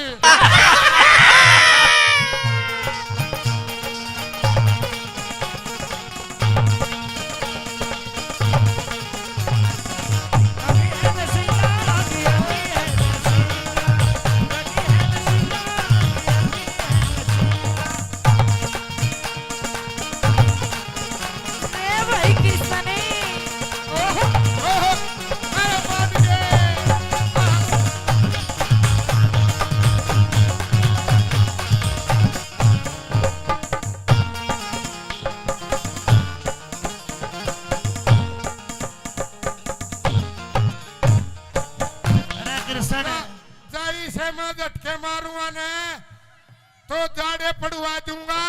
ए भाई किसने? ओहो। ओहो। अरे बाप रे। अरे कृष्ण। जाई से मैं झटके मारूंगा ने। तो जाड़े पड़वा दूंगा।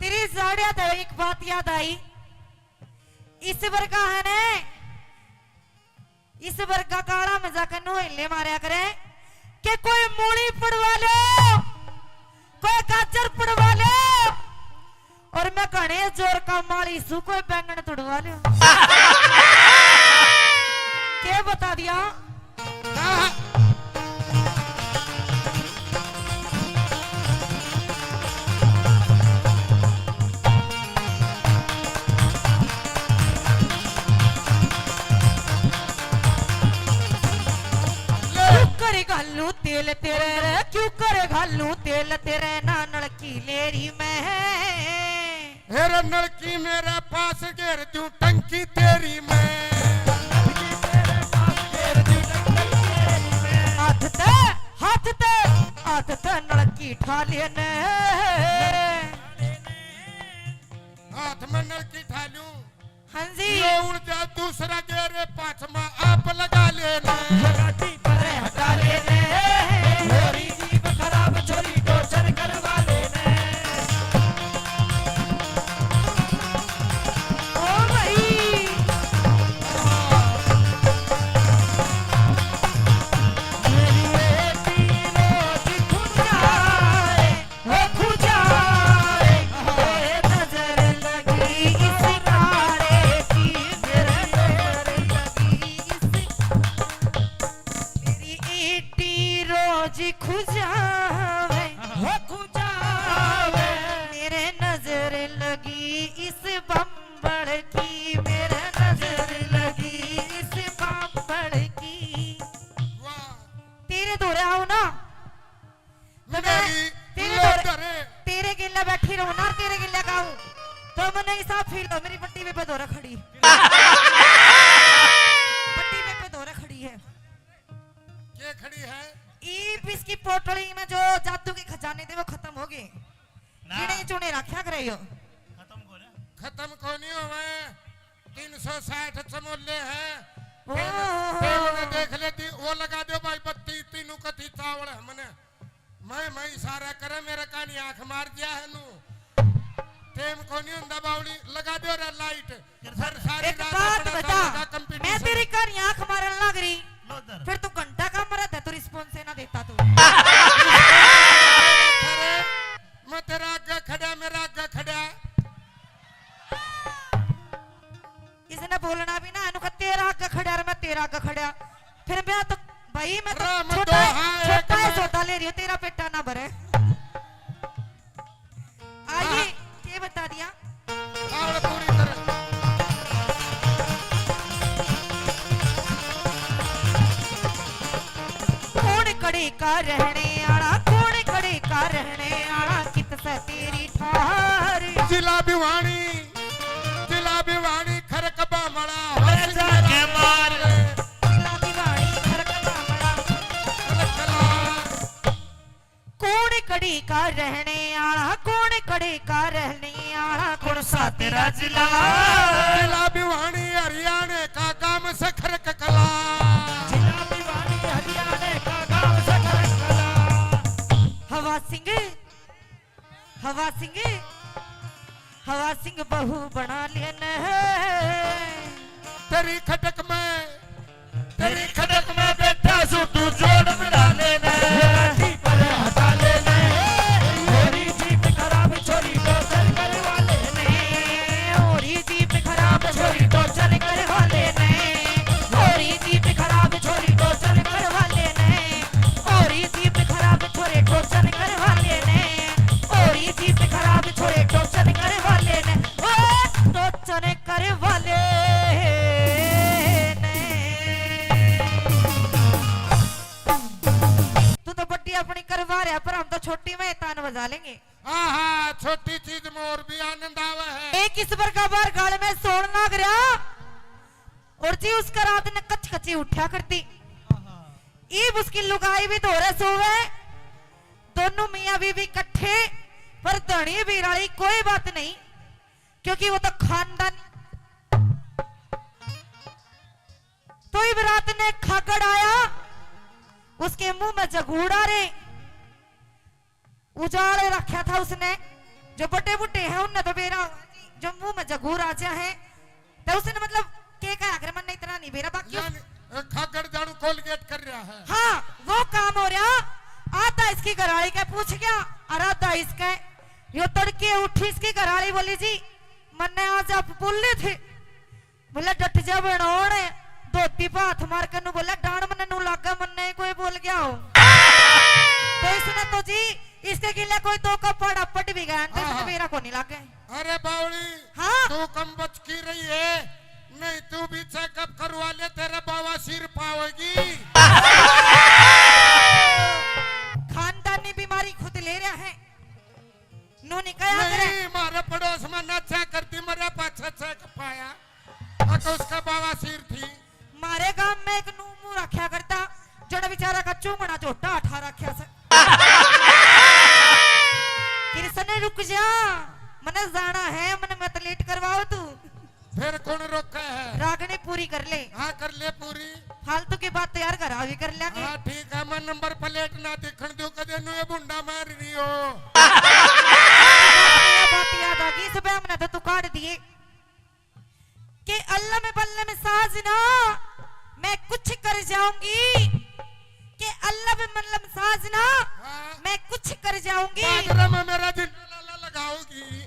तेरी जाड़िया तो एक बात याद आई, इस वर्गा है ने, इस वर्गा काला में जाकर नोहले मारया करे कि कोई मूली पड़वा लो, कोई गाजर पड़वा लो, और मैं घणे जोर का माली सू, कोई बैंगन तुड़वा लो। के बता दिया? क्यों करे घालू तेल तेरे रे, क्यों करे घालू तेल तेरे, ना नलकी लेरी में। हेरे नलकी मेरे पास घेर दूं टंकी तेरी मैं। हाथ ते, हाथ ते, हाथ ते नलकी ठा लेने। हाथ में नलकी ठा लूं। हाँ जी। यो उड़ जा दूसरा गेर, पाछमा आप लगा लेना। ये गाड़ी परे हटा लेने। छोरी जीप खराब, छोरी टोचर करवा लेने। ओ भाई। मेरी बेटी रोज खुद जाए। हो खुजाए, ओए नजर लगी इस काले की, मेरे नजर लगी इस, मेरी ईटी रोज खुजावे, हो खुजावे, मेरे नजर लगी इस बम्बड़ की, मेरे नजर लगी इस बम्बड़ की। वाह। तेरे धोरे आओ ना, तो मैं मेरी तेरे लो धोरे, धरे। तेरे गेल्या बैठी रहूं ना, तेरे गेल्या गाऊं, तो मन्ने ऐसा फील हो, मेरी बट्टी बेबे धोरे खड़ी। बट्टी बेबे धोरे खड़ी है। के खड़ी है? ईब इसकी पोटली में जो जादू के खजाने थे, वो खत्म हो गए। ना। गिने चुने रखा करे यो। खत्म को ना। खत्म को नहीं होवे। तीन सौ साठ चमोले हैं। ओहो। टेम, टेम ने देख लेती, वो लगा दो भाई बत्ती, तीनों कथी चावल हमने। मैं, मैं इशारा करे, मेरे कानी आंख मार दिया है नू। टेम को नहीं हुंदा बावली, लगा दो रे लाइट। फिर सारी एक रात बात अपना बता, चलेगा मैं competition। तेरी कानी आंख मारन लग रही, लो इधर। फिर तू घंटा का मरा था, मेरा आगे खड़ा। फिर मैं तो, भाई, मैं तो अरे, मैं छोटा तो, है, हाँ, एक छोटा है, मैं सौदा ले रही हूँ, तेरा पेटा ना भरे। आइए, हाँ। ये बता दिया। और पूरी तरह। कौन कड़े का रहने आला, कौन कड़े का रहने आला, कित से तेरी ठार। जिला भिवानी, जिला भिवानी, खरक बामला, ले जाके मार। जिला भिवानी, खरक बामला। कौन कड़ी का रहने आला, कौन कड़ी का रहने आला, कौन सा तेरा जिला? जिला भिवानी हरियाणा का गांव सखर ककला। जिला भिवानी हरियाणा का गांव सखर ककला। हवा सिंह, हवा सिंह, हवा सिंह बहू बना लेने। तेरी खटक में, तेरी खटक में बैठा सू तू जोड़ मिला लेने। मेरा जीप पर हटा लेने। मेरी जीप खराब छोरी टोचन करवा लेने। मेरी जीप खराब छोरी टोचन करवा लेने। मेरी जीप खराब छोरी टोचन करवा लेने। मेरी जीप खराब छोरे टोचन करवा लेने। मेरी जीप खराब छोरे टोचन करवा लेने। ओ टोचन करवा लेने। तू तो बड्डी अपनी करवा रहा, पर हम तो छोटी में तान बजा लेंगे। हाँ, हाँ, छोटी चीज में और भी आनंद आवे है। एक इस बार का बार गाल में सोन लाग रहा, और जी उसका रात ने कच कची उठा करती। ईब उसकी लुगाई भी धोरे सोवे, दोनों मियाँ बीवी इकट्ठे, पर धनी बीराली कोई बात नहीं, क्योंकि वो तो खानदान। तो ईब रात ने खागड़ आया, उसके मुंह में जगूड़ा रे। उजाड़ रखा था उसने। जो बड़े बूढ़े हैं, उनने तो बेरा होगा जी, जो मुंह में जगूर आ जा है, तो उसने मतलब के कहा, अगर मन इतना नहीं बेरा, बाकी उस यानी, अ, खागड़ जाड़ू कोलगेट कर रहा है। हाँ, वो काम हो रहा। आधा इसकी घराली के पूछ गया, और आधा इसके। यो तड़के उठी, इसकी घराली बोली, "जी, मन्ने आज आप बोले थे।" बोले, "डट जा बनोण, धोती पे हाथ मार के नू बोले, डांड मन्ने नू लागे, मन्ने ही कोई बोल गया हो।" तो इसने तो जी, इसके गिले कोई दो का पाड़ा पट भी गया, तो इसने हाँ। मेरा को नहीं लागे। अरे बावली, हाँ। तू कम बच की रही है, नहीं तू भी चेकअप करवा ले, तेरे बवासीर पावेगी। खानदानी बीमारी खुद ले रहा है, नू नहीं कहा करे। नहीं, मारे पड़ोस में ना चेक करती, मरे पाछे चेक पाया। अक उसका बवासीर थी। मारे गांव में एक नू मुंह रखा करता, जड़ा बेचारा का चूमड़ा झोटा उठा रखा से। कृष्ण रुक जा, मने जाना है, मने मत लेट करवाओ तू। फिर कौन रोका है? रागनी पूरी कर ले। हाँ, कर ले पूरी। फालतू की बात तो यार घर आ भी कर लेंगे। हाँ, ठीक है, मैं नंबर प्लेट ना दिखण दूं, कदे नू ये भुंडा मार रही हो। बात याद आ गई, सुबह हमने तो तू काट दिए। के अल्लम बल्लम साजना, मैं कुछ कर जाऊंगी। के अल्लम बल्लम साजना, हाँ। मैं कुछ कर जाऊंगी। बादरा में मेरा जिंदा लाला लगाओगी।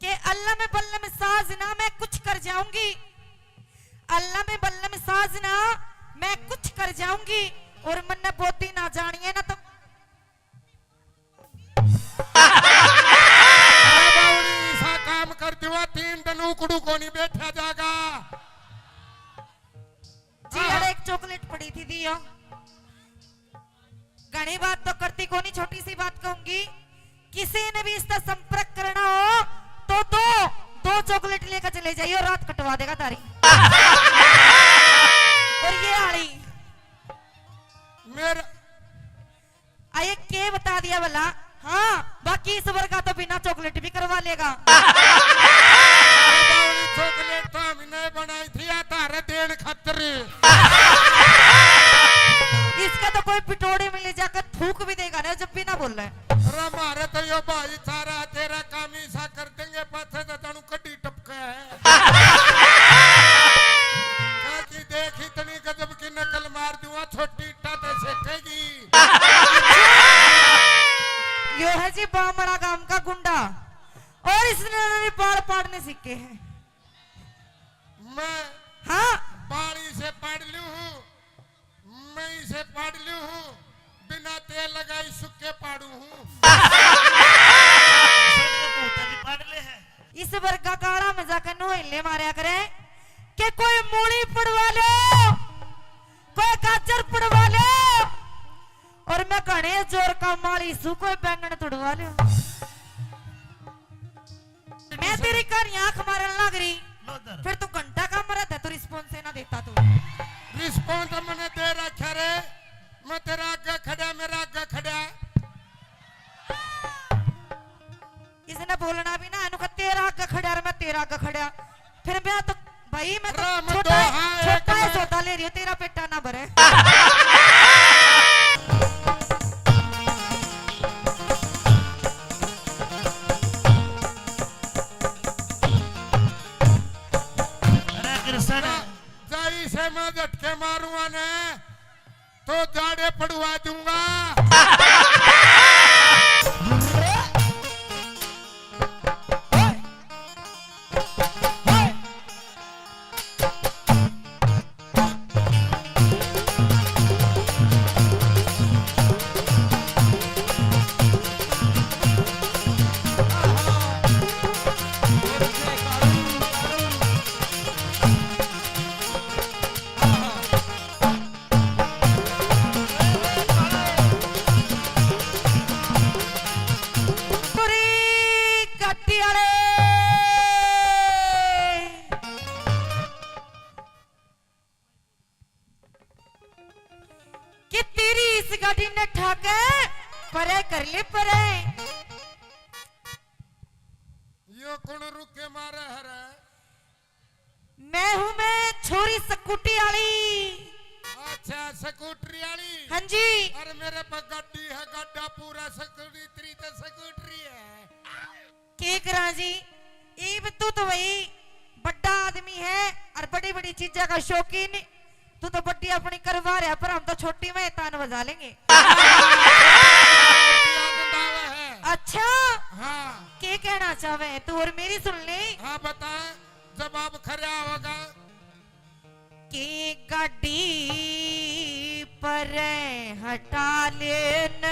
के अल्लम बल्लम साजना, मैं कुछ कर जाऊंगी। अल्लम बल्लम साजना, मैं कुछ कर जाऊंगी। और मन्ने बोती ना जानिए ना तो अरे बावड़ी, ऐसा काम कर दिवा, तीन दिन उकड़ू कोनी बैठा जागा। जी, हाँ। अरे एक चॉकलेट पड़ी थी, दियो। घणी बात तो करती कोनी, छोटी सी बात कहूंगी, किसी ने भी इसका संपर्क करना हो तो दो, दो चॉकलेट लेकर चले जाइए, रात कटवा देगा तारी। और ये आली मेरा आए के बता दिया भला? हाँ, बाकी इस वर्गा तो बिना चॉकलेट भी करवा लेगा। अरे बावली, चॉकलेट तो हमने बनाई थी या तारे देन खातर। इसका तो कोई पिटोड़े में ले जाकर थूक भी देगा ना, जब भी ना बोले। अरे मारे तो यो भाई सारा तेरा काम ही सा कर देंगे, पाछे तो जानू कड्डी टपका है। काकी देख, इतनी गजब की नकल मार दूंगा, छोटी इट्टा ते सेकेगी। यो है जी बामड़ा गांव का गुंडा, और इसने मेरे बाल पाड़ने सीखे हैं। मैं हाँ। बाली से पाड़ लूं हूँ, मैं इसे पाड़ लूं हूँ, बिना तेल लगाई सुक्के पाड़ू हूँ। इस वर्गा काला में जाकर नोहले मारया करे कि कोई मूली पड़वा लो, कोई गाजर पड़वा लो, और मैं घणे जोर का माली सू, कोई बैंगन तुड़वा लो। मैं तेरी कहानी आंख मारन लाग रही, लो इधर। फिर तू घंटा का मरा था, तू रिस्पॉन्स ना देता तू। रिस्पॉन्स मैंने दे रखा रे, मैं तेरा आगे खड़ा, मेरा आगे खड़ा। इसने बोलना भी ना, इन्हों का तेरा आगे खड़ा और मैं तेरा आगे खड़ा। फिर मैं तो, भाई, मैं तो अरे, मैं छोटा तो है, हाँ, एक छोटा है, मैं सौदा ले रही हूँ, तेरा पेटा ना भरे। अरे कृष्ण। जा, जा इसे मैं झटके मारूंगा ने, तो जाड़े पड़वा दूंगा। कि तेरी इस गाड़ी ने ठाके परे कर ले परे। यो कौन रुके मारे हरे? मैं हूँ मैं छोरी स्कूटी वाली। अच्छा, स्कूटरी वाली। हाँ जी। अरे मेरे पे गाड़ी है, गाड़ा पूरा स्कूटरी तो स्कूटरी है। के करा जी, इब तू तो भाई बड़ा आदमी है और बड़ी बड़ी चीजा का शौकीन। तू तो बड़ी अपनी करवा रहा, पर हम तो छोटी में तान बजा लेंगे। अच्छा, हाँ। के कहना चाहे तू और मेरी सुन ले। हाँ, बता, जवाब खरा होगा। की गाड़ी पर हटा लेन।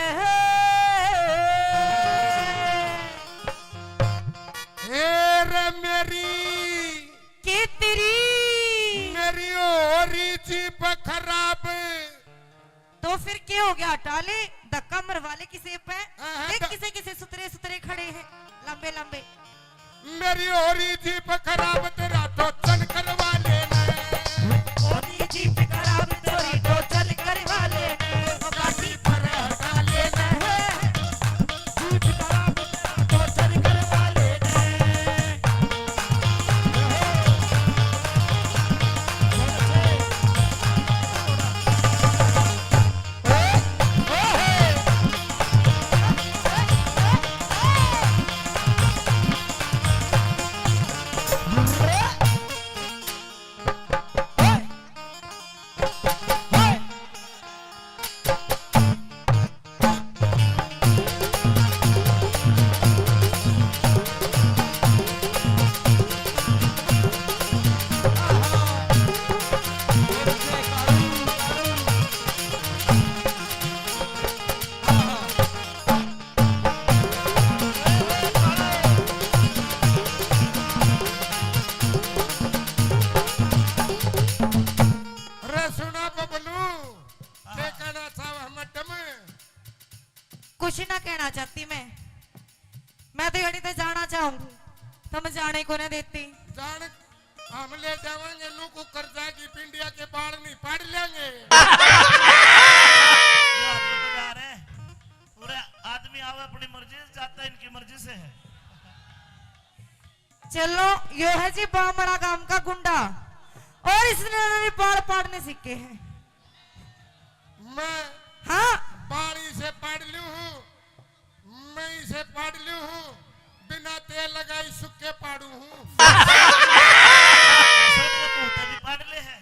ए रे मेरी, के तेरी मेरी हो रही जीप खराब। तो फिर के हो गया? हटा ले, धक्का मरवा ले किसी पे। हाँ, हाँ, देख, ध- किसे किसे सुतरे सुतरे खड़े हैं, लंबे लंबे। मेरी हो रही जीप खराब, तेरा टोचन करवा लेना। हो रही जीप खराब, तेरी टोचन करवा लेना। गाड़ी पर हटा लेना। जीप खराब, तेरा टोचन करवा लेना। अरे सुना बबलू, के कहना चाहवे मैडम? कुछ ना कहना चाहती मैं, मैं तो यहीं तो जाना चाहूँ, तुम जाने को नहीं देती। जान, हम ले जावांगे, नू कुकर जागी, पिंडिया के बाल नहीं पाड़ लेंगे। ये आदमी तो जा रहे हैं। पूरा आदमी आवे अपनी मर्जी से, जाता इनकी मर्जी से है। चलो, यो है जी बामड़ा गांव का गुंडा, और इसने भी बाल पाड़ने सीखे हैं। मैं हाँ। बाल इसे पाड़ लूं हूँ, मैं इसे पाड़ लूं हूँ, बिना तेल लगाई सुक्के पाड़ू हूँ। ऐसा नहीं, मुंह पे भी पाड़ ले है।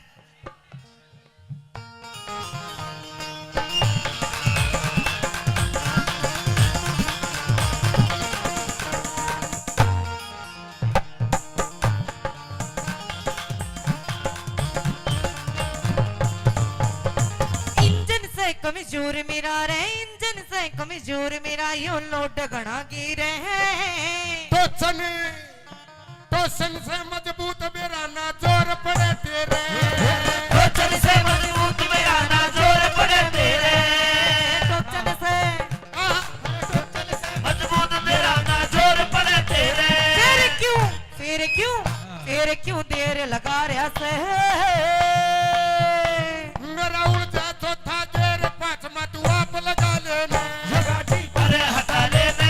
कमजोर मेरा रे इंजन से कमजोर मेरा, यो लोड घणा गिरे है। टोचन, टोचन से मजबूत मेरा ना जोर पड़े तेरे। टोचन से मजबूत मेरा ना जोर पड़े तेरे। टोचन से आह, मजबूत मेरा ना जोर पड़े तेरे। फिर क्यों, फिर क्यों, फिर क्यों देर लगा रहा से? मेरा उड़ जा चौथा गेर, पांचवा तू आप लगा लेना। अरे हटा लेना।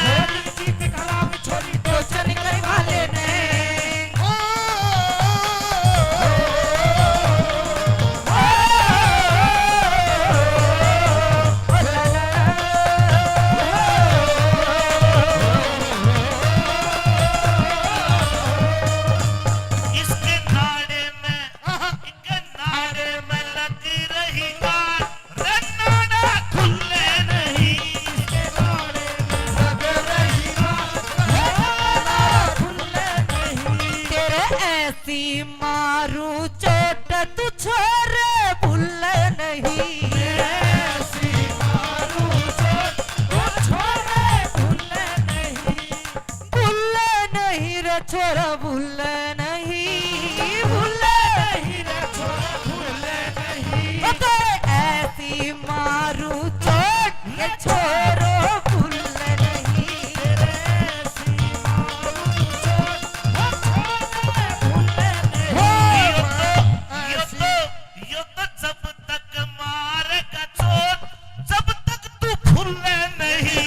छोरी की खराब छोरी तो चल करवा लेना। ओ, इसके नाड़े में, इसके नाड़े में लग रही गांठ, रे नाड़ा खुले नहीं। इसके नाड़े में लग रही गांठ, रे नाड़ा खुले नहीं। तेरे ऐसी मारू चोट तू छोरे भूले नहीं। ऐसी मारू चोट तू छोरे भूले नहीं। भूले नहीं रे छोरा, भूले नहीं, भूले नहीं रे छोरा, भूले नहीं। ओ तेरे ऐसी मारू चोट, ये छोरो भूले नहीं। तेरे ऐसी मारू चोट, ये छोरो भूले नहीं। यो तो, यो तो, यो तो जब तक मारेगा चोट, जब तक तू खुले नहीं।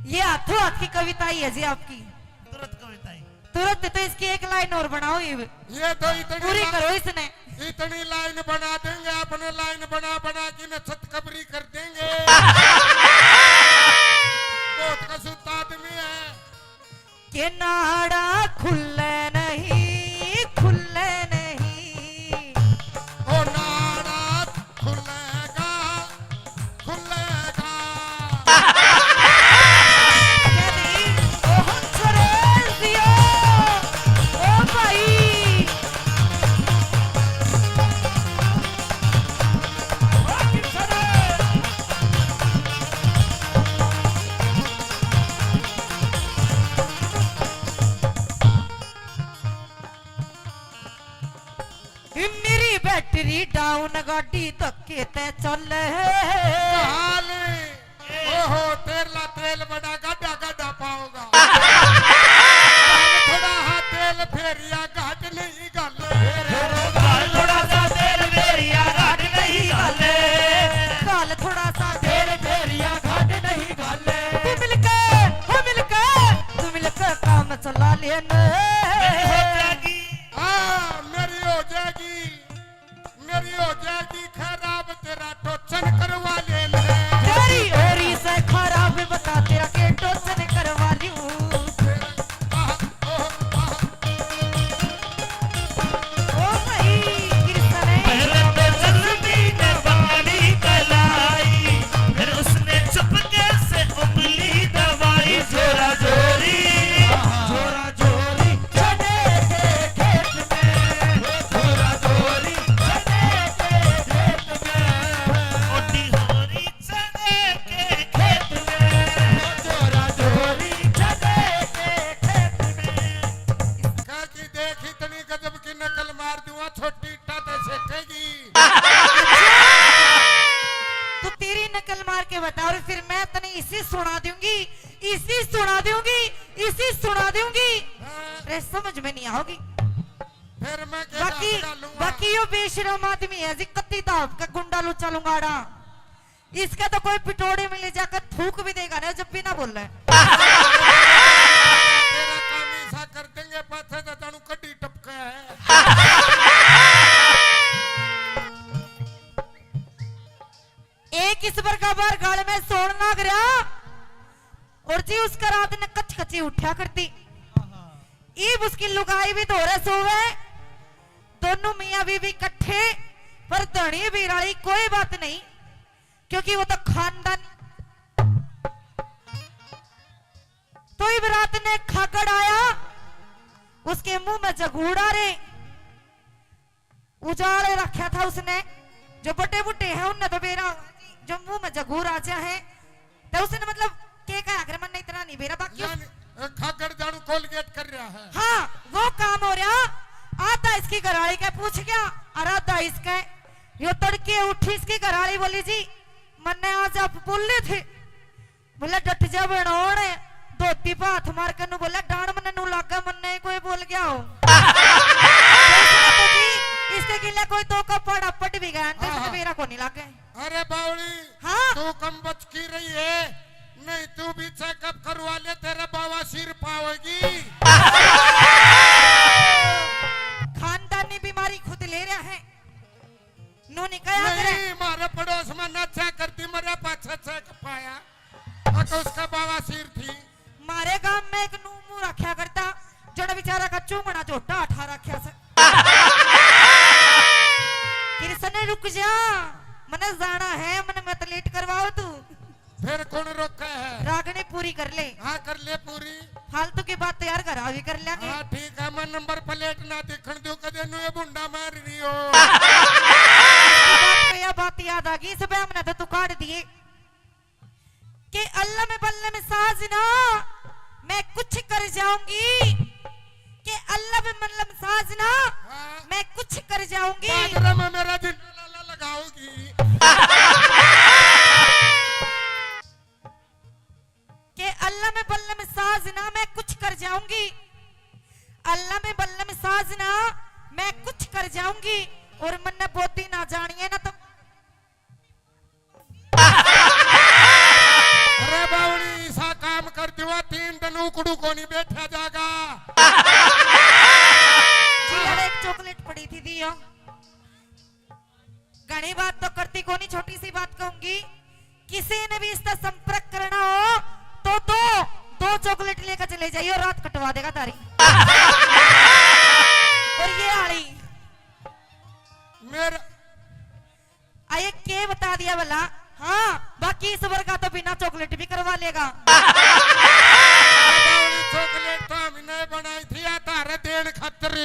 ये हाथों हाथ की कविता ही है जी आपकी। तुरंत कविता ही। तुरंत तो इसकी एक लाइन और बनाओ, ये ये तो इतनी पूरी ला-, करो इसने। इतनी लाइन बना देंगे, अपने लाइन बना बना के इन्हें छत कबरी कर देंगे। बहुत कसूता आदमी है। के नाड़ा खुले नहीं, खुले नहीं। ओ नाड़ा खुलेगा, खुलेगा। के नहीं, ओ हंसराज दियो, ओ भाई। ओ हंसराज। मेरी बैटरी डाउन, गाड़ी धक्के ते चले। हाल, ओहो, तेरला तेल बड़ा गाडा गाडा पाओगा। थोड़ा हा तेल फेरिया घाट नहीं घाले। घाल थोड़ा सा तेल फेरिया घाट नहीं घाले। घाल थोड़ा सा तेल फेरिया घाट नहीं घाले। तू मिलके, हो मिलके, तू मिलके काम चला लेना। मेरी हो जाएगी। हाँ, मेरी हो जाएगी। मेरी हो जाएगी खराब, तेरा टोचन करवा ले ले। तेरी ओरी से खराब, बता तेरा के टोचन करवा लूं। आह, ओह, आह। ओ भाई, कृष्ण है। पहले तो जुल्फी ने बाली कलाई, फिर उसने चुपके से उंगली दबाई। जोरा जोरी, जोरा जोरी चने के खेत में, जोरा जोरी चने के खेत में। ओटी होरी चने के खेत में, जोरा जोरी चने के खेत में। कहा कि देख इतनी गजब की नकल मार दूंगा, छोटी इट्टा ते सेकेगी। तू तेरी नकल मार के बता और फिर मैं तने इसी सुना दूंगी, इसी सुना दूंगी, इसी सुना दूंगी। हाँ। अरे समझ में नहीं आओगी। फिर मैं क्या बाकी, डालूंगा? बाकी यो बेशरम आदमी है जी, कत्ती दाब का गुंडा लुच्चा लुंगाड़ा। इसका तो कोई पिटोड़े में ले जाकर थूक भी देगा ना, जब भी ना बोले। तेरा काम ऐसा कर देंगे, पाछे तो जानू कड्डी टपका है। एक इस बार का बार गाल में सोन लाग रहा और जी उसका रात ने कच कची उठा करती। ईब उसकी लुगाई भी धोरे सोवे, दोनों मियाँ बीवी इकट्ठे, पर धनी बिराली कोई बात नहीं, क्योंकि वो तो खानदान। तो इब रात ने खागड़ आया उसके मुंह में जगूड़ा रे, उजाले रखा था उसने। जो बड़े बूढ़े हैं उनने तो बेरा, जो मुंह में जगूर आ जा है, तो उसने मतलब के कहा, अगर मन इतना नहीं बेरा, बाकी उस यानी, ए, खागड़ जानू कोलगेट कर रहा है। हाँ, वो काम हो रहा। आधा इसकी घरवाली के पूछ गया और आधा इसके। यो तड़के उठी, इसकी घरवाली बोली, "जी, मन्ने आज आप बोले थे।" बोला, "डट जा बनोड़।" धोती पे हाथ मार के नू बोला, "डांड मन्ने नू लागे, मन्ने कोई बोल गया हो।" तो इसने तो जी, इसके गिले कोई दो का पाड़ा पट भी गया, तो इसने हाँ। मेरा को नहीं लागे। अरे बावली, हाँ। तू कम बच की रही है, नहीं तू भी चेकअप करवा ले, तेरे बवासीर पावेगी। खानदानी बीमारी खुद ले रहा है, नू नहीं कहा करे। नहीं, मारे पड़ोस में ना चेक करती, मरे पाछे चेक पाया, अक उसका बवासीर थी। मारे गांव में एक नू मुंह रखा करता, जड़ बेचारा का चूंगड़ा झोटा उठा रखा से। कृष्ण, रुक जा, मने जाना है, मने मत लेट करवाओ तू। फिर कौन रोका है? रागनी पूरी कर ले। हाँ, कर ले पूरी। फालतू की बात तो यार घर आ भी कर लेंगे। हाँ, ठीक है, मैं नंबर प्लेट ना दिखण दूं, कदे नुए बुंडा मार रही हो। इस बात पे यह बात याद आ गई, इस पे हमने तो तू काट दिए। कि अल्लम बल्लम साजना, मैं कुछ कर जाऊंगी। कि अल्लम बल्लम साजना, हाँ। मैं कुछ कर जाऊंगी। बाजरा में मेरा जिंदा लाला लगाओगी। कि अल्लम बल्लम साजना, मैं कुछ कर जाऊंगी। अल्लम बल्लम साजना, मैं कुछ कर जाऊंगी। और मन्ने बोती ना जानिए ना तो अरे बावड़ी, ऐसा काम कर दिवा, तीन दिन उकड़ू को नहीं बैठा जागा। जी, यार, एक चॉकलेट पड़ी थी, दियो। घणी बात तो करती कोनी, छोटी सी बात कहूंगी, किसी ने भी इसका संपर्क करना हो तो दो, दो चॉकलेट लेकर चले जाइयो, रात कटवा देगा तारी। और ये आली मेरा आये के बता दिया भला? हाँ, बाकी इस वर्गा तो बिना चॉकलेट भी करवा लेगा। चॉकलेट तो हमने बनाई थी, या तारे देन खातर।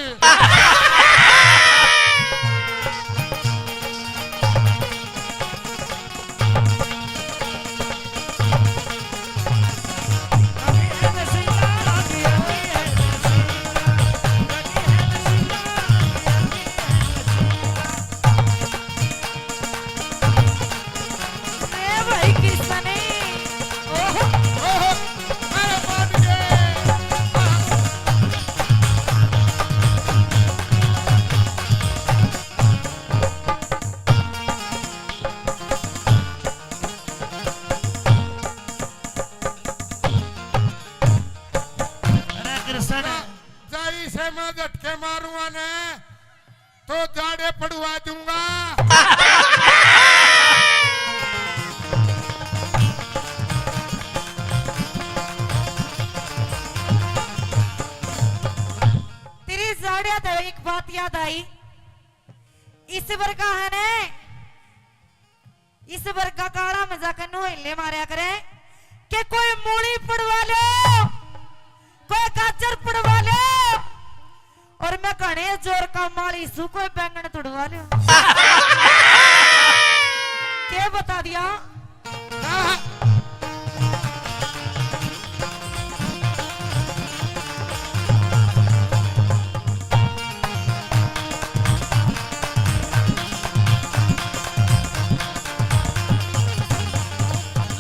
ए भाई कृष्ण ने। ओहो। ओहो। अरे मान गए। अरे कृष्ण। जाई से मैं झटके मारूंगा ने। तो जाड़े पड़वा दूंगा। तेरी जाड़िया तो एक बात याद आई, इस वर्गा है ने इस वर्गा काला में जाकर नुहेले मारया करे कि कोई मूली पड़वा लो, कोई गाजर पड़वा लो, और मैं घणे जोर का माली सू, कोई बैंगन तुड़वा लो। के बता दिया?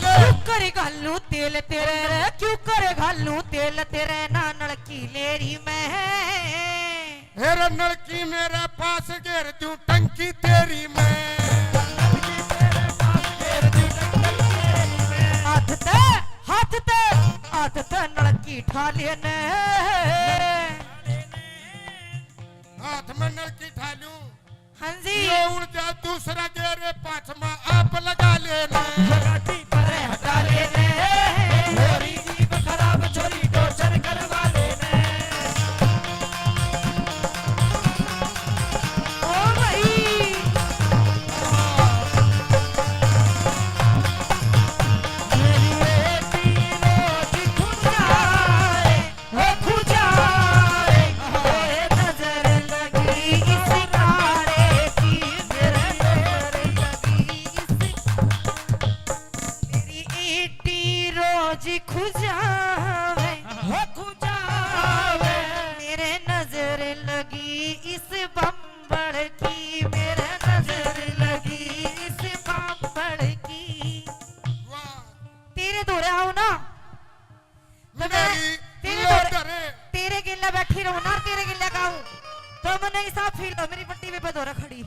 क्यों करे घालू तेल तेरे रे, क्यों करे घालू तेल तेरे, ना नलकी लेरी में। हेर नलकी मेरे पास घेर दूं टंकी तेरी मैं। हाथ ते, हाथ ते, हाथ ते नलकी ठा लेने। हाथ में नलकी ठा लूं। हाँ जी। ये उड़ जा दूसरा गेरे पाछमा आप लगा लेने। ये गाड़ी परे हटा लेने। छोरी जीप खराब, छोरी टोचर करवा लेने। ओ भाई। मेरी बेटी रोज खुद आए। ओ खुजाए, जी खुजावे, हो खुजावे। मेरे नजर लगी इस बम्बड़ की, मेरे नजर लगी इस बम्बड़ की। वाह। तेरे धोरे आऊं ना, तो मैं मेरी तेरे धोरे, लोटर। तेरे गेला बैठी रहूं ना, तेरे गेला गाऊं, तो मन्ने ऐसा फील हो, मेरी बट्टी पे धोरे खड़ी।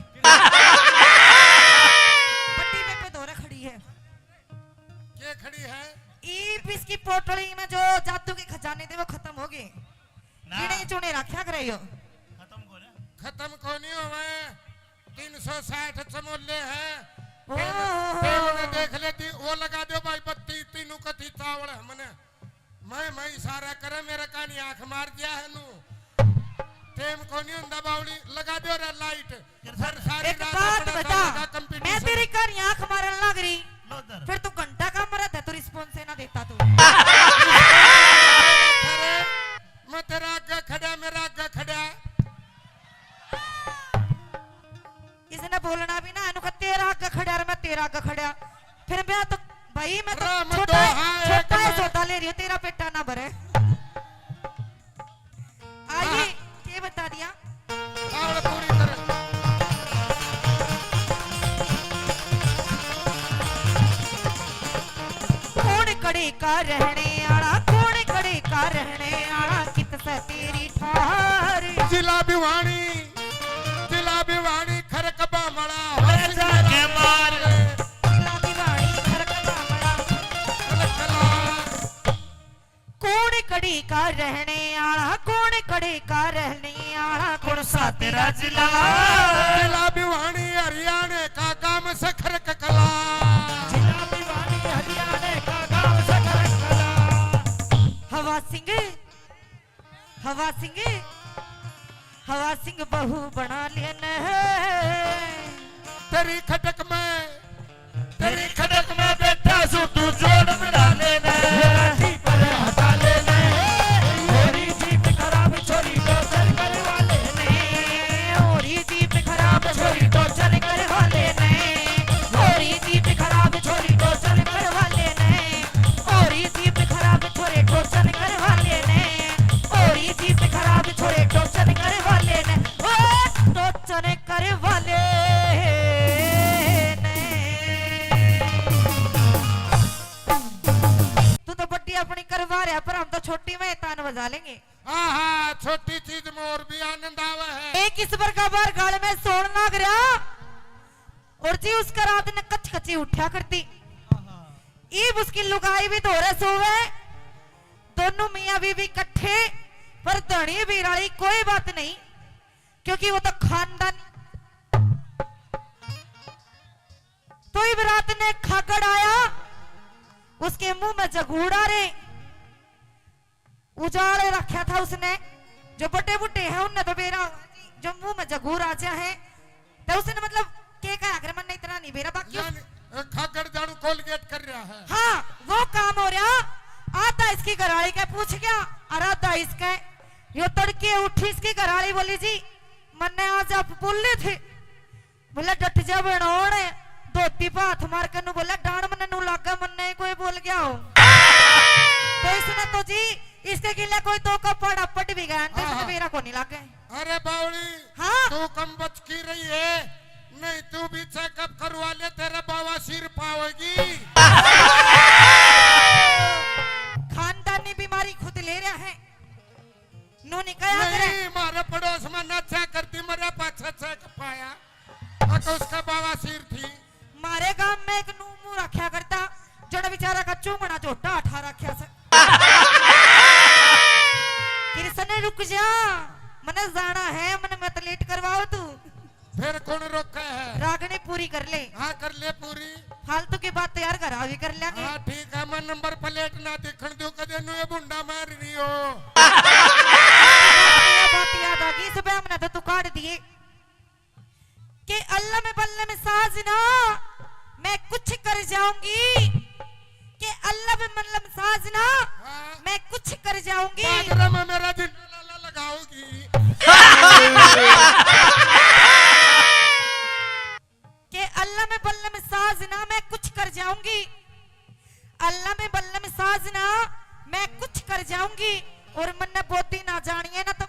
बट्टी पे धोरे खड़ी है। के खड़ी है? ईब इसकी पोटली में जो जादू के खजाने थे, वो खत्म हो गए। ना। गिने चुने रखा करे यो। खत्म को ना। खत्म को नहीं होवे। तीन सौ साठ चमोले हैं। ओहो। टेम, टेम ने देख लेती, वो लगा दो भाई बत्ती, तीनों कथी चावल है मने। मैं, मैं इशारा करे, मेरे कानी आंख मार दिया है नू। टेम को नहीं होंदा बावली, लगा दो रे लाइट। फिर सारी एक रात बात अपना बता, सामने का मैं competition। तेरी कानी आंख मारन लग रही, लो इधर। फिर तू घंटा का मरा था, तू response ही ना देता तू। अरे, मैं तेरा आगे खड़ा, मेरा आगे खड़ा। इसने बोलना भी ना, इनको तेरा आगे खड़ा और मैं तेरा आगे खड़ा। फिर मैं तो, भाई, मैं तो राम छोटा है, दोहा है छोटा है, कमर। सौदा ले रही हूँ, तेरा पेटा ना भरे। आइए, हाँ। ये बता दिया। चावल पूरी तरह। कौन कड़े का रहने आला, कौन कड़े का रहने आला, कित से तेरी ठार। जिला भिवानी, जिला भिवानी, खरक बामला, अरे जाके मार। जिला भिवानी, खरक बामला। खरक कला। कौन कड़ी का रहने आला, कौन कड़ी का रहने आला, कौन सा तेरा जिला? जिला भिवानी हरियाणा का गांव सखर ककला। जिला भिवानी हरियाणा का गांव सखर ककला। हवा सिंह, हवा सिंह, हवा सिंह बहू बना लेने। तेरी खटक में, तेरी खटक में बैठा सू तू जोड़ मिला लेने। लाठी पर हटा लेने। छोरी जीप खराब, छोरी टोचर करवा लेने। छोरी जीप खराब, छोरी टोचर करवा लेने। छोरी जीप खराब, छोरी टोचर करवा लेने। छोरी जीप खराब, छोरे टोचर करवा लेने। छोरी जीप खराब, छोरे टोचर करवा लेने। ओ टोचर करवा लेने। तू तो बड्डी अपनी करवा रहा, पर हम तो छोटी में तान बजा लेंगे। हाँ, हाँ, छोटी चीज में और भी आनंद आवे है। एक इस बार का बार गाल में सोन लाग रहा, और जी उसका रात ने कच कची उठा करती। ईब उसकी लुगाई भी धोरे सोवे, दोनों मियाँ बीवी इकट्ठे, पर धनी बीराली कोई बात नहीं, क्योंकि वो तो खानदान। तो ईब रात ने खागड़ आया, उसके मुंह में जगूड़ा रे। उजाड़ रखा था उसने, जो बड़े बूढ़े हैं उनने तो बेरा, जो मुंह में जगूर आ जा है, तो उसने मतलब के कहा, अगर मन इतना नहीं बेरा, बाकी उस यानी, अ, खागड़ झाड़ू कोलगेट कर रहा है। हाँ, वो काम हो रहा। आधा इसकी घराली के पूछ गया और आधा इसके। यो तड़के उठी, इसकी घराली बोली, "जी, मन्ने आज आप बोले थे।" बोले, "डट जा बनोण।" धोती पे हाथ मार के नू बोले, "डांड मन्ने नू लागे, मन्ने ही कोई बोल गया हो।" तो इसने तो जी, इसके गिले कोई दो का पड़ा पट भी गया, तो इसने हाँ। मेरा को नहीं लागे। अरे बावली, हाँ। तू कम बच की रही है, नहीं तू भी चेकअप करवा ले, तेरा बवासीर पावेगी। खानदानी बीमारी खुद ले रहा है। नू नहीं कहा करे। नहीं, मारे पड़ोस में नाचा करती, मरे पाछे चेक पाया। अक उसका बवासीर थी। मारे गांव में एक नू मुंह रखा करता, जड़ा बेचारा का चूंगना झोटा उठा रखा से। कृष्ण रुक जा, मने जाना है, मने मत लेट करवाओ तू। फिर कौन रोका है? रागनी पूरी कर ले। हाँ, कर ले पूरी। फालतू की बात तो यार घर आ भी कर लेंगे। हाँ, ठीक है, मैं नंबर प्लेट ना दिखण दूं, कदे नुए बुंडा मार रही हो। बात याद आ गई, सुबह हमने तो तू काट दिए। के अल्लम बल्लम साजना, मैं कुछ कर जाऊंगी। के अल्लम बल्लम साजना, हाँ। मैं कुछ कर जाऊंगी। बाजरा में मेरा जिंदा लाला लगाओगी। के अल्लम बल्लम साजना, मैं कुछ कर जाऊंगी। अल्लम बल्लम साजना, जाऊंगी और मन्ने बोती ना जानिए ना तो।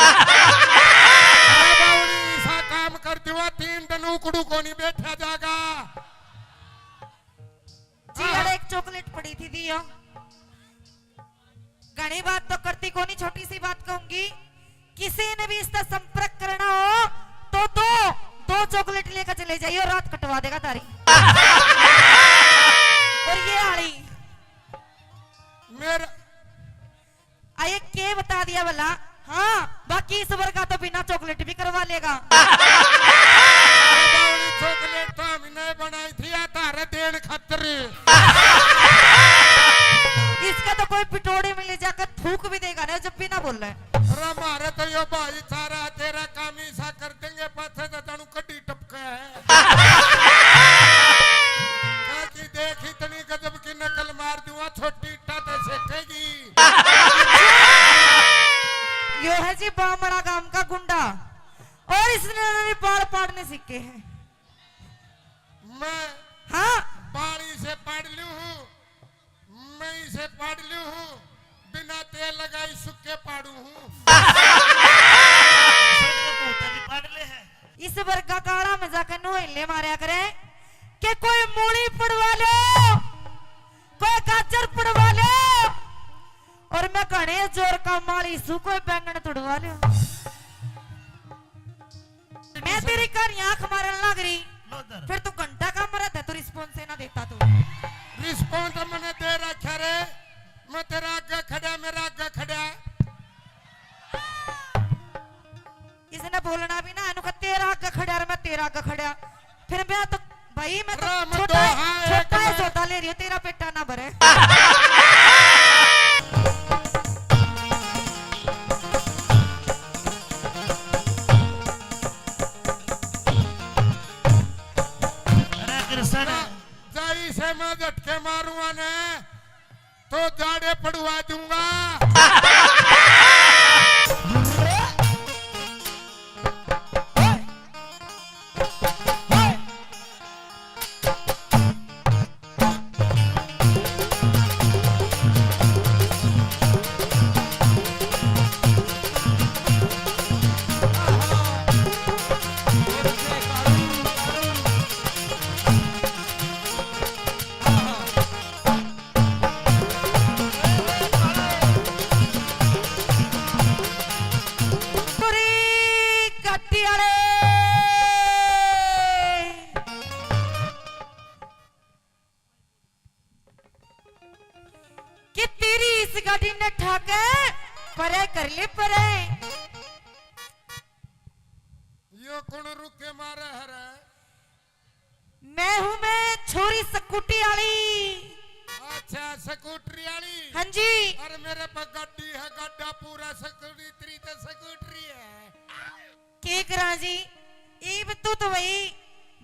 अरे बावड़ी, ऐसा काम कर दिवा, तीन दिन उकड़ू को नहीं बैठा जागा। जी, हाँ। अरे एक चॉकलेट पड़ी थी, दियो। घणी बात तो करती कोनी, छोटी सी बात कहूंगी, किसी ने भी इसका संपर्क करना हो तो दो, दो चॉकलेट लेकर चले जाइए, रात कटवा देगा तारी। और ये आली मेरा आ, ये के बता दिया भला? हाँ, बाकी इस वर्गा तो बिना चॉकलेट भी करवा लेगा। अरे बावड़ी, चॉकलेट तो हमने बनाई थी, या तारे देन खातर। इसका तो कोई पिटोड़ी में ले जाकर थूक भी देगा ना, जब भी ना बोले। अरे मारे तो यो भाई सारा तेरा काम ही सा कर देंगे, पाछे तो जानू कड्डी टपका है। काकी देख, इतनी गजब की नकल मार दूंगा, छोटी इट्टा तो सेकेगी। यो है जी बामड़ा गांव का गुंडा, और इसने भी बाल पाड़ने सीखे हैं। मैं हाँ। बाल इसे पाड़ लूं हूँ, मैं इसे पाड़ लूं हूँ, बिना तेल लगाई सुक्के पाड़ू हूँ। सड़िया भूत भी पाड़ ले है। इस वर्गा काला में जाके नोहले मारया करे कि कोई मूली पड़वा लो, कोई गाजर पड़वा लो, और मैं घणे जोर का माली सू, कोई बैंगन तुड़वा लो। मैं तेरी कहानी आंख मारन लग रही, लो इधर। फिर तू घंटा का मरद है, तू रिस्पॉन्स ना देता तू। रिस्पॉन्स मैंने दे रखा रे, मैं तेरा आगे खड़ा, मेरा आगे खड़ा। इसने बोलना भी ना, इनको तेरा आगे खड़ा और मैं तेरा आगे खड़ा। फिर मैं तो, भाई, मैं तो राम छोटा है, दोहा एक छोटा है, में। सौदा ले रही हूँ, तेरा पेटा ना भरे। अरे कृष्ण। जाई से मैं झटके मारूंगा ने, तो जाड़े पड़वा दूंगा। पूरी गड्डी वाले कि तेरी इस गाड़ी ने ठाके परे कर ले परे। यो कौन रुके मारे हरे? मैं हूँ मैं छोरी स्कूटी वाली। अच्छा, स्कूटरी वाली। हाँ जी। अरे मेरे पे गड्डी है, गड्ढा पूरा स्कूटरी, तो स्कूटरी है। के करा जी, इब तू तो भाई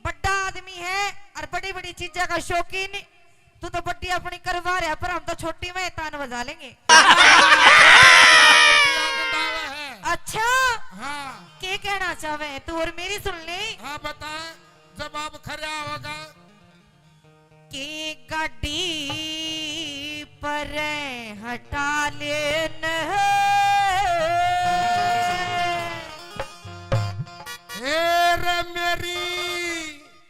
बड़ा आदमी है और बड़ी बड़ी चीजा का शौकीन। तू तो बड्डी अपनी करवा रहा, पर हम तो छोटी में तान बजा लेंगे। आनंद आवे है। अच्छा, हाँ। के कहना चाहे तू और मेरी सुन ले। हाँ, बता, जवाब खरा होगा। की गाड़ी पर हटा लेन। ए रे मेरी।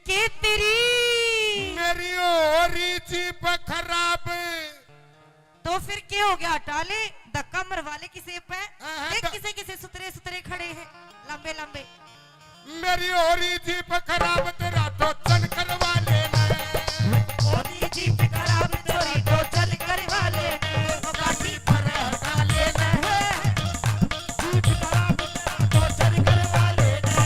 के तेरी? मेरी हो रही जीप खराब। तो फिर क्या हो गया? हटा ले, धक्का मरवा ले किसी पे। हाँ, हाँ, देख तो किसे किसे सुतरे सुतरे खड़े हैं, लंबे लंबे। मेरी हो रही जीप खराब, तेरा टोचन करवा लेना। हो रही जीप खराब, तेरी टोचन करवा लेना। गाड़ी पर हटा लेना। जीप खराब, तेरा टोचन करवा लेना।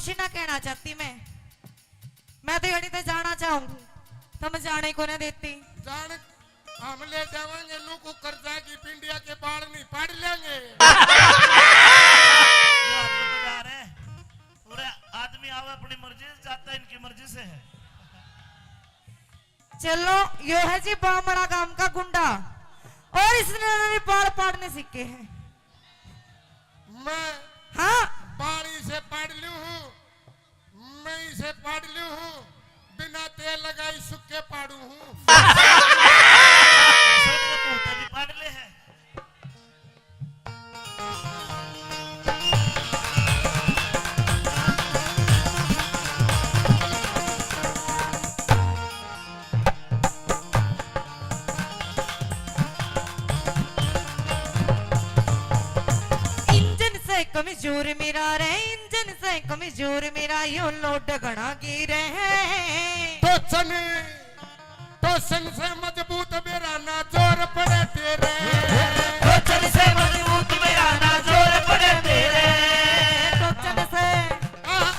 कुछ ना कहना चाहती मैं। मैं तो यड़ी ते जाना चाहूंगी, तुम जाने को ना देती। जान, हम ले जावांगे नू कुकर जागी, पिंडिया के बाल नहीं पाड़ लेंगे। ये हम तो जा रहे हैं। पूरे आदमी आवे अपनी मर्जी से, जाता इनकी मर्जी से है। चलो, यो है जी बामड़ा गांव का गुंडा, और इसने भी बाल पाड़ने सीखे हैं। मैं हाँ। बाल इसे पाड़ लूं हूँ, मैं इसे पाड़ लूं हूँ, बिना तेल लगाई सुक्के पाड़ू हूँ। ऐसे नहीं, मुंह पे भी पाड़ ले है। इंजन से कमजोर मेरा रे, इंजन से कमजोर मेरा, यो लोड घणा गिरे है। तो चल टोचन से मजबूत मेरा ना जोर पड़े तेरे। टोचन से मजबूत मेरा ना जोर पड़े तेरे। टोचन से आह,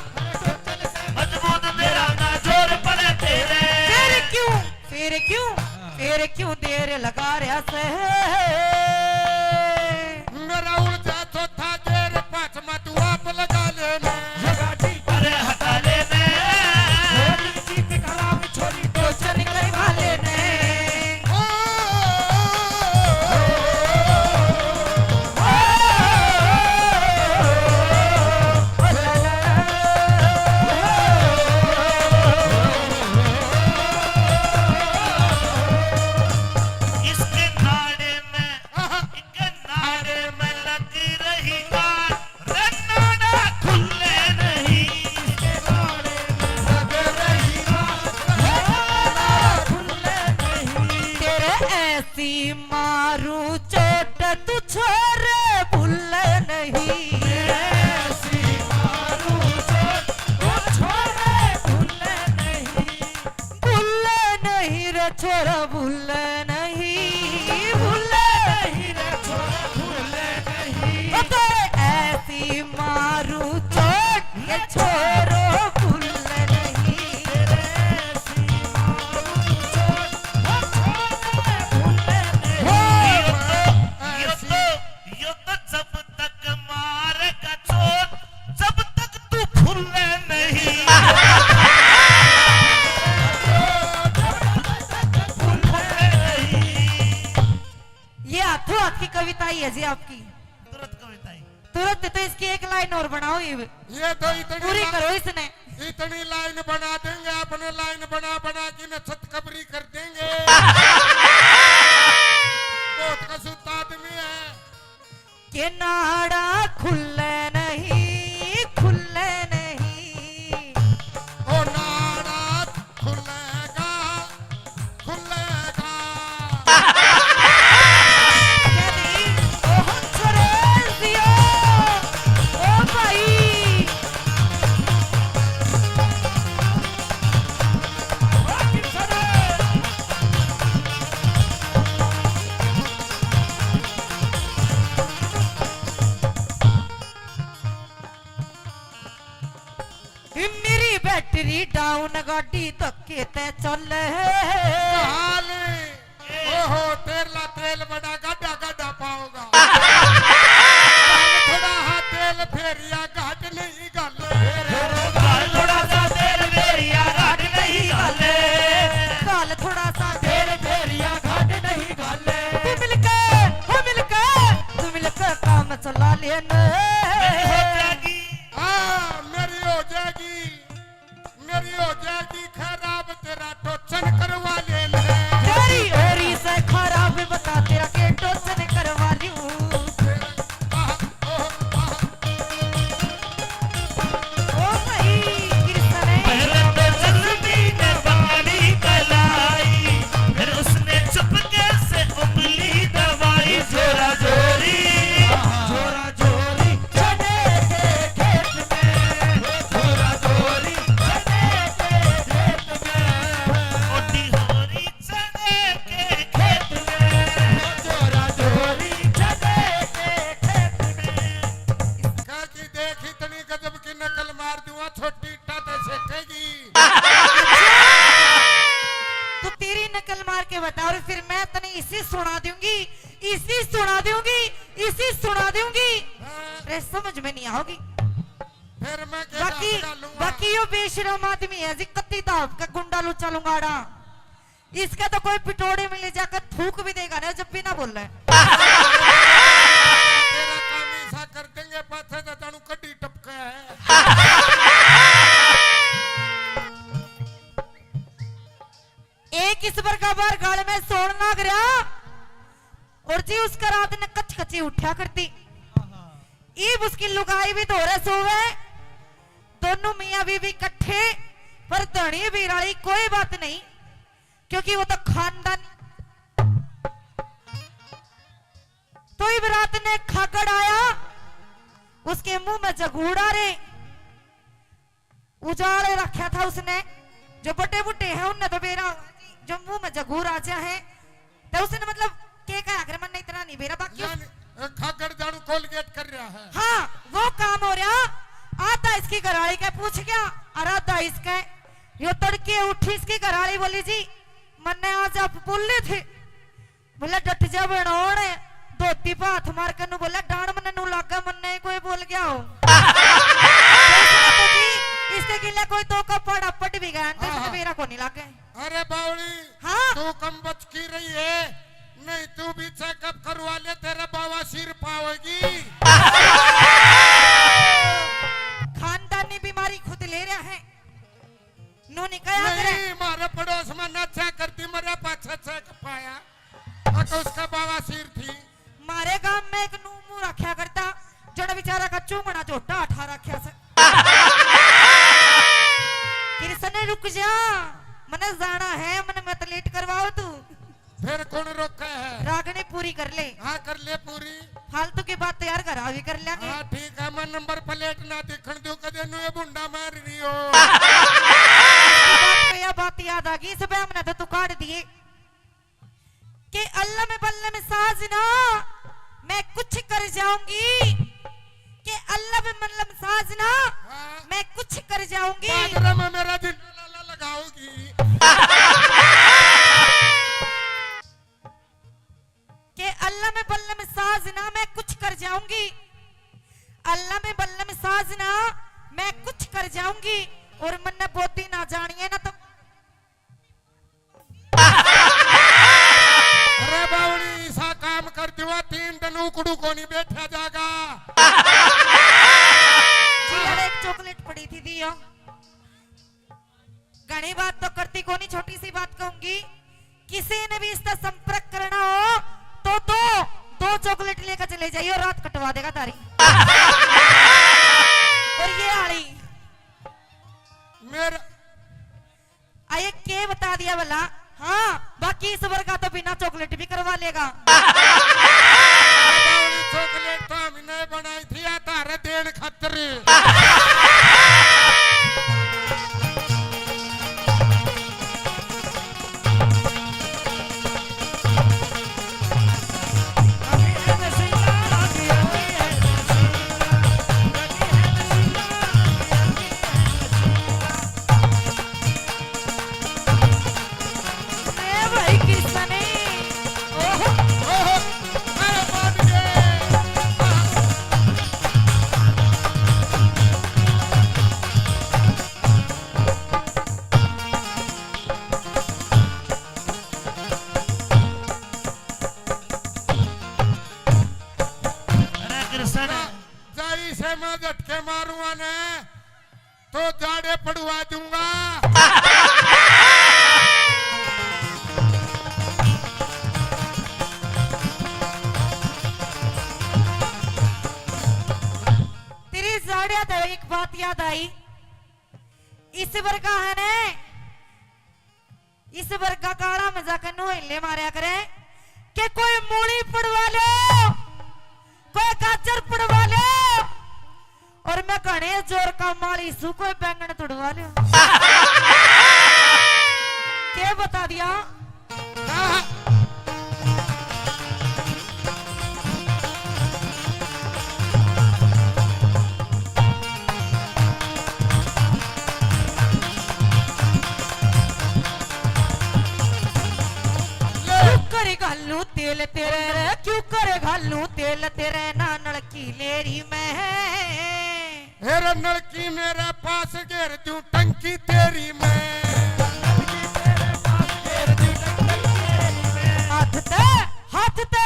मजबूत मेरा ना जोर पड़े तेरे। फिर क्यों, फिर क्यों, फिर क्यों देर लगा रहा से? मेरा उलझा चौथा गेर, पांचवा तू आप लगा लेना। अरे हटा लेना। छोरी जीत खराब, छोरी टोचन करवा लेना। ओ, इसके नाड़े में, इनके नाड़े में लग रही गांठ। रे नाड़ा खुले नहीं। तेरे ऐसी मारू चोट तू छोरे भूले नहीं। ऐसी मारू चोट तू छोरे भूले नहीं। भूले नहीं रे छोरा, भूले नहीं, भूले नहीं रे छोरा, भूले नहीं। ओ तेरे ऐसी मारू चोट, ये छोरो भूले नहीं। तेरे ऐसी मारू चोट, ओ छोरा भूले नहीं। ये तो, ये तो, ये तो जब तक मारेगा चोट, जब तक तू भूले नहीं। ये हाथों हाथ की कविता ही है जी आपकी। तुरंत कविता ही। तुरंत तो इसकी एक लाइन और बनाओ, ये ये तो इतनी पूरी ला-, करो इसने। इतनी लाइन बना देंगे, अपने लाइन बना बना के न छत कबरी कर देंगे। बहुत कसूता आदमी है। के नाड़ा खुले नहीं, खुले नहीं। ओ नाड़ा खुलेगा, खुलेगा। के नहीं? ओ हंसराज दियो, ओ भाई। मेरी बैटरी डाउन, गाड़ी धक्के ते चल। हाल, ओहो, तेरला तेल बड़ा गाढ़ा गाढ़ा पाओगा। हाल थोड़ा हा तेल फेरिया घाट नहीं घाले। हाल थोड़ा सा तेल फेरिया घाट नहीं घाले। हाल थोड़ा सा तेल फेरिया घाट नहीं घाले। तू मिलके, हो मिलके, तू मिलके काम चला लेना। मेरी हो जाएगी। हाँ, मेरी हो जाएगी, मेरी हो जाएगी खराब, तेरा टोचन करवा लेना। तेरी ओरी से खराब बता, तेरा के टोचन करवा लूं। आह, ओह, आह। ओ भाई, कृष्ण है। पहले तो जल्दी ने बाड़ी कलाई, फिर उसने चुपके से उंगली दबाई। जोरा जोरी, जोरा जोरी, सुना दूंगी, इसी सुना दूंगी। हाँ। रे, समझ में नहीं आओगी। फिर मैं के बाकी, बात कर लूंगा? बाकी यो बेशरम आदमी है जी, कत्ती दाब का गुंडा लुच्चा लुंगाड़ा। इसका तो कोई पिटोड़े में ले जाकर थूक भी देगा ना, जब भी ना बोले। तेरा काम ऐसा कर देंगे, पाछे तो जानू कड्डी टपका है। एक इस बरगा बार गाल में सोण लाग रहा, और जी उसका रात ने कच कची उठा करती। ईब उसकी लुगाई भी धोरे सोवे, दोनों मियाँ बीवी इकट्ठे, पर धनी बीराली कोई बात नहीं, क्योंकि वो तो खानदान। तो इब रात ने खागड़ आया, उसके मुंह में जगूड़ा रे, उजाड़ रखा था उसने। जो बड़े बूढ़े हैं, उनने तो बेरा, जो मुंह में जगूर आ जा है, तो उसने मतलब के कहा, अगर मन इतना नहीं बेरा, बाकी उस यानी, अ, खागड़ जानू कोलगेट कर रहा है। हाँ, वो काम हो रहा। आधा इसकी घराली के पूछ गया, और आधा इसके। यो तड़के उठी, इसकी घराली बोली, "जी, मन्ने आज आप बोले थे।" बोला, "डट जा बनोण।" धोती पे हाथ मार के नू बोला, "डांड मन्ने नू लागे, मन्ने ही कोई बोल गया हो।" तो इसने तो जी, इसके गिले कोई दो का पाड़ा पट भी गया, तो इसने हाँ। मेरा को नहीं लागे। अरे बावली, हाँ। तू कम बच की रही है, नहीं तू भी चेकअप करवा ले, तेरे बवासीर पावेगी। खानदानी बीमारी खुद ले रहा है, नू नहीं कहा करे। नहीं, मारे पड़ोस में ना चेक करती, मरे पाछे चेक पाया। अक उसका बवासीर थी। मारे गांव में एक नू मुंह रखा करता, जड़ बेचारा का चूंगड़ा झोटा उठा रखा से। कृष्ण, रुक जा, मने जाना है, मने मत लेट करवाओ तू। फिर कौन रोका है? रागनी पूरी कर ले। हाँ, कर ले पूरी। फालतू की बात तो यार घर आ भी कर लेंगे। हाँ, ठीक है, मैं नंबर प्लेट ना दिखण दूं, कदे नू ये भुंडा मार रही हो। इसकी बात पे यह बात याद आ गई, इस पे हमने तो तू काट दिए। के अल्लम बल्लम साजना, मैं कुछ कर जाऊंगी। के अल्लम बल्लम साजना, हाँ। मैं कुछ कर जाऊंगी। बाजरा में मेरा जिंदा लाला लगाओगी। के अल्लम बल्लम साजना, मैं कुछ कर जाऊंगी। अल्लम बल्लम साजना, मैं कुछ कर जाऊंगी। और मन्ने बोती ना जानिए ना तो अरे बावली, ऐसा काम कर दिवा, तीन दिन उकड़ू को नहीं बैठा जागा। जी, यार, एक चॉकलेट पड़ी थी, दियो। घणी बात तो करती कोनी, छोटी सी बात कहूंगी, किसी ने भी इसका संपर्क करना हो तो दो, दो चॉकलेट लेकर चले जाइए, रात कटवा देगा तारी। और ये आली मेरा आये के बता दिया भला? हाँ, बाकी इस वर्गा तो बिना चॉकलेट भी करवा लेगा। बावली, चॉकलेट तो हमने बनाई थी, या तारे देन खातर। ए भाई कृष्ण ने, ओहो। ओहो, अरे बाप रे। अरे कृष्ण। जाई से मैं झटके मारूंगा ने। तो जाड़े पड़वा दूंगा। तेरी जाड़े तो एक बात याद आई, इस वर्गा है ने, इस वर्गा काला में जाकर नोहले मारया करे के कोई मूली पड़वा लो, कोई गाजर पड़वा लो, और मैं घणे जोर का माली सू, कोई बैंगन तुड़वा लो। के बता दिया? क्यों करे घालू तेल तेरे रे, क्यों करे घालू लूं तेल तेरे ना नलकी लेरी में। हेर नलकी मेरे पास घेर दूं टंकी तेरी मैं। हाथ ते, हाथ ते,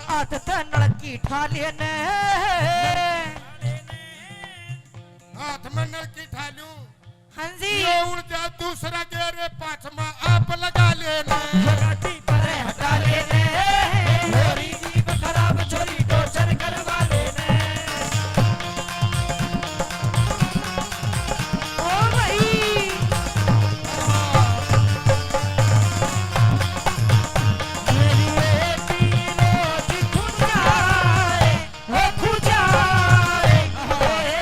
हाथ ते नलकी ठा लेने। हाथ में नलकी ठा लूं। हाँ जी। यो उड़ जा दूसरा गेर, पाछमा आप लगा लेना। ये गाड़ी पर हटा लेने, होरी जीप खराब छोरी टोचर करवा लेने। ओ भाई। मेरी बेटी रोज खुद जाए। हो खुदा रे,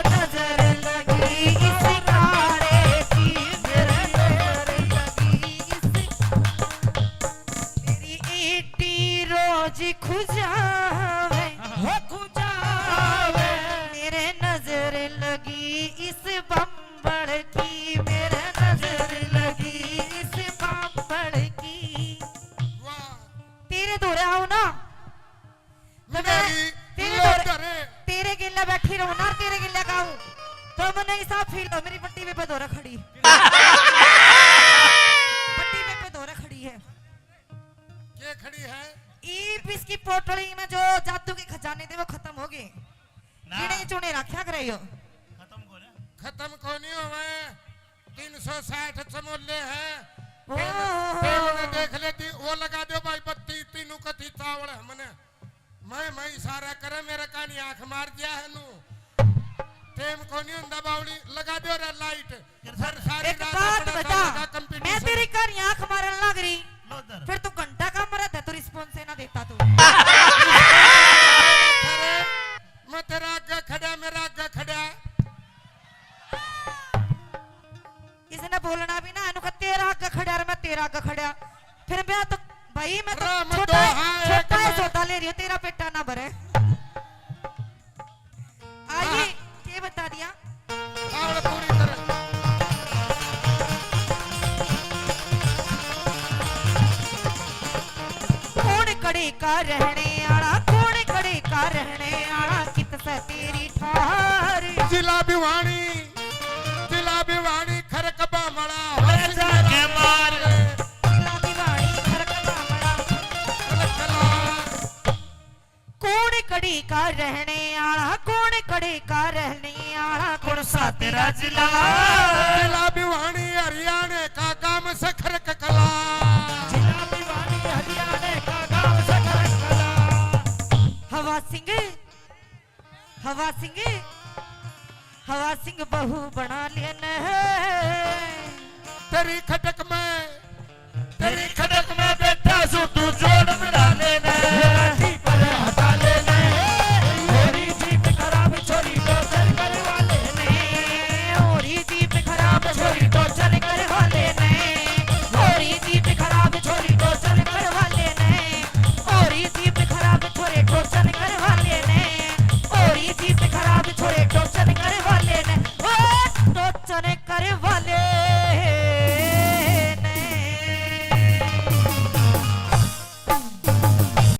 नजर लगी इस काले की, मेरी नजर लगी इस, मेरी ईटी रोज खुजावे, हो खुजावे। मेरे नजर लगी इस बम्बल की, मेरे नजर लगी इस बम्बल की। वाह। तेरे धोरे आओ ना, तो मैं मेरी तेरे लोग धोरे, धरे। तेरे गेल्या बैठी रहूं ना, तेरे गेल्या गाऊं, तो मन्ने हिसाब फील हो। मेरी बट्टी पे धोरे खड़ी, बट्टी पे धोरे खड़ी है। के खड़ी है? ईब इसकी पोटली में जो जादू के खजाने थे, वो खत्म हो गए। ना। गिने चुने रखा करे यो। खत्म कोनी होवे। तीन सौ साठ चमोले हैं। ओ। टेम, टेम ने देख लेती, वो लगा दो भाई बत्ती, तीनों कथी चावल हमने। मैं, मैं इशारा करे, मेरे कानी आंख मार दिया है नू। टेम कोनी हुंदा बावली, लगा दो रे लाइट। फिर सारी एक रात बात अपना बता, चालेगा मैं competition। तेरी कानी आंख मारन लग रही, लो इधर। फिर तू घंटा का मरा था, तू response ही ना देता तू। अरे, मैं तेरा आगे खड़ा, मेरा आगे खड़ा। इसने बोलना भी ना, इन्हों का तेरा आगे खड़ा और मैं तेरा आगे खड़ा। फिर मैं तो, भाई, मैं तो राम छोटा, दो, हाँ, एक छोटा है, में। सौदा ले रही हूँ, तेरा पेटा ना भरे। आइए, हाँ। ये बता दिया। और पूरी तरह। कौन कड़े का रहने आला, कौन कड़े का रहने आला, कित से तेरी ठार। जिला भिवानी, जिला भिवानी, खरक बामला, अरे जाके मार। जिला भिवानी, खरक बामला। कौन कड़ी का रहने आला, कौन कड़ी का रहने आला, कौन सा तेरा जिला? जिला भिवानी हरियाणा का गांव सखर ककला। जिला भिवानी हरियाणा का गांव सखर ककला। हवा सिंह, हवा सिंह, हवा सिंह बहू बना लेने। तेरी खटक में, तेरी खटक में बैठा सू तू जोड़ मिला लेने। लाठी पर हटा लेने। होरी जीप खराब छोरी टोचर करवा लेने। होरी जीप खराब छोरी टोचर करवा लेने। होरी जीप खराब छोरी टोचर करवा लेने। होरी जीप खराब छोरी टोचर करवा लेने। होरी जीप खराब छोरी टोचर करवा लेने। ओ टोचर करवा लेने।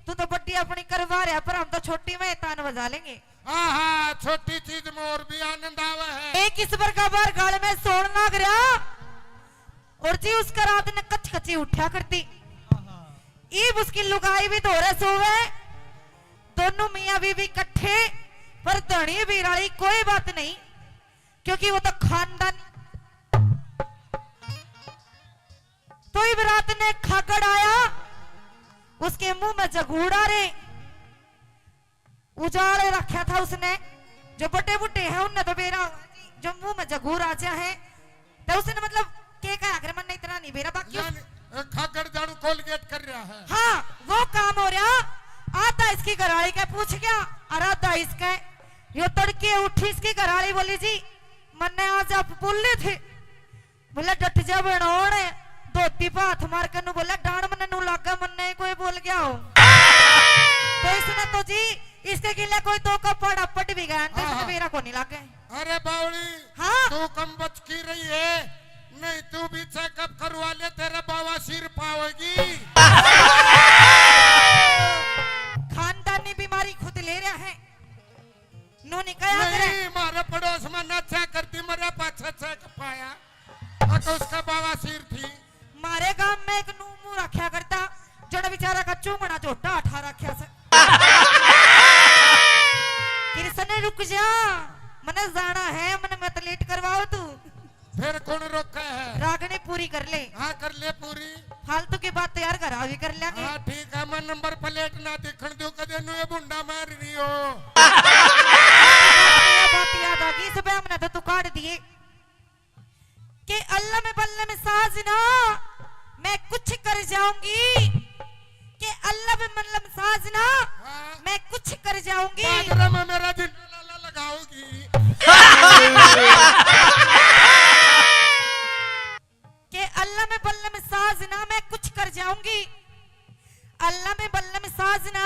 तू तो बड्डी अपनी करवा रहा, पर हम तो छोटी में तान बजा लेंगे। हाँ, हाँ, छोटी चीज में और भी आनंद आवे है। एक ईश्वर का बार गाल में सोण लाग रहा, और जी उसका रात ने कच कची उठा करती। ईब उसकी लुगाई भी धोरे सोवे, दोनों मियाँ बीवी इकट्ठे, पर धनी बीराली कोई बात नहीं, क्योंकि वो तो खानदान। तो ईब रात ने खागड़ आया, उसके मुंह में जगूड़ा रे। उजाड़ रखा था उसने। जो बड़े बूढ़े हैं, उनने तो बेरा, जो मुंह में जगूर आ जा है, तो उसने मतलब के कहा, अगर मन इतना नहीं बेरा, बाकी उस यानी, अ, खागड़ जानू कोलगेट कर रहा है। हाँ, वो काम हो रहा। आता इसकी घराली के पूछ गया, और आता इसके, यो तड़के उठी, इसकी घराली बोली, "जी, मन्ने आज आप बोले थे।" बोला, "डट जा बनोण।" धोती पे हाथ मार के नू बोला, "डांड मन्ने नू लागे, मन्ने ही कोई बोल गया हो।" तो इसने तो जी, इसके गिले कोई दो का पाड़ा पट भी गया, तो हाँ, इसने हाँ। मेरा को नहीं लागे। अरे बावली, हाँ। तू कम बच की रही है, नहीं तू भी चेकअप करवा ले, तेरे बवासीर पावेगी। खानदानी बीमारी खुद ले रहा है। नू नहीं कहा करे। नहीं, मारे पड़ोस में ना चेक करती, मरे पाछे चेक पाया। और तो उसका बाबा सिर थी। मारे गांव में एक नू मुंह रखा करता, जड़ा बेचारा का चूंगना झोटा उठा रखा से। कृष्ण, रुक जा, मने जाना है, मने मत लेट करवाओ तू। फिर कौन रोका है? रागनी पूरी कर ले। हाँ, कर ले पूरी। फालतू की बात तो यार घर आ भी कर लेंगे। हाँ, ठीक है, मैं नंबर प्लेट ना दिखण दूं, कदे नुए बुंडा मार रही हो। ये बात याद आ गई, सुबह हमने तो तू काट दिए। कि अल्लम बल्लम साजना, मैं कुछ कर जाऊंगी। कि अल्लम बल्लम साजना, हाँ। मैं कुछ कर जाऊंगी। बाजरा में मेरा जिंदा लाला लगाओगी। कि अल्लम बल्लम साजना, मैं कुछ कर जाऊंगी। अल्लम बल्लम साजना,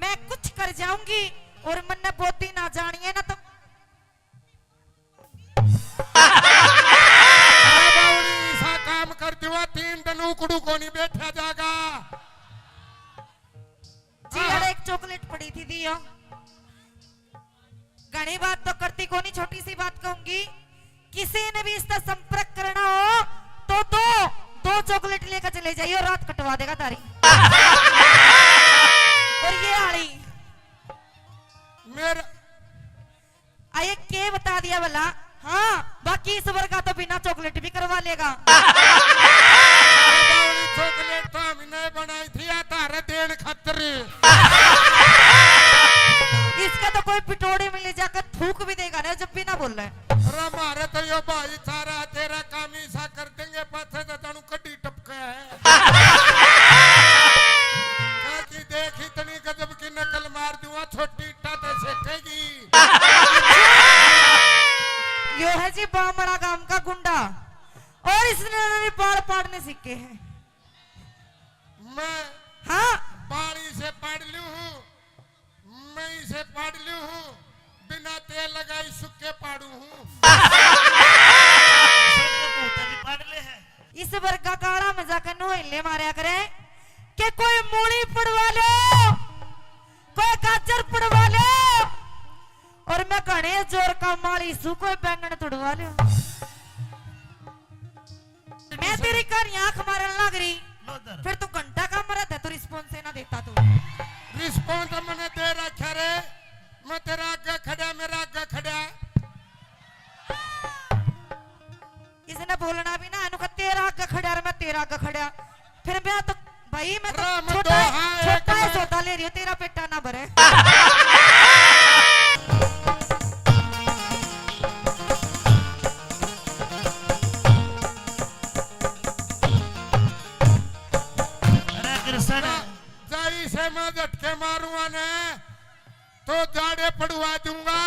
मैं कुछ कर जाऊंगी। और मन्ने बोती ना जानिए ना तो अरे बावड़ी, ऐसा काम कर दिवा, तीन दिन उकड़ू को नहीं बैठा जागा। जी, हाँ। अरे एक चॉकलेट पड़ी थी, दियो। घणी बात तो करती कोनी, छोटी सी बात कहूंगी। किसी ने भी इसका संपर्क करना हो तो दो, दो चॉकलेट लेकर चले जाइए, रात कटवा देगा तारी। और ये आली मेरा आए के बता दिया भला? हाँ, बाकी इस वर्गा तो बिना चॉकलेट भी करवा लेगा। अरे बावड़ी, चॉकलेट तो हमने बनाई थी या तारे देन खातर। इसका तो कोई पिटोड़े में ले जाकर थूक भी देगा ना, जब भी ना बोले। अरे मारे तो यो भाईचारा, तेरा काम ही सा कर देंगे, पाछे तो जानू कड्डी टपका है। कहा कि देख, इतनी गजब की नकल मार दूंगा, छोटी इट्टा ते सेकेगी। यो है जी बामड़ा गांव का गुंडा, और इसने भी बाल पाड़ने सीखे हैं। मैं हाँ। बाल इसे पाड़ लूं हूँ, मैं इसे पाड़ लूं हूँ, बिना तेल लगाई सुक्के पाड़ू हूँ। सब ये भूत भी पाड़ ले है। इस वर्गा काला मजाक नु हिले मारया करे कि कोई मूली पड़वा लो, कोई गाजर पड़वा लो, और मैं घणे जोर का माली सू, कोई बैंगन तुड़वा लो। मैं तेरी कहानी आंख मारन लाग रही, लो इधर। फिर तू घंटा का मरा था, तू रिस्पॉन्स ही ना देता तू। रिस्पॉन्स मैंने दे रखा रे, मैं तेरा आगे खड़ा, मेरा आगे खड़ा। इसने बोलना भी ना, इन्हों का तेरा आगे खड़ा और मैं तेरा आगे खड़ा। फिर मैं तो, भाई, मैं तो राम छोटा, दो, हाँ, छोटा एक है, में। सौदा ले रही हूँ, तेरा पेटा ना भरे। अरे कृष्ण। जा, जा, इसे मैं झटके मारूंगा ने, तो जाड़े पड़वा दूंगा।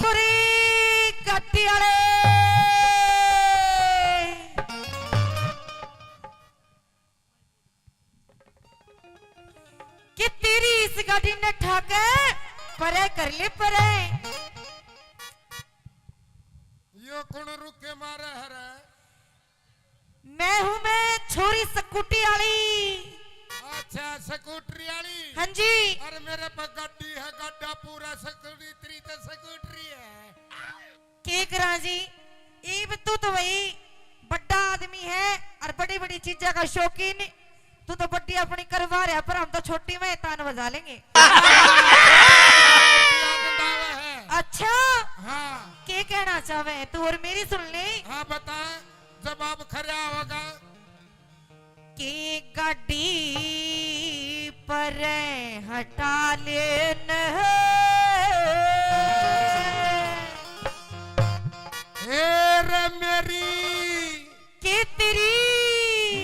पूरी गड्डी वाले कि तेरी इस गाड़ी ने ठाके परे कर ले परे। यो कौन रुके मारे हरे? मैं हूँ मैं छोरी स्कूटी वाली। अच्छा, स्कूटरी वाली। हाँ जी। अरे मेरे पे गाड़ी है, गाड़ा पूरा स्कूटरी, तेरी तो स्कूटरी है। के करा जी, इब तू तो भाई बड़ा आदमी है और बड़ी बड़ी चीजा का शौकीन। तू तो बड़ी अपनी करवा रहा, पर हम तो छोटी में तान बजा लेंगे। आनंद आवे है। अच्छा, हाँ। के कहना चाहे तू और मेरी सुन ले। हाँ, बता, जवाब खरा होगा। के गाड़ी पर हटा लेन। ए रे मेरी, के तेरी,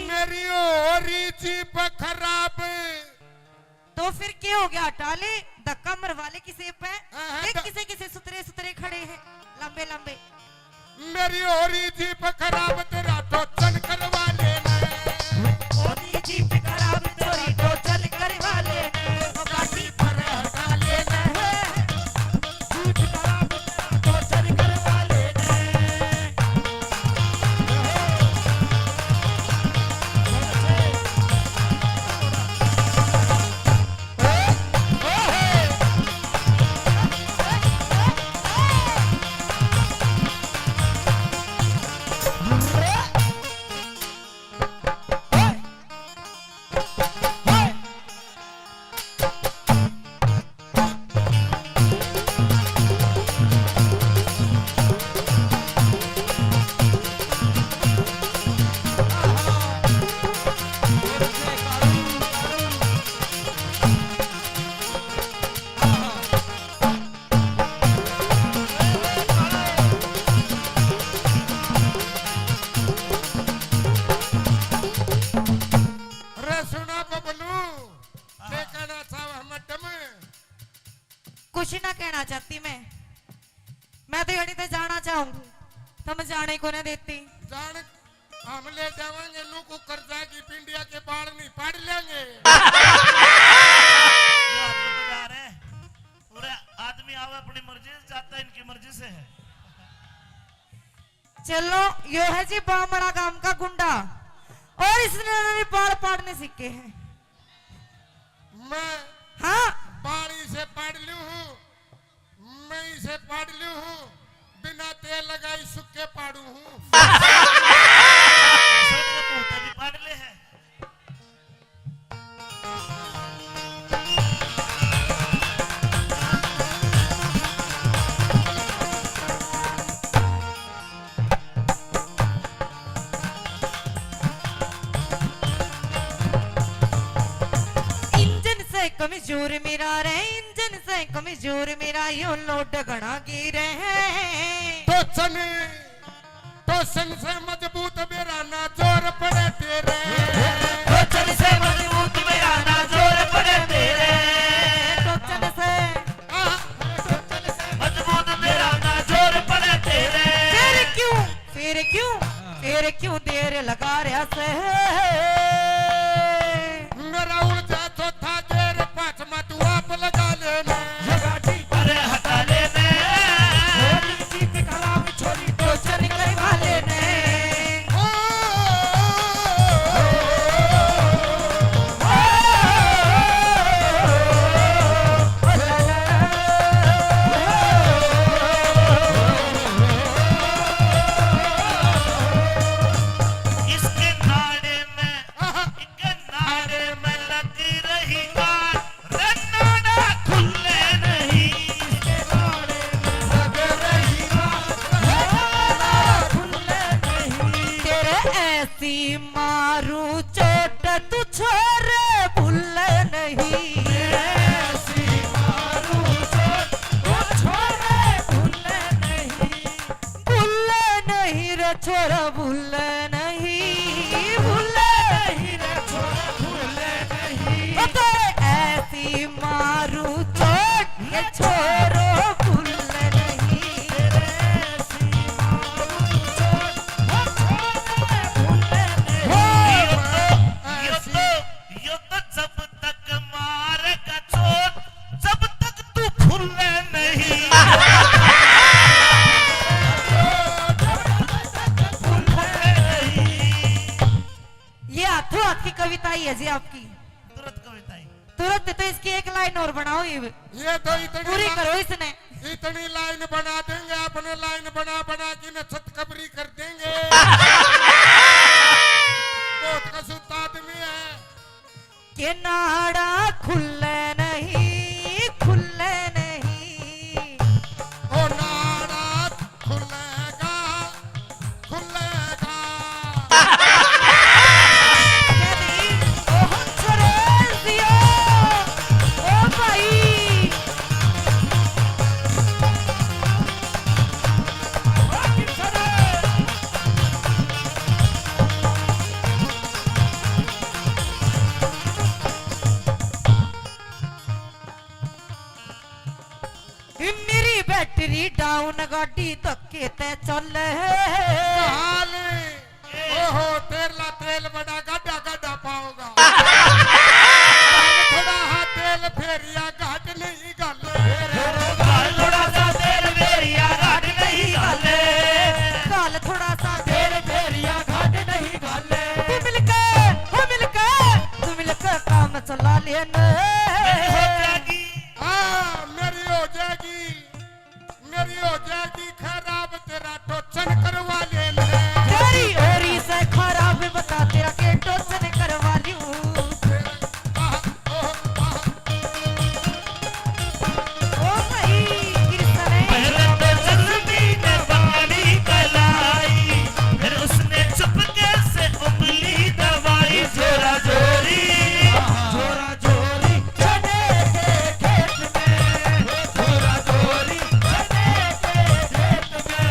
मेरी हो रही जीप खराब। तो फिर के हो गया, हटा ले, धक्का मरवा ले किसे पे। हाँ, हाँ, देख ध- किसे किसे सुतरे सुतरे खड़े हैं, लंबे लंबे। मेरी हो रही जीप खराब, तेरा टोचन करवा लेना। हो रही जीप खराब, तेरी टोचन करवा लेना। गाड़ी पर हटा लेना। जीप खराब, तेरा टोचन करवा लेना। अरे सुना बबलू, के कहना चाहवे मैडम? कुछ ना कहना चाहती मैं। मैं तो यहीं ते जाना चाहूँ, तुम जाने को ना देती। जान, हम ले जावांगे, नू को कर्जा की पिंडिया के बाल नहीं पाड़ लेंगे। ये आप लोग जा रहे हैं। पूरे आदमी आवे अपनी मर्जी से, जाता इनकी मर्जी से है। चलो, यो है जी बामड़ा गांव का गुंडा, और इसने भी बाल पाड़ने सीखे हैं। मैं हाँ। बाल इसे पाड़ लूं हूँ, मैं इसे पाड़ लूं हूँ, बिना तेल लगाई सुक्के पाड़ू हूँ। सुन, ये मुंह पे भी पाड़ ले है। इंजन से कमजोर मेरा रे, इंजन से कमजोर मेरा, यो लोड घणा गिरे है। तो चने टोचन से मजबूत मेरा ना जोर पड़े तेरे। टोचन से मजबूत मेरा ना जोर पड़े तेरे। टोचन से। आह। मजबूत मेरा ना जोर पड़े तेरे। फिर क्यों, फिर क्यों, फिर क्यों देर लगा रहा से? मेरा उड़ जा चौथा गेर, पांचवा तू आप लगा लेना। ये गाड़ी अरे हटा लेने। छोरी जीप खराब, छोरी टोचन करवा लेने। ओ, ओ, ओ, इसके नाड़े में, इसके नाड़े में लग रही आग। रे नाड़ा खुले नहीं, तेरे ऐसी मारू चोट तू छोरे भूले नहीं। तेरे ऐसी मारू चोट तू छोरे भूले नहीं। भूले नहीं रे छोरा, भूले नहीं, भूले नहीं रे छोरा, भूले नहीं। ओ तेरे ऐसी मारू चोट, ये छोरो भूले नहीं। तेरे ऐसी मारू चोट, ये छोरो भूले नहीं। यो तो, यो तो, यो तो जब तक मारेगा चोट, जब तक तू फूले नहीं। ये हाथों हाथ की कविता ही है जी आपकी। तुरंत कविता ही। तुरंत तो इसकी एक लाइन और बनाओ, ये ये तो इतनी पूरी ला-, करो इसने। इतनी लाइन बना देंगे, आपने लाइन बना बना के न छत कबरी कर देंगे। बहुत कसूता आदमी है। के नाड़ा खुले नहीं, खुले नहीं। ओ नाड़ा खुलेगा, खुलेगा। ओ हंसराज दियो, ओ भाई। बैटरी डाउन, गाड़ी धक्के ते चल। हाल, ओहो, तेरला तेल बड़ा गाडा गाडा पाओगा। थोड़ा हा तेल फेरिया घाट नहीं घाले। घाल थोड़ा सा तेल फेरिया घाट नहीं घाले। घाल थोड़ा सा तेल फेरिया घाट नहीं घाले। तू मिलके, हो मिलके, तू मिलके काम चला लेना। मेरी हो जाएगी। हाँ, मेरी हो जाएगी, मेरी हो जाएगी खराब, तेरा टोचन करवा ले ले। तेरी हो रही से खराब, बता तेरा के टोचन करवा लूं। आह, ओह, आह। ओ भाई, कृष्ण है। पहले तो जल्दी ने बकरी कलाई, फिर उसने चुपके से उंगली दबाई। जोरा जोरी, जोरा जोरी, चने के खेत में, जोरा जोरी, चने के खेत में।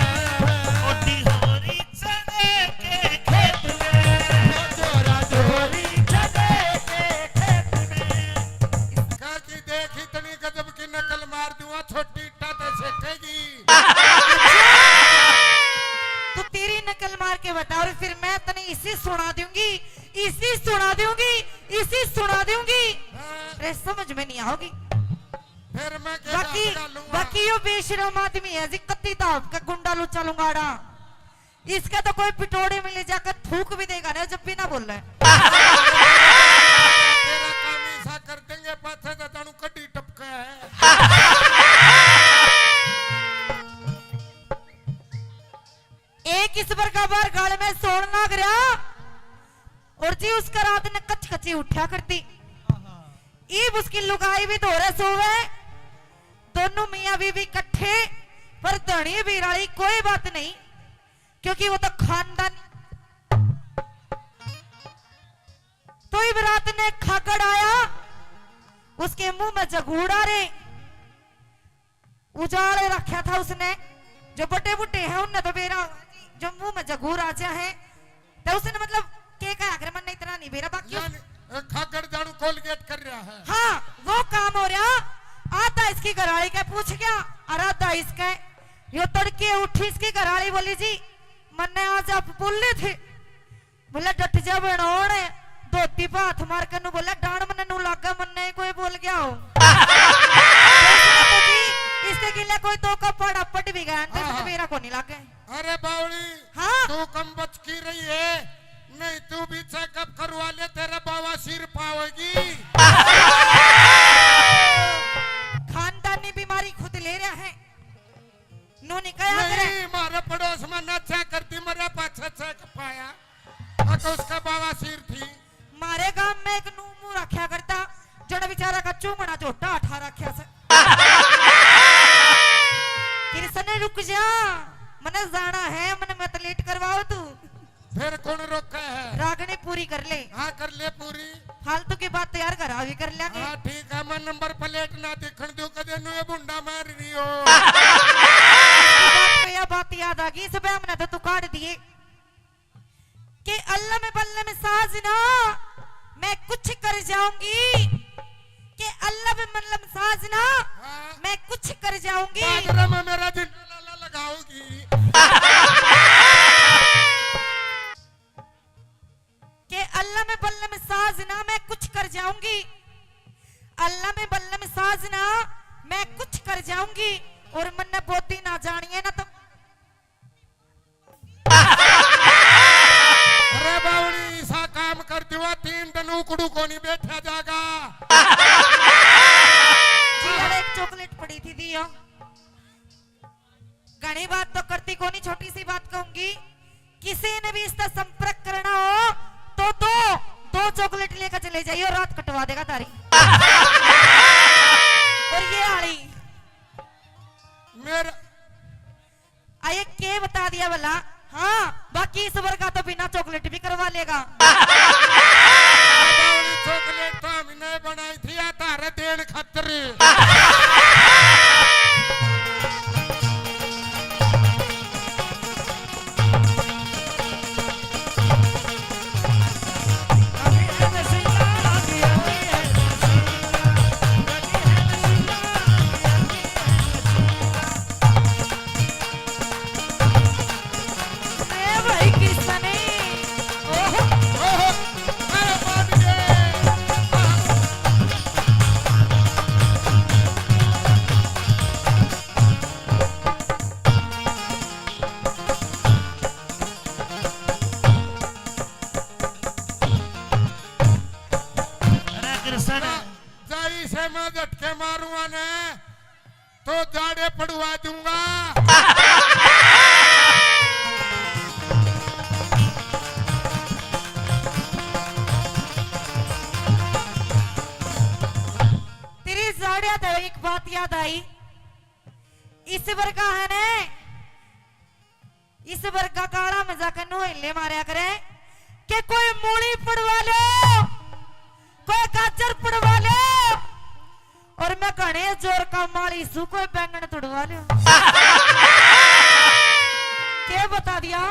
मोटी होरी चने के खेत में, जोरा जोरी, चने के खेत में। कह की देख, इतनी गजब की नकल मार दूंगा, छोटी इट्टा तो सेकेगी। तू तेरी नकल मार के बता, और फिर मैं तने इसी सुना दूंगी, इसी सुना दूंगी, इसी सुना दूंगी। हाँ। अरे, समझ में नहीं आओगी। फिर मैं के बाकी, गाल लूंगा? बाकी यो बेशरम आदमी है जी, कत्ती दाब का गुंडा लुच्चा लुंगाड़ा। इसका तो कोई पिटोड़े में ले जाकर थूक भी देगा ना, जब भी ना बोले। तेरा काम ऐसा कर देंगे, पाछे तो जानू कड्डी टपका है। एक इस बरगा बार गाल में सोण लाग रहा, और जी उसका रात ने कच कची उठा करती। ईब उसकी लुगाई भी धोरे सोवे, दोनों मियाँ बीवी इकट्ठे, पर धनी बिराली कोई बात नहीं, क्योंकि वो तो खानदान। तो इब रात ने खागड़ आया, उसके मुंह में जगूड़ा रे, उजाड़ रखा था उसने। जो बड़े बूढ़े हैं, उनने तो बेरा, जो मुंह में जगूर आ जा है, तो उसने मतलब के कहा, अगर मन इतना नहीं बेरा, बाकी उस यानी, ए, खागड़ जानू कोलगेट कर रहा है। हाँ, वो काम हो रहा। आधा इसकी घरवाली के पूछ गया, और आधा इसके। यो तड़के उठी, इसकी घरवाली बोली, "जी, मन्ने आज आप बोले थे।" बोले, "डट जा बनोण।" धोती पे हाथ मार के नू बोले, "डांड मन्ने नू लागे, मन्ने कोई बोल गया हो।" तो जी, इसके गिले कोई दो का पाड़ा पट भी गया, तो हाँ, इसने हाँ। मेरा को नहीं लागे। अरे बावली, हाँ। तू कम बच की रही है, नहीं तू भी चेकअप करवा ले, तेरा बवासीर पावेगी। खानदानी बीमारी खुद ले रहा है। नू नहीं कहा करे। नहीं, मारे पड़ोस में नचा करती, मरे पाछे चेक पाया। अक उसका बवासीर थी। मारे गांव में एक नू मुंह रखा करता, जड़ा बेचारा का चूमड़ा झोटा उठा रखा से। कृष्ण, रुक जा, मने जाना है, मने मत लेट करवाओ तू। फिर कौन रोका है? रागनी पूरी कर ले। हाँ, कर ले पूरी। फालतू की बात तो यार घर आ भी कर लेंगे। हाँ, ठीक है, मैं नंबर प्लेट ना दिखण दूं, कदे नू ये भुंडा मार रही हो। इस बात पे यह बात याद आ गई, इस बहम ने तो तू काट दिए। के अल्लम बल्लम साजना, मैं कुछ कर जाऊंगी। के अल्लम बल्लम साजना, हाँ। मैं कुछ कर जाऊंगी। बाजरा में मेरा झंडा लाला लगाओगी। के अल्लम बल्लम साजना, मैं कुछ कर जाऊंगी। अल्लम बल्लम साजना, मैं कुछ कर जाऊंगी। और मन्ने बोदी ना जानिए ना तो अरे बावड़ी, ऐसा काम कर दिवा, तीन दिन उकड़ू को नहीं बैठा जागा। जी, यार, एक चॉकलेट पड़ी थी, दियो। घणी बात तो करती कोनी, छोटी सी बात कहूंगी, किसी ने भी इसका संपर्क करना हो तो दो, दो चॉकलेट लेकर चले जाइए, रात कटवा देगा तारी। और ये आली मेरा आए के बता दिया भला? हाँ, बाकी इस वर्गा तो बिना चॉकलेट भी करवा लेगा। चॉकलेट तो हमने बनाई थी या तारे देन खातर। ताई से मैं झटके मारूंगा ने, तो जाड़े पड़वा दूंगा। तेरी जाड़िया तो एक बात याद आई, इस वर्गा है ने, इस वर्गा काला में जाकर नोहले मारया करे कि कोई मूली पड़वा लो, कोई गाजर पड़वा लो, और मैं घणे जोर का माली सू, कोई बैंगन तुड़वा लो। के बता दिया?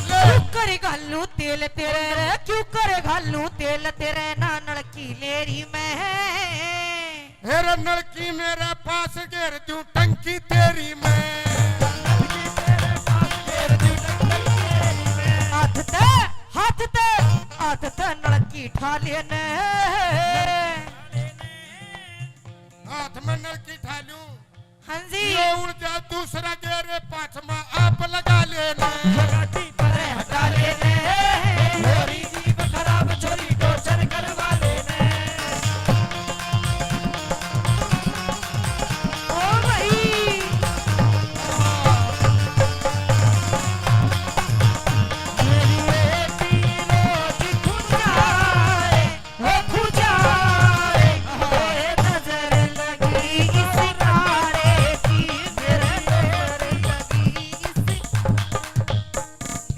क्यों करे घालू तेल तेरे रे, क्यों करे घालू तेल तेरे, ना नलकी लेरी मैं। हे रे नलकी मेरे पास घेर दूं टंकी तेरी मैं। हाथ ते, हाथ ते, हाथ ते नलकी ठा लेने। हाथ में नलकी ठा लूं। हाँ जी। यो उड़ जा दूसरा घेर पाछमा आप लगा लेने। लगाती परे हटा लेने। छोरी जीभ खराब, छोरी टोचर करवा लेने। ओ भाई। मेरी बेटी रोज खुद आए। हो खुदा रे, ओए नजर लगी इस कारे की, मेरी नजर लगी इस,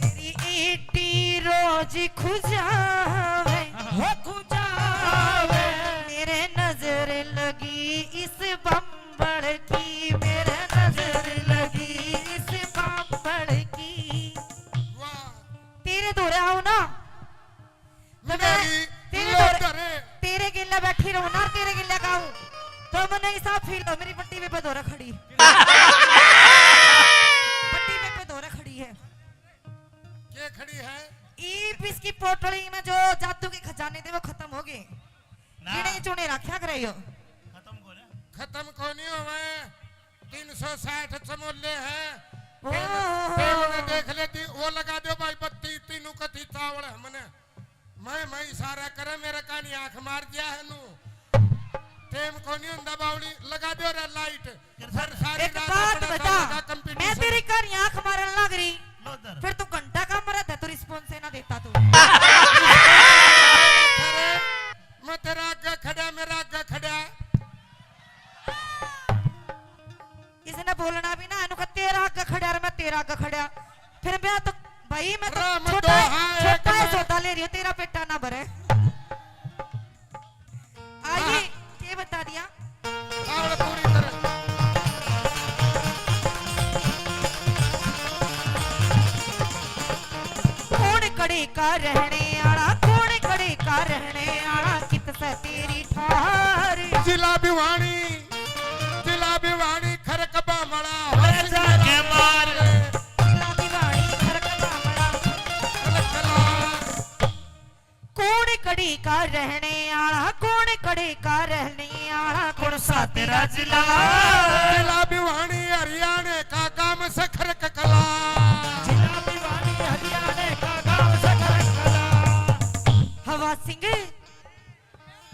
मेरी ईटी रोज खुजावे, हो खुजावे। मेरे नजर लगी इस बम्बड़ की, मेरे नजर लगी इस बम्बड़ की। वाह। तेरे धोरे आऊं ना, तो मैं मेरी तेरे लो धोरे, धरे। तेरे गेल्या बैठी रहूं ना, तेरे गेल्या गाऊं, तो मन्ने ऐसा फील हो, मेरी पट्टी पे धोरे खड़ी। पट्टी पे, पे धोरे खड़ी है। के खड़ी है? ईब इसकी पोटली में जो जादू के खजाने थे, वो खत्म हो गए। ना। जिन्हें चुने रखा करे हो। खत्म को ना। खत्म को नहीं होवे। तीन सौ साठ चमोले हैं। ओहो। टेम, टेम ने देख लेती, वो लगा दो भाई बत्ती, तीनों कती चावल हमने। मैं, मैं इशारा करे, मेरे कानी आंख मार दिया है नू। टेम को नहीं हुंदा बावली, लगा दो रे लाइट। फिर सारी एक रात बात अपना बता, गाने का मैं competition। तेरी कानी आंख मारन लग रही, लो इधर। फिर तू घंटा का मरा था, तू response ही ना देता तू। अरे, मैं तेरा आगे खड़ा, मेरा आगे खड़ा। इसने बोलना भी ना, इनको तेरा आगे खड़ा और मैं तेरा आगे खड़ा। फिर मैं तो, भाई, मैं तो राम छोटा, दोहा एक छोटा है, में। सौदा ले रही हो, तेरा पेटा ना भरे। आइए, हाँ। के बता दिया? ताल पूरी तरह। कौन कड़े का रहने आला, कौन कड़े का रहने आला, कित से तेरी ठार। जिला भिवानी, जिला भिवानी, खरक बामला, अरे जाके मार। जिला भिवानी, खरक बामला। कौन कड़ी का रहने आला, कौन कड़ी का रहने आला, कौन सा तेरा जिला? जिला भिवानी हरियाणा का गांव सखर ककला। जिला भिवानी हरियाणा का गांव सखर ककला। हवा सिंह,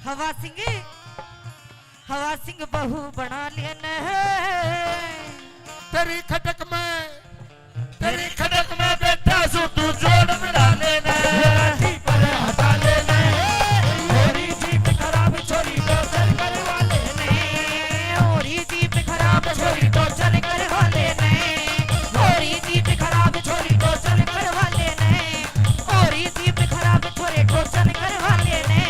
हवा सिंह, हवा सिंह बहू बना लेने। तेरी खटक में, तेरी खटक में बैठा सू तू जोड़ मिला लेने। लाठी पर हटा लेने। छोरी जीप खराब, छोरी टोचर करवा लेने। छोरी जीप खराब, छोरी टोचर करवा लेने। छोरी जीप खराब, छोरी टोचर करवा लेने। छोरी जीप खराब, छोरे टोचर करवा लेने।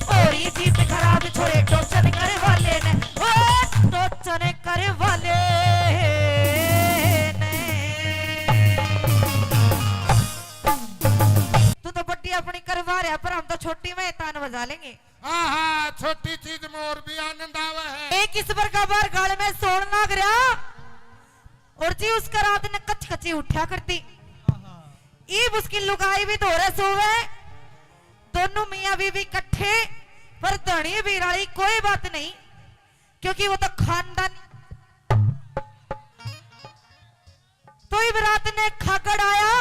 छोरी जीप खराब, छोरे टोचर करवा लेने। ओ टोचर करवा लेने। तू तो बड्डी अपनी करवा रहा, पर हम तो छोटी में तान बजा लेंगे। हाँ, हाँ, छोटी चीज में और भी आनंद आवे है। एक इस प्रकार बार गाल में सोन लाग रहा, और जी उसका रात ने कच कची उठा करती। ईब उसकी लुगाई भी धोरे सोवे, दोनों मियाँ बीवी इकट्ठे पर धनी बीराली कोई बात नहीं, क्योंकि वो तो खानदानी। तो इब रात ने खागड़ आया,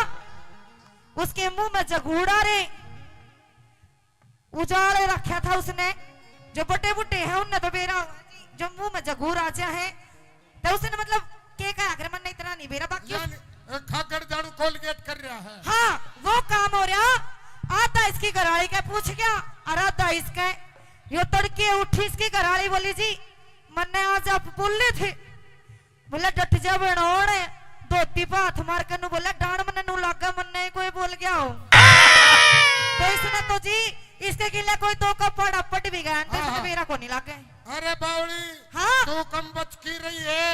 उसके मुंह में जगूड़ा रे, उजाड़ रखा था उसने। जो बड़े बूढ़े हैं उनने तो बेरा, जो मुंह में जगूर आ जा है, तो उसने मतलब के कहा, अगर मन इतना नहीं बेरा, बाकी उस यानी, अ, खागड़ जाड़ू कोलगेट कर रहा है। हाँ, वो काम हो रहा। आधा इसकी घराली के पूछ गया और आधा इसके। यो तड़के उठी, इसकी घराली बोली, "जी, मन्ने आज आप बोले थे।" बोले, "डट जा बनोण।" धोती पे हाथ मार के नू बोले, "डांड मन्ने नू लागे, मन्ने ही कोई बोल गया हो।" तो इसने तो जी, इसके गिले कोई दो का पाड़ा पट भी गया, तो हाँ, इसने हाँ। मेरा को नहीं लागे। अरे बावली, हाँ। तू कम बच की रही है,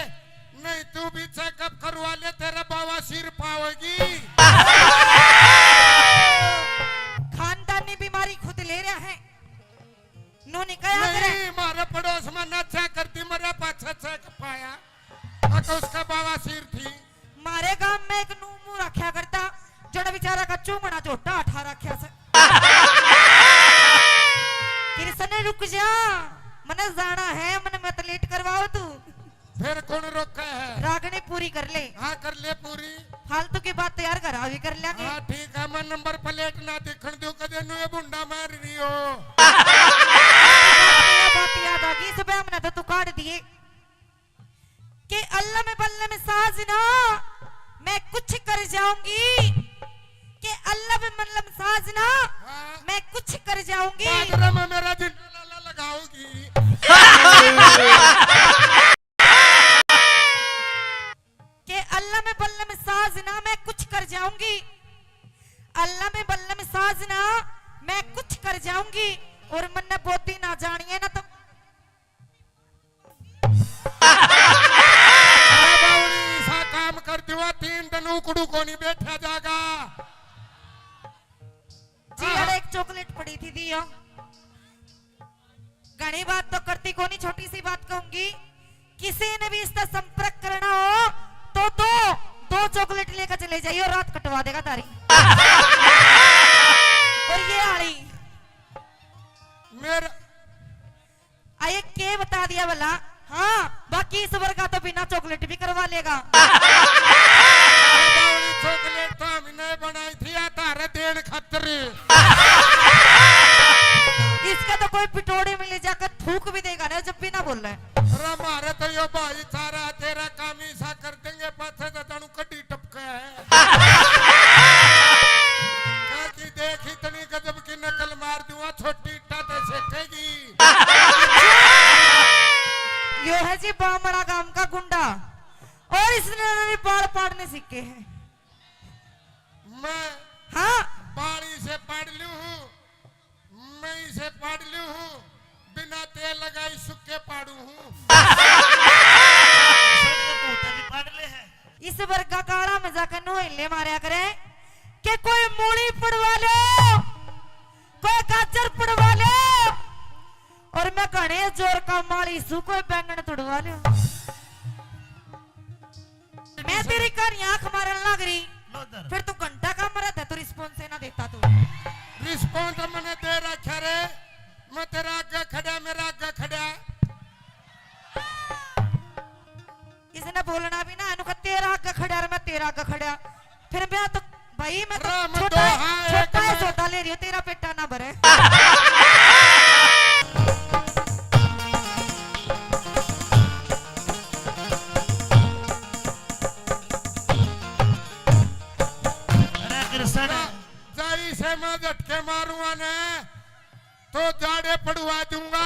नहीं तू भी चेकअप करवा ले, तेरा बाबा सिर पावेगी। खानदानी बीमारी खुद ले रहा है, नू नहीं कहा करे। नहीं, मारे पड़ोस में ना चेक करती, मरे पाछे चेक पाया, अक उसका बाबा सिर थी। मारे गांव में एक नू मुंह रखा करता, जड़ा बेचारा का चूंगड़ा झोटा अठा रखा से। कृष्ण, रुक जा, मने जाना है, मने मत लेट करवाओ तू। फिर कौन रोका है? रागनी पूरी कर ले। हाँ, कर ले पूरी। फालतू की बात तो यार घर आ भी कर लेंगे। हाँ, ठीक है, मैं नंबर प्लेट ना दिखण दूं, कदे नू ये बुंडा मार रही हो। ये बात याद आ गई, सुबह हमने तो तू काट दिए। कि अल्लम बल्लम साजना, मैं कुछ कर जाऊंगी। कि अल्लम बल्लम साजना, हाँ। मैं कुछ कर जाऊंगी। बादरा में मेरा जिंदा लाला लगाओगी। कि अल्लम बल्लम साजना, मैं कुछ कर जाऊंगी। अल्लम बल्लम साजना, मैं कुछ कर जाऊंगी। और मन्ने बोदी ना जानिए ना तो अरे बावली, ऐसा काम कर दिवा, तीन दिन उकड़ू को नहीं बैठा जागा। जी, हाँ। यार, एक चॉकलेट पड़ी थी, दियो। घणी बात तो करती कोनी, छोटी सी बात कहूंगी, किसी ने भी इसका संपर्क करना हो तो दो, दो चॉकलेट लेकर चले जाइए और रात कटवा देगा तारी। और ये आली मेरा आए के बता दिया भला? हाँ, बाकी इस वर्गा तो बिना चॉकलेट भी करवा लेगा। अरे बावली, चॉकलेट तो हमने बनाई थी या तारे देन खातर। इसका तो कोई पिटोड़ी में ले जाकर थूक भी देगा ना, जब भी ना बोले। अरे मारे तो यो भाईचारा, तेरा काम ही सा कर देंगे, पाछे तो तनु कड्डी टपका है। कह की देख, इतनी गजब की नकल मार दूंगा, छोटी इट्टा तो सेकेगी। यो है जी बामड़ा गांव का गुंडा, और इसने भी बाल पाड़ने सीखे हैं। मैं हाँ। बाल इसे पाड़ लूं हूँ, मैं इसे पाड़ लूं हूँ, बिना तेल लगाई सुक्के पाड़ू हूँ। सर, ये भूत भी पाड़ ले है। इस वर्गा काला में जाकर नोहले मारया करे कि कोई मूली पड़वा लो, कोई गाजर पड़वा लो, और मैं घणे जोर का माली सू, कोई बैंगन तुड़वा लो। मैं तेरी कहानी आंख मारन लाग रही, लो इधर। फिर तू घंटा का मरा था, तू रिस्पॉन्स ही ना देता तू। रिस्पॉन्स मैंने दे रखा रे, मैं तेरा आगे खड़ा, मेरा आगे खड़ा। इसने बोलना भी ना, इन्हों का तेरा आगे खड़ा और मैं तेरा आगे खड़ा। फिर मैं तो, भाई, मैं तो राम छोटा है, दोहा एक छोटा है, मैं छोटा ले रही हूँ, तेरा पेटा ना भरे। अरे कृष्ण। जा-, जाई से मैं झटके मारूंगा ने, तो जाड़े पड़वा दूंगा।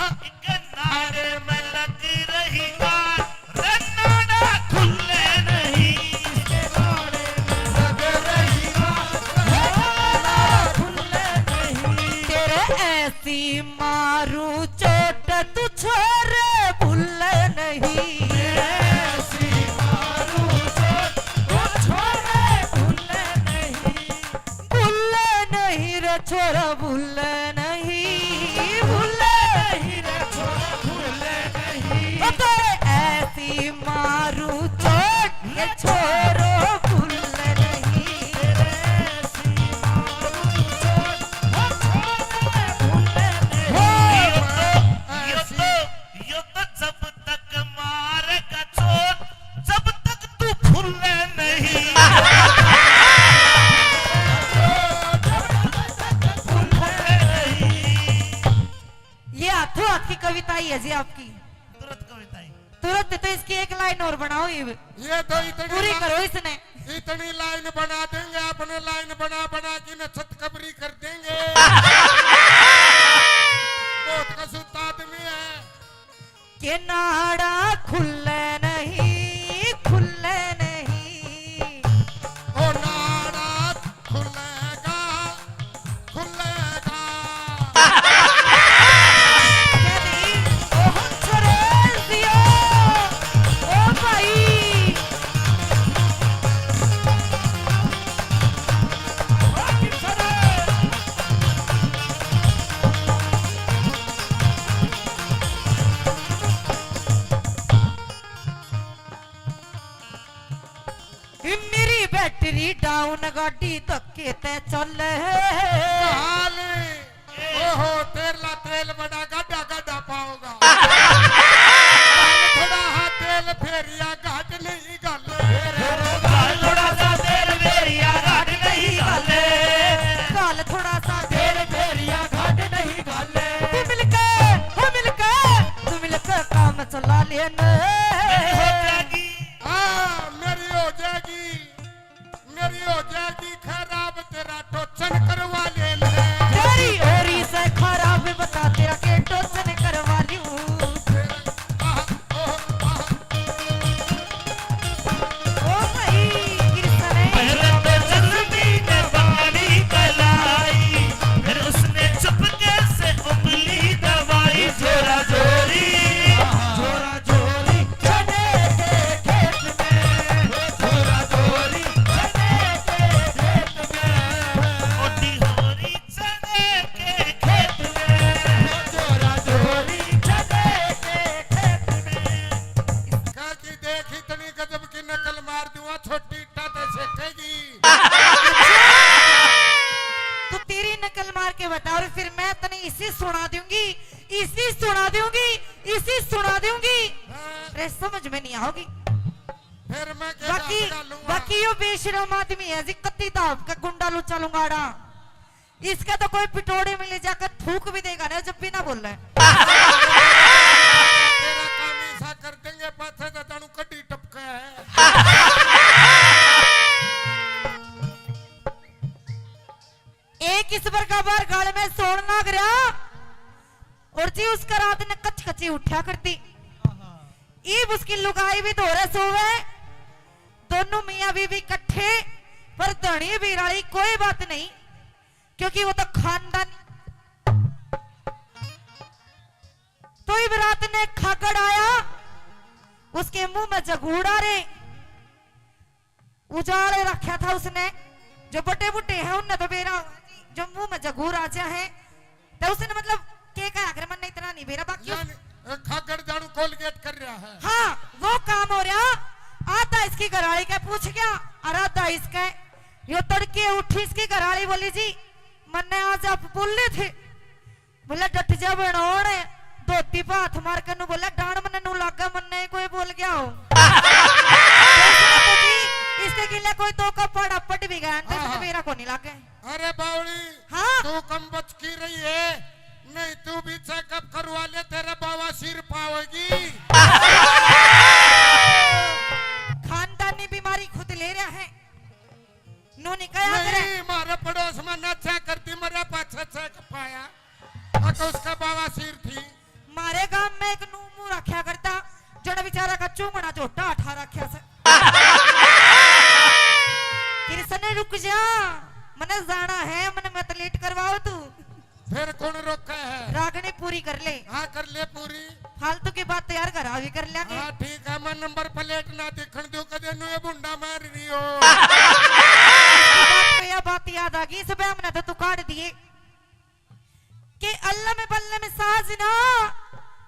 हाँ। इनके नाड़े में लग रही गांठ, रे नाड़ा खुले नहीं। इनके नाड़े में लग रही गांठ, रे नाड़ा खुले नहीं। तेरे ऐसी मारू चोट तू छोरे भूले नहीं। ऐसी मारू चोट तू छोरे भूले नहीं। भूले नहीं रे छोरा, भूले नहीं, भूले नहीं रे छोरा, भूले नहीं। ओ तेरे ऐसी मारू चोट, ये छोरो भूले नहीं। तेरे ऐसी मारू चोट, वो छोरो भूले नहीं। हो, ये तो, ये तो, ये तो जब तक मारेगा चोट, जब है जी आपकी। तुरंत कविता ही। तुरंत तो इसकी एक लाइन और बनाओ, ये ये तो इतनी पूरी ला-, करो इसने। इतनी लाइन बना देंगे आपने, लाइन बना बना के इन्हें छत कबरी कर देंगे। बहुत कसूता आदमी है। के नाड़ा खुले नहीं, खुले नहीं। ओ नाड़ा खुलेगा, खुलेगा। ओ हंसराज दियो, ओ भाई। मेरी बैटरी डाउन, गाड़ी धक्के ते चल। काल, ओहो, तेरला तेल बड़ा गाढ़ा गाढ़ा पाओगा। काल थोड़ा हा तेल फेरिया घाट नहीं घाले। काल थोड़ा सा तेल फेरिया घाट नहीं घाले। काल थोड़ा सा तेल फेरिया घाट नहीं घाले। तू मिलके, हो मिलके, तू मिलके काम चला लेना। मेरी हो जाएगी। हाँ, मेरी हो जाएगी, मेरी हो जाएगी खराब, तेरा टोचन करवा ले ले। तेरी होरी से खराब, बता तेरा के टोचन करवा लूं। तेरा, आह, ओह, आह। ओ भाई, कृष्ण है। पहले तो जल्दी ने बारी कलाई, फिर उसने चुपके से उंगली दबाई। जोरा जोरी, जोरा जोरी, चने के खेत में, जोरा जोरी, चने के खेत में। मोटी होरी चने के खेत में, जोरा जोरी, चने के खेत में। इसका की देख, इतनी गजब की नकल मार दूंगा, छोटी इट्टा ते सेकेगी। तू तेरी नकल मार के बता, और फिर मैं तने इसी सुना दूंगी, इसी सुना दूंगी, इसी सुना दूंगी। हाँ। रे, समझ में नहीं आओगी। फिर मैं क्या बाकी, बात कर लूंगा? बाकी यो बेशरम आदमी है जी, कत्ती दाब का गुंडा लुच्चा लुंगाड़ा। इसका तो कोई पिटोड़े में ले जाकर थूक भी देगा ना, जब भी ना बोले। तेरा काम ऐसा कर देंगे, पाछे तो जानू कड्डी टपका है। एक इस वर्गा बार गाल में सोण लाग रहा, और जी उसका रात ने कच कची उठा करती। ईब उसकी लुगाई भी धोरे सोवे, दोनों मियाँ बीवी इकट्ठे, पर धनी बिराली कोई बात नहीं, क्योंकि वो तो खानदान। तो ईब रात ने खागड़ आया, उसके मुंह में जगूड़ा रे, उजाड़ रखा था उसने। जो बड़े बूढ़े हैं उनने तो बेरा, जो मुंह में जगूर आ जा है, तो उसने मतलब के कहा, अगर मन इतना नहीं बेरा, बाकी उस यानी, अ, खागड़ जानू कोलगेट कर रहा है। हाँ, वो काम हो रहा। आधा इसकी घराली के पूछ गया और आधा इसके। यो तड़के उठी, इसकी घराली बोली, "जी, मन्ने आज आप बोले थे।" बोला, "डट जा बनोण।" धोती पे हाथ मार के नू बोला, "डांड मन्ने नू लागे, मन्ने ही कोई बोल गया हो।" तो इसने तो जी, इसके गिले कोई दो का पड़ा पट भी गया, तो इसने हाँ। मेरा को नहीं लागे। अरे बावली, हाँ। तू कम बच की रही है, नहीं तू भी चेकअप करवा ले, तेरा बवासीर पावेगी। खानदानी बीमारी खुद ले रहा है। नू नहीं कहा करे। नहीं, मारे पड़ोस में नाचा करती, मरे पाछे चेक पाया। अक उसका बवासीर थी। मारे गांव में एक नू मुंह रखा करता, जड़ा बेचारा का चूंगड़ा झोटा उठा रखा से। कृष्ण, रुक जा, मने जाना है, मने मत लेट करवाओ तू। फिर कौन रोका है? रागनी पूरी कर ले। हाँ, कर ले पूरी। फालतू की बात तो यार घर आ भी कर लेंगे। हाँ, ठीक है, मैं नंबर प्लेट ना दिखण दूं, कदे नू ये भुंडा मार रही हो। इसकी बात पे यह बात याद आ गई, इस बहम ने तो तू काट दिए। के अल्लम बल्लम साजना,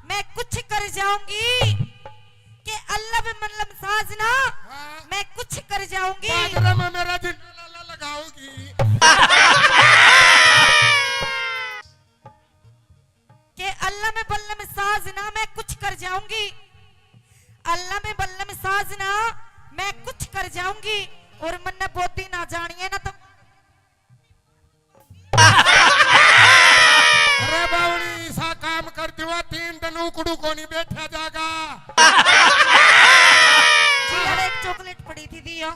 मैं कुछ कर जाऊंगी। के अल्लम बल्लम साजना, हाँ। मैं कुछ कर जाऊंगी। बाजरा में मेरा जिंदा लाला लगाओगी। के अल्लम बल्लम साजना, मैं कुछ कर जाऊंगी। अल्लम बल्लम साजना, मैं कुछ कर जाऊंगी। और मन्ने बोदी ना जानिए ना तो। अरे बावड़ी, ऐसा काम कर वा तीन दिन उकड़ू कोनी बैठा जागा। जी, हर एक चॉकलेट पड़ी थी, दियो।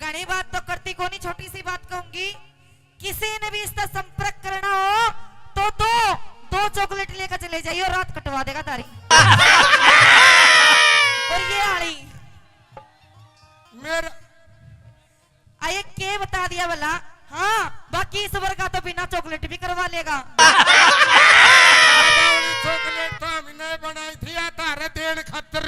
घणी बात तो करती कोनी, छोटी सी बात कहूंगी, किसी ने भी इसका संपर्क करना हो तो दो, दो चॉकलेट लेकर चले जाइयो, रात कटवा देगा तारी। और ये आली मेरा आए के बता दिया भला? हाँ, बाकी इस वर्गा तो बिना चॉकलेट भी करवा लेगा। चॉकलेट तो हमने बनाई थी, या तारे देन खातर।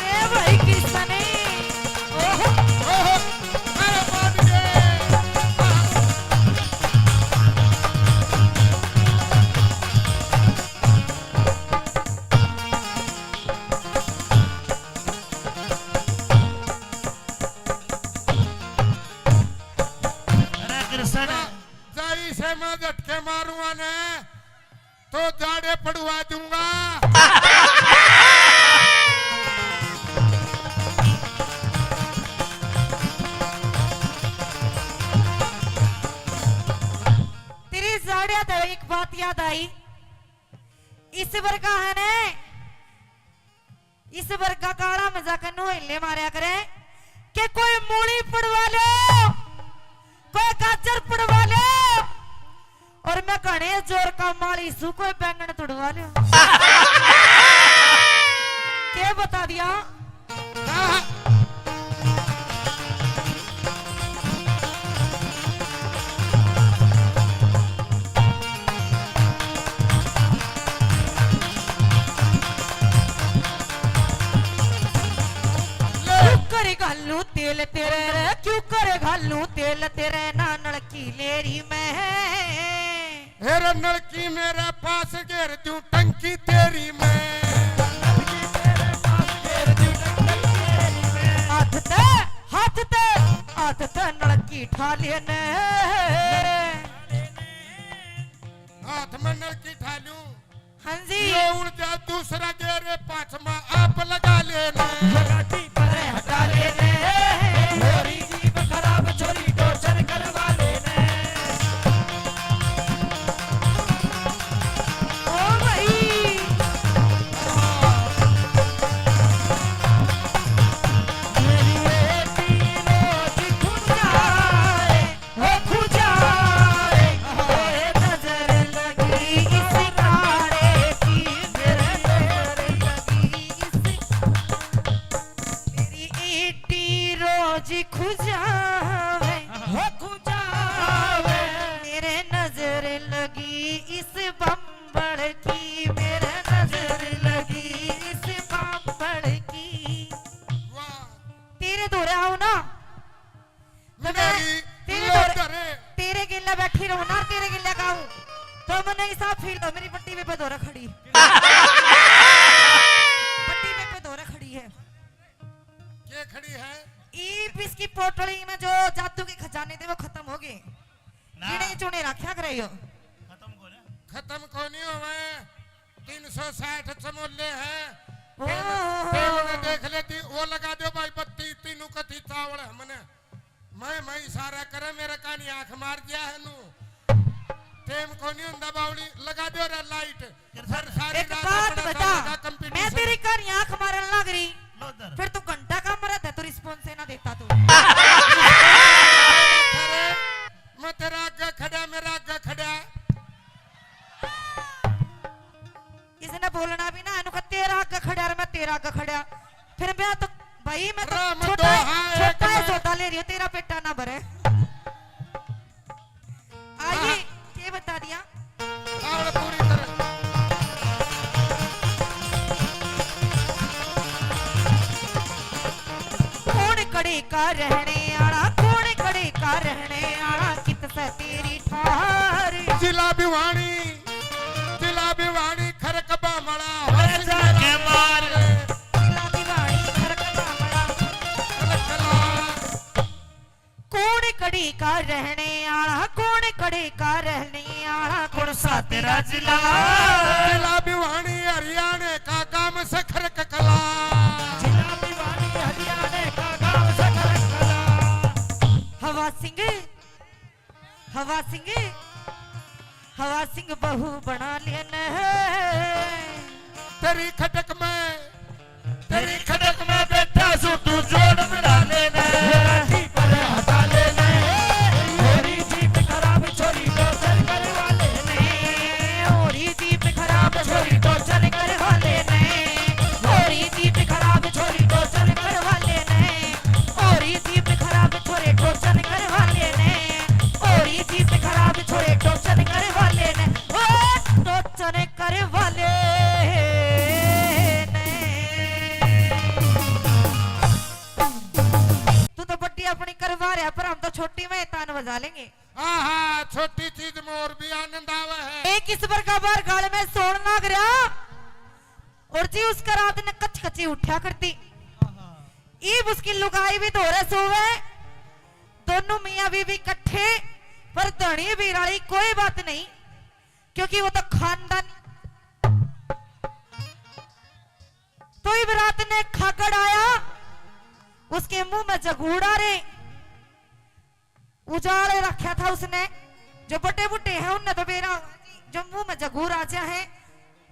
ए भाई किसने? ओहो। ओहो। अरे बाप रे। अरे कृष्ण। जाई से मैं झटके मारूंगा ने। तो जाड़े पड़वा दूंगा। तेरी जाड़े तो एक बात याद आई, इस वर्गा है ने, इस वर्गा काला में जाकर नोहले मारया करे कि कोई मूली पड़वा लो, कोई गाजर पड़वा लो, और मैं घणे जोर का माली सू, कोई बैंगन तुड़वा लो। के बता दिया? क्यों करे घालू तेल तेरे रे, क्यों करे घालू तेल तेरे, ना नलकी लेरी में। हे रे नलकी मेरे पास घेर दूं टंकी तेरी मैं। हाथ ते, हाथ ते, हाथ ते नलकी ठा लेने। हाथ में नलकी ठा लूं। हाँ जी। ये उड़ जा दूसरा गेर, पाछमा आप लगा लेने। लगाती परे हटा लेने, छोरी जीभ खराब, छोरी टॉर्चर करवा लेने। ओ भाई। मेरी बेटी रोज खुद जाए। हो खुजाए, ओए नजर लगी इस काले की, मेरे नजर लगी इस, मेरी ईटी रोज खुजावे, हो खुजावे, मेरे नजर लगी इस बम्बल की, मेरे नजर लगी इस बम्बल की। वाह। तेरे धोरे आओ ना, तो मैं मेरी तेरे लोग धोरे, तेरे गेल्या बैठी रहूं ना, तेरे गेल्या गाऊं, तो मन्ने ऐसा फील हो, मेरी बट्टी पे धोरे खड़ी। बट्टी पे धोरे खड़ी है। के खड़ी है? ईब इसकी पोटली में जो जादू के खजाने थे, वो खत्म हो गए। ना। गिने चुने रखा करे यो। खत्म कोने। खत्म कोनी होवे। तीन सौ साठ चमोले हैं। ओहो। तेल, तेल में देख लेती, वो लगा दो भाई बत्ती, तीनों कथी चावल हमने। मैं, मैं इशारा करे, मेरे कानी आंख मार दिया है नू। टेम कोनी हुंदा बावली, लगा दो रे लाइट। फिर सारी एक रात बात अपना बता, साथ का मैं competition। तेरी कानी आंख मारन लग रही, लो इधर। फिर तू घंटा का मरद है, तू response ही ना देता तू। अरे, मैं तेरा आगे खड़ा, मेरा आगे खड़ा। इसने बोलना भी ना, इन्हों का तेरा आगे खड़ा और मैं तेरा आगे खड़ा। फिर मैं तो, भाई, मैं तो राम छोटा, दोहा है छोटा है, मैं सौदा ले रही हूँ, तेरा पेटा ना भरे। आइए, हाँ। के बता दिया? ताल पूरी तरह। कौन कड़े का रहने आला, कौन कड़े का रहने आला, कित से तेरी ठार। जिला भिवानी, जिला भिवानी, खरक बामला, अरे जाके मार। जिला भिवानी, खरक बामला। खरक बामला। जिला। जिला भिवानी हरियाणा का गांव सखर ककला। जिला भिवानी हरियाणा का गांव सखर ककला। हवा सिंह, हवा सिंह, हवा सिंह बहू बना लेना है। तेरी खटक में, तेरी खटक में बैठा सू तू जोड़ मिला लेना है। पर हटा लेना है। छोरी जीप खराब, छोरी टोचर करवा लेना है। छोरी जीप खराब, छोरी टोचर करवा लेना है। छोरी जीप खराब, छोरी टोचर करवा लेना है। छोरी जीप खराब, छोरे टोचर करवा लेना है। छोरी जीप खराब, छोरे टोचर करवा लेना है। ओ टोचर करवा लेना है। तू तो बड्डी अपनी करवा रहा, पर हम तो छोटी में तान बजा लेंगे। आहा, छोटी चीज में और भी आनंद आवे है। एक इस प्रकार बार गाल में सोण लाग रहा, और जी उसका रात ने कच कची उठा करती। ईब उसकी लुगाई भी धोरे सोवे, दोनों मियाँ बीवी इकट्ठे, पर धनी बीराली कोई बात नहीं, क्योंकि वो तो खानदान। तो ईब रात ने खागड़ आया, उसके मुंह में जगूड़ा रे। उजाले रखा था उसने, जो बड़े बूढ़े हैं उनने तो बेरा, जो मुंह में जगूर आ जा है,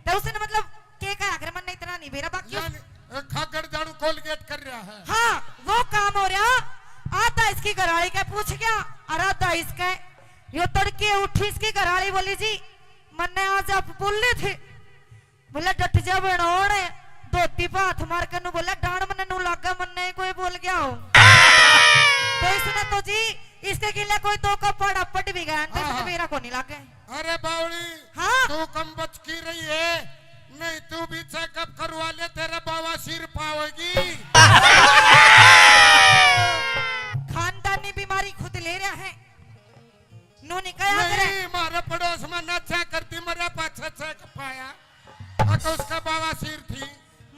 तो उसने मतलब के कहा, अगर मन इतना नहीं बेरा, बाकी उस यानी, अ, खागड़ जानू कोलगेट कर रहा है। हाँ, वो काम हो रहा। आता इसकी घराली के पूछ गया, और आता इसके, यो तड़के उठी, इसकी घराली बोली, "जी, मन्ने आज आप बोले थे।" बोला, "डट जा बनोड़।" धोती पे हाथ मार के नू बोला, "डांड मन्ने नू लागे, मन्ने ही कोई बोल गया हो।" तो इसने तो जी, इसके गिले कोई दो का पाड़ा पट भी गया, तो इसने हाँ, हाँ। मेरा को नहीं लागे। अरे बावली, हाँ। तू कम बच की रही है, नहीं तू भी चेकअप करवा ले, तेरे बवासीर पावेगी। खानदानी बीमारी खुद ले रहा है, नू नहीं कहा करे। नहीं, मारे पड़ोस में ना चेक करती, मरे पाछे चेक पाया। हाँ, तो उसका बवासीर थी।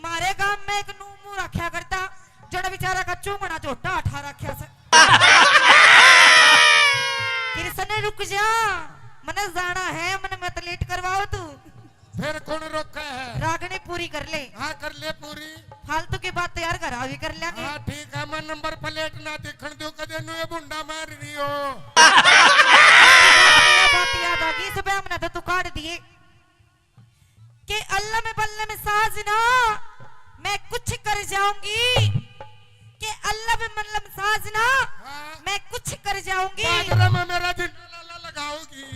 मारे गांव में एक नू मुंह रखा करता, जड़ा बेचारा का चूंगड़ा झोटा उठा रखा से। कृष्ण रुक जा, मने जाना है, मने मत लेट करवाओ तू। फिर कौन रोका है? रागनी पूरी कर ले। हाँ, कर ले पूरी। फालतू की बात तो यार घर आ भी कर लेंगे। हाँ, ठीक है, मैं नंबर प्लेट ना दिखण दूं, कदे नू ये भुंडा मार रही हो। बात याद आ गई, सुबह हमने तो तू काट दिए। के अल्लम बल्लम साजना, मैं कुछ कर जाऊंगी। के अल्लम बल्लम साजना, हाँ। मैं कुछ कर जाऊंगी। बाजरा में मेरा झंडा लाला लगाओगी।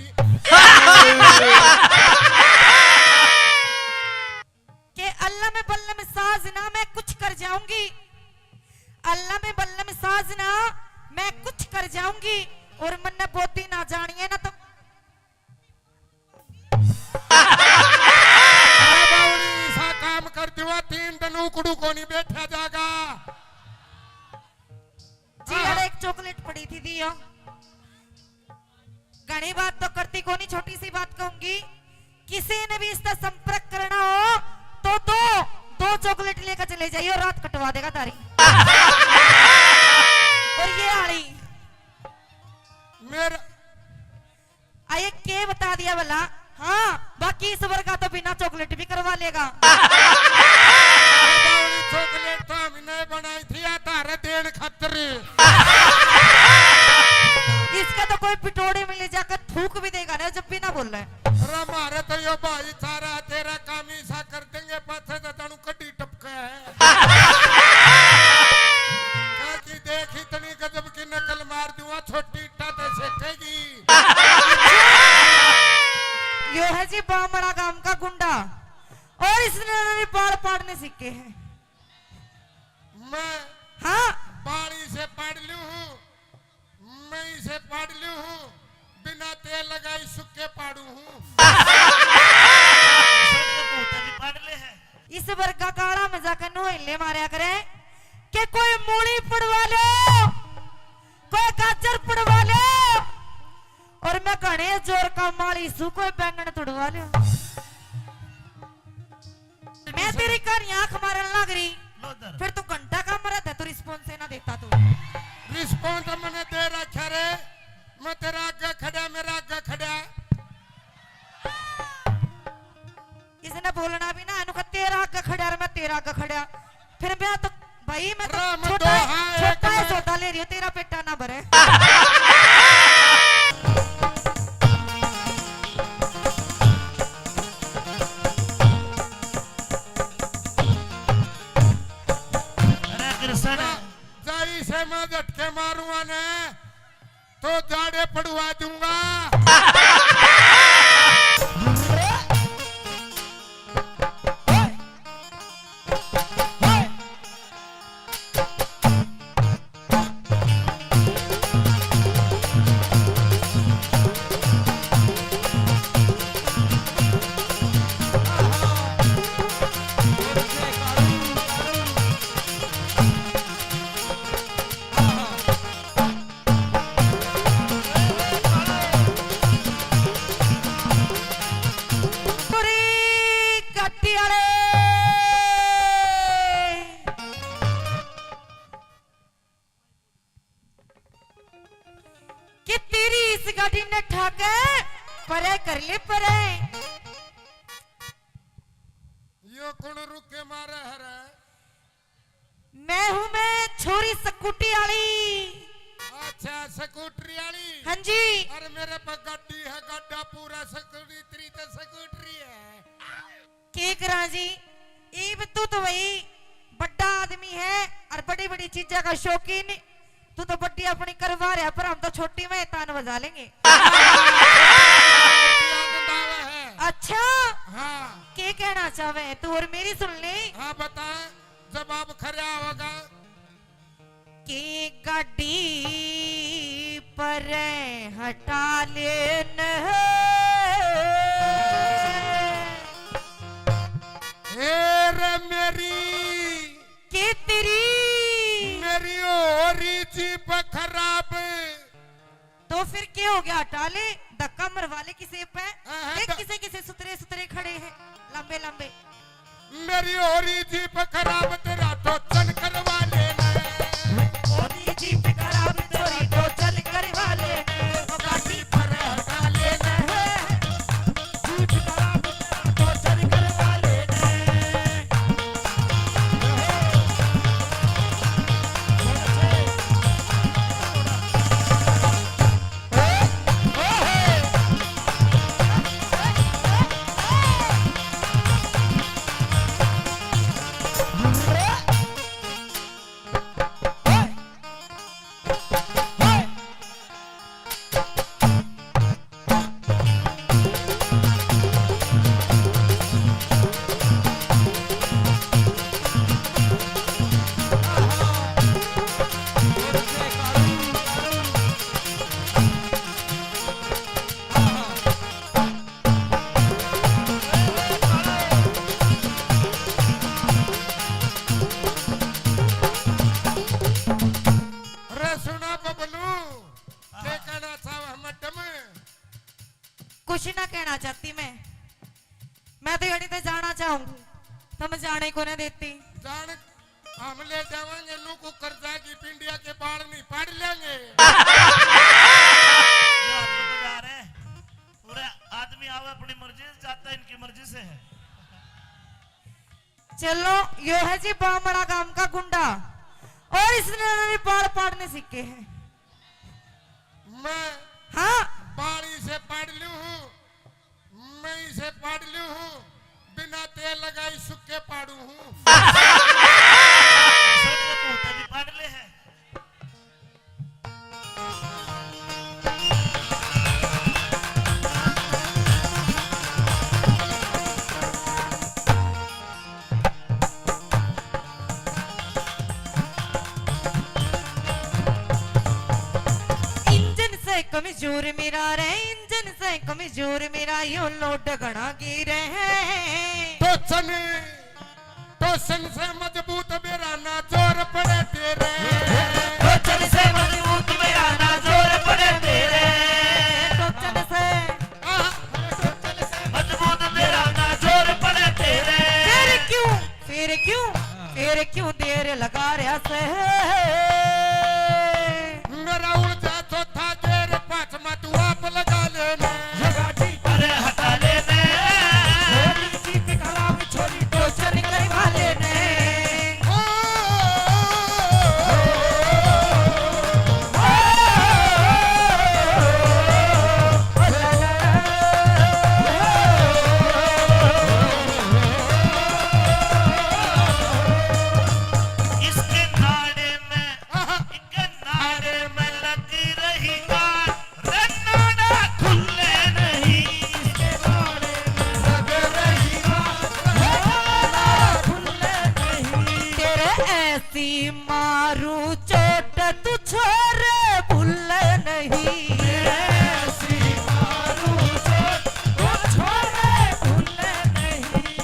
के अल्लम बल्लम साजना, मैं कुछ कर जाऊंगी। अल्लम बल्लम साजना, मैं कुछ कर जाऊंगी। और मन्ने बोदी ना जानिए ना तो अरे बावड़ी, ऐसा काम कर दिवा, तीन दिन उकड़ू को नहीं बैठा जागा। जी, हाँ। अरे एक चॉकलेट पड़ी थी, दियो। घणी बात तो करती कोनी, छोटी सी बात कहूंगी, किसी ने भी इसका संपर्क करना हो तो दो, दो चॉकलेट लेकर चले जाइए, रात कटवा देगा तारी। और ये आली मेरा आए के बता दिया भला? हाँ, बाकी इस वर्गा तो बिना चॉकलेट भी करवा लेगा। अरे बावली, चॉकलेट तो हमने बनाई थी या तारे देन खातर। इसका तो कोई पिटोड़े में ले जाकर थूक भी देगा ना, जब भी ना बोले। अरे मारे तो यो भाई सारा तेरा काम ही सा कर देंगे, पाछे तो तनु कड्डी टपका है। बाकी देख इतनी गजब की नकल मार दूंगा, छोटी इट्टा ते सेकेगी। यो है जी बामड़ा गांव का गुंडा, और इसने भी बाल पाड़ने सीखे हैं। मैं हाँ। बाल इसे पाड़ लूं हूँ, मैं इसे पाड़ लूं हूँ, बिना तेल लगाई सुक्के पाड़ू हूँ। इस वर्गा काला मजाक नू हिले मारया करे के कोई मूली पड़वा लो, कोई गाजर पड़वा लो, और मैं घणे जोर का माली सू, कोई बैंगन तुड़वा लो। मैं तेरी कहानी आंख मारन लाग रही, लो इधर। फिर तू घंटा का मरा था, तू रिस्पॉन्स ही ना देता तू। रिस्पॉन्स मैंने दे रखा रे, मैं तेरा आगे खड़ा, मेरा आगे खड़ा। बोलना भी ना, इन्हों का तेरा आगे खड़ा और मैं तेरा आगे खड़ा। फिर मैं तो, भाई, मैं तो अरे, मैं छोटा तो है, हाँ, छोटा एक है, मैं सौदा ले रही हूँ, तेरा पेटा ना भरे। अरे कृष्ण। जाई से मैं झटके मारूंगा ने, तो जाड़े पड़वा दूंगा। पूरी गड्डी वाले कि तेरी इस गाड़ी ने ठाके परे कर ले परे। यो कौन रुके मारे हरे? मैं हूँ मैं छोरी स्कूटी वाली। अच्छा, स्कूटरी वाली। हाँ जी। अरे मेरे पे गाड़ी है, गाड़ा पूरा स्कूटरी, तेरी तो स्कूटरी है। के करा जी, इब तू तो भाई बड़ा आदमी है और बड़ी बड़ी चीजा का शौकीन। तू तो बड़ी अपनी करवा रहा, पर हम तो छोटी में तान बजा लेंगे। अच्छा, हाँ। के कहना चाहे तू और मेरी सुन ले। हाँ, बता, जवाब खरा होगा। के गाड़ी पर हटा लेन। ए रे मेरी, के तेरी? मेरी हो रही जीप खराब। तो फिर के हो गया, हटा ले, धक्का मरवा ले किसे पे। हाँ, हाँ, देख ध- किसे किसे सुतरे सुतरे खड़े हैं, लंबे लंबे। मेरी हो रही जीप खराब, तेरा टोचन करवा लेना। हो रही जीप खराब, तेरा टोचन करवा लेना। गाड़ी पर हटा लेना। जीप खराब, तेरा टोचन करवा लेना। अरे सुना बबलू, के कहना चाहवे मैडम? कुछ ना कहना चाहती मैं, मैं तो यहीं पे जाना चाहूंगी, तुम जाने को नहीं देती। जान, हम ले जावांगे नू कुकर जागी पिंडिया के बाल नहीं पाड़ लेंगे। ये आदमी तो जा रहे हैं, पूरे आदमी आवे अपनी मर्जी से, जाता इनकी मर्जी से है। चलो, यो है जी बामड़ा गांव का गुंडा, और इसने भी बाल पाड़ने सीखे हैं। मैं हाँ। बाल इसे पाड़ लूं हूँ, मैं इसे पाड़ लूं हूँ, बिना तेल लगाई सुक्के पाड़ू हूँ। सर, ये मुंह पे भी पाड़ ले है। इंजन से कमजोर मेरा रे, इंजन से कमजोर मेरा, यो लोड घणा गिरे है। टोचन, टोचन से मजबूत मेरा ना जोर पड़े तेरे। टोचन से मजबूत मेरा ना जोर पड़े तेरे। टोचन से, आह, मजबूत मेरा ना जोर पड़े तेरे। फिर क्यों, फिर क्यों, फिर क्यों देर लगा रहा से? मेरा उड़ जा चौथा गेर, पांचवा तू आप लगा लेना। अरे हटा लेना। होली जीप खराब, ऐसी मारू चोट तू छोरे भूल नहीं। ऐसी मारू चोट तू छोरे भूल नहीं।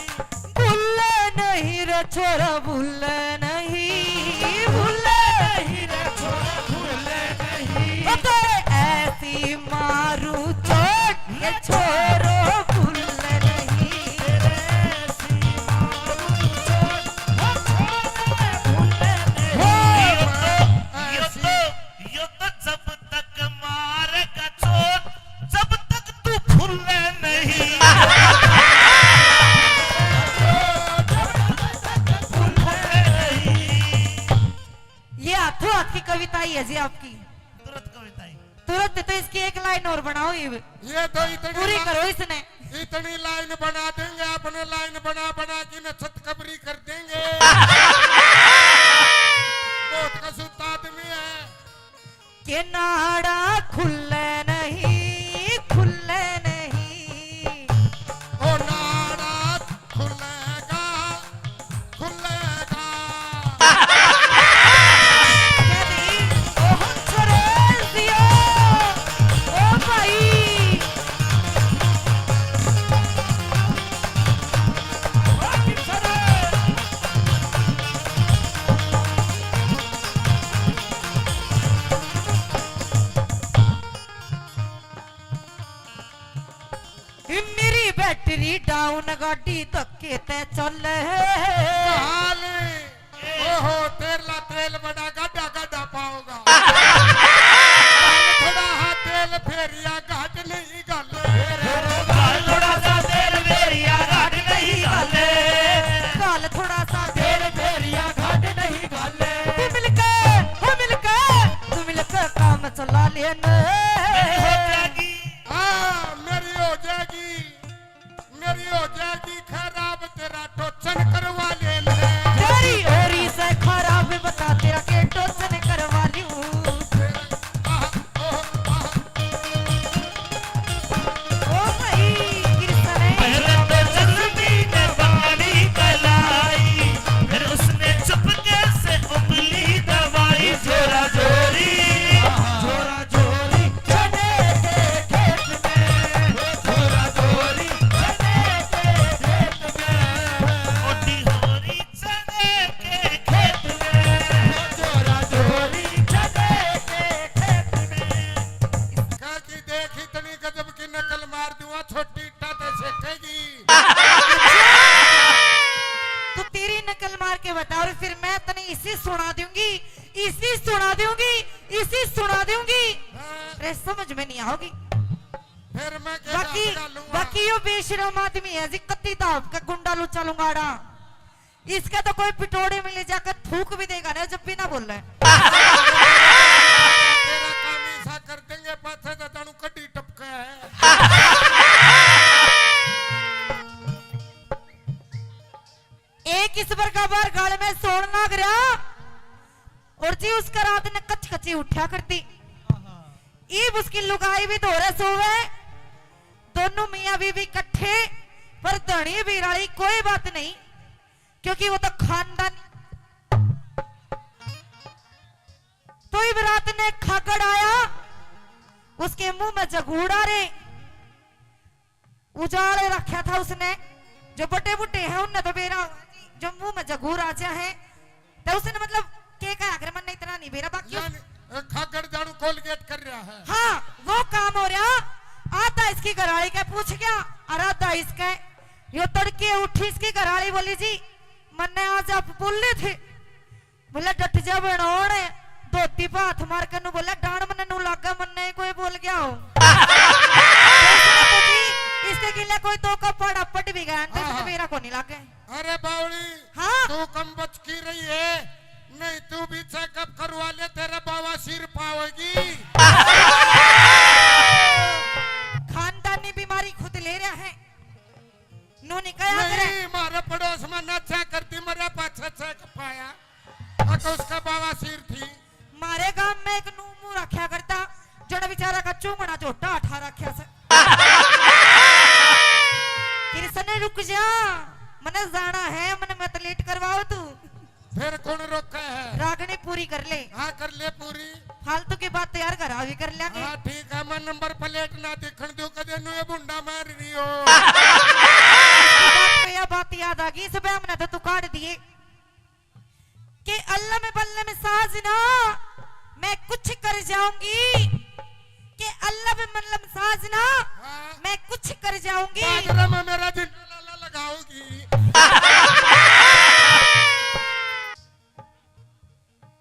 भूल नहीं रे छोरा भूल नहीं, भूल नहीं रे छोरा भूल नहीं। ओ तेरे ऐसी मारू चोट ये छोरो भूल नहीं। यो तो, यो तो, यो तो जब तक मारेगा चोट, जब तक तू फूले नहीं। ये हाथों हाथ की कविता ही है जी आपकी। तुरंत कविता ही। तुरंत तो इसकी एक लाइन और बनाओ, ये ये तो इतनी पूरी ला-, करो इसने। इतनी लाइन बना देंगे, अपने लाइन बना बना के न छत कबरी कर देंगे। बहुत कसूता आदमी है। के नाड़ा खुले नहीं, खुले नहीं। ओ नाड़ा खुलेगा, खुलेगा। ओ हंसराज दियो, ओ भाई। मेरी बैटरी डाउन, गाड़ी धक्के ते चले। हाल, ओहो, तेरला तेल बड़ा गाडा गाडा पाओगा। थोड़ा हा तेल फेरिया घाट नहीं घाले। थोड़ा सा तेल फेरिया घाट नहीं घाले। घाल थोड़ा सा तेल फेरिया घाट नहीं घाले। तू मिलके, हो मिलके, तू मिलके काम चला लेना। मेरी हो जाएगी। हाँ, मेरी हो जाएगी, मेरी हो जाएगी खराब, तेरा टोचन करवा ले ले। तेरी होरी से खराब, बता तेरा के टोचन करवा लूं। आह, ओह, आह। ओ भाई, कृष्ण है। पहले तो जल्दी ने बाली कलाई, फिर उसने चुपके से उंगली दबाई। जोरा जोरी, जोरा जोरी चने के खेत में, जोरा जोरी चने के खेत में। मोटी होरी चने के खेत में, जोरा जोरी चने के खेत में। कहा कि देख इतनी गजब की नकल मार दूंगा, छोटी इट्टा तो सेकेगी। तू तेरी नकल मार के बता और फिर मैं तने इसी सुना दूंगी, इसी सुना दूंगी, इसी सुना दूंगी। हाँ। अरे समझ में नहीं आओगी। फिर मैं के बाकी, डालूंगा? बाकी यो बेशरम आदमी है जी, कत्ती दाब का गुंडा लुच्चा लुंगाड़ा। इसके तो कोई पिटोड़े में ले जाकर थूक भी देगा ना, जब भी ना बोले। तेरा काम ऐसा कर देंगे, पाछे तो तानू कड्डी टपका है। एक इस बार का बार गाल में सोन लाग रहा। और जी उसका रात ने कच कची उठा करती। ईब उसकी लुगाई भी धोरे सोवे, दोनों मियाँ बीवी इकट्ठे। पर धनी बिराली कोई बात नहीं, क्योंकि वो तो खानदान। तो इब रात ने खागड़ आया, उसके मुंह में जगूड़ा रे। उजाले रखा था उसने, जो बड़े बूढ़े हैं उनने तो बेरा, जो मुंह में जगूर आ जा है, तो उसने मतलब के कहा, अगर मन इतना नहीं बेरा, बाकी उस- यानी, अ, खागड़ जानू कोलगेट कर रहा है। हाँ, वो काम हो रहा। आधा इसकी घरवाली के पूछ गया और आधा इसके। यो तड़के उठी, इसकी घरवाली बोली, "जी, मन्ने आज आप बोले थे।" बोले, "डट जा बनोड़।" धोती पे हाथ मार के नू बोले, "डांड मन्ने नू लागे, मन्ने ही कोई बोल गया हो।" इसने तो जी, इसके गिले कोई दो का पाड़ा पट भी गया, तो इसने हाँ। मेरा को नहीं लागे। अरे बावली, हाँ। तू कम बच की रही है, नहीं तू भी चेकअप करवा ले, तेरा बवासीर पावेगी। खानदानी बीमारी खुद ले रहा है, नू नहीं कहा करे। नहीं, मारे पड़ोस में ना चेक करती, मरे पाछे चेक पाया। अक उसका बवासीर थी। मारे गांव में एक नू मुंह रखा करता, जण बेचारा का चूंगड़ा झोटा उठा रखा से। कृष्ण, रुक जा, मने जाना है, मने मत लेट करवाओ तू। फिर कौन रोका है? रागनी पूरी कर ले। हाँ, कर ले पूरी। फालतू की बात तो यार घर आ भी कर लेंगे। हाँ, ठीक है, मैं नंबर प्लेट ना दिखण दूं, कदे नु ये बुंडा मार रही हो। इसकी बात पे यह बात याद आ गई, इस पे हमने तो तू काट दिए कि अल्लम बल्लम साजना, मैं कुछ कर जाऊंगी, कि अल्लम बल्लम साजना, हाँ। मैं कुछ कर जाऊंगी। बाजरा में मेरा जिंदा लाला लगाओगी।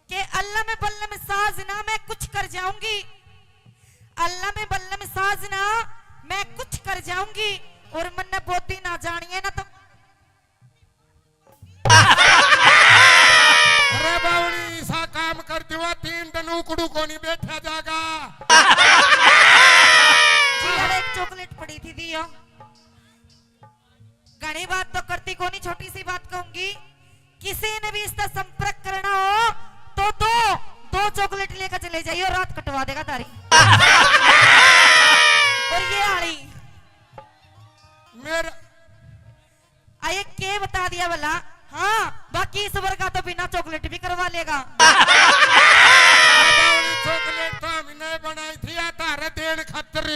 के अल्लम बल्लम साजना मैं कुछ कर जाऊंगी, अल्लम बल्लम साजना मैं कुछ कर जाऊंगी, और मन्ने बोती ना जानिए ना तो। अरे बावड़ी, ऐसा काम कर दिवा, तीन दिन उकड़ू को नहीं बैठा जागा। जी, यार, एक चॉकलेट पड़ी थी, दियो। घणी बात तो करती कोनी, छोटी सी बात कहूंगी, किसी ने भी इसका संपर्क करना हो तो दो, दो चॉकलेट लेकर चले जाइए, रात कटवा देगा तारी। और ये आली मेरा आए के बता दिया भला। हाँ, बाकी इस वर्गा तो बिना चॉकलेट भी करवा लेगा। चॉकलेट तो हमने बनाई थी या तारे देन खातर।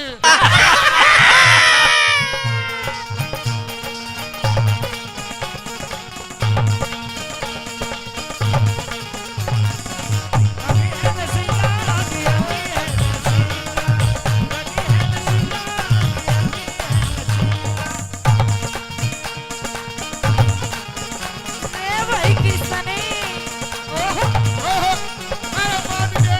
ए भाई किसने? ओहो। ओहो। अरे बाप रे।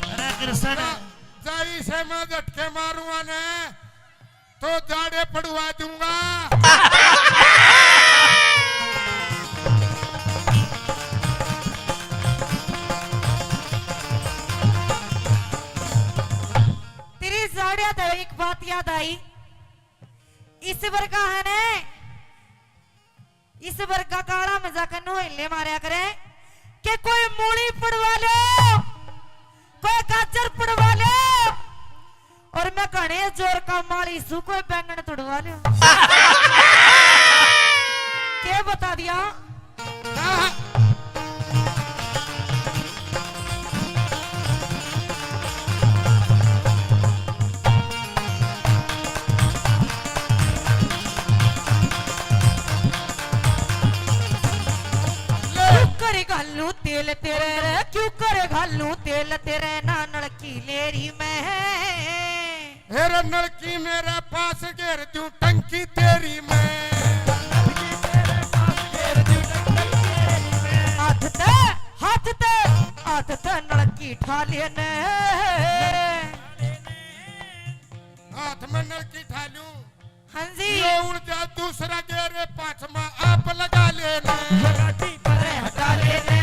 अरे कृष्ण। जाई से मैं झटके मारूंगा ने। तो जाड़े पड़वा दूंगा। तेरी जाड़िया तो एक बात याद आई, इस वर्गा है ने इस वर्गा काला मजाक नु हिले मारया करे के कोई मूली पड़वा लो, कोई गाजर पड़वा लो, और मैं घणे जोर का माली सू, कोई बैंगन तुड़वा लो। के बता दिया? क्यों करे घालू तेल तेरे रे, क्यों करे घालू तेल तेरे, ना नलकी लेरी में। हेरे नलकी मेरे पास घेर दूं टंकी तेरी मैं। हाथ ते, हाथ ते, हाथ ते नलकी ठा लेने। हाथ में नलकी ठा लूं। हाँ जी। ये उड़ जा दूसरा गेरे पाछमा आप लगा लेना। ये गाड़ी परे हटा लेने।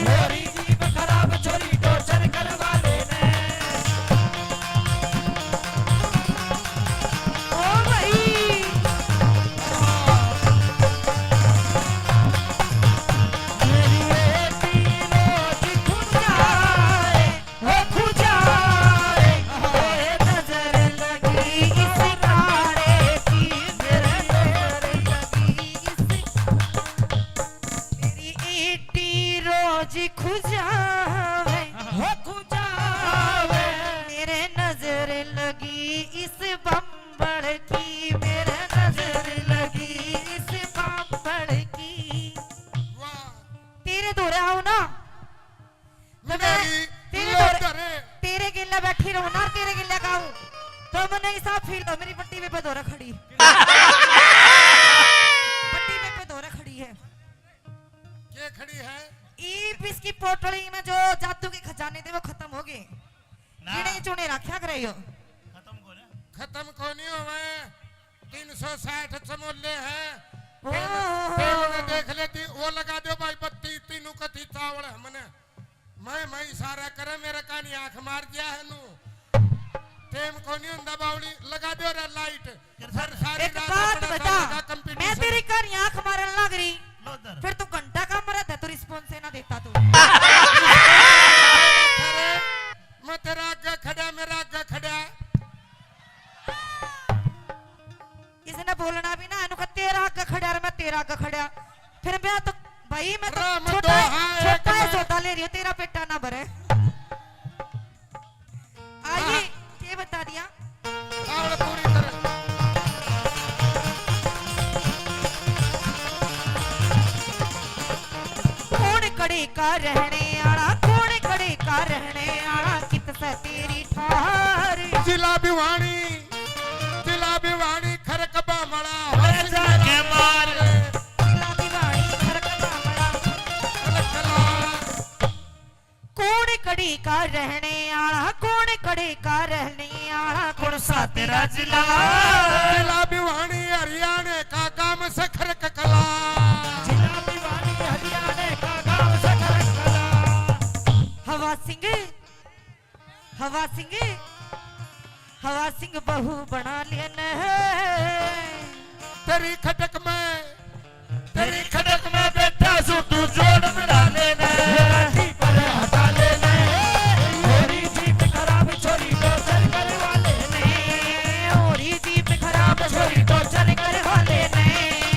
छोरी जीप खराब, छोरी टोचर करवा लेने। ओ भाई। मेरी बेटी रोज खुद आए। हो खुजाए, ओए नजर लगी इस काले की, मेरे नजर लगी इस, मेरी ईटी रोज खुजावे, हो खुजावे, मेरे नजर लगी इस बम्बड़ की, मेरे नजर लगी इस बम्बड़ की। वाह। तेरे धोरे आऊं ना, तो मैं मेरी तेरे लो धोरे, धरे। तेरे गेला बैठी रहूं ना, तेरे गेला गाऊं, तो मन्ने ऐसा फील हो, मेरी बट्टी पे धोरे खड़ी। बट्टी पे, पे धोरे खड़ी है। के खड़ी है? ईब इसकी पोटली में जो जादू के खजाने थे, वो खत्म हो गए। ना। गिने चुने रखा करे यो। खत्म को ना। खत्म को नहीं होवे। तीन सौ साठ चमोले हैं। ओहो। टेम, टेम ने देख लेती, वो लगा दो भाई बत्ती, तीनों कथी चावल है मने। मैं, मैं इशारा करे, मेरे कानी आंख मार दिया है नू। टेम को नहीं हुंदा बावली, लगा दो रे लाइट। फिर सारी एक रात बात अपना बता, सामने का मैं competition। तेरी कानी आंख मारन लग रही, लो इधर। फिर तू घंटा का मरा था, आगे खड़ा। फिर मैं तो, भाई, मैं तो राम छोटा है, दोहा है छोटा है, कमर। सौदा ले रही हूँ, तेरा पेटा ना भरे। आइए, हाँ। के बता दिया? ताल पूरी तरह। कौन कड़े का रहने आला, कौन कड़े का रहने आला, कित से तेरी ठार। जिला भिवानी, जिला भिवानी, खरक बामला, अरे जाके मार। जिला भिवानी, खरक बामला। खरक बामला। कौन कड़ी का रहने आला, कौन कड़ी का रहने आला, कौन सा तेरा जिला? जिला भिवानी हरियाणा का गांव सखर ककला। जिला भिवानी हरियाणा का गांव सखर ककला। हवा सिंह, हवा सिंह, हवा सिंह बहू बना लेने। तेरी खटक में, तेरी खटक में बैठा सू तू जोड़ मिला लेने। मेरा जीप पर हटा लेने। छोरी जीप खराब, छोरी टोचर करवा लेने। छोरी जीप खराब, छोरी टोचर करवा लेने।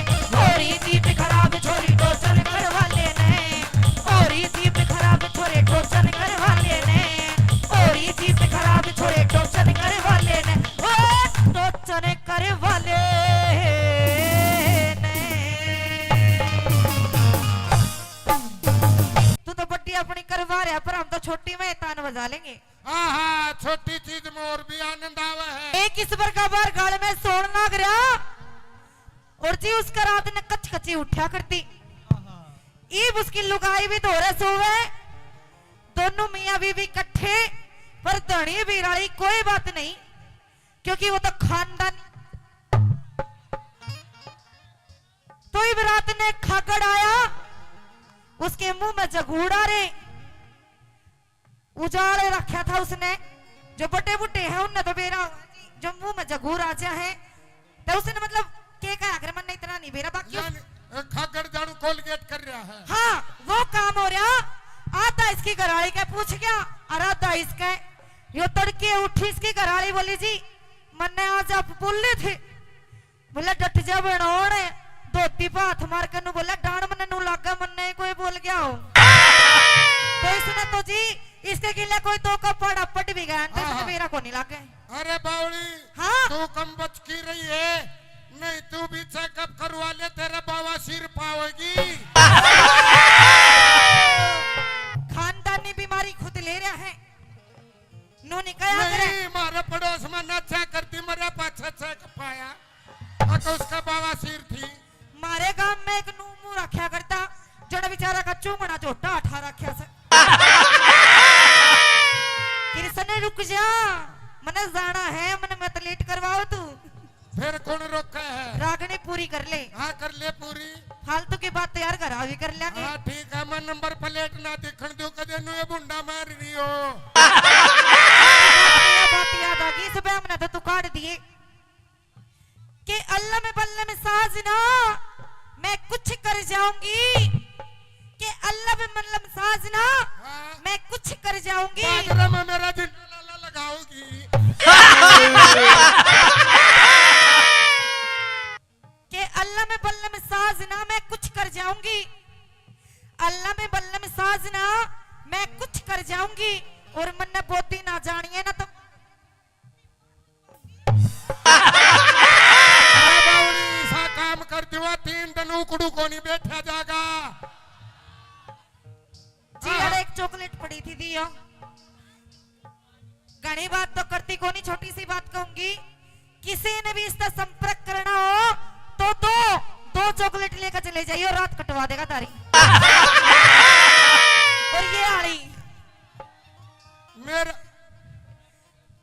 छोरी जीप खराब, छोरी टोचर करवा लेने। छोरी जीप खराब, छोरे टोचर करवा लेने। छोरी जीप खराब, छोरे टोचर करवा लेने। ओ टोचर करवा लेने। तू तो बड्डी अपनी करवा रहा, पर हम तो छोटी में तान बजा लेंगे। हाँ, हाँ, छोटी चीज में और भी आनंद आवे है। एक इस बार का बार गाल में सोन लाग रहा, और जी उसका रात ने कच कची उठा करती। ईब उसकी लुगाई भी धोरे सोवे, दोनों मियाँ बीवी इकट्ठे, पर धनी बिराली कोई बात नहीं, क्योंकि वो तो खानदान। तो ईब रात ने खागड़ आया, उसके मुंह में जगूड़ा रे। उजाड़ रखा था उसने, जो बड़े बूढ़े हैं उनने तो बेरा होगा जी, जो मुंह में जगूर आ जा है, तो उसने मतलब के कहा, अगर मन इतना नहीं बेरा, बाकी उस- यानी, अ, खागड़ झाड़ू कोलगेट कर रहा है। हाँ, वो काम हो रहा। आधा इसकी घराली के पूछ गया, और आधा इसके। यो तड़के उठी, इसकी घराली बोली, "जी, मन्ने आज आप बोले थे।" बोला, "डट जा बनोण।" धोती पे हाथ मार के नू बोला, "डांड मन्ने नू लागे, मन्ने ही कोई बोल गया हो।" तो इसने तो जी, इसके गिले कोई दो का पाड़ा पट भी गया, तो इसने हाँ। मेरा को नहीं लागे। अरे बावली, हाँ। तू कम बच की रही है, नहीं तू भी चेकअप करवा ले, तेरा बवासीर पावेगी। खानदानी बीमारी खुद ले रहा है। नू नहीं कहा करे। नहीं, मारे पड़ोस में नाचा करती, मरे पाछे चेक पाया। अक उसका बवासीर थी। मारे गांव में एक नू मुंह रखा करता, जड़ा बेचारा का चूंगड़ा झोटा उठा रखा से। कृष्ण, रुक जा, मने जाना है, मने मत लेट करवाओ तू। फिर कौन रोका है? रागनी पूरी कर ले। हाँ, कर ले पूरी। फालतू की बात तो यार घर आ भी कर लेंगे। हाँ, ठीक है, मैं नंबर प्लेट ना दिखण दूं, कदे नू ये भुंडा मार रही हो। ये बात याद आ गई, सुबह हमने तो तू काट दिए। के अल्लम बल्लम साजना, मैं कुछ कर जाऊंगी। के अल्लम बल्लम साजना, हाँ। मैं कुछ कर जाऊंगी। बादरा में मेरा जिंदा लाला लगाओगी। के अल्लम बल्लम साजना, मैं कुछ कर जाऊंगी। अल्लम बल्लम साजना, मैं कुछ कर जाऊंगी। और मन्ने बोधी ना जानिए ना तो अरे बावड़ी, ऐसा काम कर दिवा, तीन दिन उकड़ू कोनी बैठा जागा। जी, हाँ। अरे एक चॉकलेट पड़ी थी, दियो। घणी बात तो करती कोनी, छोटी सी बात कहूंगी, किसी ने भी इसका संपर्क करना हो तो दो, दो चॉकलेट लेकर चले जाइए, रात कटवा देगा तारी। और ये आली मेरा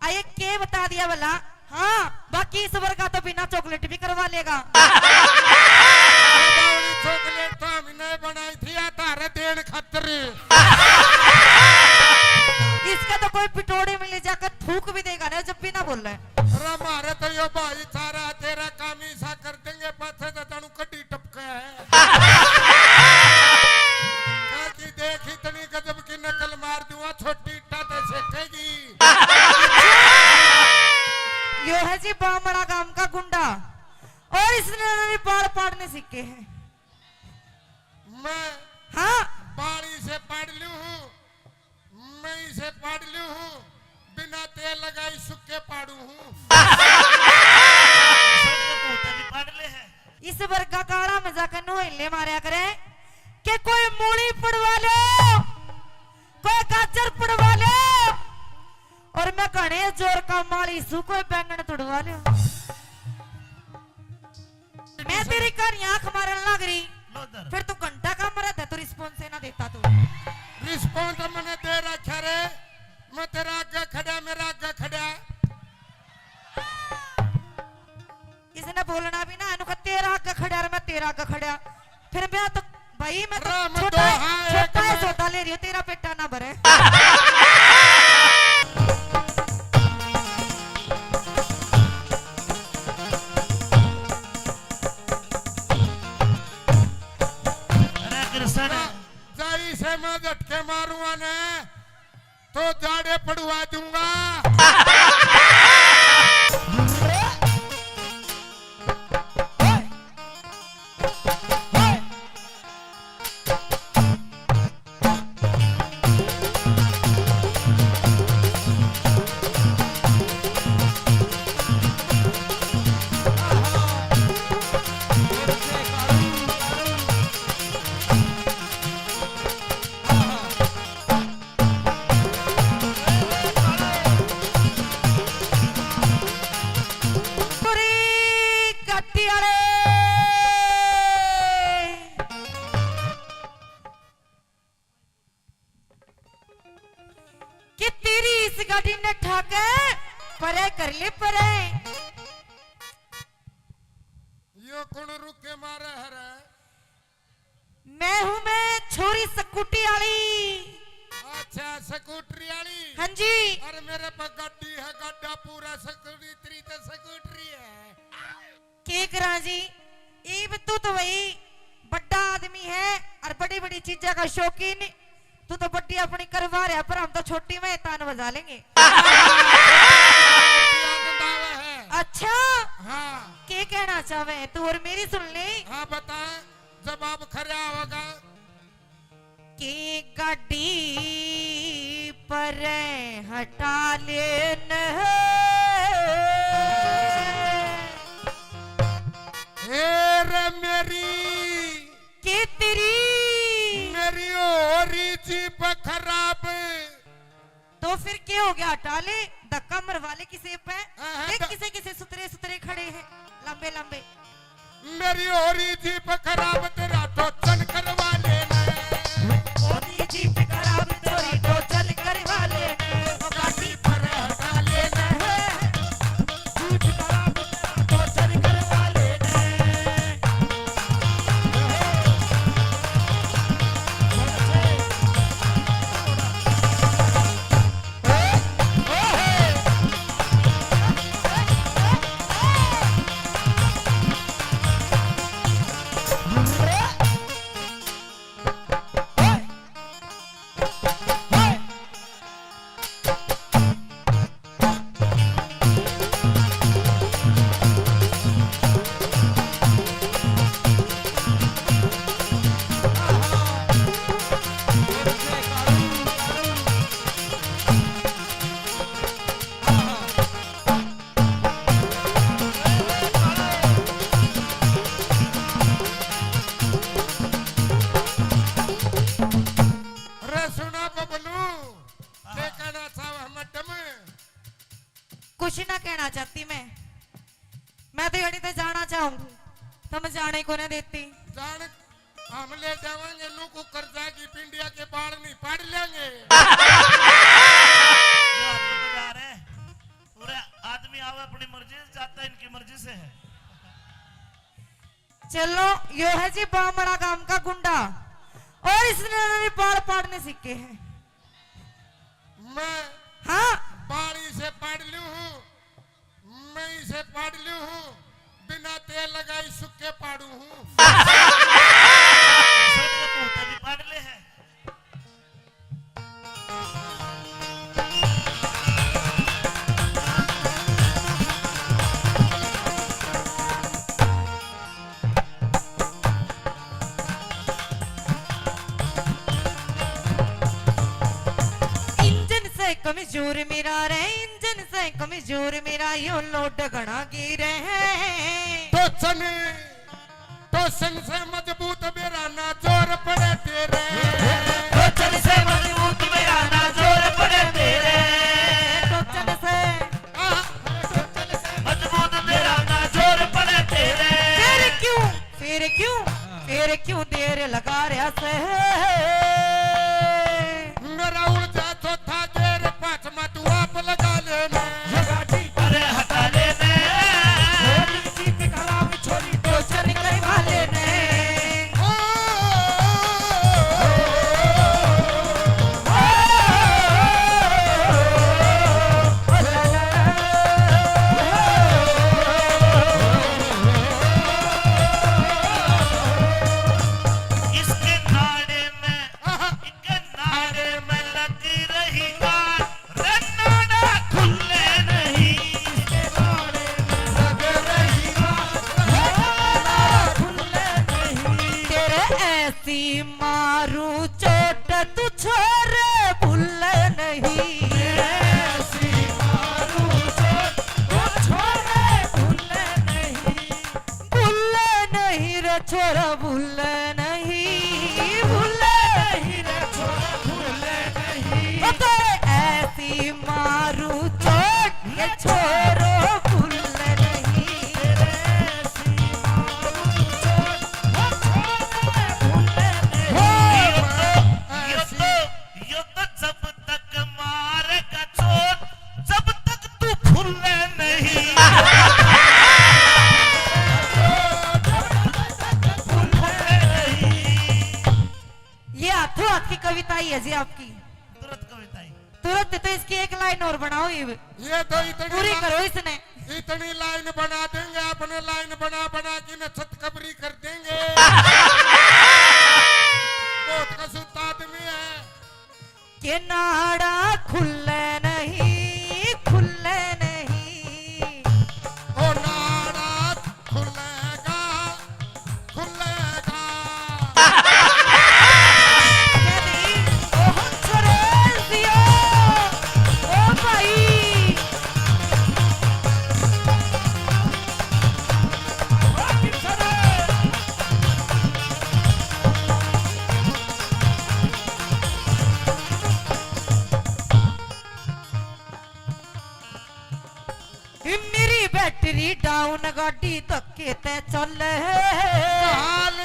आ, ये के बता दिया भला? हाँ, बाकी इस वर्गा तो बिना चॉकलेट भी करवा लेगा। अरे बावली, चॉकलेट तो हमने बनाई थी, या तारे देन खातर। इसका तो कोई पिटोड़ी में ले जाकर थूक भी देगा ना, जब भी ना बोले। अरे मारे तो यो भाईचारा, तेरा काम ही सा कर देंगे, पाछे तो तनु कड्डी टपका है। काकी देख, इतनी गजब की नकल मार दूंगा, छोटी इट्टा ते सेकेगी। यो है जी बामड़ा गांव का गुंडा, और इसने भी बाल पाड़ने सीखे हैं। मैं हाँ। बाड़ी से पाड़ लूं हूँ, मैं इसे पाड़ लूं हूँ, बिना तेल लगाई सुक्के पाड़ू हूँ। भी पाड़ ले है। इस वर्गा काला में जाकर नोहले मारया करे कि कोई मूली पड़वा लो, कोई गाजर पड़वा लो, और मैं घणे जोर का माली सू कोई बैंगन तुड़वा लो। मैं तेरी कहानी आंख मारन लग रही, लो इधर। फिर तू घंटा का मरा था, तू रिस्पॉन्स ना देता तू। रिस्पॉन्स मैंने दे रखा रे, मैं तेरा आगे खड़ा, मेरा आगे खड़ा। इसने बोलना भी ना, इनको तेरा आगे खड़ा और मैं तेरा आगे खड़ा। फिर मैं तो, भाई, मैं तो राम छोटा है, दोहा एक छोटा है, में। सौदा ले रही हूँ, तेरा पेटा ना भरे। अरे कृष्ण। जा-, जाई से मैं झटके मारूंगा ने, तो जाड़े पड़वा दूंगा। पूरी गड्डी वाले कि तेरी इस गाड़ी ने ठाके परे कर ले परे। यो कौन रुके मारे हरे? मैं हूँ मैं छोरी स्कूटी वाली। अच्छा, स्कूटरी वाली। हाँ जी। अरे मेरे पे गाड़ी है, गाड़ा पूरा स्कूटरी, तेरी तो स्कूटरी है। के करा जी, इब तू तो भाई बड़ा आदमी है और बड़ी बड़ी चीजा का शौकीन। तू तो बड़ी अपनी करवा रहा, पर हम तो छोटी में तान बजा लेंगे। अच्छा, हाँ। के कहना चाहे तू और मेरी सुन ले। हाँ, बता, जवाब खरा होगा। की गाड़ी पर हटा लेन। हे रे मेरी, के तेरी मेरी हो रही जीप खराब। तो फिर के हो गया? हटा ले, धक्का मरवा ले किसी पे। हाँ, हाँ, देख तो किसे किसे सुतरे सुतरे खड़े हैं, लंबे लंबे। मेरी हो रही जीप खराब, तेरा टोचन करवा लेना। हो रही जीप खराब, तेरी टोचन करवा लेना। गाड़ी पर हटा लेना। जीप खराब, तेरा टोचन करवा लेना। अरे सुना बबलू, के कहना चाहवे मैडम? कुछ ना कहना चाहती मैं, मैं तो यड़ी ते जाना चाहूंगी, तो मैं जाने को ना देती। जान, हम ले जावांगे नू कुकर जागी, पिंडिया के बाल नहीं पाड़ लेंगे। ये आदमी तो जा रहे हैं। पूरे आदमी आवे अपनी मर्जी से, जाता इनकी मर्जी से है। चलो, यो है जी बामड़ा गांव का गुंडा, और इसने भी बाल पाड़ने सीखे हैं। मैं हाँ। बाड़ी से पाड़ लूं हूँ, मैं इसे पाड़ लूं हूँ, बिना तेल लगाई सुक्के पाड़ू हूँ। भी पाड़ ले है। कमजोर मेरा रे इंजन से कमजोर मेरा, यो लोड घणा गिरे है। टोचन, टोचन से मजबूत मेरा ना जोर पड़े तेरे। टोचन से मजबूत मेरा ना जोर पड़े तेरे। टोचन से, आह, मजबूत मेरा ना जोर पड़े तेरे। फिर क्यों, फिर क्यों, फिर क्यों देर लगा रहा से? मेरा उड़ जा चौथा गेर, पांचवा तू आप लगा लेना। अरे हटा लेना। छोरी जीत खराब, छोरी टोचन करवा लेना। ओ, इसके नाड़े में, इनके नाड़े में लग रही गांठ, रे नाड़ा खुले नहीं। इसके नाड़े में लग रही गांठ, रे नाड़ा खुले नहीं। तेरे ऐसी मारू चोट तू छोरे भूले नहीं। ऐसी मारू चोट तू छोरे भूले नहीं। भूले नहीं रे छोरा, भूले नहीं, भूले नहीं रे छोरा, भूले नहीं। ओ तेरे ऐसी मारू चोट, ये छोरो भूले नहीं। तेरे ऐसी मारू चोट, ओ छोरा भूले नहीं। हो, ये तो, ये तो, ये तो जब तक मारेगा चोट, जब तक तू फूले नहीं। ये हाथों हाथ की कविता ही है जी आपकी। तुरंत कविता ही। तुरंत तो इसकी एक लाइन और बनाओ, ये ये तो इतनी पूरी ला-, करो इसने। इतनी लाइन बना देंगे, अपने लाइन बना बना के न छत कबरी कर देंगे। बहुत कसूता आदमी है। के नाड़ा खुले नहीं, खुले नहीं। ओ नाड़ा खुलेगा, खुलेगा। के नहीं? ओ हंसराज दियो, ओ भाई। मेरी बैटरी डाउन, गाड़ी धक्के ते चले। हाल।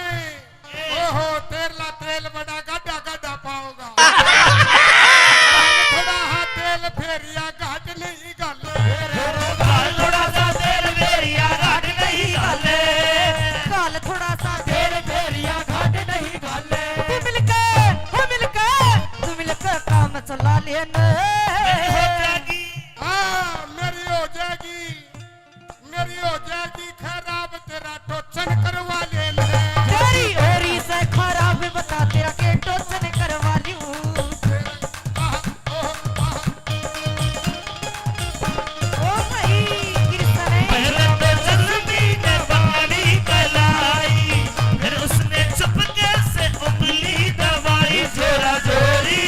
ओहो, तेरला तेल बड़ा गाढ़ा गाढ़ा पाओगा। काल थोड़ा हा तेल फेरिया घाट नहीं घाले। काल थोड़ा सा तेल फेरिया घाट नहीं घाले। काल थोड़ा सा तेल फेरिया घाट नहीं घाले। तू मिलके, हो मिलके, तू मिलके काम चला लेना। मेरी हो जाएगी। हाँ, मेरी हो जाएगी। मेरी हो जाएगी खराब, तेरा टोचन करवा ले ले। तेरी होरी से खराब, बता तेरा के टोचन करवा लूं। ओ भाई, कृष्ण है। पहले तो जुल्मी ने बारी कलाई, फिर उसने चुपके से उंगली दबाई। जोरा जोरी,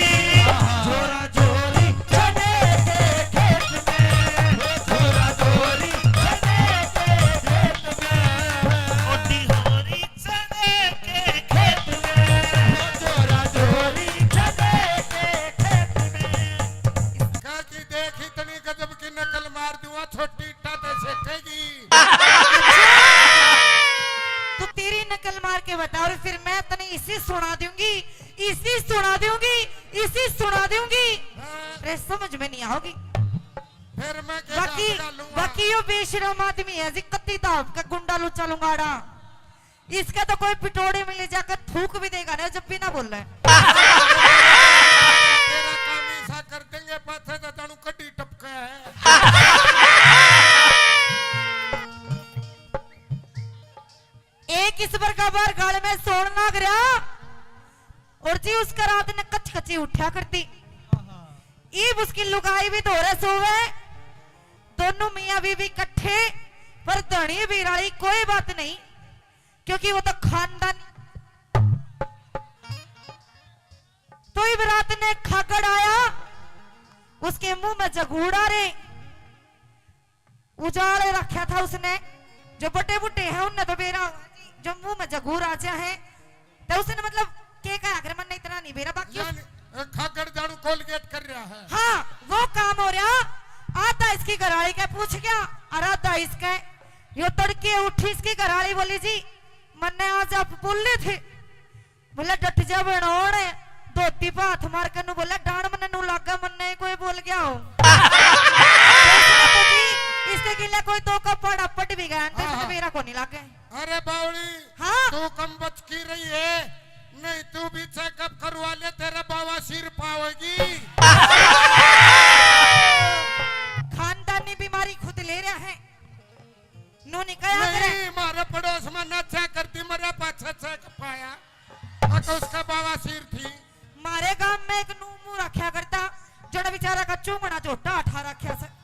जोरा जोरी चने के खेत में, जोरा जोरी चने के खेत में, मोटी होरी चने के खेत में, जोरा जोरी चने के खेत में। कहा कि देख, इतनी गजब की नकल मार दूंगा, छोटी इट्टा ते सेकेगी। तू तेरी नकल मार के बता, और फिर मैं तने इसी सुना दूंगी, इसी सुना दूंगी, इसी सुना दूंगी। हाँ। अरे, समझ में नहीं आओगी। फिर मैं के बाकी, बाकी यो बेशरम आदमी है जी, कत्ती दाब का गुंडा लुच्चा लुंगाड़ा। इसका तो कोई पिटोड़ी में ले जाकर थूक भी देगा ना, जब भी ना बोले। तेरा काम ऐसा कर देंगे, पाथे तो जानू कड्डी टपका है। एक इस बार का बार गाल में सोन लाग रहा। और जी उसका रात ने कच कची उठा करती। ईब उसकी लुगाई भी धोरे सोवे, दोनों मियाँ बीवी इकट्ठे, पर धनी बीराली कोई बात नहीं, क्योंकि वो तो खानदानी। तो इब रात ने खागड़ आया, वो उसके मुंह में जगूड़ा रे, उजाले रखा था उसने। जो बड़े बूढ़े हैं उनने तो बेरा होगा जी, जो मुंह में जगूर आ जा है तो उसने मतलब के कहा, अगर मन इतना नहीं बेरा बाकी उस- यानी, ए, खागड़ जाड़ू कोलगेट कर रहा है। हाँ, वो काम हो रहा। आधा इसकी घरवाली के पूछ गया और आधा इसके। यो तड़के उठी, इसकी घरवाली बोली, "जी, मन्ने आज आप बोले थे।" बोले, "डट जा बनोड़।" धोती पे हाथ मार के नू बोले, "डांड मन्ने नू लागे, मन्ने ही कोई बोल गया हो।" तो इसने तो जी, इसके गिले कोई दो का पाड़ा पट भी गया, तो इसने हाँ। मेरा को नहीं लागे। अरे बावली, हाँ। तू कम बच की रही है, नहीं तू भी चेकअप करवा ले, तेरे बवासीर पावेगी। खानदानी बीमारी खुद ले रहा है, नू नहीं कहा करे। नहीं, मारे पड़ोस में ना चेक करती, मरे पाछे चेक पाया, अक उसका बवासीर थी। मारे गांव में एक नू मुंह रखा करता, जड़ा बेचारा का चूंगड़ा झोटा उठा रखा से।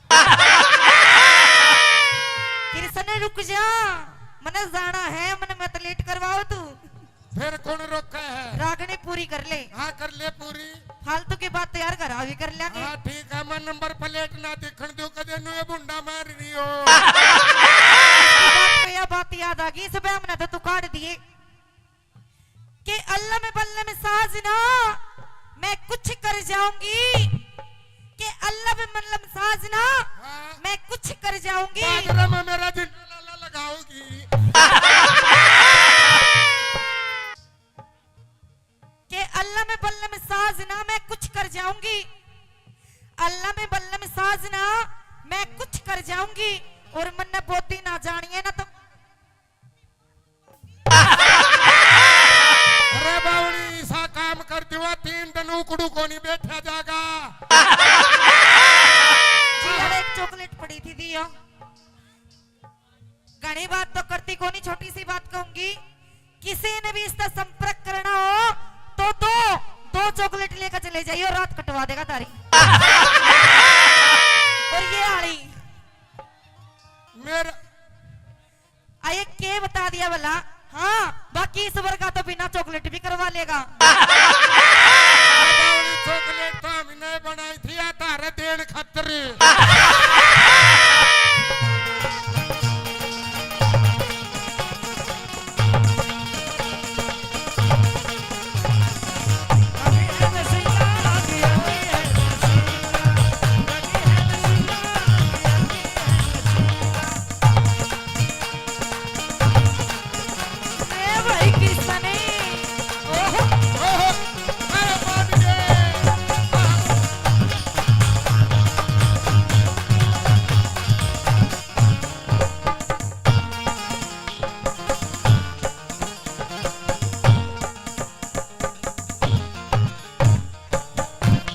कृष्ण, रुक जा, मने जाना है, मने मत लेट करवाओ तू। फिर कौन रोका है? रागनी पूरी कर ले। हाँ, कर ले पूरी। फालतू की बात तो यार घर आ भी कर लेंगे। हाँ, ठीक है, मैं नंबर प्लेट ना दिखण दूं, कदे नुए बुंडा मार रही हो। बात पे यह बात याद आ गई, इस पे हमने तो तू काट दिए। के अल्लम बल्लम साजना, मैं कुछ कर जाऊंगी। के अल्लम बल्लम साजना, हाँ। मैं कुछ कर जाऊंगी। बादरा में मेरा जिंदा लाला लगाओगी। के अल्लम बल्लम साजना, मैं कुछ कर जाऊंगी। अल्लम बल्लम साजना, मैं कुछ कर जाऊंगी। और मन्ने बोती ना जानिए ना तो अरे बावली, ऐसा काम कर दिवा, तीन दिन उकड़ू को नहीं बैठा जागा। जी, यार, एक चॉकलेट पड़ी थी, दियो। घणी बात तो करती कोनी, छोटी सी बात कहूंगी, किसी ने भी इसका संपर्क करना हो तो दो, दो चॉकलेट लेकर चले जाइए, रात कटवा देगा तारी। और ये आली मेरा आ, ये के बता दिया भला? हाँ, बाकी इस वर्गा तो बिना चॉकलेट भी करवा लेगा। बावली, चॉकलेट तो हमने बनाई थी, या तारे देन खातर। ए भाई किसने? ओहो। ओहो। अरे बाप रे।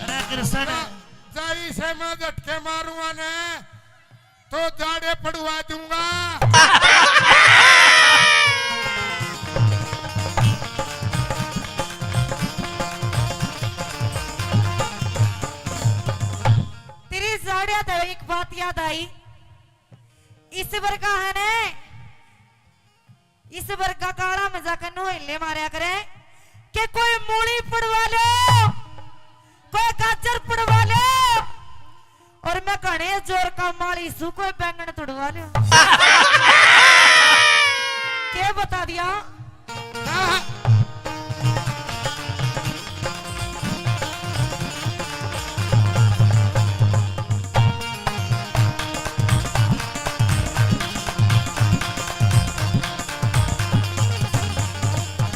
अरे कृष्ण। जाई से मैं झटके मारूंगा ने। तो जाड़े पड़वा दूंगा। तेरी जाड़े तो एक बात याद आई, इस वर्गा है ने इस वर्गा काला में जाके नोहले मारया करे के कोई मूली पड़वा लो, कोई गाजर पड़वा लो, और मैं घणे जोर का माली सू, कोई बैंगन तुड़वा लो। के बता दिया?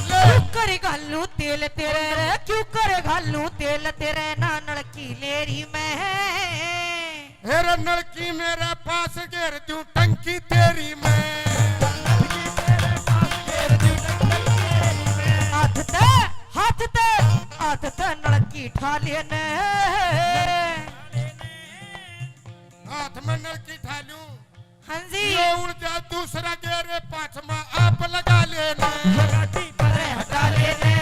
क्यों करे घालू तेल तेरे रे, क्यों करे घालू तेल तेरे, ना नलकी लेरी में। हेरे नलकी मेरे पास घेर दूं टंकी तेरी मैं। हाथ ते, हाथ ते, हाथ ते नलकी ठा लेने। हाथ में नलकी ठा लूं। हाँ जी। यो उड़ जा दूसरा गेरे, पाछमा आप लगा लेने। ये गाड़ी परे हटा लेने,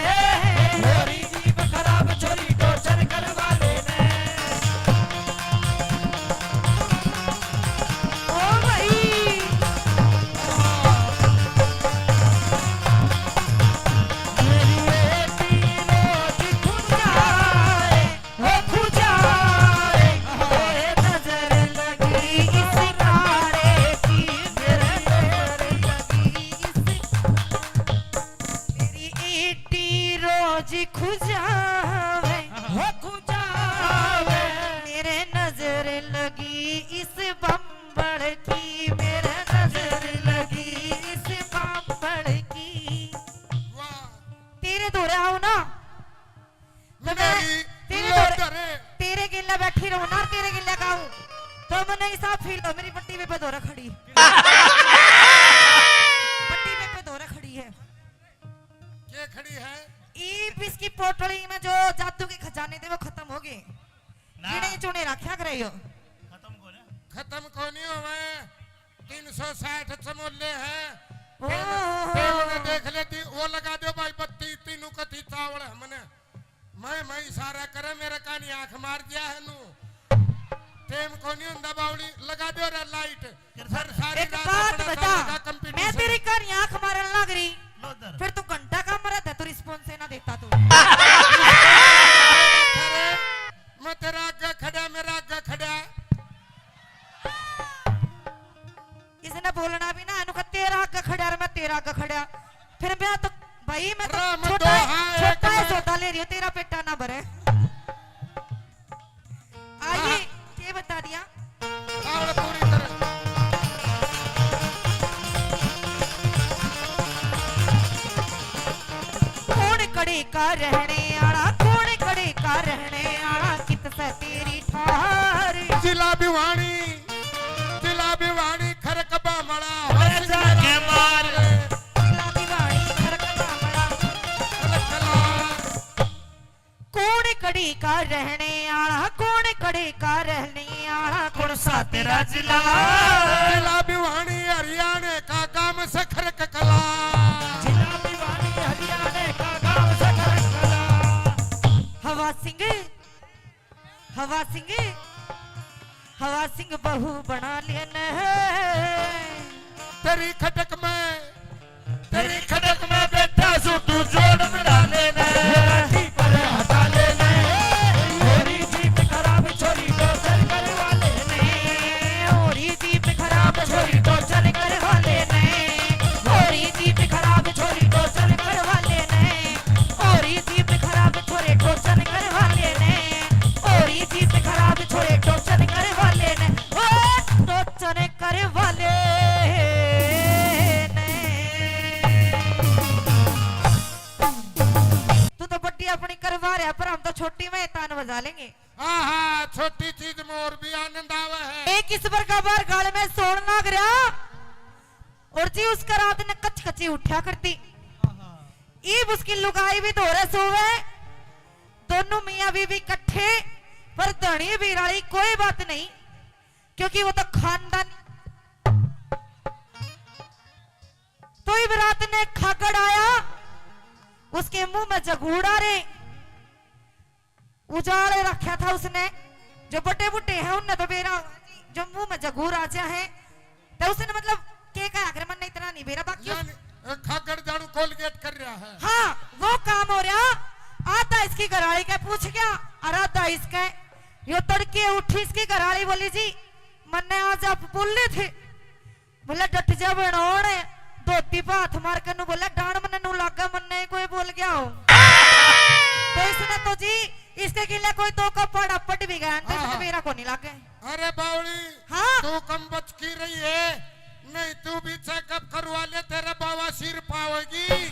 छोरी जीप खराब, छोरी टोचर करवा लेने। ओ भाई। मेरी बेटी रोज खुद जाए। हो खुजाए, जी खुजावे, हो खुजावे। मेरे नजर लगी इस बम्बल की, मेरे नजर लगी इस बम्बल की। वाह। तेरे धोरे आऊं ना, तो मैं मेरी तेरे धोरे, तेरे गेला बैठी रहूं ना, तेरे गेला गाऊं, तो मन्ने ऐसा फील हो, मेरी बट्टी पे धोरे खड़ी। बट्टी पे धोरे खड़ी है। के खड़ी है? ईब इसकी पोटली में जो जादू के खजाने थे, वो खत्म हो गए। ना। गिने चुने रखा करे यो। खत्म को ना? खत्म को नहीं होवे। तीन सौ साठ चमोले हैं। ओ। पेल, पेल में देख लेती, वो लगा दो भाई बत्ती, तीनों कथी चावल हमने। मैं, मैं इशारा करे, मेरे कानी आंख मार दिया है नू। टेम को नहीं हुंदा बावली, लगा दो रे लाइट। फिर सारी एक रात बात अपना बता, सामने का मैं competition। तेरी कानी आंख मारन लग रही, लो इधर। फिर तू घंटा का मरा था, तू रिस्पॉन्स ही ना देता तू। अरे, मैं तेरा आगे खड़ा, मेरा आगे खड़ा। इसने बोलना भी ना, इनको तेरा आगे खड़ा और मैं तेरा आगे खड़ा। फिर मैं तो, भाई, मैं तो अरे, मैं छोटा, तो हाँ, छोटा एक है, मैं सौदा ले रही हूँ, तेरा पेटा ना भरे। आइए, हाँ। ये बता दिया। और पूरी तरह। कौन कड़े का रहने आला, कौन कड़े का रहने आला, कित से तेरी ठार। जिला भिवानी, जिला भिवानी, खरक बामला, अरे जाके मार। जिला भिवानी, खरक बामला। कौन कड़ी का रहने आला, कौन कड़ी का रहने आला, कौन सा तेरा जिला? जिला भिवानी हरियाणा का गांव सखर ककला। जिला भिवानी हरियाणा का गांव सखर ककला। हवा सिंह, हवा सिंह, हवा सिंह बहू बना लेने। तेरी खटक में, तेरी खटक में बैठा सू तू जोड़ मिला लेने। लाठी पर हटा लेने। होरी जीप खराब छोरी टोचन करवा लेने। होरी जीप खराब छोरी टोचन करवा लेने। होरी जीप खराब छोरी टोचन करवा लेने। होरी जीप खराब छोरे टोचन करवा लेने। होरी जीप खराब छोरे टोचन करवा लेने। ओ टोचन करवा लेने। तू तो बड्डी अपनी करवा रहा, पर हम तो छोटी में तान बजा लेंगे। हाँ, हाँ, छोटी चीज में और भी आनंद आवे है। एक इस बार का बार गाल में सोन लाग रहा, और जी उसका रात ने कच कची उठा करती। ईब उसकी लुगाई भी धोरे सोवे, दोनों मियाँ बीवी इकट्ठे, पर धनी बीराली कोई बात नहीं, क्योंकि वो तो खानदान। तो ईब रात ने खागड़ आया, उसके मुंह में जगूड़ा रे। उजाले रखा था उसने, जो बड़े बूढ़े हैं उनने तो बेरा, जो मुंह में जगूर आ जा है, तो उसने मतलब के कहा, अगर मन इतना नहीं बेरा, बाकी उस यानी, अ, खागड़ जानू कोलगेट कर रहा है। हाँ, वो काम हो रहा। आधा इसकी घराली के पूछ गया और आधा इसके। यो तड़के उठी, इसकी घराली बोली, "जी, मन्ने आज आप बोले थे, बोले, डट जा बनोड़।" धोती पे हाथ मार के नू बोले, "डांड मन्ने नू लागे, मन्ने ही कोई बोल गया हो।" तो इसने तो जी, इसके गिले कोई दो का पाड़ा पट भी गया, तो हाँ, इसने हाँ। मेरा को नहीं लागे। अरे बावली, हाँ। तू कम बच की रही है, नहीं तू भी चेकअप करवा ले, तेरा बवासीर पावेगी।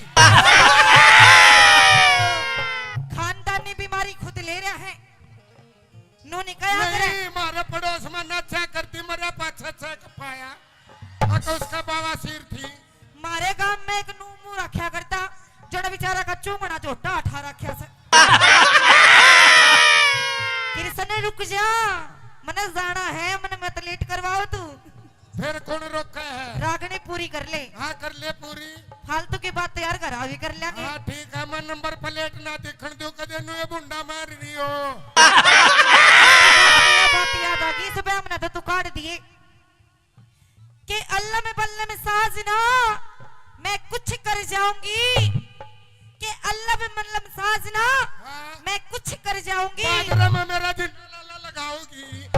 खानदानी बीमारी खुद ले रहा है। नू नहीं कहा करे। नहीं, मारे पड़ोस में ना चेक करती, मरे पाछे चेक पाया। अक उसका बवासीर थी। मारे गांव में एक नू मुंह रखा करता, जड़ा बेचारा का चूंगड़ा झोटा उठा रखा से। कृष्ण रुक जा, मने जाना है, मने मत लेट करवाओ तू। फिर कौन रोका है? रागनी पूरी कर ले। हाँ, कर ले पूरी। फालतू की बात यार घर आ भी कर लेंगे। हाँ, ठीक है, मैं नंबर प्लेट ना दिखण दूं, कदे नु ये बुंडा मार रही हो। बात याद आ गई, इस पे हमने तो तू काट दिए। के अल्लम बल्लम साजना, मैं कुछ कर जाऊंगी। के अल्लम बल्लम साजना, हाँ। मैं कुछ कर जाऊंगी। बाजरा में मेरा जिंदा लाला लगाओगी।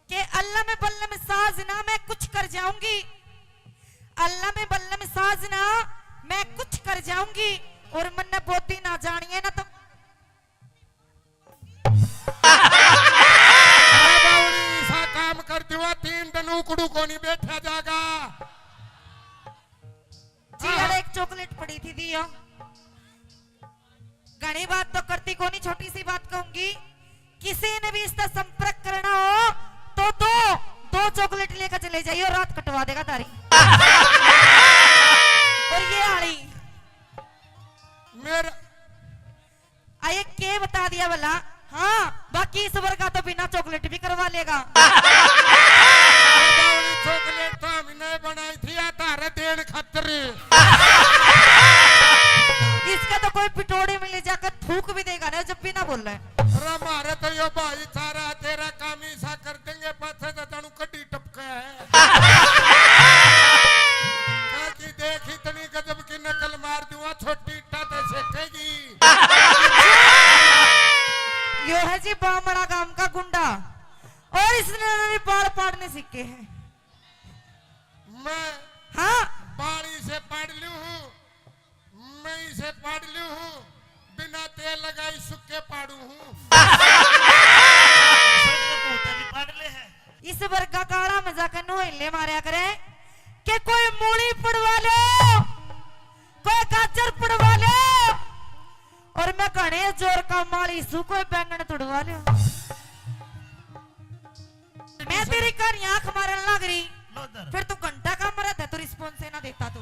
के अल्लम बल्लम साजना, मैं कुछ कर जाऊंगी। अल्लम बल्लम साज आज ना मैं कुछ कर जाऊंगी और मन्ने बोधी ना जानिए ना तो। अरे बावड़ी, ऐसा काम कर दिवा, तीन दिन उकड़ू को नहीं बैठा जागा। जी, हाँ। अरे एक चॉकलेट पड़ी थी, दियो। घणी बात तो करती कोनी, छोटी सी बात कहूंगी, किसी ने भी इसका संपर्क करना हो तो दो, दो चॉकलेट लेकर चले जाइए, रात कटवा देगा तारी। और ये आली मेरा आ, ये के बता दिया भला? हाँ, बाकी इस वर्गा तो बिना चॉकलेट भी करवा लेगा। बावड़ी, चॉकलेट तो हमने बनाई थी या तारे देन खातर। इसका तो कोई पिटोड़े में ले जाकर थूक भी देगा ना, जब भी ना बोले। अरे मारे तो यो भाईचारा, तेरा काम ऐसा कर देंगे, पाछे तो जानू कड्डी टपका है। बाकी देख, इतनी गजब की नकल मार दूंगा, छोटी इट्टा ते सेकेगी। यो है जी बामड़ा गांव का गुंडा, और इसने भी बाल पाड़ने सीखे हैं। मैं हाँ। बाल इसे पाड़ लूं हूँ, मैं इसे पाड़ लूं हूँ, बिना तेल लगाई सुक्के पाड़ू हूँ। सर, ये भूत भी पाड़ ले है। इस वर्गा काला मजाक नोहले मारया करे कि कोई मूली पड़वा लो, कोई गाजर पड़वा लो, और मैं घणे जोर का माली सू, कोई बैंगन तुड़वा लो। मैं तेरी कहानी आंख मारन लग रही, लो इधर। फिर तू घंटा का मरा था, तू रिस्पॉन्स ही ना देता तू।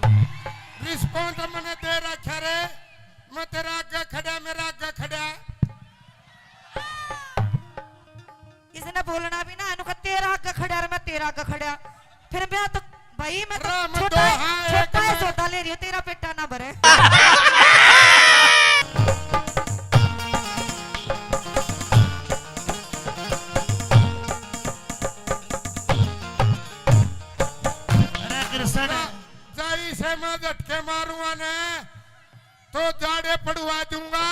रिस्पॉन्स मैंने दे रखा रे, मैं तेरा आगे खड़ा, मेरा आगे खड़ा। इसने बोलना भी ना, इन्हों का तेरा आगे खड़ा और मैं तेरा आगे खड़ा। फिर मैं तो, भाई, मैं तो राम छोटा है, दोहा एक छोटा है, में सौदा ले रही हूँ, तेरा पेटा ना भरे। अरे कृष्ण। जाई से मैं झटके मारूंगा ने, तो जाड़े पड़वा दूंगा।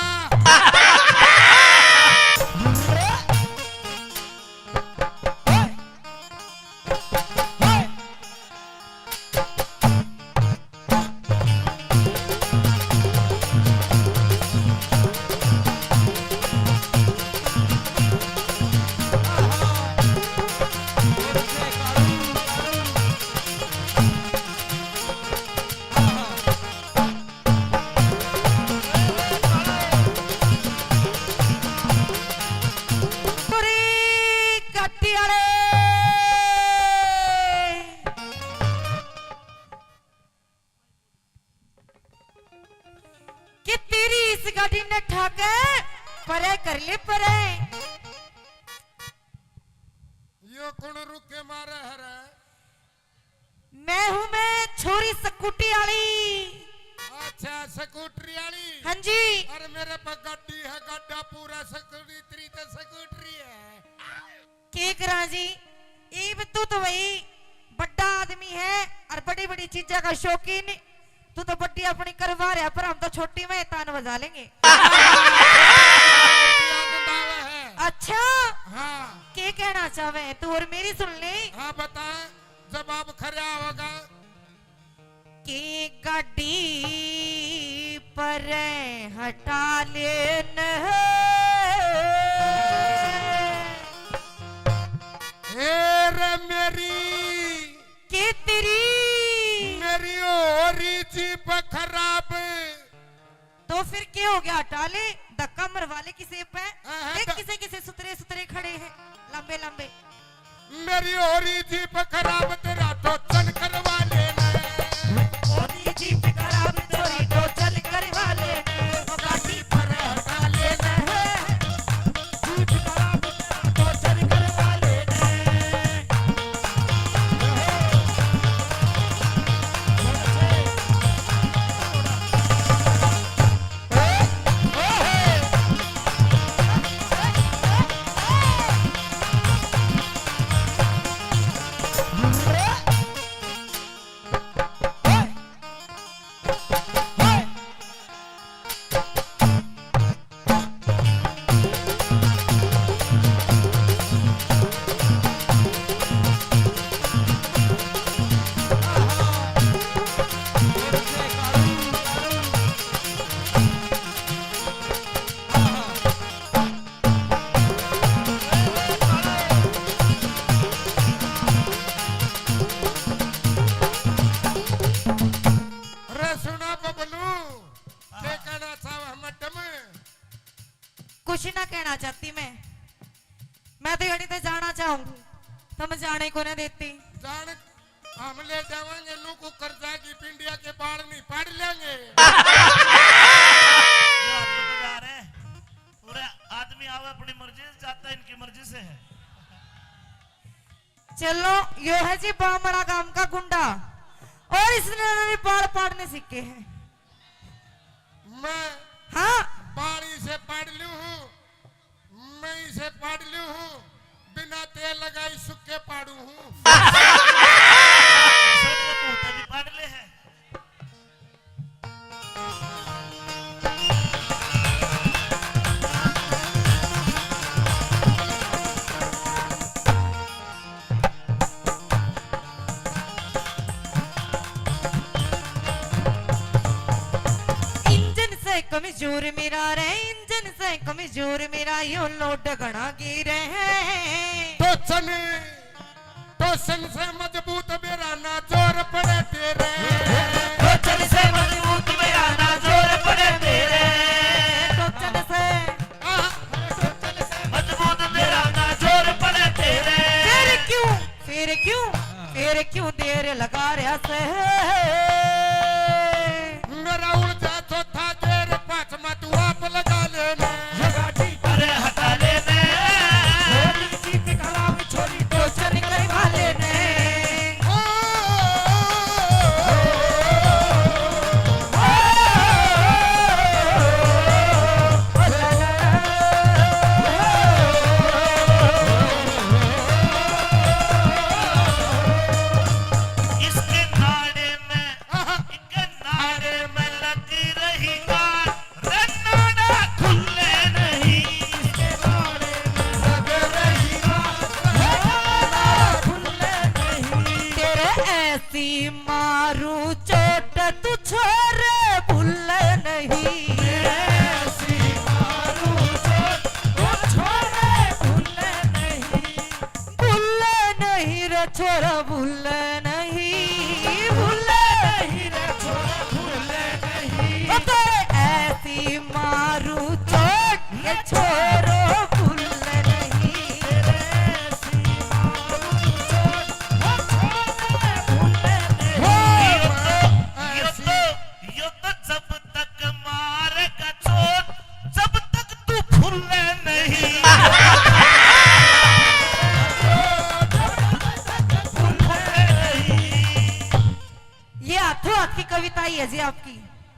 पूरी गड्डी वाले कि तेरी इस गाड़ी ने ठाके परे कर ले परे। यो कौन रुके मारे हरे? मैं हूँ मैं छोरी स्कूटी वाली। अच्छा, स्कूटरी वाली। हाँ जी। अरे मेरे पे गाड़ी है, गाड़ा पूरा स्कूटरी, तेरी तो स्कूटरी है। के करा जी, इब तू तो भाई बड़ा आदमी है और बड़ी बड़ी चीजा का शौकीन। तू तो बड़ी अपनी करवा रहा, पर हम तो छोटी में तान बजा लेंगे। आनंद आवे है। अच्छा, हाँ। के कहना चाहे तू और मेरी सुन ले। हाँ, बता, जवाब खरा होगा। की गाड़ी पर हटा लेन। ए रे मेरी, के तेरी? मेरी हो रही जीप खराब। तो फिर के हो गया? हटा ले, धक्का मरवा ले किसी पे। हाँ, हाँ, देख ध- किसे किसे सुतरे सुतरे खड़े हैं, लंबे लंबे। मेरी हो रही जीप खराब, तेरा टोचन करवा लेना। हो रही जीप खराब, तेरी टोचन करवा लेना। गाड़ी पर हटा लेना। जीप खराब, तेरा टोचन करवा लेना। जाने को ना देते। जान, हम ले जावांगे, नू को कर्जा की पिंडिया के बाल नहीं पाड़ लेंगे। ये हम लोग जा रहे हैं। पूरे आदमी आवे अपनी मर्जी से, जाता इनकी मर्जी से है। चलो, यो है जी बामड़ा गांव का गुंडा, और इसने भी बाल पाड़ने सीखे हैं। मैं हाँ। बाल इसे पाड़ लूं हूँ, मैं इसे पाड़ लूं हूँ, बिना तेल लगाई सुक्के पाड़ू हूँ। सब तो मुंह पे भी पाड़ ले है। इंजन से कमजोर मेरा रे, इंजन से कमजोर मेरा, यो लोड घणा गिरे है। टोचन, टोचन से मजबूत मेरा ना जोर पड़े तेरे। टोचन से मजबूत मेरा ना जोर पड़े तेरे। टोचन से आह, मजबूत तेरा ना जोर पड़े तेरे। फिर क्यों, फिर क्यों, फिर क्यों देर लगा रहा से? मेरा उलझा चौथा गेर, पांचवा तू आप लगा लेना। अरे हटा लेना। छोरी की कलाम छोरी टोचन करवा लेना। ओ, ओ, ओ, ओ, ओ, ओ, ओ, ओ, ओ, ओ, ओ, ओ, ओ, ओ, ओ, इसके नाड़े में, इनके नाड़े में लग रही गांठ, रे नाड़ा खुले नहीं। इसके नाड़े में लग रही गांठ, रे नाड़ा खुले नहीं। तेरे ऐसी मारू चोट तू छोरे भूले नहीं। ऐसी मारू चोट तू छोरे भूले नहीं। भूले नहीं रे छोरा, भूले नहीं, भूले नहीं रे छोरा, भूले नहीं। ओ तेरे ऐसी मारू चोट, ये छोरो भूले नहीं। तेरे ऐसी मारू चोट, वो छोरो भूले नहीं। हो, यो तो, यो तो, यो तो जब तक मारेगा चोट, जब तक तू फूले नहीं। ये हाथों हाथ की कविता ही है जी आपकी।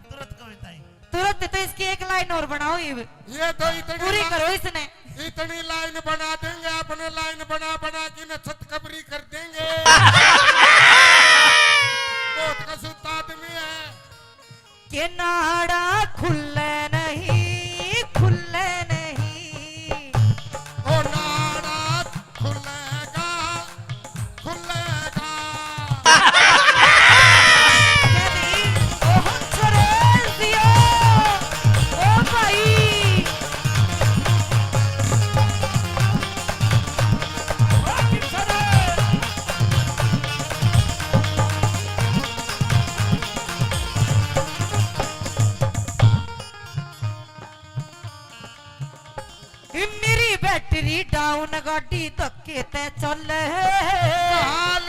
तुरंत कविता ही। तुरंत तो इसकी एक लाइन और बनाओ, ये ये तो इतनी पूरी ला-, करो इसने। इतनी लाइन बना देंगे आपने, लाइन बना बना के न छत कबरी कर देंगे। बहुत कसूता आदमी है। के नाड़ा खुले नहीं, खुले नहीं। ओ नाड़ा खुलेगा, खुलेगा। ओ हंसराज दिया, ओ भाई। मेरी बैटरी डाउन, गाड़ी धक्के ते चल। हाल,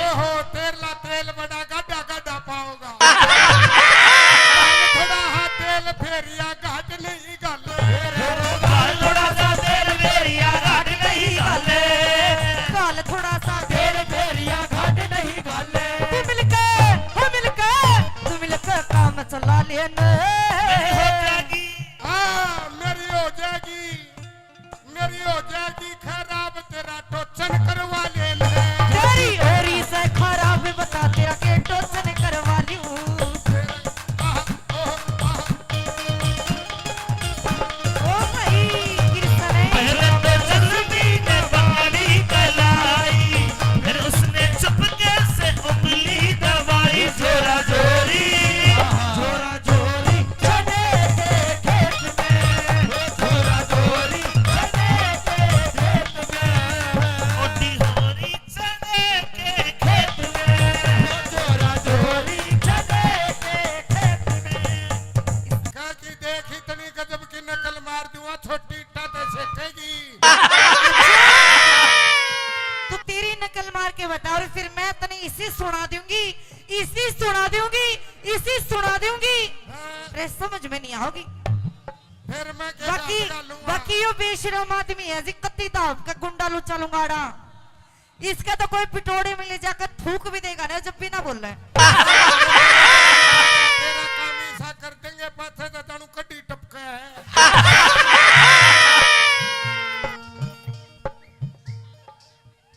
ओहो, तेरला तेल बड़ा गाढ़ा गाढ़ा पाओगा। हाल थोड़ा हा तेल फेरिया घाट नहीं घाले। हाल थोड़ा सा तेल फेरिया घाट नहीं घाले। हाल थोड़ा सा तेल फेरिया घाट नहीं घाले। तू मिलके, हो मिलके, तू मिलके काम चला लेने। मेरी हो जाएगी। हाँ, मेरी हो जाएगी, मेरी हो जाएगी खराब, तेरा टोचन करवा ले ले। तेरी ओरी से खराब बता, तेरा के टोचन करवा लूं। तेरा, आह, ओह, आह। ओ भाई, कृष्ण है। पहले तो जल्दी ने बाड़ी कलाई, फिर उसने चुपके से उंगली दबाई। जोरा जोरी, जोरा जोरी, चने के खेत में, जोरा जोरी, चने के खेत में। मोटी हो दूंगी, इसी सुना दूंगी, इसी सुना दूंगी। हाँ। अरे समझ में नहीं आओगी। फिर मैं के बाकी, डालूंगा? बाकी यो बेशरम आदमी है जी, कत्ती दाब का गुंडा लुच्चा लुंगाड़ा। इसका तो कोई पिटोड़े में ले जाकर थूक भी देगा ना, जब भी ना बोले। तेरा काम ऐसा कर देंगे, पाछे तो जानू कड्डी टपका है।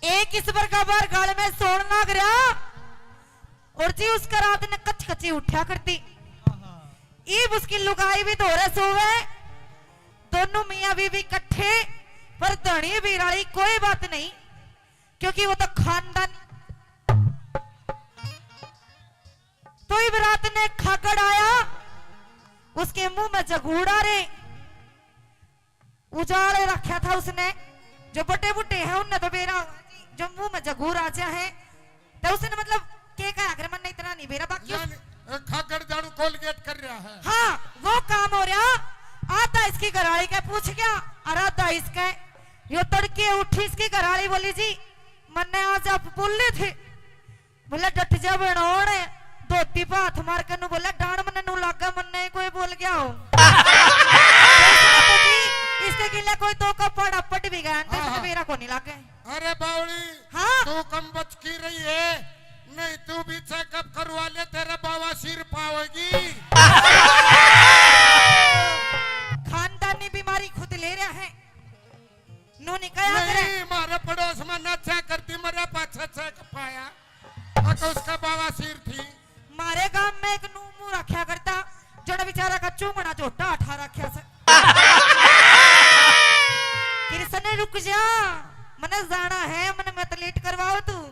एक इस बरगा बार गाल में सोण लाग रहा और जी उसका रात ने कच कची उठा करती। ईब उसकी लुगाई भी धोरे सोवे, दोनों मियाँ बीवी इकट्ठे, पर धनी बीराली कोई बात नहीं, क्योंकि वो तो खानदान। तो इब रात ने खागड़ आया, उसके मुंह में जगूड़ा रे। उजाले रखा था उसने, जो बटे बुटे हैं उनने तो बेरा, जो मुंह में जगूर आ जा है, तो उसने मतलब के कहा, अगर मन इतना नहीं बेरा, बाकी उस- यानी, ए, खागड़ जानू कोलगेट कर रहा है। हाँ, वो काम हो रहा। आधा इसकी घरवाली के पूछ गया और आधा इसके। यो तड़के उठी, इसकी घरवाली बोली, "जी, मन्ने आज आप बोले थे।" बोले, "डट जा बनोण।" धोती पे हाथ मार के नू बोले, "डांड मन्ने नू लागे, मन्ने कोई बोल गया हो।" तो इसने तो जी, इसके गिले कोई दो का पाड़ा पट भी गया, तो इसने हाँ। मेरा को नहीं लागे। अरे बावली, हाँ। तू कम बच की रही है, नहीं तू भी चेकअप करवा ले, तेरा बवासीर पावेगी। खानदानी बीमारी खुद ले रहा है। नू नहीं कहा करे। नहीं, मारे पड़ोस में नशा करती, मरे पाछे चेक पाया। अक उसका बवासीर थी। मारे गांव में एक नू मुंह रखा करता, जड़ा बेचारा का चूंगना झोटा उठा रखा से। कृष्ण, रुक जा, मने जाना है, मने मत लेट करवाओ तू।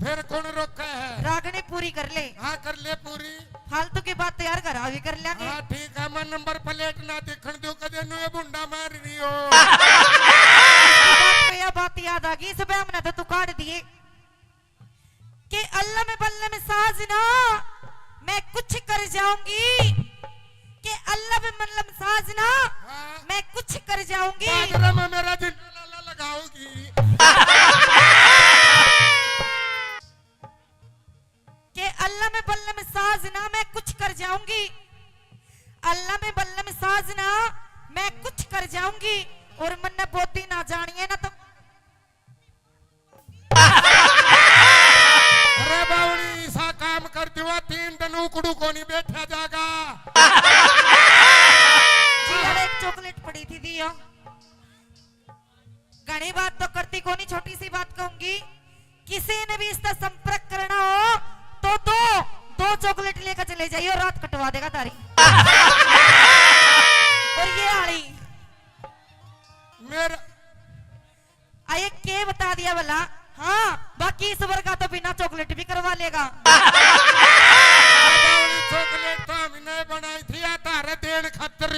फिर कौन रोका है? रागनी पूरी कर ले। हाँ, कर ले पूरी। फालतू की बात तो यार घर आ भी कर लेंगे। हाँ, ठीक है, मैं नंबर प्लेट ना दिखण दूं, कदे नू ये भुंडा मार रही हो। इसकी बात पे यह बात याद आ गई, इस पे हमने तो तू काट दिए। के अल्लम बल्लम साजना, मैं कुछ कर जाऊंगी। के अल्लम बल्लम साजना, हाँ। मैं कुछ कर जाऊंगी। बादरा में मेरा जिंदा लाला लगाओगी। के अल्लम बल्लम साजना, मैं कुछ कर जाऊंगी। अल्लम बल्लम साजना, मैं कुछ कर जाऊंगी। और मन्ने बोती ना जानिए ना तो। अरे बावड़ी, ऐसा काम कर दिवा, तीन दिन उकड़ू को नहीं बैठा जागा। जी, यार, एक चॉकलेट पड़ी थी, दियो। घणी बात तो करती कोनी, छोटी सी बात कहूंगी, किसी ने भी इसका संपर्क करना हो तो दो, दो चॉकलेट लेकर चले जाइए और रात कटवा देगा तारी। और ये आली मेरा आए के बता दिया भला? हाँ, बाकी इस वर्गा तो बिना चॉकलेट भी करवा लेगा। चॉकलेट तो हमने बनाई थी, या तारे देन खातर।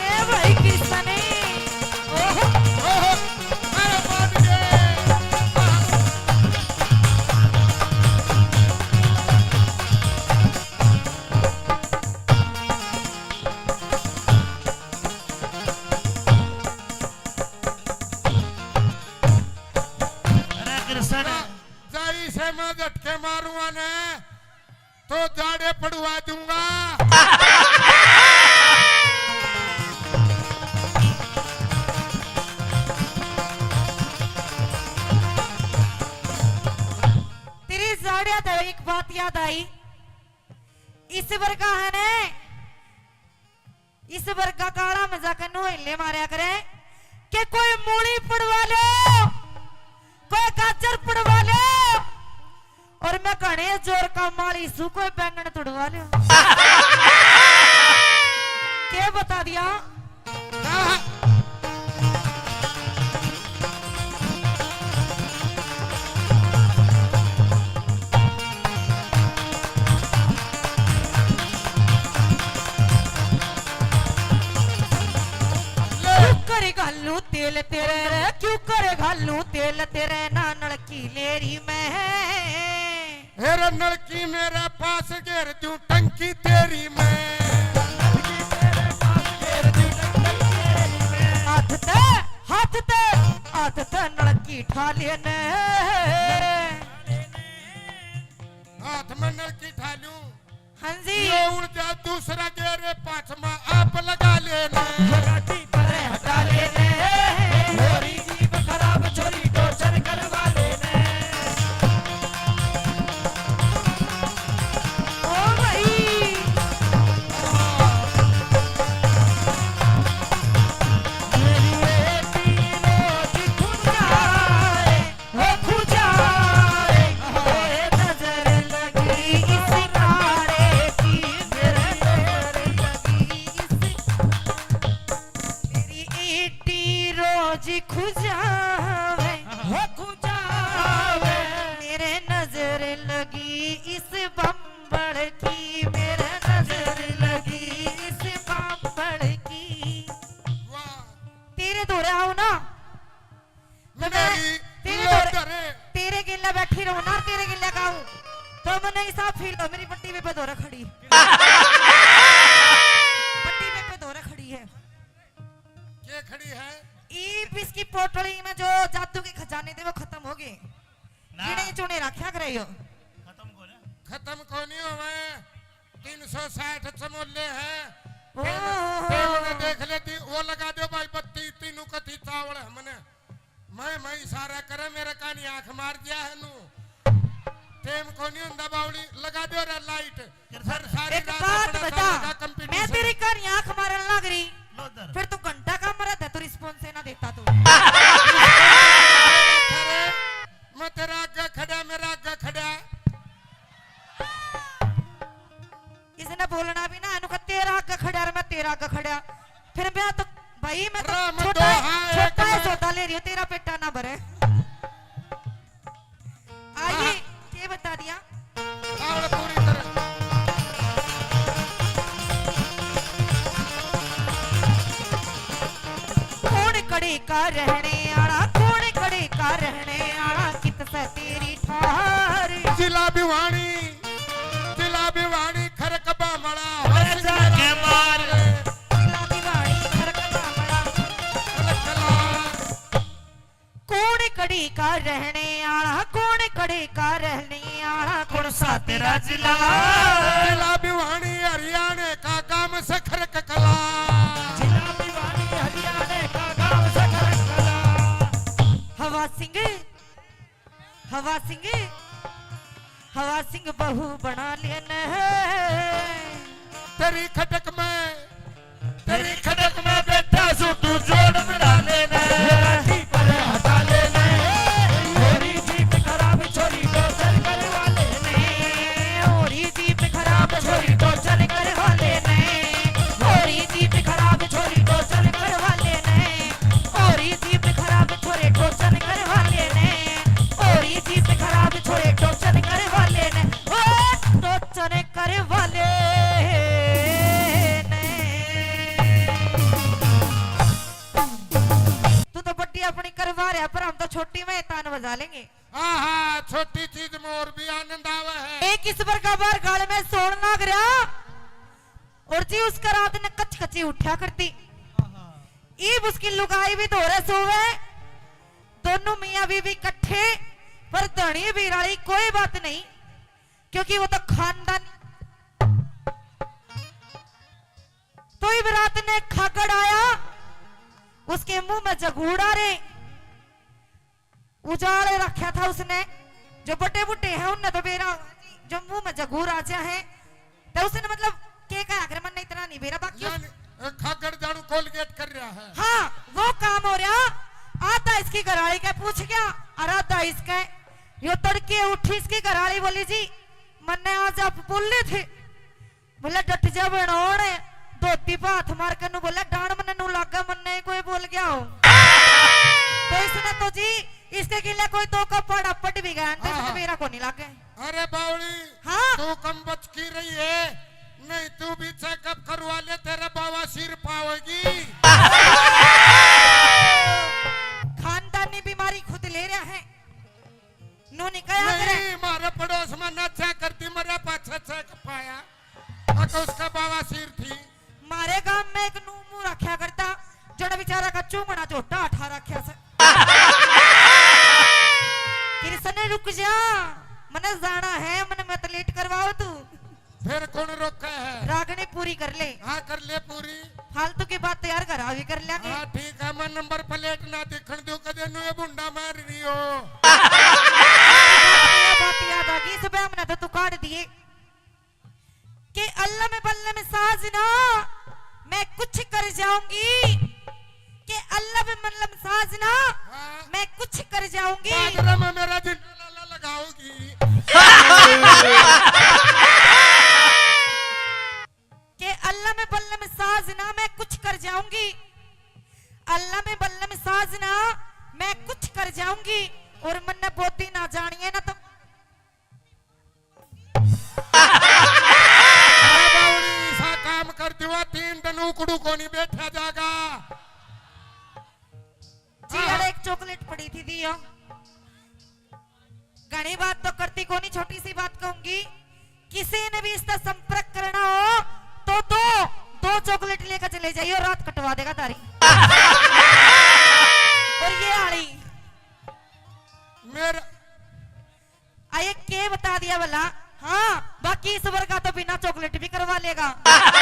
ए भाई किसने? ओहो। ओहो। अरे बाप रे। अरे कृष्ण। जा, जा इसे मैं झटके मारूंगा ने। तो जाड़े पड़वा दूंगा। तेरी जाड़िया तो एक बात याद आई, इस वर्गा है ने, इस वर्गा काला मजाक नू हिले मारया करे के कोई मूली पड़वा लो, कोई गाजर पड़वा लो, और मैं घणे जोर का माली सू, कोई बैंगन तुड़वा लो। के बता दिया? शुक्र घालू तेल ते तेरे क्यों कर घालूं तेल तेरे ना नलकी लेरी में। हेरे नलकी मेरे पास घेर दूं टंकी तेरी मैं। हाथ ते, हाथ ते, हाथ ते नलकी ठा लेने। हाथ में नलकी ठा लूं। हाँ जी। ये उड़ जा दूसरा गेरे पाछ में आप लगा लेना। गाड़ी पर हटा लेने, होरी जीप खराब छोरी टोचर करवा लेने। ओ भाई। मेरी बेटी रोज खुद आए। हो खुजाए, ओए नजर लगी इस कारे की, मेरे नजर लगी इस, मेरी ईटी रोज खुजावे, हो खुजावे, मेरे नजर लगी इस बम्बड़ की, मेरे नजर लगी इस बम्बड़ की। वाह। तेरे धोरे आओ ना। तो मैं मेरी तेरे लोग धोरे, धरे। तेरे गेल्या बैठी रहूं ना, तेरे गेल्या गाऊं, तो मन्ने ऐसा फील हो, मेरी बट्टी पे धोरे खड़ी। बट्टी पे धोरे खड़ी है। के खड़ी है? ईब इसकी पोटली में जो जादू के खजाने थे, वो खत्म हो गए। ना। गिने चुने रखा करे यो। खत्म को ना। खत्म को नहीं होवे। तीन सौ साठ चमोले हैं। ओह। टेम, टेम ने देख लेती, वो लगा दो भाई बत्ती, तीनों कथी चावल है मने। मैं, मैं इशारा करे, मेरे कानी आंख मार दिया है नू। टेम को नहीं हुंदा बावली, लगा दो रे लाइट। फिर सारी एक रात बात अपना बता, सामने का मैं competition। तेरी कानी आंख मारन लग रही, लो इधर। फिर तू घंटा का मरा था, तू response ही ना देता तू। अरे, मैं तेरा आगे खड़ा, मेरा आगे खड़ा। इसने बोलना भी ना, इनको तेरा आगे खड़ा और मैं तेरा आगे खड़ा। फिर मैं तो, भाई, मैं तो राम छोटा है, दोहा है छोटा है, कना। सौदा ले रही हूँ, तेरा पेटा ना भरे। आइए, हाँ। के बता दिया? ताल पूरी तरह। कौन कड़े का रहने आला, कौन कड़े का रहने आला, कित से तेरी ठार। जिला भिवानी, जिला भिवानी, खरक बामला, अरे जाके मार। जिला भिवानी, खरक बामला। अरे चला। कौन कड़ी का रहने आला, कौन कड़ी का रहने आला, कौन सा तेरा जिला? जिला भिवानी हरियाणा का गांव सखर ककला। जिला भिवानी हरियाणा का गांव सखर ककला। हवा सिंह, हवा सिंह, हवा सिंह बहू बना लेने। तेरी खटक में, तेरी खटक में बैठा सू तू जोड़ बना लेने। राखी पर हटा लेने। होरी जीप खराब छोरी टोचर करवा लेने। होरी जीप खराब छोरी टोचर करवा लेने। होरी जीप खराब छोरी टोचर करवा लेने। होरी जीप खराब छोरे टोचर करवा लेने। होरी जीप खराब छोरे टोचर करवा लेने। ओ टोचर करवा लेने। तू तो बड्डी अपनी करवा रहा, पर हम तो छोटी में तान बजा लेंगे। हाँ, हाँ, छोटी चीज में और भी आनंद आवे है। एक इस बार का बार गाल में सोन लाग रहा, और जी उसका रात ने कच कची उठा करती। ईब उसकी लुगाई भी धोरे सोवे, दोनों मियाँ बीवी इकट्ठे, पर धनी बीराली कोई बात नहीं, क्योंकि वो तो खानदानी। तो ईब रात ने खागड़ आया, उसके मुंह में जगूड़ा रे। उजाड़ रखा था उसने, जो बड़े बूढ़े हैं उनने तो बेरा, जो मुंह में जगूर आ जा है, तो उसने मतलब के कहा, अगर मन इतना नहीं बेरा, बाकी उस यानी, अ, खागड़ जाड़ू कोलगेट कर रहा है। हाँ, वो काम हो रहा। आधा इसकी घराली के पूछ गया और आधा इसके। यो तड़के उठी, इसकी घराली बोली, "जी, मन्ने आज आप बोले थे।" बोले, "डट जा बनोड़।" धोती पे हाथ मार के नू बोले, "डांड मन्ने नू लागे, मन्ने ही कोई बोल गया हो।" तो इसने तो जी, इसके गिले कोई दो का पाड़ा पट भी गया, तो हाँ, इसने हाँ। मेरा को नहीं लागे। अरे बावली, हाँ। तू कम बच की रही है, नहीं तू भी चेकअप करवा ले, तेरे बाबा सिर पावेगी। से पाया, अक उसका बवासीर थी। मारे गांव में एक नू मुंह रखा करता, जड़ा बेचारा का चूंगना झोटा अठा रखा से। कृष्ण, रुक जा, मने जाना है, मने मत लेट करवाओ तू। फिर कौन रोका है? रागनी पूरी कर ले। हाँ, कर ले पूरी। फालतू की बात तो यार घर आ भी कर लेंगे। हाँ, ठीक है, मैं नंबर प्लेट ना दिखण दूं, कदे नुए भुंडा मार रही हो। ये बात याद आ गई, सुबह हमने तो तू काट दिए कि अल्लम बल्लम साजना, मैं कुछ कर जाऊंगी, कि अल्लम बल्लम साजना, हाँ। मैं कुछ कर जाऊंगी। बाजरा में मेरा जिंदा लाला लगाओगी। के अल्लम बल्लम साजना मैं कुछ कर जाऊंगी, अल्लम बल्लम साजना मैं कुछ कर जाऊंगी, और मन्ने बोधी ना जानिए ना तो। अरे बावड़ी, ऐसा काम कर दिवा, तीन दिन उकड़ू को नहीं बैठा जागा। जी, अरे एक चॉकलेट पड़ी थी, दियो। घणी बात तो करती कोनी, छोटी सी बात कहूंगी, किसी ने भी इसका संपर्क करना हो तो दो, दो चॉकलेट लेकर चले जाइए, रात कटवा देगा तारी। और ये आली मेरा आये के बता दिया भला? हाँ, बाकी इस वर्गा तो बिना चॉकलेट भी करवा लेगा। अरे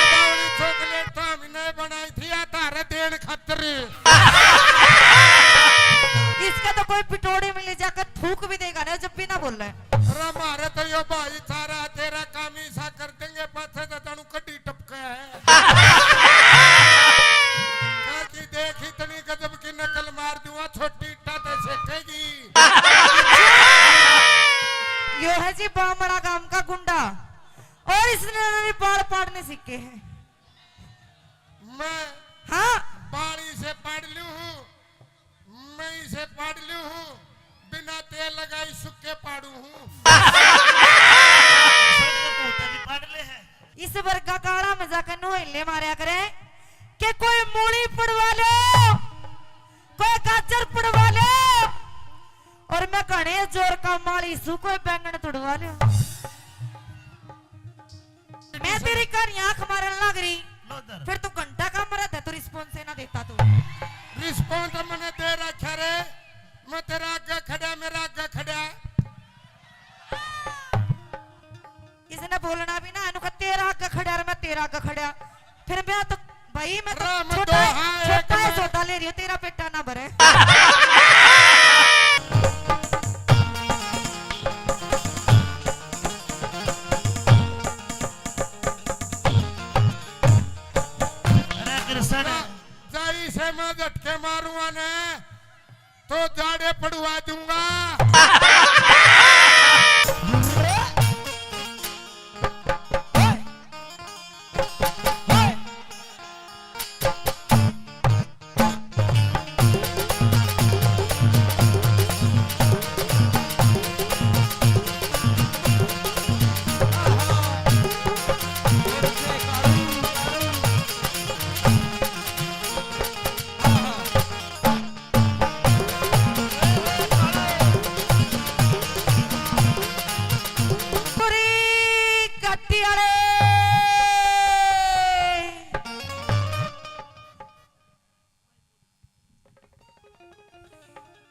बावली, चॉकलेट तो हमने बनाई थी या तारे देन खातर। इसका तो कोई पिटोड़ी में ले जाकर थूक भी देगा ना, जब भी ना बोले। अरे मारे तो यो भाई सारा तेरा काम ही सा कर देंगे, पाछे तो तनु कड्डी टपका है। काकी देख, इतनी गजब की नकल मार दूंगा, छोटी इट्टा ते सेकेगी। यो है जी बामड़ा गांव का गुंडा, और इसने भी बाल पाड़ने सीखे हैं। मैं हाँ। बाल इसे पाड़ लूं हूँ, मैं इसे पाड़ लूं हूँ, बिना तेल लगाई सुक्के पाड़ू हूँ। भी पाड़ ले है। इस वर्गा काला में जाकर नोहले मारया करे कि कोई मूली पड़वा लो, कोई गाजर पड़वा लो, और मैं घणे जोर का माली सू, कोई बैंगन तुड़वा लो। मैं तेरी कहानी आंख मारन लाग रही, लो इधर। फिर तू घंटा का मरद है, तू रिस्पॉन्स ही ना देता तू। रिस्पॉन्स मैंने दे रखा रे, मैं तेरा आगे खड़ा, मेरा आगे खड़ा। इसने बोलना भी ना, इन्हों का तेरा आगे खड़ा और मैं तेरा आगे खड़ा। फिर मैं तो, भाई, मैं तो राम छोटा, दोहा एक छोटा है, मैं सौदा ले रही हूँ, तेरा पेटा ना भरे। अरे कृष्ण। जाई से मैं झटके मारूंगा ने, तो जाड़े पड़वा दूंगा।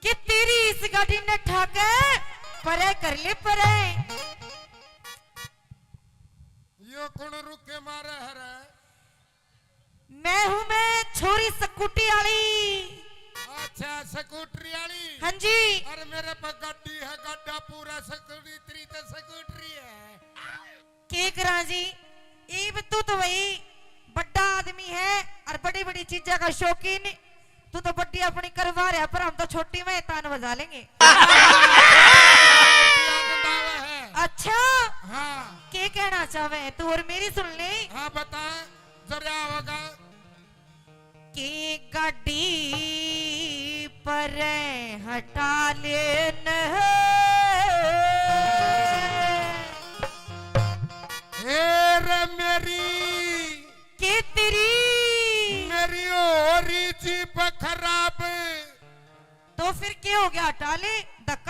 कि तेरी इस गाड़ी ने ठाके परे कर ले परे। यो कौन रुके मारे हरे? मैं हूँ मैं छोरी स्कूटी आली। अच्छा, स्कूटरी आली। हाँ जी। अरे मेरे पे गाड़ी है, गाड़ा पूरा स्कूटरी, तेरी तो स्कूटरी है। के करा जी, इब तू तो भाई बड़ा आदमी है और बड़ी बड़ी चीजा का शौकीन। तू तो बड़ी अपनी करवा रहा, पर हम तो छोटी में तान बजा लेंगे। आनंद आवे है। अच्छा, हाँ। के कहना चाहे तू और मेरी सुन ले। हाँ, बता, जरा होगा। की गाड़ी पर हटा लेन। हे रे मेरी, के तेरी, मेरी हो रही जीप खराब। तो फिर के हो गया? हटा ले, धक्का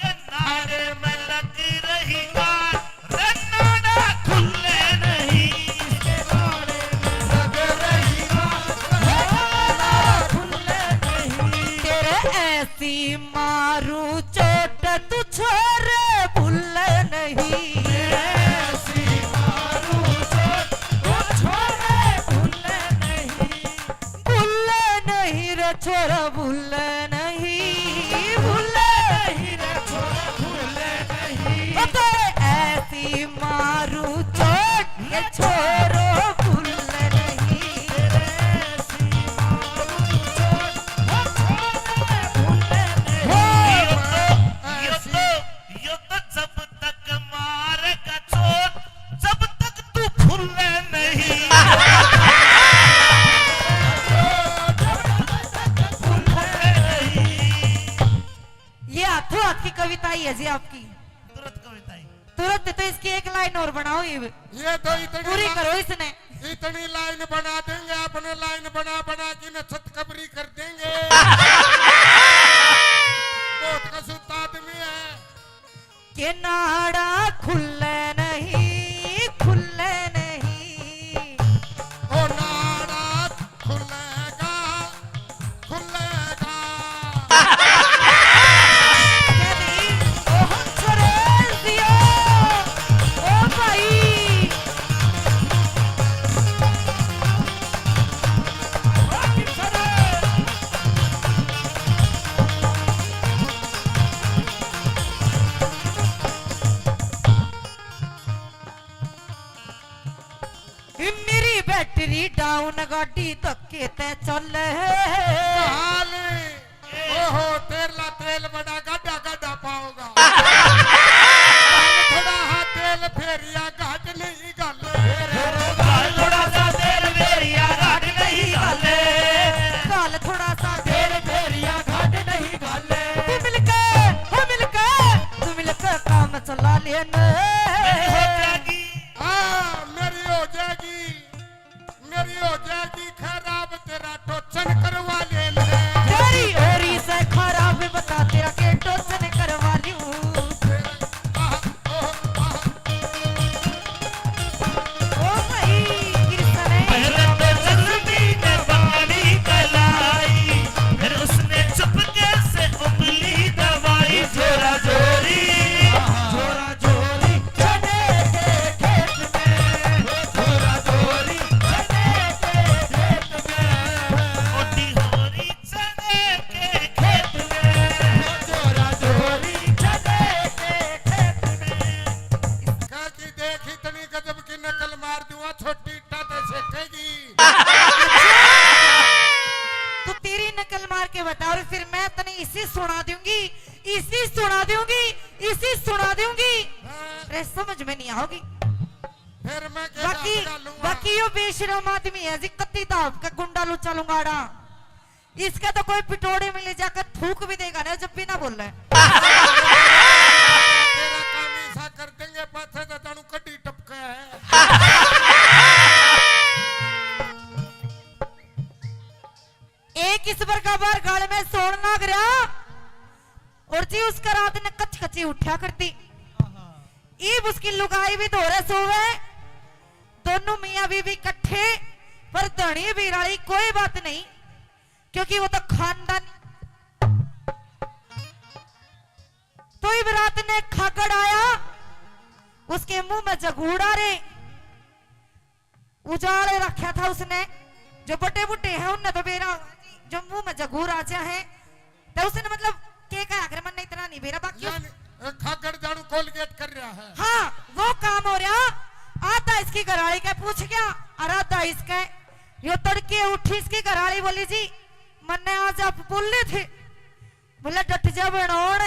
के नाड़े में लग रही गांठ, रे नाड़ा खुले नहीं। इसके नाड़े में लग रही गांठ, रे नाड़ा खुले नहीं। तेरे ऐसी मारू चोट तू छोरे भूले नहीं। ऐसी मारू चोट तू छोरे भूले नहीं। भूले नहीं रे छोरा, भूले नहीं, भूले नहीं रे छोरा, भूले नहीं। ओ तेरे ऐसी मारू चोट, ये छोरो भूले नहीं। तेरे ऐसी मारू चोट, ये छोरो भूले नहीं। हो, ये तो, ये तो जब तक मारेगा चोट, जब तक तू फूले नहीं। ये हाथों हाथ की कविता ही है जी आपकी। तुरंत कविता ही। तुरंत तो इसकी एक लाइन और बनाओ, ये ये तो इतनी पूरी ला-, करो इसने। इतनी लाइन बना देंगे आपने, लाइन बना बना के न छत कबरी कर देंगे। बहुत कसूता आदमी है। के नाड़ा खुले नहीं, खुले नहीं। ओ नाड़ा खुलेगा, खुलेगा। क्या नहीं? ओ हम छोरे दियो, ओ भाई। मेरी बैटरी डाउन, गाड़ी धक्के ते चले। हाल, ओहो, तेरला तेल बड़ा गाढ़ा गाढ़ा पाओगा। थोड़ा हा तेल फेरिया घाट नहीं घाले। काल थोड़ा सा तेल फेरिया घाट नहीं घाले। काल थोड़ा सा तेल फेरिया घाट नहीं घाले। तू मिलके, हो मिलके, तू मिलके काम चला लेना। मेरी हो जाएगी। हाँ, मेरी हो जाएगी। मेरी हो जाएगी खराब, तेरा टोचन करवा ले ले। तेरी हो रही से खराब, बता तेरा के टोचन करवा लूं। आह, ओह, आह। ओ भाई, कृष्ण है। पहले तो जुल्फी ने बाली कलाई, फिर उसने चुपके से उंगली दबाई। जोरा जोरी, जोरा जोरी, चने के खेत में, जोरा जोरी, चने के खेत में। मोटी होरी चने के खेत में, जोरा जोरी, चने के खेत में। काकी देख, इतनी गजब की नकल मार दूंगा, छोटी इट्टा ते सेकेगी। तू तेरी नकल मार के बता, और फिर मैं तने इसी सुना दूंगी, इसी सुना दूंगी, इसी सुना दूंगी। हाँ। रे, समझ में नहीं आओगी। फिर मैं के बाकी, डांट डालूंगा? बाकी यो बेशरम आदमी है जी, कत्ती दाब का गुंडा लुच्चा लुंगाड़ा। इसका तो कोई पिटोड़े में ले जाकर थूक भी देगा ना, जब भी ना बोले। तेरा काम ऐसा कर देंगे, पाछे तो जानू कड्डी टपका है। एक इस बार का बार गाल में सोन लाग रहा, और जी उसका रात ने कच कची उठा करती। ईब उसकी लुगाई भी धोरे सोवे, दोनों मियाँ बीवी इकट्ठे, पर धनी बीराली कोई बात नहीं, क्योंकि वो तो खानदानी। तो ईब रात ने खागड़ आया, उसके मुंह में जगूड़ा रे। उजाड़ रखा था उसने, जो बड़े बूढ़े हैं उनने तो बेरा, जो मुंह में जगूर आ जा है, तो उसने मतलब के कहा, अगर मन इतना नहीं बेरा, बाकी उस यानी, अ, खागड़ जानू कोलगेट कर रहा है। हाँ, वो काम हो रहा। आधा इसकी घरवाली के पूछ गया और आधा इसके। यो तड़के उठी, इसकी घरवाली बोली, "जी, मन्ने आज आप बोले थे।" बोले, "डट जा बनौण।"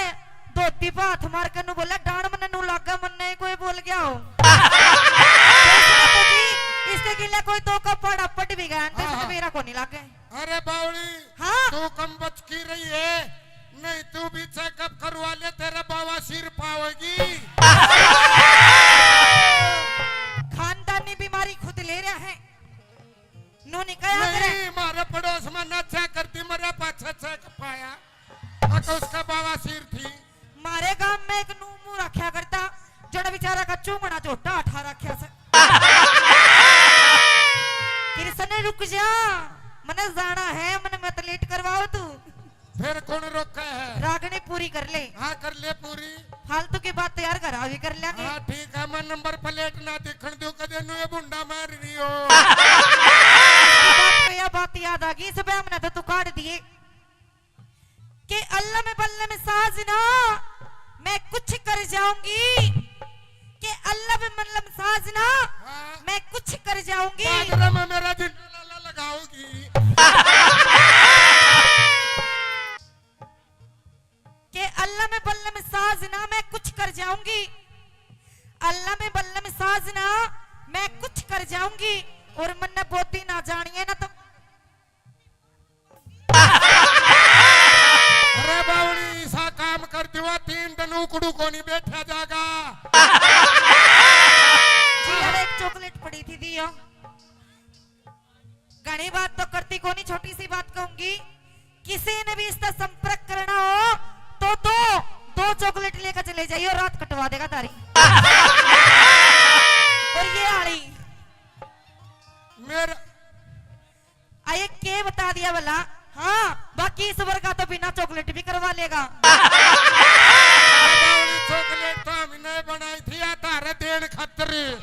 धोती पे हाथ मार के नु बोले, "डांड मन्ने नु लागे, मन्ने ही कोई बोल गया हो।" तो इसने तो जी, इसके गिले कोई दो का पाड़ा पट भी गया, तो इसने हाँ। मेरा को नहीं लागे। अरे बावली, हाँ। तू कम बच की रही है, नहीं तू भी चेकअप करवा ले, तेरे बवासीर पावेगी। खानदानी बीमारी खुद ले रहा है। नू नहीं कहा करे। नहीं, मारे पड़ोस में ना चेक करती, मरे पाछे चेक पाया। अक उसका बवासीर थी। मारे गांव में एक नू मुंह रखा करता, जड़ा बेचारा का चूंगना झोटा उठा रखा से। कृष्ण, रुक जा, मने जाना है, मने मत लेट करवाओ तू। फिर कौन रोका है? रागनी पूरी कर ले। हाँ, कर ले पूरी। फालतू की बात तो यार घर आ भी कर लेंगे। हाँ, ठीक है, मैं नंबर प्लेट ना दिखण दूं, कदे नु ये भुंडा मार रही हो। बात पे यह बात याद आ गई, सुबह हमने तो तू काट दिए। के अल्लम बल्लम साजना, मैं कुछ कर जाऊंगी। के अल्लम बल्लम साजना, हाँ। मैं कुछ कर जाऊंगी। बाजरा में मेरा जिंदा लाला लगाओगी। के अल्लम बल्लम साजना, मैं कुछ कर जाऊंगी। अल्लम बल्लम साजना, मैं कुछ कर जाऊंगी। और मन्ने बोती ना जानिए ना तो अरे बावली, ऐसा काम कर दिवा, तीन दिन उकड़ू को नहीं बैठा जागा। जी, हर एक चॉकलेट पड़ी थी, दियो। घणी बात तो करती कोनी, छोटी सी बात कहूंगी, किसी ने भी इसका संपर्क करना हो तो दो, दो चॉकलेट लेकर चले जाइए, रात कटवा देगा तारी। और ये आली मेरा आए के बता दिया भला? हाँ, बाकी इस वर्गा तो बिना चॉकलेट भी करवा लेगा। बावली, चॉकलेट तो हमने बनाई थी, या तारे देन खातर।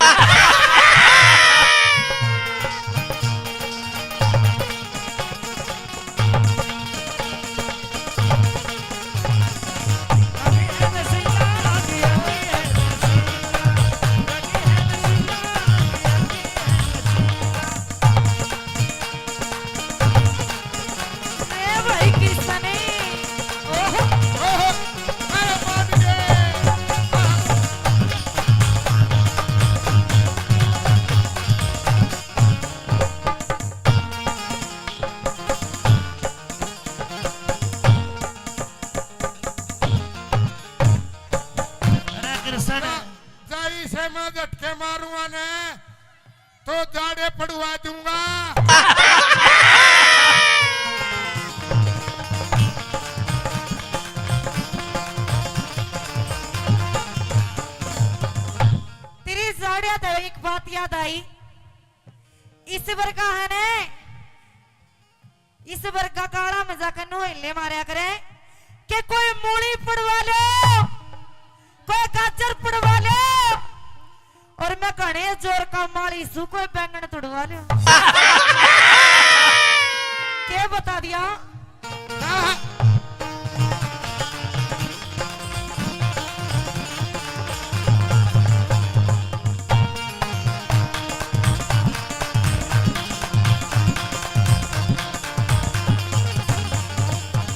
चाई से मैं झटके मारूंगा ने, तो जाड़े पड़वा दूंगा। तेरी जाड़िया तो एक बात याद आई, इस वर्गा है ने, इस वर्गा काला मजाक नु हिले मारया करे कि कोई मूली पड़वा लो, कोई गाजर पड़वा लो, और मैं घणे जोर का माली सू, कोई बैंगन तुड़वा लो। के बता दिया?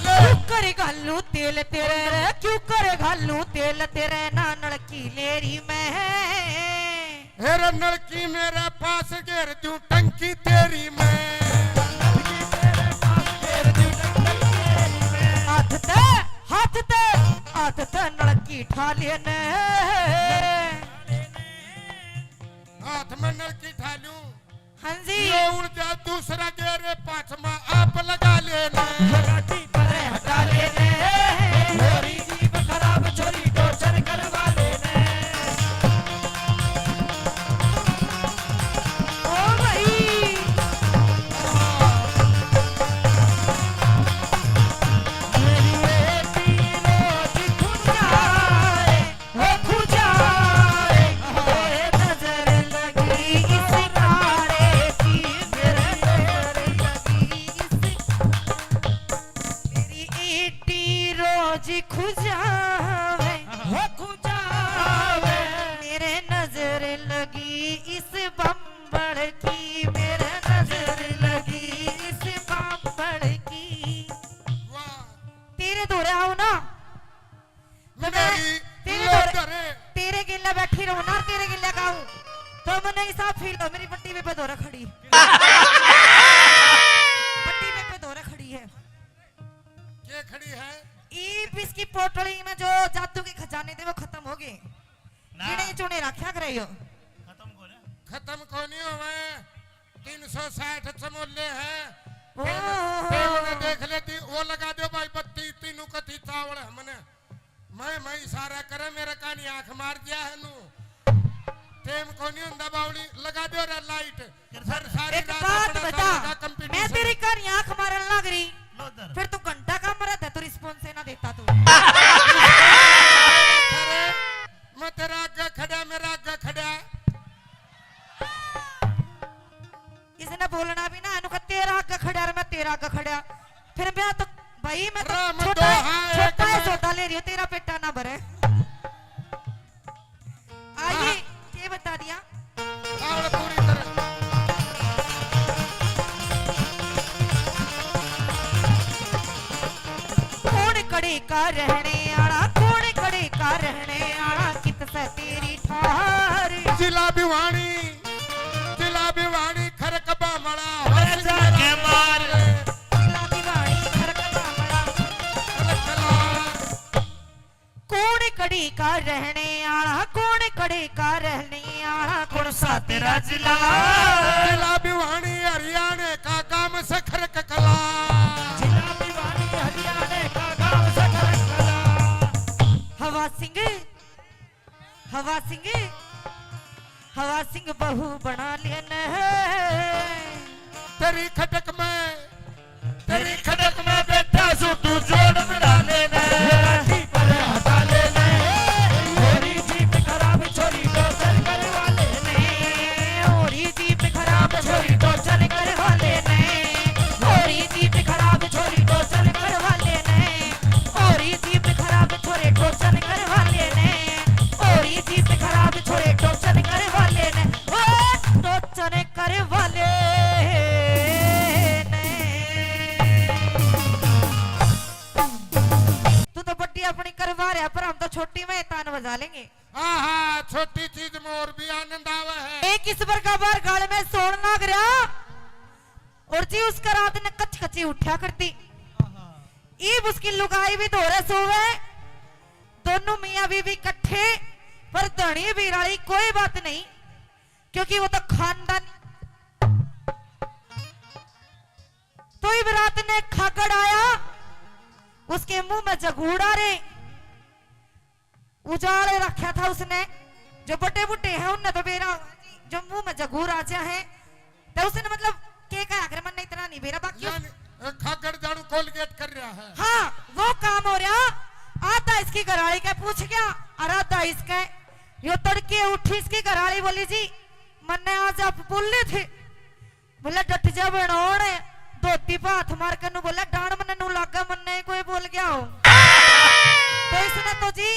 क्यों करे घालू तेल तेरे रे, क्यों करे घालू तेल तेरे, ना नलकी लेरी मैं। हेरे नलकी मेरे पास घेर दूं टंकी तेरी मैं। हाथ ते, हाथ ते, हाथ ते नलकी ठा लेने। हाथ में नलकी ठा लूं। हाँ जी। ये उड़ जा दूसरा घेर, पाछमा आप लगा लेने। ये गाड़ी परे हटा लेने। छोरी जीभ खराब, छोरी टोचर करवा लेने। ओ भाई। मेरी बेटी रोज खुद जाए। हो खुदा रे, नजर लगी इस काले की, मेरी नजर लगी इस, मेरी ईटी रोज खुजावे, हो खुजावे। मेरे नजर लगी इस बम्बल की, मेरे नजर लगी इस बम्बल की। वाह। तेरे धोरे आओ ना, तो मैं मेरी तेरे लोग धोरे, धरे। तेरे गेले बैठी रहूं ना, तेरे गेले गाऊं, तो मन्ने ऐसा फील हो, मेरी पट्टी पे धोरे खड़ी, पट्टी पे, पे धोरे खड़ी है। के खड़ी है? ईब इसकी पोटली में जो जादू के खजाने थे, वो खत्म हो गए, ना। गिने चुने रखा करे यो। खत्म कोने होवे। तीन सौ साठ चमोले हैं। ओहो। पेड़, पेड़ में देख लेती, वो लगा दो भाई बत्ती, तीनों कथी चावल हमने। मैं, मैं इशारा करे, मेरे कानी आंख मार दिया है नू। टेम कोनी हुंदा बावली, लगा दो रे लाइट। फिर सारी एक रात बात अपना बता, सारा का मैं competition। तेरी कानी आंख मारन लग रही, लो इधर। फिर तू घंटा का मरा था, तू response ही ना देता तू। अरे, मैं तेरा आगे खड़ा, मेरा आगे खड़ा। इसने बोलना भी ना, इन्हों का तेरा आगे खड़ा और मैं तेरा आगे खड़ा। फिर मैं तो, भाई, मैं तो राम छोटा है, दोहा है छोटा है, कमर। सौदा ले रही हो, तेरा पेटा ना भरे। आइए, हाँ। ये बता दिया। आवड़ पूरी तरह। कौन कड़े का रहने आला, कौन कड़े का रहने आला, कित से तेरी ठार। जिला भिवानी, जिला भिवानी, खरक बामला, अरे जाके मार। जिला भिवानी, खरक बामला। कौन कड़ी का रहने आला, कौन कड़ी का रहने आला, कौन सा तेरा जिला? जिला भिवानी हरियाणा का गांव सखर ककला। जिला भिवानी हरियाणा का गांव सखर ककला। हवा सिंह, हवा सिंह, हवा सिंह बहू बना लेने। तेरी खटक में, तेरी खटक में बैठा सू तू जोड़ मिला लेने। लाठी पर हटा लेने। होरी जीप खराब छोरी टोचर करवा लेने। होरी जीप खराब छोरी टोचर करवा लेने। होरी जीप खराब छोरी टोचर करवा लेने। होरी जीप खराब छोरे टोचन करवा लेने। होरी जीप खराब छोरे टोचन करवा लेने। ओ टोचन करवा लेने। तू तो बड्डी अपनी करवा रहा, पर हम तो छोटी में तान बजा लेंगे। आहा, छोटी चीज में और भी आनंद आवे है। एक इस प्रकार बार गाल में सोन लाग रहा। और जी उसका रात ने कच कची उठा करती। ईब उसकी लुगाई भी धोरे सोवे, दोनों मियाँ बीवी इकट्ठे पर धनी बीराली कोई बात नहीं, क्योंकि वो तो खानदान। तो इब रात ने खागड़ आया, उसके मुंह में जगूड़ा रे, उजाले रखा था उसने। जो बड़े बूढ़े हैं उनने तो बेरा, जो मुंह में जगूर आ जा है, तो उसने मतलब के कहा, अगर मन इतना नहीं बेरा, बाकी उस यानी, ए, खागड़ जानू कोलगेट कर रहा है। हाँ, वो काम हो रहा। आधा इसकी घराली के पूछ गया और आधा इसके। यो तड़के उठी, इसकी घराली बोली, "जी, मन्ने आज आप बोले थे।" बोले, "डट जा बनोड़।" धोती पे हाथ मार के नू बोले, "डांड मन्ने नू लागे, मन्ने कोई बोल गया हो।" तो इसने तो जी,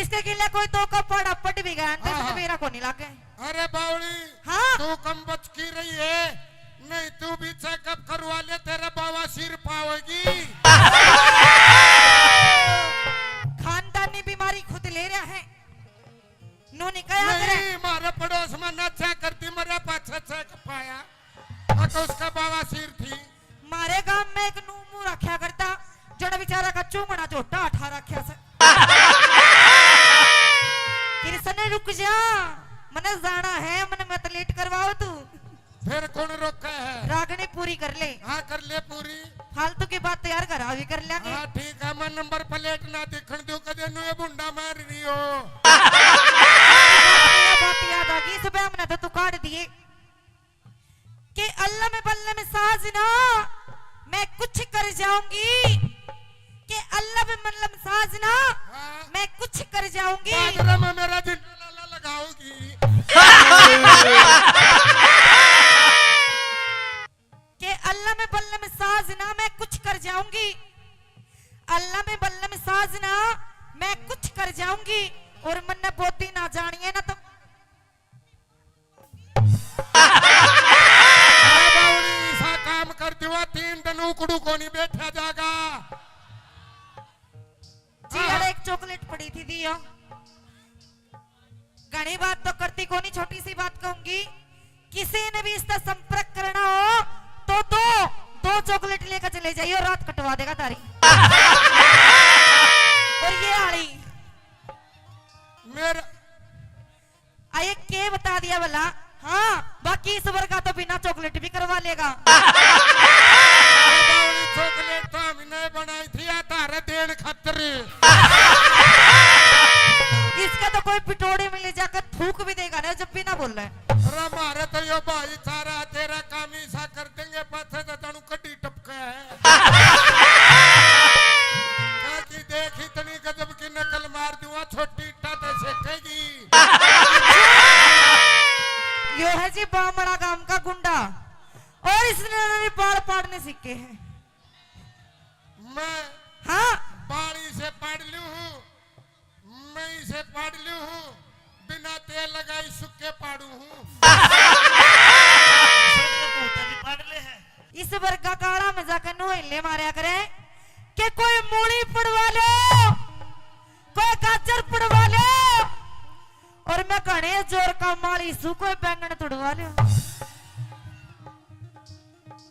इसके गिले कोई दो का पाड़ा पट भी गया, तो हाँ, इसने हाँ। मेरा को नहीं लागे। अरे बावली, हाँ। तू कम बच की रही है, नहीं तू भी चेकअप करवा ले, तेरा बवासीर पावेगी। खानदानी बीमारी खुद ले रहा है, नू नहीं कहा करे। नहीं, मारे पड़ोस में ना चेक करती, मरे पाछे चेक पाया, और तो उसका बवासीर थी। मारे गांव में एक नू मुंह रखा करता, जड़ा बेचारा का चूंगड़ा झोटा उठा रखा से। कृष्ण, रुक जा, मने जाना है, मने मत लेट करवाओ तू। फिर कौन रोका है? रागनी पूरी कर ले। हाँ, कर ले पूरी। फालतू की बात यार, घर आ भी कर लेंगे। हाँ, ठीक है, मैं नंबर प्लेट ना दिखण दूं, कदे नु ये बुंडा मार रही हो। बात याद आ गई, सुबह हमने तो तू काट दिए। के अल्लम बल्लम साजना, मैं कुछ कर जाऊंगी। के अल्लम बल्लम साजना, हाँ। मैं कुछ कर जाऊंगी। बादरा में मेरा जिंदा लाला लगाओगी। के अल्लम बल्लम साजना, मैं कुछ कर जाऊंगी। अल्लम बल्लम साजना, मैं कुछ कर जाऊंगी। और मन्ने बोती ना जानिए ना तो अरे बावड़ी, ऐसा काम कर दिवा, तीन दिन उकड़ू को नहीं बैठा जागा। जी, हाँ। अरे एक चॉकलेट पड़ी थी, दियो। घणी बात तो करती कोनी, छोटी सी बात कहूंगी, किसी ने भी इसका संपर्क करना हो तो दो, दो चॉकलेट लेकर चले जाइयो, रात कटवा देगा तारी। और ये आली मेरा आ, ये के बता दिया भला? हाँ, बाकी इस वर्गा तो बिना चॉकलेट भी करवा लेगा। अरे बावली, चॉकलेट तो हमने बनाई थी या तारे देन खातर। इसका तो कोई पिटोड़े में ले जाकर थूक भी देगा ना, जब भी ना बोले। अरे मारे तो यो भाईचारा, तेरा काम ही सा कर देंगे, पाछे तो जानू कड्डी टपका है। कह की देख, इतनी गजब की नकल मार दूंगा, छोटी इट्टा ते सेकेगी। यो है जी बामड़ा गांव का गुंडा, और इसने भी बाल पाड़ने सीखे हैं। मैं हाँ। बाल इसे पाड़ लूं हूँ, मैं इसे पाड़ लूं हूँ, बिना तेल लगाई सुक्के पाड़ू हूँ। सर, ये भूत भी पाड़ ले है। इस वर्गा काला में जाकर नोहले मारया करे के कोई मूली पड़वा लो, कोई गाजर पड़वा लो, और मैं घणे जोर का माली सू, कोई बैंगन तुड़वा लो।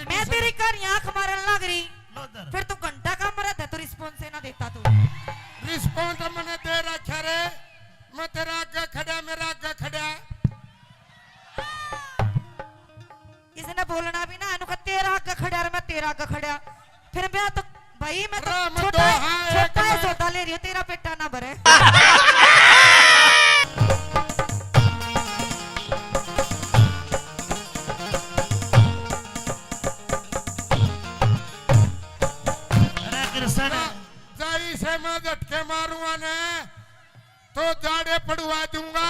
मैं तेरी कहानी आंख मारन लाग रही, लो इधर। फिर तू घंटा का मरा था, तू रिस्पॉन्स ना देता तू। रिस्पॉन्स मैंने दे रखा रे, मैं तेरा आगे खड़ा, मेरा आगे खड़ा। इसने बोलना भी ना, इन्हों का तेरा आगे खड़ा और मैं तेरा आगे खड़ा। फिर मैं तो, भाई, मैं तो राम छोटा है, दोहा है छोटा है, कमर। सौदा ले रही हूँ, तेरा पेटा ना भरे। अरे कृष्ण। जाई से मैं झटके मारूंगा ने, तो जाड़े पड़वा दूंगा।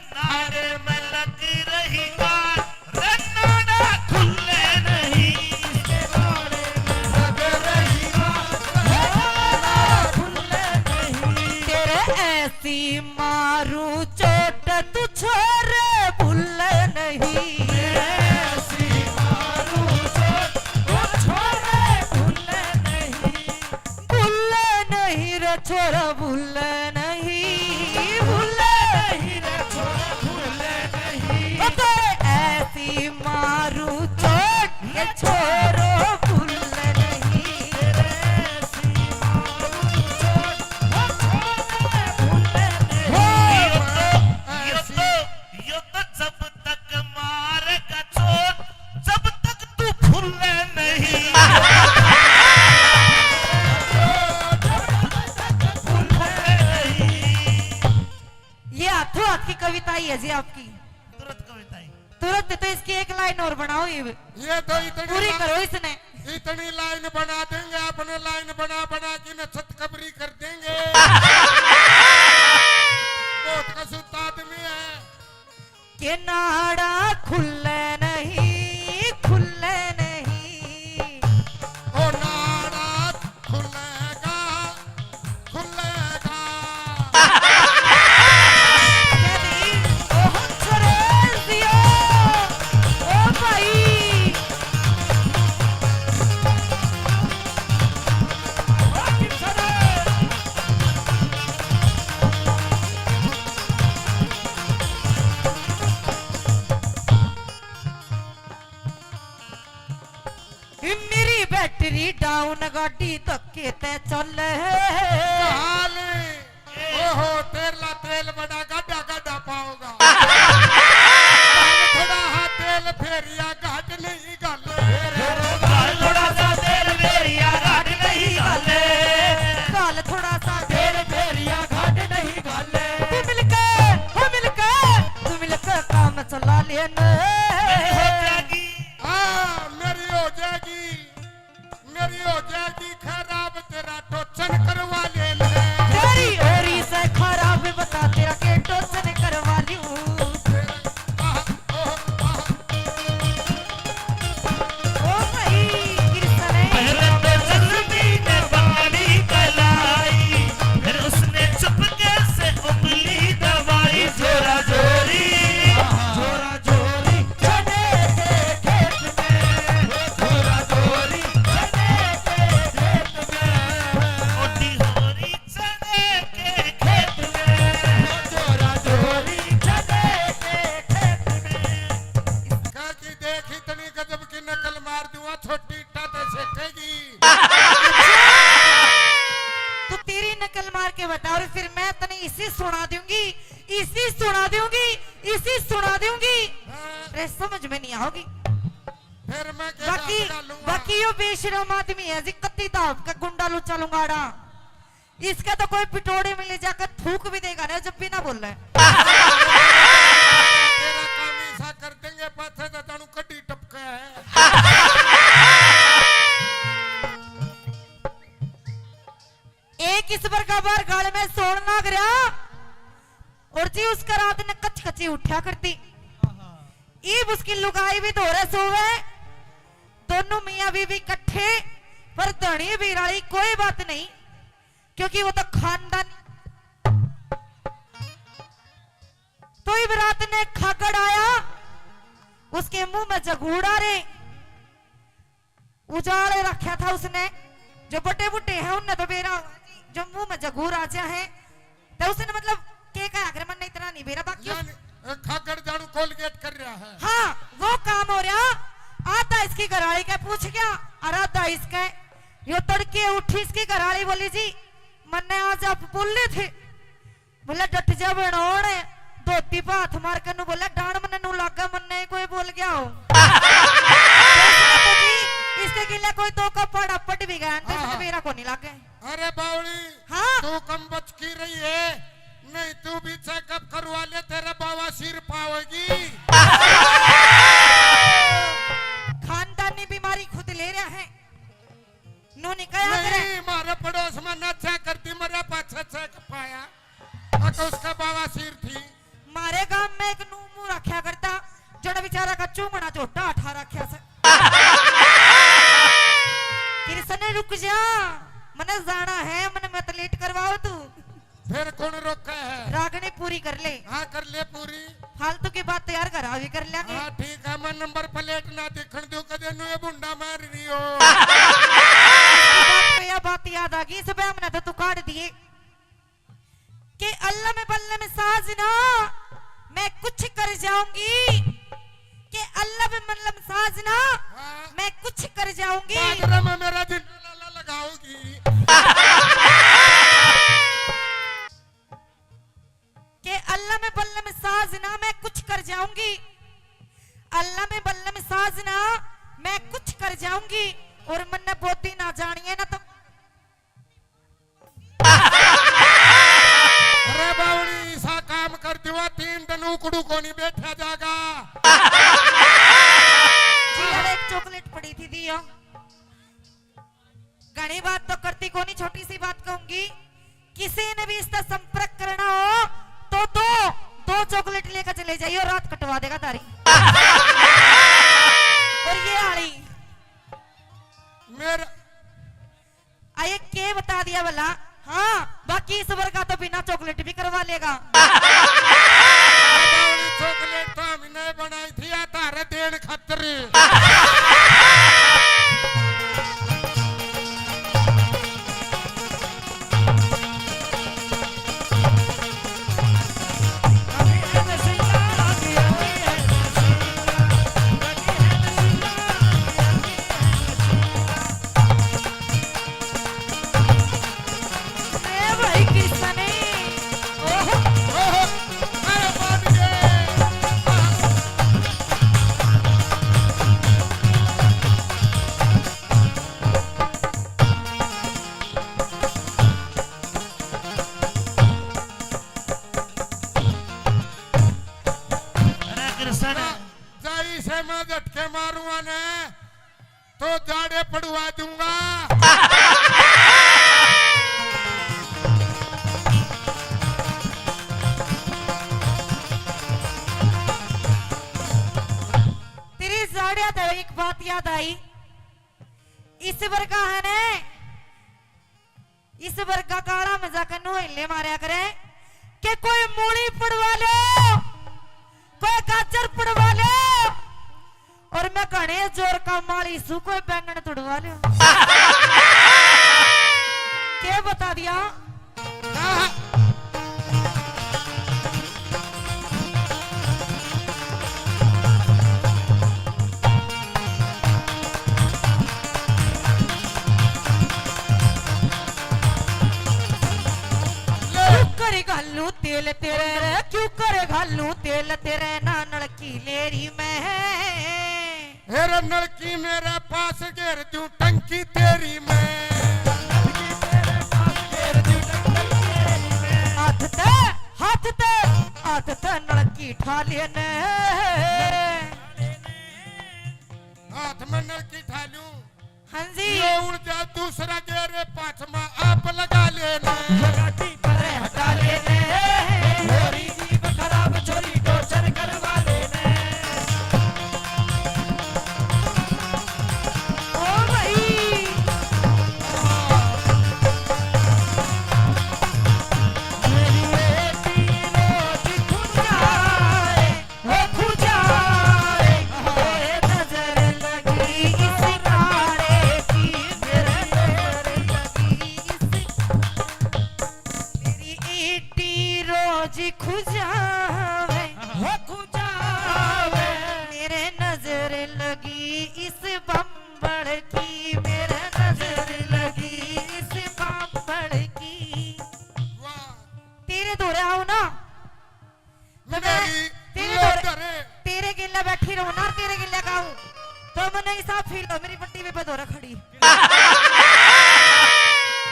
नाड़े में लग रही गांठ, रे नाड़ा खुले नहीं। इसके नाड़े में लग रही गांठ, रे नाड़ा खुले नहीं। तेरे ऐसी मारू चोट तू छोरे भूले नहीं। ऐसी मारू चोट, वो छोरे भूले नहीं। भूले नहीं रे छोरा, भूले नहीं, भूले नहीं रे छोरा, भूले नहीं। ओ तेरे ऐसी मारू चोट, ये छोरो भूले नहीं। तेरे ऐसी मारू चोट, वो छोरे भूले नहीं। यो तो, यो तो, यो तो जब तक मारेगा चोट, जब तक तू है जी आपकी। तुरंत कविता ही। तुरंत तो इसकी एक लाइन और बनाओ, ये ये तो इतनी पूरी ला-, करो इसने। इतनी लाइन बना देंगे आपने, लाइन बना बना के न छत कबरी कर देंगे। बहुत कसूता आदमी है। के नाड़ा खुले नहीं, खुले नहीं। ओ नाड़ा खुलेगा, खुलेगा। ओ हंसराज दियो, ओ भाई। मेरी बैटरी डाउन, गाड़ी धक्के ते चल। काल, ओहो, तेरला तेल बड़ा गाडा गाडा पाओगा। काल थोड़ा हा तेल फेरिया घाट नहीं घाले। काल थोड़ा सा तेल फेरिया घाट नहीं घाले। काल थोड़ा सा तेल फेरिया घाट नहीं घाले। तू मिलके, हो मिलके, तू मिलके काम चला लेना। मेरी हो जाएगी। हाँ, मेरी हो जाएगी, मेरी हो जाएगी खराब, तेरा टोचन करवा ले ले। तेरी होरी से खराब, बता तेरा के टोचन करवा लूं। तेरा, आह, ओह, आह। ओ भाई, कृष्ण है। पहले तो जल्दी ने बाली कलाई, फिर उसने चुपके से उंगली दबाई। जोरा जोरी, जोरा जोरी चने के खेत में, जोरा जोरी चने के खेत में। मोटी होरी चने के खेत में, जोरा जोरी चने के खेत में। इसका की देख, इतनी गजब की नकल मार दूंगा, छोटी इट्टा तो सेकेगी। तू तेरी नकल मार के बता, और फिर मैं तने इसी सुना दूंगी, इसी सुना दूंगी, इसी सुना दूंगी। हाँ। रे, समझ में नहीं आओगी। फिर मैं क्या बाकी, बात कर लूंगा? बाकी यो बेशरम आदमी है जी, कत्ती दाब का गुंडा लुच्चा लुंगाड़ा। इसका तो कोई पिटोड़े में ले जाकर थूक भी देगा ना, जब भी ना बोले। तेरा काम ऐसा कर देंगे, पाछे तो जानू कड्डी टपका है। एक इस बार का बार गाल में सोन लाग रहा, और जी उसका रात ने कच कची उठा करती। ईब उसकी लुगाई भी धोरे सोवे, दोनों मियाँ बीवी इकट्ठे, पर धनी बीराली कोई बात नहीं, क्योंकि वो तो खानदान। तो ईब रात ने खागड़ आया, उसके मुंह में जगूड़ा रे। उजाड़ रखा था उसने, जो बड़े बूढ़े हैं उनने तो बेरा हुआ जी, जो मुंह में जगूर आ जा है, तो उसने मतलब के कहा, अगर मन इतना नहीं बेरा, बाकी उस यानी, अ, खागड़ जानू कोलगेट कर रहा है। हाँ, वो काम हो रहा। आधा इसकी घराली के पूछ गया और आधा इसके। यो तड़के उठी, इसकी घराली बोली, "जी, मन्ने आज आप बोले थे।" बोला, "डट जा बनोण।" धोती पे हाथ मार के नू बोला, "डांड मन्ने नू लागे, मन्ने ही कोई बोल गया हो।" तो इसने तो जी, इसके गिले कोई दो का पाड़ा पट भी गया, तो इसने हाँ। मेरा को नहीं लागे। अरे बावली, हाँ। तू कम बच की रही है, नहीं तू भी चेकअप करवा ले, तेरे बवासीर पावेगी। खानदानी बीमारी खुद ले रहा है। नू नहीं कहा करे। नहीं, मारे पड़ोस में ना चेक करती, मरे पाछे चेक पाया। अक उसका बवासीर थी। मारे गांव में एक नू मुंह रखा करता, जड़ा बेचारा का चूंगना झोटा उठा रखा से। कृष्ण, रुक जा, मने जाना है, मने मत लेट करवाओ तू। फिर कौन रोका है? रागनी पूरी कर ले। हाँ, कर ले पूरी। फालतू की बात तो यार घर आवी कर लेंगे। हाँ, ठीक है, मैं नंबर प्लेट ना दिखण दूं, कदे नू ये भुंडा मार रही हो। इसकी बात पे यह बात याद आ गई, इस पे हमने तो तू काट दिए। के अल्लम बल्लम साजना, मैं कुछ कर जाऊंगी। के अल्लम बल्लम साजना, हाँ। मैं कुछ कर जाऊंगी। बाजरा में मेरा जिंदा लाला लगाओगी। के अल्लम बल्लम साजना, मैं कुछ कर जाऊंगी। अल्लम बल्लम साजना, मैं कुछ कर जाऊंगी। और मन्ने बोती ना जानिए ना तो अरे बावड़ी, ऐसा काम कर दिवा, तीन दिन उकड़ू थी दियो। घणी बात तो करती कोनी, छोटी सी बात कहूंगी, किसी ने भी इसका संपर्क करना हो तो दो, दो चॉकलेट लेकर चले जाइयो, रात कटवा देगा तारी। और ये आली मेरा आये के बता दिया भला? हाँ, बाकी इस वर्गा तो बिना चॉकलेट भी करवा लेगा। बावली चॉकलेट तो हमने बनाई थी, या तारे देन खातर। ए भाई किसने? ओहो। ओहो। अरे बाप रे। अरे कृष्ण। जाई से मैं झटके मारूंगा ने। तो जाड़े पड़वा दूंगा। तेरी जाड़े तो एक बात याद आई, इस वर्गा है ने, इस वर्गा काला में जाकर नोहले मारया करे कि कोई मूली पड़वा लो, कोई गाजर पड़वा लो, और मैं घणे जोर का माली सू, कोई बैंगन तुड़वा लो। के बता दिया? क्यों करे घालू तेल तेरे रे, क्यों करे घालू तेल तेरे, ना नलकी लेरी में। हेरे नलकी मेरे पास घेर दूं टंकी तेरी मैं। हाथ ते, हाथ ते, हाथ ते नलकी ठा लेने। हाथ में नलकी ठा लूं। हाँ जी। ये उड़ जा दूसरा गेर, पाछमा आप लगा लेने। ये गाड़ी परे हटा लेने। छोरी जीभ खराब, छोरी टोचर करवा लेने। ओ भाई। मेरी बेटी रोज खुद जाए। हो खुदा रे, ए नजर लगी इस काले की, मेरी नजर लगी इस, मेरी ईटी रोज खुजावे, हो खुजावे। मेरे नजर लगी इस बम्बड़ की, मेरे नजर लगी इस बम्बड़ की। वाह। तेरे धोरे आऊं ना, तो मैं मेरी तेरे लोग धोरे, धरे। तेरे गेल्या बैठी रहूं ना, तेरे गेल्या गाऊं, तो मन्ने हिसाब फील हो। मेरी बट्टी पे धोरे खड़ी,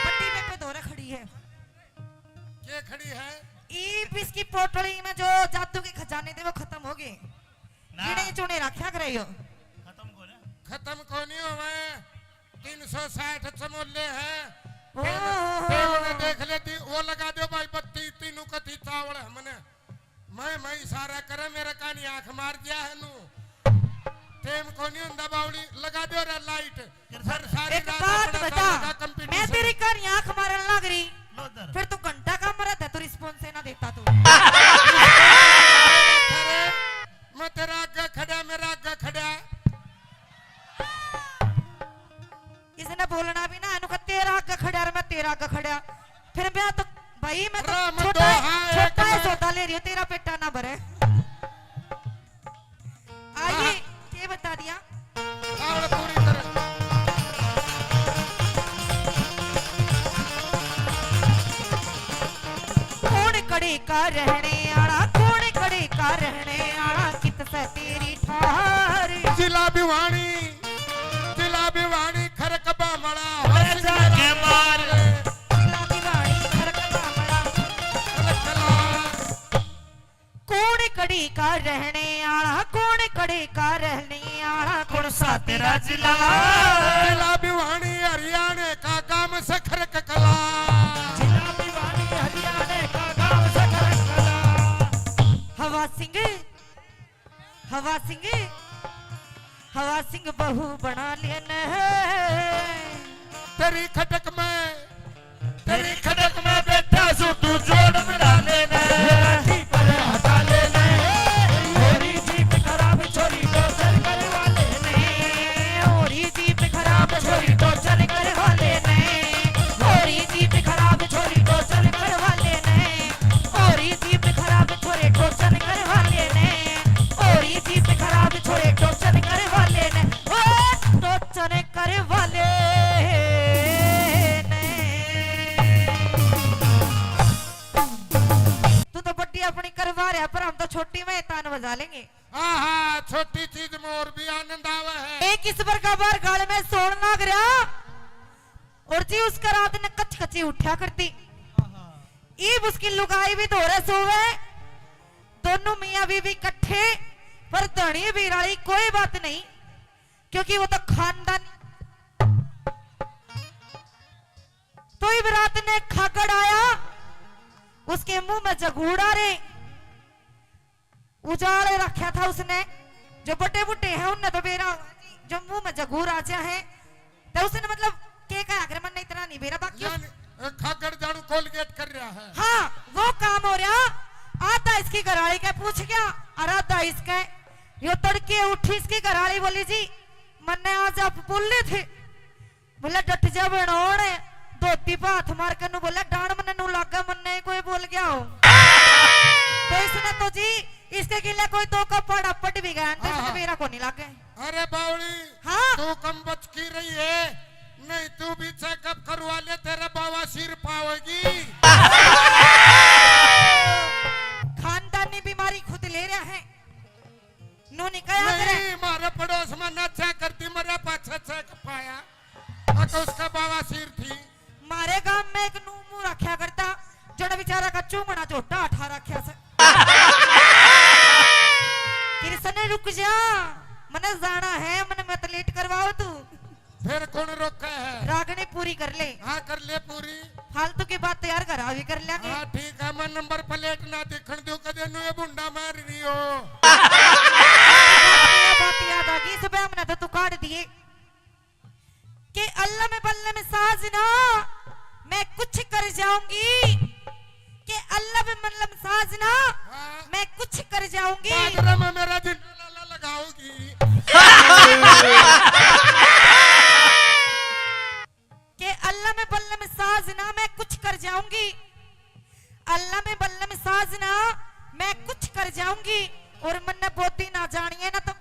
बट्टी पे धोरे खड़ी है। के खड़ी है? ईब इसकी पोटली में जो जादू के खजाने थे, वो खत्म हो गए। ना। गिणे चुने रखा करे यो। खत्म कोने? खत्म कोनी होवे। तीन सौ साठ चमोले हैं। ओहो। टेम ने देख लेती, वो लगा दो भाई बत्ती, तीनों कथी चावल हमने। मैं, मैं इशारा करे, मेरे कानी आंख मार दिया है नू। टेम कोनी हुंदा बावली, लगा दो रे लाइट। फिर सारी एक रात बात अपना बता, गाने का मैं competition। तेरी कानी आंख मारन लग रही, लो इधर। फिर तू घंटा का मरा था, तू response ही ना देता तू। अरे, मैं तेरा आगे खड़ा, मेरा आगे खड़ा। इसने बोलना भी ना, इन्हों का तेरा आगे खड़ा और मैं तेरा आगे खड़ा। फिर मैं तो, भाई, मैं तो राम छोटा, दोहा एक छोटा है, में। सौदा ले रही हूँ, तेरा पेटा ना भरे। आइए, हाँ। ये बता दिया। आवड़ पूरी तरह। कौन कड़े का रहने आला, कौन कड़े का रहने आला, कित से तेरी ठार। जिला भिवानी, जिला भिवानी, खरक बामला, अरे जाके मार। जिला भिवानी, खरक बामला। अरे चला। कौन कड़ी का रहने आला, कौन कड़ी का रहने आला, कौन सा तेरा जिला। जिला भिवानी हरियाणा का गांव सखरक कला। जिला भिवानी हरियाणा का गांव सखरक कला। हवा सिंह, हवा सिंह, हवा सिंह बहू बना लेना है। तेरी खटक में, तेरी खटक में बैठा सू तू जोड़ मिला लेना है। लाठी पर हटा लेना है। छोरी जीप खराब, छोरी टॉर्चर करवा लेना है। छोरी जीप खराब, छोरी टॉर्चर करवा लेना है। छोरी जीप खराब, छोरी टॉर्चर करवा लेना है। छोरी जीप खराब, छोरे टोचन करवा लेने। छोरी जीप खराब, छोरे टोचन करवा लेने। ओ, टोचन करवा लेने। तू तो बड्डी अपनी करवा रहा, पर हम तो छोटी में तान बजा लेंगे। हाँ, हाँ, छोटी चीज में और भी आनंद आवे है। एक इस बार का बार गाल में सोन लाग रहा, और जी उसका रात ने कच कची उठा करती। ईब उसकी लुगाई भी धोरे सोवे, दोनों मियाँ बीवी इकट्ठे, पर धनी बीराली कोई बात नहीं, क्योंकि वो तो खानदान। तो ईब रात ने खागड़ आया, उसके मुंह में जगूड़ा रे, उजाड़ रखा था उसने। जो बड़े बूढ़े हैं उनने तो बेरा, जो मुंह में जगूर आ जा है, तो उसने मतलब के कहा, अगर मन इतना नहीं बेरा, बाकी उस यानी, अ, खागड़ जानू कोलगेट कर रहा है। हाँ, वो काम हो रहा। आता इसकी घराली के पूछ गया, और आधा इसके। यो तड़के उठी, इसकी घराली बोली, "जी, मन्ने आज आप बोले थे।" बोला, "डट जा बनोड़।" धोती पे हाथ मार के नू बोला, "डांड मन्ने नू लागे, मन्ने ही कोई बोल गया हो।" तो इसने तो जी, इसके गिले कोई दो का पाड़ा पट भी गया, तो हाँ, इसने हाँ। मेरा को नहीं लागे। अरे बावड़ी, हाँ। तू कम बच की रही है, नहीं तू भी चेकअप करवा ले, तेरा बवासीर पावेगी। खानदानी बीमारी खुद ले रहा है, नू नहीं कहा करे। नहीं, मारे पड़ोस में ना चेक करती, मरे पाछे चेक पाया, और तो उसका बवासीर थी। मारे गांव में एक नू मुंह रखा करता, जड़ बेचारा का चूंगना झोटा उठा रखा से। कृष्ण रुक जा, मने जाना है, मने मत लेट करवाओ तू। फिर कौन रोका है? रागनी पूरी कर ले। हाँ, कर ले पूरी। फालतू की बात तो यार घर आ भी कर लेंगे। हाँ, ठीक है, मैं नंबर प्लेट ना दिखण दूं, कदे नू ये बुंडा मार रही हो। बात याद आ गई, सुबह हमने तो तू काट दिए। के अल्लम बल्लम साजना, मैं कुछ कर जाऊंगी। के अल्लम बल्लम साजना, हाँ। मैं कुछ कर जाऊंगी। बाजरा में मेरा जिंदा लाला लगाओगी। के अल्लम बल्लम साजना, मैं कुछ कर जाऊंगी। अल्लम बल्लम साजना, मैं कुछ कर जाऊंगी। और मन्ने बोती ना जानिए ना तो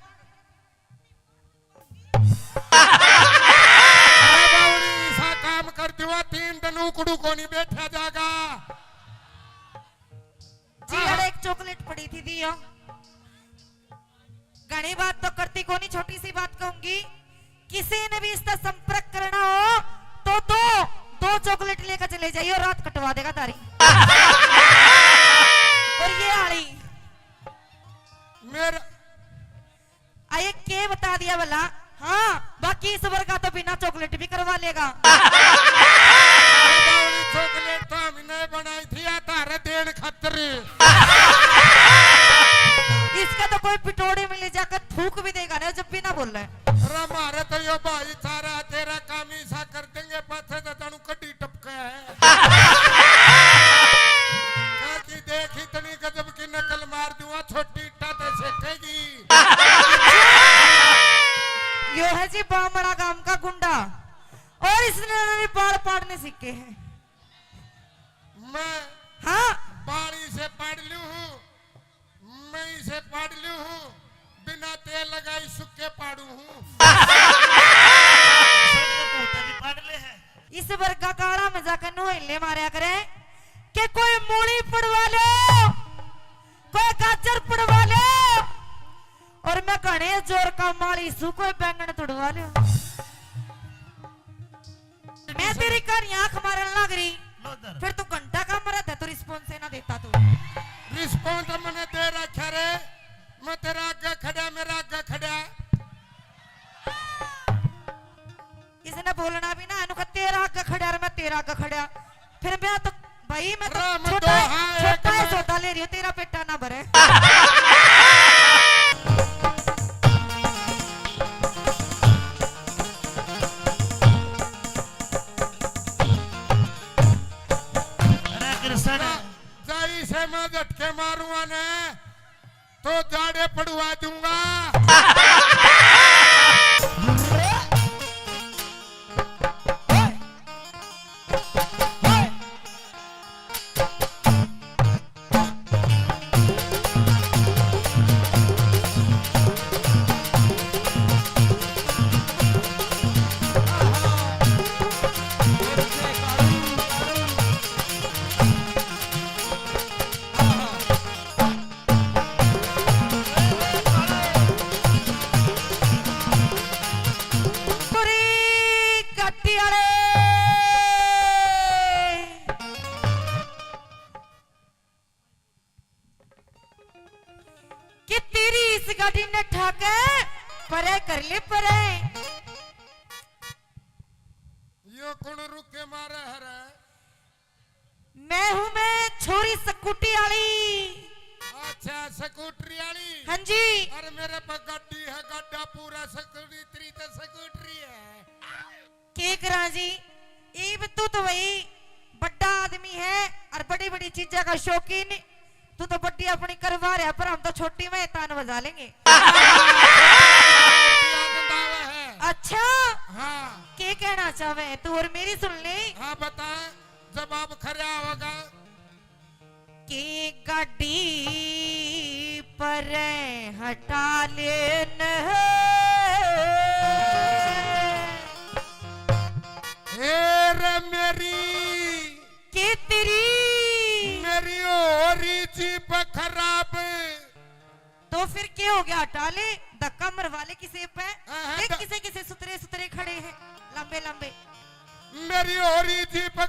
अरे बावड़ी, ऐसा काम कर दिवा, तीन दिन उकड़ू कोनी बैठा जागा। जी, हाँ। अरे एक चॉकलेट पड़ी थी, दियो। घणी बात तो करती कोनी, छोटी सी बात कहूंगी, किसी ने भी इसका संपर्क करना हो तो दो, दो चॉकलेट लेकर चले जाइयो, रात कटवा देगा तारी। और ये आली मेरा आए के बता दिया भला? हाँ, बाकी इस वर्गा तो बिना चॉकलेट भी करवा लेगा। अरे बावड़ी, चॉकलेट तो हमने बनाई थी या तारे देन खातर। इसका तो कोई पिटोड़े में ले जाकर थूक भी देगा ना, जब भी ना बोले। अरे मारे तो यो भाईचारा, तेरा काम ही सा कर देंगे, पाछे तो जानू कड्डी टपका है। काकी देख, इतनी गजब की नकल मार दूंगा, छोटी इट्टा ते सेकेगी। यो है जी बामड़ा गांव का गुंडा, और इसने भी बाल पाड़ने सीखे हैं। मैं हाँ। बाड़ी से पाड़ लूं हूँ, मैं इसे पाड़ लूं हूँ, बिना तेल लगाई सुक्के पाड़ू हूँ। सब ये भूत भी पाड़ ले है। इस वर्गा काला में जाकर नोहले मारया करे कि कोई मूली पड़वा लो, कोई गाजर पड़वा लो, और मैं घणे जोर का माली सू, कोई बैंगन तुड़वा लो। मैं तेरी कहानी आंख मारन लाग रही, लो इधर। फिर तू घंटा का मरा था, तू रिस्पॉन्स ही ना देता तू। रिस्पॉन्स मैंने दे रखा रे, मैं तेरा आगे खड़ा, मेरा आगे खड़ा। बोलना भी ना, इन्हों का तेरा आगे खड़ा और मैं तेरा आगे खड़ा। फिर मैं तो, भाई, मैं तो अरे, मैं छोटा तो है, हाँ, छोटा एक है ना। सौदा ले रही हूँ, तेरा पेटा ना भरे। अरे कृष्ण। जाई से मैं झटके मारूंगा ने, तो जाड़े पड़वा दूंगा। पूरी गड्डी वाले कि तेरी इस गाड़ी ने ठाके परे कर ले परे। यो कौन रुके मारे हरे? मैं हूँ मैं छोरी स्कूटी वाली। अच्छा, स्कूटरी वाली। हाँ जी। अरे मेरे पे गड्डी है, गड्ढा पूरा स्कूटरी तो स्कूटरी है। के करा जी, इब तू तो भाई बड़ा आदमी है और बड़ी बड़ी चीजा का शौकीन। तू तो बड़ी अपनी करवा रहा, पर हम तो छोटी में तान बजा लेंगे। अच्छा, हाँ। के कहना चाहे तू और मेरी सुन ले। हाँ, बता, जवाब खरा होगा। के गाड़ी पर हटा लेन। ए रे मेरी, के तेरी? मेरी हो रही जीप खराब। तो फिर के हो गया, हटा ले, धक्का मरवा ले किसी पे। हाँ, हाँ, देख ध- किसे किसे सुतरे सुतरे खड़े हैं, लंबे लंबे। मेरी हो रही जीप